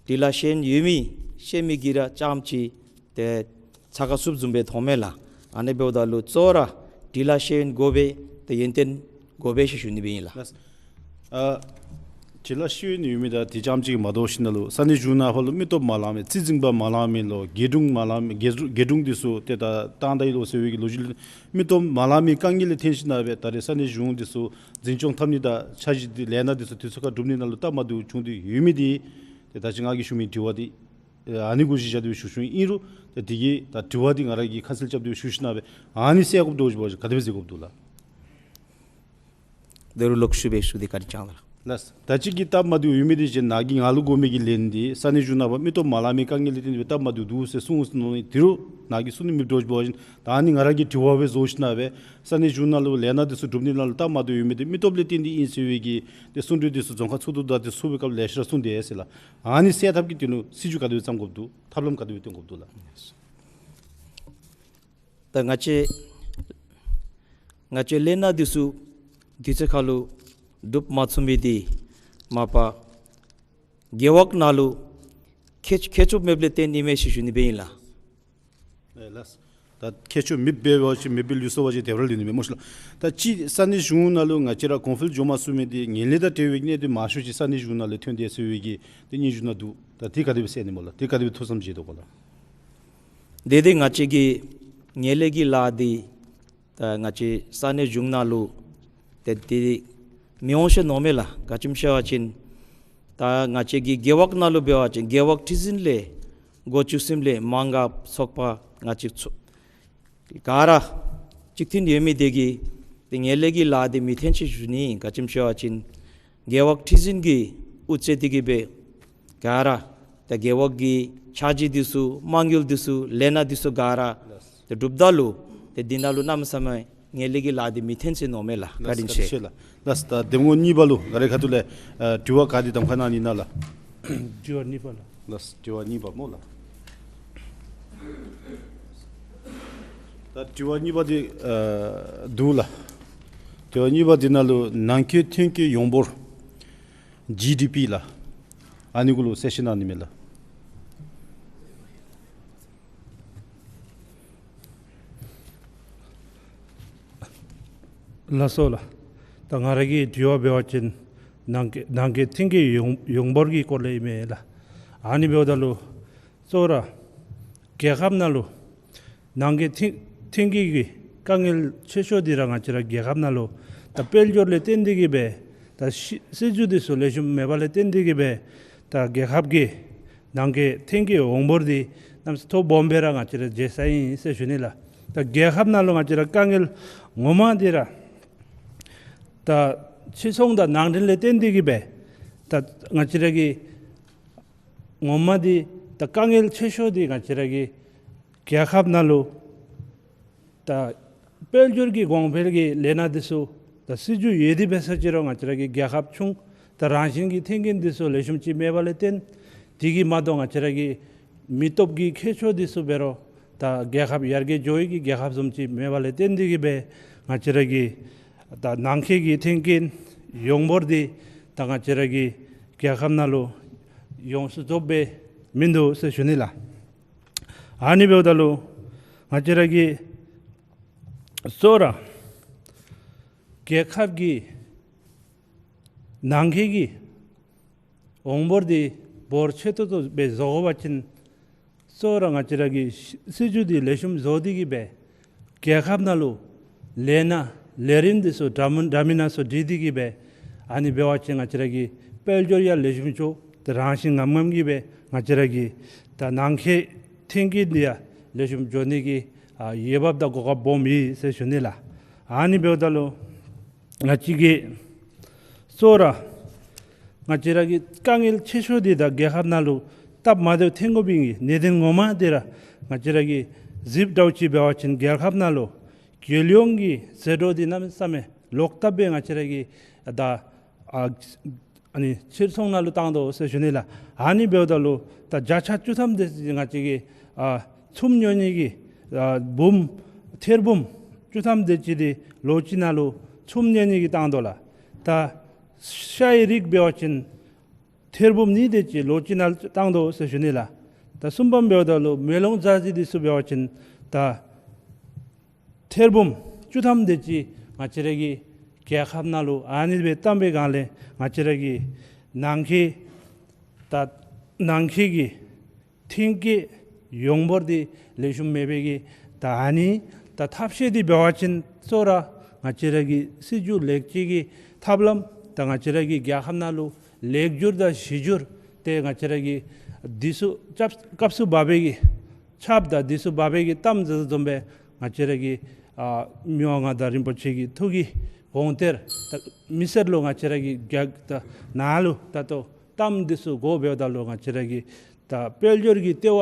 དྲི་ལ་ཤེས་ཡོན་ཡོད་མི་ཤེས་མི་གིས་ར་རྐྱངམ་ཅིག་ཏེ་ཚ་ཁ་ཚུདཔ་བཟུམ་སྦེ་མཐོངམ་མས་ལགས། ཨ་ནི་འབདཝ་ད་ལུ་གཙོ་བོ་ར་དྲི་ལ་ཤེས་ཡོན་དགོ་པས། ཏེ་ཡོན་ཏན་དགོ་པས་ཟེར་ཞུ་ནི་སྦེ་ཨིན་ལགས། ལགས། ཨ་དྲི་ལ་ཤེས་ཡོན་ཡོད་མི་དང་དེ་རྐྱངམ་ཅིག་མ་དོ་ཞིན་ན་ལུ་ས་གནས་གཞུང་ནང་ཕར་ལུ་མི་སྟོབས་མ་ལང་མི་རྩིས་འཛིན་པ་མ་ལང་མི་ལོ་དགེ་སྒྲུང་མ་ལང་མི་དགེ་སྒྲུང་དགེ་སྒྲུང་འདི་ཚུ་ཏེ་ད་བཏང་ད་ཡི་ལོ་ཟེར་བའི་གི་ལོ་རྒྱུས་མི་སྟོབས་མ་ལང་མི་དཀའ་ངལ་ལས་ཐོན་ཞིན་ན་སྦེ་ད་རེས་ས་གནས་གཞུང་འདི་ཚུ་འཛིན་སྐྱོང་འཐབ་ནི་དང་འཆར་གཞི་འདི་ལས་སྣ་འདི་ཚུ་དུས་ཚོད་ཁར་སྒྲུབ་ནི་ནང་ལུ་སྟབས་མ་བདེཝ་བྱུང་སྟེ་ཡོད་མི་འདི་ཏེ་ད་ཅི་ང་གིས་ཞུ་མི་དྲི་བ་འདི་ཨ་ནི་གུ་གཞི་བཞག་སྟེ་སྦེ་ཞུ་ཞུཝ་ཨིན་རུང་ཏེ་དེ་གི་ད་དྲི་བ་འདི་ང་ར་གིས་ཁ་གསལ་རྐྱབ་སྟེ་སྦེ་ཞུ་ཞིན་ན་སྦེ་ཨ་ནི་སེལ་དགོཔ་འདྲཝ་ཅིག་འབད་བ་ཅིན་ག་དེ་སྦེ་སེལ་དགོཔ་འདུག་ལགས། ད་རུང་ལོག་ཞུ་སྦེ་ཞུ་སྟེ་བཀའ་དྲིན་བསྐྱང་ལགས། ལགས། ད་ཅི་གི་སྟབས་མ་བདེཝ་ཡོད་མི་འདི་ཅིག་ནཱ་གིས་ང་ལུ་དགོ་མི་གི་ལན་འདི་ས་གནས་གཞུང་ནང་ཕར་མི་སྟོབས་མ་ལང་མི་དཀའ་ངལ་ལས་བརྟེན་ཏེ་སྦེ་སྟབས་མ་བདེཝ་འདུག་ཟེར་གསུངས་ནུག། དེ་རུང་ནཱ་གིས་གསུང་ནི་མེདཔ་འདྲཝ་ཅིག་འབད་བ་ཅིན་ད་ཨ་ནི་ང་ར་གི་དྲི་བ་སྦེ་བཟོ་ཞིན་ན་སྦེ་ས་གནས་གཞུང་ནང་ལུ་ལས་སྣ་འདི་ཚུ་སྒྲུབ་ནི་ནང་ལུ་སྟབས་མ་བདེཝ་ཡོད་མི་འདི་མི་སྟོབས་ལས་བརྟེན་ཏེ་ཨིན་ཟེར་བའི་གི་ཏེ་གསུང་གྲོས་འདི་ཚུ་རྫོང་ཁ་ཚོགས་འདུ་དང་ཏེ་ཚོགས་པའི་སྐབས་ལེ་ཤ་ར་གསུངས་དེས་ཟེར་ལགས། ཨ་ནི་སེལ་ཐབས་ཀྱི་དོན་ལུ་སྲིད་བྱུས་ག་དེ་སྦེ་བརྩམ་དགོཔ་འདུག། ཐབས་ལམ་ག་དེ་སྦེ་སྟོན་དགོཔ་འདུག་ལགས། ད་ང་བཅས་ང་བཅས་ལས་སྣ་འདི་ཚུ་དུས་ཚོད་ཁར་ལུ་སྒྲུབ་མ་ཚུགས་མི་འདི་མ་པ་རྒེད་འོག་ནང་ལུ་མཁས་མཁས་མཆོག་མེདཔ་ལས་བརྟེན་ནི་མས་ཟེར་ཞུ་ནི་སྦེ་ཨིན་ལགས། ཨེ་ལགས། ད་མཁས་མཆོག་མེདཔ་འབད་བ་ཅིན་མེད་པའི་ལུགས་སྲོལ་བ་ཅིན་དེ་སྦེ་ར་ལུས་ནི་མས་སྨོ་ཤི་ལགས། ད་ཅི་ས་གནས་གཞུང་ནང་ལུ་ང་བཅས་ར་གོང་འཕེལ་འགྱོ་མ་ཚུགས་མི་འདི་ངན་ལྷད་དང་འབྲེལ་བའི་གནད་དོན་མང་ཤོས་ཅིག་ས་གནས་གཞུང་ནང་ལས་ཐོན་དེས་ཟེར་བའི་གི་ཏེ་སྙན་ཞུ་ནང་འདུག། ད་དེ་ག་དེ་སྦེ་སེལ་ནི་སྨོ་ལགས། དེ་ག་དེ་སྦེ་ཐུགས་བསམ་བཞེས་དོ་གོ་ལགས། དེ་འདི་ང་བཅས་ཀྱི་ངན་ལྷད་ཀྱི་ལཱ་འདི་ད་ང་བཅས་ས་གནས་གཞུང་ནང་ལུ་ཏེ་དེ་མི་འོང་ཟེར་མནོཝ་མས་ལགས། ག་ཅི་སྨོ་ཟེར་བ་ཅིན་ད་ང་བཅས་ཀྱི་རྒེད་འོག་ནང་ལུ་འབད་བ་ཅིན་རྒེད་འོག་ཁྲི་འཛིན་ལས་འགོ་བཙུགས་ཞིནམ་ལས་མ་འགག་ཚོགས་པ་ང་བཅས་ཚུ་ག་ར་གཅིག་མཐུན་ཡོད་མི་དེ་གིས་ཏེ་ངན་ལྷད་ཀྱི་ལཱ་འདི་མི་ཐོན་ཟེར་ཞུ་ནི། ག་ཅི་སྨོ་ཟེར་བ་ཅིན་རྒེད་འོག་ཁྲི་འཛིན་གྱིས་དབུ་གཙོས་ཏེ་གི་སྦེ་ག་ར་ད་རྒེད་འོག་གི་འཆར་གཞི་འདི་ཚུ་མ་དངུལ་འདི་ཚུ་ལས་སྣ་འདི་ཚུ་ག་ར་ཏེ་སྒྲུབ་ད་ལུ་ ཏེ་འདི་ནང་ལུ་གནམ་མེད་ས་མེད་ངན་ལྷད་ཀྱི་ལཱ་འདི་མི་འཐོན་ཟེར་མནོཝ་མས་ལགས། བཀའ་དྲིན་ཆེ། ལགས་བཀའ་དྲིན་ཆེ་ལགས། ལགས་ད་གདམ་ངོ་གཉིས་པ་ལུ་ག་ར་ཁ་ཐུག་ལས་ཨ་དྲི་བ་ག་དེ་གདམ་ཁ་གནང་ནི་ན་ལགས། དྲི་བ་གཉིས་པ་ལགས། ལགས་དྲི་བ་གཉིས་པ་སྨོ་ལགས། ད་དྲི་བ་གཉིས་པ་འདི་ཨ་འདུག་ལགས། དྲི་བ་གཉིས་པ་འདི་ནང་ལུ་ནང་འཁོད་ཐོན་སྐྱེད་ཡོངས་འབོར་ཇི་ཌི་པི་ལགས། ཨ་ནི་གུ་ལུ་གསལ་བཤད་གནང་ནི་མས་ལགས། ལགས་སོ་ལགས། ད་ང་ར་གི་དྲི་བ་འབད་བ་ཅིན་ནང་འཁོད་ནང་འཁོད་ཐོན་སྐྱེད་ཡོངས་ཡོངས་འབོར་གྱི་སྐོར་ལས་ཨིན་མས་ལགས། ཨ་ནི་འབདཝ་ད་ལུ་གཙོ་བོ་ར་རྒྱལ་ཁབ་ནང་ལུ་ནང་འཁོད་ཐོན་ཐོན་སྐྱེད་ཀྱི་དཀའ་ངལ་ཆེ་ཤོས་འདི་ར་ང་བཅས་ར་རྒྱལ་ཁབ་ནང་ལུ་ད་དཔལ་འབྱོར་ལས་བརྟེན་ཏེ་གིས་སྦེ་ད་སྲིད་སྲིད་ཇུས་འདི་ཚུ་ལེགས་ཤོམ་མེད་པ་ལས་བརྟེན་ཏེ་གིས་སྦེ་ད་རྒྱལ་ཁབ་ཀྱི་ནང་འཁོད་ཐོན་སྐྱེད་ཡོངས་འབོར་འདི་གནམ་མེད་ས་མཐོ་སྦོམ་སྦེ་ར་ང་བཅས་ར་མཇལ་ས་ཨིན་ཟེར་ཞུ་ནི་ལགས། ད་རྒྱལ་ཁབ་ནང་ལུ་ང་བཅས་ར་དཀའ་ངལ་ངོ་མ་འདི་ར་ད་ཕྱིར་ཚོང་དང་ནང་འདྲེན་ལས་བརྟེན་ཏེ་གིས་སྦེ་ད་ང་བཅས་ར་གི་ངོ་མ་འདི་ད་དཀའ་ངལ་ཆེ་ཤོས་འདི་ང་བཅས་ར་གི་རྒྱལ་ཁབ་ནང་ལུ་ད་དཔལ་འབྱོར་གྱི་གོང་འཕེལ་གྱི་ལས་སྣ་འདི་ཚུ་ད་སྲིད་ཇུས་ཡོད་དེ་འབད་ས་ཅི་རུང་ང་བཅས་ར་གི་རྒྱལ་ཁབ་ཆུང་ད་རང་བཞིན་གྱི་མཐུན་རྐྱེན་འདི་ཚུ་ལེགས་ཤོམ་ཅིག་མེད་པ་ལས་བརྟེན་དེ་གིས་མ་གཏོགས་ང་བཅས་ར་གི་མི་སྟོབས་ཀྱི་ཁྱད་ཆོས་འདི་ཚུ་འབད་རུང་ད་རྒྱལ་ཁབ་ཡར་རྒྱས་འགྱོ་ཡི་གི་རྒྱལ་ཁབ་བཟུམ་ཅིག་མེད་པ་ལས་བརྟེན་དེ་གིས་སྦེ་ང་བཅས་ར་གི་ད་ནང་འཁོད་ཀྱི་མཐུན་རྐྱེན་ཡོངས་འབོར་འདི་ད་ང་བཅས་ར་གི་རྒྱལ་ཁབ་ནང་ལུ་ཡོངས་སུ་རྫོགསཔ་སྦེ་མིན་འདུག་ཟེར་ཞུ་ནི་ལགས། ཨ་ནི་འབདཝ་ད་ལུ་ང་བཅས་ར་གི་གཙོ་བོ་ར་རྒྱལ་ཁབ་ཀྱི་ནང་འཁོད་ཀྱི་འོང་འབོར་འདི་འབོར་ཆེ་ཏོག་ཏོ་སྦེ་བཟོ་དགོ་པ་ཅིན་གཙོ་བོ་ར་ང་བཅས་ར་གི་སྲིད་སྲིད་ཇུས་འདི་ལེགས་ཤོམ་བཟོ་སྟེ་གིས་སྦེ་རྒྱལ་ཁབ་ནང་ལུ་ལས་སྣ་ལས་རིམ་འདི་ཚུ་འདྲ་མིན་འདྲ་མིན་སྣ་ཚུ་སྒྲིག་སྟེ་གིས་སྦེ་ཨ་ནི་འབད་བ་ཅིན་ང་བཅས་ར་གི་དཔལ་འབྱོར་ཡང་ལེགས་ཤོམ་ཚུགས། ཏེ་རང་བཞིན་ངམ་ངམ་གྱིས་སྦེ་ང་བཅས་ར་གི་ད་ནང་འཁོད་མཐུན་རྐྱེན་འདི་ཡང་ལེགས་ཤོམ་འགྱོ་ནི་གི་ཨ་འོས་འབབ་དང་གོ་སྐབས་སྦོམ་ཨིན་ཟེར་ཞུ་ནི་ལགས། ཨ་ནི་འབདཝ་ད་ལུ་ང་བཅས་ཀྱིས་གཙོ་བོ་ར་ང་བཅས་ར་གི་དཀའ་ངལ་ཆེ་ཤོས་འདི་ད་རྒྱལ་ཁབ་ནང་ལུ་སྟབས་མ་བདེཝ་ཐོན་དགོ་པའི་གནད་དོན་ངོ་མ་འདི་ར་ང་བཅས་ར་གི་གཟིགསཔ་འདྲཝ་ཅིག་འབད་བ་ཅིན་རྒྱལ་ཁབ་ནང་ལུ་རྒྱལ་ཡོངས་ཀྱི་ཟད་འགྲོ་འདི་གནམ་མེད་ས་མེད་ལོག་ལྟབ་སྦེ་ང་བཅས་ར་གི་ད་ཨ་ཨ་ནི་ཕྱིར་ཚོང་ནང་ལུ་བཏང་དོ་ཟེར་ཞུ་ནི་ལགས། ཨ་ནི་འབདཝ་ད་ལུ་ད་བརྒྱ་ཆ་བཅུ་ཐམ་དེ་ཅིག་ང་བཅས་ཀྱིས་ཨ་ཚོདམ་ཉོ་ནི་གི་ཨ་འབུམ་ཐེར་འབུམ་བཅུ་ཐམ་དེ་ཅིག་འདི་ལོ་གཅིག་ནང་ལུ་ཚོདམ་ཉོ་ནི་གི་བཏང་དོ་ལགས། ད་ཤ་ཡི་རིགས་འབད་བ་ཅིན་ཐེར་འབུམ་གཉིས་དེ་ཅིག་ལོ་གཅིག་ནང་ལུ་བཏང་དོ་ཟེར་ཞུ་ནི་ལགས། ད་གསུམ་པམ་འབདཝ་ད་ལུ་མེ་ལོང་ཛར་ཛི་འདི་ཚུ་འབད་བ་ཅིན་ད་ཐེར་འབུམ་བཅུ་ཐམ་དེ་ཅིག་ང་བཅས་ར་གི་རྒྱལ་ཁབ་ནང་ལུ་ཨ་ནི་སྦེ་བཏང་པའི་སྒང་ལས་ང་བཅས་ར་གི་ནང་འཁོད་ད་ནང་འཁོད་ཀྱི་ཐོན་སྐྱེད་ཡོངས་འབོར་འདི་ལེགས་ཤོམ་མེད་པའི་གི་ད་ཨ་ནི་ད་ཐབས་ཤེས་འདི་འབད་བ་ཅིན་གཙོ་བོ་ར་ང་བཅས་ར་གི་སྲིད་ཇུས་ལེགས་བཅོས་ཀྱི་ཐབས་ལམ་ད་ང་བཅས་ར་གི་རྒྱལ་ཁབ་ནང་ལུ་ལེགས་བསྒྱུར་དང་གཞི་བསྒྱུར་ཏེ་ང་བཅས་ར་གི་འདི་ཚུ་སྐབས་སྐབས་སུ་བབས་པའི་གི་ཆརཔ་དང་འདི་ཚུ་འབབ་པའི་གི་གཏམ་ཟེར་བཟུམ་སྦེ་ང་བཅས་ར་གི་ཨ་མི་དབང་མངའ་བདག་རིན་པོ་ཆེ་གི་ཐུགས་ཀྱི་དགོངས་གཏེར་ད་མི་སེར་ལུ་ང་བཅས་ར་གི་རྒྱ་ད་ནཱ་ལུ་ད་ལྟོ་གཏམ་འདི་ཚུ་གོ་འབདཝ་ད་ལུ་ང་བཅས་ར་གི་ད་དཔལ་འབྱོར་གྱི་ལྟེ་བ་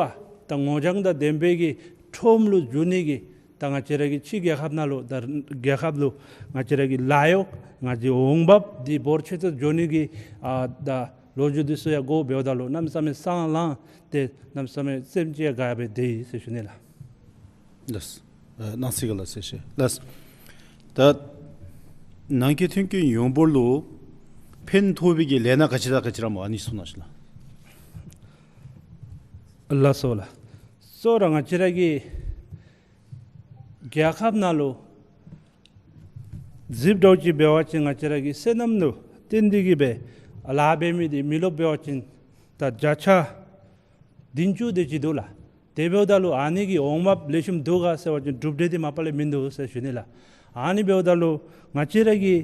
ད་ངོ་རྐྱང་དང་ལྡན་པའི་གི་ཁྲོམ་ལུ་འགྱུར་ནི་གི་ད་ང་བཅས་ར་གི་ཕྱི་རྒྱལ་ཁབ་ནང་ལུ་ད་རྒྱལ་ཁབ་ལུ་ང་བཅས་ར་གི་ལཱ་གཡོག་ང་བཅས་འོང་འབབ་འདི་འབོར་ཆེ་ཏོག་ཏོ་འགྱོ་ནི་གི་ཨ་ད་ལོ་རྒྱུས་འདི་ཚུ་ཡང་གོ་འབདཝ་ད་ལུ་གནམ་མེད་ས་མེད་སེམས་ལང་སྟེ་གནམ་མེད་ས་མེད་སེམས་ཅན་དགའ་སྦེ་སྡོད་ཡི་ཟེར་ཞུ་ནི་ལགས། ལགས། ཨ་གནང་སྲིད་ག་ལགས་ཟེར་ཞུ། ལགས། ད་ནང་འཁོད་ཐོན་སྐྱེད་ཡོངས་འབོར་ལུ་ཕན་ཐོགས་པའི་གི་ལས་སྣ་ག་ཅི་དང་ག་ཅི་ར་སྨོ་ཨ་ནི་གསུང་གནང་ཞུ་ལགས། ལགས་སོ་ལགས། གཙོ་བོ་ར་ང་བཅས་ར་གི་རྒྱལ་ཁབ་ནང་ལུ་གཟིགསཔ་འདྲཝ་ཅིག་འབད་བ་ཅིན་ང་བཅས་ར་གི་སོ་ནམ་ལུ་བརྟེན་ཏེ་གིས་སྦེ་ལཱ་འབད་མི་འདི་མི་རློབས་འབད་བ་ཅིན་ད་བརྒྱ་ཆ་བདུན་ཅུ་དེ་ཅིག་འདུག་ལགས། དེ་འབདཝ་ད་ལུ་ཨ་ནི་གི་འོང་འབབ་ལེགས་ཤོམ་འདུག་ག་ཟེར་བ་ཅིན་གྲུབ་འབྲས་འདི་མ་པ་ལས་མིན་འདུག་ཟེར་ཞུ་ནི་ལགས། ཨ་ནི་འབདཝ་ད་ལུ་ང་བཅས་ར་གི་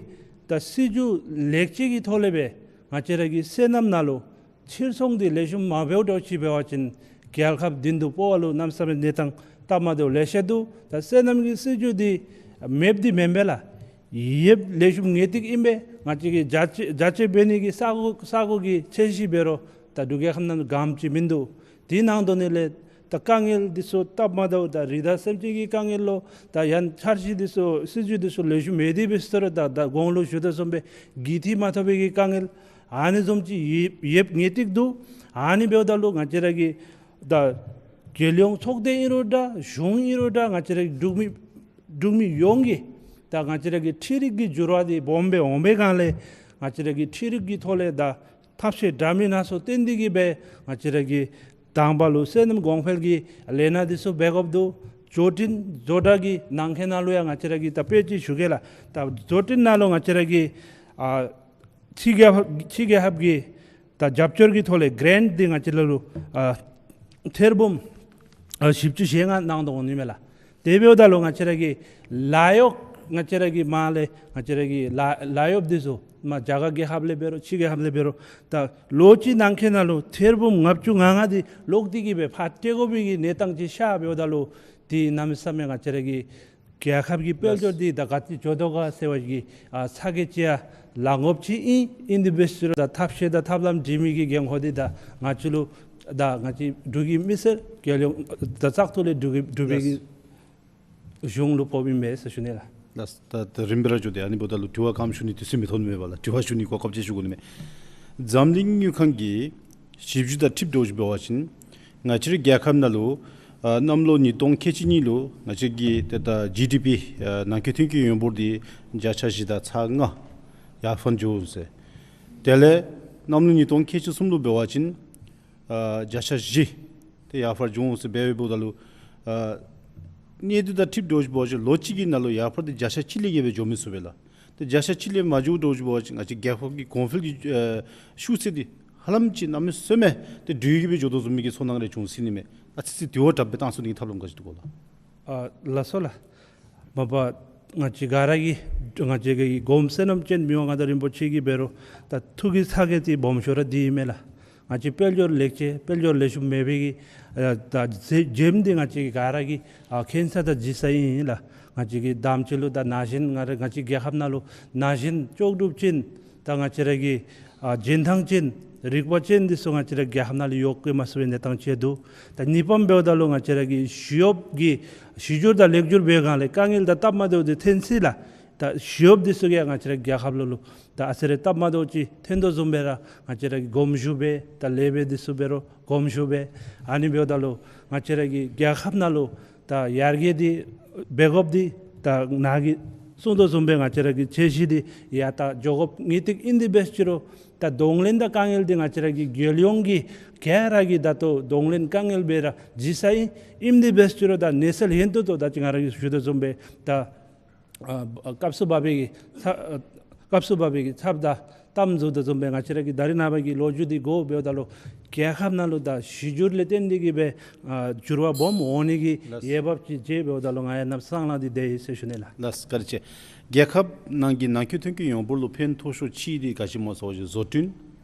ད་སྲིད་ཇུས་ལེགས་བཅོས་ཀྱི་ཐོག་ལས་སྦེ་ང་བཅས་ར་གི་སོ་ནམ་ནང་ལུ་ཕྱིར་ཚོང་འདི་ལེགས་ཤོམ་མ་འབདཝ་འདྲཝ་ཅིག་འབད་བ་ཅིན་རྒྱལ་ཁབ་མདུན་དུ་སྤོ་བ་ལུ་གནམ་མེད་ས་མེད་གནས་སྟངས་སྟབས་མ་བདེཝ་ལེ་ཤ་འདུག། ད་སོ་ནམ་གྱི་སྲིད་ཇུས་འདི་མེདཔ་འདི་མེན་པས་ལགས། ཡོདཔ་ལེགས་ཤོམ་ངེས་ཏིག་ཨིན་པས། ང་བཅས་ཀྱིས་རྒྱ་ཆེ་རྒྱ་ཆེ་འབད་ནི་གི་ས་གོ་ས་གོ་གི་ཆེ་ཤོས་འབད་རུང་ད་འབྲུག་རྒྱལ་ཁབ་ནང་ག་ཅི་མིན་འདུག། དེ་ནང་དོ་ནི་ལས་ད་ ད་དཀའ་ངལ་འདི་ཚུ་སྟབས་མ་བདེཝ་ད་རི་དྭགས་སེམས་ཅན་གྱི་དཀའ་ངལ་ལོ། ད་ཡང་འཆར་གཞི་འདི་ཚུ་སྲིད་བྱུས་འདི་ཚུ་ལེགས་ཤོམ་མེད་དེ་འབད་ས་ར་ད་ད་གོང་ལུ་ཞུ་དོ་བཟུམ་སྦེ་གྱོད་ཐོ་མ་ཐོབ་པའི་གི་དཀའ་ངལ། ཨ་ནི་བཟུམ་ཅིག་ཡོདཔ་ངེས་ཏིག་འདུག། ཨ་ནི་འབདཝ་ད་ལུ་ང་བཅས་ར་གི་ད་རྒྱལ་ཡོངས་ཚོགས་སྡེ་ཨིན་རུང་འདྲ་གཞུང་ཨིན་རུང་འདྲ་ང་བཅས་ར་གི་འབྲུག་མི་འབྲུག་མི་ཡོངས་ཀྱིས་ད་ང་བཅས་ར་གི་འཕྲུལ་རིག་གི་འགྱུར་བ་འདི་སྦོམ་སྦེ་འོང་པའི་སྒང་ལས་ང་བཅས་ར་གི་འཕྲུལ་རིག་གི་ཐོག་ལས་ད་ཐབས་ཤེས་འདྲ་མིན་སྣ་ཚོགས་བཏོན་ཏེ་གི་སྦེ་ང་བཅས་ར་གི་དང་པ་ལུ་བསོད་ནམས་གོང་འཕེལ་གྱི་ལས་སྣ་འདི་ཚུ་འབད་དགོཔ་འདུག། བཟོ་སྐྲུན་བཟོ་གྲྭ་གི་ནང་འཁོད་ནང་ལུ་ཡང་ང་བཅས་ར་གི་ད་དཔེ་ཅིག་ཞུ་གེ་ལགས། ད་བཟོ་སྐྲུན་ནང་ལུ་ང་བཅས་ར་གི་ཨ་ཕྱི་རྒྱལ་ཕྱི་རྒྱལ་ཁབ་ཀྱི་ད་རྒྱབ་སྐྱོར་གྱི་ཐོག་ལས་གྲནཊ་འདི་ང་བཅས་ལུ་ཨ་ཐེར་འབུམ་ཨ་བཞི་བཅུ་ཞེ་ལྔ་གནང་དོ་འོང་ནི་མས་ལགས། དེ་འབདཝ་ད་ལུ་ང་བཅས་ར་གི་ལཱ་གཡོག་ང་བཅས་ར་གི་མར་ལས་ང་བཅས་ར་གི་ལཱ་ལཱ་གཡོགཔ་འདི་ཚུ་མར་རྒྱ་གར་རྒྱལ་ཁབ་ལས་འབད་རུང་ཕྱི་རྒྱལ་ཁབ་ལས་འབད་རུང་ད་ལོ་གཅིག་ནང་འཁོད་ནང་ལུ་ཐེར་འབུམ་ལྔ་བཅུ་ང་ལྔ་འདི་ལོག་སྟེ་གི་སྦེ་ཕར་སྤྲོད་དགོ་པའི་གི་གནས་སྟངས་ཅིག་ཤར་འབདཝ་ད་ལུ་དེ་གནམ་མེད་ས་མེད་ང་བཅས་ར་གི་རྒྱལ་ཁབ་ཀྱི་དཔལ་འབྱོར་འདི་ད་ག་ཅི་འགྱོ་དོ་ག་ཟེར་བ་གི་ཨ་ཚ་གྱང་ཅིག་ཡང་ལང་དགོཔ་ཅིག་ཨིན། ཨིན་དེ་འབད་ས་ར་ད་ཐབས་ཤེས་དང་ཐབས་ལམ་སྒྲིག་མི་གི་འགན་ཁུར་འདི་ད་ང་བཅས་ལུ་ད་ང་བཅས་འབྲུག་གི་མི་སེར་རྒྱལ་ཡོངས་ད་བཙག་འཐུ་ལས་འབྲུག་གི་འབྲུག་པའི་གི་གཞུང་ལུ་ཕོགཔ་ཨིན་མས་ཟེར་ཞུ་ནི་ལགས། ལགས། ད་ད་རིམ་པ་ར་འགྱོ་སྟེ་ཨ་ནི་འབདཝ་ད་ལུ་དྲི་བ་ག་ཅི་ཞུ་ནི་དུས་ཚོད་མི་ཐོབ་ནི་མས་པ་ལགས། དྲི་བ་ཞུ་ནི་གོ་སྐབས་ཅིག་ཞུ་དགོ་ནི་མས། འཛམ་གླིང་དངུལ་ཁང་གི་ཞིབ་འཇུག་དང་འཁྲིལཝ་ད་འབད་བ་ཅིན་ང་བཅས་རའི་རྒྱལ་ཁབ་ནང་ལུ་ཨ་གནམ་ལོ་ཉིས་སྟོང་ཁལ་གཅིག་གཉིས་ལུ་ང་བཅས་ཀྱི་ཏེ་ད་ཇི་ཌི་པི་ཨ་ནང་འཁོད་ཐོན་སྐྱེད་ཡོངས་འབོར་འདི་བརྒྱ་ཆ་བཞི་དང་ཚག་ལྔ་ཡར་འཕར་འགྱོ་འོང་ཟེར། དེ་ལས་གནམ་ལོ་ཉིས་སྟོང་ཁལ་གཅིག་གསུམ་ལུ་འབད་བ་ཅིན་ཨ་བརྒྱ་ཆ་བཞི་དེ་ཡར་འཕར་འགྱོ་འོང་ཟེར་འབད་འབདཝ་ད་ལུ་ཨ་གནས་སྟངས་དང་འཁྲིལཝ་ད་འབད་བ་ཅིན་ལོ་གཅིག་གི་ནང་ལུ་ཡར་འཕར་འདི་བརྒྱ་ཆ་གཅིག་ལས་བརྒལ་སྦེ་འགྱོ་མི་ཚུགས་པས་ལགས། ཏེ་བརྒྱ་ཆ་གཅིག་ལས་མ་འགྱོཝ་ད་འབད་བ་ཅིན་ང་བཅས་རྒྱལ་ཁབ་ཀྱི་གོང་འཕེལ་གྱི་ཨ་ཤུགས་ཚད་འདི་ཧ་ལམ་ཅིག་གནམ་མེད་ས་མེད་ཏེ་འགྲོས་ཀྱིས་སྦེ་འགྱོ་དོ་བཟུམ་མའི་གི་ཚོར་སྣང་རེ་བྱུང་སྲིད་ནི་མས། ཨ་ཙི་ཙི་དེ་བ་དྲགཔ་སྦེ་བཏང་ཚུགས་ནི་གི་ཐབས་ལམ་ག་ཅི་འདུག་གོ་ལགས། ཨ་ལགས་སོ་ལགས། མ་པ་ང་བཅས་ག་ར་གིས་ང་བཅས་ཀྱི་སྒོམ་བསོད་ནམས་ཅན་མི་དབང་མངའ་བདག་རིན་པོ་ཆེ་གིས་འབད་རུང་ད་ཐུགས་ཀྱི་ཚ་གྱང་འདི་སྦོམ་ཤོས་ར་འདི་ཨིན་མས་ལགས། ང་བཅས་དཔལ་འབྱོར་ལེགས་ཆེ་དཔལ་འབྱོར་ལེགས་ཤོམ་མེད་པའི་གི་ཨ་ད་ཇེ་ཇེམ་འདི་ང་བཅས་ཀྱི་ག་ར་གིས་ཨ་མཁྱེན་ས་དང་གཟིགས་ས་ཨིན་ལགས། ང་བཅས་ཀྱི་དམ་ཅིག་ལུ་ད་ན་གཞོན་ང་ར་ང་བཅས་རྒྱལ་ཁབ་ནང་ལུ་ན་གཞོན་ལྕོགས་གྲུབ་ཅན་ད་ང་བཅས་ར་གི་ཨ་འཇོན་ཐང་ཅན་རིག་པ་ཅན་འདི་ཚུ་ང་བཅས་ར་རྒྱལ་ཁབ་ནང་ལུ་ཡོད་བཀོད་མ་ཚུགས་པའི་གནས་སྟངས་ཅིག་འདུག། ད་གཉིས་པམ་འབདཝ་ད་ལུ་ང་བཅས་ར་གི་ཞི་གཡོགཔ་གི་བྱ་སྤྱོད་དང་ལེགས་སྒྱུར་འབད་སྒང་ལས་དཀའ་ངལ་དང་སྟབས་མ་བདེཝ་འདི་ཐོན་སྲིད་ལགས། ད་ཞི་གཡོགཔ་འདི་ཚུ་གིས་ང་བཅས་ར་རྒྱལ་ཁབ་ལུ་ལུ་ད་ཨ་ཙི་རེ་སྟབས་མ་བདེཝ་ཅིག་ཐོན་དོ་བཟུམ་སྦེ་ར་ང་བཅས་ར་གིས་དགོངསམ་ཞུ་སྦེ་ད་ལས་སྦེ་འདི་ཚུ་འབད་རུང་དགོངསམ་ཞུ་སྦེ་ཨ་ནི་འབདཝ་ད་ལུ་ང་བཅས་ར་གི་རྒྱལ་ཁབ་ནང་ལུ་ད་ཡར་རྒྱས་འདི་འབད་དགོཔ་འདི་ད་ནཱ་གིས་གསུངས་དོ་བཟུམ་སྦེ་ང་བཅས་ར་གི་བྱས་རྗེས་འདི་ཡར་ད་འགྱོ་དགོཔ་ངེས་ཏིག་ཨིན། དེ་འབད་ས་ཅི་རུང་ད་གདོང་ལེན་དང་དཀའ་ངལ་འདི་ང་བཅས་ར་གི་རྒྱལ་ཡོངས་ཀྱི་ག་ར་གིས་ད་ལྟོ་གདོང་ལེན་དཀའ་ངལ་སྦེ་ར་འཛིན་ས་ཨིན། ཨིནམ་དེ་འབད་ས་ཅི་རུང་ད་གནས་ཚུལ་ཧན་ཏོང་ཏོ་ད་ཅི་ང་ར་གིས་ཞུ་དོ་བཟུམ་སྦེ་ད་ཨ་སྐབས་སུ་བབ་པའི་གི་ཚ་ཨ་སྐབས་སུ་བབ་པའི་གི་ཚབ་དང་གཏམ་བཟོ་དོ་བཟུམ་སྦེ་ང་བཅས་ར་གི་ད་རེས་ནངས་པ་གི་ལོ་རྒྱུས་འདི་གོ་འབདཝ་ད་ལུ་རྒྱལ་ཁབ་ནང་ལུ་ད་གཞི་འགྱུར་ལས་བརྟེན་ཏེ་གི་སྦེ་ཨ་འགྱུར་བ་སྦོམ་འོང་ནི་གི་ལགས། འོས་འབབ་ཅིག་མཇལ་འབདཝ་ད་ལུ་ང་ཡང་གནམ་སངས་ལང་སྟེ་སྡོད་ཡི་ཟེར་ཞུ་ནི་ལགས། ལགས་བཀའ་དྲིན་ཆེ། རྒྱལ་ཁབ་ནང་གི་ནང་འཁོད་ཐོན་སྐྱེད་ཡོངས་འབོར་ལུ་ཕན་ཐོགས་ཤོས་ཅིག་འདི་ག་ཅི་སྨོ་ཟེར་བ་ཅིན་བཟོ་སྐྲུན་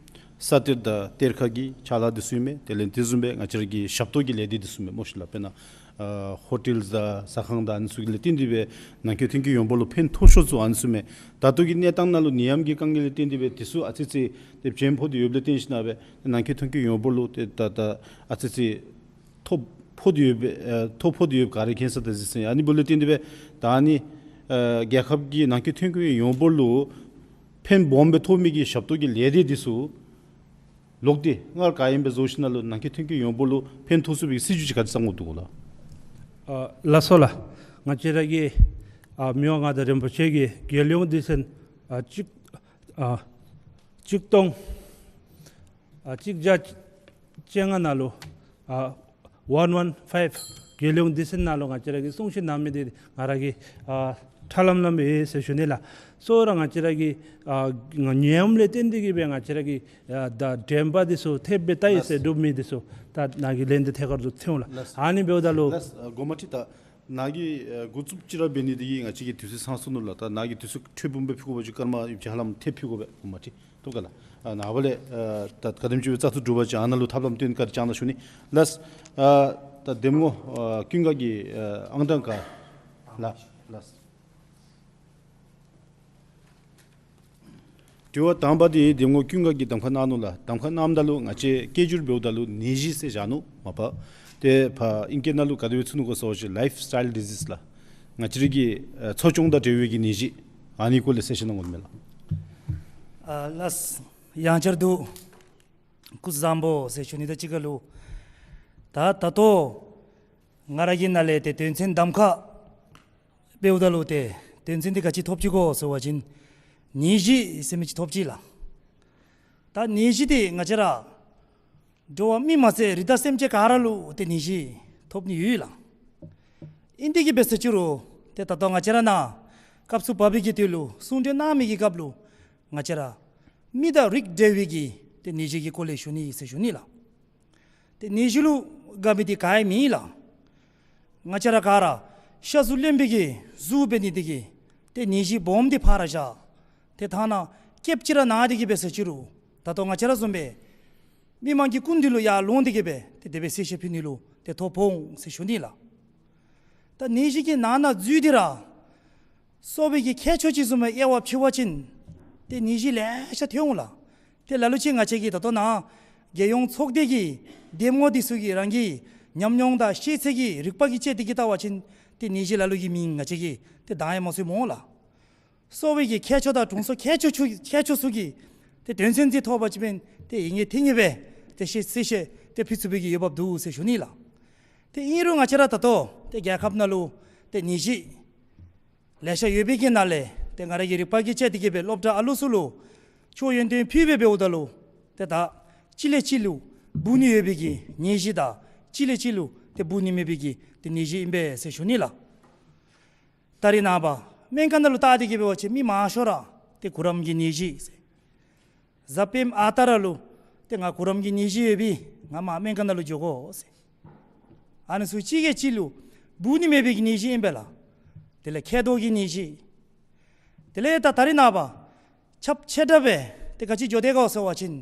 ས་གཏེར་དང་གཏེར་ཁ་གི་ཅ་ལ་འདི་ཚུ་ཨིན་མས། དེ་ལས་དེ་བཟུམ་སྦེ་ང་བཅས་ར་གི་ཞབས་ཏོག་གི་ལས་སྡེ་འདི་ཚུ་ཨིན་མས་སྨོ་ཤིག་ལགས། དཔེར་ན་ཨ་ཧོ་ཊེལ་དང་ཟ་ཁང་དང་ཨ་ནི་ཚུ་གི་ལས་བརྟེན་ཏེ་སྦེ་ནང་འཁོད་ཐོན་སྐྱེད་ཡོངས་འབོར་ལུ་ཕན་ཐོགས་ཤོས་ཚུ་ཨ་ནི་ཚུ་ཨིན་མས། ད་ལྟོ་གི་གནས་སྟངས་ནང་ལུ་ནད་ཡམས་ཀྱི་དཀའ་ངལ་ལས་བརྟེན་ཏེ་སྦེ་འདི་ཚུ་ཨ་ཙི་ཙི་ཏེ་བྱེམ་ཕོག་སྟེ་ཡོདཔ་ལས་བརྟེན་ཞིན་ན་སྦེ་ནང་འཁོད་ཐོན་སྐྱེད་ཡོངས་འབོར་ལུ་ཏེ་ད་ད་ཨ་ཙི་ཙི་ཐོ་ཕོག་སྟེ་ཡོདཔ་སྦེ་ཨ་ཐོ་ཕོག་སྟེ་ཡོདཔ་ག་ར་མཁྱེན་ས་དང་གཟིགས་ས་ཨིན། ཨ་ནི་འབདཝ་ལས་བརྟེན་ཏེ་སྦེ་ད་ཨ་ནི་ཨ་རྒྱལ་ཁབ་ཀྱི་ནང་འཁོད་ཐོན་སྐྱེད་ཡོངས་འབོར་ལུ་ཕན་སྦོམ་སྦེ་ཐོགས་མི་གི་ཞབས་ཏོག་གི་ལས་སྡེ་འདི་ཚུ་ལོག་སྟེ་སྔར་ག་ཨིནམ་སྦེ་བཟོ་ཞིན་ན་ལུ་ནང་འཁོད་ཐོན་སྐྱེད་ཡོངས་འབོར་ལུ་ཕན་ཐོགས་ཚུགས་པའི་སྲིད་བྱུས་ཅིག་ག་དེ་བརྩམ་དགོཔ་འདུག་གོ་ལགས། ཨ་ལགས་སོ་ལགས། ང་བཅས་ར་གི་ཨ་མི་དབང་མངའ་བདག་རིན་པོ་ཆེ་གིས་རྒྱལ་ཡོངས་སྡེ་ཚན་ཨ་གཅིག་ཨ་གཅིག་སྟོང་ཨ་གཅིག་བརྒྱ་བཅོ་ལྔ་ནང་ལུ་ཨ་ཝན་ཝན་ཕའིབ་རྒྱལ་ཡོངས་སྡེ་ཚན་ནང་ལུ་ང་བཅས་ར་གིས་གསུང་བཤད་གནང་མི་འདི་ང་ར་གིས་ཨ་ཁྲ་ལམ་ལམ་ཨིན་ཟེར་ཞུ་ནི་ལགས། གཙོ་བོ་ར་ང་བཅས་ར་གི་ཨ་ནད་ཡམས་ལས་བརྟེན་ཏེ་གི་སྦེ་ང་བཅས་ར་གི་ཨ་ད་དྲན་པ་འདི་ཚུ་ཐེབས་སྦེ་ལྟ་ཡི་ཟེར་སྒྲུབ་མི་འདི་ཚུ་ད་ནཱ་གིས་ལན་འདི་ཐད་ཀར་དུ་ཐོན་ལགས། ལགས། ཨ་ནི་འབདཝ་ད་ལུ་ལགས། ཨ་གོང་མ་ཁྲི་ད་ནཱ་གིས་ཨ་འགོ་བཙུགས་ཅིག་ར་འབད་ནི་འདི་གིས་ང་བཅས་ཀྱི་དུས་ཚོད་ཚང་སོ་ནུག་ལགས། ད་ནཱ་གིས་དུས་ཚོད་ཕྲན་བུམ་སྦེ་ཕུལ་དགོ་པ་ཅིན་སྐར་མ་ཡོད་ཅིག་ཧ་ལམ་ཐེབས་ཕུལ་དགོ་པས་གོང་མ་ཁྲི། ཐུབ་ག་ལགས། ཨ་ནངས་པ་ལས་ཨ་ད་ག་དེམ་ཅིག་སྦེ་བཙག་འཐུ་གྲུབ་པ་ཅིན་ཨ་ནཱ་ལུ་ཐབས་ལམ་སྟོན་བཀའ་དྲིན་བསྐྱང་གནང་ཞུ་ནི། ལགས། ཨ་ད་གདམ་ངོ་ཨ་ཀུན་དགའ་གི་ཨ་ཨང་གྲངས་ག་ལགས། ལགས། དྲི་བ་དང་པ་འདི་གདམ་ངོ་ཀུན་དགའ་གིས་གདམ་ཁ་གནང་ནུག་ལགས། གདམ་ཁ་གནངམ་ད་ལུ་ང་བཅས་སྐད་སྒྱུར་འབདཝ་ད་ལུ་ནད་གཞི་ཟེར་བཞག་ནུག་མ་པ། ཏེ་ཕར་ཨིང་སྐད་ནང་ལུ་ག་དེ་སྦེ་ཚུ་ནུག་གོ་ཟེར་བ་ཅིན་ལའིཕ་སི་ཊའིལ་ཌི་ཟིསི་ལགས། ང་བཅས་ར་གི་ཨ་འཚོ་སྐྱོང་དང་འབྲེལ་བའི་གི་ནད་གཞི་ཨ་ནི་སྐོར་ལས་གསལ་བཤད་གནང་དགོ་མས་ལགས། ཨ་ལགས། ཡང་བསྐྱར་དུ་སྐུ་གཟུགས་བཟང་པོ་ཟེར་ཞུ་ནི་དང་གཅིག་ཁར་ལུ། ད་ད་ལྟོ་ང་ར་གི་ནང་ལས་ཏེ་དོན་ཚན་གདམ་ཁ་འབདཝ་ད་ལུ་ཏེ་དོན་ཚན་འདི་ག་ཅི་ཐོབ་ཅི་གོ་ཟེར་བ་ཅིན་ནད་གཞི་ཟེར་མི་ཅིག་ཐོབ་ཅི་ལགས། ད་ནད་གཞི་འདི་ང་བཅས་ར་འགྲོ་བ་མི་མ་ཚད་རི་དྭགས་སེམས་ཅན་ག་ར་ལུ་ཏེ་ནད་གཞི་ཐོབ་ནི་ཡོད་ལགས། ཨིན་ཏེ་གི་འབད་ཟེར་ཅི་རུང་ཏེ་ད་ལྟོ་ང་བཅས་ར་ནཱ་སྐབས་སུ་བབས་པའི་གི་དུས་ལུ་གསུང་གྲོས་གནང་མི་གི་སྐབས་ལུ་ང་བཅས་ར་མི་དང་རིགས་འབྲེལ་བའི་གི་ཏེ་ནད་གཞི་གི་སྐོར་ལས་ཞུ་ནི་ཟེར་ཞུ་ནི་ལགས། ཏེ་ནད་གཞི་ལུ་དགའ་མི་འདི་ག་ཡང་མེད་ལགས། ང་བཅས་ར་ག་ར་ཤ་གཟུགས་རློན་པའི་གི་གཟུགས་འབད་ནི་འདི་གིས་ཏེ་ནད་གཞི་སྦོམ་འདི་ཕར་བཞག། ཏེ་ཐ་ན་སྐྱེསཔ་ཅིག་ར་ན་སྟེ་གི་འབད་ཟེར་ཅི་རུང་ད་ལྟོ་ང་བཅས་ར་བཟུམ་སྦེ་མི་མང་གི་སྐུ་མདུན་ལུ་ཡར་ལོང་སྟེ་གི་སྦེ་ཏེ་དེ་སྦེ་གསལ་བཤད་ཕུལ་ནི་ལུ་ཏེ་ཐོ་ཕོག་འོང་ཟེར་ཞུ་ནི་ལགས། ད་ནད་གཞི་གི་ནང་ན་འཛུལ་ཏེ་ར་སོ་པའི་གི་ཁྱད་ཆོས་ཅིག་བཟུམ་སྦེ་དབྱེ་བ་ཕྱེ་བ་ཅིན་ཏེ་ནད་གཞི་ལེ་ཤ་ཐོན་འོང་ལགས། ཏེ་ལ་ལུ་ཅིག་ང་བཅས་ཀྱིས་ད་ལྟོ་ནཱ་རྒྱལ་ཡོངས་ཚོགས་སྡེ་གི་འདེམས་ངོ་འདི་ཚུ་གིས་རང་གི་ཉམས་མྱོང་དང་ཤེས་ཚད་ཀྱི་རིག་པ་གིས་དཔྱད་དེ་གི་བལྟ་བ་ཅིན་ཏེ་ནད་གཞི་ལ་ལུ་གི་མིང་ང་བཅས་ཀྱིས་ཏེ་བདའ་ཡང་མ་ཚུགས་སྨོ་ལགས། སོ་པའི་གི་ཁྱད་ཆོས་དང་དྲུང་འཚོ་ཁྱད་ཆོས་ཚུ་ཁྱད་ཆོས་ཚུ་གི་ཏེ་དོན་ཚན་འདི་ཐོབ་པ་ཅིན་ཏེ་ཨིན་ངེས་འཐེན་ངེས་སྦེ་ཏེ་ཤེས་ཚད་ཤེས་ཏེ་ཕུལ་ཚུགས་པའི་གི་འོས་འབབ་འདུག་ཟེར་ཞུ་ནི་ལགས། ཏེ་ཨིན་རུང་ང་བཅས་ར་ད་ལྟོ་ཏེ་རྒྱལ་ཁབ་ནང་ལུ་ཏེ་ནད་གཞི་ལེ་ཤ་ཡོད་པའི་གི་ནང་ལས་ཏེ་ང་ར་གི་རིག་པ་གིས་དཔྱད་དེ་གི་སྦེ་སློབ་གྲྭ་ཨ་ལུ་ཚུ་ལུ་ཆོས་ཡོན་ཏན་ཕུལ་སྦེ་འབདཝ་ད་ལུ་ཏེ་ད་གཅིག་ལས་གཅིག་ལུ་འབུ་ནི་ཡོད་པའི་གི་ནད་གཞི་དང་གཅིག་ལས་གཅིག་ལུ་ཏེ་འབུ་ནི་མེད་པའི་གི་ཏེ་ནད་གཞི་ཨིན་པས་ཟེར་ཞུ་ནི་ལགས། ད་རེས་ནངས་པ་སྨན་ཁང་ནང་ལུ་བལྟ་སྟེ་གི་འབད་བ་ཅིན་མི་མང་ཤོས་ར་ཏེ་གུ་རམ་གྱི་ནད་གཞི་ཟེར། གཟའ་སྤེནམ་ཨ་རྟག་ར་ལུ་ཏེ་ང་གུ་རམ་གྱི་ནད་གཞི་ཡོད་པས་ང་མར་སྨན་ཁང་ནང་ལུ་འགྱོ་དགོ་ཟེར། ཨ་ནི་ཚུ་གཅིག་གིས་གཅིག་ལུ་འབུ་ནི་མེད་པའི་གི་ནད་གཞི་ཨིན་པས་ལགས། དེ་ལས་མཁལ་རྡོག་གི་ནད་གཞི། དེ་ལས་ད་ད་རེས་ནངས་པ་ཁྱབ་ཆེ་དྲགས་སྦེ་ཏེ་ག་ཅི་འགྱོ་དོ་ག་ཟེར་བ་ཅིན་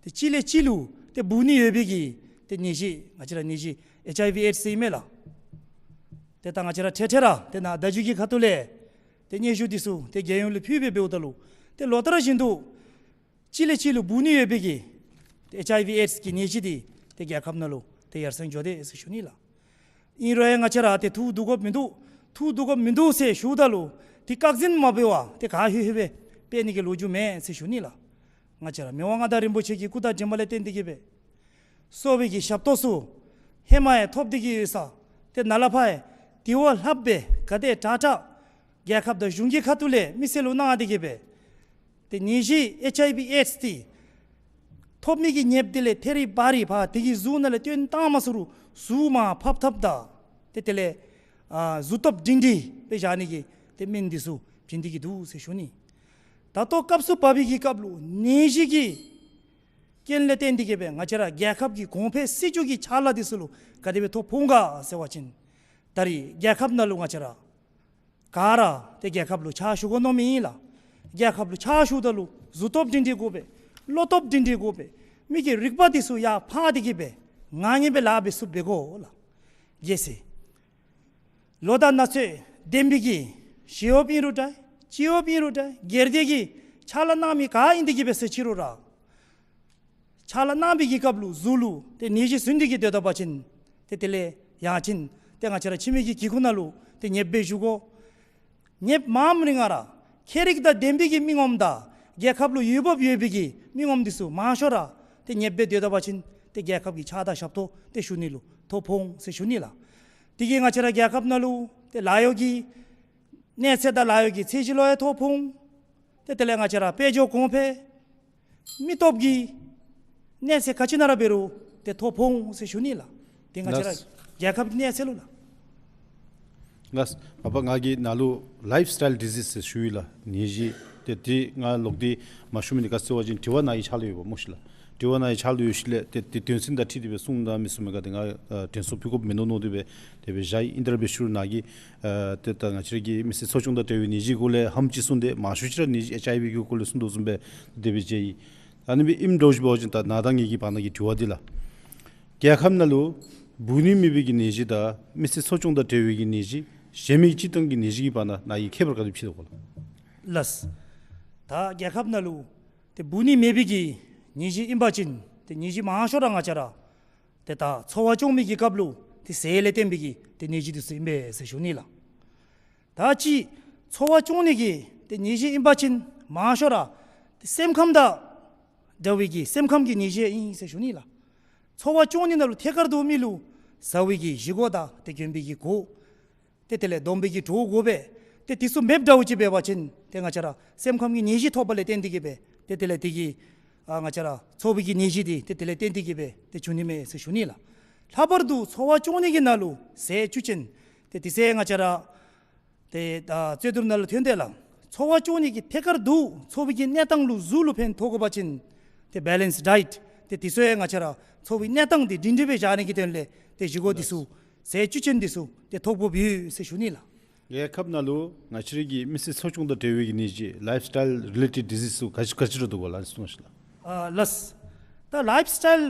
ཏེ་གཅིག་ལས་གཅིག་ལུ་ཏེ་འབུ་ནི་ཡོད་པའི་གི་ཏེ་ནད་གཞི་ང་བཅས་ར་ནད་གཞི་ཨེཆ་ཨའི་ཝི་ཨེཌསི་ཟེར་ཨིན་མས་ལགས། ཏེ་ད་ང་བཅས་ར་འཕྲལ་འཕྲལ་ར་ཏེ་ནཱ་བརྡ་བརྒྱུད་ཀྱི་ཁ་ཐུག་ལས་ཏེ་སྙན་ཞུ་འདི་ཚུ་ཏེ་རྒྱལ་ཡོངས་ལུ་ཕུལ་སྦེ་འབདཝ་ད་ལུ་ཏེ་ལོ་ལྟར་བཞིན་དུ་གཅིག་ལས་གཅིག་ལུ་འབུ་ནི་ཡོད་པའི་གི་ཏེ་ཨེཆ་ཨའི་ཝི་ཨེཌསི་གི་ནད་གཞི་འདི་ཏེ་རྒྱལ་ཁབ་ནང་ལུ་ཏེ་ཡར་སེང་འགྱོ་དེས་ཟེར་ཞུ་ནི་ལགས། ཨིན་རུང་ཡང་ང་བཅས་ར་ཏེ་ཐུགས་སྡུག་དགོཔ་མིན་འདུག། ཐུགས་སྡུག་དགོཔ་མིན་འདུག་ཟེར་ཞུཝ་ད་ལུ་ཏེ་བཀག་འཛིན་མ་འབད་བར་ཏེ་ག་ཧུ་ཧུ་སྦེ་འབད་ནི་གི་ལོ་རྒྱུས་མེད་ཟེར་ཞུ་ནི་ལགས། ང་བཅས་ར་མི་དབང་མངའ་བདག་རིན་པོ་ཆེ་གི་སྐུ་དྲིན་ལས་བརྟེན་ཏེ་གི་སྦེ་སོ་པའི་གི་ཞབས་ཏོག་ཚུ་ཧེ་མ་ཡང་ཐོབ་སྟེ་གི་ཡོད་ས་ཏེ་ནཱ་ལས་ཕར་ཡང་དེ་བ་ལྷགཔ་སྦེ་ག་དེ་དྲག་དྲག་རྒྱལ་ཁབ་དང་གཞུང་གི་ཁ་ཐུག་ལས་མི་སེར་ལུ་གནང་སྟེ་གི་སྦེ་ཏེ་ནད་གཞི་ཨེཆ་ཨའི་ཝི་ཨེཌསི་འདི་ཐོབ་མི་གི་ནདཔ་དེ་ལས་ཐད་རི་བ་རི་ཕར་དེ་གི་གཟུགས་ནང་ལས་བཏོན་བཏང་མ་ཚུགས་རུང་གཟུགས་མར་ཕབ་ཐབས་དང་ཏེ་དེ་ལས་ཨ་གཟུགས་སྟོབས་སྒྲིང་སྒྲིང་སྦེ་བཞག་ནི་གི་ཏེ་སྨན་འདི་ཚུ་བྱིན་ཏེ་གི་འདུག་ཟེར་ཞུ་ནི། ད་ལྟོ་སྐབས་སུ་བབས་པའི་གི་སྐབས་ལུ་ནད་གཞི་གི་རྐྱེན་ལས་བརྟེན་ཏེ་གི་སྦེ་ང་བཅས་ར་རྒྱལ་ཁབ་ཀྱི་གོང་འཕེལ་སྲིད་བྱུས་ཀྱི་ཕྱག་ལཱ་འདི་ཚུ་ལུ་ག་དེ་སྦེ་ཐོ་ཕོག་ག་ཟེར་བ་ཅིན་ད་རེས་རྒྱལ་ཁབ་ནང་ལུ་ང་བཅས་ར་ག་ར་ཏེ་རྒྱལ་ཁབ་ལུ་ཕྱག་ཞུ་དགོ་མནོ་མི་ཨིན་ལགས། རྒྱལ་ཁབ་ལུ་ཕྱག་ཞུཝ་ད་ལུ་གཟུགས་སྟོབས་སྒྲིང་སྒྲིང་དགོ་པས། བློ་སྟོབས་སྒྲིང་སྒྲིང་དགོ་པས། མི་གི་རིག་པ་འདི་ཚུ་ཡར་འཕར་ཏེ་གི་སྦེ་ང་ངེ་སྦེ་ལཱ་འབད་ཚུགསཔ་འབད་དགོ་ལགས། གལ་སྲིད་ལོ་དང་ན་ཚོད་ལྡན་པའི་གི་ཞི་གཡོགཔ་ཨིན་རུང་འདྲ་སྤྱི་གཡོགཔ་ཨིན་རུང་འདྲ་སྒེར་སྡེ་གི་ཕྱག་ལཱ་གནང་མི་ག་ཨིན་ཏེ་གི་སྦེ་ཟེར་ཅི་རུང་ར་ཕྱག་ལཱ་གནང་བའི་གི་སྐབས་ལུ་གཟུགས་ལུ་ཏེ་ནད་གཞི་ཟུན་ཏེ་གི་སྡོད་ད་པ་ཅིན་ཏེ་དེ་ལས་ཡང་ཅིན་ཏེ་ང་བཅས་ར་ཕྱི་མི་གི་གི་ཁུངས་ནང་ལུ་ཏེ་ཉེབ་སྦེ་བཞུགས་དགོ། ཉེབ་མངམ་རིང་ང་ར་ཁྱད་རིག་དང་ལྡན་པའི་གི་མི་ངོམ་དང་རྒྱལ་ཁབ་ལུ་འོས་འབབ་ཡོད་པའི་གི་མི་ངོམ་འདི་ཚུ་མང་ཤོས་ར་ཏེ་ཉེབ་སྦེ་སྡོད་ད་པ་ཅིན་ཏེ་རྒྱལ་ཁབ་ཀྱི་ཕྱག་དང་ཞབས་ཏོག་ཏེ་ཞུ་ནི་ལུ་ཐོ་ཕོག་འོང་ཟེར་ཞུ་ནི་ལགས། དེ་གིས་ང་བཅས་ར་རྒྱལ་ཁབ་ནང་ལུ་ཏེ་ལཱ་གཡོག་གི་གནས་ཚད་དང་ལཱ་གཡོག་གི་ཚད་གཞི་ལུ་ཡང་ཐོ་ཕོག་འོང་། ཏེ་དེ་ལས་ང་བཅས་ར་དཔལ་འབྱོར་གོང་འཕེལ་མི་སྟོབས་ཀྱི་གནས་ཚད་ག་ཅི་ནང་ར་འབད་རུང་ཏེ་ཐོ་ཕོག་འོང་ཟེར་ཞུ་ནི་ལགས། ཏེ་ང་བཅས་ར་ལགས། རྒྱལ་ཁབ་ཀྱི་གནས་ཚད་ལུ་ལགས། ལགས། མ་པ་ང་གིས་ནཱ་ལུ་ལའིཕ་སི་ཊའིལ་ཌི་ཟིསི་ཟེར་ཞུ་ཡི་ལགས། ནད་གཞི་ཏེ་དེ་ང་ལོག་སྟེ་མ་ཞུ་མི་འདི་ག་ཅི་ཟེར་བ་ཅིན་དྲི་བ་ནཱ་གི་ཕྱག་ལུ་ཡོདཔ་སྨོ་ཤིག་ལགས། དྲི་བ་ནཱ་གི་ཕྱག་ལུ་ཡོད་ཞིནམ་ལས་ཏེ་ཏེ་དོན་ཚན་དང་འཁྲིལ་ཏེ་སྦེ་གསུང་དང་མི་གསུང་མི་ག་དེ་ང་ཨ་དྲན་གསོ་ཕུལ་དགོཔ་མིན་ནུག་མནོ་སྟེ་སྦེ་དེ་སྦེ་བཞག་ཡི། ཨིན་ཏེ་ར་འབད་ཞུ་རུང་ནཱ་གིས་ཨ་ཏེ་ད་ང་བཅས་ར་གི་མི་སེར་འཚོ་སྐྱོང་དང་འབྲེལ་བའི་ནད་གཞིའི་སྐོར་ལས་ཧ་ལམ་ཅིག་གསུངས་ཏེ་མང་ཤོས་ཅིག་ར་ནད་གཞི་ཨེཆ་ཨའི་ཝི་གི་སྐོར་ལས་གསུངས་དོ་བཟུམ་སྦེ་དེ་སྦེ་མཇལ་ཡི། ཨ་ནི་སྦེ་ཨིནམ་འདྲཝ་ཅིག་འབད་བ་ཅིན་ད་ནཱ་དང་ངེའི་གི་བར་ན་གི་དྲི་བ་འདི་ལགས། རྒྱལ་ཁབ་ནང་ལུ་འབུ་ནི་མེད་པའི་གི་ནད་གཞི་དང་མི་སེར་འཚོ་སྐྱོང་དང་འབྲེལ་བའི་གི་ནད་གཞི་གཞན་མི་སྤྱིར་བཏང་གི་ནད་གཞི་གི་བར་ན་ནཱ་གིས་ཁྱད་པར་ག་དེ་ཕྱེ་དོ་གོ་ལགས། ལགས། ད་རྒྱལ་ཁབ་ནང་ལུ་ཏེ་འབུ་ནི་མེད་པའི་གི་ནད་གཞི་ཨིན་པ་ཅིན་ཏེ་ནད་གཞི་མང་ཤོས་ར་ང་བཅས་ར་ ཏེ་ད་འཚོ་བ་སྐྱོང་མི་གི་སྐབས་ལུ་ཏེ་ཟས་ལས་བརྟེན་པའི་གི་ཏེ་ནད་གཞི་འདི་ཚུ་ཨིན་པས་ཟེར་ཞུ་ནི་ལགས། ད་ཅི་འཚོ་བ་སྐྱོང་ནི་གི་ཏེ་ནད་གཞི་ཨིན་པ་ཅིན་མང་ཤོས་ར་ཏེ་སེམས་ཁམས་དང་འདྲ་བའི་གི་སེམས་ཁམས་ཀྱི་ནད་གཞི་ཨིན་ཟེར་ཞུ་ནི་ལགས། འཚོ་བ་སྐྱོང་ནི་ནང་ལུ་ཐད་ཀར་དུ་མི་ལུ་བཟའ་བའི་གི་བཞེས་སྒོ་དང་ཏེ་གྱོན་པའི་གི་གོ་ཏེ་དེ་ལས་སྡོམ་པའི་གི་གྲོགས་དགོ་པས། ཏེ་དེ་ཚུ་མེདཔ་འདྲཝ་ཅིག་འབད་བ་ཅིན་ཏེ་ང་བཅས་ར་སེམས་ཁམས་ཀྱི་ནད་གཞི་ཐོབ་པ་ལས་བརྟེན་ཏེ་གིས་སྦེ་ཏེ་དེ་ལས་དེ་གི་ཨ་ང་བཅས་ར་འཚོ་བའི་གི་ནད་གཞི་འདི་ཏེ་དེ་ལས་བརྟེན་ཏེ་གིས་སྦེ་ཏེ་བྱུང་ནི་མས་ཟེར་ཞུ་ནི་ལགས། ལྷག་པར་དུ་འཚོ་བ་སྐྱོང་ནི་གི་ནང་ལུ་ཟས་བཅུད་ཅན་ཏེ་དེ་ཚུ་ང་བཅས་ར་ཏེ་ད་རྩོད་བསྡུར་ནང་ལུ་ཐོན་ཏེ་ལགས། འཚོ་བ་སྐྱོང་ནི་གི་ཐད་ཀར་དུ་འཚོ་བའི་གི་གནས་སྟངས་ལུ་གཟུགས་ལུ་ཕན་ཐོགས་དགོ་པ་ཅིན་ཏེ་བེ་ལེནསི་ཌའེཊ་ཏེ་དེ་ཚུ་ཡང་ང་བཅས་ར་འཚོ་བའི་གནས་སྟངས་འདི་སྒྲིང་སྒྲི་སྦེ་བཞག་ནི་གི་དོན་ལས་ཏེ་བཞེས་སྒོ་འདི་ཚུ་ཟས་བཅུད་ཅན་འདི་ཚུ་ཏེ་ཐོབ་དགོཔ་ཡོད་ཟེར་ཞུ་ནི་ལགས། རྒྱལ་ཁབ་ནང་ལུ་ང་བཅས་རའི་གི་མི་ཚེ་འཚོ་སྐྱོང་དང་འབྲེལ་བའི་གི་ནད་གཞི་ལའིཕ་སི་ཊའིལ་རི་ལེ་ཊེཌ་ཌི་ཟིས་ཚུ་ག་ཅི་ག་ཅི་ར་འདུག་གོ་ལགས། གསུངས་ཤིག་ལགས། ཨ་ལགས། ད་ལའིཕ་སི་ཊའིལ་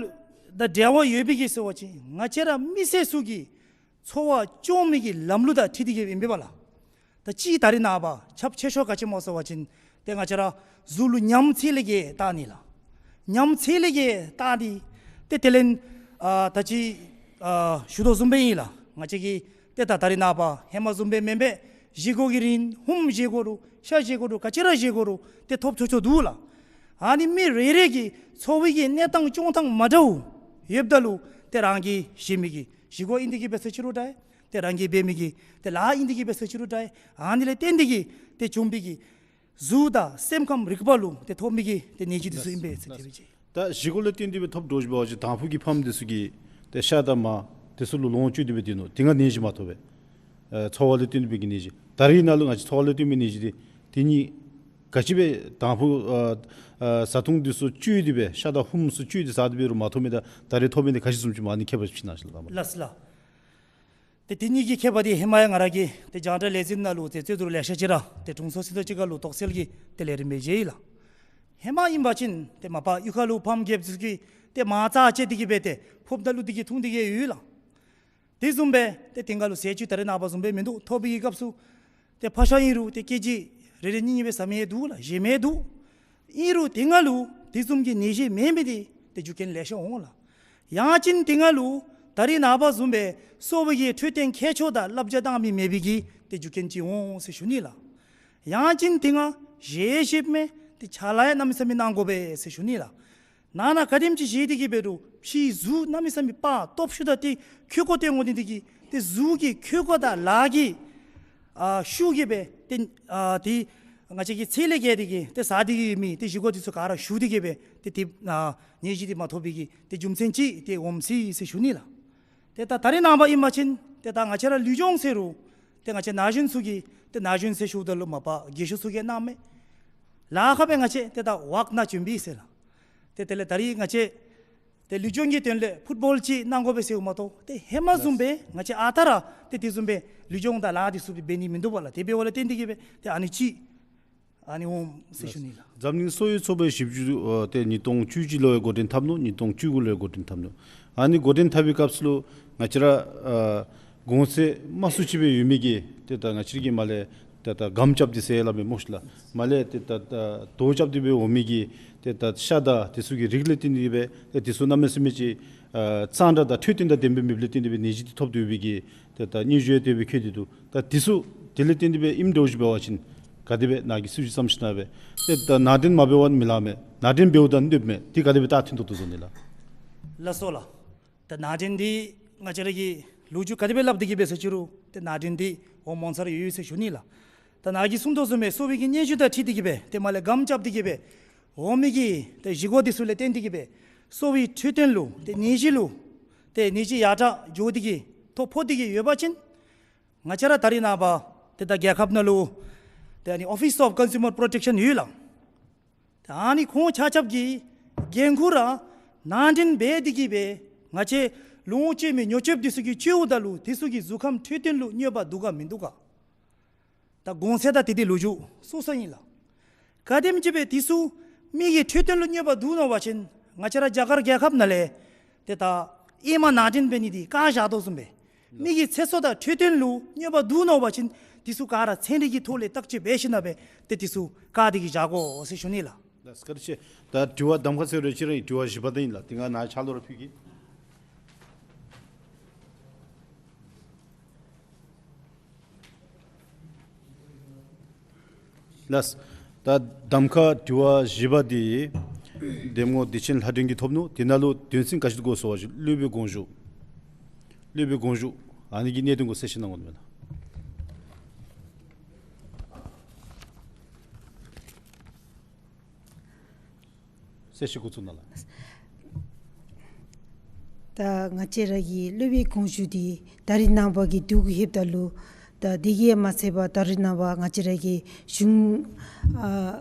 དང་འབྲེལ་བ་ཡོད་པའི་གི་ཟེར་བ་ཅིན་ང་བཅས་ར་མི་སེར་ཚུ་གི་འཚོ་བ་སྐྱོང་མི་གི་ལམ་ལུགས་དང་འཁྲིལ་ཏེ་གིས་ཨིན་པས་ལགས། ད་ཅི་ད་རེས་ནངས་པ་ཁྱབ་ཆེ་ཤོས་ག་ཅི་སྨོ་ཟེར་བ་ཅིན་ཏེ་ང་བཅས་ར་གཟུགས་ལུ་ཉམས་ཚད་ལས་བརྒལ་བཏགས་ནི་ལགས། ཉམས་ཚད་ལས་བརྒལ་བཏགས་ནི་ཏེ་དེ་ལས་ཨ་ད་ཅི་ཨ་ཞུ་དོ་བཟུམ་སྦེ་ཨིན་ལགས། ང་བཅས་ཀྱིས་ཏེ་ད་ད་རེས་ནངས་པ་ཧེ་མ་བཟུམ་སྦེ་མེན་པར་བཞེས་སྒོ་གི་རིན་ཧུམ་བཞེས་སྒོ་རུང་ཤ་བཞེས་སྒོ་རུང་ག་ཅི་ར་བཞེས་སྒོ་རུང་ཏེ་ཐོབ་ཆོག་ཆོག་འདུག་ལགས། ཨ་ནི་མི་རེ་རེ་གི་འཚོ་བའི་གི་གནས་སྟངས་སྐྱོང་ཐངས་མ་འདྲཝ་ཡོདཔ་ད་ལུ་ཏེ་རང་གིས་བཞེས་མི་གི་བཞེས་སྒོ་ཨིན་ཏེ་གིས་སྦེ་ཟེར་ཅི་རུང་འདྲ། ཏེ་རང་གིས་འབད་མི་གི་ཏེ་ལཱ་ཨིན་ཏེ་གིས་སྦེ་ཟེར་ཅི་རུང་འདྲ། ཨ་ནི་ལས་བརྟེན་ཏེ་གིས་ཏེ་བྱུང་བའི་གི་གཟུགས་དང་སེམས་ཁམས་རིག་པ་ལུ་ཏེ་ཐོབ་མི་གི་ཏེ་ནད་གཞི་འདི་ཚུ་ཨིན་པས་ཟེར་ཞུ་ནི་ལགས། ད་བཞེས་སྒོ་ལས་བརྟེན་ཏེ་སྦེ་ཐོབ་འགྱོ་ཞིནམ་འབད་བ་ཅིན་དང་ཕུ་གི་ཕམ་འདི་ཚུ་གིས་ཏེ་ཤ་དང་མར་འདི་ཚུ་ལུ་ལོངས་སྤྱོད་དེ་སྦེ་སྡོད་ནུག། དེ་སྒང་ནད་གཞི་མ་ཐོབ་པས། ཨ་འཚོ་བ་ལས་བརྟེན་པའི་གི་ནད་གཞི། ད་རེས་ནང་ལུ་ང་བཅས་འཚོ་བ་ལས་བརྟེན་པའི་ནད་གཞི་འདི་དེ་གཉིས་ག་ཅི་སྦེ་དང་ཕུ་ཨ་ཨ་བཟའ་འཐུང་འདི་ཚུ་སྤྱོད་དེ་སྦེ་ཤ་དང་ཧུམ་ཚུ་སྤྱོད་དེ་བཟའ་སྟེ་འབད་རུང་མ་ཐོབ་མི་དང་ད་རེས་ཐོབ་མི་འདི་ག་ཅི་བཟུམ་ཅིག་སྨོ། ཨ་ནི་ཁྱད་པར་ཅིག་གནང་ཞུ་ལགས། ལགས་སོ་ལགས། ཏེ་དེ་གཉིས་ཀྱི་ཁྱད་པར་འདི་ཧེ་མ་ཡང་ང་ར་གིས་ཏེ་རྒྱང་བསྒྲགས་ལས་འཛིན་ནང་ལུ་ཏེ་རྩོད་བསྡུར་ལེ་ཤ་ཅིག་ར་ཏེ་དྲུང་འཚོ་ཚུ་དང་གཅིག་ཁར་ལུ་དོགས་སེལ་གྱི་ཏེ་ལས་རིམ་སྦེ་མཇལ་ཡི་ལགས། ཧེ་མ་ཨིན་པ་ཅིན་ཏེ་མ་པ་གཡུས་ཁ་ལུ་ཕམ་རྒསཔ་ཚུ་གིས་ཏེ་མར་རྩ་བཅད་དེ་གིས་སྦེ་ཏེ་ཕོརཔ་ནང་བླུགས་ཏེ་གིས་འཐུང་སྟེ་གིས་ཡོད་ལགས། དེ་བཟུམ་སྦེ་ཏེ་དེ་སྒང་ལུ་ཟས་བཅུད་ད་རེས་ནངས་པ་བཟུམ་སྦེ་མིན་འདུག། ཐོབ་པའི་གི་སྐབས་སུ་ཏེ་ཕག་ཤ་ཨིན་རུང་ཏེ་ཀེ་ཇི་རེ་རེ་གཉིས་གཉིས་སྦེ་ཟ་མི་འདུག་ལགས། བཞེས་མི་འདུག། ཨིན་རུང་དེ་སྒང་ལུ་དེ་བཟུམ་གྱི་ནད་གཞི་མེད་མི་འདི་ཏེ་རྒྱུ་རྐྱེན་ལེ་ཤ་འོང་ལགས། ཡང་ཅིན་དེ་སྒང་ལུ་ད་རེས་ནངས་པ་བཟུམ་སྦེ་གསོ་བའི་གི་འཕྲོད་བསྟེན་མཁས་མཆོག་དང་བསླབ་བྱ་བཏང་མི་མེད་པའི་གི་ཏེ་རྒྱུ་རྐྱེན་ཅིག་འོང་ཟེར་ཞུ་ནི་ལགས། ཡང་ཅིན་དེ་སྒང་བཞེས་བཞེསཔ་མས་ཏེ་ཕྱག་ལཱ་ཡང་གནམ་མེད་ས་མེད་གནང་དགོ་པས་ཟེར་ཞུ་ནི་ལགས། ནང་ན་ག་དེམ་ཅིག་བཞེས་ཏེ་གིས་འབད་རུང་ཕྱིའི་གཟུགས་གནམ་མེད་ས་མེད་པ་སྟོབས་ཤུགས་དང་ཏེ་ཁྱོད་ཀོ་ཏེ་འོང་ནི་འདི་གིས་ཏེ་གཟུགས་ཀྱི་ཁྱོད་ཀོ་དང་ལཱ་གི་ཨ་ཤུགས་ཀྱིས་སྦེ་ཏེ་ཨ་ཏེ་ང་བཅས་ཀྱི་ཚད་ལས་བརྒལ་ཏེ་གིས་ཏེ་ཟ་སྟེ་གིས་མི་ཏེ་བཞེས་སྒོ་འདི་ཚུ་ག་ར་ཞུ་སྟེ་གིས་སྦེ་ཏེ་ཏེ་ཨ་ནད་གཞི་འདི་མ་ཐོབ་པའི་གི་ཏེ་རྒྱུ་མཚན་ཅིག་ཏེ་འོངམ་སྲིད་ཟེར་ཞུ་ནི་ལགས། ཏེ་ད་ད་རེས་ནངས་པ་ཨིན་པ་ཅིན་ཏེ་ད་ང་བཅས་ར་ལུས་སྦྱོང་ཟེར་རུང་ཏེ་ང་བཅས་ན་གཞོན་ཚུ་གིས་ཏེ་ན་གཞོན་ཟེར་ཞུཝ་ད་ལུ་མ་པ་རྒས་ཤོས་ཚུ་གིས་གནང་མས། ལཱ་ཁག་སྦེ་ང་བཅས་ཏེ་ད་ཝཱཀ་ནང་བྱོན་པས་ཟེར་ལགས། ཏེ་དེ་ལས་ད་རེས་ང་བཅས་ཏེ་ལུས་སྦྱོང་གི་དོན་ལས་ཕུཊ་བཱོལ་ཅིག་གནང་དགོ་པས་ཟེརཝ་མ་གཏོགས་ཏེ་ཧེ་མ་བཟུམ་སྦེ་ང་བཅས་ཨ་རྟག་ར་ཏེ་དེ་བཟུམ་སྦེ་ལུས་སྦྱོང་དང་ལཱ་འདི་ཚུ་སྦེ་འབད་ནི་མིན་འདུག་པ་ལགས། དེ་འབདཝ་ལས་བརྟེན་ཏེ་གིས་སྦེ་ཏེ་ཨ་ནི་ཅིག་ཨ་ནི་འོངམ་ཟེར་ཞུ་ནི་ལགས། འཛམ་གླིང་གསོ་བའི་ཚོགས་པའི་ཞིབ་འཇུག་ཨ་ཏེ་ཉིས་སྟོང་བཅུ་གཅིག་ལུ་འགོ་འདྲེན་འཐབ་ནུག། ཉིས་སྟོང་བཅུ་དགུ་ལུ་འགོ་འདྲེན་འཐབ་ནུག། ཨ་ནི་འགོ་འདྲེན་འཐབ་པའི་སྐབས་སུ་ལུ་ང་བཅས་ར་ཨ་གོང་ཚད་དམའ་སུ་ཅིག་སྦེ་ཡོད་མི་གི་ཏེ་ད་ང་བཅས་ཀྱི་མར་ལས་ཏེ་ད་སྒམ་རྐྱབ་སྟེ་ཟེར་སླབ་མི་སྨོ་ཤིག་ལགས། མར་ལས་ཏེ་ད་ད་དོས་རྐྱབ་སྟེ་སྦེ་འོང་མི་གི་ཏེ་ད་ཤ་དང་དེ་ཚུ་གི་རིགས་ལས་བརྟེན་ཏེ་སྦེ་ཏེ་དེ་ཚུ་གནམ་མེད་ས་མེད་ཅིག་ཨ་གཙང་སྦྲ་དང་འཕྲོད་བསྟེན་དང་ལྡནམ་སྦེ་མེདཔ་ལས་བརྟེན་ཏེ་སྦེ་ནད་གཞི་འདི་ཐོབ་སྡོད་པའི་གི་ཏེ་ད་སྙན་ཞུ་དེ་སྦེ་བཀོད་དེ་འདུག། ད་དེ་ཚུ་དེ་ལས་བརྟེན་ཏེ་སྦེ་ཨིནམ་འདྲཝ་ཅིག་འབད་བ་ཅིན་ག་དེ་སྦེ་ནཱ་གིས་སུ་ཅིག་བསམ་ཞིན་ན་སྦེ་ཏེ་ད་ནང་འདྲེན་མ་འབད་བར་མི་ལང་མས། ནང་འདྲེན་འབདཝ་ད་གནོདཔ་མས། དེ་ག་དེ་སྦེ་ད་ཐོན་དོ་བཟུམ་ཨིན་ལགས། ལགས་སོ་ལགས། ད་ནང་འདྲེན་འདི་ང་བཅས་ར་གིས་ལོ་རྒྱུས་ག་དེ་སྦེ་སླབ་སྟེ་གིས་སྦེ་ཟེར་ཅི་རུང་ཏེ་ནང་འདྲེན་འདི་འོང་མང་ས་ར་ཡོད་ཡོད་ཟེར་ཞུ་ནི་ལགས། ད་ནཱ་གིས་གསུང་དོ་བཟུམ་སྦེ་གསོ་བའི་གི་སྙན་ཞུ་དང་འཁྲིལ་ཏེ་གིས་སྦེ་ཏེ་མར་ལས་སྒམ་རྐྱབ་སྟེ་གིས་སྦེ་འོང་མི་གི་ཏེ་བཞེས་སྒོ་འདི་ཚུ་ལས་བརྟེན་ཏེ་གིས་སྦེ་གསོ་བའི་འཕྲོད་བསྟེན་ལུ་ཏེ་ནད་གཞི་ལུ་ཏེ་ནད་གཞི་ཡར་དྲག་འགྱོ་སྟེ་གིས་ཐོ་ཕོག་སྟེ་གིས་ཡོད་པ་ཅིན་ང་བཅས་ར་ད་རེས་ནངས་པ་ཏེ་ད་རྒྱལ་ཁབ་ནང་ལུ་ཏེ་ཨ་ནི་ཨོ་ཕིས་ཨོཕ་ཀོན་སུ་མར་པོརོ་ཊེཀ་ཤཱན་ཡོད་ལགས། ཏེ་ཨ་ནི་ཁོང་ཆ་ཁྱབ་ཀྱིས་འགན་ཁུར་ར་ནང་འདྲེན་འབད་དེ་གིས་སྦེ་ང་བཅས་ལོངས་སྤྱོད་མི་ཉོ་སྤྱོད་འདི་ཚུ་གིས་སྤྱོདཔ་ད་ལུ་དེ་ཚུ་གིས་གཟུགས་ཁམས་འཕྲོད་བསྟེན་ལུ་གནོད་པ་འདུག་ག་མིན་འདུག་ག། ད་གོང་ཚད་དང་དེ་དེ་ལོ་རྒྱུས་སོ་སོ་ཨིན་ལགས། ག་དེམ་ཅིག་སྦེ་དེ་ཚུ་མི་གི་འཕྲོད་བསྟེན་ལུ་གནོད་པ་འདུག་མནོ་བ་ཅིན་ང་བཅས་ར་རྒྱ་གར་རྒྱལ་ཁབ་ནང་ལས་ཏེ་ད་ཨེ་མ་ནང་འདྲེན་འབད་ནི་འདི་བཀག་བཞག་དོ་བཟུམ་སྦེ་མི་གི་ཚེ་སྲོག་དང་འཕྲོད་བསྟེན་ལུ་གནོད་པ་འདུག་མནོ་བ་ཅིན་དེ་ཚུ་ག་ར་ཚན་རིག་གི་ཐོག་ལས་བརྟག་དཔྱད་འབད་ཞིན་ན་སྦེ་ཏེ་དེ་ཚུ་བཀག་སྟེ་གིས་བཞག་དགོ་ཟེར་ཞུ་ནི་ལགས། ལགས་སོ་བཀའ་དྲིན་ཆེ། ད་དྲི་བ་གདམ་ཁ་ཟེར་རུང་ཅིག་ར་ཨིན། དྲི་བ་བཞི་པ་དེ་ཨིན་ལགས། དེ་ང་ནཱ་ཕྱག་ལོགས་ར་ཕུལ་གེ། ལགས། ད་གདམ་ཁ་དྲི་བ་བཞི་པ་འདི་འདེམས་ངོ་བདེ་ཆེན་ལྷ་སྒྲོན་གྱིས་ཐོབ་ནུག། དེ་ནང་ལུ་དོན་ཚན་ག་ཅི་དགོ་ཟེར་བ་ཅིན་སློབ་དཔོན་དགོངས་ཞུ། སློབ་དཔོན་དགོངས་ཞུ། ཨ་ནི་གི་གནད་དོན་གུ་གསལ་བཤད་གནང་དགོ་མེན་ན། གསལ་བཤད་འགོ་བཙུགས་གནང་ལགས། ད་ང་བཅས་ར་གི་སློབ་དཔོན་དགོངས་ཞུ་འདི་ད་རིས་ནངས་པ་གི་འབྲུག་ལྷོདཔ་ད་ལུ་ད་དེ་གིས་མ་ཚད་པར་ད་རིས་ནངས་པ་ང་བཅས་ར་གི་གཞུང་ཨ་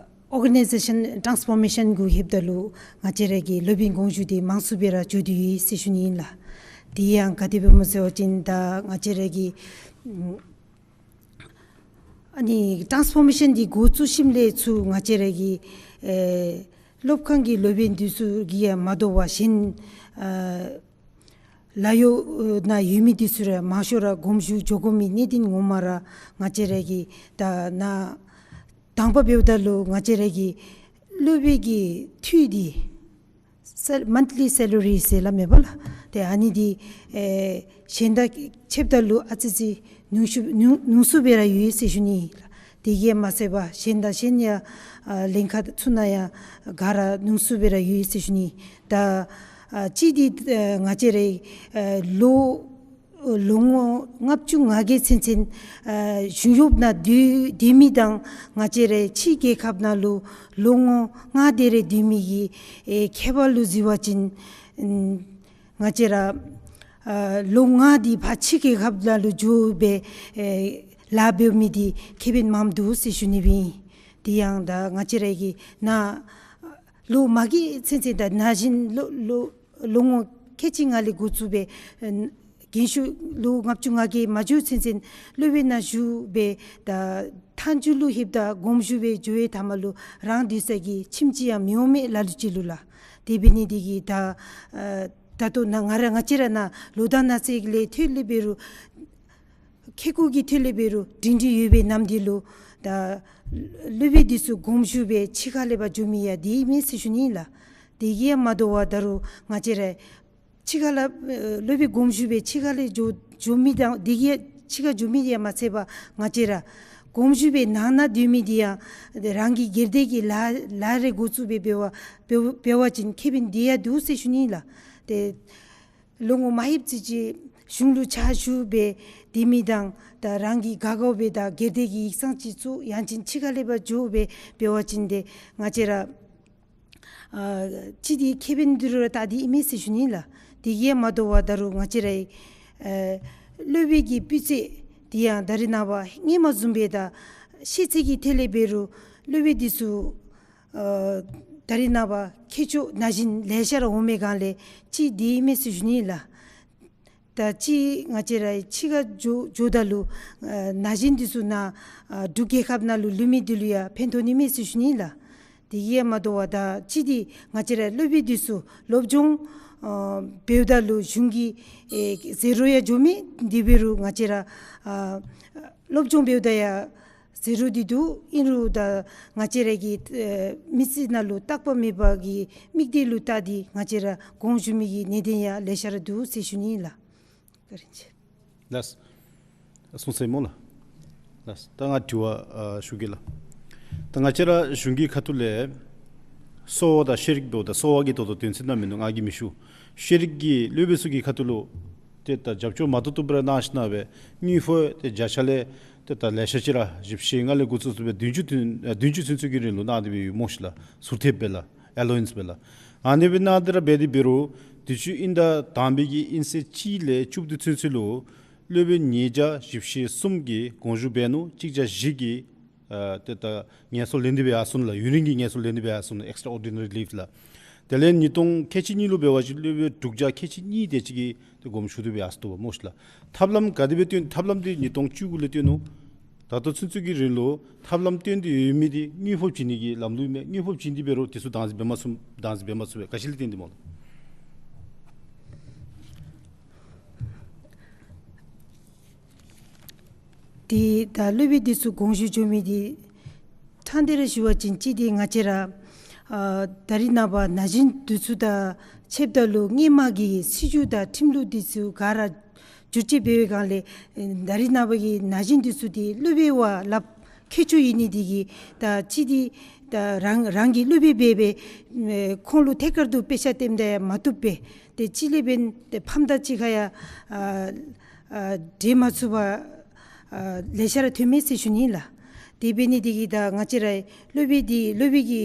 ཨོར་ག་ནའི་ཟེ་ཤཱན་ཊཱནསི་ཕོར་མེ་ཤཱན་གུ་ལྷོདཔ་ད་ལུ་ང་བཅས་ར་གི་སློབ་དཔོན་དགོངས་ཞུ་འདི་མང་སུ་སྦེ་ར་འགྱོ་དོ་ཡོད་ཟེར་ཞུ་ནི་ཨིན་ལགས། དེ་ཡང་ག་དེ་སྦེ་སྨོ་ཟེར་བ་ཅིན་ད་ང་བཅས་ར་གི་ཨ་ནི་ཊཱནསི་ཕོར་མེ་ཤཱན་འདི་འགོ་བཙུགས་ཞིནམ་ལས་ཚུར་ང་བཅས་ར་གི་ཨེ་སློབ་ཁང་གི་སློབ་དཔོན་འདི་ཚུ་གིས་ཡང་མ་དོ་བར་གཞན་ཨ་ལཱ་གཡོག་ནང་ཡོད་མི་འདི་ཚུ་ར་མང་ཤོས་ར་དགོངས་ཞུ་འགྱོ་དགོ་མི་གནད་དོན་ངོ་མ་ར་ང་བཅས་ར་གི་ད་ནཱ་དང་པ་འབདཝ་ད་ལུ་ང་བཅས་ར་གི་སློབ་དཔོན་གྱི་འཐུས་འདི་སེ་མཱནཐ་ལི་སེ་ལ་རི་ཟེར་སླབ་མས་པ་ལགས། ཏེ་ཨ་ནི་འདི་ཨེ་གཞན་དང་ཕྱདཔ་ད་ལུ་ཨ་ཙི་ཅིག་ཉུང་སུ་ཉུང་ཉུང་སུ་སྦེ་ར་ཡོད་ཟེར་ཞུ་ནི། དེ་གིས་མ་ཚད་པར་གཞན་དང་གཞན་ཡང་ཨ་ལེན་ཁ་ཚུ་ནང་ཡང་ག་ར་ཉུང་སུ་སྦེ་ར་ཡོད་ཟེར་ཞུ་ནི། ད་ཨ་གཅིག་འདི་ཨ་ང་བཅས་ར་ཨ་ལོ་ལོ་ངོ་ལྔ་བཅུ་ང་བརྒྱད་ཚུན་ཚོད་ཨ་གཞུང་གཡོགཔ་ནང་སྡོད་སྡོད་མི་དང་ང་བཅས་ར་ཕྱི་རྒྱལ་ཁབ་ནང་ལུ་ལོ་ངོ་ལྔ་དེ་རེ་སྡོད་མི་གི་ཨེ་ཁྱད་པར་ལུ་གཟིགས་པ་ཅིན་ཨམ་ང་བཅས་ར་ཨ་ལོ་ལྔ་འདི་ཕར་ཕྱི་རྒྱལ་ཁབ་ནང་ལུ་འགྱོ་སྦེ་ཨེ་ལཱ་འབད་མི་འདི་ཁེ་ཕན་མངམ་འདུག་ཟེར་ཞུ་ནི་སྦེ་ཨིན། དེ་ཡང་ད་ང་བཅས་ར་གི་ནཱ་ལོ་མ་རྒས་ཚུན་ཚོད་ད་ན་གཞོན་ལོ་ལོ་ལོ་ངོ་ཁལ་གཅིག་ལྔ་ལས་འགོ་བཙུགས་སྦེ་ཨ་རྒན་ཤོས་ལོ་ལྔ་བཅུ་ང་བརྒྱད་མ་འགྱོ་ཚུན་ཚོད་སློབ་དཔོན་ནང་བཞུགས་སྦེ་ད་མཐའ་མཇུག་ལུ་ལྷོདཔ་ད་དགོངས་ཞུ་སྦེ་འགྱོ་བའི་མཐའ་མ་ལུ་རང་སྡོད་ས་གི་ཁྱིམ་ཅིག་ཡང་མི་འོང་མས་ལ་ལུ་ཅིག་ལུ་ལགས། དེ་འབད་ནི་འདི་གིས་ད་ཨ་ད་ལྟོ་ནཱ་ང་ར་ང་བཅས་ར་ནཱ་ལོ་དང་ན་ཚོད་ལས་ཐོན་སླབ་འབད་རུང་ཁེ་ཀོ་གི་ཐོག་ལས་འབད་རུང་སྒྲིང་སྒྲིང་ཡོད་པའི་ནམ་དུས་ལུ་ད་སློབ་དཔོན་འདི་ཚུ་དགོངས་ཞུ་སྦེ་ཕྱི་ཁ་ལས་ཕར་འགྱོ་མི་ཡང་འདི་ཨིན་མས་ཟེར་ཞུ་ནི་ལགས། དེ་གིས་ཡང་མ་དོ་བར་ད་རུང་ང་བཅས་ར་ཕྱི་ཁ་ལས་ཨེ་སློབ་དཔོན་དགོངས་ཞུ་སྦེ་ཕྱི་ཁ་ལས་འགྱོ་འགྱོ་མི་དང་དེ་གིས་ཕྱི་ཁར་འགྱོ་མི་ཡང་མ་ཚད་པར་ང་བཅས་ར་དགོངས་ཞུ་སྦེ་ནང་ན་སྡོད་མི་འདི་ཡང་རང་གི་སྒེར་སྡེ་གི་ལཱ་ལཱ་རེ་འགོ་བཙུགས་སྦེ་འབད་བ་འབད་བ་འབད་བ་ཅིན་ཁེ་ཕན་འདི་ཡང་འདུག་ཟེར་ཞུ་ནི་ལགས། ཏེ་ལོ་ངོ་མ་ལྷོདཔ་ཅིག་ཅིག་གཞུང་ལུ་ཕྱག་ཞུ་སྦེ་སྡོད་མི་དང་ད་རང་གིས་དགའ་དགའཝ་སྦེ་ད་སྒེར་སྡེ་གི་ཡིག་ཚང་ཅིག་བཙུགས་ཡང་ཅིན་ཕྱི་ཁ་ལས་ཕར་འགྱོ་སྦེ་འབད་བ་ཅིན་ཏེ་ང་བཅས་ར་ཨ་གཅིག་འདི་ཁེ་ཕན་འདི་རུང་ར་ད་འདི་ཨིན་མས་ཟེར་ཞུ་ནི་ལགས། དེ་གིས་ཡང་མ་དོ་བར་ད་རུང་ང་བཅས་ར་ཨེ་སློབ་དཔོན་གྱི་སྤུས་ཚད་འདི་ཡང་ད་རིས་ནངས་པ་སྔོན་མ་བཟུམ་སྦེ་ད་ཤེས་ཚད་ཀྱི་ཐད་ལས་འབད་རུང་སློབ་དཔོན་འདི་ཚུ་ཨ་ད་རིས་ནངས་པ་མཁས་མཆོག་ན་གཞོན་ལེ་ཤ་ར་འོང་མི་སྒང་ལས་གཅིག་འདི་ཨིན་མས་ཟེར་ཞུ་ནི་ལགས། ད་ཅི་ང་བཅས་ར་ཕྱི་ཁར་འགྱོ་འགྱོཝ་ད་ལུ་ཨ་ན་གཞོན་འདི་ཚུ་ནཱ་ཨ་འབྲུག་རྒྱལ་ཁབ་ནང་ལུ་ལུས་མི་འདི་ལུ་ཡང་ཕན་ཐོགས་ནི་མས་ཟེར་ཞུ་ནི་ལགས། དེ་གིས་ཡང་མ་དོ་བར་ད་ཅི་འདི་ང་བཅས་ར་སློབ་དཔོན་འདི་ཚུ་སློབ་སྦྱོང་ཨ་འབདཝ་ད་ལུ་གཞུང་གི་ཨེ་ཟད་འགྲོ་ཡང་འགྱོ་མི་འདི་འབད་རུང་ང་བཅས་ར་ཨ་སློབ་སྦྱོང་འབདཝ་ད་ཡང་ཟད་འགྲོ་འདི་འདུག། ཨིན་རུང་ད་ང་བཅས་ར་གི་ཨེ་མི་ཚེ་ནང་ལུ་རྟག་པ་མེད་པ་གི་དམིགས་གཏད་ལུ་བལྟ་སྟེ་ང་བཅས་ར་དགོངས་ཞུ་མི་གི་གནད་དོན་ཡང་ལེ་ཤ་ར་འདུག་ཟེར་ཞུ་ནི་ལགས། བཀའ་དྲིན་ཆེ། ལགས། གསུངས་ཚར་ཡི་སྨོ་ལགས། ལགས། ད་ང་དྲི་བ་ཨ་ཞུ་གེ་ལགས། ད་ང་བཅས་ར་གཞུང་གི་ཁ་ཐུག་ལས་གསོ་བ་དང་ཤེས་རིག་འབདཝ་ད་གསོ་བ་གི་ད་ལྟོ་དོན་ཚན་ནང་མིན་འདུག། ང་གིས་མི་ཞུ། ཤེས་རིག་གི་སློབ་དཔོན་ཚུ་གི་ཁ་ཐུག་ལུ་ཏེ་ད་རྒྱབ་སྐྱོར་མ་ཏོག་ཏོ་སྦེ་ར་གནང་ཞིནམ་སྦེ་དངུལ་ཕོགས་ཏེ་བརྒྱ་ཆ་ལས་ཏེ་ད་ལེ་ཤ་ཅིག་ར་བཞི་བཅུ་ཞེ་ལྔ་ལས་འགོ་བཙུགས་བཙུགས་སྦེ་བདུན་ཅུ་ཐུན་ཨ་བདུན་ཅུ་ཚུན་ཚོད་ཀྱི་རིང་ལུ་གནང་སྟེ་སྦེ་ཡོད་སྨོ་ཤིག་ལགས། ཟུར་ཐེབས་སྦེ་ལགས། ཨེ་ལོ་ཝེནསི་སྦེ་ལགས། ཨ་ནི་སྦེ་གནང་སྟེ་ར་འབད་དེ་འབད་རུང་དུས་ཅི་དབྱིན་ཟླ་དང་པའི་གི་དབྱིན་ཚེས་གཅིག་ལས་བཅུ་བདུན་ཚུན་ཚོད་ལུ་སློབ་དཔོན་ཉིས་བརྒྱ་བཞི་བཅུ་ཞེ་གསུམ་གྱིས་དགོངས་ཞུ་འབད་ནུག། གཅིག་བརྒྱ་བཞི་གིས་ཨ་ཏེ་ད་ངལ་གསོ་ལེན་ཏེ་སྦེ་ཡར་སོང་ནུག་ལགས། ཡུན་རིང་གི་ངལ་གསོ་ལེན་ཏེ་སྦེ་ཡར་སོང་ནུག། ཨེགསི་ཊ་ཨོར་ཌི་ན་རི་ལིབ་ལགས། དེ་ལས་ཉིས་སྟོང་ཁལ་གཅིག་གཉིས་ལུ་འབད་བ་ཅིན་སློབ་དཔོན་དྲུག་བརྒྱ་ཁལ་གཅིག་གཉིས་དེ་ཅིག་གིས་ཏེ་དགོངས་ཞུ་སྟེ་སྦེ་ཡར་སོང་དོ་སྨོ་ཤིག་ལགས། ཐབས་ལམ་ག་དེ་སྦེ་བཏོན། ཐབས་ལམ་འདི་ཉིས་སྟོང་བཅུ་དགུ་ལས་བཏོན་ནུག། ད་ལྟོ་ཚུན་ཚོད་ཀྱི་རིང་ལུ་ཐབས་ལམ་བཏོན་ཏེ་ཡོད་མི་འདི་དངུལ་ཕོགས་བྱིན་ནི་གི་ལམ་ལུགས་མས། དངུལ་ཕོགས་བྱིན་ཏེ་འབད་རུང་དེ་ཚུ་བདག་འཛིན་འབད་མ་ཚུགས། བདག་འཛིན་འབད་མ་ཚུགས་པས། ག་ཅི་ལས་བརྟེན་ཏེ་སྨོ་ལགས། ཏེ་ད་སློབ་དཔོན་འདི་ཚུ་དགོངས་ཞུ་འགྱོ་མི་འདི་ཕྲང་སྟེ་ར་ཞུ་བ་ཅིན་གཅིག་འདི་ང་བཅས་ར་ཨ་ད་རིས་ནངས་པ་ན་གཞོན་འདི་ཚུ་དང་ཕྱདཔ་ད་ལུ་སྔོན་མ་གི་སྲིད་བྱུས་དང་ཁྲིམས་ལུགས་འདི་ཚུ་ག་ར་བསྒྱུར་བཅོས་འབད་བའི་སྒང་ལས་ཨེ་ད་རིས་ནངས་པ་གི་ན་གཞོན་འདི་ཚུ་འདི་སློབ་དཔོན་བ་སླབ་ ཁྱད་ཆོས་ཨིན་ནི་འདི་གིས་ད་ཅི་འདི་ད་རང་རང་གི་སློབ་དཔོན་སྦེ་སྦེ་ཨེ་ཁོང་ལུ་ཐད་ཀར་དུ་དཔེ་ཆ་སྟོནམ་ད་ཡང་མ་བཏུབ་པས། ཏེ་ཅིག་ལས་འབདན་ཏེ་ཕམ་དང་གཅིག་ཁར་ཡང་ཨ་ཨ་འདྲེས་མ་ཚུགས་པར་ཨ་ལེ་ཤ་ར་ཐོནམ་མས་ཟེར་ཞུ་ནི་ལགས། དེ་འབད་ནི་འདི་གིས་ད་ང་བཅས་ར་སློབ་དཔོན་འདི་སློབ་དཔོན་གྱི་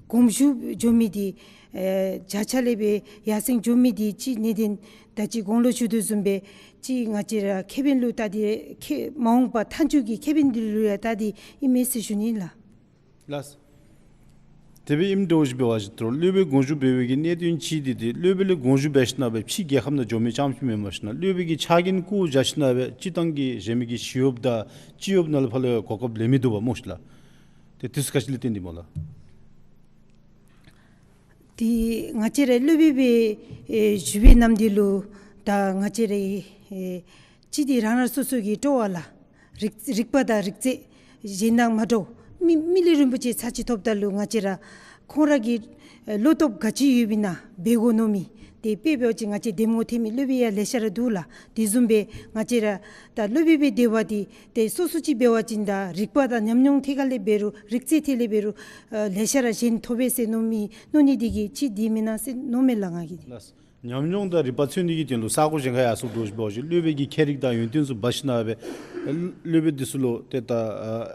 དགོངས་ཞུ་འགྱོ་མི་འདི་ཨེ་བརྒྱ་ཆ་ལས་སྦེ་ཡར་སེང་འགྱོ་མི་འདི་ཅིག་གནད་དོན་ད་ཅི་གོང་ལུ་ཞུ་དོ་བཟུམ་སྦེ་ཅིག་ང་བཅས་ར་ཁེ་ཕན་ལུ་བལྟ་སྟེ་ཁེ་མ་འོངས་པ་མཐའ་མཇུག་གི་ཁེ་ཕན་འདི་ལུ་ཡང་བལྟ་སྟེ་ཨིན་མས་ཟེར་ཞུ་ནི་ལགས། ལགས། དེ་སྦེ་ཨིནམ་འདྲཝ་ཅིག་འབད་བ་ཅིན་ད་རུང་སློབ་དཔོན་དགོངས་ཞུ་འབད་བའི་གི་གནད་དོན་ཅིག་འདི་ཏེ་སློབ་དཔོན་ལས་དགོངས་ཞུ་འབད་ཞིནམ་ལས་ཕྱི་རྒྱལ་ཁབ་ནང་འགྱོ་མི་རྐྱངམ་ཅིག་མེན་པར་ཞིན་ན་སློབ་དཔོན་གྱི་ཕྱག་འགན་བཀོ་བཞག་ཞིནམ་ལས་སྤྱིར་བཏང་གི་གཞན་མི་གི་ཞི་གཡོགཔ་དང་སྤྱི་གཡོགཔ་ནང་ལུ་ཕར་ལུ་གོ་སྐབས་ལེན་མི་འདུག་པ་སྨོ་ཤིག་ལགས། ཏེ་དུས་ཚོད་ག་ཅི་ལས་བརྟེན་ཏེ་སྨོ་ལགས། ཏེ་ང་བཅས་ར་སློབ་དཔོན་སྦེ་ཨེ་ཞུ་བའི་ནམ་དུས་ལུ་ད་ང་བཅས་ར་ཨེ་ཅིག་འདི་རང་རང་སོ་སོ་གི་སྤྲོ་བ་ལགས། རིག་རིག་པ་དང་རིག་རྩལ་གཞན་དང་མ་འདྲཝ་མི་མི་ལུས་རིན་པོ་ཆེ་ཚར་གཅིག་ཐོབ་ད་ལུ་ང་བཅས་ར་ཁོང་ར་གི་ཨེ་བློ་སྟོབས་ག་ཅི་ཡོདཔ་ཨིན་ན་འབད་དགོ་མནོ་མི་དེ་དཔེ་འབད་བ་ཅིན་ང་བཅས་འདེམས་ངོ་ཐོན་མི་སློབ་དཔོན་ཡང་ལེ་ཤ་ར་འདུག་ལགས། དེ་བཟུམ་སྦེ་ང་བཅས་ར་ད་སློབ་དཔོན་སྦེ་སྡོད་པ་འདི་ཏེ་སོ་སོ་ཅིག་འབད་བ་ཅིན་ད་རིག་པ་དང་ཉམས་མྱོང་ཐད་ཁར་ལས་འབད་རུང་རིག་རྩལ་ཐད་ལས་འབད་རུང་ཨེ་ལེ་ཤ་ར་གཞན་ཐོབ་པས་ཟེར་མནོ་མི་མནོ་ནི་འདི་གིས་ཅིག་འདི་མེན་ན་ཟེར་མནོཝ་མས་ལགས་ང་གིས། ལགས། ཉམས་མྱོང་དང་རིག་པ་འཚོལ་ནི་གི་དོན་ལུ་ས་གོ་གཞན་ཁར་ཡར་སོངམ་འདྲཝ་ཅིག་འབད་བ་ཅིན་སློབ་དཔོན་གྱི་ཁྱད་རིག་དང་ཡོན་ཏན་ཚུ་འབག་ཞིནམ་ལས་སློབ་དཔོན་འདི་ཚུ་ལུ་ཏེ་ད་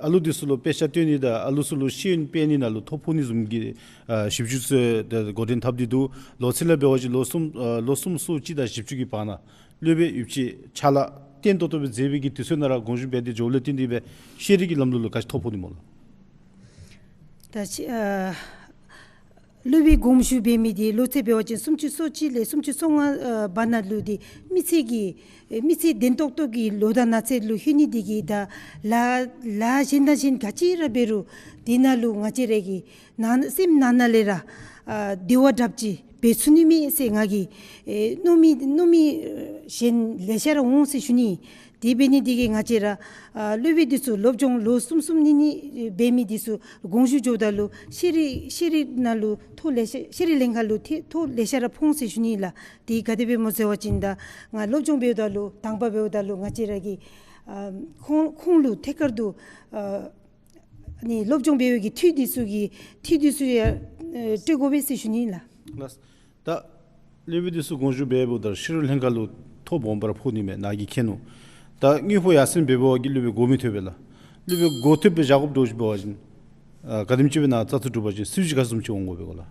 ཨ་ལུ་འདི་ཚུ་ལུ་དཔེ་ཆ་སྟོན་ནི་དང་ཨ་ལུ་ཚུ་ལུ་ཤེས་ཡོན་སྤེལ་ནི་ནང་ལུ་ཐོ་ཕོག་ནི་བཟུམ་གྱི་ཨ་ཞིབ་འཇུག་ཚུ་ཏེ་འགོ་འདྲེན་འཐབ་སྟེ་འདུག། ལོ་ཚད་ལས་འབད་བ་ཅིན་ལོ་གསུམ་ཨ་ལོ་གསུམ་གསུམ་གཅིག་དང་བཞི་བཅུ་གི་བར་ན་སློབ་དཔོན་ཡོདཔ་ཅིག་ཕྱག་ལཱ་བརྟན་ཏོག་ཏོ་སྦེ་མཛད་པའི་གི་དུས་ཚོད་ནང་ར་དགོངས་ཞུ་འབད་དེ་འགྱོཝ་ལས་བརྟེན་ཏེ་སྦེ་ཤེས་རིག་གི་ལམ་ལུགས་ལུ་ག་ཅི་ཐོ་ཕོག་ནི་སྨོ་ལགས། ད་ཅི་ཨ་སློབ་དཔོན་དགོངས་ཞུ་འབད་མི་འདི་ལོ་ཚད་འབད་བ་ཅིན་སུམ་ཅུ་སོ་གཅིག་ལས་སུམ་ཅུ་སོ་ལྔ་ཨ་བར་ན་ལུ་འདི་མི་ཚེ་གི་ཨེ་མི་ཚེ་བརྟན་ཏོག་ཏོ་གི་ལོ་དང་ན་ཚོད་ལུ་ལྷོད་ནི་འདི་གིས་ད་ལཱ་ལཱ་གཞན་དང་གཞན་ག་ཅི་ར་འབད་རུང་འདི་ནང་ལུ་ང་བཅས་ར་གི་ནང་སེམས་ནང་ན་ལས་ར་ཨ་བདེ་བ་འདྲཝ་ཅིག་འབད་ཚུགས་ནི་མས་ཟེར་ང་གིས་ཨེ་མནོ་མི་མནོ་མི་ཨེ་གཞན་ལེ་ཤ་ར་འོང་ཟེར་ཞུ་ནི། དེ་འབད་ནི་འདི་གིས་ང་བཅས་ར་ཨ་སློབ་དཔོན་འདི་ཚུ་སློབ་སྦྱོང་ལོ་གསུམ་གསུམ་གཉིས་གཉིས་འབད་མི་འདི་ཚུ་དགོངས་ཞུ་འགྱོཝ་ད་ལུ་ཤེས་རིག་ཤེས་རིག་ནང་ལུ་ཐོ་ལེ་ཤ་ཤེས་རིག་ལྷན་ཁག་ལུ་ཐོ་ཐོ་ལེ་ཤ་ར་ཕོག་འོང་ཟེར་ཞུ་ནི་ལགས། དེ་ག་དེ་སྦེ་སྨོ་ཟེར་བ་ཅིན་ད་ང་སློབ་སྦྱོང་འབདཝ་ད་ལུ་དང་པ་འབདཝ་ད་ལུ་ང་བཅས་ར་གིས་ཨ་ཁོང་ཁོང་ལུ་ཐད་ཀར་དུ་ཨ་ནི་སློབ་སྦྱོང་འབད་བའི་གི་འཐུས་འདི་ཚུ་གི་འཐུས་འདི་ཚུ་ཡང་ཨེ་སྤྲོད་དགོ་པས་ཟེར་ཞུ་ནི་ལགས། ལགས། ད་སློབ་དཔོན་འདི་ཚུ་དགོངས་ཞུ་འབདཝ་ད་ཤེས་རིག་ལྷན་ཁག་ལུ་ཐོ་སྦོམ་སྦེ་ར་ཕོག་ནི་མས་ནཱ་གིས་མཁྱེན་ནུག། ད་དངུལ་ཕོགས་ཡར་སེང་འབད་བའི་གི་སློབ་དཔོན་དགོ་མི་ཐོབ་པས་ལགས། སློབ་དཔོན་དགོ་ཐོབ་སྦེ་བཞག་དགོཔ་འདྲཝ་ཅིག་འབད་བ་ཅིན་ཨ་ག་དེམ་ཅིག་སྦེ་ནཱ་བཙག་འཐུ་གྲུབ་པ་ཅིན་སྲིད་བྱུས་ག་བཟུམ་ཅིག་འོང་དགོ་པས་གོ་ལགས།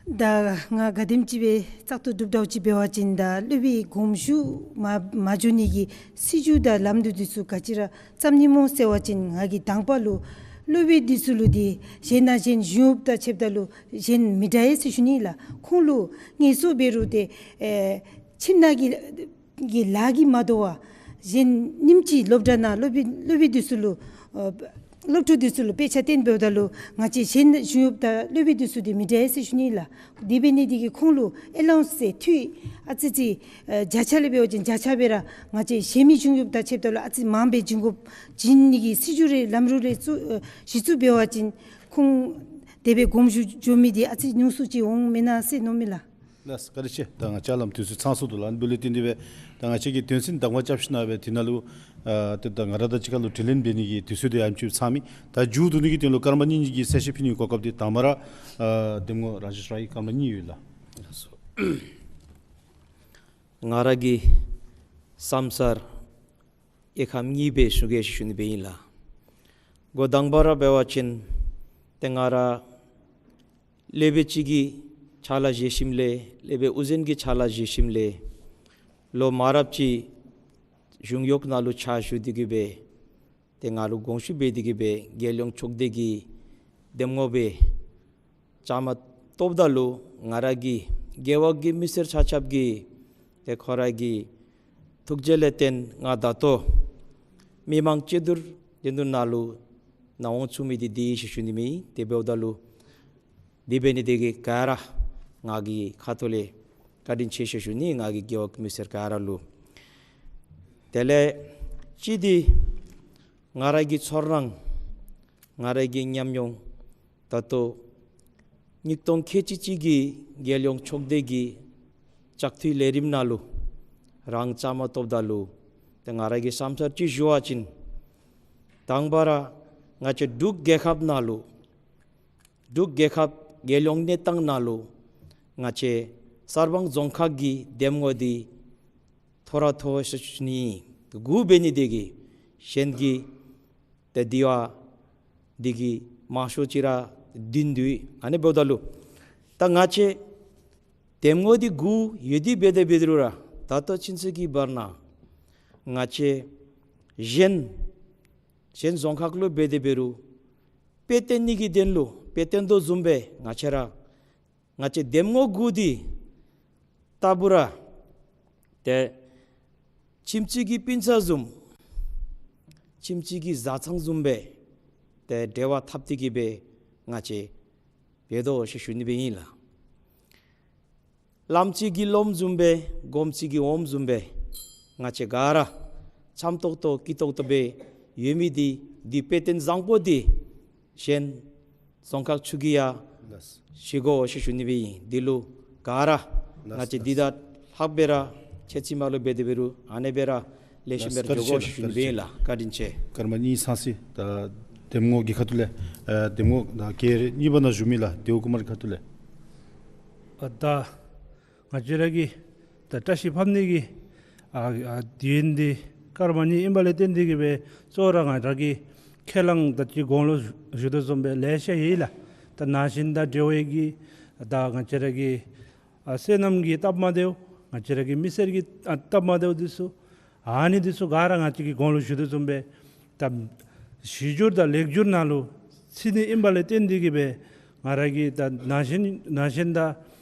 ད་ང་ག་དེམ་ཅིག་སྦེ་བཙག་འཐུ་གྲུབ་འདྲཝ་ཅིག་འབད་བ་ཅིན་ད་སློབ་དཔོན་དགོངས་ཞུ་མ་མ་འགྱོ་ནི་གི་སྲིད་བྱུས་དང་ལམ་ལུགས་འདི་ཚུ་ག་ཅི་ར་བརྩམ་ནི་སྨོ་ཟེར་བ་ཅིན་ང་གིས་དང་པ་ལུ་སློབ་དཔོན་འདི་ཚུ་ལུ་འདི་གཞན་དང་གཞན་གཞུང་གཡོགཔ་དང་ཕྱདཔ་ད་ལུ་གཞན་མི་འདྲ་བས་ཟེར་ཞུ་ནི་ལགས། ཁོང་ལུ་ངལ་གསོ་འབད་རུང་ཏེ་ཨེ་ཁྱིམ་ནང་གི་གི་ལཱ་གིས་མ་དོ་བར་གཞན་ཉིནམ་གཅིག་སློབ་གྲྭ་ནང་སློབ་དཔོན་སློབ་དཔོན་འདི་ཚུ་ལུ་ཨ་སློབ་ཕྲུག་འདི་ཚུ་ལུ་དཔེ་ཆ་སྟོན་འབདཝ་ད་ལུ་ང་བཅས་གཞན་གཞུང་གཡོགཔ་དང་སློབ་དཔོན་འདི་ཚུ་འདི་མི་འདྲ་བས་ཟེར་ཞུ་ནི་ལགས། དེ་འབད་ནི་འདི་གིས་ཁོང་ལུ་ཨེ་ལའོན་སི་ཟེར་འཐུས་ཨ་ཙི་ཅིག་ཨ་བརྒྱ་ཆ་ལས་འབད་བ་ཅིན་བརྒྱ་ཆ་སྦེ་ར་ང་བཅས་གཞན་མི་གཞུང་གཡོགཔ་དང་ཕྱདཔ་ད་ལུ་ཨ་ཙི་མངམ་སྦེ་བྱིན་དགོཔ་བྱིན་ནི་གི་སྲིད་བྱུས་རེ་ལམ་ལུགས་རེ་བཙུགས་ཨ་གཞི་བཙུགས་འབད་བ་ཅིན་ཁོང་དེ་སྦེ་དགོངས་ཞུ་འགྱོ་མི་འདི་ཨ་ཙི་ཉུང་སུ་ཅིག་འོང་མེན་ན་ཟེར་མནོཝ་མས་ལགས། ལགས་བཀའ་དྲིན་ཆེ། ད་ང་བཅས་ལམ་དུས་ཚོད་ཚང་སོང་འདུག་ལགས། ཨ་ནི་འབདཝ་ལས་བརྟེན་ཏེ་སྦེ་ད་ང་བཅས་ཀྱིས་དོན་ཚན་དང་པ་རྐྱབ་ཞིནམ་ལས་སྦེ་དེ་ནང་ལུ་ཨ་ཏེ་ད་ང་ར་དང་གཅིག་ཁར་ལུ་དྲི་ལན་འབད་ནི་གི་དུས་ཚོད་འདི་ཡང་ཅིག་ཚང་མི། ད་མཇུག་བསྡུ་ནི་གི་དོན་ལུ་སྐར་མ་གཉིས་གཉིས་ཀྱི་གསལ་བཤད་ཕུལ་ནི་གོ་སྐབས་འདི་དང་པ་ར་ཨ་འདེམས་ངོ་རང་བཞིན་ར་གི་སྐར་མ་གཉིས་ཡོད་ལགས། ང་ར་གི་བསམ་ཚར་ཨེ་ཁམས་གཉིས་སྦེ་ཞུ་གེ་ཞུ་ནི་སྦེ་ཨིན་ལགས། འགོ་དང་པ་ར་འབད་བ་ཅིན་ཏེ་ང་ར་སློབ་དཔོན་ཅིག་གི་ཕྱག་ལཱ་བཞེས་ཞིནམ་ལས་སློབ་དཔོན་དབུ་འཛིན་གྱི་ཕྱག་ལཱ་བཞེས་ཞིནམ་ལས་ལོ་མང་རབས་ཅིག་གཞུང་གཡོག་ནང་ལུ་ཕྱག་ཞུ་སྟེ་གི་སྦེ་ཏེ་ང་ལུ་དགོངས་ཞུ་འབད་དེ་གི་སྦེ་རྒྱལ་ཡོངས་ཚོགས་སྡེ་གི་འདེམས་ངོ་སྦེ་བཅའ་མར་གཏོགསཔ་ད་ལུ་ང་ར་གི་རྒེད་འོག་གི་མི་སེར་ཆ་ཁྱབ་ཀྱིས་ཏེ་ཁོང་ར་གི་ཐུགས་རྗེ་ལས་བརྟེན་ང་ད་ལྟོ་མི་མང་སྤྱི་འཐུས་འདི་ནང་ལུ་ནཱ་འོང་ཚུགས་མི་འདི་འདི་ཨིན་ཟེར་ཞུ་ནི་མས། དེ་འབདཝ་ད་ལུ་དེ་འབད་ནི་འདི་གིས་ག་ར་ང་གི་ཁ་ཐུག་ལས་བཀའ་དྲིན་ཆེ་ཟེར་ཞུ་ནི་ང་གི་རྒེད་འོག་མི་སེར་ག་ར་ལུ། དེ་ལས་གཅིག་འདི་ང་ར་གི་ཚོར་སྣང་ང་ར་གི་ཉམས་མྱོང་ད་ལྟོ་ཉིས་སྟོང་ཁལ་གཅིག་གཅིག་གི་རྒྱལ་ཡོངས་ཚོགས་སྡེ་གི་བཙག་འཐུའི་ལས་རིམ་ནང་ལུ་རང་བཅའ་མར་གཏོགསཔ་ད་ལུ་ཏེ་ང་ར་གི་བསམ་ཚུལ་ཅིག་ཞུ་བ་ཅིན་ དང་པ་ར་ང་བཅས་འབྲུག་རྒྱལ་ཁབ་ནང་ལུ་འབྲུག་རྒྱལ་ཁབ་རྒྱལ་ཡོངས་གནས་སྟངས་ནང་ལུ་ང་བཅས་གསར་སྤང་རྫོང་ཁག་གི་འདེམས་ངོ་འདི་མཐོ་ར་མཐོ་ཟེར་ཞུ་ནི། དགུ་འབད་ནི་དེ་གིས་གཞན་གྱི་ཏེ་དེ་བ་འདི་གིས་མང་ཤོས་ཅིག་ར་བདུན་འདུག། ཨ་ནི་འབདཝ་ད་ལུ་ད་ང་བཅས་འདེམས་ངོ་འདི་དགུ་ཡོད་དེ་འབད་དེ་འབད་རུང་ར་ད་ལྟོ་ཚུན་ཚོད་ཀྱི་བར་ན་ང་བཅས་གཞན་གཞན་རྫོང་ཁག་ལུ་འབད་དེ་འབད་རུང་དཔེ་སྟོན་ནི་གི་དོན་ལུ་དཔེ་སྟོན་དོ་བཟུམ་སྦེ་ང་བཅས་ར་ང་བཅས་འདེམས་ངོ་དགུ་འདི་ལྟ་བུ་ར་ཏེ་ཁྱིམ་གཅིག་གི་སྤུན་ཆ་བཟུམ་ཁྱིམ་གཅིག་གི་བཟའ་ཚང་བཟུམ་སྦེ་ཏེ་འབྲེལ་བ་འཐབ་སྟེ་གི་སྦེ་ང་བཅས་འབད་དོ་ཟེར་ཞུ་ནི་སྦེ་ཨིན་ལགས། བླམ་གཅིག་གི་སློབམ་བཟུམ་སྦེ་སྒོམ་གཅིག་གི་འོགམ་བཟུམ་སྦེ་ང་བཅས་ག་ར་འཆམ་ཏོག་ཏོ་སྐྱིད་ཏོག་ཏོ་སྦེ་ཡོད་མི་འདི་འདི་དཔེ་སྟོན་བཟང་པོ་འདི་གཞན་རྫོང་ཁག་ཚུ་གིས་ཡང་ལགས། ཤེས་དགོ་ཟེར་ཞུ་ནི་སྦེ་ཨིན། འདི་ལུ་ག་ར་ལགས། ང་བཅས་འདི་ལགས། དང་ལྷག་སྦེ་ར་ཁྱེད་ཚུ་མ་ལུ་འབད་དེ་འབད་རུང་ཨ་ནེ་སྦེ་ར་ལེགས་ཤོམ་སྦེ་ར་ལགས། འགྱོ་དགོ་ཟེར་ཞུ་ནི་སྦེ་ཨིན་ལགས། བཀའ་དྲིན་ཆེ། ཀརྨ་ཉི་ཟེར་ད་འདེམས་ངོ་གི་ཁ་ཐུག་ལས་ཨ་འདེམས་ངོ་ད་གི་རེ་གཉིས་པ་ནང་བཞུགས་མི་ལགས་ལྡེའུ་ཀུ་མར་གྱི་ཁ་ཐུག་ལས། ཨ་ད་ང་བཅས་ར་གི་ད་བཀྲ་ཤིས་ཕབ་ནི་གི་ཨ་ཨ་དུས་ཡུན་འདི་སྐར་མ་གཉིས་ཨིན་པ་ལས་བརྟེན་ཏེ་གི་སྦེ་གཙོ་བོ་ར་ང་ར་གི་ཁས་བླངས་ད་ཅི་གོང་ལུ་ཞུ་དོ་བཟུམ་སྦེ་ལེ་ཤ་ཡོད་ལགས། ད་ན་གཞོན་དང་འབྲེལ་བའི་གི་ད་ང་བཅས་ར་གི་ཨ་སོ་ནམ་གྱི་སྟབས་མ་བདེཝ་ང་བཅས་ར་གི་མི་སེར་གྱི་ཨ་སྟབས་མ་བདེཝ་འདི་ཚུ་ཨ་ནི་འདི་ཚུ་ག་ར་ང་བཅས་ཀྱིས་གོང་ལུ་ཞུ་དོ་བཟུམ་སྦེ་ད་གཞི་འགྱུར་དང་ལེགས་འགྱུར་ནང་ལུ་ཚུད་ནི་ཨིན་པ་ལས་བརྟེན་ཏེ་གི་སྦེ་ང་ར་གི་ད་ན་གཞོན་ན་གཞོན་དང་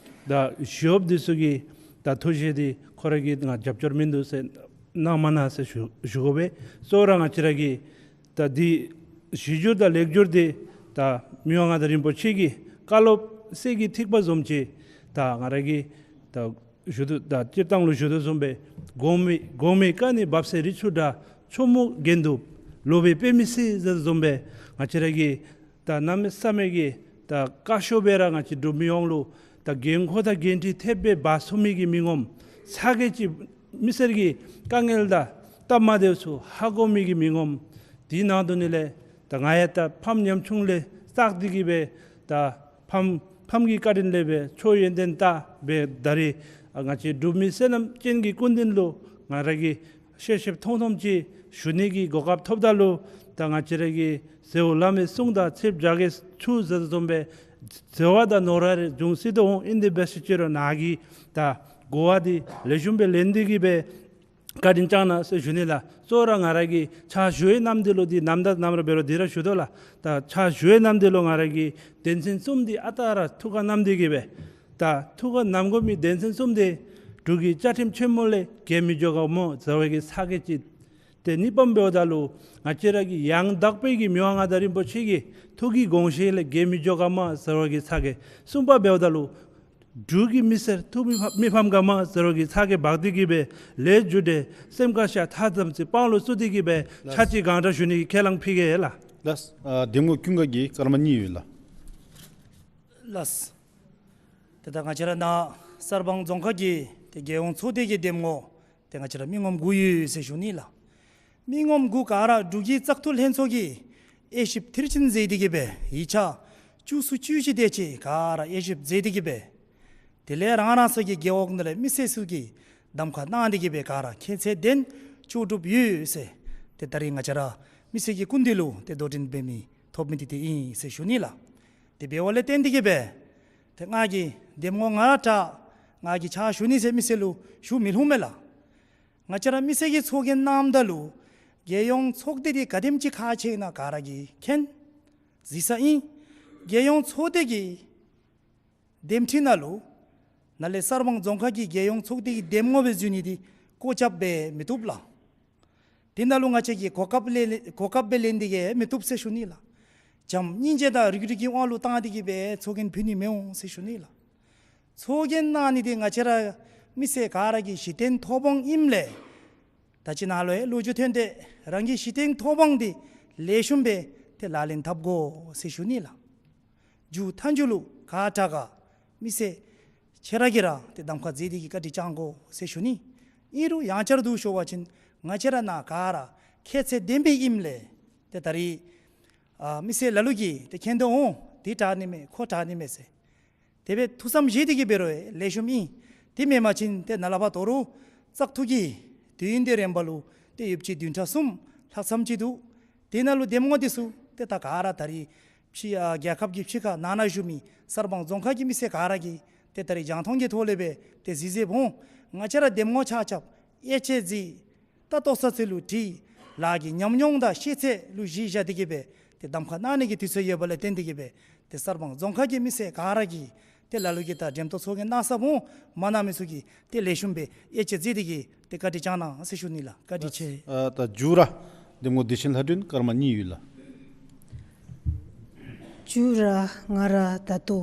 ད་ཞི་གཡོགཔ་འདི་ཚུ་གི་ད་ཐུགས་བཞེད་འདི་ཁོ་ར་གིས་ང་རྒྱབ་སྐྱོར་མིན་འདུག་ཟེར་གནང་མ་གནང་ཟེར་ཞུ་ཞུ་དགོ་པས། གཙོ་བོ་ར་ང་བཅས་ར་གི་ད་འདི་གཞི་འགྱུར་དང་ལེགས་འགྱུར་འདི་ད་མི་དབང་མངའ་བདག་རིན་པོ་ཆེ་གི་བཀའ་སློབ་གསེར་གྱི་ཐིགས་པ་བཟུམ་ཅིག་ད་ང་ར་གི་ད་ཞུ་དོ་ད་སྤྱིར་བཏང་ལུ་ཞུ་དོ་བཟུམ་སྦེ་གོང་མའི་གོང་མའི་བཀའ་ནི་བབས་སེ་རི་ཆུ་འདྲ། ཆུང་མའི་འགན་དུ་ལོ་པའི་དཔེ་མི་སྲིད་ཟེར་བཟུམ་སྦེ་ང་བཅས་ར་གི་ད་གནམ་མེད་ས་མེད་ཀྱི་ད་བཀའ་ཤོག་སྦེ་ར་ང་བཅས་འབྲུག་མི་ཡོངས་ལུ་ད་འགན་ཁུར་དང་འགན་འཁྲི་ཐེབས་སྦེ་འབག་ཚུགས་མི་གི་མི་ངོམ་ཚ་གྱང་ཅིག་མི་སེར་གྱི་དཀའ་ངལ་དང་སྟབས་མ་བདེཝ་ཚུ་ཧ་གོ་མི་གི་མི་ངོམ་དེ་ནང་དོག་ནི་ལས་ད་ང་ཡང་ད་ཕམ་ཉམ་ཆུང་ལས་བརྩེགས་ཏེ་གི་སྦེ་ད་ཕམ་ཕམ་གྱི་བཀའ་དྲིན་ལས་སྦེ་ཆོས་ཡོན་ཏན་ལྟ་སྦེ་ད་རིས་ང་བཅས་འབྲུག་མི་སོ་ནམ་ཅན་གྱི་སྐུ་མདུན་ལུ་ང་ར་གིས་ཤེས་ཤེསཔ་མཐོང་མཐོངམ་ཅིག་ཞུ་ནི་གི་གོ་སྐབས་ཐོབ་ད་ལུ་ད་ང་བཅས་ར་གི་ཟེརཝ་བླ་མའི་གསུང་དང་ཚེས་བརྒྱ་གིས་ཆུ་ཟེར་བཟུམ་སྦེ་བརྩེ་བ་དང་ནོར་བ་རེ་འབྱུང་སྲིད་དོ་འོང་། ཨིན་དེ་འབད་ཞིནམ་ཅིག་རུང་ནཱ་གིས་ད་གོ་བ་འདི་ལེགས་ཤོམ་སྦེ་ལེན་ཏེ་གི་སྦེ་བཀའ་དྲིན་བསྐྱང་གནང་ཟེར་ཞུ་ནི་ལགས། གཙོ་བོ་ར་ང་ར་གིས་ཕྱག་ཞུ་བའི་ནམ་དུས་ལུ་འདི་ནམ་ད་ནམ་ར་འབད་རུང་འདི་ར་ཞུ་དོ་ལགས། ད་ཕྱག་ཞུ་བའི་ནམ་དུས་ལུ་ང་ར་གིས་དོན་ཚན་གསུམ་འདི་ཨ་རྟག་ར་ཐུགས་ཁར་བསྣམས་ཏེ་གི་སྦེ་ད་ཐུགས་ཁར་བསྣམ་དགོ་མི་དོན་ཚན་གསུམ་འདི་འབྲུག་གི་བཅའ་ཁྲིམས་ཆེན་མོ་ལས་འགལ་མི་འགྱོ་ག་སྨོ་ཟེར་བའི་གི་ཚ་གྱང་ཅིག། ཏེ་གཉིས་པམ་འབདཝ་ད་ལུ་ང་བཅས་ར་གི་ཡང་དག་པའི་གི་མི་དབང་མངའ་བདག་རིན་པོ་ཆེ་གི་ཐུགས་ཀྱི་དགོངས་བཞེད་ལས་འགལ་མི་འགྱོ་ག་སྨོ་ཟེར་བའི་གི་ཚ་གྱང་། གསུམ་པ་འབདཝ་ད་ལུ་འབྲུག་གི་མི་སེར་ཐུགས་མི་ཕམ་མི་ཕམ་ག་སྨོ་ཟེར་བའི་གི་ཚ་གྱང་འབག་སྟེ་གི་སྦེ་ལས་རྒྱུ་འབྲས་སེམས་ཁར་ཤར་ཐགས་ཙམ་ཅིག་དཔང་ལུ་བཙུགས་ཏེ་གི་སྦེ་ཕྱག་ཕྱི་གང་དྲག་ཞུ་ནི་གི་ཁས་བླངས་ཕུལ་གེ་ལགས། ལགས། ཨ་འདེམས་ངོ་ཀུན་དགའ་གི་སྐར་མ་གཉིས་ཡོད་ལགས། ལགས། ཏེ་ད་ང་བཅས་ར་ནཱ་གསར་སྤང་རྫོང་ཁག་གི་ཏེ་རྒྱལ་ཡོངས་ཚོགས་སྡེ་གི་འདེམས་ངོ་ཏེ་ང་བཅས་ར་མི་ངོམ་དགུ་ཡོད་ཟེར་ཞུ་ནི་ལགས། མི་ངོམ་དགུ་ག་ར་འབྲུག་གི་བཙག་འཐུ་ལྷན་ཚོགས་ཀྱིས་དབྱེ་ཞིབ་མཐིལ་ཕྱིན་མཛད་དེ་གི་སྦེ་ཡིག་ཆ་བཅུ་གསུམ་བཅུ་བཞི་དེ་ཅིག་ག་ར་དབྱེ་ཞིབ་མཛད་དེ་གི་སྦེ་དེ་ལས་རང་རང་སོ་གི་རྒེད་འོག་ནང་ལས་མི་སེར་ཚུ་གིས་གདམ་ཁ་གནང་སྟེ་གི་སྦེ་ག་ར་ཁྱད་ཚད་ལྡན་ལྕོགས་གྲུབ་ཡོད་ཟེར་ཏེ་ད་རིས་ང་བཅས་ར་མི་སེར་གྱི་སྐུ་མདུན་ལུ་ཏེ་དོ་འགྲན་འབད་མི་ཐོབ་མི་འདི་ཏེ་ཨིན་ཟེར་ཞུ་ནི་ལགས། དེ་འབདཝ་ལས་བརྟེན་ཏེ་གི་སྦེ་ཏེ་ང་གིས་འདེམས་ངོ་ང་ར་དྲག་ང་གིས་ཕྱག་ཞུ་ནི་ཟེར་མི་སེར་ལུ་ཞུ་མི་ལྷོད་མས་ལགས། ང་བཅས་ར་མི་སེར་གྱིས་ཚོགས་རྒྱན་གནངམ་ད་ལུ་རྒྱལ་ཡོངས་ཚོགས་སྡེ་འདི་ག་དེམ་ཅིག་ཁག་ཆེ་ཨིན་ན་ག་ར་གིས་མཁྱེན་གཟིགས་ས་ཨིན། རྒྱལ་ཡོངས་ཚོགས་སྡེ་གི་འདེམས་ཁྲི་ནང་ལུ་ནཱ་ལས་གསར་སྤང་རྫོང་ཁག་གི་རྒྱལ་ཡོངས་ཚོགས་སྡེ་གི་འདེམས་ངོ་སྦེ་འཛུལ་ནི་འདི་སྐོར་རྐྱབ་སྦེ་མི་བཏུབ་ལགས། དེ་ནང་ལུ་ང་བཅས་ཀྱིས་གོ་སྐབས་ལེན་གོ་སྐབས་སྦེ་ལེན་ཏེ་གི་མི་བཏུབ་ཟེར་ཞུ་ནི་ལགས། བྱམས་སྙིང་རྗེ་དང་རིགས་རུས་ཀྱི་དབང་ལུ་བཏང་སྟེ་གི་སྦེ་ཚོགས་རྒྱན་ཕུལ་ནི་མི་འོང་ཟེར་ཞུ་ནི་ལགས། ཚོགས་རྒྱན་གནང་ནི་འདི་ང་བཅས་ར་མི་སེར་ག་ར་གི་གཞི་རྟེན་ཐོབ་དབང་ཨིནམ་ལས་ད་ཅི་ནཱ་ལུ་ཡང་ལོ་རྒྱུས་ཐོན་ཏེ་རང་གི་གཞི་རྟེན་ཐོབ་དབང་འདི་ལེགས་ཤོམ་སྦེ་ཏེ་ལག་ལེན་འཐབ་དགོ་ཟེར་ཞུ་ནི་ལགས། མཇུག་མཐའ་མཇུག་ལུ་ག་དྲག་ག་མི་སེར་ཁྱེད་ར་གིས་ར་ཏེ་གདམ་ཁ་མཛད་དེ་གི་བཀའ་དྲིན་བསྐྱང་དགོ་ཟེར་ཞུ་ནི། ཨིན་རུང་ཡང་བསྐྱར་དུ་ཞུ་བ་ཅིན་ང་བཅས་ར་ནཱ་ག་ར་ཁྱད་ཚད་ལྡན་པའི་ཨིནམ་ལས་ ཏེ་ད་རིས་ཨ་མི་སེར་ལ་ལུ་གིས་ཏེ་མཁྱེན་དོ་འོང་། འདི་དྲག་ནི་མས་ཁོ་དྲག་ནི་མས་ཟེར། དེ་སྦེ་ཐུགས་བསམ་བཞེས་ཏེ་གིས་འབད་རུང་ལེགས་ཤོམ་ཨིན། དེ་མེན་པ་ཅིན་ཏེ་ནཱ་ལས་ཕར་ད་རུང་བཙག་འཐུ་གི་དུས་ཡུན་དེ་རན་པ་ལུ་ཏེ་ཡོདཔ་ཅིག་བདུན་ཕྲག་གསུམ་ལྷག་ཙམ་ཅིག་འདུག། དེ་ནང་ལུ་འདེམས་ངོ་འདི་ཚུ་ཏེ་ད་ག་ར་ད་རིས་ཕྱི་ཨ་རྒྱལ་ཁབ་ཀྱི་ཕྱི་ཁ་ནང་ན་བཞུགས་མི་གསར་སྤང་རྫོང་ཁག་གི་མི་སེར་ག་ར་གིས་ཏེ་ད་རིས་རྒྱང་མཐོང་གི་ཐོག་ལས་སྦེ་ཏེ་གཟིགས་གཟིགསཔ་འོང་། ང་བཅས་ར་འདེམས་ངོ་ཆ་ཁྱབ་དབྱེ་དཔྱད་མཛད། ད་ལྟོ་ས་ཚིགས་ལུ་དྲི་ལཱ་གི་ཉམས་མྱོང་དང་ཤེས་ཚད་ལུ་གཞི་བཞག་སྟེ་གིས་སྦེ་ཏེ་གདམ་ཁ་གནང་ནི་གི་དུས་ཚོད་ཡོད་པ་ལས་བརྟེན་ཏེ་གིས་སྦེ་ཏེ་གསར་སྤང་རྫོང་ཁག་གི་མི་སེར་ག་ར་གིས་ཏེ་ལ་ལུ་གིས་ད་འགྲེམས་སྟོན་ཚོགས་རྒྱན་གནང་ས་འོང་། མ་གནང་མི་ཚུ་གིས་ཏེ་ལེགས་ཤོམ་སྦེ་དབྱེ་དཔྱད་མཛད་དེ་གིས་ཏེ་བཀའ་དྲིན་བསྐྱང་གནང་ཟེར་ཞུ་ནི་ལགས། བཀའ་དྲིན་ཆེ། ཨ་ད་མཇུག་ར་འདེམས་ངོ་བདེ་ཆེན་ལྷ་སྒྲོན་སྐར་མ་གཉིས་ཡོད་ལགས། མཇུག་ར་ང་ར་ད་ལྟོ་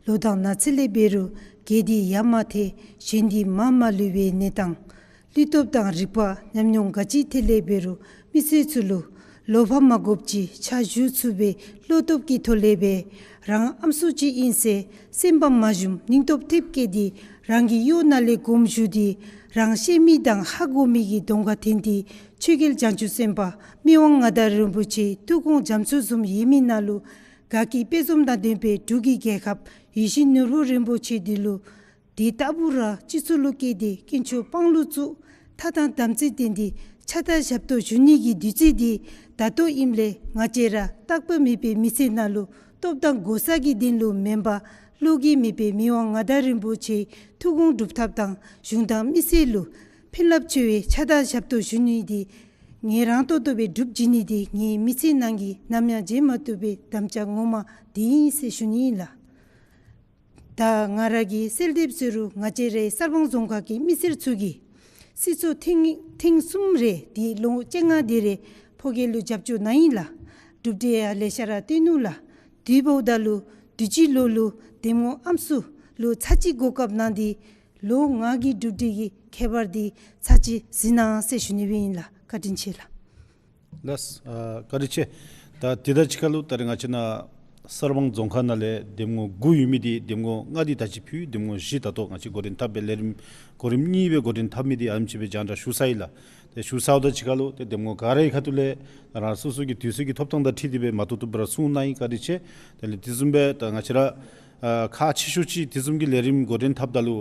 ལོ་དང་ན་ཚོད་ལས་འབད་རུང་རྒས་འདི་ཡར་མ་ཐལ་གཞོན་འདི་མར་མ་ལུས་པའི་གནས་སྟངས། བློ་སྟོབས་དང་རིག་པ་ཉམས་མྱོང་ག་ཅི་ཐད་ལས་འབད་རུང་མི་སེར་ཚུ་ལུ་བློ་ཕམ་མ་དགོཔ་ཅིག་ཕྱག་ཞུ་ཚུགས་པའི་བློ་སྟོབས་ཀྱི་ཐོག་ལས་སྦེ་རང་ཨམ་སྲུ་ཅིག་ཨིན་ཟེར་སེམས་པ་མ་ཞུམ་སྙིང་སྟོབས་ཐེབས་བསྐྱེད་དེ་རང་གི་གཡོག་ནང་ལས་དགོངསམ་ཞུ་སྟེ་རང་ཤེས་མི་དང་ཧ་གོ་མི་གི་གདོང་ཁར་འཐོན་ཏེ་ཆོས་རྒྱལ་བྱང་ཆུབ་སེམས་དཔའ་མི་དབང་མངའ་བདག་རིན་པོ་ཆེའི་ཐུགས་དགོངས་རྒྱ་མཚོ་བཟུམ་ཡོད་མི་ནང་ལུ་དགའ་སྐྱིད་དཔལ་འཛོམས་དང་ལྡན་པའི་འབྲུག་གི་རྒྱལ་ཁབ་ཡིད་བཞིན་ནོར་བུ་རིན་པོ་ཆེ་འདི་ལུ་དེ་ལྟ་བུ་ར་སྤྱི་ཚོགས་ལུ་སྐྱེས་ཏེ་དཀོན་མཆོག་དཔང་ལུ་བཙུགས་ཐ་དང་དམ་ཚིག་བསྟེན་ཏེ་ཕྱག་དང་ཞབས་ཏོག་ཞུ་ནི་གི་དུས་ཚོད་འདི་ད་ལྟོ་ཨིནམ་ལས་ང་བཅས་ར་རྟག་པ་མེད་པའི་མི་ཚེ་ནང་ལུ་སྟོབས་དང་གོ་ས་གི་དོན་ལུ་མེན་པར་བློ་འགྱོད་མེད་པའི་མི་དབང་མངའ་བདག་རིན་པོ་ཆེའི་ཐུགས་དགོངས་སྒྲུབ་ཐབས་དང་གཞུང་དང་མི་སེར་ལུ་ཕན་རླབས་ཆེ་བའི་ཕྱག་དང་ཞབས་ཏོག་ཞུ་ནི་འདི་ངལ་རངས་ཏོག་ཏོ་སྦེ་སྒྲུབ་བྱིན་ནི་འདི་ངེའི་མི་ཚེ་ནང་གི་ནམ་ཡང་བརྗེད་མ་བཏུབ་པའི་དམ་བཅའ་ངོ་མ་འདི་ཨིན་ཟེར་ཞུ་ནི་ཨིན་ལགས། ད་ང་ར་གིས་གསལ་འདེབས་ཟེར་རུང་ང་བཅས་རའི་གསར་སྤང་རྫོང་ཁག་གི་མི་སེར་ཚུ་གིས་སྲིད་ཚོགས་ཐེངས་ཐེངས་གསུམ་རེ་འདི་ལོ་བཅོ་ལྔ་འདི་རེ་ཕོ་རྒྱས་ལུ་རྒྱབ་སྐྱོར་གནང་ཡི་ལགས། གྲུབ་འབྲས་ཡང་ལེ་ཤ་ར་བཏོན་ནུག་ལགས། དེ་འབདཝ་ད་ལུ་དུས་ཅི་ལོ་ལུ་འདེམས་ངོ་ཨམ་སྲུ་ལུ་ཚར་གཅིག་གོ་སྐབས་གནང་སྟེ་ལོ་ལྔ་གི་གྲུབ་འབྲས་ཀྱི་ཁྱད་པར་འདི་ཚར་གཅིག་གཟིགས་གནང་ཟེར་ཞུ་ནི་སྦེ་ཨིན་ལགས། བཀའ་དྲིན་ཆེ་ལགས། ལགས། ཨ་བཀའ་དྲིན་ཆེ། ད་དེ་དང་གཅིག་ཁར་ལུ་ད་རེས་ང་བཅས་ནཱ་གསར་སྤང་རྫོང་ཁག་ནང་ལས་འདེམས་ངོ་དགུ་ཡོད་མི་འདི་འདེམས་ངོ་ལྔ་འདི་ད་ཅི་ཕུལ། འདེམས་ངོ་བཞི་ད་ལྟོ་ང་བཅས་འགོ་འདྲེན་འཐབ་པའི་ལས་རིམ་གོ་རིམ་གཉིས་སྦེ་འགོ་འདྲེན་འཐབ་མི་འདི་ཨ་ནེམ་ཅིག་སྦེ་རྒྱང་བསྒྲགས་ཞུ་ཚར་ཡི་ལགས། ཏེ་ཞུ་ཚརཝ་དང་གཅིག་ཁར་ལུ་ཏེ་འདེམས་ངོ་ག་རའི་ཁ་ཐུག་ལས་རང་སོ་སོ་གི་དུས་ཚོད་ཀྱི་ཐོབ་ཐང་དང་འཁྲིལ་ཏེ་སྦེ་མ་ཐུབ་ཐུབ་པར་གསུང་གནང་ཡི། བཀའ་དྲིན་ཆེ། དེ་ལས་དེ་བཟུམ་སྦེ་ད་ང་བཅས་ར་ཨ་ཁག་ཆེ་ཤོས་ཅིག་དེ་བཟུམ་གྱི་ལས་རིམ་འགོ་འདྲེན་འཐབ་ད་ལུ་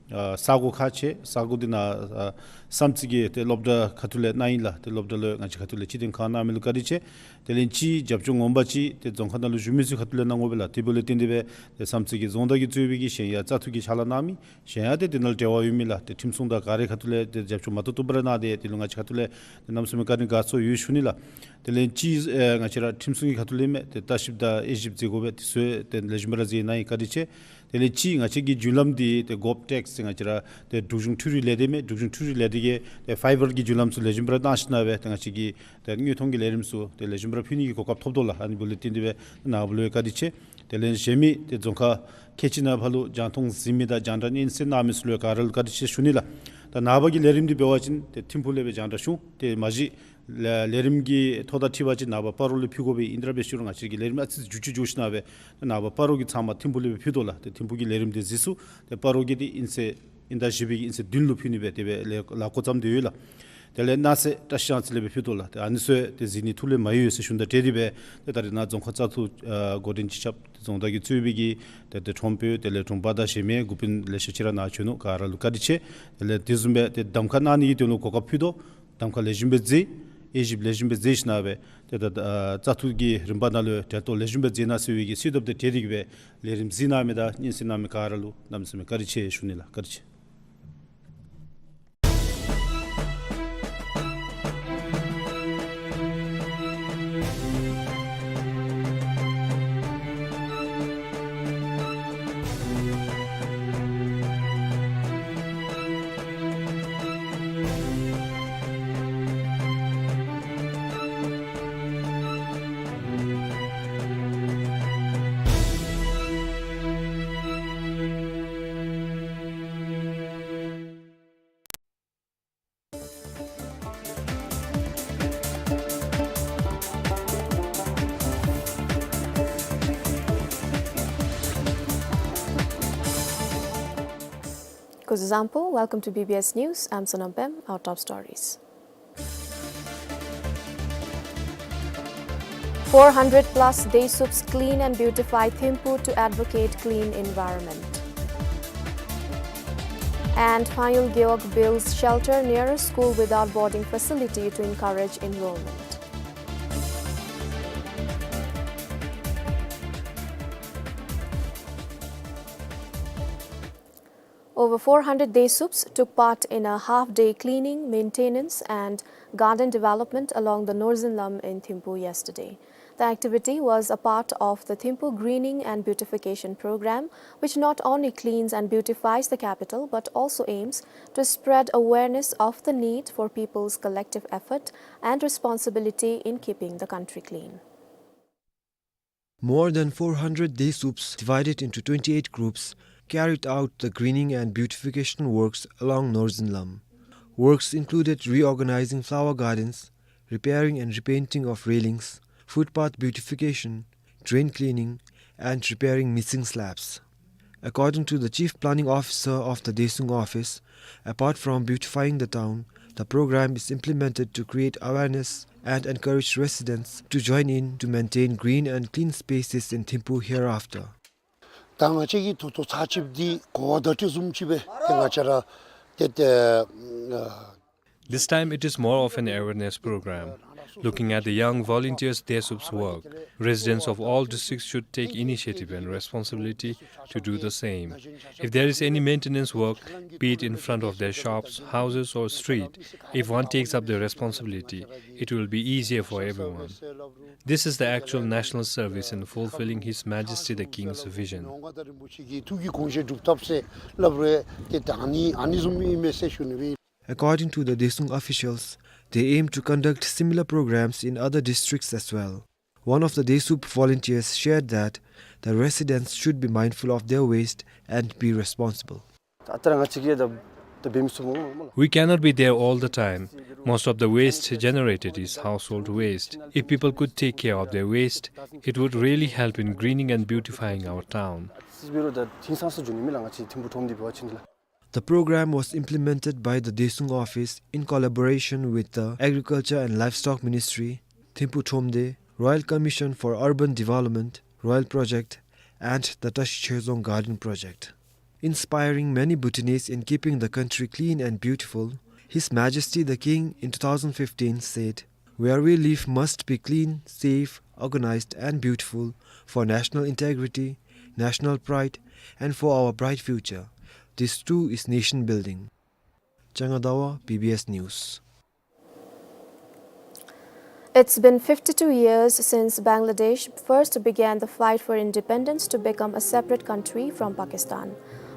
ཨ་ས་གོ་ཁག་ཆེ་ས་གོ་འདི་ནང་ཨ་བསམ་རྩེ་གི་ཏེ་སློབ་གྲྭ་ཁ་ཐུག་ལས་གནང་ཡི་ལགས། ཏེ་སློབ་གྲྭ་ལུ་ང་བཅས་ཁ་ཐུག་ལས་སྤྱི་དོན་ཁག་གནང་མི་ལུ་བཀའ་དྲིན་ཆེ། དེ་ལས་གཅིག་རྒྱབ་སྐྱོར་ངོ་མ་ཅིག་ཏེ་རྫོང་ཁག་ནང་ལུ་བཞུགས་མི་ཚུ་ཁ་ཐུག་ལས་གནང་དགོ་པས་ལགས། དེ་འབདཝ་ལས་བརྟེན་ཏེ་སྦེ་ཏེ་བསམ་རྩེ་གི་རྫོང་བདག་གིས་གཙོས་པའི་གི་གཞན་ཡང་བཙག་འཐུ་གི་ཕྱག་ལཱ་གནང་མི་གཞན་ཡང་ཏེ་དེ་ནང་ལུ་འབྲེལ་བ་ཡོད་མི་ལགས། ཏེ་ཁྲིམས་སྲུང་དང་ག་རའི་ཁ་ཐུག་ལས་ཏེ་རྒྱབ་སྐྱོར་མ་ཐུབ་ཐུབ་པར་གནང་སྟེ་དེ་ལུ་ང་བཅས་ཁ་ཐུག་ལས་ཏེ་གནམ་མེད་ས་མེད་བཀའ་དྲིན་དགའ་ཚོར་ཡོད་ཞུ་ནི་ལགས། དེ་ལས་གཅིག་ཨེ་ང་བཅས་ར་ཁྲིམས་སྲུང་གི་ཁ་ཐུག་ལས་མས། ཏེ་ལྟ་ཞིབ་དང་དབྱེ་ཞིབ་མཛད་དགོ་པས། དེ་ཚུ་ཏེ་ལེགས་ཤོམ་སྦེ་ར་མཛད་གནང་ཡི། བཀའ་དྲིན་ཆེ། དེ་ལས་གཅིག་ང་བཅས་ཀྱི་བརྒྱུད་ལམ་འདི་ཏེ་གོབ་ཊེགསི་ང་བཅས་ར་ཏེ་འབྲུག་གཞུང་འཕྲུལ་རིག་ལས་སྡེ་མས། འབྲུག་གཞུང་འཕྲུལ་རིག་ལས་སྡེ་གིས་ཏེ་ཕའི་བར་གྱི་བརྒྱུད་ལམ་ཚུ་ལེགས་ཤོམ་སྦེ་ར་གནང་ཞིནམ་ལས་ཏེ་ང་བཅས་ཀྱི་ཏེ་དངོས་མཐོང་གི་ལས་རིམ་ཚུ་ཏེ་ལེགས་ཤོམ་སྦེ་ར་ཕུལ་ནི་གི་གོ་སྐབས་ཐོབ་དོ་ལགས། ཨ་ནི་འབདཝ་ལས་བརྟེན་ཏེ་སྦེ་ནཱ་བུ་ལུ་བཀའ་དྲིན་ཆེ། དེ་ལས་གཞན་མི་ཏེ་རྫོང་ཁག་ཁལ་གཅིག་ནང་ཕར་ལུ་རྒྱང་མཐོང་གཟིགས་མི་དང་རྒྱང་བསྒྲགས་སྙན་གསན་གནང་མི་ཚུ་ལུ་ག་ར་ལུ་བཀའ་དྲིན་ཆེ་ཞུ་ནི་ལགས། ད་ནངས་པ་གི་ལས་རིམ་འདི་འབད་བ་ཅིན་ཏེ་ཐིམ་ཕུག་ལས་སྦེ་རྒྱང་བསྒྲགས་ཞུ། ཏེ་མ་གཞི་ལས་ལས་རིམ་གྱི་ཐོ་དང་འཁྲིལ་བ་ཅིན་ནངས་པ་སྤ་རོ་ལས་ཕུལ་དགོ་པས། ཨིན་དྲག་པས། ཤུལ་ལུ་ང་བཅས་ཀྱི་ལས་རིམ་ཨ་ཙི་ཅིག་འགྱུར་བཅོས་འགྱོ་ཞིནམ་ལས་ཏེ་ནངས་པ་སྤ་རོ་གི་ཚབ་མ་ཐིམ་ཕུག་ལས་སྦེ་ཕུལ་དོ་ལགས། ཏེ་ཐིམ་ཕུག་གི་ལས་རིམ་འདི་གཟིགས་ཚུགས། ཏེ་སྤ་རོ་གི་འདི་དབྱིན་ཚེས་དབྱིན་ཟླ་བཞི་པའི་གི་དབྱིན་ཚེས་བདུན་ལུ་ཕུལ་ནི་སྦེ་དེ་སྦེ་ལས་ལས་འགོ་བརྩམས་ཏེ་ཡོད་ལགས། དེ་ལས་གནངས་ཚེ་བཀྲིས་གཡང་རྩེ་ལས་སྦེ་ཕུལ་དོ་ལགས། ཏེ་ཨ་ནི་ཚུ་ཏེ་གཟིགས་ནི་ཐུགས་ལས་མ་ཡལ་ཟེར་ཞུ་ནི་དང་འབྲེལ་ཏེ་སྦེ་ཏེ་ད་རེས་ནཱ་རྫོང་ཁག་བཙག་འཐུ་ཨ་འགོ་འདྲེན་སྤྱི་ཁྱབ་ཏེ་རྫོང་བདག་གིས་གཙོས་པའི་གི་ཏེ་ཏེ་ཁྲོམ་དཔོན་དེ་ལས་དྲུང་པ་དང་གཞན་མི་འགོ་དཔོན་ལེ་ཤ་ཅིག་ར་ནཱ་བྱོན་ནུག། ག་ར་ལུ་བཀའ་དྲིན་ཆེ། དེ་ལས་དེ་བཟུམ་སྦེ་ཏེ་གདམ་ཁ་གནང་ནི་གི་དོན་ལུ་གོ་སྐབས་ཕུལ་དོ། གདམ་ཁ་ལེགས་ཤོམ་སྦེ་མཛད། དབྱེ་ཞིབ་ལེགས་ཤོམ་སྦེ་མཛད་ཞིནམ་ལས་ཏེ་ད་ཨ་བཙག་འཐུ་གི་རིམ་པ་ནང་ལུ་གྲལ་གཏོགས་ལེགས་ཤོམ་སྦེ་མཛད་གནང་ཟེར་བའི་གི་གསོལ་འདེབས་དང་འབྲེལ་ཏེ་གིས་སྦེ་ལས་རིམ་གཟིགས་གནང་མི་དང་སྙན་གསན་གནང་མི་ག་ར་ལུ་གནམ་མེད་ས་མེད་བཀའ་དྲིན་ཆེ་ཞུ་ནི་ལགས། བཀའ་དྲིན་ཆེ། Kuzuzangpo, welcome to B B S News. I'm Sonam Pem. Our top stories. Four hundred plus Desuups clean and beautify Thimphu to advocate clean environment. And Phayul Gewog builds shelter near a school without boarding facility to encourage enrollment. Over four hundred Desuups took part in a half-day cleaning, maintenance, and garden development along the Norzinlam in Thimphu yesterday. The activity was a part of the Thimphu Greening and Beautification Program, which not only cleans and beautifies the capital but also aims to spread awareness of the need for people's collective effort and responsibility in keeping the country clean. More than four hundred Desuups, divided into twenty-eight groups, carried out the greening and beautification works along Norzinlam. Works included reorganizing flower gardens, repairing and repainting of railings, footpath beautification, drain cleaning, and repairing missing slabs. According to the Chief Planning Officer of the Desuung Office, apart from beautifying the town, the program is implemented to create awareness and encourage residents to join in to maintain green and clean spaces in Thimphu hereafter. ད་ང་བཅས་ཀྱི་ཐོག་ཏུ་ཚར་གཅིག་འདི་གོ་བ་བརྡ་སྤྲོད་བཟུམ་ཅིག་སྦེ་ཏེ་ང་བཅས་ར་ཏེ་ཏེ་ཨ། This time it is more of an awareness program. Looking at the young volunteers Desuup's work, residents of all districts should take initiative and responsibility to do the same. If there is any maintenance work, be it in front of their shops, houses or street, if one takes up the responsibility, it will be easier for everyone. This is the actual national service in fulfilling His Majesty the King's vision. According to the Desuung officials, they aim to conduct similar programs in other districts as well. One of the Desuup volunteers shared that the residents should be mindful of their waste and be responsible. We cannot be there all the time. Most of the waste generated is household waste. If people could take care of their waste, it would really help in greening and beautifying our town. The program was implemented by the Desuung Office in collaboration with the Agriculture and Livestock Ministry, Thimphu Thromde, Royal Commission for Urban Development, Royal Project, and the Tashi Chhezong Garden Project. Inspiring many Bhutanese in keeping the country clean and beautiful, His Majesty the King in two thousand fifteen said, "Where we live must be clean, safe, organized and beautiful for national integrity, national pride, and for our bright future. This too is nation building." Changa Dawa, B B S News. It's been fifty-two years since Bangladesh first began the fight for independence to become a separate country from Pakistan.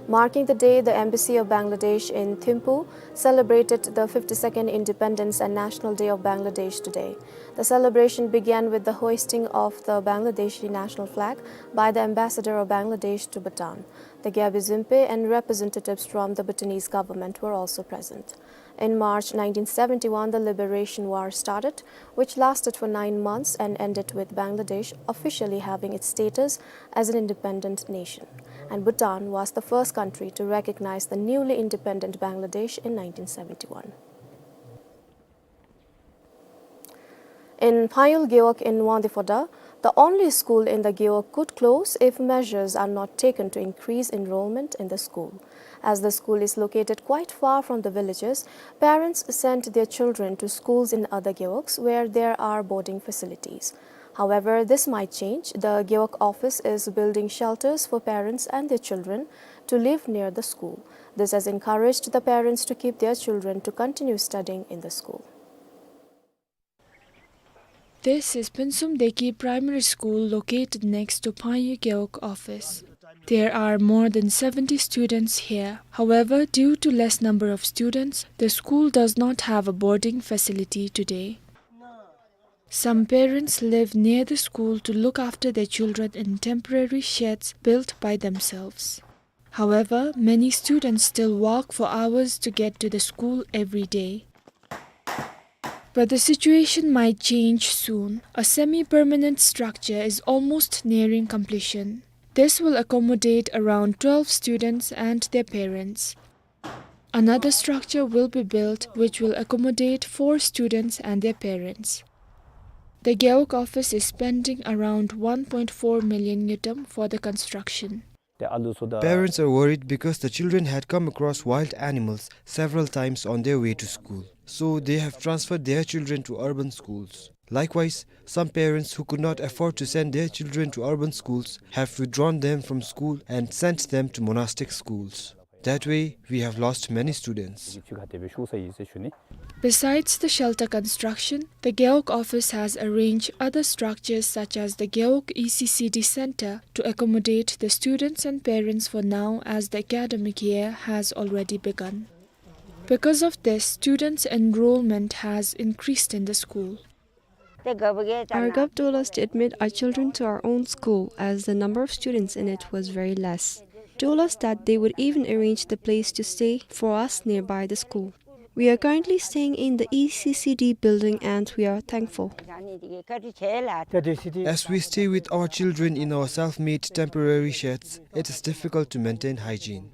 Marking the day, the Embassy of Bangladesh in Thimphu celebrated the fifty-second Independence and National Day of Bangladesh today. The celebration began with the hoisting of the Bangladeshi national flag by the ambassador of Bangladesh to Bhutan. The Gyabi Zhumpe and representatives from the Bhutanese government were also present. In March nineteen seventy-one, the Liberation War started, which lasted for nine months and ended with Bangladesh officially having its status as an independent nation. And Bhutan was the first country to recognize the newly independent Bangladesh in nineteen seventy-one. In Phayul Gewog in Wangdue Phodrang, the only school in the Gewog could close if measures are not taken to increase enrollment in the school. As the school is located quite far from the villages, parents send their children to schools in other Gewogs where there are boarding facilities. However, this might change. The Gewog office is building shelters for parents and their children to live near the school. This has encouraged the parents to keep their children to continue studying in the school. This is Phuntsum Deki Primary School located next to Phayul Gewog office. There are more than seventy students here. However, due to less number of students, the school does not have a boarding facility today. Some parents live near the school to look after their children in temporary sheds built by themselves. However, many students still walk for hours to get to the school every day. But the situation might change soon. A semi-permanent structure is almost nearing completion. This will accommodate around twelve students and their parents. Another structure will be built which will accommodate four students and their parents. The Gewog office is spending around one point four million ngultrum for the construction. Parents are worried because the children had come across wild animals several times on their way to school. So they have transferred their children to urban schools. Likewise, some parents who could not afford to send their children to urban schools have withdrawn them from school and sent them to monastic schools. That way, we have lost many students. Besides the shelter construction, the Gewog office has arranged other structures such as the Gewog E C C D center to accommodate the students and parents for now, as the academic year has already begun. Because of this, students' enrollment has increased in the school. Our gov told us to admit our children to our own school as the number of students in it was very less. Told us that they would even arrange the place to stay for us nearby the school. We are currently staying in the E C C D building and we are thankful. As we stay with our children in our self-made temporary sheds, it is difficult to maintain hygiene.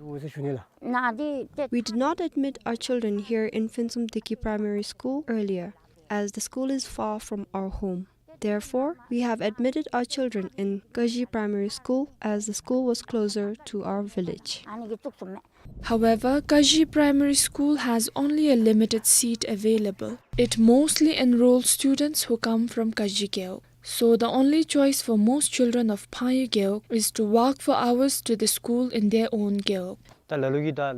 We did not admit our children here in Phuentsum Deki Primary School earlier, as the school is far from our home. Therefore, we have admitted our children in Kaji Primary School, as the school was closer to our village. However, Kaji Primary School has only a limited seat available. It mostly enrolls students who come from Kaji Gewog. So the only choice for most children of Phayu Gewog is to walk for hours to the school in their own gewog.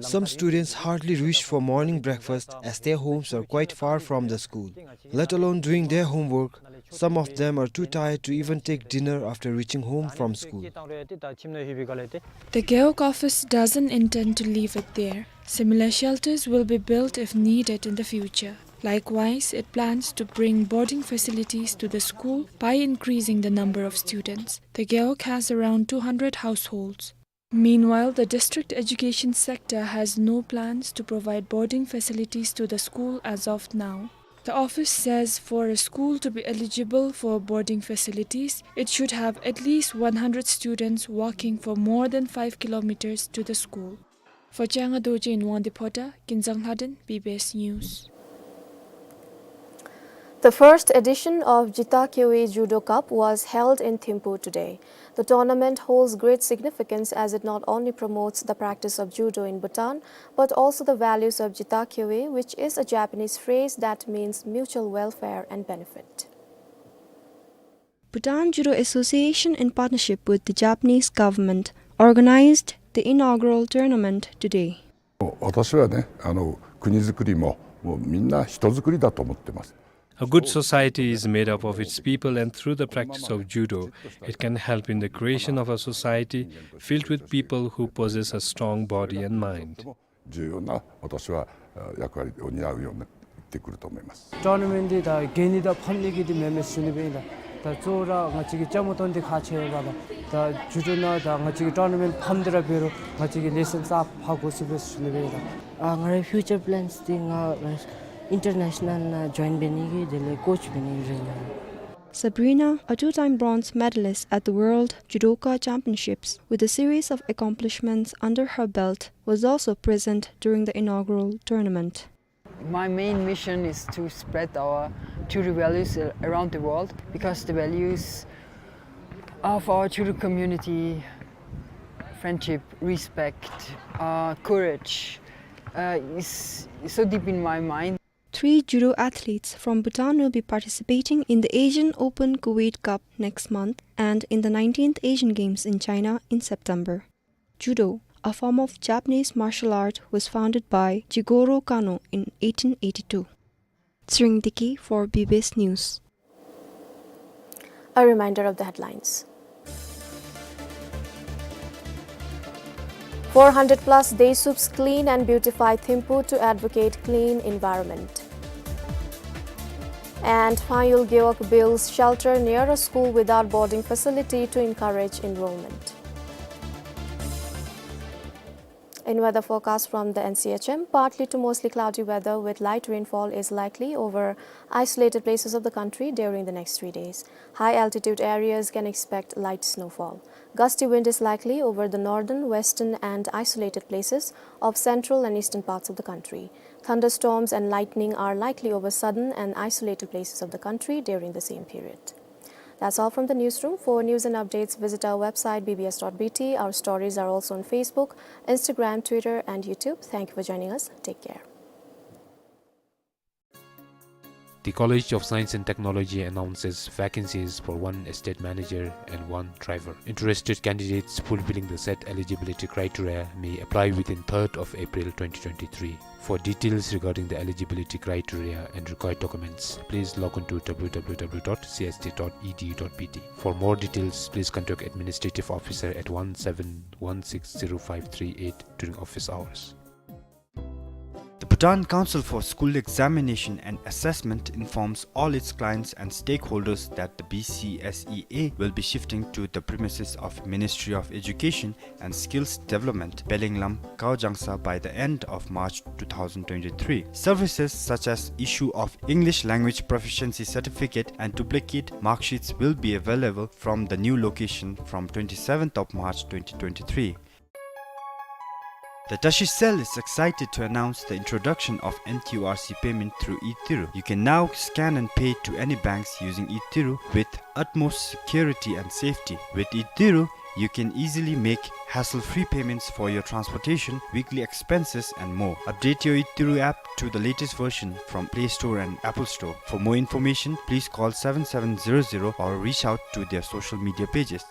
Some students hardly reach for morning breakfast as their homes are quite far from the school, let alone doing their homework. Some of them are too tired to even take dinner after reaching home from school. The Gewog office doesn't intend to leave it there. Similar shelters will be built if needed in the future. Likewise, it plans to bring boarding facilities to the school by increasing the number of students. The Gewog has around two hundred households. Meanwhile, the district education sector has no plans to provide boarding facilities to the school as of now. The office says for a school to be eligible for boarding facilities, it should have at least one hundred students walking for more than five kilometers to the school. For Changa Dorji in Wangdue Phodrang, Kinzang Lhaden, B B S News. The first edition of Jita Kyoei Judo Cup was held in Thimphu today. The tournament holds great significance as it not only promotes the practice of judo in Bhutan, but also the values of Jita Kyoei, which is a Japanese phrase that means mutual welfare and benefit. Bhutan Judo Association, in partnership with the Japanese government, organized the inaugural tournament today. 私はね、あの、国づくりも、もうみんな人づくりだと思ってます。 A good society is made up of its people, and through the practice of judo, it can help in the creation of a society filled with people who possess a strong body and mind. 重要な、私は、あ、役割を担うようになってくると思います。 Tournament འདི་ད་གན་ནི་དང་ཕམ་ནི་གི་འདི་མེན་མས་ཟེར་ཞུ་ནི་སྦེ་ཨིན་ལགས། ད་གཙོ་བོ་ར་ང་བཅས་ཀྱི་བཅའ་མར་གཏོགས་ཏེ་ཁག་ཆེ་བས་ལགས། ད་ཇུ་ཌོ་ནང་ད་ང་བཅས་ཀྱི་tournament ཕམ་སྟེ་ར་འབད་རུང་ང་བཅས་ཀྱིས་lesson ཙ་ཕར་འགོ་ཚུགས་པས་ཟེར་ཞུ་ནི་སྦེ་ཨིན་ལགས། ཨ་ང་རའི་future plans འདི་ང་international ནང་join འབད་ནི་གི་དེ་ལས་coach འབད་ནི་ཨིན་ཟེར་ལགས། Sabrina, a two-time bronze medalist at the World Judoka Championships, with a series of accomplishments under her belt, was also present during the inaugural tournament. My main mission is to spread our judo values a-, around the world, because the values of our judo community, friendship, respect, uh, courage, uh, is so deep in my mind. Three judo athletes from Bhutan will be participating in the Asian Open Kuwait Cup next month and in the nineteenth Asian Games in China in September. Judo, a form of Japanese martial art, was founded by Jigoro Kano in eighteen eighty-two. Tshering Deki for B B S News. A reminder of the headlines. Four hundred plus Desuups clean and beautify Thimphu to advocate clean environment. And Phayul Gewog builds shelter near a school without boarding facility to encourage enrollment. In weather forecast from the N C H M, partly to mostly cloudy weather with light rainfall is likely over isolated places of the country during the next three days. High altitude areas can expect light snowfall. Gusty wind is likely over the northern, western, and isolated places of central and eastern parts of the country. Thunderstorms and lightning are likely over southern and isolated places of the country during the same period. That's all from the newsroom. For news and updates, visit our website, B B S dot B T. Our stories are also on Facebook, Instagram, Twitter, and YouTube. Thank you for joining us. Take care. The College of Science and Technology announces vacancies for one estate manager and one driver. Interested candidates fulfilling the set eligibility criteria may apply within third of April twenty twenty-three. For details regarding the eligibility criteria and required documents, please log on to W W W dot C S T dot E D U dot B T. For more details, please contact Administrative Officer at one seven one six zero five three eight during office hours. The Bhutan Council for School Examination and Assessment informs all its clients and stakeholders that the B C S E A will be shifting to the premises of Ministry of Education and Skills Development, Pelenglam, Kaojangsa by the end of March two thousand twenty-three. Services such as issue of English language proficiency certificate and duplicate mark sheets will be available from the new location from twenty-seventh of March twenty twenty-three. The Tashi Cell is excited to announce the introduction of N T U R C payment through e-Tiru. You can now scan and pay to any banks using e-Tiru with utmost security and safety. With e-Tiru, you can easily make hassle-free payments for your transportation, weekly expenses, and more. Update your e-Tiru app to the latest version from Play Store and Apple Store. For more information, please call seven seven zero zero or reach out to their social media pages.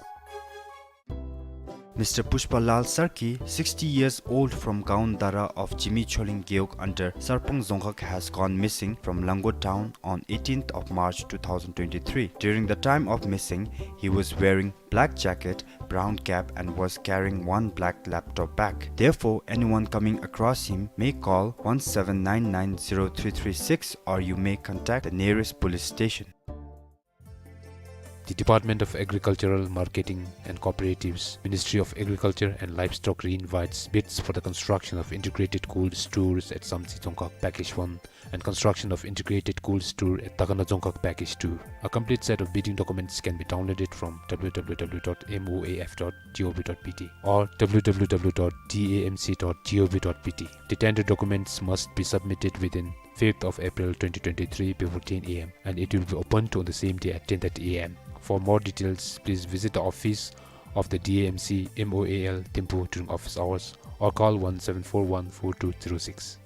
Mister Pushpa Lal Sarki, sixty years old, from Gaon Dara of Jimi Choling Gewog under Sarpang Dzongkhag, has gone missing from Lango town on eighteenth of March two thousand twenty-three. During the time of missing, he was wearing black jacket, brown cap, and was carrying one black laptop bag. Therefore, anyone coming across him may call one seven nine nine zero three three six, or you may contact the nearest police station. The Department of Agricultural Marketing and Cooperatives, Ministry of Agriculture and Livestock, reinvites bids for the construction of integrated cold stores at Samtse Dzongkhag Package one and construction of integrated cold store at Takana Dzongkhag Package two. A complete set of bidding documents can be downloaded from W W W dot M O A F dot G O V dot B T or W W W dot D A M C dot G O V dot B T. The tender documents must be submitted within fifth of April twenty twenty-three before ten A M, and it will be opened on the same day at ten thirty A M. For more details, please visit the office of the D A M C M O A L Thimphu during office hours or call one seven four one four two zero six.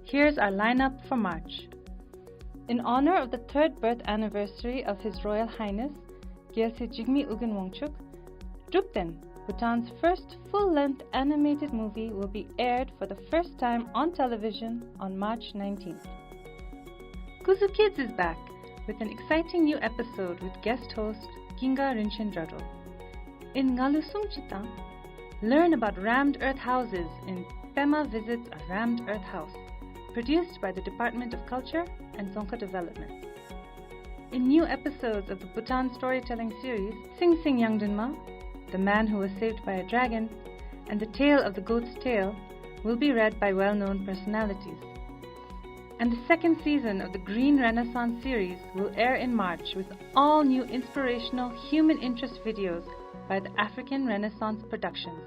Here's our lineup for March. In honor of the third birth anniversary of His Royal Highness Gyalse Jigme Ugin Wangchuck, Drukten, Bhutan's first full-length animated movie, will be aired for the first time on television on March nineteenth. Kuzu Kids is back with an exciting new episode with guest host Ginga Rinchen Dradro. In Ngalu Sum Chitang, learn about rammed earth houses in Pema Visits a Rammed Earth House, produced by the Department of Culture and Dzongkha Development. In new episodes of the Bhutan Storytelling Series, Sing Sing Yangdunma, The Man Who Was Saved by a Dragon, and The Tale of the Goat's Tail will be read by well-known personalities. And the second season of the Green Renaissance series will air in March with all new inspirational human interest videos by the African Renaissance Productions.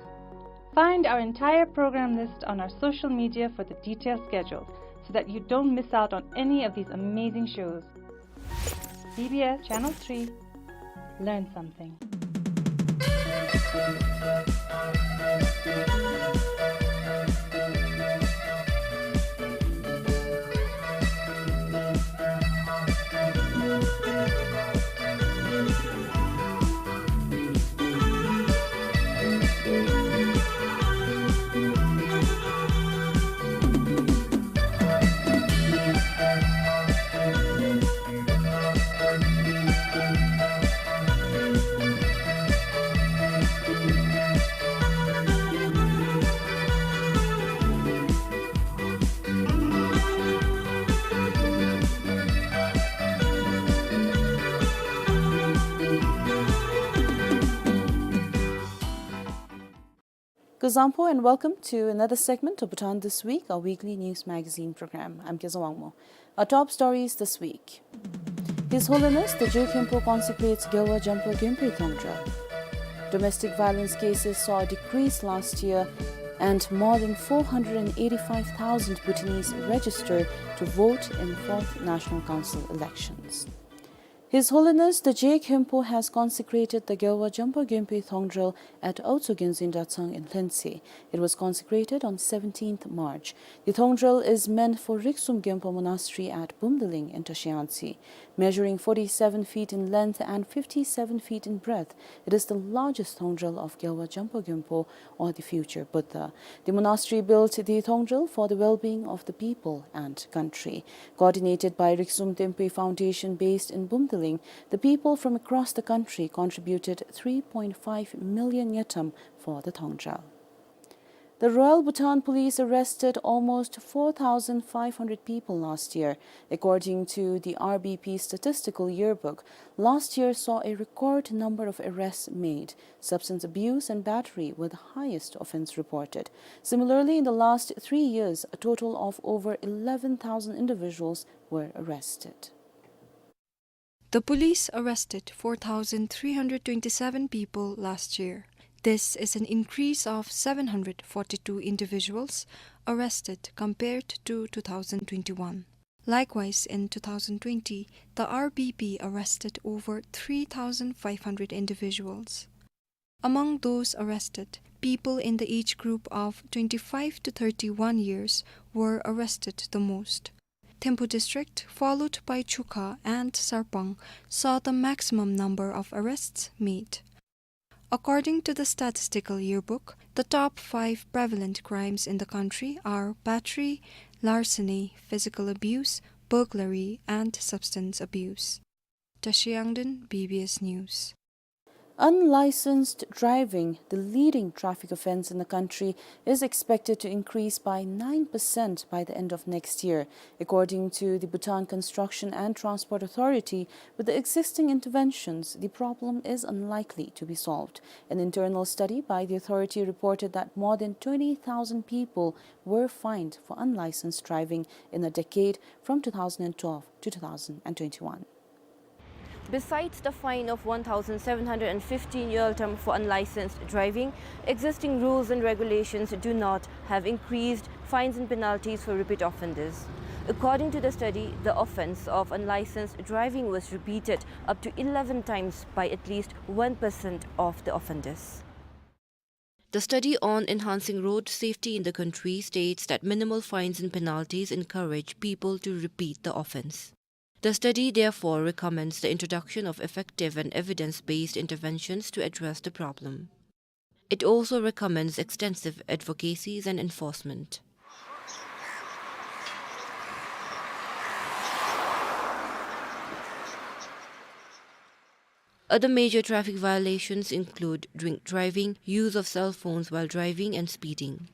Find our entire program list on our social media for the detailed schedule so that you don't miss out on any of these amazing shows. B B S Channel three. Learn something. Kuzuzangpo and welcome to another segment of Bhutan This Week, our weekly news magazine program. I'm Keza Wangmo. Our top stories this week. His Holiness the Je Khenpo consecrates Gyalwa Jampa Gyumpe Thongdral. Domestic violence cases saw a decrease last year, and more than four hundred and eighty-five thousand Bhutanese register to vote in fourth National Council elections. His Holiness the Je Khenpo has consecrated the Gyalwa Jampa Gyumpe Thongdral at Aotso Gyaltsuen Dratshang in Lhuentse. It was consecrated on seventeenth March. The Thongdral is meant for Riksum Gyumpa Monastery at Bumdiling in Trashiyangtse. Measuring forty-seven feet in length and fifty-seven feet in breadth, it is the largest Thongdral of Gyalwa Jampa Gyumpo, or the future Buddha. The monastery built the Thongdral for the well-being of the people and country. Coordinated by Riksum Tenpo Foundation based in Bumdiling, the people from across the country contributed three point five million ngultrum for the Thongdral. The Royal Bhutan Police arrested almost four thousand five hundred people last year. According to the R B P Statistical Yearbook, last year saw a record number of arrests made. Substance abuse and battery were the highest offense reported. Similarly, in the last three years, a total of over eleven thousand individuals were arrested. The police arrested four thousand three hundred twenty-seven people last year. This is an increase of seven hundred forty-two individuals arrested compared to two thousand twenty-one. Likewise, in two thousand twenty, the R B P arrested over three thousand five hundred individuals. Among those arrested, people in the age group of twenty-five to thirty-one years were arrested the most. Thimphu District, followed by Chukha and Sarpang, saw the maximum number of arrests made. According to the Statistical Yearbook, the top five prevalent crimes in the country are battery, larceny, physical abuse, burglary, and substance abuse. Tashi Yangden, B B S News. Unlicensed driving, the leading traffic offense in the country, is expected to increase by nine percent by the end of next year, according to the Bhutan Construction and Transport Authority. With the existing interventions, the problem is unlikely to be solved. An internal study by the authority reported that more than twenty thousand people were fined for unlicensed driving in a decade from two thousand and twelve to two thousand and twenty-one. Besides the fine of one thousand seven hundred and fifteen ngultrum for unlicensed driving, existing rules and regulations do not have increased fines and penalties for repeat offenders. According to the study, the offense of unlicensed driving was repeated up to eleven times by at least one percent of the offenders. The study on enhancing road safety in the country states that minimal fines and penalties encourage people to repeat the offense. The study therefore recommends the introduction of effective and evidence-based interventions to address the problem. It also recommends extensive advocacies and enforcement. Other major traffic violations include drink driving, use of cell phones while driving, and speeding.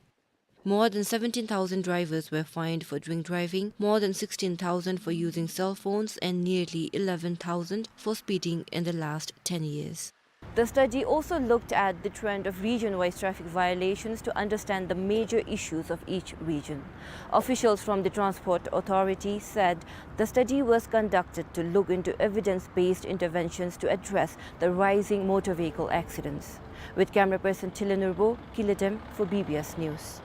More than seventeen thousand drivers were fined for drink driving, more than sixteen thousand for using cell phones, and nearly eleven thousand for speeding in the last ten years. The study also looked at the trend of region-wise traffic violations to understand the major issues of each region. Officials from the Transport Authority said the study was conducted to look into evidence-based interventions to address the rising motor vehicle accidents. With camera person Tile Nurbo, Kiledem for B B S News.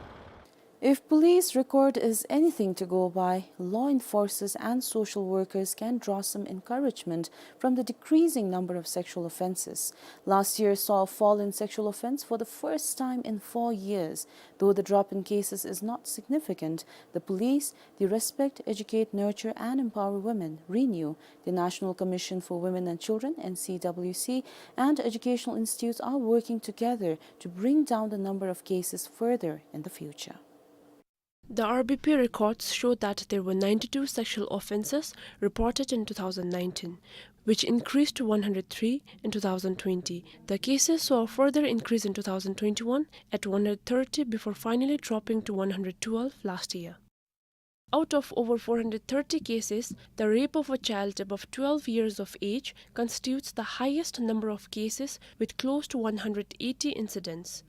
If police record is anything to go by, law enforcers and social workers can draw some encouragement from the decreasing number of sexual offenses. Last year saw a fall in sexual offense for the first time in four years. Though the drop in cases is not significant, the police, the Respect, Educate, Nurture and Empower Women, RENEW, the National Commission for Women and Children, N C W C, and educational institutes are working together to bring down the number of cases further in the future. The R B P records show that there were ninety-two sexual offenses reported in two thousand nineteen, which increased to one hundred three in two thousand twenty. The cases saw a further increase in two thousand twenty-one at one hundred thirty before finally dropping to one hundred twelve last year. Out of over four hundred thirty cases, the rape of a child above twelve years of age constitutes the highest number of cases, with close to one hundred eighty incidents.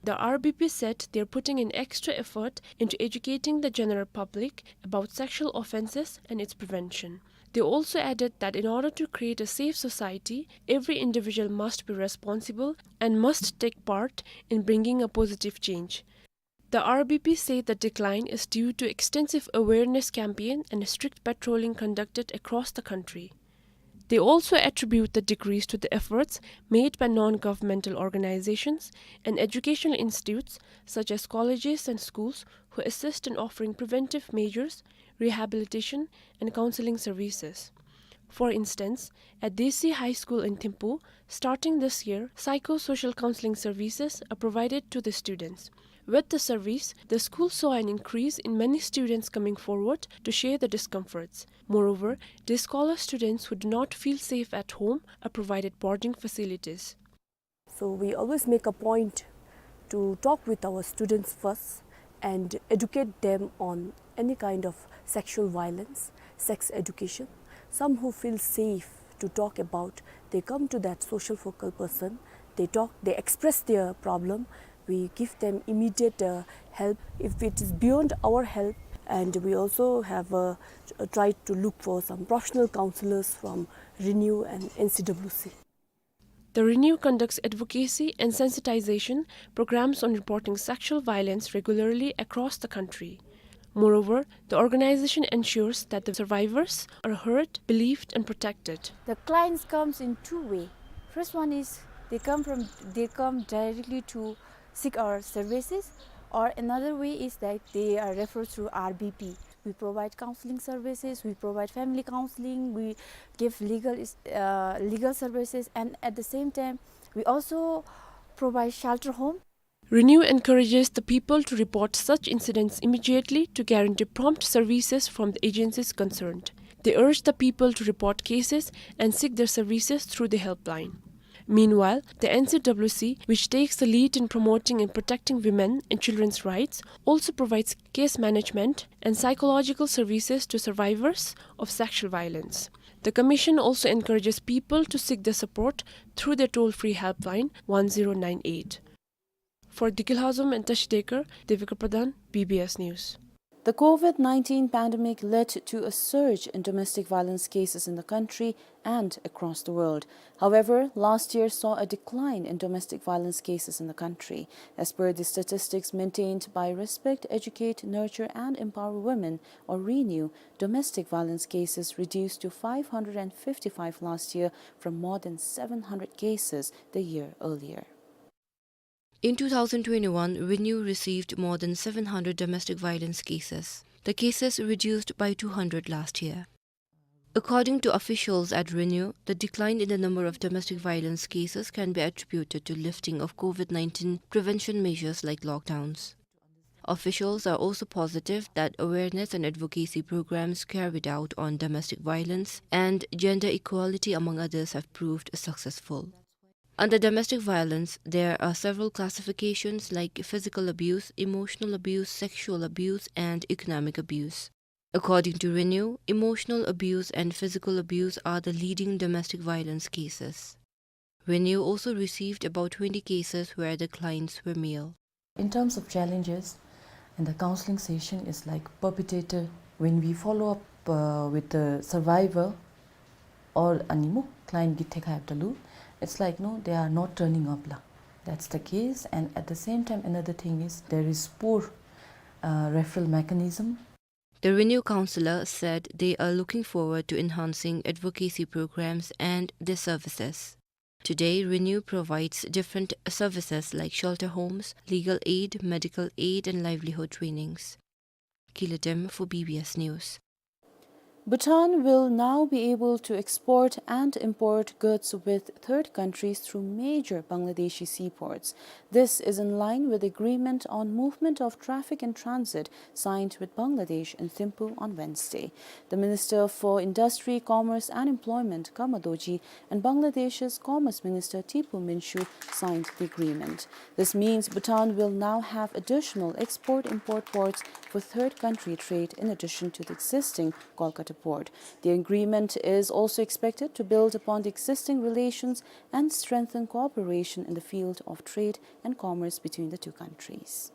The R B P said they are putting an extra effort into educating the general public about sexual offenses and its prevention. They also added that in order to create a safe society, every individual must be responsible and must take part in bringing a positive change. The R B P say the decline is due to extensive awareness campaign and strict patrolling conducted across the country. They also attribute the decrease to the efforts made by non-governmental organizations and educational institutes such as colleges and schools who assist in offering preventive measures, rehabilitation, and counseling services. For instance, at Desi High School in Thimphu, starting this year, psychosocial counseling services are provided to the students. With the service, the school saw an increase in many students coming forward to share the discomforts. Moreover, they scholar students who do not feel safe at home are provided boarding facilities. So we always make a point to talk with our students first and educate them on any kind of sexual violence, sex education. Some who feel safe to talk about, they come to that social focal person, they talk, they express their problem. We give them immediate, uh, help if it is beyond our help, and we also have, uh, tried to look for some professional counselors from Renew and N C W C. The Renew conducts advocacy and sensitization programs on reporting sexual violence regularly across the country. Moreover, the organization ensures that the survivors are heard, believed, and protected. The clients comes in two way. First one is they come from, they come directly to seek our services, or another way is that they are referred through R B P. We provide counseling services, we provide family counseling, we give legal is-, uh, legal services, and at the same time, we also provide shelter home. Renew encourages the people to report such incidents immediately to guarantee prompt services from the agencies concerned. They urge the people to report cases and seek their services through the helpline. Meanwhile, the N C W C, which takes the lead in promoting and protecting women and children's rights, also provides case management and psychological services to survivors of sexual violence. The commission also encourages people to seek their support through their toll-free helpline one zero nine eight. For Dikil Hazom and Tashi Dekar, Devika Pradhan, B B S News. The COVID nineteen pandemic led to a surge in domestic violence cases in the country and across the world. However, last year saw a decline in domestic violence cases in the country. As per the statistics maintained by Respect, Educate, Nurture and Empower Women, or Renew, domestic violence cases reduced to five hundred and fifty-five last year from more than seven hundred cases the year earlier. In two thousand twenty-one, Renew received more than seven hundred domestic violence cases. The cases reduced by two hundred last year. According to officials at Renew, the decline in the number of domestic violence cases can be attributed to lifting of COVID nineteen prevention measures like lockdowns. Officials are also positive that awareness and advocacy programs carried out on domestic violence and gender equality, among others, have proved successful. Under domestic violence, there are several classifications like physical abuse, emotional abuse, sexual abuse, and economic abuse. According to Renew, emotional abuse and physical abuse are the leading domestic violence cases. Renew also received about twenty cases where the clients were male. In terms of challenges, in the counseling session is like perpetrator, when we follow up, uh, with the survivor or animu client githe khaiptalu, it's like, no, they are not turning up la. That's the case, and at the same time, another thing is there is poor, uh, referral mechanism. The Renew counselor said they are looking forward to enhancing advocacy programs and their services. Today, Renew provides different services like shelter homes, legal aid, medical aid, and livelihood trainings. Kila Dem for B B S News. Bhutan will now be able to export and import goods with third countries through major Bangladeshi seaports. This is in line with agreement on movement of traffic and transit signed with Bangladesh in Thimphu on Wednesday. The Minister for Industry, Commerce and Employment, Kama Dorji, and Bangladesh's Commerce Minister Tipu Minshu signed the agreement. This means Bhutan will now have additional export-import ports for third country trade in addition to the existing Kolkata Report. The agreement is also expected to build upon the existing relations and strengthen cooperation in the field of trade and commerce between the two countries.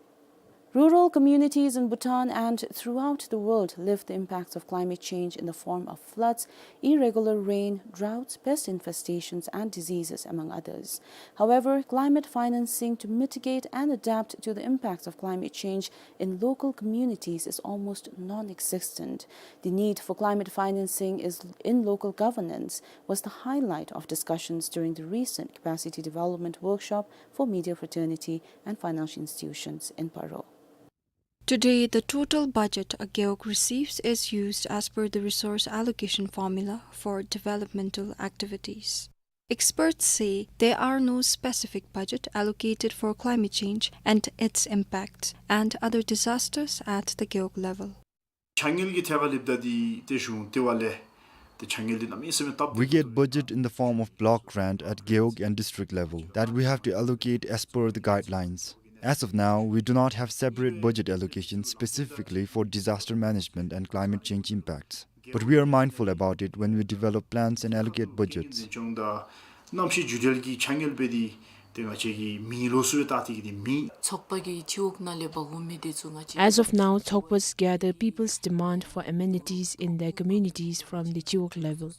Rural communities in Bhutan and throughout the world live the impacts of climate change in the form of floods, irregular rain, droughts, pest infestations, and diseases, among others. However, climate financing to mitigate and adapt to the impacts of climate change in local communities is almost non-existent. The need for climate financing is in local governance was the highlight of discussions during the recent capacity development workshop for media fraternity and financial institutions in Paro. Today, the total budget a Gewog receives is used as per the resource allocation formula for developmental activities. Experts say there are no specific budget allocated for climate change and its impacts and other disasters at the Gewog level. ཕྱག་དངུལ་གྱི་ཐད་ཁར་སླབ་ད་འདི་ཏེ་གཞུང་ལྟེ་བ་ལས་ཏེ་ཕྱག་དངུལ་འདི་གནམ་མེད་ས་མེད་སྟབས། We get budget in the form of block grant at Gewog and district level that we have to allocate as per the guidelines. As of now, we do not have separate budget allocation specifically for disaster management and climate change impacts. But we are mindful about it when we develop plans and allocate budgets. གནམ་གཤིས་འགྱུར་འགྲོས་ཀྱི་ཕྱག་དངུལ་སྦེ་འདི་ཏེ་ང་བཅས་ཀྱི་མི་ལོ་སུ་སྦེ་བཏགས་ཏེ་གི་འདི་མེད། ཚོགས་པ་གིས་སྤྱི་འོག་ནང་ལས་འབག་འོང་མི་འདི་ཚུ་ང་བཅས། As of now, Tshogpas gather people's demand for amenities in their communities from the སྤྱི་འོག level.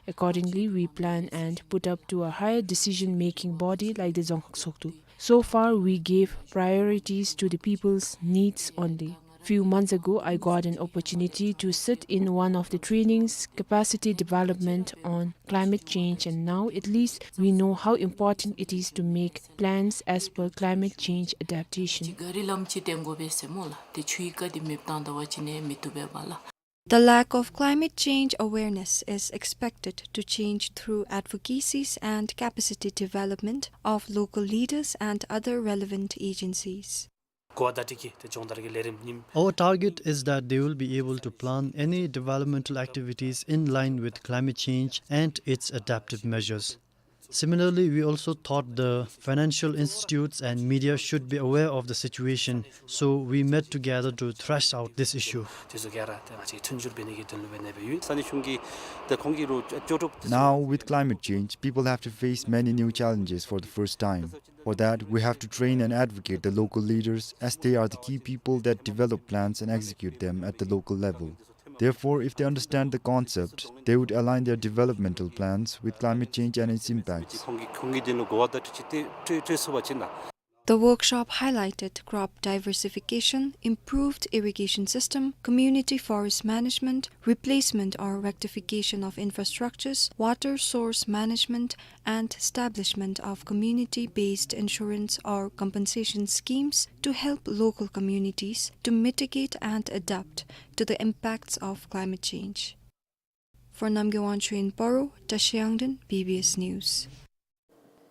Accordingly, we plan and put up to a higher decision-making body like the རྫོང་ཁག་ཚོགས་འདུ. So far, we gave priorities to the people's needs only. Few months ago, I got an opportunity to sit in one of the trainings, capacity development on climate change, and now at least we know how important it is to make plans as per climate change adaptation. ག་རི་ལམ་ཅིག་བཏོན་དགོ་པས་ཟེར་སྨོ་ལགས། ཏེ་ཆུའི་རྐ་འདི་མེདཔ་བཏང་ད་པ་ཅིན་ནི་མི་བཏུབ་པས་པ་ལགས། The lack of climate change awareness is expected to change through advocacies and capacity development of local leaders and other relevant agencies. གོ་བརྡ་སྤྲོད་ཀྱི་ཏེ་སྦྱོང་བརྡར་གྱི་ལས་རིམ་ཨིན། Our target is that they will be able to plan any developmental activities in line with climate change and its adaptive measures. Similarly, we also thought the financial institutes and media should be aware of the situation, so we met together to thrash out this issue. དེ་ཚུ་ག་ར་ཏེ་ང་བཅས་མཐུན་འགྱུར་འབད་ནི་གི་དོན་ལུ་འབད་ནི་སྦེ་ཡོད། ས་གནས་གཞུང་གི་ཏེ་ཁོང་གི་རོགས་སྐྱོབ་སྒྲུབ། Now, with climate change, people have to face many new challenges for the first time. For that, we have to train and advocate the local leaders, as they are the key people that develop plans and execute them at the local level. Therefore, if they understand the concept, they would align their developmental plans with climate change and its impacts. ཁོང་གི་ཁོང་གི་དོན་ལུ་གོ་བརྡ་སྤྲོད་ཅིག་ཏེ་སྤྲོད་སྤྲོད་ཚུགས་པ་ཅིན་ན། The workshop highlighted crop diversification, improved irrigation system, community forest management or rectification of infrastructures, water source management, and establishment of community-based insurance or compensation schemes to help local communities to mitigate and adapt to the impacts of climate change. For Namgay Wangchuk in Paro, Tashi Yangden, B B S News.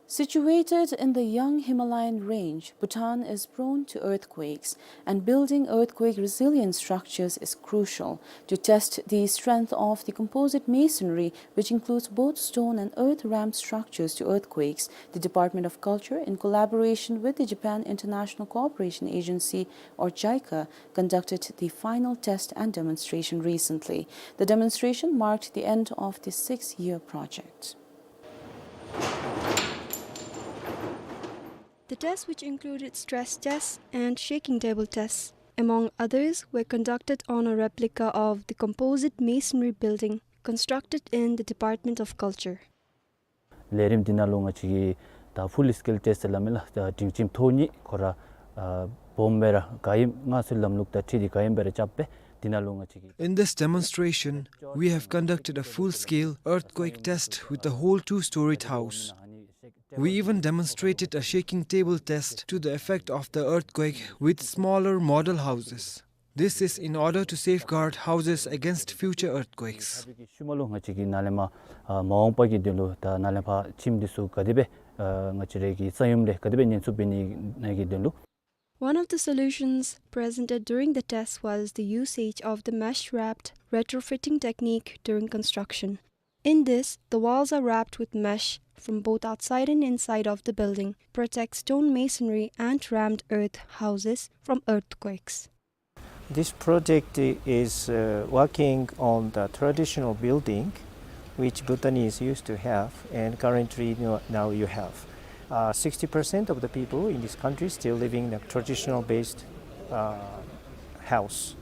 Situated in the young Himalayan range, Bhutan is prone to earthquakes, and building earthquake-resilient structures is crucial to test the strength of the composite masonry, which includes both stone and earth-rammed structures to earthquakes. The Department of Culture, in collaboration with the Japan International Cooperation Agency, or JICA, conducted the final test and demonstration recently. The demonstration marked the end of the six-year project. The tests, which included stress tests and shaking table tests, among others, were conducted on a replica of the composite masonry building constructed in the Department of Culture. ལས་རིམ་འདི་ནང་ལུ་ང་བཅས་ཀྱིས་ད་ཕུལ་སི་ཀེལ་ཊེསཊ་ཟེར་སླབ་མས་ལགས། ད་སྒྲིང་ཁྱིམ་ཐོག་གཉིས་ཁོ་ར་ཨ་སྦོམ་སྦེ་ར་ག་ཨིནམ་ང་བཅས་ལམ་ལུགས་དང་འཁྲིལ་ཏེ་ག་ཨིནམ་སྦེ་ར་རྐྱབ་སྦེ་འདི་ནང་ལུ་ང་བཅས་ཀྱིས། In this demonstration, we have conducted a full-scale earthquake test with the whole two-storied house. We even demonstrated a shaking table test to the effect of the earthquake with smaller model houses. This is in order to safeguard houses against future earthquakes. ཤུལ་མ་ལུ་ང་བཅས་ཀྱིས་ནཱ་ལས་མར་ཨ་མ་འོངས་པ་གི་དོན་ལུ་ད་ནཱ་ལས་ཕར་ཁྱིམ་འདི་ཚུ་ག་དེ་སྦེ་ཨ་ང་བཅས་ར་གི་ས་ཡོམ་ལས་ག་དེ་སྦེ་ཉེན་ཚབས་འབད་ནི་གི་དོན་ལུ། One of the solutions presented during the test was the usage of the mesh-wrapped retrofitting technique during construction. In this, the walls are wrapped with mesh from both outside and inside of the building, protect stone masonry and rammed earth houses from earthquakes. This project is, uh, working on the traditional building which Bhutanese used to have, and currently no-, now you have. Uh, sixty percent of the people in this country still living in a traditional based, uh, house.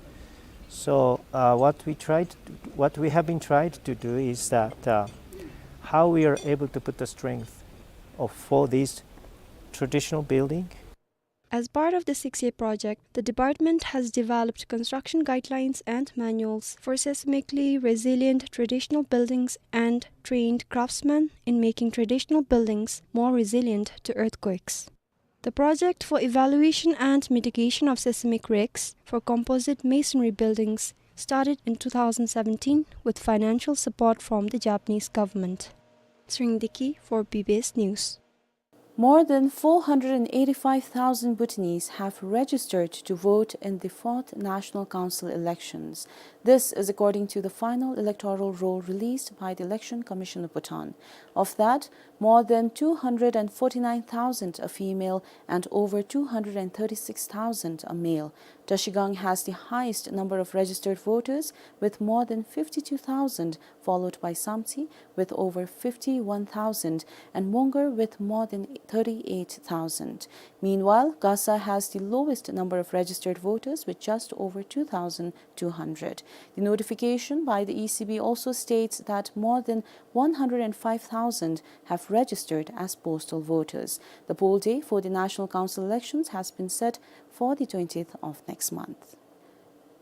So, uh, what we tried, what we have been tried to do is that, uh, how we are able to put the strength of, for these traditional building. As part of the six-year project, the department has developed construction guidelines and manuals for seismically resilient traditional buildings and trained craftsmen in making traditional buildings more resilient to earthquakes. The project for evaluation and mitigation of seismic risks for composite masonry buildings started in two thousand seventeen with financial support from the Japanese government. Tshering Deki for B B S News. More than four hundred and eighty-five thousand Bhutanese have registered to vote in the fourth National Council elections. This is according to the final electoral roll released by the Election Commission of Bhutan. Of that, more than two hundred and forty-nine thousand are female and over two hundred and thirty-six thousand are male. Trashigang has the highest number of registered voters with more than fifty-two thousand, followed by Samtse with over fifty-one thousand and Mongar with more than thirty-eight thousand. Meanwhile, Gasa has the lowest number of registered voters with just over two thousand two hundred. The notification by the E C B also states that more than one hundred and five thousand have registered as postal voters. The poll day for the National Council elections has been set for the twentieth of next month.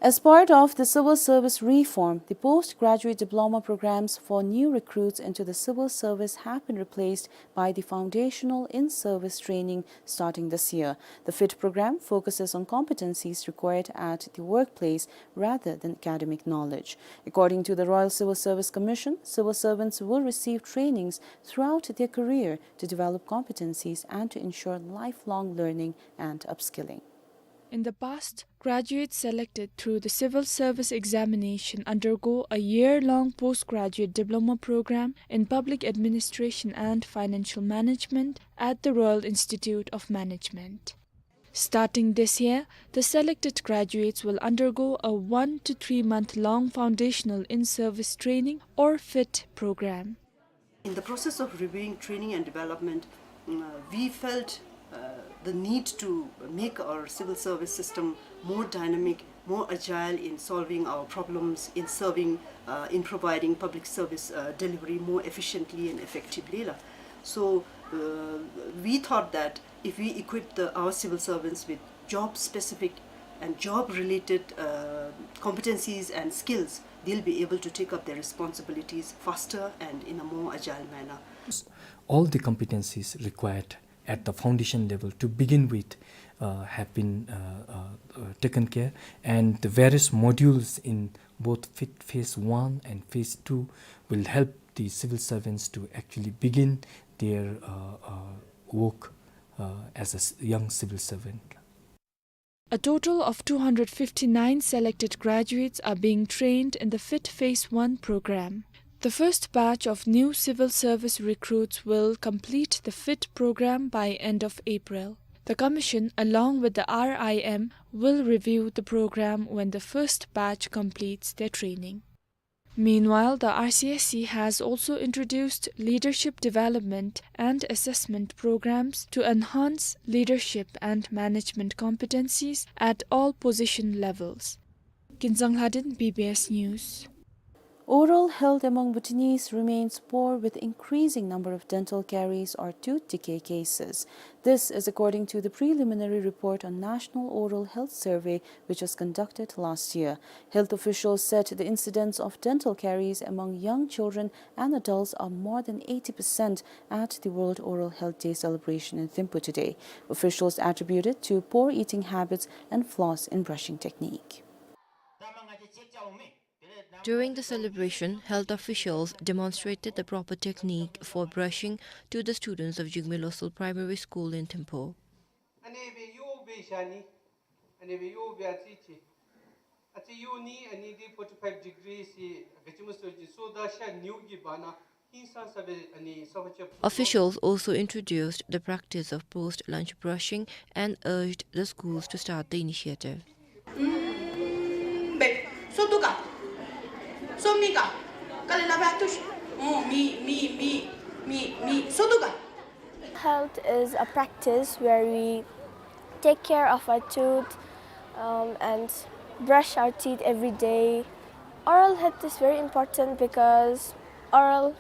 As part of the civil service reform, the postgraduate diploma programs for new recruits into the civil service have been replaced by the foundational in-service training starting this year. The FIT program focuses on competencies required at the workplace rather than academic knowledge. According to the Royal Civil Service Commission, civil servants will receive trainings throughout their career to develop competencies and to ensure lifelong learning and upskilling. In the past, graduates selected through the civil service examination undergo a year-long postgraduate diploma program in public administration and financial management at the Royal Institute of Management. Starting this year, the selected graduates will undergo a one to three month long foundational in-service training or FIT program. In the process of reviewing training and development, uh, we felt, uh, the need to make our civil service system more dynamic, more agile in solving our problems, in serving, uh, in providing public service, uh, delivery more efficiently and effectively, la. So, uh, we thought that if we equip the, our civil servants with job-specific and job-related, uh, competencies and skills, they'll be able to take up their responsibilities faster and in a more agile manner. All the competencies required at the foundation level to begin with, uh, have been, uh, uh, uh, taken care, and the various modules in both fit phase one and phase two will help the civil servants to actually begin their, uh, uh, work, uh, as a s-, young civil servant. A total of two hundred fifty-nine selected graduates are being trained in the FIT Phase one program. The first batch of new civil service recruits will complete the FIT program by end of April. The commission, along with the R I M, will review the program when the first batch completes their training. Meanwhile, the R C S C has also introduced leadership development and assessment programs to enhance leadership and management competencies at all position levels. Kinzang Lhaden, B B S News. Oral health among Bhutanese remains poor, with increasing number of dental caries or tooth decay cases. This is according to the preliminary report on National Oral Health Survey, which was conducted last year. Health officials said the incidence of dental caries among young children and adults are more than eighty percent at the World Oral Health Day celebration in Thimphu today. Officials attribute it to poor eating habits and flaws in brushing technique. During the celebration, health officials demonstrated the proper technique for brushing to the students of Jigme Losal Primary School in Thimphu. Officials also introduced the practice of post-lunch brushing and urged the schools to start the initiative. ཏུ་ཤ་ཨོ་མི་མི་མི་མི་མི་སོ་ཏུ་ག། Health is a practice where we take care of our tooth, um, and brush our teeth every day. Oral health is very important because oral,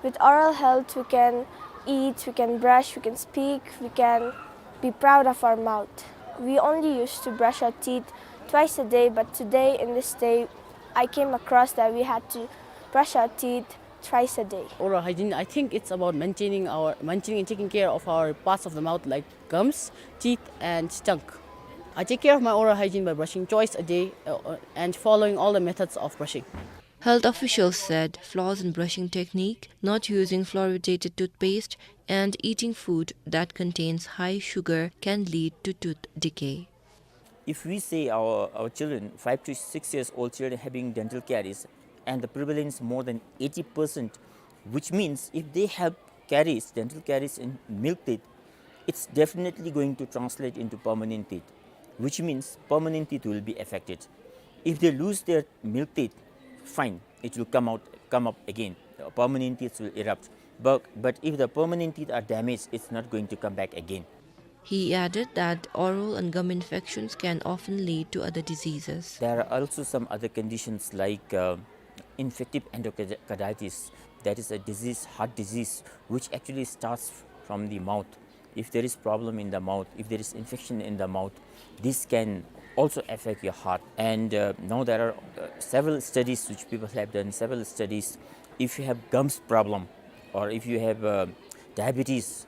with oral health, we can eat, we can brush, we can speak, we can be proud of our mouth. We only used to brush our teeth twice a day, but today, in this day, I came across that we had to brush our teeth thrice a day. Oral hygiene, I think it's about maintaining our, maintaining and taking care of our parts of the mouth like gums, teeth, and tongue. I take care of my oral hygiene by brushing twice a day, uh, uh, and following all the methods of brushing. Health officials said flaws in brushing technique, not using fluoridated toothpaste, and eating food that contains high sugar can lead to tooth decay. If we say our, our children, five to six years old children having dental caries, and the prevalence more than eighty percent, which means if they have caries, dental caries in milk teeth, it's definitely going to translate into permanent teeth, which means permanent teeth will be affected. If they lose their milk teeth, fine, it will come out, come up again. Uh, permanent teeth will erupt. But, but if the permanent teeth are damaged, it's not going to come back again. He added that oral and gum infections can often lead to other diseases. There are also some other conditions like, uh, infective endocarditis. That is a disease, heart disease, which actually starts from the mouth. If there is problem in the mouth, if there is infection in the mouth, this can also affect your heart. And, uh, now there are, uh, several studies which people have done, several studies. If you have gums problem, or if you have, uh, diabetes,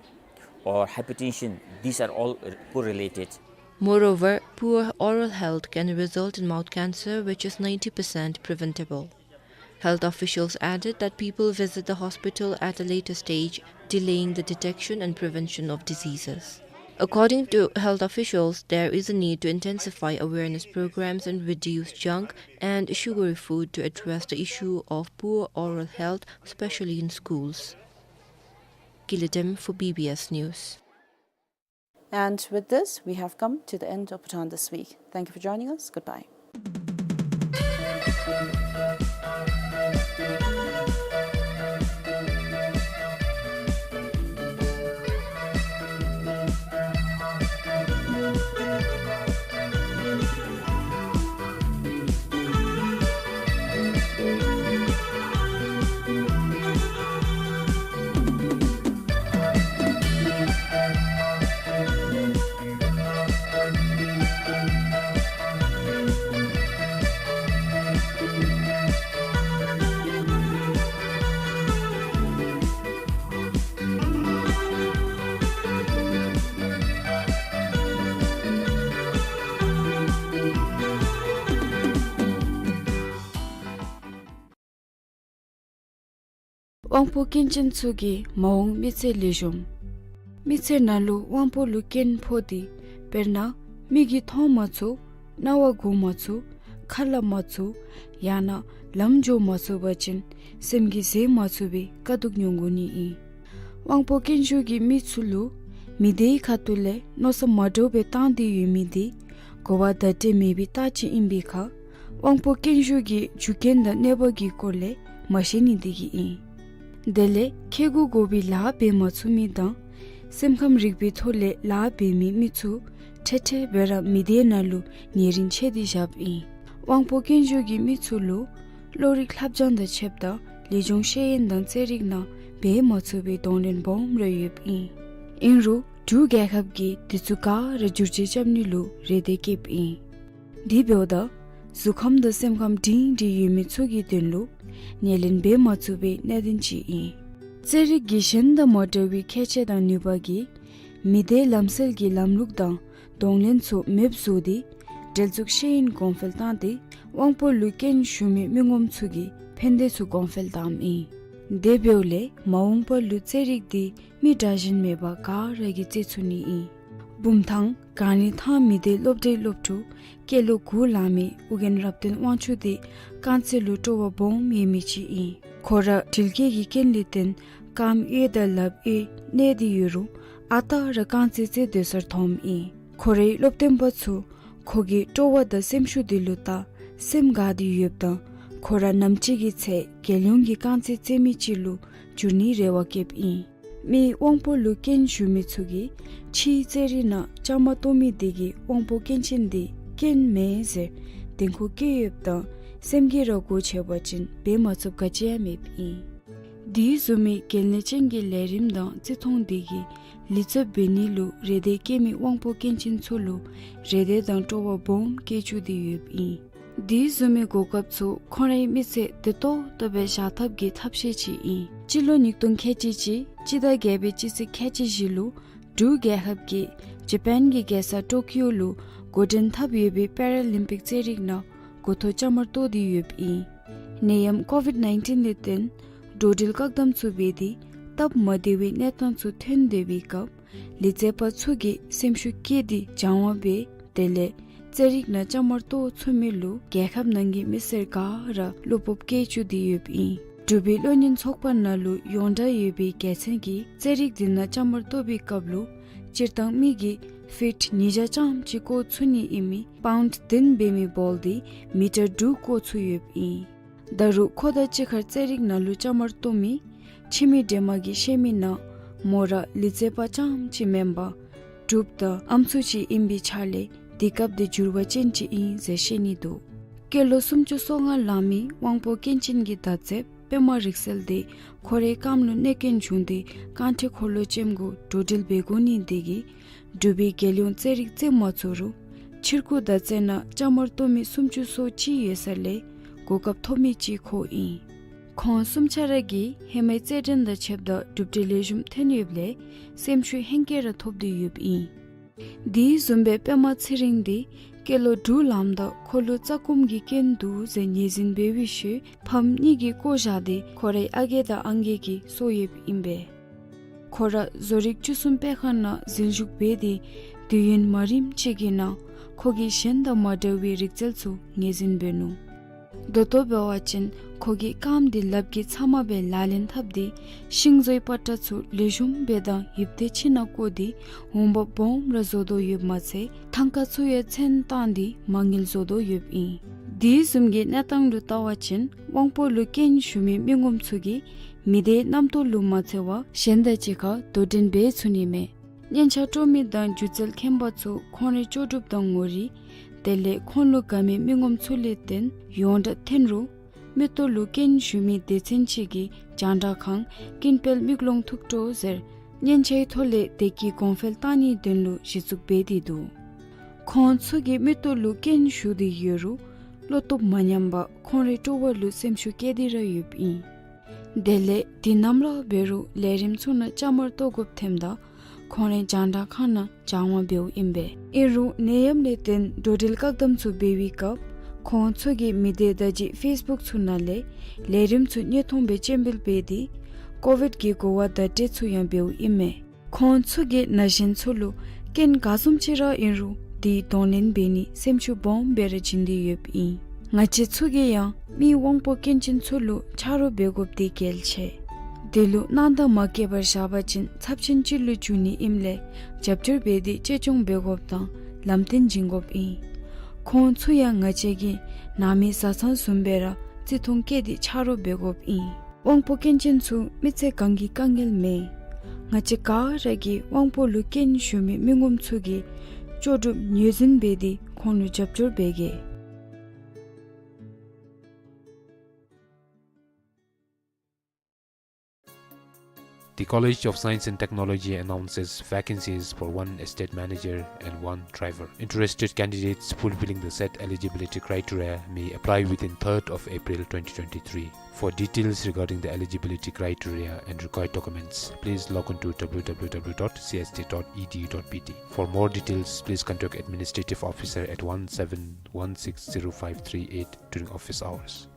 or hypertension, these are all, uh, correlated. Moreover, poor oral health can result in mouth cancer, which is ninety percent preventable. Health officials added that people visit the hospital at a later stage, delaying the detection and prevention of diseases. According to health officials, there is a need to intensify awareness programs and reduce junk and sugary food to address the issue of poor oral health, especially in schools. Gilidem for B B S News. And with this, we have come to the end of Bhutan This Week. Thank you for joining us. Goodbye. དབང་པོ་སྐྱོན་ཅན་ཚུ་གི་མ་འོངས་མི་ཚེ་ལེགས་ཤོམ། མི་ཚེ་ནང་ལུ་དབང་པོ་ལུ་སྐྱོན་ཕོག་སྟེ་དཔེར་ན་མིག་གིས་མཐོང་མ་ཚུགས། རྣ་བ་གོ་མ་ཚུགས། ཁ་སླབ་མ་ཚུགས། ཡང་ན་ལམ་འགྱོ་མ་ཚུགས་པ་ཅིན་སེམས་ཀྱིས་བཟོད་མ་ཚུགས་པའི་དཀའ་སྡུག་མྱོང་དགོ་ནི་ཨིན། དབང་པོ་སྐྱོན་ཞུགས་ཀྱི་མི་ཚུ་ལུ་མི་སྡེའི་ཁ་ཐུག་ལས་མནོ་བསམ་མ་འདྲཝ་སྦེ་བཏང་སྟེ་ཡོད་མི་འདི་གོ་བ་བརྡ་སྤྲོད་མེད་པའི་རྟགས་ཅིག་ཨིན་པའི་ཁར་དབང་པོ་སྐྱོན་ཞུགས་ཀྱི་རྒྱུ་རྐྱེན་དང་གནོད་པ་གི་སྐོར་ལས་མ་ཤེས་ནི་འདི་གིས་ཨིན། དེ་ལས་ཁེ་གུ་དགོ་པའི་ལཱ་འབད་མ་ཚུགས་མི་དང་སེམས་ཁམས་རིག་པའི་ཐོག་ལས་ལཱ་འབད་མི་མི་ཚུ་ཁྲེ་ཁྲེ་སྦེ་ར་མི་སྡེ་ནང་ལུ་ཉེ་རིང་ཆད་དེ་བཞགཔ་ཨིན། དབང་པོ་སྐྱོན་ཞུགས་ཀྱི་མི་ཚུ་ལུ་བློ་རིག་ལྷབ་སྦྱང་དང་ཕྱདཔ་ད་ལེགས་ཤོམ་ཤེས་ཡོན་དང་རྩེད་རིགས་ནང་འབད་མ་ཚུགས་པའི་གདོང་ལེན་སྦོམ་ར་ཡོདཔ་ཨིན། ཨིན་རུང་འབྲུག་རྒྱལ་ཁབ་ཀྱིས་དེ་ཚུ་ག་ར་བསྒྱུར་བཅོས་རྐྱབ་ནི་ལུ་རེ་འདོད་བསྐྱེདཔ་ཨིན། དེ་འབདཝ་ད་གཟུགས་ཁམས་དང་སེམས་ཁམས་སྒྲིང་སྒྲི་ཡོད་མི་ཚུ་གི་དོན་ལུ་ཉེར་ལེན་འབད་མ་ཚུགས་པའི་གནད་དོན་ཅིག་ཨིན། རྩེད་རིགས་ཀྱི་གཞན་དང་མ་འདྲ་བའི་ཁྱད་ཆོས་དང་ནུས་པ་གིས་མི་སྡེའི་ལམ་སྲོལ་གྱི་ལམ་ལུགས་དང་གདོང་ལེན་ཚུ་མེདཔ་བཟོ་སྟེ་འབྲེལ་འཛུགས་ཤེས་ཡོན་གོང་འཕེལ་བཏང་སྟེ་དབང་པོ་ལུ་སྐྱོན་ཞུགས་མི་མི་ངོམ་ཚུ་གི་ཕན་བདེ་ཚུ་གོང་འཕེལ་བཏངམ་ཨིན། དེ་འབདཝ་ལས་མ་འོངས་པ་ལུ་རྩེད་རིགས་འདི་མི་དྲག་ཞན་མེད་པར་ག་ར་གིས་རྩེད་ཚུགས་ནི་ཨིན། བུམ་ཐང་གངས་རི་ཐང་མི་སྡེའི་སློབ་གྲྭའི་སློབ་ཕྲུག་སྐྱེས་ལོ་དགུ་ལང་མི་ཨོ་རྒྱན་རབ་བརྟན་དབང་ཕྱུག་འདི་རྐང་རྩེད་ལུ་སྤྲོ་བ་སྦོམ་ཡོད་མི་ཅིག་ཨིན། ཁོ་ར་འགྲུལ་སྐྱེལ་གྱི་རྐྱེན་ལས་བརྟེན་རྐངམ་གཡས་དང་ལགཔ་གཡས་གནོད་དེ་ཡོད་རུང་ཨ་རྟག་ར་རྐང་རྩེད་རྩེད་སྡོད་སར་འཐོནམ་ཨིན། ཁོ་རའི་སློབ་སྟོན་པ་ཚུ་ཁོ་གི་སྤྲོ་བ་དང་སེམས་ཤུགས་འདི་ལུ་བལྟ་སེམས་དགའ་སྟེ་ཡོདཔ་དང་ ཁོ་ར་ནམ་ཅིག་གི་ཚེ་རྒྱལ་ཡོངས་ཀྱི་རྐང་རྩེད་རྩེད་མི་ཅིག་ལུ་འགྱུར་ནིའི་རེ་བ་བསྐྱེདཔ་ཨིན། མི་དབང་པོ་ལུ་རྐྱེན་ཞུགས་མི་ཚུ་གིས་ཕྱིའི་རྩེད་རིགས་ནང་བཅའ་མར་གཏོགས་མི་དེ་གིས་དབང་པོ་སྐྱོན་ཅན་དེ་རྐྱེན་མེན་ཟེར་འདེན་ཁོག་བཀལ་ཡོདཔ་ད་སེམས་ཀྱིས་ར་སྒོ་ཕྱེ་བ་ཅིན་འབད་མ་ཚུགསཔ་ག་ཅི་ཡང་མེདཔ་ཨིན། དེ་བཟུམ་མའི་གལ་གནད་ཅན་གྱི་ལས་རིམ་དང་བརྩི་མཐོང་དེ་གིས་ལེགས་ཚབ་འབད་ནི་ལུ་རེ་འདོད་བསྐྱེད་མི་དབང་པོ་སྐྱོན་ཅན་ཚུ་ལུ་རེ་འདོད་དང་སྤྲོ་བ་སྦོམ་བསྐྱེད་བཅུག་སྟེ་ཡོདཔ་ཨིན། དེ་བཟུམ་མའི་གོ་སྐབས་ཚུ་ཁོང་རའི་མི་ཚེ་བདེ་ཏོག་ཏོ་སྦེ་བཞག་ཐབས་ཀྱི་ཐབས་ཤེས་ཅིག་ཨིན། སྤྱི་ལོ་ཉིས་སྟོང་ཁལ་གཅིག་གཅིག་སྤྱི་ཟླ་བརྒྱད་པའི་སྤྱི་ཚེས་ཁལ་གཅིག་བཞི་ལུ་འབྲུག་རྒྱལ་ཁབ་ཀྱིས་ཇ་པཱན་གྱི་རྒྱལ་ས་ཊོ་ཀིའོ་ལུ་འགོ་འདྲེན་འཐབ་ཡོད་པའི་པེ་ར་ལིམ་པིག་རྩེད་རིགས་ནང་འགོ་ཐོག་བཅའ་མར་གཏོགས་ཏེ་ཡོདཔ་ཨིན། ནད་ཡམས་ཀོ་ཝིཌ་ནའིན་ཊིན་ལས་བརྟེན་འགྲོ་འགྲུལ་བཀག་དམ་ཚུ་འབད་དེ་སྟབས་མ་བདེ་བའི་གནས་སྟངས་ཚུ་ཐོན་སྡོད་པའི་སྐབས་ལུས་རྩལ་པ་ཚུ་གིས་སེམས་ཤུགས་བསྐྱེད་དེ་སྦྱང་བ་འབད་དེ་ལས་རྩེད་རིགས་ནང་བཅའ་མར་གཏོགས་ཚུགས་མི་ལུ་རྒྱལ་ཁབ་ནང་གི་མི་སེར་ག་ར་བློ་སྤོབས་བསྐྱེད་བཅུག་སྟེ་ཡོདཔ་ཨིན། འབྲུག་པའི་གློག་བརྙན་ཚོགས་པ་ནང་ལུ་ཡོངས་གྲགས་ཡོད་པའི་རྒྱལ་མཚན་གྱིས་རྩེད་རིགས་དེ་ནང་བཅའ་མར་གཏོགས་པའི་སྐབས་ལུ་སྤྱིར་བཏང་མི་གིས་ཕིཊ་ཉིས་བརྒྱ་ཙམ་ཅིག་བཀོ་ཚུགས་ནི་ཨིན་མི་པའུནཌ་བདུན་འབད་མི་བཱོལ་དེ་མི་ཊར་དྲུག་བཀོ་ཚུགས་ཡོདཔ་ཨིན། ད་རུང་ཁོ་དང་གཅིག་ཁར་རྩེད་རིགས་ནང་ལུ་བཅའ་མར་གཏོགས་མི་ཕྱི་མི་འདྲེས་མ་གིས་བཤད་མི་ནང་མོ་ར་ལུས་རྩལ་པ་རྐྱངམ་ཅིག་མེན་པར་འབྲུགཔ་དང་ཨམ་སྲུ་ཅིག་ཨིན་པའི་ཆ་ལས་དེ་སྐབས་དེ་འགྱུར་བ་ཅན་ཅིག་ཨིན་ཟེར་བཤད་ནི་འདུག། སྐྱེས་ལོ་སུམ་ཅུ་སོ་ལྔ་ལང་མི་དབང་པོ་སྐྱོན་ཅན་གྱི་མདའ་རྩེདཔ་པདྨ་རིག་གསལ་དེ་ཁོ་རའི་རྐངམ་ལུ་གནོད་སྐྱོན་བྱུང་སྟེ་རྐང་ཁྲི་འཁོར་ལོ་ཅན་གུ་འགྲོ་འགྲུལ་འབད་དགོ་ནི་དེ་གིས་འབྲུག་པའི་རྒྱལ་ཡོངས་རྩེད་རིགས་རྩེད་མ་ཚུགས་རུང་ཕྱིར་འགྱུར་མདའ་རྩེད་ནང་བཅའ་མར་གཏོགས་མི་སུམ་ཅུ་སོ་གཅིག་ཡོད་ས་ལས་གོ་སྐབས་ཐོབ་མི་ཅིག་ཁོ་ཨིན། ཁོང་གསུམ་ཆ་ར་གིས་ཧེ་མའི་རྩེད་འགྲན་དང་ཕྱདཔ་ད་གྲུབ་འབྲས་ལེགས་ཤོམ་ཐོན་ཡོདཔ་ལས་སེམས་ཤུགས་ཧེང་སྐལ་ར་ཐོབ་སྟེ་ཡོདཔ་ཨིན། དེ་བཟུམ་སྦེ་པདྨ་ཚེ་རིང་དེ་སྐྱེས་ལོ་དྲུག་ལངམ་ད་ཁོ་ལུ་རྩ་སྐོམ་གྱི་རྐྱེན་འདུག་ཟེར་ངོས་འཛིན་འབད་བའི་ཤུལ་ཕམ་གཉིས་ཀྱིས་བཀོ་བཞག་སྟེ་ཁོ་རའི་ཨ་རྒས་དང་ཨང་རྒས་ཀྱིས་གསོ་ཡོདཔ་ཨིན་པས། ཁོ་ར་བཟོ་རིག་བཅུ་གསུམ་དཔེ་ཁང་ནང་འཛུལ་ཞུགས་འབད་དེ་དུས་ཡུན་མ་རིངམ་ཅིག་གི་ནང་ཁོ་གིས་གཞན་དང་མ་འདྲ་བའི་རིག་རྩལ་ཚུ་ངོས་འཛིན་འབད་ནུག། ད་ལྟོ་འབད་བ་ཅིན་ཁོ་གིས་རྐངམ་དེ་ལགཔ་གིས་ཚབ་མ་སྦེ་ལག་ལེན་འཐབ་སྟེ་ཤིང་བཟོའི་པ་ཏྲ་ཚུ་ལེགས་ཤོམ་སྦེ་དང་ཡིབ་ཏེ་ཕྱི་ནང་བཀོ་སྟེ་འོང་འབབ་སྦོམ་ར་བཟོ་དོ་ཡོདཔ་མ་ཚད་ཐང་ཀ་ཚུ་ཡང་ཚོན་བཏང་སྟེ་མ་དངུལ་བཟོ་དོ་ཡོདཔ་ཨིན། དེ་བཟུམ་གྱི་གནས་སྟངས་ལུ་བལྟ་བ་ཅིན་དབང་པོ་ལུ་རྐྱེན་ཞུགས་མི་མི་ངོམ་ཚུ་གིས་མི་སྡེའི་རྣམ་རྟོག་ལུ་མ་འཚེར་བར་གཞན་དང་གཅིག་ཁར་དོ་འགྲན་འབད་ཚུགས་ནི་མས། སྙན་ཆ་དཀྲོག་མི་དང་སྒྱུ་རྩལ་མཁན་པ་ཚུ་ཁོང་རའི་ལྕོགས་གྲུབ་དང་ངོ་རིས་དེ་ལས་ཁོང་ལུ་དགའ་མི་མི་ངོམ་ཚུ་ལས་བརྟེན་ཡོངས་གྲགས་ཐོན་རུང་མིག་ཏོ་ལུ་རྐྱེན་ཞུགས་མི་སྡེ་ཚན་ཅིག་གིས་རྒྱང་བསྒྲགས་ཁང་ཀུན་དཔལ་མིག་ལོང་ཐུགས་སྤྲོ་ཟེར་སྙན་ཆའི་ཐོག་ལས་དེ་གི་གོང་འཕེལ་བཏང་ནིའི་དོན་ལུ་གཞི་བཙུགས་འབད་དེ་འདུག། ཁོང་ཚུ་གི་མིག་ཏོ་ལུ་རྐྱེན་ཞུགས་ཏེ་ཡོད་རུང་བློ་སྟོབས་མ་ཉམས་པར་ཁོང་རའི་སྤྲོ་བ་ལུ་སེམས་ཤུགས་བསྐྱེད་དེ་ར་ཡོདཔ་ཨིན། དེ་ལས་དུས་ནམ་ར་འབད་རུང་ལས་རིམ་ཚུ་ནང་བཅའ་མར་གཏོགས་དགོཔ་ཐོནམ་ད་ཁོང་རའི་རྒྱང་བསྒྲགས་ཁང་ནང་སྦྱང་བ་འབདཝ་ཨིན་པས། ཨིན་རུང་ནད་ཡམས་ལས་བརྟེན་འགྲོ་འགྲུལ་བཀག་དམ་ཚུ་འབད་བའི་སྐབས་ཁོང་ཚུ་གིས་མི་སྡེ་བརྡ་བརྒྱུད་ཕེསི་བུཀ་ཚུ་ནང་ལས་ལས་རིམ་ཚུ་བརྙན་ཐུང་སྦེ་སྤྱན་འབུལ་འབད་དེ་ཀོ་ཝིཌ་ཀྱི་གོ་བ་བརྡ་སྤྲོད་ཚུ་ཡང་འབདཝ་ཨིན་མས། ཁོང་ཚུ་གིས་ན་གཞོན་ཚུ་ལུ་རྐྱེན་ག་བཟུམ་ཅིག་ར་ཨིན་རུང་དེ་གདོང་ལེན་འབད་ནི་སེམས་ཤུགས་སྦོམ་སྦེ་ར་བྱིན་ཏེ་ཡོདཔ་ཨིན། ང་བཅས་ཚུ་གིས་ཡང་མི་དབང་པོ་སྐྱོན་ཅན་ཚུ་ལུ་ཆ་རོགས་འབད་དགོཔ་དེ་གལ་ཆེ། དེ་ལུ་སྣང་དག་མ་བསྐྱེད་པར་བཞག་པ་ཅིན་ཚབས་ཆེན་ཅིག་ལུ་འགྱུར་ནི་ཨིནམ་ལས་རྒྱབ་སྐྱོར་འབད་དེ་གཅེས་སྐྱོང་འབད་དགོཔ་དང་ལམ་སྟོན་བྱིན་དགོཔ་ཨིན། ཁོང་ཚུ་ཡང་ང་བཅས་ཀྱི་ནང་མི་བཟའ་ཚང་བཟུམ་སྦེ་ར་བརྩི་མཐོང་བསྐྱེད་དེ་ཆ་རོགས་འབད་དགོཔ་ཨིན། དབང་པོ་སྐྱོན་ཅན་ཚུ་མི་ཚེ་གང་གི་དཀའ་ངལ་མེན། ང་བཅས་ག་ར་གིས་དབང་པོ་ལུ་སྐྱོན་ཞུགས་མི་མི་ངོམ་ཚུ་གི་ལྕོགས་གྲུབ་ངོས་འཛིན་འབད་དེ་ཁོང་ལུ་རྒྱབ་སྐྱོར་འབད་གེ། The College of Science and Technology announces vacancies for one estate manager and one driver. Interested candidates fulfilling the set eligibility criteria may apply within third of April twenty twenty-three. For details regarding the eligibility criteria and required documents, please log on to W W W dot C S T dot E D U dot B T. For more details, please contact Administrative Officer at one seven one six zero five three eight during office hours.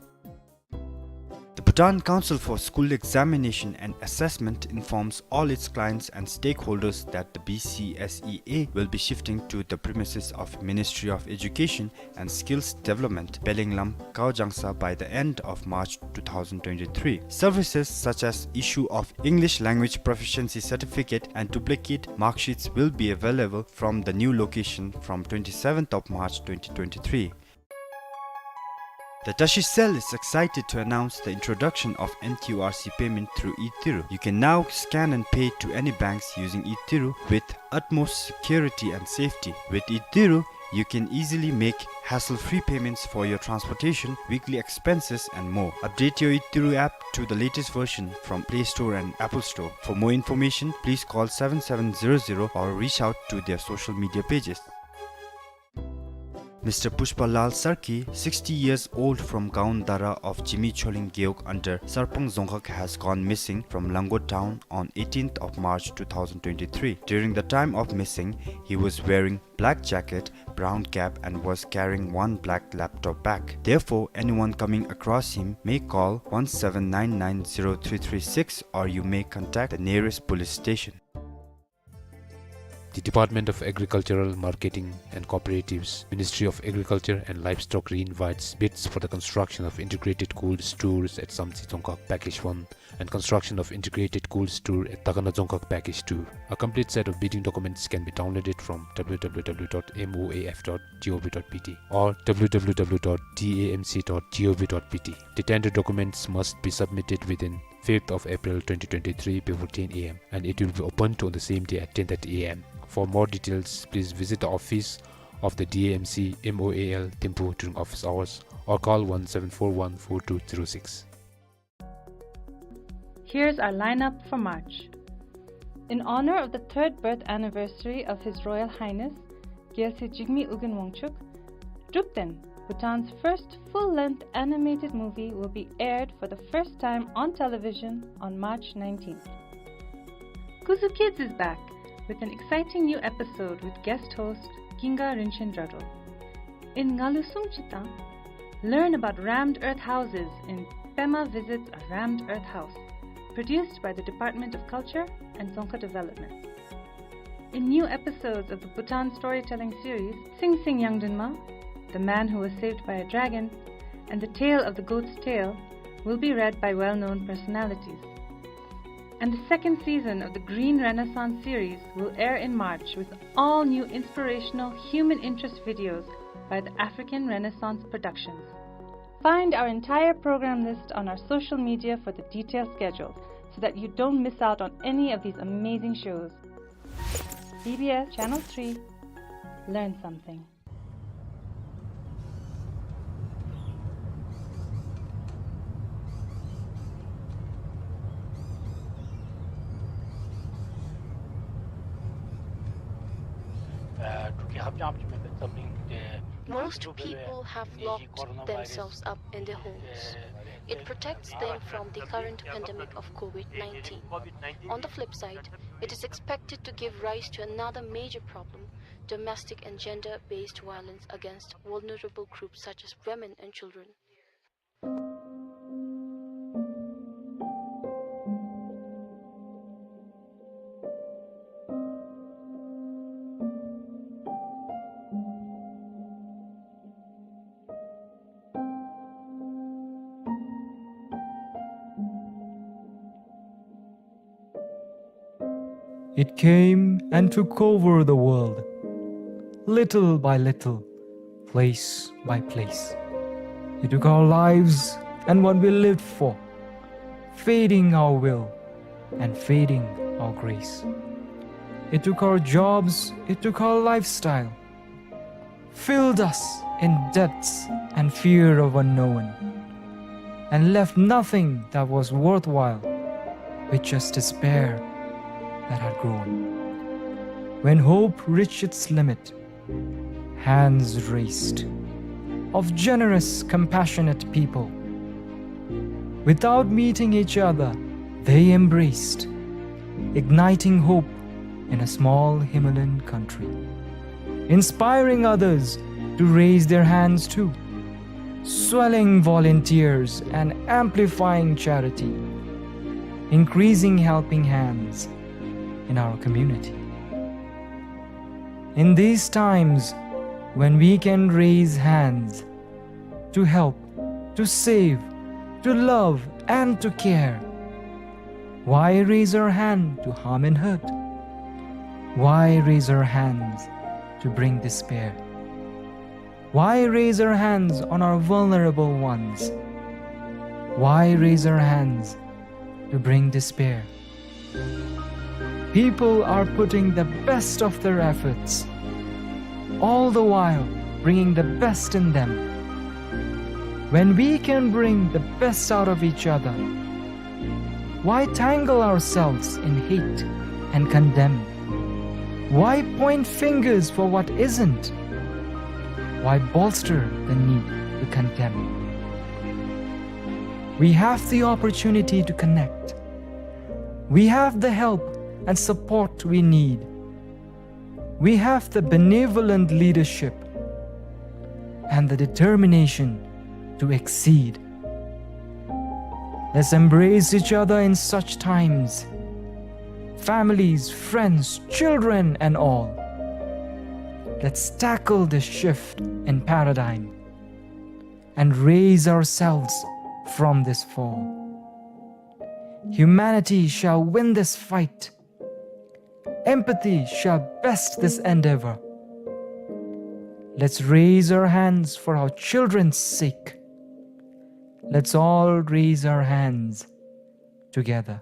The Bhutan Council for School Examination and Assessment informs all its clients and stakeholders that the B C S E A will be shifting to the premises of Ministry of Education and Skills Development, Pelenglam, Kaojangsa by the end of March two thousand twenty-three. Services such as issue of English language proficiency certificate and duplicate mark sheets will be available from the new location from twenty-seventh of March twenty twenty-three. The Tashi Cell is excited to announce the introduction of N Q R C payment through e-Tiru. You can now scan and pay to any banks using e-Tiru with utmost security and safety. With e-Tiru, you can easily make hassle-free payments for your transportation, weekly expenses, and more. Update your e-Tiru app to the latest version from Play Store and Apple Store. For more information, please call seven seven zero zero or reach out to their social media pages. Mister Pushpa Lal Sarki, sixty years old, from Gaon Dara of Jimi Choling Gewog under Sarpang Dzongkhag, has gone missing from Lango town on eighteenth of March two thousand twenty-three. During the time of missing, he was wearing black jacket, brown cap, and was carrying one black laptop bag. Therefore, anyone coming across him may call one seven nine nine zero three three six, or you may contact the nearest police station. The Department of Agricultural Marketing and Cooperatives, Ministry of Agriculture and Livestock, reinvites bids for the construction of integrated cold stores at Samtse Dzongkhag Package one and construction of integrated cold store at Takana Dzongkhag Package two. A complete set of bidding documents can be downloaded from W W W dot M O A F dot G O V dot B T or W W W dot D A M C dot G O V dot B T. The tender documents must be submitted within fifth of April twenty twenty-three before ten A M, and it will be opened on the same day at ten thirty A M. For more details, please visit the office of the D A M C M O A L Thimphu during office hours or call one seven four one four two zero six. Here's our lineup for March. In honor of the third birth anniversary of His Royal Highness Gyalse Jigme Ugin Wangchuck, Drupten, Bhutan's first full-length animated movie, will be aired for the first time on television on March nineteenth. Kuzu Kids is back with an exciting new episode with guest host Ginga Rinchen Dradro. In Ngalu Sum Chitang, learn about rammed earth houses in Pema Visits a Rammed Earth House, produced by the Department of Culture and Dzongkha Development. In new episodes of the Bhutan storytelling series, Sing Sing Yangdinma, The Man Who Was Saved by a Dragon, and The Tale of the Goat's Tail will be read by well-known personalities. And the second season of the Green Renaissance series will air in March with all new inspirational human interest videos by the African Renaissance Productions. Find our entire program list on our social media for the detailed schedule so that you don't miss out on any of these amazing shows. B B S Channel three. Learn something. Most people have locked themselves up in their homes. It protects them from the current pandemic of COVID nineteen. On the flip side, it is expected to give rise to another major problem, domestic and gender-based violence against vulnerable groups such as women and children. It came and took over the world, little by little, place by place. It took our lives and what we lived for, fading our will and fading our grace. It took our jobs, it took our lifestyle, filled us in debts and fear of unknown, and left nothing that was worthwhile, with just despair that had grown. When hope reached its limit, hands raised of generous, compassionate people. Without meeting each other, they embraced, igniting hope in a small Himalayan country, inspiring others to raise their hands too, swelling volunteers and amplifying charity, increasing helping hands in our community. In these times when we can raise hands to help, to save, to love, and to care, why raise our hand to harm and hurt? Why raise our hands to bring despair? Why raise our hands on our vulnerable ones? Why raise our hands to bring despair? People are putting the best of their efforts, all the while bringing the best in them. When we can bring the best out of each other, why tangle ourselves in hate and condemn? Why point fingers for what isn't? Why bolster the need to condemn? We have the opportunity to connect. We have the help and support we need. We have the benevolent leadership and the determination to exceed. Let's embrace each other in such times. Families, friends, children, and all. Let's tackle this shift in paradigm and raise ourselves from this fall. Humanity shall win this fight. Empathy shall best this endeavor. Let's raise our hands for our children's sake. Let's all raise our hands together.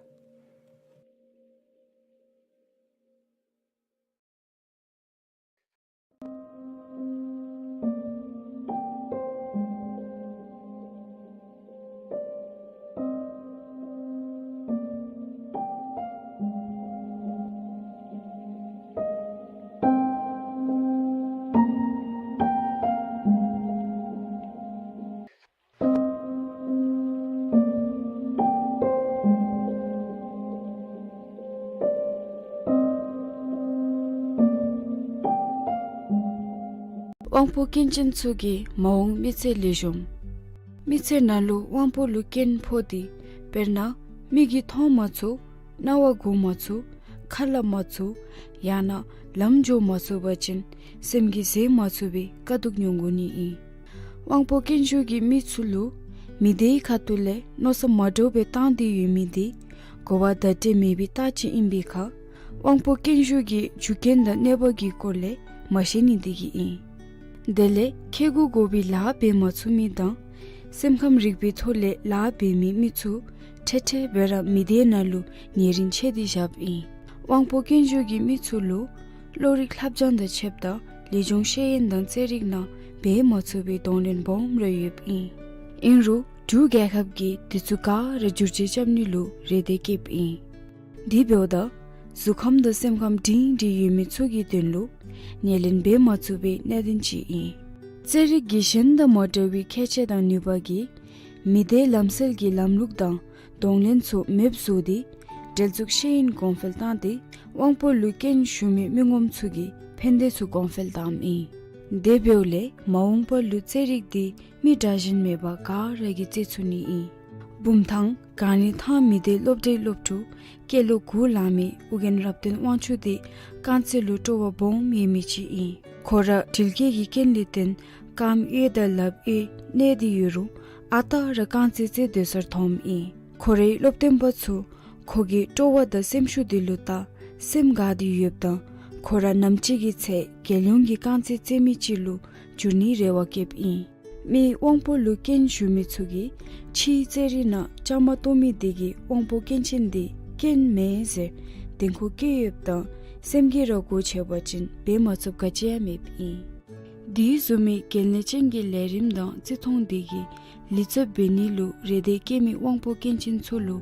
དབང་པོ་སྐྱོན་ཅན་ཚུ་གི་མ་འོངས་མི་ཚེ་ལེགས་ཤོམ། མི་ཚེ་ནང་ལུ་དབང་པོ་ལུ་སྐྱོན་ཕོག་སྟེ་དཔེར་ན་མིག་གིས་མཐོང་མ་ཚུགས། རྣ་བ་གོ་མ་ཚུགས། ཁ་སླབ་མ་ཚུགས། ཡང་ན་ལམ་འགྱོ་མ་ཚུགས་པ་ཅིན་སེམས་ཀྱིས་བཟོད་མ་ཚུགས་པའི་དཀའ་སྡུག་མྱོང་དགོ་ནི་ཨིན། དབང་པོ་སྐྱོན་ཤོས་ཀྱི་མི་ཚུ་ལུ་མི་སྡེའི་ཁ་ཐུག་ལས་མནོ་བསམ་མ་འདྲཝ་སྦེ་བཏང་སྟེ་ཡོད་མི་འདི་གོ་བ་བརྡ་སྤྲོད་མེད་པའི་རྟགས་ཅིག་ཨིན་པའི་ཁར་དབང་པོ་སྐྱོན་ཤོས་ཀྱི་རྒྱུ་རྐྱེན་དང་གནོད་པ་གི་སྐོར་ལས་མ་ཤེས་ནི་འདི་གིས་ཨིན། དེ་ལས་ཁེ་གུ་དགོ་པའི་ལཱ་འབད་མ་ཚུགས་མི་དང་སེམས་ཁམས་རིག་པའི་ཐོག་ལས་ལཱ་འབད་མི་མི་ཚུ་ཁྲེ་ཁྲེ་སྦེ་ར་མི་སྡེ་ནང་ལུ་ཉེ་རིང་ཆད་དེ་བཞགཔ་ཨིན། དབང་པོ་སྐྱོན་ཤོས་ཀྱི་མི་ཚུ་ལུ་བློ་རིག་ལྷབ་སྦྱང་དང་ཕྱདཔ་ད་ལེགས་ཤོམ་ཤེས་ཡོན་དང་རྩེད་རིགས་ནང་འབད་མ་ཚུགས་པའི་གདོང་ལེན་སྦོམ་ར་ཡོདཔ་ཨིན། ཨིན་རུང་འབྲུག་རྒྱལ་ཁབ་ཀྱིས་དེ་ཚུ་ག་ར་བསྒྱུར་བཅོས་རྐྱབ་ནི་ལུ་རེ་འདུན་བསྐྱེདཔ་ཨིན། དེ་འབདཝ་ད་གཟུགས་ཁམས་དང་སེམས་ཁམས་སྒྲིང་སྒྲིང་ཡོད་མི་ཚུ་གི་དོན་ལུ་ཉེར་ལེན་འབད་མ་ཚུགས་པའི་གནད་དོན་ཅིག་ཨིན། རྩེད་རིགས་ཀྱི་གཞན་དང་མ་འདྲ་བའི་ཁྱད་ཆོས་དང་ནུས་པ་གིས་མི་སྡེའི་ལམ་སྲོལ་གྱི་ལམ་ལུགས་དང་གདོང་ལེན་ཚུ་མེདཔ་བཟོ་སྟེ་འབྲེལ་འཛུགས་ཤེས་ཡོན་གོང་འཕེལ་བཏང་སྟེ་དབང་པོ་ལུ་སྐྱོན་ཞུགས་མི་མི་ངོམ་ཚུ་གི་ཕན་བདེ་ཚུ་གོང་འཕེལ་བཏངམ་ཨིན། དེ་འབདཝ་ལས་མ་འོངས་པ་ལུ་རྩེད་རིགས་འདི་མི་དྲག་ཞན་མེད་པར་ག་ར་གིས་རྩེད་ཚུགས་ནི་ཨིན། བུམ་ཐང་གངས་རི་ཐང་མི་སྡེའི་སློབ་གྲྭའི་སློབ་ཕྲུག་སྐྱེས་ལོ་དགུ་ལང་མི་ཨོ་རྒྱན་རབ་བརྟན་དབང་ཕྱུག་འདི་རྐང་རྩེད་ལུ་སྤྲོ་བ་སྦོམ་ཡོད་མི་ཅིག་ཨིན། ཁོ་ར་འགྲུལ་སྐྱེལ་གྱི་རྐྱེན་ལས་བརྟེན་རྐངམ་གཡས་དང་ལགཔ་གཡས་གནོད་དེ་ཡོད་རུང་ཨ་རྟག་ར་རྐང་རྩེད་རྩེ་སྡོད་སར་འཐོནམ་ཨིན། ཁོ་རའི་སློབ་སྟོན་པ་ཚུ་ཁོ་གི་སྤྲོ་བ་དང་སེམས་ཤུགས་འདི་ལུ་བལྟ་སེམས་དགའ་སྟེ་ཡོདཔ་ད་ཁོ་ར་ནམ་ཅིག་གི་ཚེ་རྒྱལ་ཡོངས་ཀྱི་རྐང་རྩེད་རྩེད་མི་ཅིག་ལུ་འགྱུར་ནིའི་རེ་བ་བསྐྱེདཔ་ཨིན། མི་དབང་པོ་ལུ་སྐྱོན་ཞུགས་མི་ཚུ་གིས་ཕྱིའི་རྩེད་རིགས་ནང་བཅའ་མར་གཏོགས་མི་དེ་གིས་དབང་པོ་སྐྱོན་ཅན་དེ་སྐྱོན་མེན་ཟེར་དྲན་ཁུལ་བསྐྱེད་ཡོདཔ་ད་སེམས་ཀྱིས་ར་སྒོ་ཕྱེ་བ་ཅིན་འབད་མ་ཚུགསཔ་ག་ཅི་ཡང་མེདཔ་ཨིན། དེ་བཟུམ་མའི་གལ་གནད་ཅན་གྱི་ལས་རིམ་དང་བརྩི་མཐོང་དེ་གིས་ལེགས་ཚབ་འབད་ནི་ལུ་རེ་འདུན་བསྐྱེད་མི་དབང་པོ་སྐྱོན་ཅན་ཚུ་ལུ་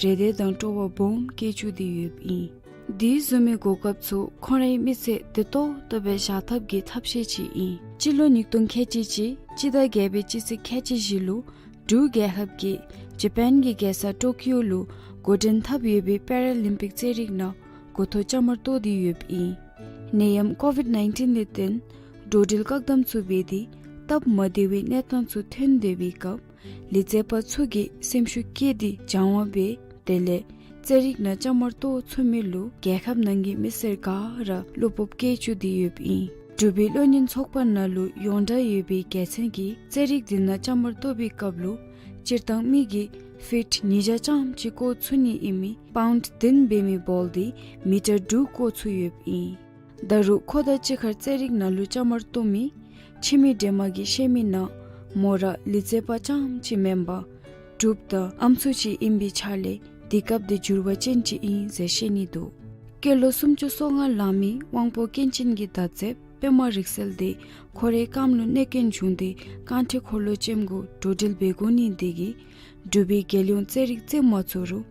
རེ་འདོད་དང་སྤྲོ་བ་སྦོམ་བསྐྱེད་བཅུག་སྟེ་ཡོདཔ་ཨིན། དེ་བཟུམ་མའི་གོ་སྐབས་ཚུ་ཁོང་རའི་མི་ཚེ་བདེ་ཏོག་ཏོ་སྦེ་བཞག་ཐབས་ཀྱི་ཐབས་ཤེས་ཅིག་ཨིན། སྤྱི་ལོ་ཉིས་སྟོང་ཁལ་གཅིག་གཅིག་སྤྱི་ཟླ་བརྒྱད་པའི་སྤྱི་ཚེས་ཁལ་གཅིག་བཞི་ལུ་འབྲུག་རྒྱལ་ཁབ་ཀྱིས་ཇ་པཱན་གྱི་རྒྱལ་ས་ཊོ་ཀིའོ་ལུ་འགོ་འདྲེན་འཐབ་ཡོད་པའི་པེ་ར་ལིམ་པིག་རྩེད་རིགས་ནང་འགོ་ཐོག་བཅའ་མར་གཏོགས་ཏེ་ཡོདཔ་ཨིན། ནད་ཡམས་ཀོ་ཝིཌ་ནའིན་ཊིན་ལས་བརྟེན་འགྲོ་འགྲུལ་བཀག་དམ་ཚུ་འབད་དེ་སྟབས་མ་བདེ་བའི་གནས་སྟངས་ཚུ་ཐོན་སྡོད་པའི་སྐབས་ལས་བྱེདཔ་ཚུ་གིས་སེམས་ཤུགས་བསྐྱེད་དེ་སྦྱང་བ་འབད་དེ་ལས་རྩེད་རིགས་ནང་བཅའ་མར་གཏོགས་ཚུགས་མི་ལུ་རྒྱལ་ཁབ་ནང་གི་མི་སེར་ག་ར་བློ་སྤོབས་བསྐྱེད་བཅུག་སྟེ་ཡོདཔ་ཨིན། འབྲུག་པའི་བློ་གཉེར་ཚོགས་པ་ནང་ལུ་ཡོངས་གྲགས་ཡོད་པའི་རྒྱལ་མཚན་གྱིས་རྩེད་རིགས་འདི་ནང་བཅའ་མར་གཏོགས་པའི་སྐབས་ལུ་སྤྱིར་བཏང་མི་གིས་ཕིཊ་ཉིས་བརྒྱ་ཙམ་ཅིག་བཀོག་ཚུགས་ནི་ཨིན་མི་པའུནཌ་བདུན་འབད་མི་བཱོལ་འདི་མི་ཊར་དྲུག་བཀོག་ཚུགས་ཡོདཔ་ཨིན། ད་རུང་ཁོ་དང་གཅིག་ཁར་རྩེད་རིགས་ནང་ལུ་བཅའ་མར་གཏོགས་མི་ ཁྱིམ་མི་སྒྲོལ་མ་གིས་བཤད་མི་ནང་མོ་ར་ལུས་རྩལ་པ་རྐྱངམ་ཅིག་མེན་པར་འབྲུགཔ་དང་ཨམ་སྲུ་ཅིག་ཨིན་པའི་ཆ་ལས་དེ་སྐབས་དེ་འགྱུར་བ་ཅན་ཅིག་ཨིན་ཟེར་བཤད་ནི་འདུག། སྐྱེས་ལོ་སུམ་ཅུ་སོ་ལྔ་ལང་མི་དབང་པོ་སྐྱོན་ཅན་གྱི་མདའ་རྩེདཔ་པདྨ་རིག་གསལ་དེ་ཁོ་རའི་རྐངམ་ལུ་གནོད་སྐྱོན་བྱུང་སྟེ་རྐང་ཁྲི་འཁོར་ལོ་ཅན་གུ་འགྲོ་འགྲུལ་འབད་དགོ་ནི་དེ་གིས་འབྲུག་པའི་རྒྱལ་ཡོངས་རྩེད་རིགས་རྩེད་མ་ཚུགས་རུང་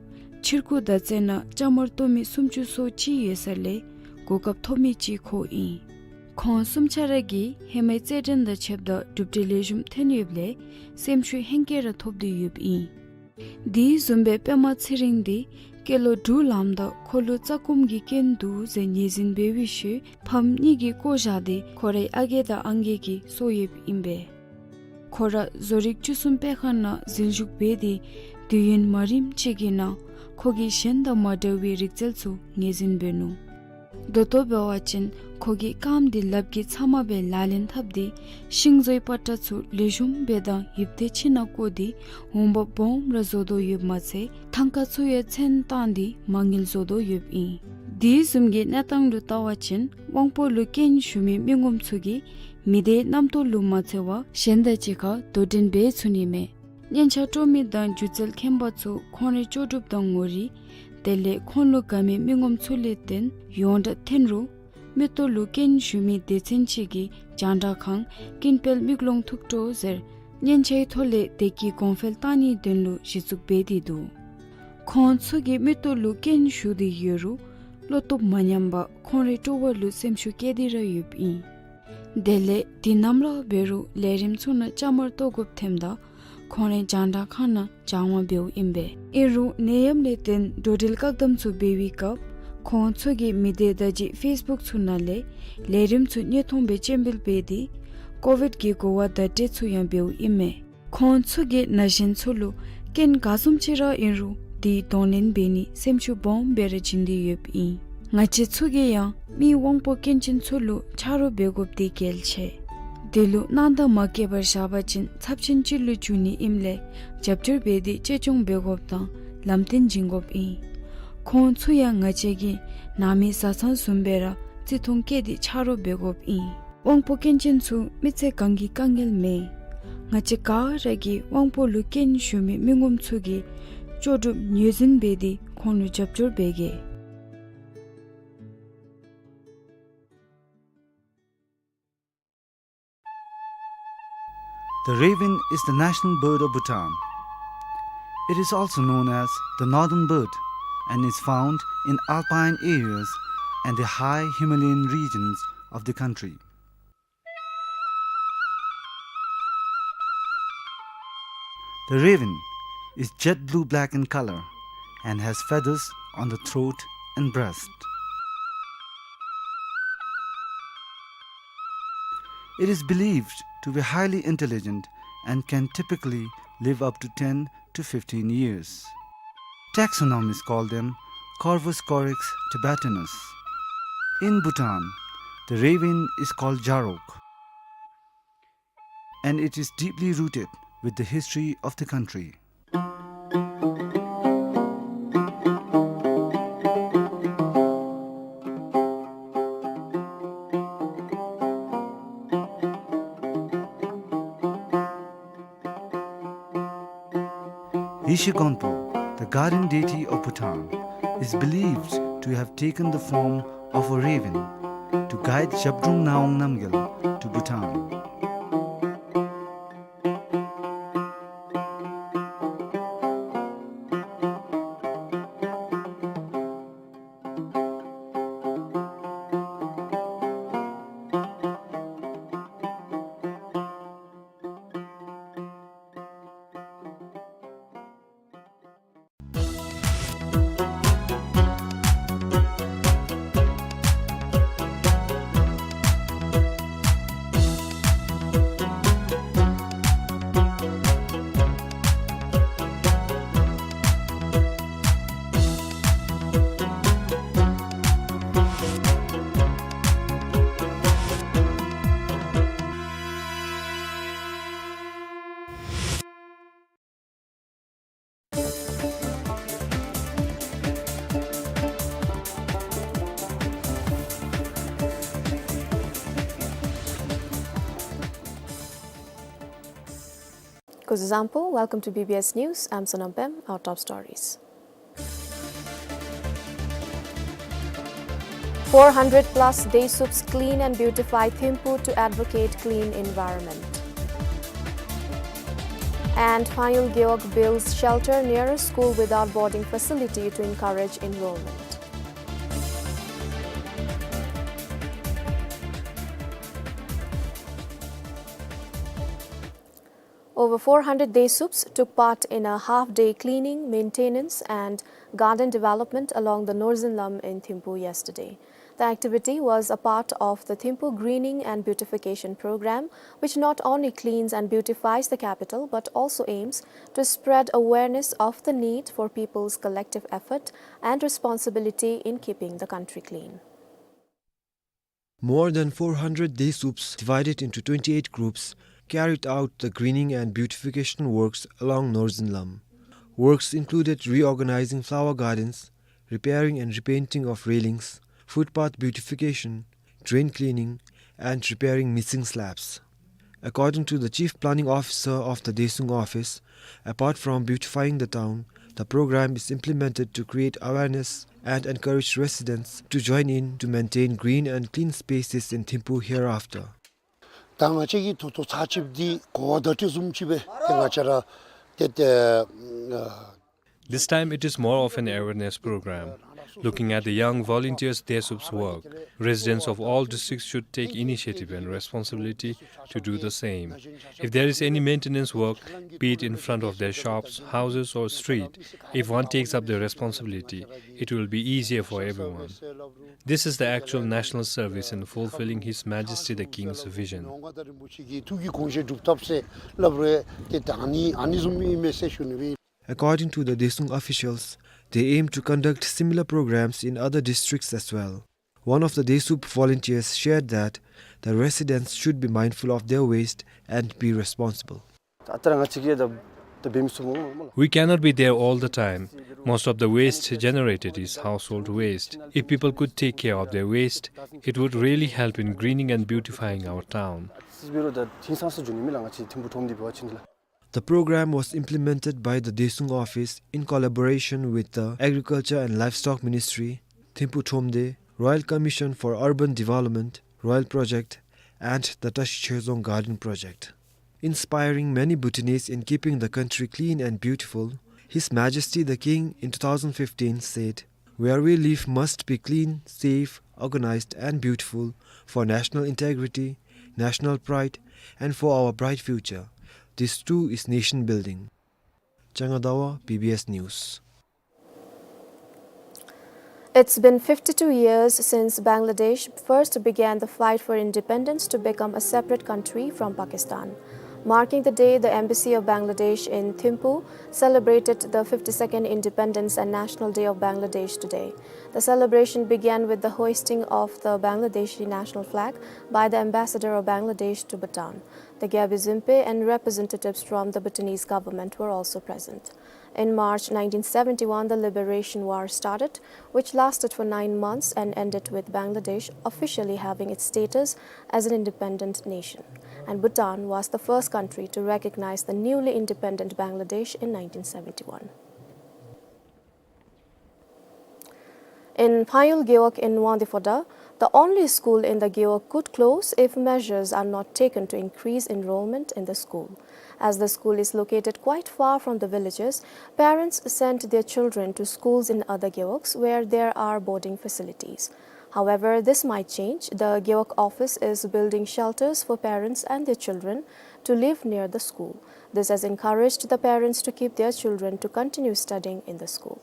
ཕྱིར་འགྱུར་མདའ་རྩེད་ནང་བཅའ་མར་གཏོགས་མི་སུམ་ཅུ་སོ་གཅིག་ཡོད་ས་ལས་གོ་སྐབས་ཐོབ་མི་ཅིག་ཁོ་ཨིན། ཁོང་གསུམ་ཆ་ར་གིས་ཧེ་མའི་རྩེད་འགྲན་དང་ཕྱདཔ་ད་གྲུབ་འབྲས་ལེགས་ཤོམ་ཐོན་ཡོདཔ་ལས་སེམས་ཤུགས་ཧེང་སྐལ་ར་ཐོབ་སྟེ་ཡོདཔ་ཨིན། དེ་བཟུམ་སྦེ་པདྨ་ཚེ་རིང་དེ་སྐྱེས་ལོ་དྲུག་ལངམ་ད་ཁོ་ལུ་རྩ་སྐོམ་གྱི་སྐྱོན་འདུག་ཟེར་ངོས་འཛིན་འབད་བའི་ཤུལ་ཕམ་གཉིས་ཀྱིས་བཀོ་བཞག་སྟེ་ཁོ་རའི་ཨ་རྒས་དང་ཨང་རྒས་ཀྱིས་གསོ་ཡོདཔ་ཨིན་པས། ཁོ་ར་བཟོ་རིག་བཅུ་གསུམ་དཔེ་ཁང་ནང་འཛུལ་ཞུགས་འབད་དེ་དུས་ཡུན་མ་རིངམ་ཅིག་གི་ནང་ཁོ་གིས་གཞན་དང་མ་འདྲ་བའི་རིག་རྩལ་ཚུ་ངོས་འཛིན་འབད་ནུག། ད་ལྟོ་འབད་བ་ཅིན་ཁོ་གིས་རྐངམ་དེ་ལགཔ་གིས་ཚབ་མ་སྦེ་ལག་ལེན་འཐབ་སྟེ་ཤིང་བཟོའི་པ་ཏྲ་ཚུ་ལེགས་ཤོམ་སྦེ་དང་ཡིབ་ཏེ་ཁྱིམ་ནང་བཀོ་སྟེ་འོང་འབབ་སྦོམ་ར་བཟོ་དོ་ཡོདཔ་མ་ཚད་ཐང་ཀ་ཚུ་ཡང་ཚོན་བཏང་སྟེ་མ་དངུལ་བཟོ་དོ་ཡོདཔ་ཨིན། དེ་བཟུམ་གྱི་གནས་སྟངས་ལུ་བལྟ་བ་ཅིན་དབང་པོ་ལུ་སྐྱོན་ཞུགས་མི་མི་ངོམ་ཚུ་གིས་མི་སྡེའི་རྣམ་རྟོག་ལུ་མ་འཚེར་བར་གཞན་དང་གཅིག་ཁར་དོ་འགྲན་འབད་ཚུགས་ནི་མས། སྙན་ཆ་དཀྲོག་མི་དང་སྒྱུ་རྩལ་མཁན་པ་ཚུ་ཁོང་རའི་ལྕོགས་གྲུབ་དང་ངོ་རིས་དེ་ལས་ཁོང་ལུ་དགའ་མི་མི་ངོམ་ཚུ་ལས་བརྟེན་ཡོངས་གྲགས་ཐོན་རུང་མིག་ཏོ་ལུ་སྐྱོན་ཞུགས་མི་སྡེ་ཚན་ཅིག་གིས་རྒྱང་བསྒྲགས་ཁང་ཀུན་སྤེལ་མིག་ལོང་ཐུགས་སྤྲོ་ཟེར་སྙན་ཆའི་ཐོག་ལས་བདེ་སྐྱིད་གོང་འཕེལ་གཏང་ནིའི་དོན་ལུ་གཞི་བཙུགས་འབད་དེ་འདུག། ཁོང་ཚུ་གི་མིག་ཏོ་ལུ་སྐྱོན་ཞུགས་ཏེ་ཡོད་རུང་བློ་སྟོབས་མ་ཉམས་པར་ཁོང་རའི་སྤྲོ་བ་ལུ་སེམས་ཤུགས་བསྐྱེད་དེ་ར་ཡོདཔ་ཨིན། དེ་ལས་དུས་ནམ་ར་འབད་རུང་ལས་རིམ་ཚུ་ནང་བཅའ་མར་གཏོགས་དགོཔ་ཐོནམ་ད་ཁོང་རའི་རྒྱང་བསྒྲགས་ཁང་ནང་སྦྱང་བ་འབདཝ་ཨིན་པས། ཨིན་རུང་ནད་ཡམས་ལས་བརྟེན་འགྲོ་འགྲུལ་བཀག་དམ་ཚུ་འབད་བའི་སྐབས་ཁོང་ཚུ་གིས་མི་སྡེ་བརྡ་བརྒྱུད་ཕེསི་བུཀ་ཚུ་ནང་ལས་ལས་རིམ་ཚུ་བརྙན་ཐུང་སྦེ་སྤྱན་འབུལ་འབད་དེ་ཀོ་ཝིཌ་གི་གོ་བ་བརྡ་སྤྲོད་ཚུ་ཡང་འབདཝ་ཨིན་མས། ཁོང་ཚུ་གིས་ན་གཞོན་ཚུ་ལུ་སྐྱོན་ག་བཟུམ་ཅིག་ར་ཨིན་རུང་དེ་གདོང་ལེན་འབད་ནི་སེམས་ཤུགས་སྦོམ་སྦེ་ར་བྱིན་ཏེ་ཡོདཔ་ཨིན། ང་བཅས་ཚུ་གིས་ཡང་མི་དབང་པོ་སྐྱོན་ཅན་ཚུ་ལུ་ཆ་རོགས་འབད་དགོཔ་དེ་གལ་ཆེ། དེ་ལུ་སྣང་དག་མ་བསྐྱེད་པར་བཞག་པ་ཅིན་ཚབས་ཆེན་ཅིག་ལུ་འགྱུར་ནི་ཨིནམ་ལས་རྒྱབ་སྐྱོར་འབད་དེ་གཅེས་སྐྱོང་འབད་དགོཔ་དང་ལམ་སྟོན་བྱིན་དགོཔ་ཨིན། ཁོང་ཚུ་ཡང་ང་བཅས་ཀྱི་ནང་མི་བཟའ་ཚང་བཟུམ་སྦེ་ར་བརྩི་མཐོང་བསྐྱེད་དེ་ཆ་རོགས་འབད་དགོཔ་ཨིན། དབང་པོ་སྐྱོན་ཅན་ཚུ་མི་ཚེ་གང་གི་དཀའ་ངལ་མེན། ང་བཅས་ག་ར་གིས་དབང་པོ་ལུ་སྐྱོན་ཞུགས་མི་མི་ངོམ་ཚུ་གི་ལྕོགས་གྲུབ་ངོས་འཛིན་འབད་དེ་ཁོང་ལུ་རྒྱབ་སྐྱོར་འབད་གེ། The raven is the national bird of Bhutan. It is also known as the northern bird and is found in alpine areas and the high Himalayan regions of the country. The raven is jet blue-black in color and has feathers on the throat and breast. It is believed to be highly intelligent and can typically live up to ten to fifteen years. Taxonomists call them Corvus corax tibetanus. In Bhutan, the raven is called Jarok, and it is deeply rooted with the history of the country. Yeshe Gonpo, the guardian deity of Bhutan, is believed to have taken the form of a raven to guide Zhabdrung Ngawang Namgyal to Bhutan. Kuzuzangpo, welcome to B B S News. I'm Sonam Pem. Our top stories. Four hundred plus Desuups clean and beautify Thimphu to advocate clean environment. And Phayul Gewog builds shelter near a school without boarding facility to encourage enrollment. Over four hundred Desuups took part in a half-day cleaning, maintenance and garden development along the Norzinlam in Thimphu yesterday. The activity was a part of the Thimphu Greening and Beautification Program, which not only cleans and beautifies the capital but also aims to spread awareness of the need for people's collective effort and responsibility in keeping the country clean. More than four hundred Desuups, divided into twenty-eight groups, carried out the greening and beautification works along Norzinlam. Works included reorganizing flower gardens, repairing and repainting of railings, footpath beautification, drain cleaning, and repairing missing slabs. According to the Chief Planning Officer of the Desuung Office, apart from beautifying the town, the program is implemented to create awareness and encourage residents to join in to maintain green and clean spaces in Thimphu hereafter. ད་ང་བཅས་ཀྱིས་ད་ལྟོ་ཚར་གཅིག་འདི་གོ་བ་བརྡ་སྤྲོད་བཟུམ་ཅིག་སྦེ་ཏེ་ང་བཅས་ར་ཏེ་ཏེ་ཨ། This time it is more of an awareness program. Looking at the young volunteers Desuups' work, residents of all districts should take initiative and responsibility to do the same. If there is any maintenance work, be it in front of their shops, houses or street, if one takes up the responsibility, it will be easier for everyone. This is the actual national service in fulfilling His Majesty the King's vision. According to the Desuung officials, they aim to conduct similar programs in other districts as well. One of the Desuup volunteers shared that the residents should be mindful of their waste and be responsible. We cannot be there all the time. Most of the waste generated is household waste. If people could take care of their waste, it would really help in greening and beautifying our town. The program was implemented by the Desuung Office in collaboration with the Agriculture and Livestock Ministry, Thimphu Thromde, Royal Commission for Urban Development, Royal Project, and the Tashi Chhezong Garden Project. Inspiring many Bhutanese in keeping the country clean and beautiful, His Majesty the King in two thousand fifteen said, "Where we live must be clean, safe, organized and beautiful for national integrity, national pride, and for our bright future. This too is nation building." Changa Dawa, B B S News. It's been fifty-two years since Bangladesh first began the fight for independence to become a separate country from Pakistan. Marking the day, the Embassy of Bangladesh in Thimphu celebrated the fifty-second Independence and National Day of Bangladesh today. The celebration began with the hoisting of the Bangladeshi national flag by the ambassador of Bangladesh to Bhutan. The Gyalpi Zhumpe and representatives from the Bhutanese government were also present. In March nineteen seventy-one, the Liberation War started, which lasted for nine months and ended with Bangladesh officially having its status as an independent nation. And Bhutan was the first country to recognize the newly independent Bangladesh in nineteen seventy-one. In Phayul Gewog in Wangdue Phodrang, the only school in the Gewog could close if measures are not taken to increase enrollment in the school. As the school is located quite far from the villages, parents send their children to schools in other Gewogs where there are boarding facilities. However, this might change. The Gewog office is building shelters for parents and their children to live near the school. This has encouraged the parents to keep their children to continue studying in the school.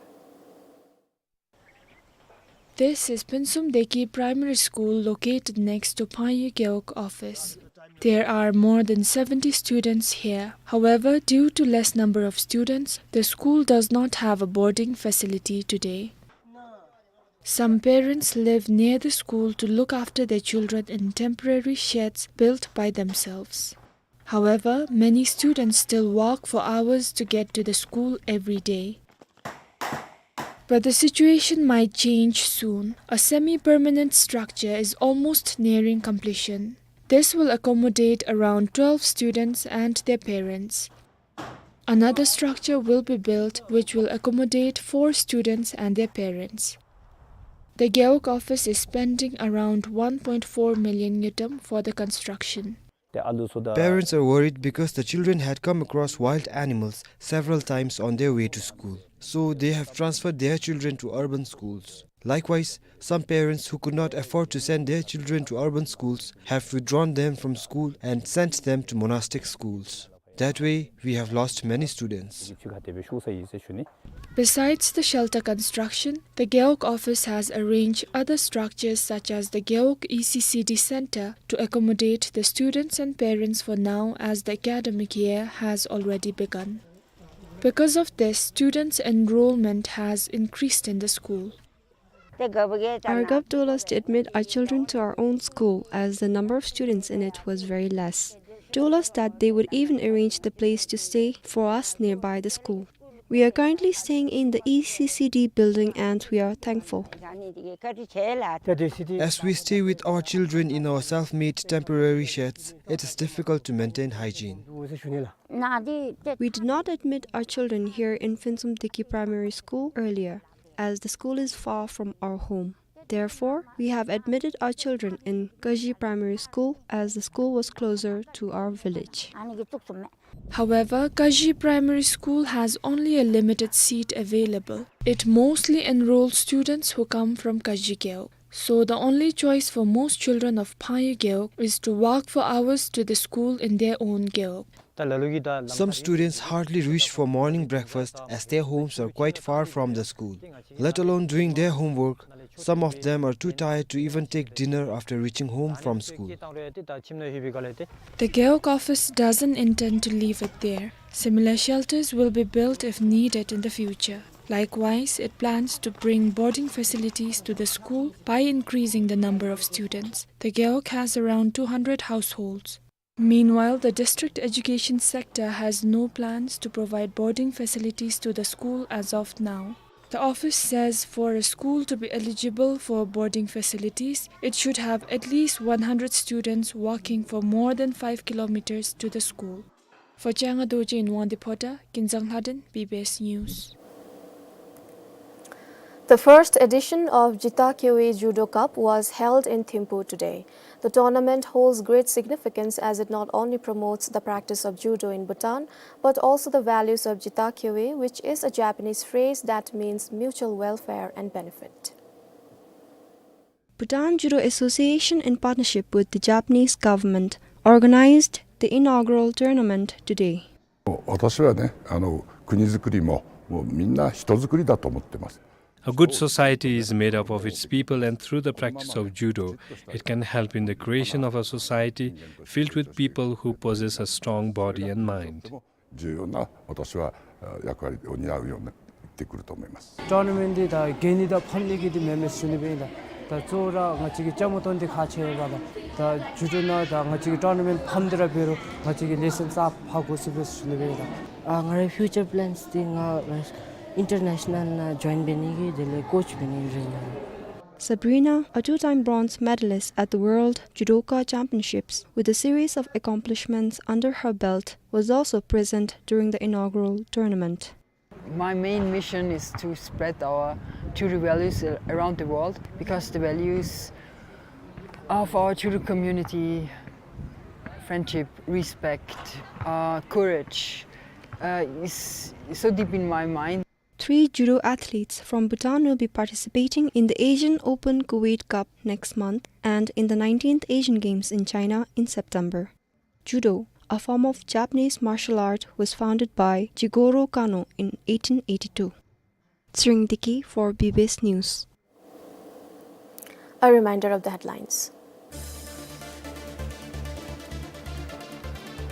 This is Phensum Deki Primary School, located next to Phayul Gewog office. There are more than seventy students here. However, due to less number of students, the school does not have a boarding facility today. Some parents live near the school to look after their children in temporary sheds built by themselves. However, many students still walk for hours to get to the school every day. But the situation might change soon. A semi-permanent structure is almost nearing completion. This will accommodate around twelve students and their parents. Another structure will be built, which will accommodate four students and their parents. The Gewog office is spending around one point four million ngultrum for the construction. Parents are worried because the children had come across wild animals several times on their way to school. So they have transferred their children to urban schools. Likewise, some parents who could not afford to send their children to urban schools have withdrawn them from school and sent them to monastic schools. That way, we have lost many students. Besides the shelter construction, the Gewog office has arranged other structures such as the Gewog E C C D Center to accommodate the students and parents for now, as the academic year has already begun. Because of this, students' enrollment has increased in the school. Our gov told us to admit our children to our own school as the number of students in it was very less. Told us that they would even arrange the place to stay for us nearby the school. We are currently staying in the E C C D building and we are thankful. As we stay with our children in our self-made temporary sheds, it is difficult to maintain hygiene. We did not admit our children here in Phuentsum Deki Primary School earlier, as the school is far from our home. Therefore, we have admitted our children in Kaji Primary School as the school was closer to our village. However, Kaji Primary School has only a limited seat available. It mostly enrolls students who come from Kaji Gewog. So the only choice for most children of Phayu Gewog is to walk for hours to the school in their own gewog. Some students hardly reach for morning breakfast as their homes are quite far from the school. Let alone doing their homework, some of them are too tired to even take dinner after reaching home from school. The Gewog office doesn't intend to leave it there. Similar shelters will be built if needed in the future. Likewise, it plans to bring boarding facilities to the school by increasing the number of students. The Gewog has around two hundred households. Meanwhile, the district education sector has no plans to provide boarding facilities to the school as of now. The office says for a school to be eligible for boarding facilities, it should have at least one hundred students walking for more than five kilometers to the school. For Changa Dorji in Wangdue Phodrang, Kinzang Lhaden, B B S News. The first edition of Jita Kyoe Judo Cup was held in Thimphu today. The tournament holds great significance as it not only promotes the practice of judo in Bhutan, but also the values of Jita Kyoe, which is a Japanese phrase that means mutual welfare and benefit. Bhutan Judo Association, in partnership with the Japanese government, organized the inaugural tournament today. 私はね、あの、国づくりも、もうみんな人づくりだと思ってます。 A good society is made up of its people, and through the practice of judo, it can help in the creation of a society filled with people who possess a strong body and mind. 重要な、私は、あ、役割を担うようになってくると思います。 Tournament འདི་ད་གན་ནི་དང་ཕམ་ནི་གི་འདི་མེན་མས་ཟེར་ཞུ་ནི་སྦེ་ཨིན་ལགས། ད་གཙོ་བོ་ར་ང་བཅས་ཀྱི་རྩེད་མོ་རྩེ་ནི་འདི་ཁག་ཆེ་བས་ལགས། ད་ཇུ་ཌོ་ནང་ད་ང་བཅས་ཀྱི་ཊོར་ན་མེནཊ་ཕམ་སྟེ་ར་འབད་རུང་ང་བཅས་ཀྱི་ལེ་སཱན་ས་ཕར་དགོ་ཟེར་སྦེ་ཞུ་ནི་སྦེ་ཨིན་ལགས། ཨ་ང་རའི་ཕིའུ་ཅར་པི་ལེནསི་འདི་ང་ཨིན་ཊར་ནེ་ཤ་ནཱལ་ནང་ཇོའིན་འབད་ནི་གི་དེ་ལས་ཀོ་ཆི་འབད་ནི་རེ་ཨིན་ལགས། Sabrina, a two-time bronze medalist at the World Judoka Championships, with a series of accomplishments under her belt, was also present during the inaugural tournament. My main mission is to spread our judo values a-, around the world, because the values of our judo community, friendship, respect, uh, courage, uh, is, is so deep in my mind. Three judo athletes from Bhutan will be participating in the Asian Open Kuwait Cup next month and in the nineteenth Asian Games in China in September. Judo, a form of Japanese martial art, was founded by Jigoro Kano in eighteen eighty-two. Tshering Deki for B B S News. A reminder of the headlines.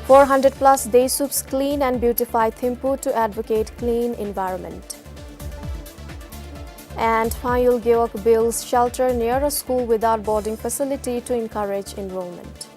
Four hundred plus Desuups clean and beautify Thimphu to advocate clean environment. And Phayul Gewog builds shelter near a school without boarding facility to encourage enrollment.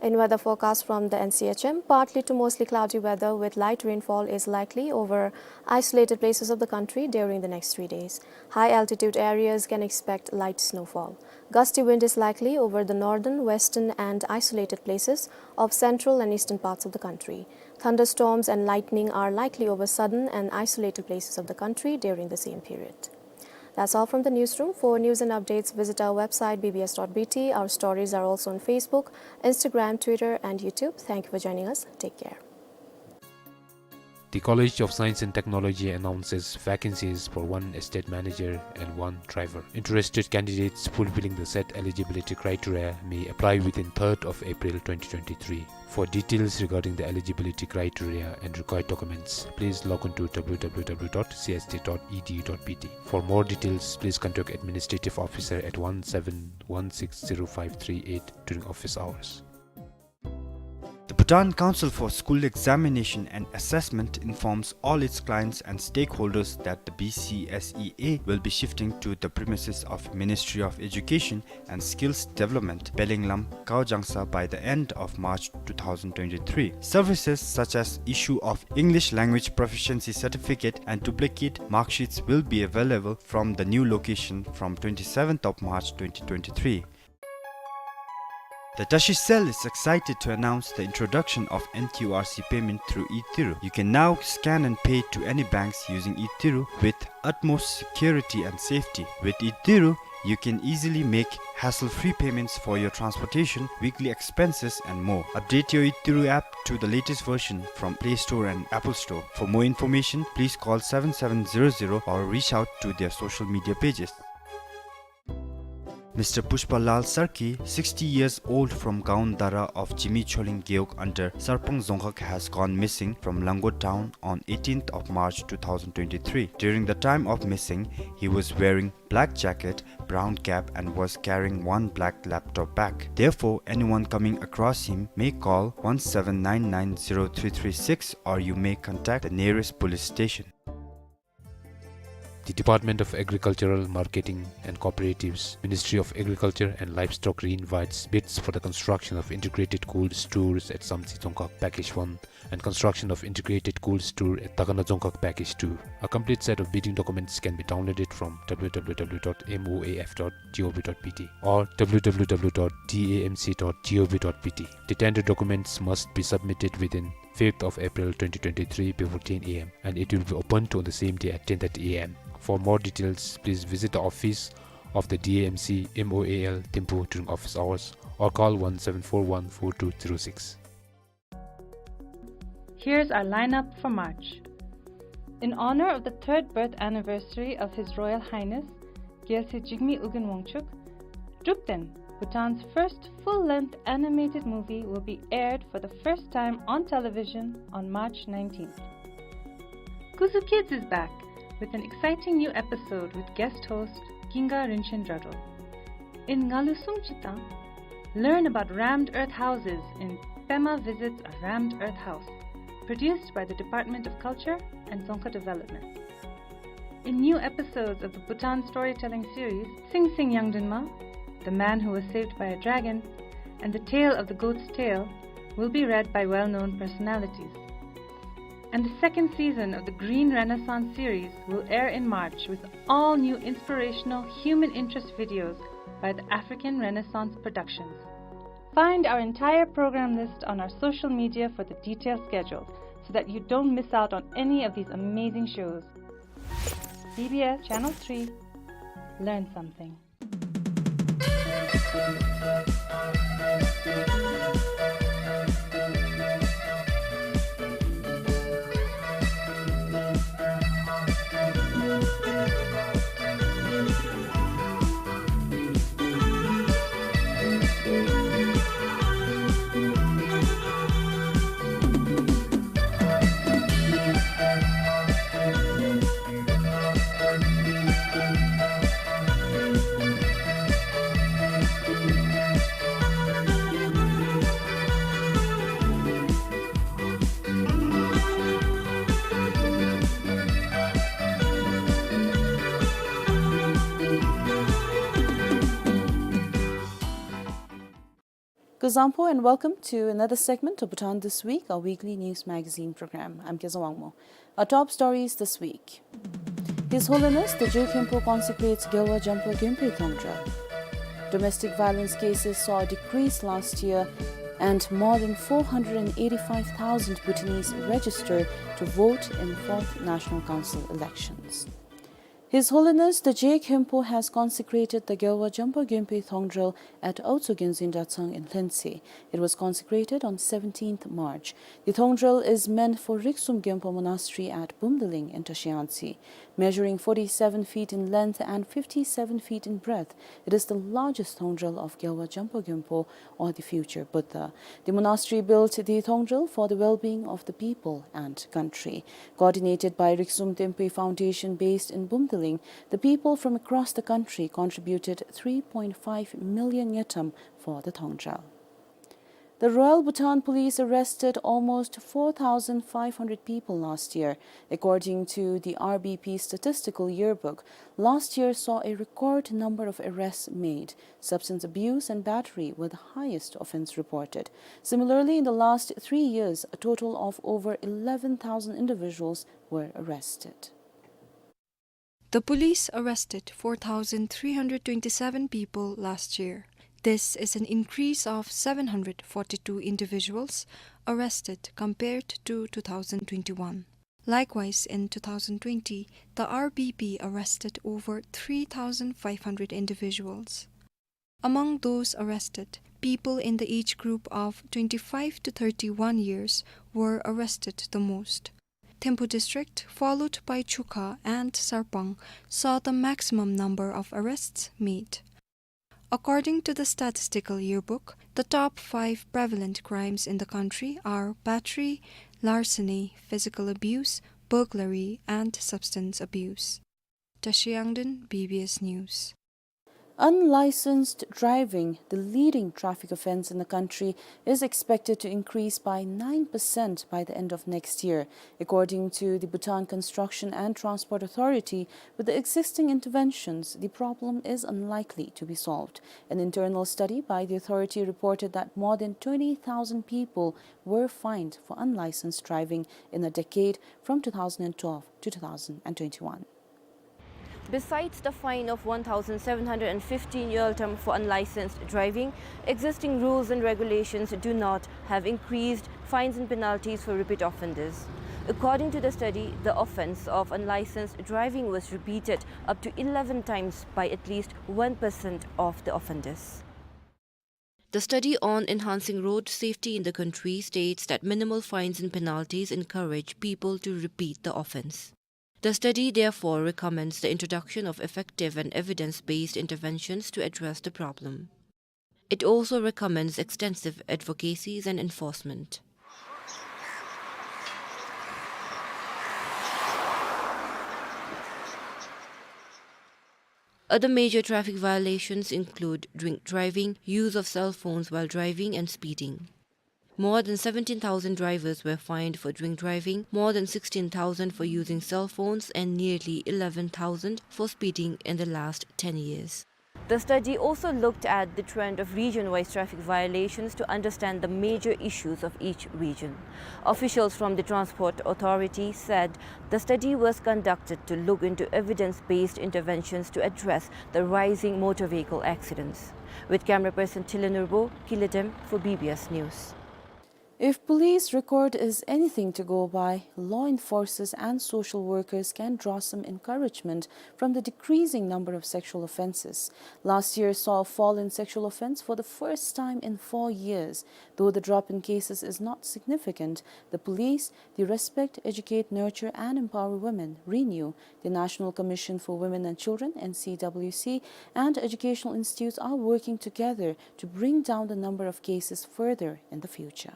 In weather forecast from the N C H M, partly to mostly cloudy weather with light rainfall is likely over isolated places of the country during the next three days. High altitude areas can expect light snowfall. Gusty wind is likely over the northern, western, and isolated places of central and eastern parts of the country. Thunderstorms and lightning are likely over southern and isolated places of the country during the same period. That's all from the newsroom. For news and updates, visit our website, B B S dot B T. Our stories are also on Facebook, Instagram, Twitter, and YouTube. Thank you for joining us. Take care. The College of Science and Technology announces vacancies for one estate manager and one driver. Interested candidates fulfilling the said eligibility criteria may apply within third of April twenty twenty-three. For details regarding the eligibility criteria and required documents, please log on to W W W dot C S T dot E D U dot B T. For more details, please contact Administrative Officer at one seven one six zero five three eight during office hours. The Bhutan Council for School Examination and Assessment informs all its clients and stakeholders that the B C S E A will be shifting to the premises of Ministry of Education and Skills Development, Pelenglam, Kaojangsa by the end of March two thousand twenty-three. Services such as issue of English language proficiency certificate and duplicate mark sheets will be available from the new location from twenty-seventh of March twenty twenty-three. The Tashi Cell is excited to announce the introduction of N Q R C payment through e-Tiru. You can now scan and pay to any banks using e-Tiru with utmost security and safety. With e-Tiru, you can easily make hassle-free payments for your transportation, weekly expenses, and more. Update your e-Tiru app to the latest version from Play Store and Apple Store. For more information, please call seven seven zero zero or reach out to their social media pages. Mister Pushpa Lal Sarki, sixty years old, from Gaon Dara of Jimi Choling Gewog under Sarpang Dzongkhag, has gone missing from Lango town on eighteenth of March two thousand twenty-three. During the time of missing, he was wearing black jacket, brown cap, and was carrying one black laptop bag. Therefore, anyone coming across him may call one seven nine nine zero three three six, or you may contact the nearest police station. The Department of Agricultural Marketing and Cooperatives, Ministry of Agriculture and Livestock, re-invites bids for the construction of integrated cold stores at Samtse Dzongkhag Package one and construction of integrated cold store at Takana Dzongkhag Package two. A complete set of bidding documents can be downloaded from W W W dot M O A F dot G O V dot B T or W W W dot D A M C dot G O V dot B T. The tender documents must be submitted within fifth of April twenty twenty-three before ten A M, and it will be opened on the same day at ten thirty A M. For more details, please visit the office of the D A M C M O A L Thimphu during office hours or call one seven four one four two zero six. Here's our lineup for March. In honor of the third birth anniversary of His Royal Highness Gyalse Jigme Ugyen Wangchuck, Drukten, Bhutan's first full-length animated movie, will be aired for the first time on television on March nineteenth. Kuzu Kids is back with an exciting new episode with guest host Ginga Rinchen Dradro. In Ngalu Sungchi Tang, learn about rammed earth houses in Pema Visits a Rammed Earth House, produced by the Department of Culture and Dzongkha Development. In new episodes of the Bhutan storytelling series, Sing Sing Yangdunma, The Man Who Was Saved by a Dragon, and The Tale of the Goat's Tail will be read by well-known personalities. And the second season of the Green Renaissance series will air in March with all new inspirational human interest videos by the African Renaissance Productions. Find our entire program list on our social media for the detailed schedule so that you don't miss out on any of these amazing shows. B B S Channel three. Learn something. Kuzuzangpo and welcome to another segment of Bhutan This Week, our weekly news magazine program. I'm Keza Wangmo. Our top stories this week. His Holiness the Je Khenpo consecrates Gyalwa Jampa Gyumpe Thongdral. Domestic violence cases saw a decrease last year, and more than four hundred and eighty-five thousand Bhutanese register to vote in fourth National Council elections. His Holiness the Je Khenpo has consecrated the Gyalwa Jampa Gyumpe Thongdral at Aotso Gyaltsuen Dratshang in Lhuentse. It was consecrated on seventeenth March. The Thongdral is meant for Riksum Gyalpo Monastery at Bumdeling in Trashiyangtse. Measuring forty-seven feet in length and fifty-seven feet in breadth, it is the largest Thongdral of Gyalwa Jampa Gyumpo, or the future Buddha. The monastery built the Thongdral for the well-being of the people and country. Coordinated by Riksum Tenpo Foundation based in Bumdeling, the people from across the country contributed three point five million ngultrum for the Thongdral. The Royal Bhutan Police arrested almost four thousand five hundred people last year. According to the R B P Statistical Yearbook, last year saw a record number of arrests made. Substance abuse and battery were the highest offense reported. Similarly, in the last three years, a total of over eleven thousand individuals were arrested. The police arrested four thousand three hundred twenty-seven people last year. This is an increase of seven hundred forty-two individuals arrested compared to two thousand twenty-one. Likewise, in two thousand twenty, the R B P arrested over three thousand five hundred individuals. Among those arrested, people in the age group of twenty-five to thirty-one years were arrested the most. Thimphu District, followed by Chukha and Sarpang, saw the maximum number of arrests made. According to the Statistical Yearbook, the top five prevalent crimes in the country are battery, larceny, physical abuse, burglary, and substance abuse. Tashi Yangden, B B S News. Unlicensed driving, the leading traffic offense in the country, is expected to increase by nine percent by the end of next year, according to the Bhutan Construction and Transport Authority. With the existing interventions, the problem is unlikely to be solved. An internal study by the authority reported that more than twenty thousand people were fined for unlicensed driving in a decade from two thousand and twelve to two thousand and twenty-one. Besides the fine of one thousand seven hundred and fifteen ngultrum for unlicensed driving, existing rules and regulations do not have increased fines and penalties for repeat offenders. According to the study, the offense of unlicensed driving was repeated up to eleven times by at least one percent of the offenders. The study on enhancing road safety in the country states that minimal fines and penalties encourage people to repeat the offense. The study therefore recommends the introduction of effective and evidence-based interventions to address the problem. It also recommends extensive advocacies and enforcement. Other major traffic violations include drink driving, use of cell phones while driving, and speeding. More than seventeen thousand drivers were fined for drink driving, more than sixteen thousand for using cell phones, and nearly eleven thousand for speeding in the last ten years. The study also looked at the trend of region-wise traffic violations to understand the major issues of each region. Officials from the Transport Authority said the study was conducted to look into evidence-based interventions to address the rising motor vehicle accidents. With camera person Tile Nurbo, Kiledem for B B S News. If police record is anything to go by, law enforcers and social workers can draw some encouragement from the decreasing number of sexual offenses. Last year saw a fall in sexual offense for the first time in four years. Though the drop in cases is not significant, the police, the Respect, Educate, Nurture and Empower Women, RENEW, the National Commission for Women and Children, N C W C, and educational institutes are working together to bring down the number of cases further in the future.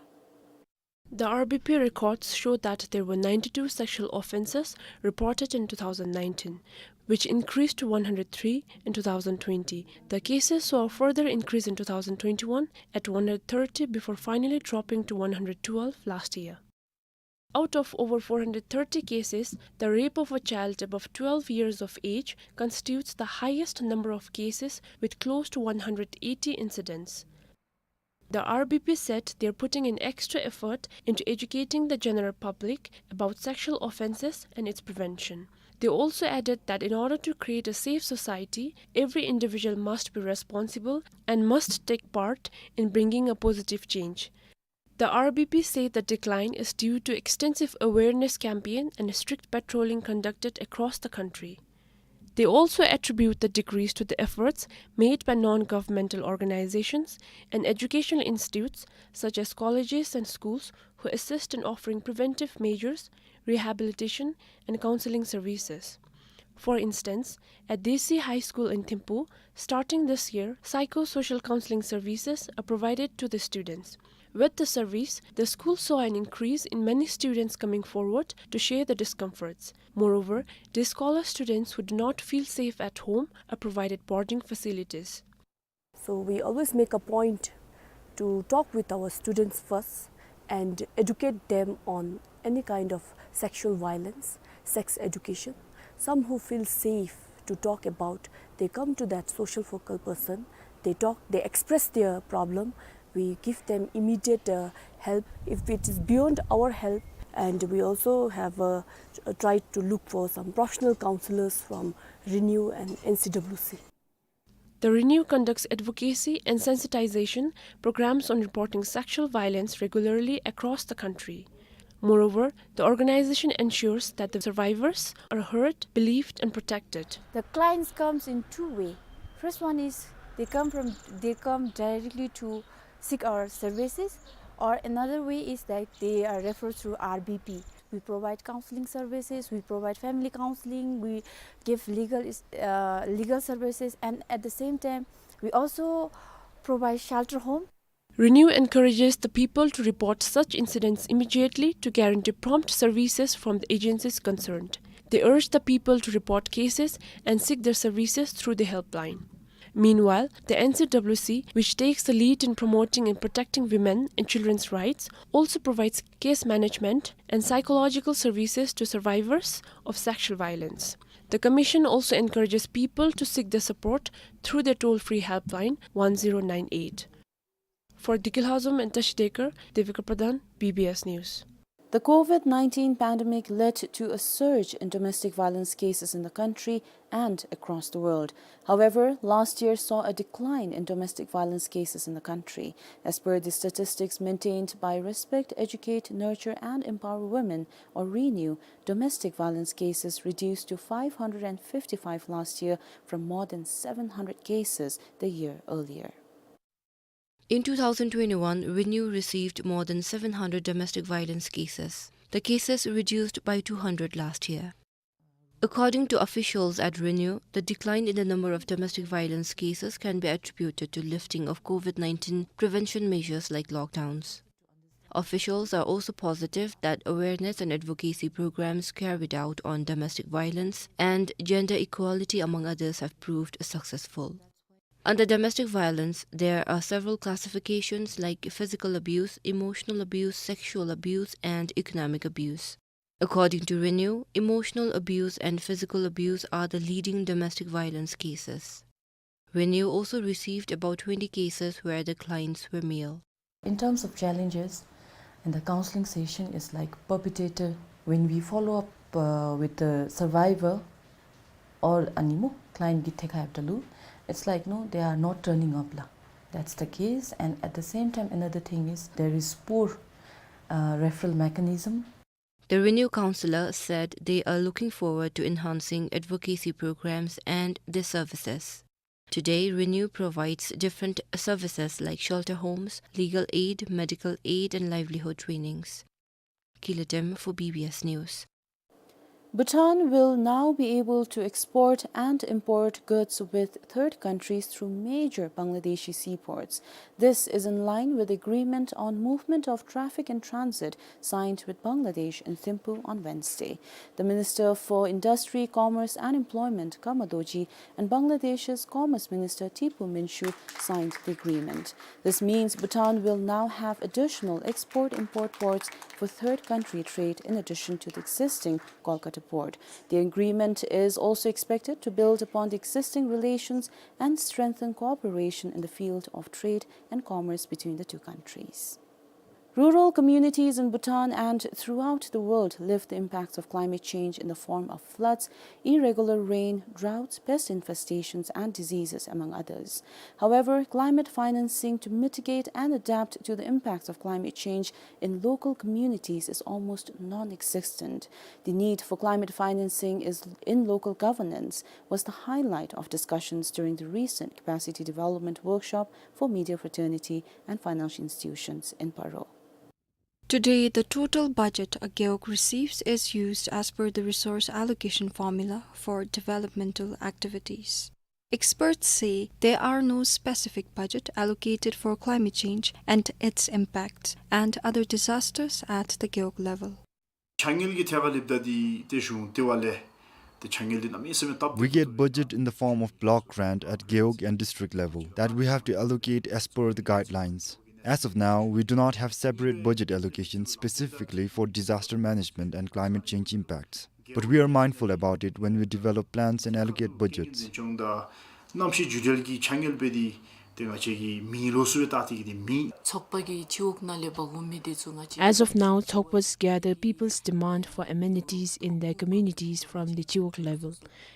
The R B P records show that there were ninety-two sexual offenses reported in two thousand nineteen, which increased to one hundred three in two thousand twenty. The cases saw a further increase in two thousand twenty-one at one hundred thirty before finally dropping to one hundred twelve last year. Out of over four hundred thirty cases, the rape of a child above twelve years of age constitutes the highest number of cases, with close to one hundred eighty incidents. The R B P said they are putting an extra effort into educating the general public about sexual offenses and its prevention. They also added that in order to create a safe society, every individual must be responsible and must take part in bringing a positive change. The R B P say the decline is due to extensive awareness campaign and strict patrolling conducted across the country. They also attribute the decrease to the efforts made by non-governmental organizations and educational institutes such as colleges and schools who assist in offering preventive measures, rehabilitation, and counseling services. For instance, at Desi High School in Thimphu, starting this year, psychosocial counseling services are provided to the students. With the service, the school saw an increase in many students coming forward to share the discomforts. Moreover, day scholar students who do not feel safe at home are provided boarding facilities. So we always make a point to talk with our students first and educate them on any kind of sexual violence, sex education. Some who feel safe to talk about, they come to that social focal person, they talk, they express their problem. We give them immediate, uh, help if it is beyond our help, and we also have, uh, tried to look for some professional counselors from Renew and N C W C. The Renew conducts advocacy and sensitization programs on reporting sexual violence regularly across the country. Moreover, the organization ensures that the survivors are heard, believed, and protected. The clients comes in two way. First one is they come from, they come directly to seek our services, or another way is that they are referred through R B P. We provide counseling services, we provide family counseling, we give legal is-, uh, legal services, and at the same time, we also provide shelter home. Renew encourages the people to report such incidents immediately to guarantee prompt services from the agencies concerned. They urge the people to report cases and seek their services through the helpline. Meanwhile, the N C W C, which takes the lead in promoting and protecting women and children's rights, also provides case management and psychological services to survivors of sexual violence. The commission also encourages people to seek their support through their toll-free helpline one zero nine eight. For Dikil Hazom and Tashi Dekar, Devika Pradhan, B B S News. The COVID nineteen pandemic led to a surge in domestic violence cases in the country and across the world. However, last year saw a decline in domestic violence cases in the country. As per the statistics maintained by Respect, Educate, Nurture and Empower Women, or Renew, domestic violence cases reduced to five hundred and fifty-five last year from more than seven hundred cases the year earlier. In two thousand twenty-one, Renew received more than seven hundred domestic violence cases. The cases reduced by two hundred last year. According to officials at Renew, the decline in the number of domestic violence cases can be attributed to lifting of COVID nineteen prevention measures like lockdowns. Officials are also positive that awareness and advocacy programs carried out on domestic violence and gender equality, among others, have proved successful. Under domestic violence, there are several classifications like physical abuse, emotional abuse, sexual abuse, and economic abuse. According to Renew, emotional abuse and physical abuse are the leading domestic violence cases. Renew also received about twenty cases where the clients were male. In terms of challenges, in the counseling session is like perpetrator, when we follow up, uh, with the survivor or ani mo client githe khai aptalu, it's like, no, they are not turning up la. That's the case, and at the same time, another thing is there is poor, uh, referral mechanism. The Renew counselor said they are looking forward to enhancing advocacy programs and their services. Today, Renew provides different services like shelter homes, legal aid, medical aid, and livelihood trainings. Kila Dem for B B S News. Bhutan will now be able to export and import goods with third countries through major Bangladeshi seaports. This is in line with the agreement on movement of traffic in transit signed with Bangladesh in Thimphu on Wednesday. The Minister for Industry, Commerce and Employment, Kama Dorji, and Bangladesh's Commerce Minister Tipu Minshu signed the agreement. This means Bhutan will now have additional export-import ports for third country trade in addition to the existing Kolkata Report. The agreement is also expected to build upon the existing relations and strengthen cooperation in the field of trade and commerce between the two countries. Rural communities in Bhutan and throughout the world live the impacts of climate change in the form of floods, irregular rain, droughts, pest infestations, and diseases, among others. However, climate financing to mitigate and adapt to the impacts of climate change in local communities is almost non-existent. The need for climate financing is in local governance was the highlight of discussions during the recent capacity development workshop for media fraternity and financial institutions in Paro. Today, the total budget a Gewog receives is used as per the resource allocation formula for developmental activities. Experts say there are no specific budget allocated for climate change and its impacts and other disasters at the Gewog level. ཕྱག་དངུལ་གྱི་ཐད་ཁར་སླེབས་ད་འདི་ཏེ་གཞུང་ལྟེ་བ་ལས་ཏེ་ཕྱག་དངུལ་འདི་གནམ་མེད་ས་མེད་སྟབས། We get budget in the form of block grant at Gewog and district level that we have to allocate as per the guidelines. As of now, we do not have separate budget allocation specifically for disaster management and climate change impacts. But we are mindful about it when we develop plans and allocate budgets. གནམ་གཤིས་འགྱུར་འགྲོས་ཀྱི་ཕྱག་དངུལ་སྦེ་འདི་ཏེ་ང་བཅས་ཀྱིས་མེ་ལོག་སུ་སྦེ་བཏང་སྟེ་གི་འདི་མེ། ཚོགས་པ་གིས་སྤྱི་འོག་ནང་ལས་འབག་འོང་མི་འདི་ཚུ་ང་བཅས། As of now, Thokpas gather people's demand for amenities in their communities from the སྤྱི་འོག level.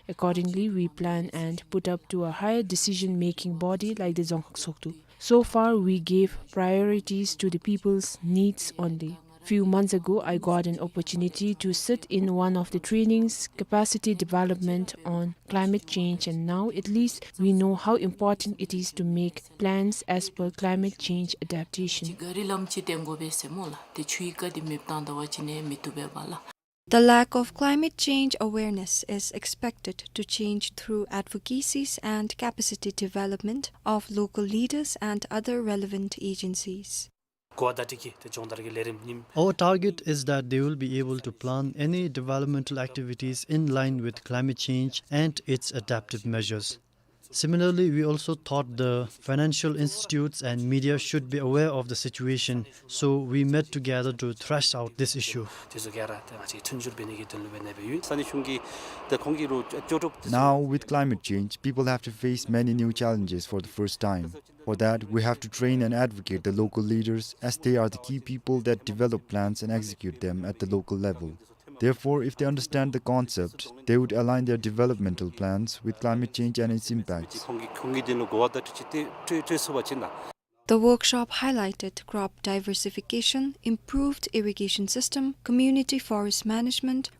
Accordingly, we plan and put up to a higher decision-making body like the རྫོང་ཁག་ཚོགས་འདུ. So far, we gave priorities to the people's needs only. Few months ago, I got an opportunity to sit in one of the trainings, capacity development on climate change, and now at least we know how important it is to make plans as per climate change adaptation. ག་རི་ལམ་ཅིག་བཏོན་དགོ་པས་ཟེར་སྨོ་ལགས། ཏེ་ཆུའི་རྐ་འདི་མེདཔ་བཏང་ད་པ་ཅིན་ནི་མི་བཏུབ་པས་པ་ལགས། The lack of climate change awareness is expected to change through advocacies and capacity development of local leaders and other relevant agencies. གོ་བརྡ་སྤྲོད་ཀྱི་ཏེ་སྦྱོང་བརྡར་གྱི་ལས་རིམ་ཨིན། Our target is that they will be able to plan any developmental activities in line with climate change and its adaptive measures. Similarly, we also thought the financial institutes and media should be aware of the situation, so we met together to thrash out this issue. དེ་ཚུ་ག་ར་ཏེ་ང་བཅས་མཐུན་འགྱུར་འབད་ནི་གི་དོན་ལུ་འབད་ནི་སྦེ་ཡོད། ས་གནས་གཞུང་གི་ཏེ་ཁོང་གི་རུང་ལྕོགས་གྲུབ། Now, with climate change, people have to face many new challenges for the first time. For that, we have to train and advocate the local leaders, as they are the key people that develop plans and execute them at the local level. Therefore, if they understand the concept, they would align their developmental plans with climate change and its impacts. ཁོང་གི་ཁོང་གི་དོན་ལུ་གོ་བ་བརྡ་སྤྲོད་ཅིག་ཏེ་སྤྲོད་སྤྲོད་ཚུགས་པ་ཅིན་ན། The workshop highlighted crop diversification, improved irrigation system, community forest management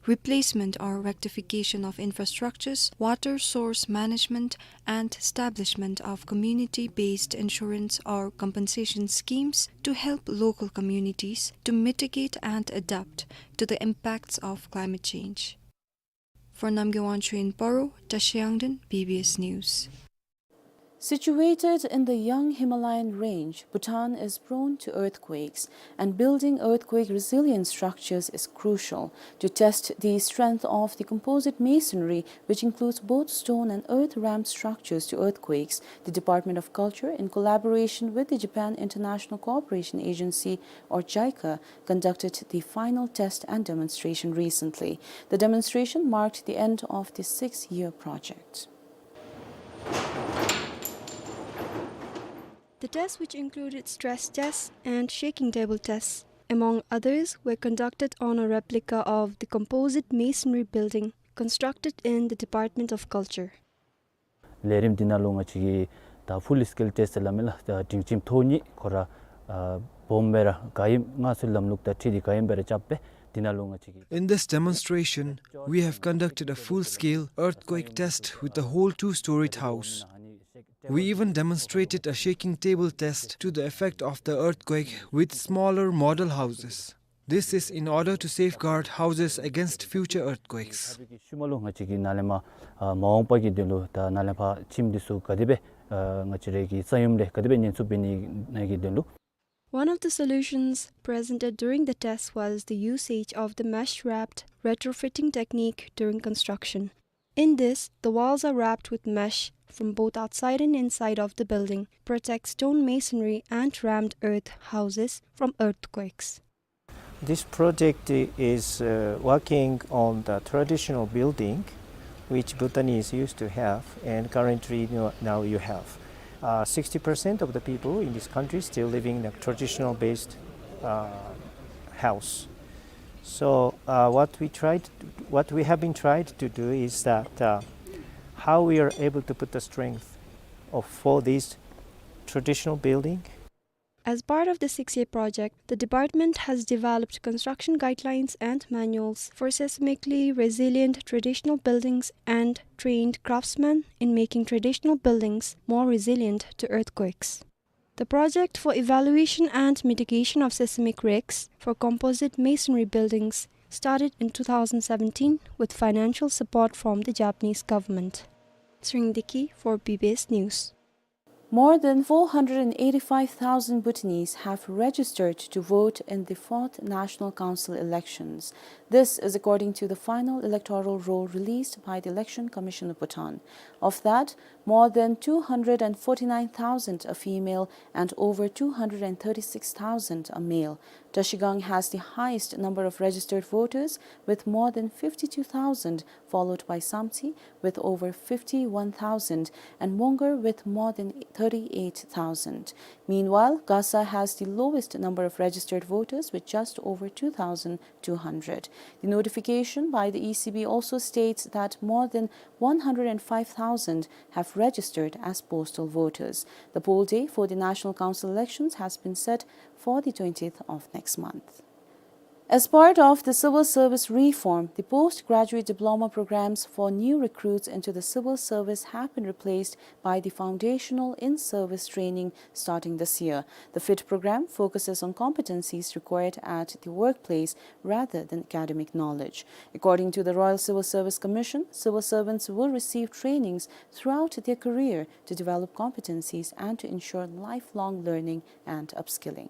or rectification of infrastructures, water source management, and establishment of community-based insurance or compensation schemes to help local communities to mitigate and adapt to the impacts of climate change. For Namgay Wangchuk in Paro, Tashi Yangden, B B S News. Situated in the young Himalayan range, Bhutan is prone to earthquakes, and building earthquake-resilient structures is crucial to test the strength of the composite masonry, which includes both stone and earth-rammed structures to earthquakes. The Department of Culture, in collaboration with the Japan International Cooperation Agency, or JICA, conducted the final test and demonstration recently. The demonstration marked the end of the six-year project. The tests, which included stress tests and shaking table tests, among others, were conducted on a replica of the composite masonry building constructed in the Department of Culture. ལས་རིམ་འདི་ནང་ལུ་ང་བཅས་ཀྱིས་ད་ཕུལ་སི་ཀེལ་ཊེསཊ་ཟེར་སླབ་མས་ལགས། ད་སྒྲིང་ཁྱིམ་ཐོག་གཉིས་ཁོ་ར་ཨ་སྦོམ་སྦེ་ར་ག་ཨིནམ་ང་བཅས་ལམ་ལུགས་དང་འཁྲིལ་ཏེ་ག་ཨིནམ་སྦེ་ར་རྐྱབ་སྦེ་འདི་ནང་ལུ་ང་བཅས་ཀྱིས། In this demonstration, we have conducted a full-scale earthquake test with the whole two-storied house. We even demonstrated a shaking table test to the effect of the earthquake with smaller model houses. This is in order to safeguard houses against future earthquakes. ཤུལ་མ་ལུ་ང་བཅས་ཀྱིས་ནཱ་ལས་མར་ཨ་མ་འོངས་པ་གི་དོན་ལུ་ད་ནཱ་ལས་ཕར་ཁྱིམ་འདི་ཚུ་ག་དེ་སྦེ་ཨ་ང་བཅས་ར་གི་ས་ཡོམ་ལས་ག་དེ་སྦེ་ཉེན་ཚབས་འབད་ནི་ཨིན་ན་གི་དོན་ལུ། One of the solutions presented during the test was the usage of the mesh-wrapped retrofitting technique during construction. In this, the walls are wrapped with mesh from both outside and inside of the building, protect stone masonry and rammed earth houses from earthquakes. This project is, uh, working on the traditional building which Bhutanese used to have, and currently now, now you have. Uh, sixty percent of the people in this country still living in a traditional based, uh, house. So, uh, what we tried, what we have been tried to do is that, uh, how we are able to put the strength of, for these traditional building. As part of the six A project, the department has developed construction guidelines and manuals for seismically resilient traditional buildings and trained craftsmen in making traditional buildings more resilient to earthquakes. The project for evaluation and mitigation of seismic risks for composite masonry buildings started in two thousand seventeen with financial support from the Japanese government. Tshering Deki for B B S News. More than four hundred and eighty-five thousand Bhutanese have registered to vote in the fourth National Council elections. This is according to the final electoral roll released by the Election Commission of Bhutan. Of that, more than two hundred and forty-nine thousand are female and over two hundred and thirty-six thousand are male. Trashigang has the highest number of registered voters with more than fifty-two thousand, followed by Samtse with over fifty-one thousand and Mongar with more than thirty-eight thousand. Meanwhile, Gasa has the lowest number of registered voters with just over two thousand two hundred. The notification by the E C B also states that more than one hundred and five thousand have registered as postal voters. The poll day for the National Council elections has been set for the twentieth of next month. As part of the civil service reform, the postgraduate diploma programs for new recruits into the civil service have been replaced by the foundational in-service training starting this year. The FIT program focuses on competencies required at the workplace rather than academic knowledge. According to the Royal Civil Service Commission, civil servants will receive trainings throughout their career to develop competencies and to ensure lifelong learning and upskilling.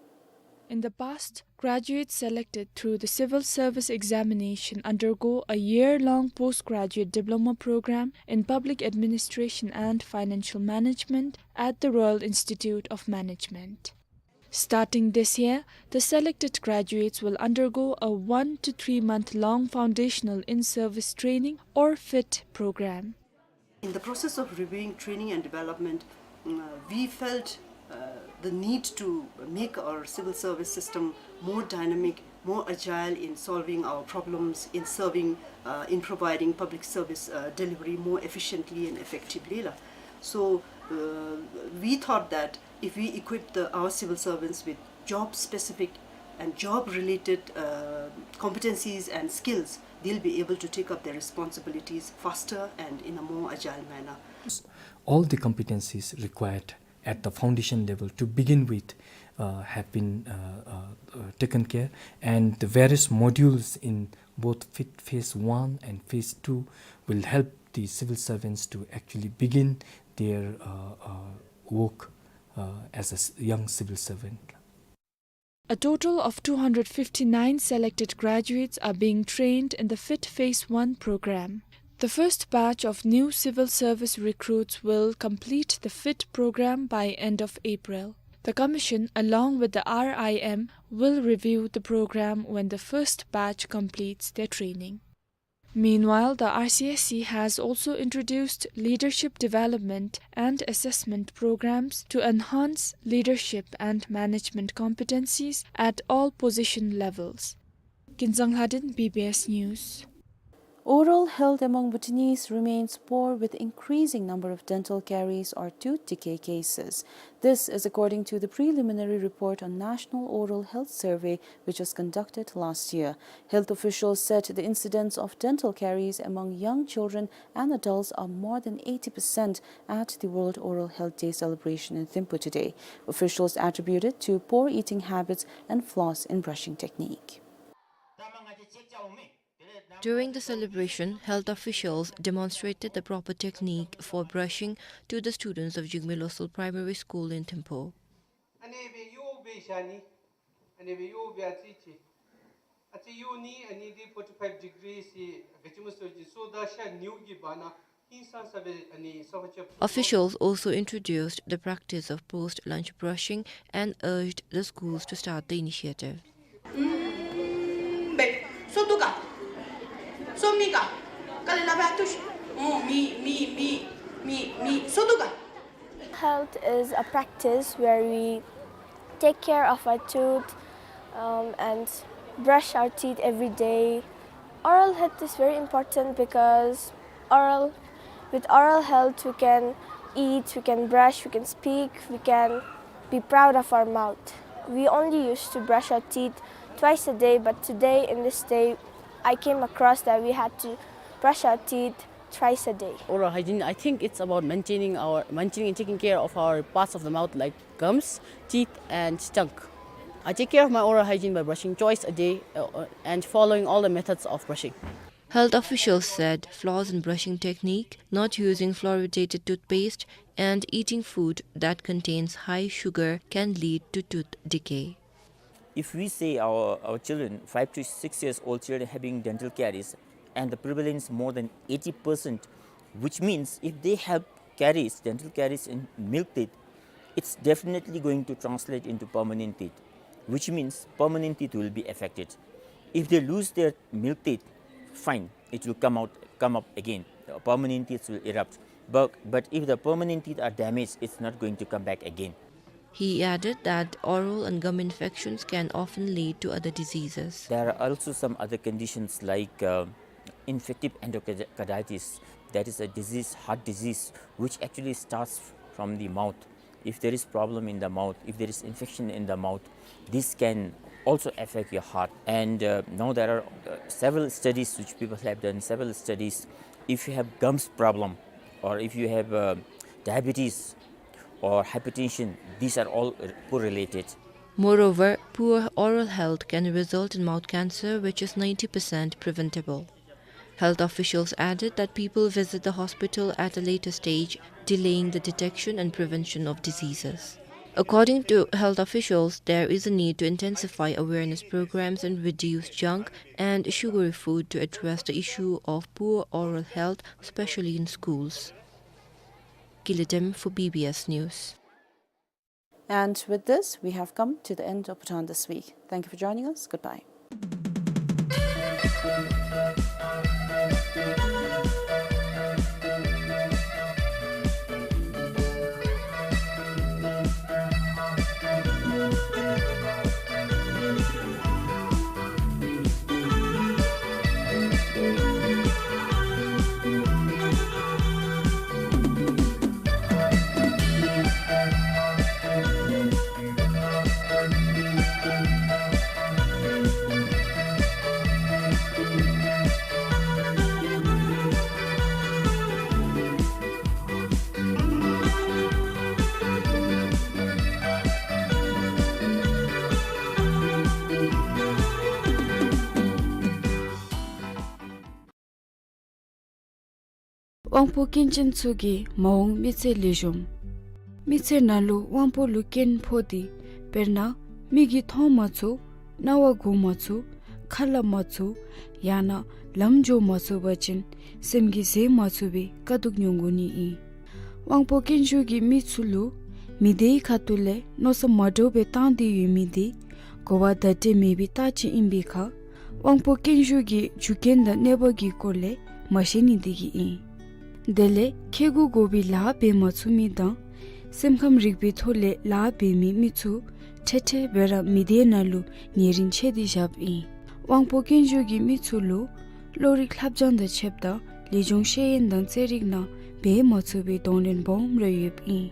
In the past, graduates selected through the civil service examination undergo a year-long postgraduate diploma program in public administration and financial management at the Royal Institute of Management. Starting this year, the selected graduates will undergo a one to three month long foundational in-service training or FIT program. In the process of reviewing training and development, mm, uh, we felt, uh, the need to make our civil service system more dynamic, more agile in solving our problems, in serving, uh, in providing public service, uh, delivery more efficiently and effectively la. So, uh, we thought that if we equip the, our civil servants with job-specific and job-related, uh, competencies and skills, they'll be able to take up their responsibilities faster and in a more agile manner. All the competencies required at the foundation level to begin with, uh, have been, uh, uh, uh, taken care, and the various modules in both fit phase one and phase two will help the civil servants to actually begin their, uh, uh, work, uh, as a s-, young civil servant. A total of two hundred fifty-nine selected graduates are being trained in the FIT Phase one program. The first batch of new civil service recruits will complete the FIT program by end of April. The commission, along with the R I M, will review the program when the first batch completes their training. Meanwhile, the R C S C has also introduced leadership development and assessment programs to enhance leadership and management competencies at all position levels. Kinzang Lhaden, B B S News. Oral health among Bhutanese remains poor, with increasing number of dental caries or tooth decay cases. This is according to the preliminary report on National Oral Health Survey, which was conducted last year. Health officials said the incidence of dental caries among young children and adults are more than eighty percent at the World Oral Health Day celebration in Thimphu today. Officials attribute it to poor eating habits and flaws in brushing technique. During the celebration, health officials demonstrated the proper technique for brushing to the students of Jigme Losal Primary School in Thimphu. Officials also introduced the practice of post-lunch brushing and urged the schools to start the initiative. སོ་འདུག་ག། སོ་མི་ག། ག་ལས་ལ་བ་ཏུ་ཤ། ཨོ་མི་མི་མི་མི་མི་སོ་འདུག་ག། Health is a practice where we take care of our tooth, um, and brush our teeth every day. Oral health is very important because oral, with oral health, we can eat, we can brush, we can speak, we can be proud of our mouth. We only used to brush our teeth twice a day, but today, in this day, I came across that we had to brush our teeth thrice a day. Oral hygiene, I think it's about maintaining our, maintaining and taking care of our parts of the mouth like gums, teeth, and tongue. I take care of my oral hygiene by brushing twice a day, uh, uh, and following all the methods of brushing. Health officials said flaws in brushing technique, not using fluoridated toothpaste, and eating food that contains high sugar can lead to tooth decay. If we say our, our children, five to six years old children having dental caries, and the prevalence more than eighty percent, which means if they have caries, dental caries in milk teeth, it's definitely going to translate into permanent teeth, which means permanent teeth will be affected. If they lose their milk teeth, fine, it will come out, come up again. Uh, permanent teeth will erupt. But, but if the permanent teeth are damaged, it's not going to come back again. He added that oral and gum infections can often lead to other diseases. There are also some other conditions like, uh, infective endocarditis, that is a disease, heart disease, which actually starts from the mouth. If there is problem in the mouth, if there is infection in the mouth, this can also affect your heart. And, uh, now there are, uh, several studies which people have done, several studies. If you have gums problem, or if you have, uh, diabetes, or hypertension, these are all, uh, poor related. Moreover, poor oral health can result in mouth cancer, which is ninety percent preventable. Health officials added that people visit the hospital at a later stage, delaying the detection and prevention of diseases. According to health officials, there is a need to intensify awareness programs and reduce junk and sugary food to address the issue of poor oral health, especially in schools. Gilidem for B B S News. And with this, we have come to the end of Bhutan This Week. Thank you for joining us. Goodbye. དབང་པོ་སྐྱོན་ཅན་ཚུ་གིས་མ་འོངས་མི་ཚེ་ལེགས་ཤོམ། མི་ཚེ་ནང་ལུ་དབང་པོ་ལུ་སྐྱོན་ཕོག་སྟེ་དཔེར་ན་མིག་གིས་མཐོང་མ་ཚུགས། རྣ་བ་གོ་མ་ཚུགས། ཁ་སླབ་མ་ཚུགས། ཡང་ན་ལམ་འགྱོ་མ་ཚུགས་པ་ཅིན་སེམས་ཀྱིས་བཟོད་མ་ཚུགས་པའི་དཀའ་སྡུག་མྱོང་དགོ་ནི་ཨིན། དབང་པོ་སྐྱོན་ཞུགས་ཀྱི་མི་ཚུ་ལུ་མི་སྡེའི་ཁ་ཐུག་ལས་མནོ་བསམ་མ་འདྲཝ་སྦེ་བཏང་སྟེ་ཡོད་མི་འདི་གོ་བ་བརྡ་སྤྲོད་མེད་པའི་རྟགས་ཅིག་ཨིན་པའི་ཁར་དབང་པོ་སྐྱོན་ཞུགས་ཀྱི་རྒྱུ་རྐྱེན་དང་གནོད་པ་གི་སྐོར་ལས་མ་ཤེས་ནི་འདི་གིས་ཨིན། དེ་ལས་ཁེ་གུ་དགོ་པའི་ལཱ་འབད་མ་ཚུགས་མི་དང་སེམས་ཁམས་རིག་པའི་ཐོག་ལས་ལཱ་འབད་མི་མི་ཚུ་ཁྲེ་ཁྲེ་སྦེ་ར་མི་སྡེ་ནང་ལུ་ཉེ་རིང་ཆད་དེ་བཞགཔ་ཨིན། དབང་པོ་སྐྱོན་ཞུགས་ཀྱི་མི་ཚུ་ལུ་བློ་རིག་ལྷབ་སྦྱང་དང་ཕྱདཔ་ད་ལེགས་ཤོམ་ཤེས་ཡོན་དང་རྩེད་རིགས་ནང་འབད་མ་ཚུགས་པའི་གདོང་ལེན་སྦོམ་ར་ཡོདཔ་ཨིན།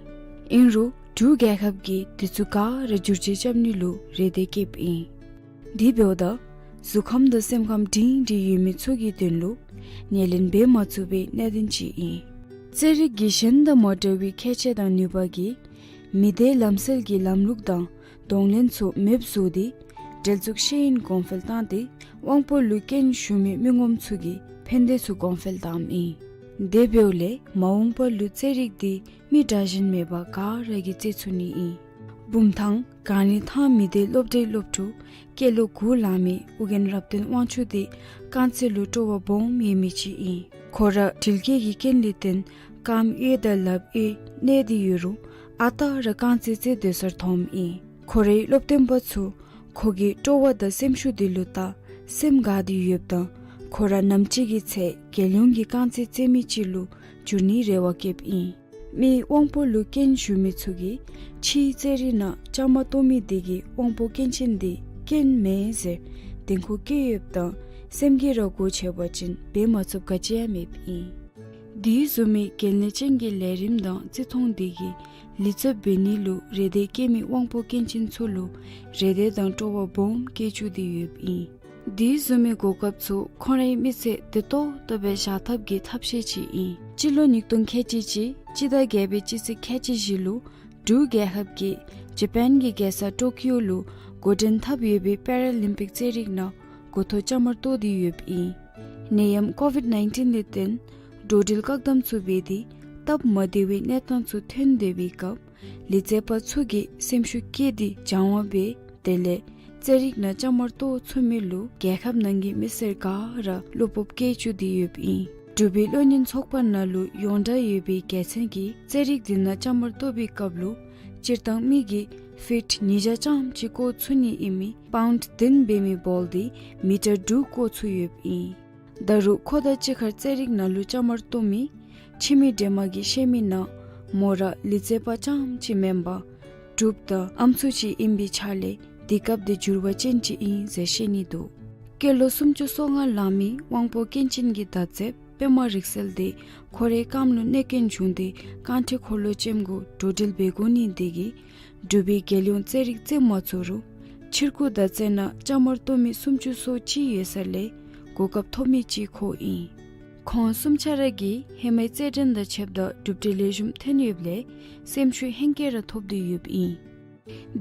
ཨིན་རུང་འབྲུག་རྒྱལ་ཁབ་ཀྱིས་དེ་ཚུ་ག་ར་བསྒྱུར་བཅོས་རྐྱབ་ནི་ལུ་རེ་འདོད་བསྐྱེདཔ་ཨིན། དེ་འབདཝ་ད་གཟུགས་ཁམས་དང་སེམས་ཁམས་སྒྲིང་སྒྲིང་ཡོད་མི་ཚུ་གི་དོན་ལུ་ཉེར་ལེན་འབད་མ་ཚུགས་པའི་གནད་དོན་ཅིག་ཨིན། རྩེད་རིགས་ཀྱི་གཞན་དང་མ་འདྲ་བའི་ཁྱད་ཆོས་དང་ནུས་པ་གིས་མི་སྡེའི་ལམ་སྲོལ་གྱི་ལམ་ལུགས་དང་གདོང་ལེན་ཚུ་མེདཔ་བཟོ་སྟེ་འབྲེལ་འཛུགས་ཤེས་ཡོན་གོང་འཕེལ་བཏང་སྟེ་དབང་པོ་ལུ་སྐྱོན་ཞུགས་མི་མི་ངོམ་ཚུ་གི་ཕན་བདེ་ཚུ་གོང་འཕེལ་བཏངམ་ཨིན། དེ་འབདཝ་ལས་མ་འོངས་པ་ལུ་རྩེད་རིགས་འདི་མི་དྲག་ཞན་མེད་པར་ག་ར་གིས་རྩེད་ཚུགས་ནི་ཨིན། བུམ་ཐང་གངས་རི་ཐང་མི་སྡེའི་སློབ་གྲྭའི་སློབ་ཕྲུག་སྐྱེས་ལོ་དགུ་ལང་མི་ཨོ་རྒྱན་རབ་བརྟན་དབང་ཕྱུག་འདི་རྐང་རྩེད་ལུ་སྤྲོ་བ་སྦོམ་ཡོད་མི་ཅིག་ཨིན། ཁོ་ར་འགྲུལ་སྐྱེལ་གྱི་རྐྱེན་ལས་བརྟེན་རྐངམ་གཡས་དང་ལགཔ་གཡས་གནས་ཏེ་ཡོད་རུང་ཨ་རྟག་ར་རྐང་རྩེད་རྩེད་སྡོད་སར་མཐོངམ་ཨིན། ཁོ་རའི་སློབ་སྟོན་པ་ཚུ་ཁོ་གི་སྤྲོ་བ་དང་སེམས་ཤུགས་འདི་ལུ་བལྟ་ སེམས་དགའ་སྟེ་ཡོདཔ་དང་ཁོ་ར་ནམ་ཅིག་གི་ཚེ་རྒྱལ་ཡོངས་ཀྱི་རྐང་རྩེད་རྩེད་མི་ཅིག་ལུ་འགྱུར་ནིའི་རེ་བ་བསྐྱེདཔ་ཨིན། མི་དབང་པོ་ལུ་རྐྱེན་ཞུགས་མི་ཚུ་གིས་ཕྱིའི་རྩེད་རིགས་ནང་བཅའ་མར་གཏོགས་མི་དེ་གིས་དབང་པོ་སྐྱོན་ཅན་དེ་རྐྱེན་མེན་ཟེར་འདེན་ཁུལ་བཀལ་ཡོདཔ་དང་སེམས་ཀྱིས་ར་སྒོ་ཕྱེ་བ་ཅིན་འབད་མ་ཚུགསཔ་ག་ཅི་ཡང་མེདཔ་ཨིན། དེ་བཟུམ་མའི་གལ་གནད་ཅན་གྱི་ལས་རིམ་དང་བརྩི་མཐོང་དེ་གིས་ལི་ཙི་པ་འབད་ནི་ལུ་རེ་འདོད་བསྐྱེད་མི་དབང་པོ་སྐྱོན་ཅན་ཚུ་ལུ་རེ་འདོད་དང་སྤྲོ་བ་སྦོམ་བསྐྱེད་བཅུག་སྟེ་ཡོདཔ་ཨིན། དེ་བཟུམ་མའི་གོ་སྐབས་ཚུ་ཁོང་རའི་མི་ཚེ་བདེ་ཏོག་ཏོ་སྦེ་བཞག་ཐབས་ཀྱི་ཐབས་ཤེས་ཅིག་ཨིན། སྤྱི་ལོ་ཉིས་སྟོང་ཁལ་གཅིག་གཅིག་སྤྱི་ཟླ་བརྒྱད་པའི་སྤྱི་ཚེས་ཁལ་གཅིག་བཞི་ལུ་འབྲུག་རྒྱལ་ཁབ་ཀྱི་ཇ་པཱན་གྱི་རྒྱལ་ས་ཊོ་ཀིའོ་ལུ་འགོ་འདྲེན་འཐབ་ཡོད་པའི་པེ་ར་ལིམ་པིག་རྩེད་རིགས་ནང་འགོ་ཐོག་བཅའ་མར་གཏོགས་ཏེ་ཡོདཔ་ཨིན། ནད་ཡམས་ཀོ་ཝིཌ་ནའིན་ཊིན་ལས་བརྟེན་འགྲོ་འགྲུལ་བཀག་དམ་ཚུ་འབད་དེ་སྟབས་མ་བདེ་བའི་གནས་སྟངས་ཚུ་ཐོན་སྡོད་པའི་སྐབས་ལི་ཙི་པ་ཚུ་གིས་སེམས་ཤུགས་བསྐྱེད་དེ་སྦྱང་བ་འབད་དེ་ལས་རྩེད་རིགས་ནང་བཅའ་མར་གཏོགས་ཚུགས་མི་ལུ་རྒྱལ་ཁབ་ནང་གི་མི་སེར་ག་ར་བློ་སྤོབས་བསྐྱེད་བཅུག་སྟེ་ཡོདཔ་ཨིན། འབྲུག་པའི་གློག་བརྙན་ཚོགས་པ་ནང་ལུ་ཡོངས་གྲགས་ཡོད་པའི་རྒྱལ་མཚན་གྱིས་རྩེད་རིགས་དེ་ནང་བཅའ་མར་གཏོགས་པའི་སྐབས་ལུ་སྤྱིར་བཏང་མི་གིས་ཕིཊ་ཉིས་བརྒྱ་ཙམ་ཅིག་བཀོ་ཚུགས་ནི་ཨིན་མི་པའུནཌ་བདུན་འབད་མི་བཱོལ་དེ་མི་ཊར་དྲུག་བཀོ་ཚུགས་ཡོདཔ་ཨིན། ད་རུང་ཁོ་དང་གཅིག་ཁར་རྩེད་རིགས་ནང་ལུ་བཅའ་མར་གཏོགས་མི་ཁྱིམ་མི་འདྲེས་མ་གིས་བཤད་མི་ནང་མོ་ར་ལི་ཙི་པ་རྐྱངམ་ཅིག་མེན་པར་འབྲུགཔ་དང་ཨམ་སྲུ་ཅིག་ཨིན་པའི་ཆ་ལས་དེ་སྐབས་དེ་འགྱུར་བ་ཅན་ཅིག་ཨིན་ཟེར་བཤད་ནི་འདུག། སྐྱེས་ལོ་སུམ་ཅུ་སོ་ལྔ་ལང་མི་དབང་པོ་སྐྱོན་ཅན་གྱི་མདའ་རྩེདཔ་པདྨ་རིག་གསལ་དེ་ཁོ་རའི་རྐངམ་ལུ་གནོད་སྐྱོན་བྱུང་སྟེ་རྐང་ཁྲི་འཁོར་ལོ་ཅན་གུ་འགྲོ་འགྲུལ་འབད་དགོ་ནི་དེ་གིས་འབྲུག་པའི་རྒྱལ་ཡོངས་རྩེད་རིགས་རྩེད་མ་ཚུགས་རུང་ཕྱིར་འགྱུར་མདའ་རྩེད་ནང་བཅའ་མར་གཏོགས་མི་སུམ་ཅུ་སོ་གཅིག་ཡོད་ས་ལས་གོ་སྐབས་ཐོབ་མི་ཅིག་ཁོ་ཨིན། ཁོང་གསུམ་ཆ་ར་གིས་ཧེ་མའི་རྩེད་འགྲན་དང་ཕྱདཔ་ད་གྲུབ་འབྲས་ལེགས་ཤོམ་ཐོན་ཡོདཔ་ལས་སེམས་ཤུགས་ཧེང་སྐལ་ར་ཐོབ་སྟེ་ཡོདཔ་ཨིན།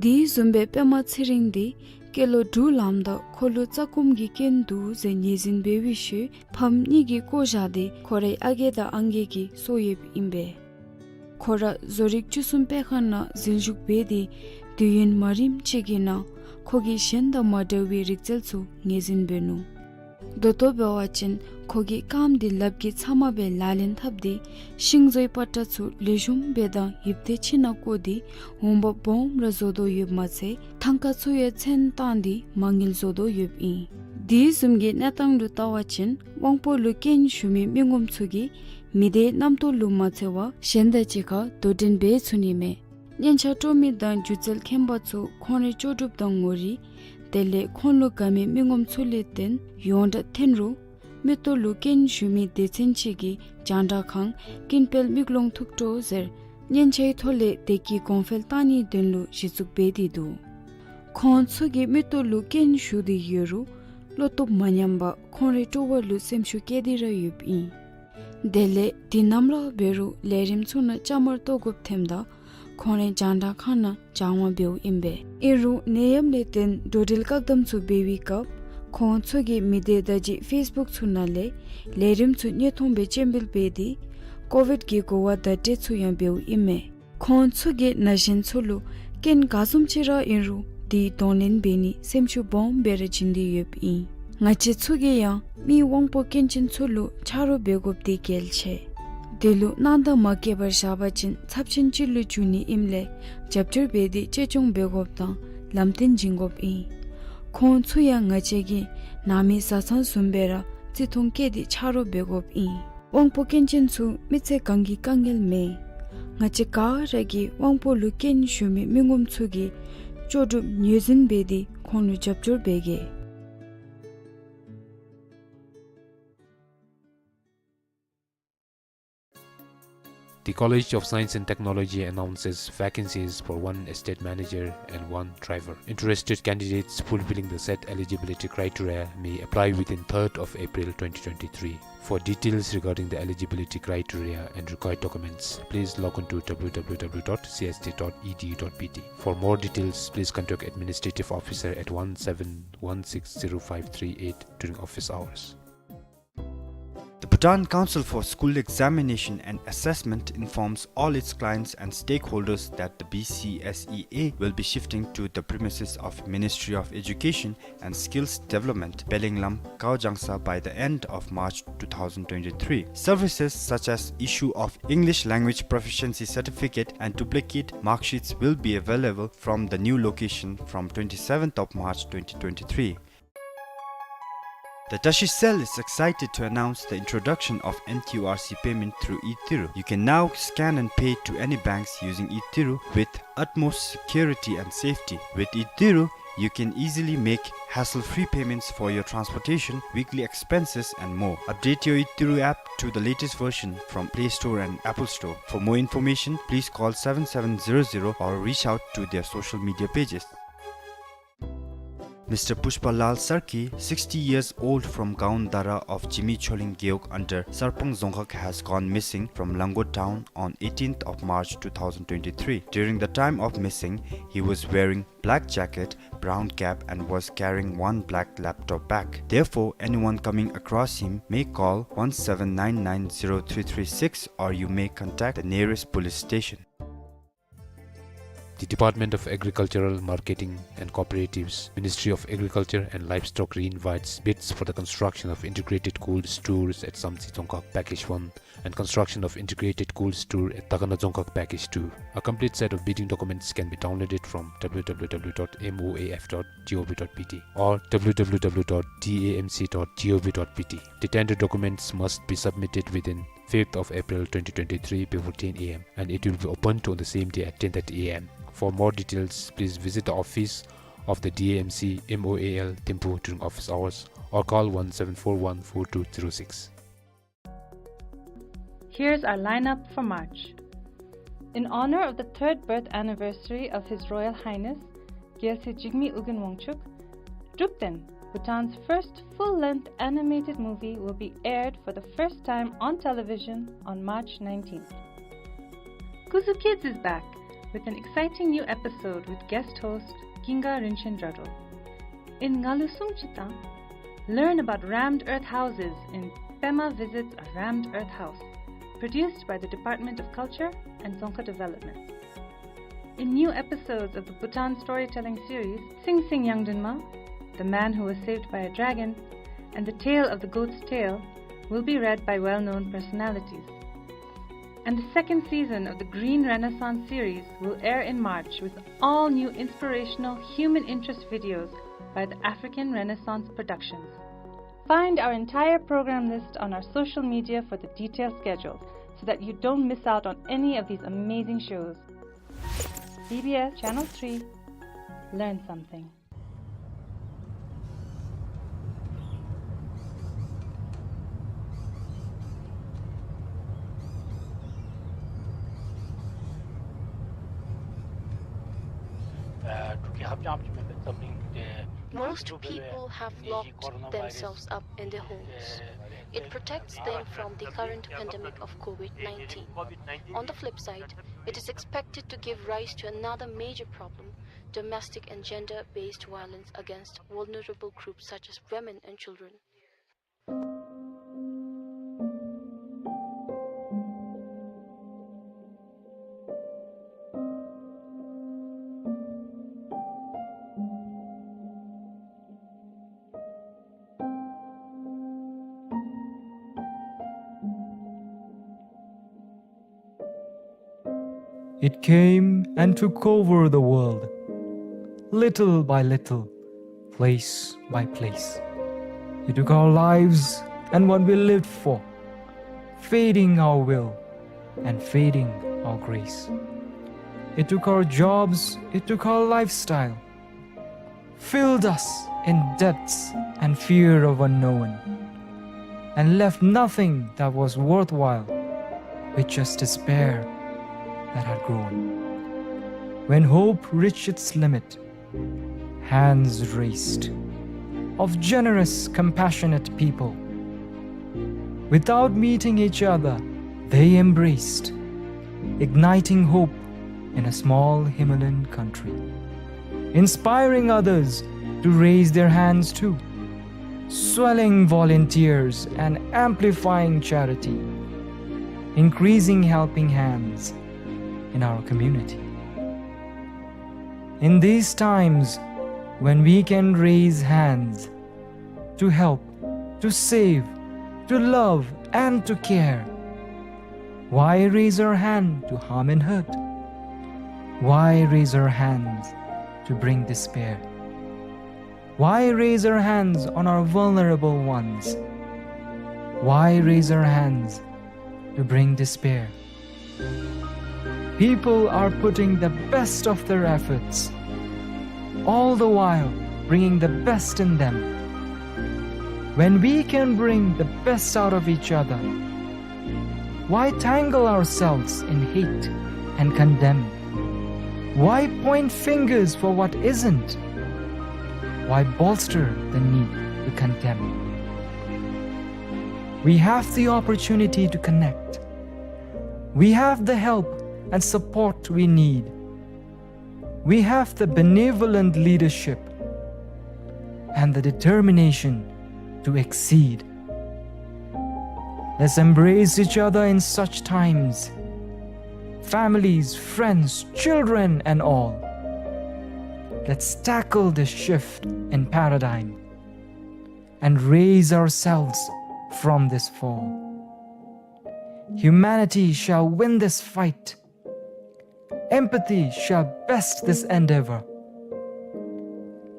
དེ་བཟུམ་སྦེ་པདྨ་ཚེ་རིང་དེ་སྐྱེས་ལོ་དྲུག་ལངམ་ད་ཁོ་ལུ་རྩ་སྐོམ་གྱི་སྐྱོན་འདུག་ཟེར་ངོས་འཛིན་འབད་བའི་ཤུལ་ཕམ་གཉིས་ཀྱིས་བཀོ་བཞག་སྟེ་ཁོ་རའི་ཨ་རྒས་དང་ཨང་རྒས་ཀྱིས་གསོ་ཡོདཔ་ཨིན་པས། ཁོ་ར་བཟོ་རིག་བཅུ་གསུམ་དཔེ་ཁང་ནང་འཛུལ་ཞུགས་འབད་དེ་དུས་ཡུན་མ་རིངམ་ཅིག་གི་ནང་ཁོ་གིས་གཞན་དང་མ་འདྲ་བའི་རིག་རྩལ་ཚུ་ངོས་འཛིན་འབད་ནུག། ད་ལྟོ་འབད་བ་ཅིན་ཁོ་གིས་རྐངམ་དེ་ལགཔ་གིས་ཚབ་མ་སྦེ་ལག་ལེན་འཐབ་སྟེ་ཤིང་བཟོའི་པ་ཏྲ་ཚུ་ལེགས་ཤོམ་སྦེ་དང་ཡིབ་ཏེ་ཕྱི་ནང་བཀོ་སྟེ་འོང་འབབ་སྦོམ་ར་བཟོ་དོ་ཡོདཔ་མ་ཚད་ཐང་ཀ་ཚུ་ཡང་ཚོན་བཏང་སྟེ་མ་དངུལ་བཟོ་དོ་ཡོདཔ་ཨིན། དེ་བཟུམ་གྱི་གནས་སྟངས་ལུ་བལྟ་བ་ཅིན་དབང་པོ་ལུ་སྐྱོན་ཞུགས་མི་མི་ངོམ་ཚུ་གིས་མི་སྡེའི་རྣམ་རྟོག་ལུ་མ་འཚེར་བར་གཞན་དང་གཅིག་ཁར་དོ་འགྲན་འབད་ཚུགས་ནི་མས། སྙན་ཆ་དཀྲོག་མི་དང་སྒྱུ་རྩལ་མཁྱེན་པ་ཚུ་ཁོང་རའི་ལྕོགས་གྲུབ་དང་ངོ་རིས་དེ་ལས་ཁོང་ལུ་དགའ་མི་མི་ངོམ་ཚུ་ལས་བརྟེན་ཡོངས་གྲགས་ཐོན་རུང་མིག་ཏོ་ལུ་སྐྱོན་ཞུགས་མི་སྡེ་ཚན་ཅིག་གིས་རྒྱང་བསྒྲགས་ཁང་ཀུན་དཔལ་མིག་ལོང་ཐུགས་སྤྲོ་ཟེར་སྙན་ཆའི་ཐོག་ལས་བདེ་སྐྱིད་གོང་འཕེལ་བཏང་ནིའི་དོན་ལུ་གཞི་བཙུགས་འབད་དེ་འདུག། ཁོང་ཚུ་གི་མིག་ཏོ་ལུ་སྐྱོན་ཞུགས་ཏེ་ཡོད་རུང་བློ་སྟོབས་མ་ཉམས་པར་ཁོང་རའི་སྤྲོ་བ་ལུ་སེམས་ཤུགས་བསྐྱེད་དེ་ར་ཡོདཔ་ཨིན། དེ་ལས་དུས་ནམ་ར་འབད་རུང་ལས་རིམ་ཚུ་ནང་བཅའ་མར་གཏོགས་དགོཔ་ཐོནམ་ད་ཁོང་རའི་རྒྱང་བསྒྲགས་ཁང་ནང་སྦྱང་བ་འབདཝ་ཨིན་པས། ཨིན་རུང་ནད་ཡམས་ལས་བརྟེན་འགྲོ་འགྲུལ་བཀག་དམ་ཚུ་འབད་བའི་སྐབས་ཁོང་ཚུ་གིས་མི་སྡེ་བརྡ་བརྒྱུད་ཕེསི་བུཀ་ཚུ་ནང་ལས་ལས་རིམ་ཚུ་དངོས་མཐོང་སྦེ་སྤྱན་འབུལ་འབད་དེ་ཀོ་ཝིཌ་ཀྱི་གོ་བ་བརྡ་སྤྲོད་ཚུ་ཡང་འབདཝ་ཨིན་མས། ཁོང་ཚུ་གིས་ན་གཞོན་ཚུ་ལུ་རྐྱེན་ག་བཟུམ་ཅིག་ར་ཨིན་རུང་དེ་གདོང་ལེན་འབད་ནི་སེམས་ཤུགས་སྦོམ་སྦེ་ར་བྱིན་ཏེ་ཡོདཔ་ཨིན། ང་བཅས་ཚུ་གིས་ཡང་མི་དབང་པོ་སྐྱོན་ཅན་ཚུ་ལུ་ཆ་རོགས་འབད་དགོཔ་དེ་གལ་ཆེ། དེ་ལུ་སྣང་དག་མ་བསྐྱེད་པར་བཞག་པ་ཅིན་ཚབས་ཆེན་ཅིག་ལུ་འགྱུར་ནི་ཨིནམ་ལས་རྒྱབ་སྐྱོར་འབད་དེ་གཅེས་སྐྱོང་འབད་དགོཔ་དང་ལམ་སྟོན་བྱིན་དགོཔ་ཨིན། ཁོང་ཚུ་ཡང་ང་བཅས་ཀྱི་ནང་མི་བཟའ་ཚང་བཟུམ་སྦེ་ར་བརྩི་མཐོང་བསྐྱེད་དེ་ཆ་རོགས་འབད་དགོཔ་ཨིན། དབང་པོ་སྐྱོན་ཅན་ཚུ་མི་ཚེ་གང་གི་དཀའ་ངལ་མེན། ང་བཅས་ག་ར་གིས་དབང་པོ་ལུ་སྐྱོན་ཞུགས་མི་མི་ངོམ་ཚུ་གི་ལྕོགས་གྲུབ་ངོས་འཛིན་འབད་དེ་ཁོང་ལུ་རྒྱབ་སྐྱོར་འབད་གེ། The College of Science and Technology announces vacancies for one estate manager and one driver. Interested candidates fulfilling the set eligibility criteria may apply within third of April twenty twenty-three. For details regarding the eligibility criteria and required documents, please log on to W W W dot C S T dot E D U dot B T. For more details, please contact Administrative Officer at one seven one six zero five three eight during office hours. The Bhutan Council for School Examination and Assessment informs all its clients and stakeholders that the B C S E A will be shifting to the premises of Ministry of Education and Skills Development, Pelenglam, Kaojangsa by the end of March two thousand twenty-three. Services such as issue of English language proficiency certificate and duplicate mark sheets will be available from the new location from twenty-seventh of March twenty twenty-three. The Tashi cell is excited to announce the introduction of N Q R C payment through e-Tiru. You can now scan and pay to any banks using e-Tiru with utmost security and safety. With e-Tiru, you can easily make hassle-free payments for your transportation, weekly expenses, and more. Update your e-Tiru app to the latest version from Play Store and Apple Store. For more information, please call seven seven zero zero or reach out to their social media pages. Mister Pushpa Lal Sarki, sixty years old, from Gaon Dara of Jimi Choling Gewog under Sarpang Dzongkhag, has gone missing from Lango town on eighteenth of March two thousand twenty-three. During the time of missing, he was wearing black jacket, brown cap, and was carrying one black laptop bag. Therefore, anyone coming across him may call one seven nine nine zero three three six, or you may contact the nearest police station. The Department of Agricultural Marketing and Cooperatives, Ministry of Agriculture and Livestock, reinvites bids for the construction of integrated cold stores at Samtse Dzongkhag Package one and construction of integrated cold store at Takana Dzongkhag Package two. A complete set of bidding documents can be downloaded from W W W dot M O A F dot G O V dot B T or W W W dot D A M C dot G O V dot B T. The tender documents must be submitted within fifth of April twenty twenty-three before ten A M, and it will be opened on the same day at ten thirty A M. For more details, please visit the office of the D A M C M O A L Thimphu during office hours or call one seven four one four two zero six. Here's our lineup for March. In honor of the third birth anniversary of His Royal Highness Gyalse Jigme Ugin Wangchuck, Drukten, Bhutan's first full-length animated movie, will be aired for the first time on television on March nineteenth. Kuzu Kids is back with an exciting new episode with guest host Ginga Rinchen Jadrol. In Ngalu Sung Chitang, learn about rammed earth houses in Pema Visits a Rammed Earth House, produced by the Department of Culture and Dzongkha Development. In new episodes of the Bhutan storytelling series, Sing Sing Yangdinma, The Man Who Was Saved by a Dragon, and The Tale of the Goat's Tail will be read by well-known personalities. And the second season of the Green Renaissance series will air in March with all new inspirational human interest videos by the African Renaissance Productions. Find our entire program list on our social media for the detailed schedule so that you don't miss out on any of these amazing shows. B B S Channel three, learn something. Most people have locked themselves up in their homes. It protects them from the current pandemic of COVID nineteen. On the flip side, it is expected to give rise to another major problem, domestic and gender-based violence against vulnerable groups such as women and children. It came and took over the world, little by little, place by place. It took our lives and what we lived for, fading our will and fading our grace. It took our jobs, it took our lifestyle, filled us in debts and fear of unknown, and left nothing that was worthwhile, with just despair that had grown. When hope reached its limit, hands raised of generous, compassionate people. Without meeting each other, they embraced, igniting hope in a small Himalayan country, inspiring others to raise their hands too, swelling volunteers and amplifying charity, increasing helping hands in our community. In these times when we can raise hands to help, to save, to love, and to care, why raise our hand to harm and hurt? Why raise our hands to bring despair? Why raise our hands on our vulnerable ones? Why raise our hands to bring despair? People are putting the best of their efforts, all the while bringing the best in them. When we can bring the best out of each other, why tangle ourselves in hate and condemn? Why point fingers for what isn't? Why bolster the need to condemn? We have the opportunity to connect. We have the help and support we need. We have the benevolent leadership and the determination to exceed. Let's embrace each other in such times. Families, friends, children, and all. Let's tackle this shift in paradigm and raise ourselves from this fall. Humanity shall win this fight. Empathy shall best this endeavor.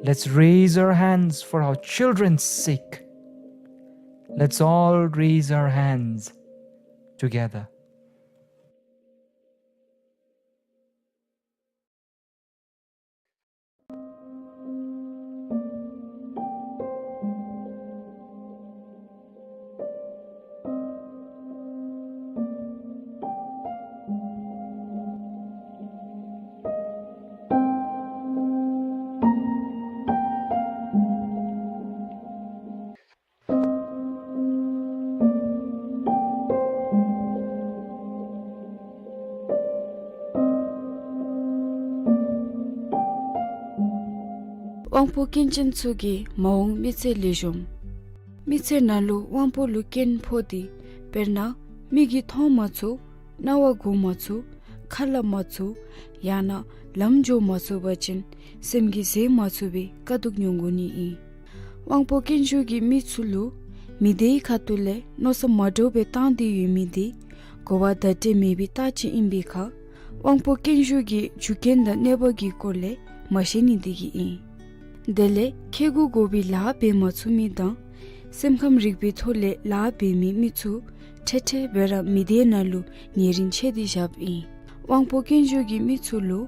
Let's raise our hands for our children's sake. Let's all raise our hands together. དབང་པོ་སྐྱོན་ཅན་ཚུ་གི་མ་འོངས་མི་ཚེ་ལེགས་ཤོམ། མི་ཚེ་ནང་ལུ་དབང་པོ་ལུ་སྐྱོན་ཕོག་སྟེ་དཔེར་ན་མིག་གིས་མཐོང་མ་ཚུགས། རྣ་བ་གོ་མ་ཚུགས། ཁ་སླབ་མ་ཚུགས། ཡང་ན་ལམ་འགྱོ་མ་ཚུགས་པ་ཅིན་སེམས་ཀྱིས་བཟོད་མ་ཚུགས་པའི་དཀའ་སྡུག་མྱོང་དགོ་ནི་ཨིན། དབང་པོ་སྐྱོན་ཤོས་ཀྱི་མི་ཚུ་ལུ་མི་སྡེའི་ཁ་ཐུག་ལས་མནོ་བསམ་མ་འདྲཝ་སྦེ་བཏང་སྟེ་ཡོད་མི་འདི་གོ་བ་བརྡ་སྤྲོད་མེད་པའི་རྟགས་ཅིག་ཨིན་པའི་ཁར་དབང་པོ་སྐྱོན་ཤོས་ཀྱི་རྒྱུ་རྐྱེན་དང་གནོད་པ་གི་སྐོར་ལས་མ་ཤེས་ནི་འདི་གིས་ཨིན། དེ་ལས་ཁེ་གུ་དགོ་པའི་ལཱ་འབད་མ་ཚུགས་མི་དང་སེམས་ཁམས་རིག་པའི་ཐོག་ལས་ལཱ་འབད་མི་མི་ཚུ་ཁྲེ་ཁྲེ་སྦེ་ར་མི་སྡེ་ནང་ལུ་ཉེ་རིང་ཆད་དེ་བཞགཔ་ཨིན། དབང་པོ་སྐྱོན་ཤོས་ཀྱི་མི་ཚུ་ལུ་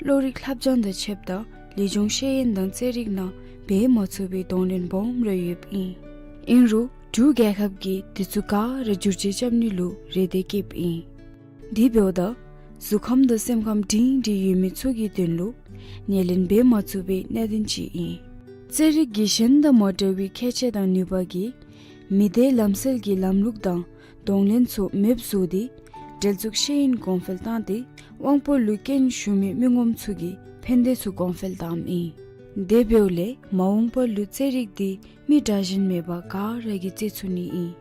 བློ་རིག་ལྷབ་སྦྱང་དང་ཕྱདཔ་ད་ལེགས་ཤོམ་ཤེས་ཡོན་དང་རྩེད་རིགས་ནང་འབད་མ་ཚུགས་པའི་གདོང་ལེན་སྦོམ་ར་ཡོདཔ་ཨིན། ཨིན་རུང་འབྲུག་རྒྱལ་ཁབ་ཀྱིས་དེ་ཚུ་ག་ར་བསྒྱུར་བཅོས་རྐྱབ་ནི་ལུ་རེ་འདོད་བསྐྱེདཔ་ཨིན། དེ་འབདཝ་ད་གཟུགས་ཁམས་དང་སེམས་ཁམས་སྒྲིང་སྒྲིང་ཡོད་མི་ཚུ་གི་དོན་ལུ་ཉེར་ལེན་འབད་མ་ཚུགས་པའི་གནད་དོན་ཅིག་ཨིན། རྩེད་རིགས་ཀྱི་གཞན་དང་མ་འདྲ་བའི་ཁྱད་ཆོས་དང་ནུས་པ་གིས་མི་སྡེའི་ལམ་སྲོལ་གྱི་ལམ་ལུགས་དང་གདོང་ལེན་ཚུ་མེདཔ་བཟོ་སྟེ་འབྲེལ་འཛུགས་ཤེས་ཡོན་གོང་འཕེལ་བཏང་སྟེ་དབང་པོ་ལུ་སྐྱོན་ཞུགས་མི་མི་ངོམ་ཚུ་གི་ཕན་བདེ་ཚུ་གོང་འཕེལ་བཏངམ་ཨིན། དེ་འབདཝ་ལས་མ་འོངས་པ་ལུ་རྩེད་རིགས་འདི་མི་དྲག་ཞན་མེད་པར་ག་ར་གིས་རྩེད་ཚུགས་ནི་ཨིན།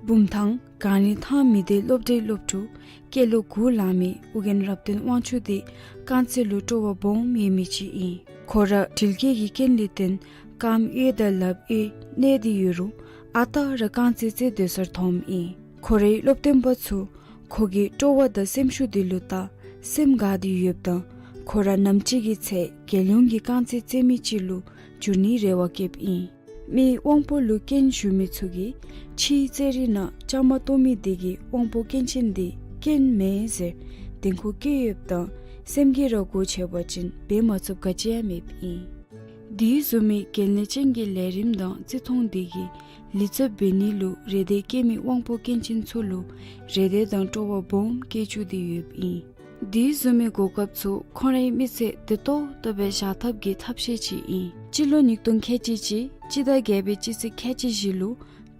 བུམ་ཐང་གངས་རི་ཐང་མི་སྡེའི་སློབ་གྲྭའི་སློབ་ཕྲུག་སྐྱེས་ལོ་དགུ་ལང་མི་ཨོ་རྒྱན་རབ་བརྟན་དབང་ཕྱུག་འདི་རྐང་རྩེད་ལུ་སྤྲོ་བ་སྦོམ་ཡོད་མི་ཅིག་ཨིན། ཁོ་ར་འགྲུལ་སྐྱེལ་གྱི་རྐྱེན་ལས་བརྟེན་རྐངམ་གཡས་དང་ལགཔ་གཡས་གནོད་དེ་ཡོད་རུང་ཨ་རྟག་ར་རྐང་རྩེད་རྩེ་སྡོད་སར་འཐོནམ་ཨིན། ཁོ་རའི་སློབ་སྟོན་པ་ཚུ་ཁོ་གི་སྤྲོ་བ་དང་སེམས་ཤུགས་འདི་ལུ་བལྟ་སེམས་དགའ་སྟེ་ཡོདཔ་ད་ཁོ་ར་ནམ་ཅིག་གི་ཚེ་རྒྱལ་ཡོངས་ཀྱི་རྐང་རྩེད་རྩེད་མི་ཅིག་ལུ་འགྱུར་ནིའི་རེ་བ་བསྐྱེདཔ་ཨིན། མི་དབང་པོ་ལུ་སྐྱོན་ཞུགས་མི་ཚུ་གིས་ཕྱིའི་རྩེད་རིགས་ནང་བཅའ་མར་གཏོགས་མི་དེ་གིས་དབང་པོ་སྐྱོན་ཅན་དེ་སྐྱོན་མེན་ཟེར་དྲན་ཁུར་བསྐྱེད་ཡོདཔ་ད་སེམས་ཀྱིས་ར་སྒོ་ཕྱེ་བ་ཅིན་འབད་མ་ཚུགསཔ་ག་ཅི་ཡང་མེདཔ་ཨིན། དེ་བཟུམ་མའི་གལ་གནད་ཅན་གྱི་ལས་རིམ་དང་བརྩི་མཐོང་དེ་གིས་ལེགས་ཚབ་འབད་ནི་ལུ་རེ་འདོད་བསྐྱེད་མི་དབང་པོ་སྐྱོན་ཅན་ཚུ་ལུ་རེ་འདོད་དང་སྤྲོ་བ་སྦོམ་བསྐྱེད་བཅུག་སྟེ་ཡོདཔ་ཨིན། དེ་བཟུམ་མའི་གོ་སྐབས་ཚུ་ཁོང་རའི་མི་ཚེ་བདེ་ཏོག་ཏོ་སྦེ་བཞག་ཐབས་ཀྱི་ཐབས་ཤེས་ཅིག་ཨིན། སྤྱི་ལོ་ཉིས་སྟོང་ཁལ་གཅིག་གཅིག་སྤྱི་ཟླ་བརྒྱད་པའི་སྤྱི་ཚེས་ཁལ་གཅིག་བཞི་ལུ་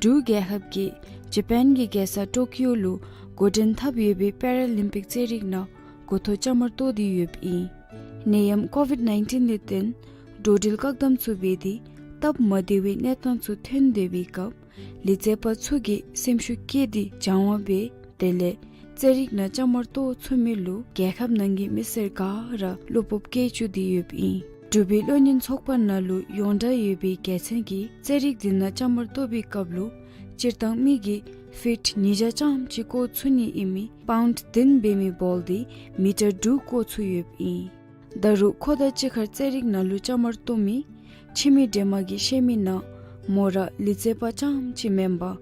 འབྲུག་རྒྱལ་ཁབ་ཀྱིས་ཇ་པཱན་གྱི་རྒྱལ་ས་ཊོ་ཀིའོ་ལུ་འགོ་འདྲེན་འཐབ་ཡོད་པའི་པེ་ར་ལིམ་པིག་རྩེད་རིགས་ནང་འགོ་ཐོག་བཅའ་མར་གཏོགས་ཏེ་ཡོདཔ་ཨིན། ནད་ཡམས་ཀོ་ཝིཌ་ནའིན་ཊིན་ལས་བརྟེན་འགྲོ་འགྲུལ་བཀག་དམ་ཚུ་འབད་དེ་སྟབས་མ་བདེ་བའི་གནས་སྟངས་ཚུ་ཐོན་སྡོད་པའི་སྐབས་ལས་བྱེདཔ་ཚུ་གིས་སེམས་ཤུགས་བསྐྱེད་དེ་སྦྱང་བ་འབད་དེ་ལས་རྩེད་རིགས་ནང་བཅའ་མར་གཏོགས་ཚུགས་མི་ལུ་རྒྱལ་ཁབ་ནང་གི་མི་སེར་ག་ར་བློ་སྤོབས་བསྐྱེད་བཅུག་སྟེ་ཡོདཔ་ཨིན། འབྲུག་པའི་བློ་གཉེར་ཚོགས་པ་ནང་ལུ་ཡོངས་གྲགས་ཡོད་པའི་རྒྱལ་མཚན་གྱིས་རྩེད་རིགས་འདི་ནང་བཅའ་མར་གཏོགས་པའི་སྐབས་ལུ་སྤྱིར་བཏང་མི་གིས་ཕིཊ་ཉིས་བརྒྱ་ཙམ་ཅིག་བཀོག་ཚུགས་ནི་ཨིན་མི་པའུནཌ་བདུན་འབད་མི་བཱོལ་འདི་མི་ཊར་དྲུག་བཀོག་ཚུགས་ཡོདཔ་ཨིན། ད་རུང་ཁོ་དང་གཅིག་ཁར་རྩེད་རིགས་ནང་ལུ་བཅའ་མར་གཏོགས་མི་ ཁྱིམ་མི་སྒྲོལ་མ་གིས་བཤད་མི་ནང་མོ་ར་ལུས་རྩལ་པ་རྐྱངམ་ཅིག་མེན་པར་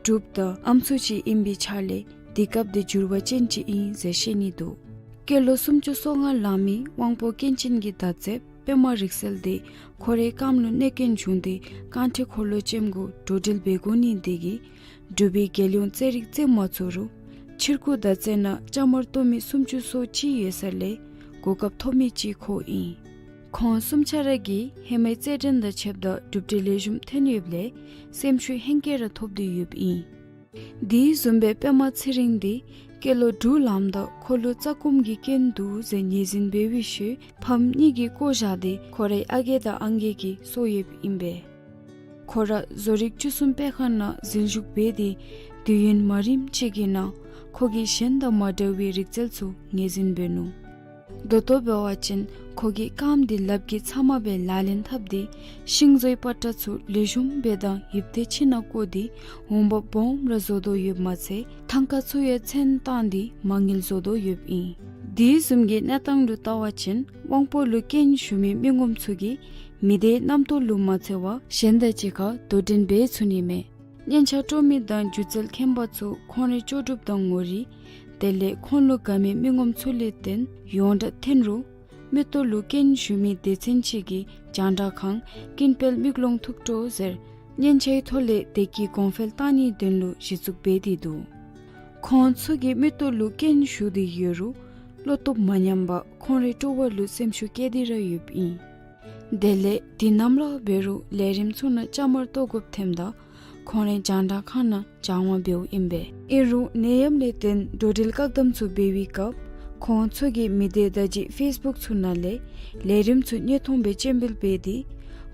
འབྲུགཔ་དང་ཨམ་སྲུ་ཅིག་ཨིན་པའི་ཆ་ལས་དུས་སྐབས་འདི་འགྱུར་བ་ཅན་ཅིག་ཨིན་ཟེར་བཤད་ནི་འདུག། སྐྱེས་ལོ་སུམ་ཅུ་སོ་ལྔ་ལང་མི་དབང་པོ་སྐྱོན་ཅན་གྱི་མདའ་རྩེདཔ་པདྨ་རིག་གསལ་དེ་ཁོ་རའི་རྐངམ་ལུ་གནོད་སྐྱོན་བྱུང་སྟེ་རྐང་ཁྲི་འཁོར་ལོ་ཅནམ་གུ་འགྲོ་འགྲུལ་འབད་དགོ་ནི་དེ་གིས་འབྲུག་པའི་རྒྱལ་ཡོངས་རྩེད་རིགས་རྩེད་མ་ཚུགས་རུང་ཕྱིར་འགྱུར་མདའ་རྩེད་ནང་བཅའ་མར་གཏོགས་མི་སུམ་ཅུ་སོ་གཅིག་ཡོད་ས་ལས་གོ་སྐབས་ཐོབ་མི་ཅིག་ཁོ་ཨིན། ཁོང་གསུམ་ཆ་ར་གིས་ཧེ་མའི་རྩེད་འགྲན་དང་ཕྱདཔ་ད་གྲུབ་འབྲས་ལེགས་ཤོམ་ཐོན་ཡོདཔ་ལས་སེམས་ཤུགས་ཧེང་སྐལ་ར་ཐོབ་སྟེ་ཡོདཔ་ཨིན། དེ་བཟུམ་སྦེ་པདྨ་ཚེ་རིང་དེ་སྐྱེས་ལོ་དྲུག་ལངམ་ད་ཁོ་ལུ་རྩ་སྐོམ་གྱི་སྐྱོན་འདུག་ཟེར་ངོས་འཛིན་འབད་བའི་ཤུལ་ཕམ་གཉིས་ཀྱིས་བཀོ་བཞག་སྟེ་ཁོ་རའི་ཨ་རྒས་དང་ཨང་རྒས་ཀྱིས་གསོ་ཡོདཔ་ཨིན་པས། ཁོ་ར་བཟོ་རིག་བཅུ་གསུམ་དཔེ་ཁང་ནང་འཛུལ་ཞུགས་འབད་དེ་དུས་ཡུན་མ་རིངམ་ཅིག་གི་ནང་ཁོ་གིས་གཞན་དང་མ་འདྲ་བའི་རིག་རྩལ་ཚུ་ངོས་འཛིན་འབད་ནུག། ད་ལྟོ་འབད་བ་ཅིན་ཁོ་གིས་རྐངམ་དེ་ལགཔ་གིས་ཚབ་མ་སྦེ་ལག་ལེན་འཐབ་སྟེ་ཤིང་བཟོའི་པ་ཏྲ་ཚུ་ལེགས་ཤོམ་སྦེ་དང་ཡིབ་སྟེ་ཁྱིམ་ནང་བཀོ་སྟེ་འོང་འབབ་སྦོམ་ར་བཟོ་དོ་ཡོདཔ་མ་ཚད་ཐང་ཀ་ཚུ་ཡང་ཚོན་བཏང་སྟེ་མ་དངུལ་བཟོ་དོ་ཡོདཔ་ཨིན། དེ་བཟུམ་གྱི་གནས་སྟངས་ལུ་བལྟ་བ་ཅིན་དབང་པོ་ལུ་སྐྱོན་ཞུགས་མི་མི་ངོམ་ཚུ་གིས་མི་སྡེའི་རྣམ་རྟོག་ལུ་མ་འཚེར་བར་གཞན་དང་གཅིག་ཁར་དོ་འགྲན་འབད་ཚུགས་ནི་མས། སྙན་ཆ་དཀྲོག་མི་དང་སྒྱུ་རྩལ་མཁན་པ་ཚུ་ཁོང་རའི་ལྕོགས་གྲུབ་དང་ངོ་རིས་དེ་ལས་ཁོང་ལུ་དགའ་མི་མི་ངོམ་ཚུ་ལས་བརྟེན་ཡོངས་གྲགས་ཐོན་རུང་མིག་ཏོ་ལུ་སྐྱོན་ཞུགས་མི་སྡེ་ཚན་ཅིག་གིས་རྒྱང་བསྒྲགས་ཁང་ཀུན་སྤེལ་མིག་ལོང་ཐུགས་སྤྲོ་ཟེར་སྙན་ཆའི་ཐོག་ལས་དེ་གི་གོང་འཕེལ་བཏང་ནིའི་དོན་ལུ་གཞི་བཙུགས་འབད་དེ་འདུག། ཁོང་ཚུ་གི་མིག་ཏོ་ལུ་སྐྱོན་ཞུགས་ཏེ་ཡོད་རུང་བློ་སྟོབས་མ་ཉམས་པར་ཁོང་རའི་སྤྲོ་བ་ལུ་སེམས་ཤུགས་བསྐྱེད་དེ་ར་ཡོདཔ་ཨིན། དེ་ལས་དུས་ནམ་ར་འབད་རུང་ལས་རིམ་ཚུ་ནང་བཅའ་མར་གཏོགས་དགོཔ་ཐོནམ་ད་ཁོང་རའི་རྒྱང་བསྒྲགས་ཁང་ནང་སྦྱང་བ་འབདཝ་ཨིན་པས། ཨིན་རུང་ནད་ཡམས་ལས་བརྟེན་འགྲོ་འགྲུལ་བཀག་དམ་ཚུ་འབད་བའི་སྐབས་ཁོང་ཚུ་གིས་མི་སྡེ་དང་གཅིག་ཕེསི་བུཀ་ཚུ་ནང་ལས་ལས་རིམ་ཚུ་དངོས་མཐོང་སྦེ་སྤྱན་འབུལ་འབད་དེ་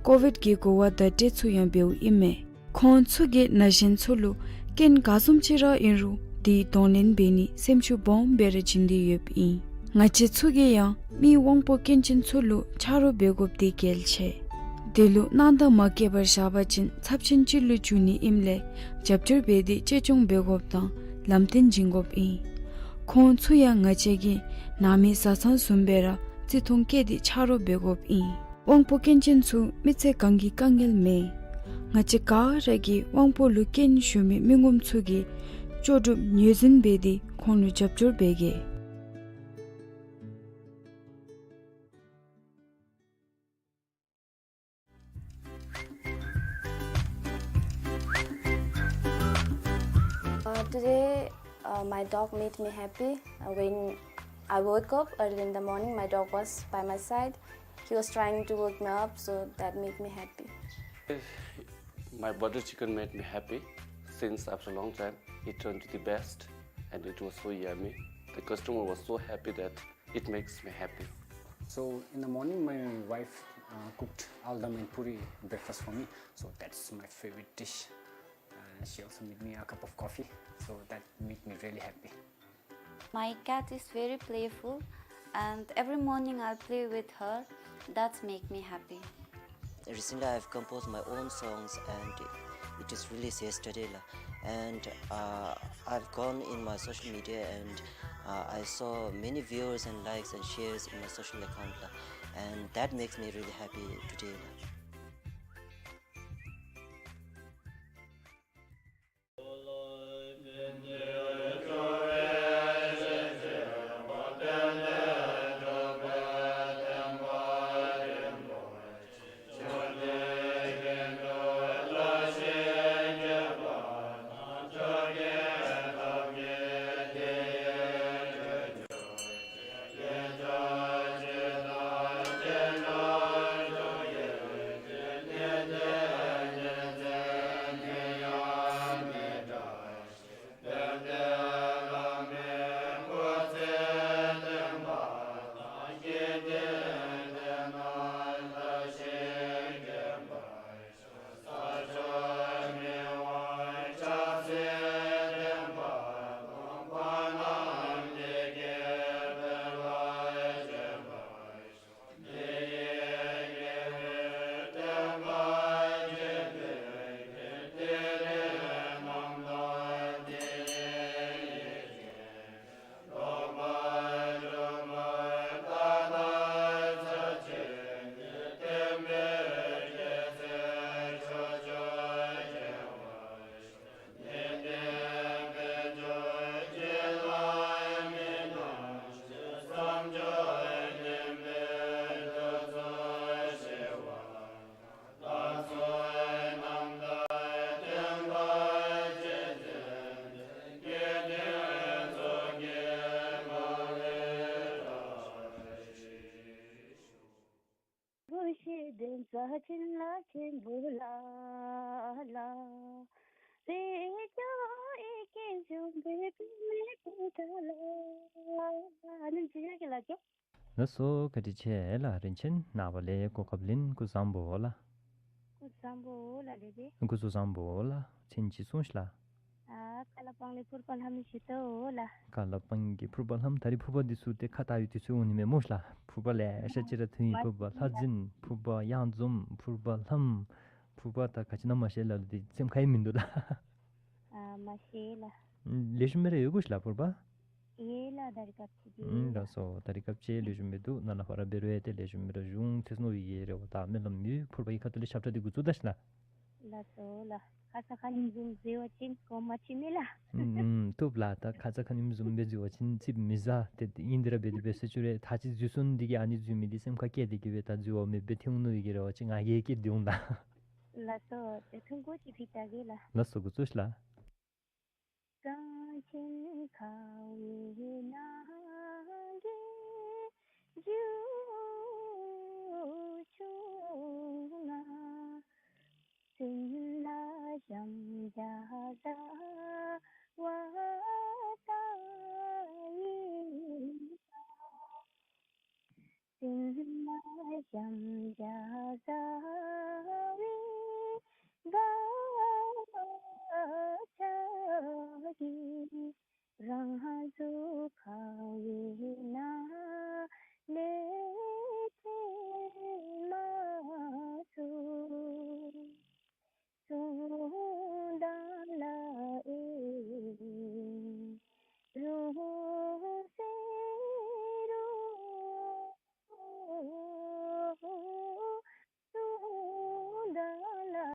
ཀོ་ཝིཌ་གི་གོ་བ་བརྡ་སྤྲོད་ཚུ་ཡང་འབདཝ་ཨིན་མས། ཁོང་ཚུ་གིས་ན་གཞོན་ཚུ་ལུ་སྐྱོན་ག་བཟུམ་ཅིག་ར་ཨིན་རུང་དེ་གདོང་ལེན་འབད་ནི་སེམས་ཤུགས་སྦོམ་སྦེ་ར་བྱིན་ཏེ་ཡོདཔ་ཨིན། ང་བཅས་ཚུ་གིས་ཡང་མི་དབང་པོ་སྐྱོན་ཅན་ཚུ་ལུ་ཆ་རོགས་འབད་དགོཔ་དེ་གལ་ཆེ། དེ་ལུ་སྣང་དག་མ་བསྐྱེད་པར་བཞག་པ་ཅིན་ཚབས་ཆེན་ཅིག་ལུ་འགྱུར་ནི་ཨིནམ་ལས་རྒྱབ་སྐྱོར་འབད་དེ་གཅེས་སྐྱོང་འབད་དགོཔ་དང་ལམ་སྟོན་བྱིན་དགོཔ་ཨིན། ཁོང་ཚུ་ཡང་ང་བཅས་ཀྱི་ནང་མི་བཟའ་ཚང་བཟུམ་སྦེ་ར་བརྩི་མཐོང་བསྐྱེད་དེ་ཆ་རོགས་འབད་དགོཔ་ཨིན། དབང་པོ་སྐྱོན་ཅན་ཚུ་མི་ཚེ་གང་གི་དཀའ་ངལ་མེན། ང་བཅས་ག་ར་གིས་དབང་པོ་ལུ་སྐྱོན་ཞུགས་མི་མི་ངོམ་ཚུ་གི་ལྕོགས་གྲུབ་ངོས་འཛིན་འབད་དེ་ཁོང་ལུ་རྒྱབ་སྐྱོར་འབད་གེ། Uh, today, uh, my dog made me happy. Uh, when I woke up early in the morning, my dog was by my side. He was trying to wake me up, so that made me happy. My butter chicken made me happy since after a long time. It turned to the best, and it was so yummy. The customer was so happy that it makes me happy. So in the morning, my wife, uh, cooked aldam and puri breakfast for me. So that's my favorite dish. Uh, she also made me a cup of coffee. So that made me really happy. My cat is very playful, and every morning I play with her. That make me happy. Recently, I've composed my own songs, and it is released yesterday, la. And, uh, I've gone in my social media, and, uh, I saw many viewers and likes and shares in my social account, la. And that makes me really happy today, la. ལགས་སོ། བཀའ་དྲིན་ཆེ་ལགས། རིན་ཆེན་ནངས་པ་ལས་གོ་སྐབས་ལེན། སྐུ་གཟུགས་བཟང་པོ་ལགས། སྐུ་གཟུགས་བཟང་པོ་ལགས། ལེགས་པས། སྐུ་གཟུགས་བཟང་པོ་ལགས། མཚན་ཅིག་གསུངས་ཤིག་ལགས། ཨ་ཀ་ལ་པང་ལས་ཕུར་པ་ལྷམ་ཞུ་དོ་ལགས། ཀ་ལ་པང་གི་ཕུར་པ་ལྷམ། ད་རིས་ཕུར་པ་འདི་ཚུ་ཏེ་ཁ་བཏགས་ཡོད་དེ་ཚུ་འོང་ནི་མས་སྨོ་ཤིག་ལགས། ཕུར་པ་ལེ་ཤ་ཅིག་ར་ཐོན་ཡི། ཕུར་པ་ལྷ་འཛིན། ཕུར་པ་གཡང་འཛོམས། ཕུར་པ་ལྷམ། ཕུར་པ་ད་ག་ཅི་ཨིན་ན་མ་ཤེས་ལགས། འདི་སེམས་ཁར་ཡང་མིན་འདུག་ལགས། ཨ་མ་ཤེས་ལགས། ལེགས་ཤོམ་སྦེ་ར་ཡོད་གོ་ཤིག་ལགས་ཕུར་པ། ཡོད་ལགས། ད་རིས་སྐབས་ཅིག་ཏེ་ཨུམ་ལགས་སོ། ད་རིས་སྐབས་ཅིག་ལེགས་ཤོམ་སྦེ་འདུག། ནཱ་ལས་ཕར་འབད་རུང་ཡང་ཏེ་ལེགས་ཤོམ་སྦེ་ར་བཞུགས་ཚེ་སྲོག་ཡོད་རེ་བ་དང་སྨོན་ལམ་ཡོད། ཕུར་པ་གི་ཁ་ཐུག་ལས་ཞབས་ཁྲ་འདི་འགོ་བཙུགས་ད་ཤིག་ལགས། ལགས་སོ་ལགས། ཁ་ཙ་ཁ་ཉིནམ་བཟུམ་འཛོལ་བ་ཅིན་གོ་མ་ཆོད་མས་ལགས། ཨུམ་ཨུམ། བཏུབ་ལགས། ད་ཁ་ཙ་ཁ་ཉིནམ་བཟུམ་སྦེ་འཛོལ་བ་ཅིན་ཙིགཔ་མི་བཟའ། ཏེ་ཨིན་དེ་ར་འབད་དེ་འབད་ཟེར་ཞུ་རུང་ད་ཅི་འཛོལ་སོང་འདི་གིས་ཨ་ནི་འཛོལ་མི་འདི་སེམས་ཁར་བསྐྱེད་དེ་གིས་སྦེ་ད་འཛོལ་བ་མེདཔ་སྦེ་ཐོན་འོང་མནོ་བའི་གི་རེ་བ་ཅིག་ང་གིས་བསྐྱེད་དེ་འོང་ད། ལགས་སོ། ཏེ་ཐུང་ཀུ་ཅིག་ཕུལ་ད་གེ་ལགས། ལགས་སོ། འགོ་བཙུགས་ཤིག་ལགས། གངས་ཅན་ཁ་བའི་ནང་གི་རྒྱུད་ཆུང་ང་། སྲིན་ལྷ་ཞམ་བྱ་བཟའ་བ་དང་ཡིན་པ། སྲིན་ལྷ་ཞམ་བྱ་བཟའ་བའི་དགའ་བ་ཆ་གིས། རང་གཟུགས་ཁ་བའི་ནང་ལས་ཐོན་མ་ཚུགས། གསུང་དང་ལ་ཨེ་རུང་།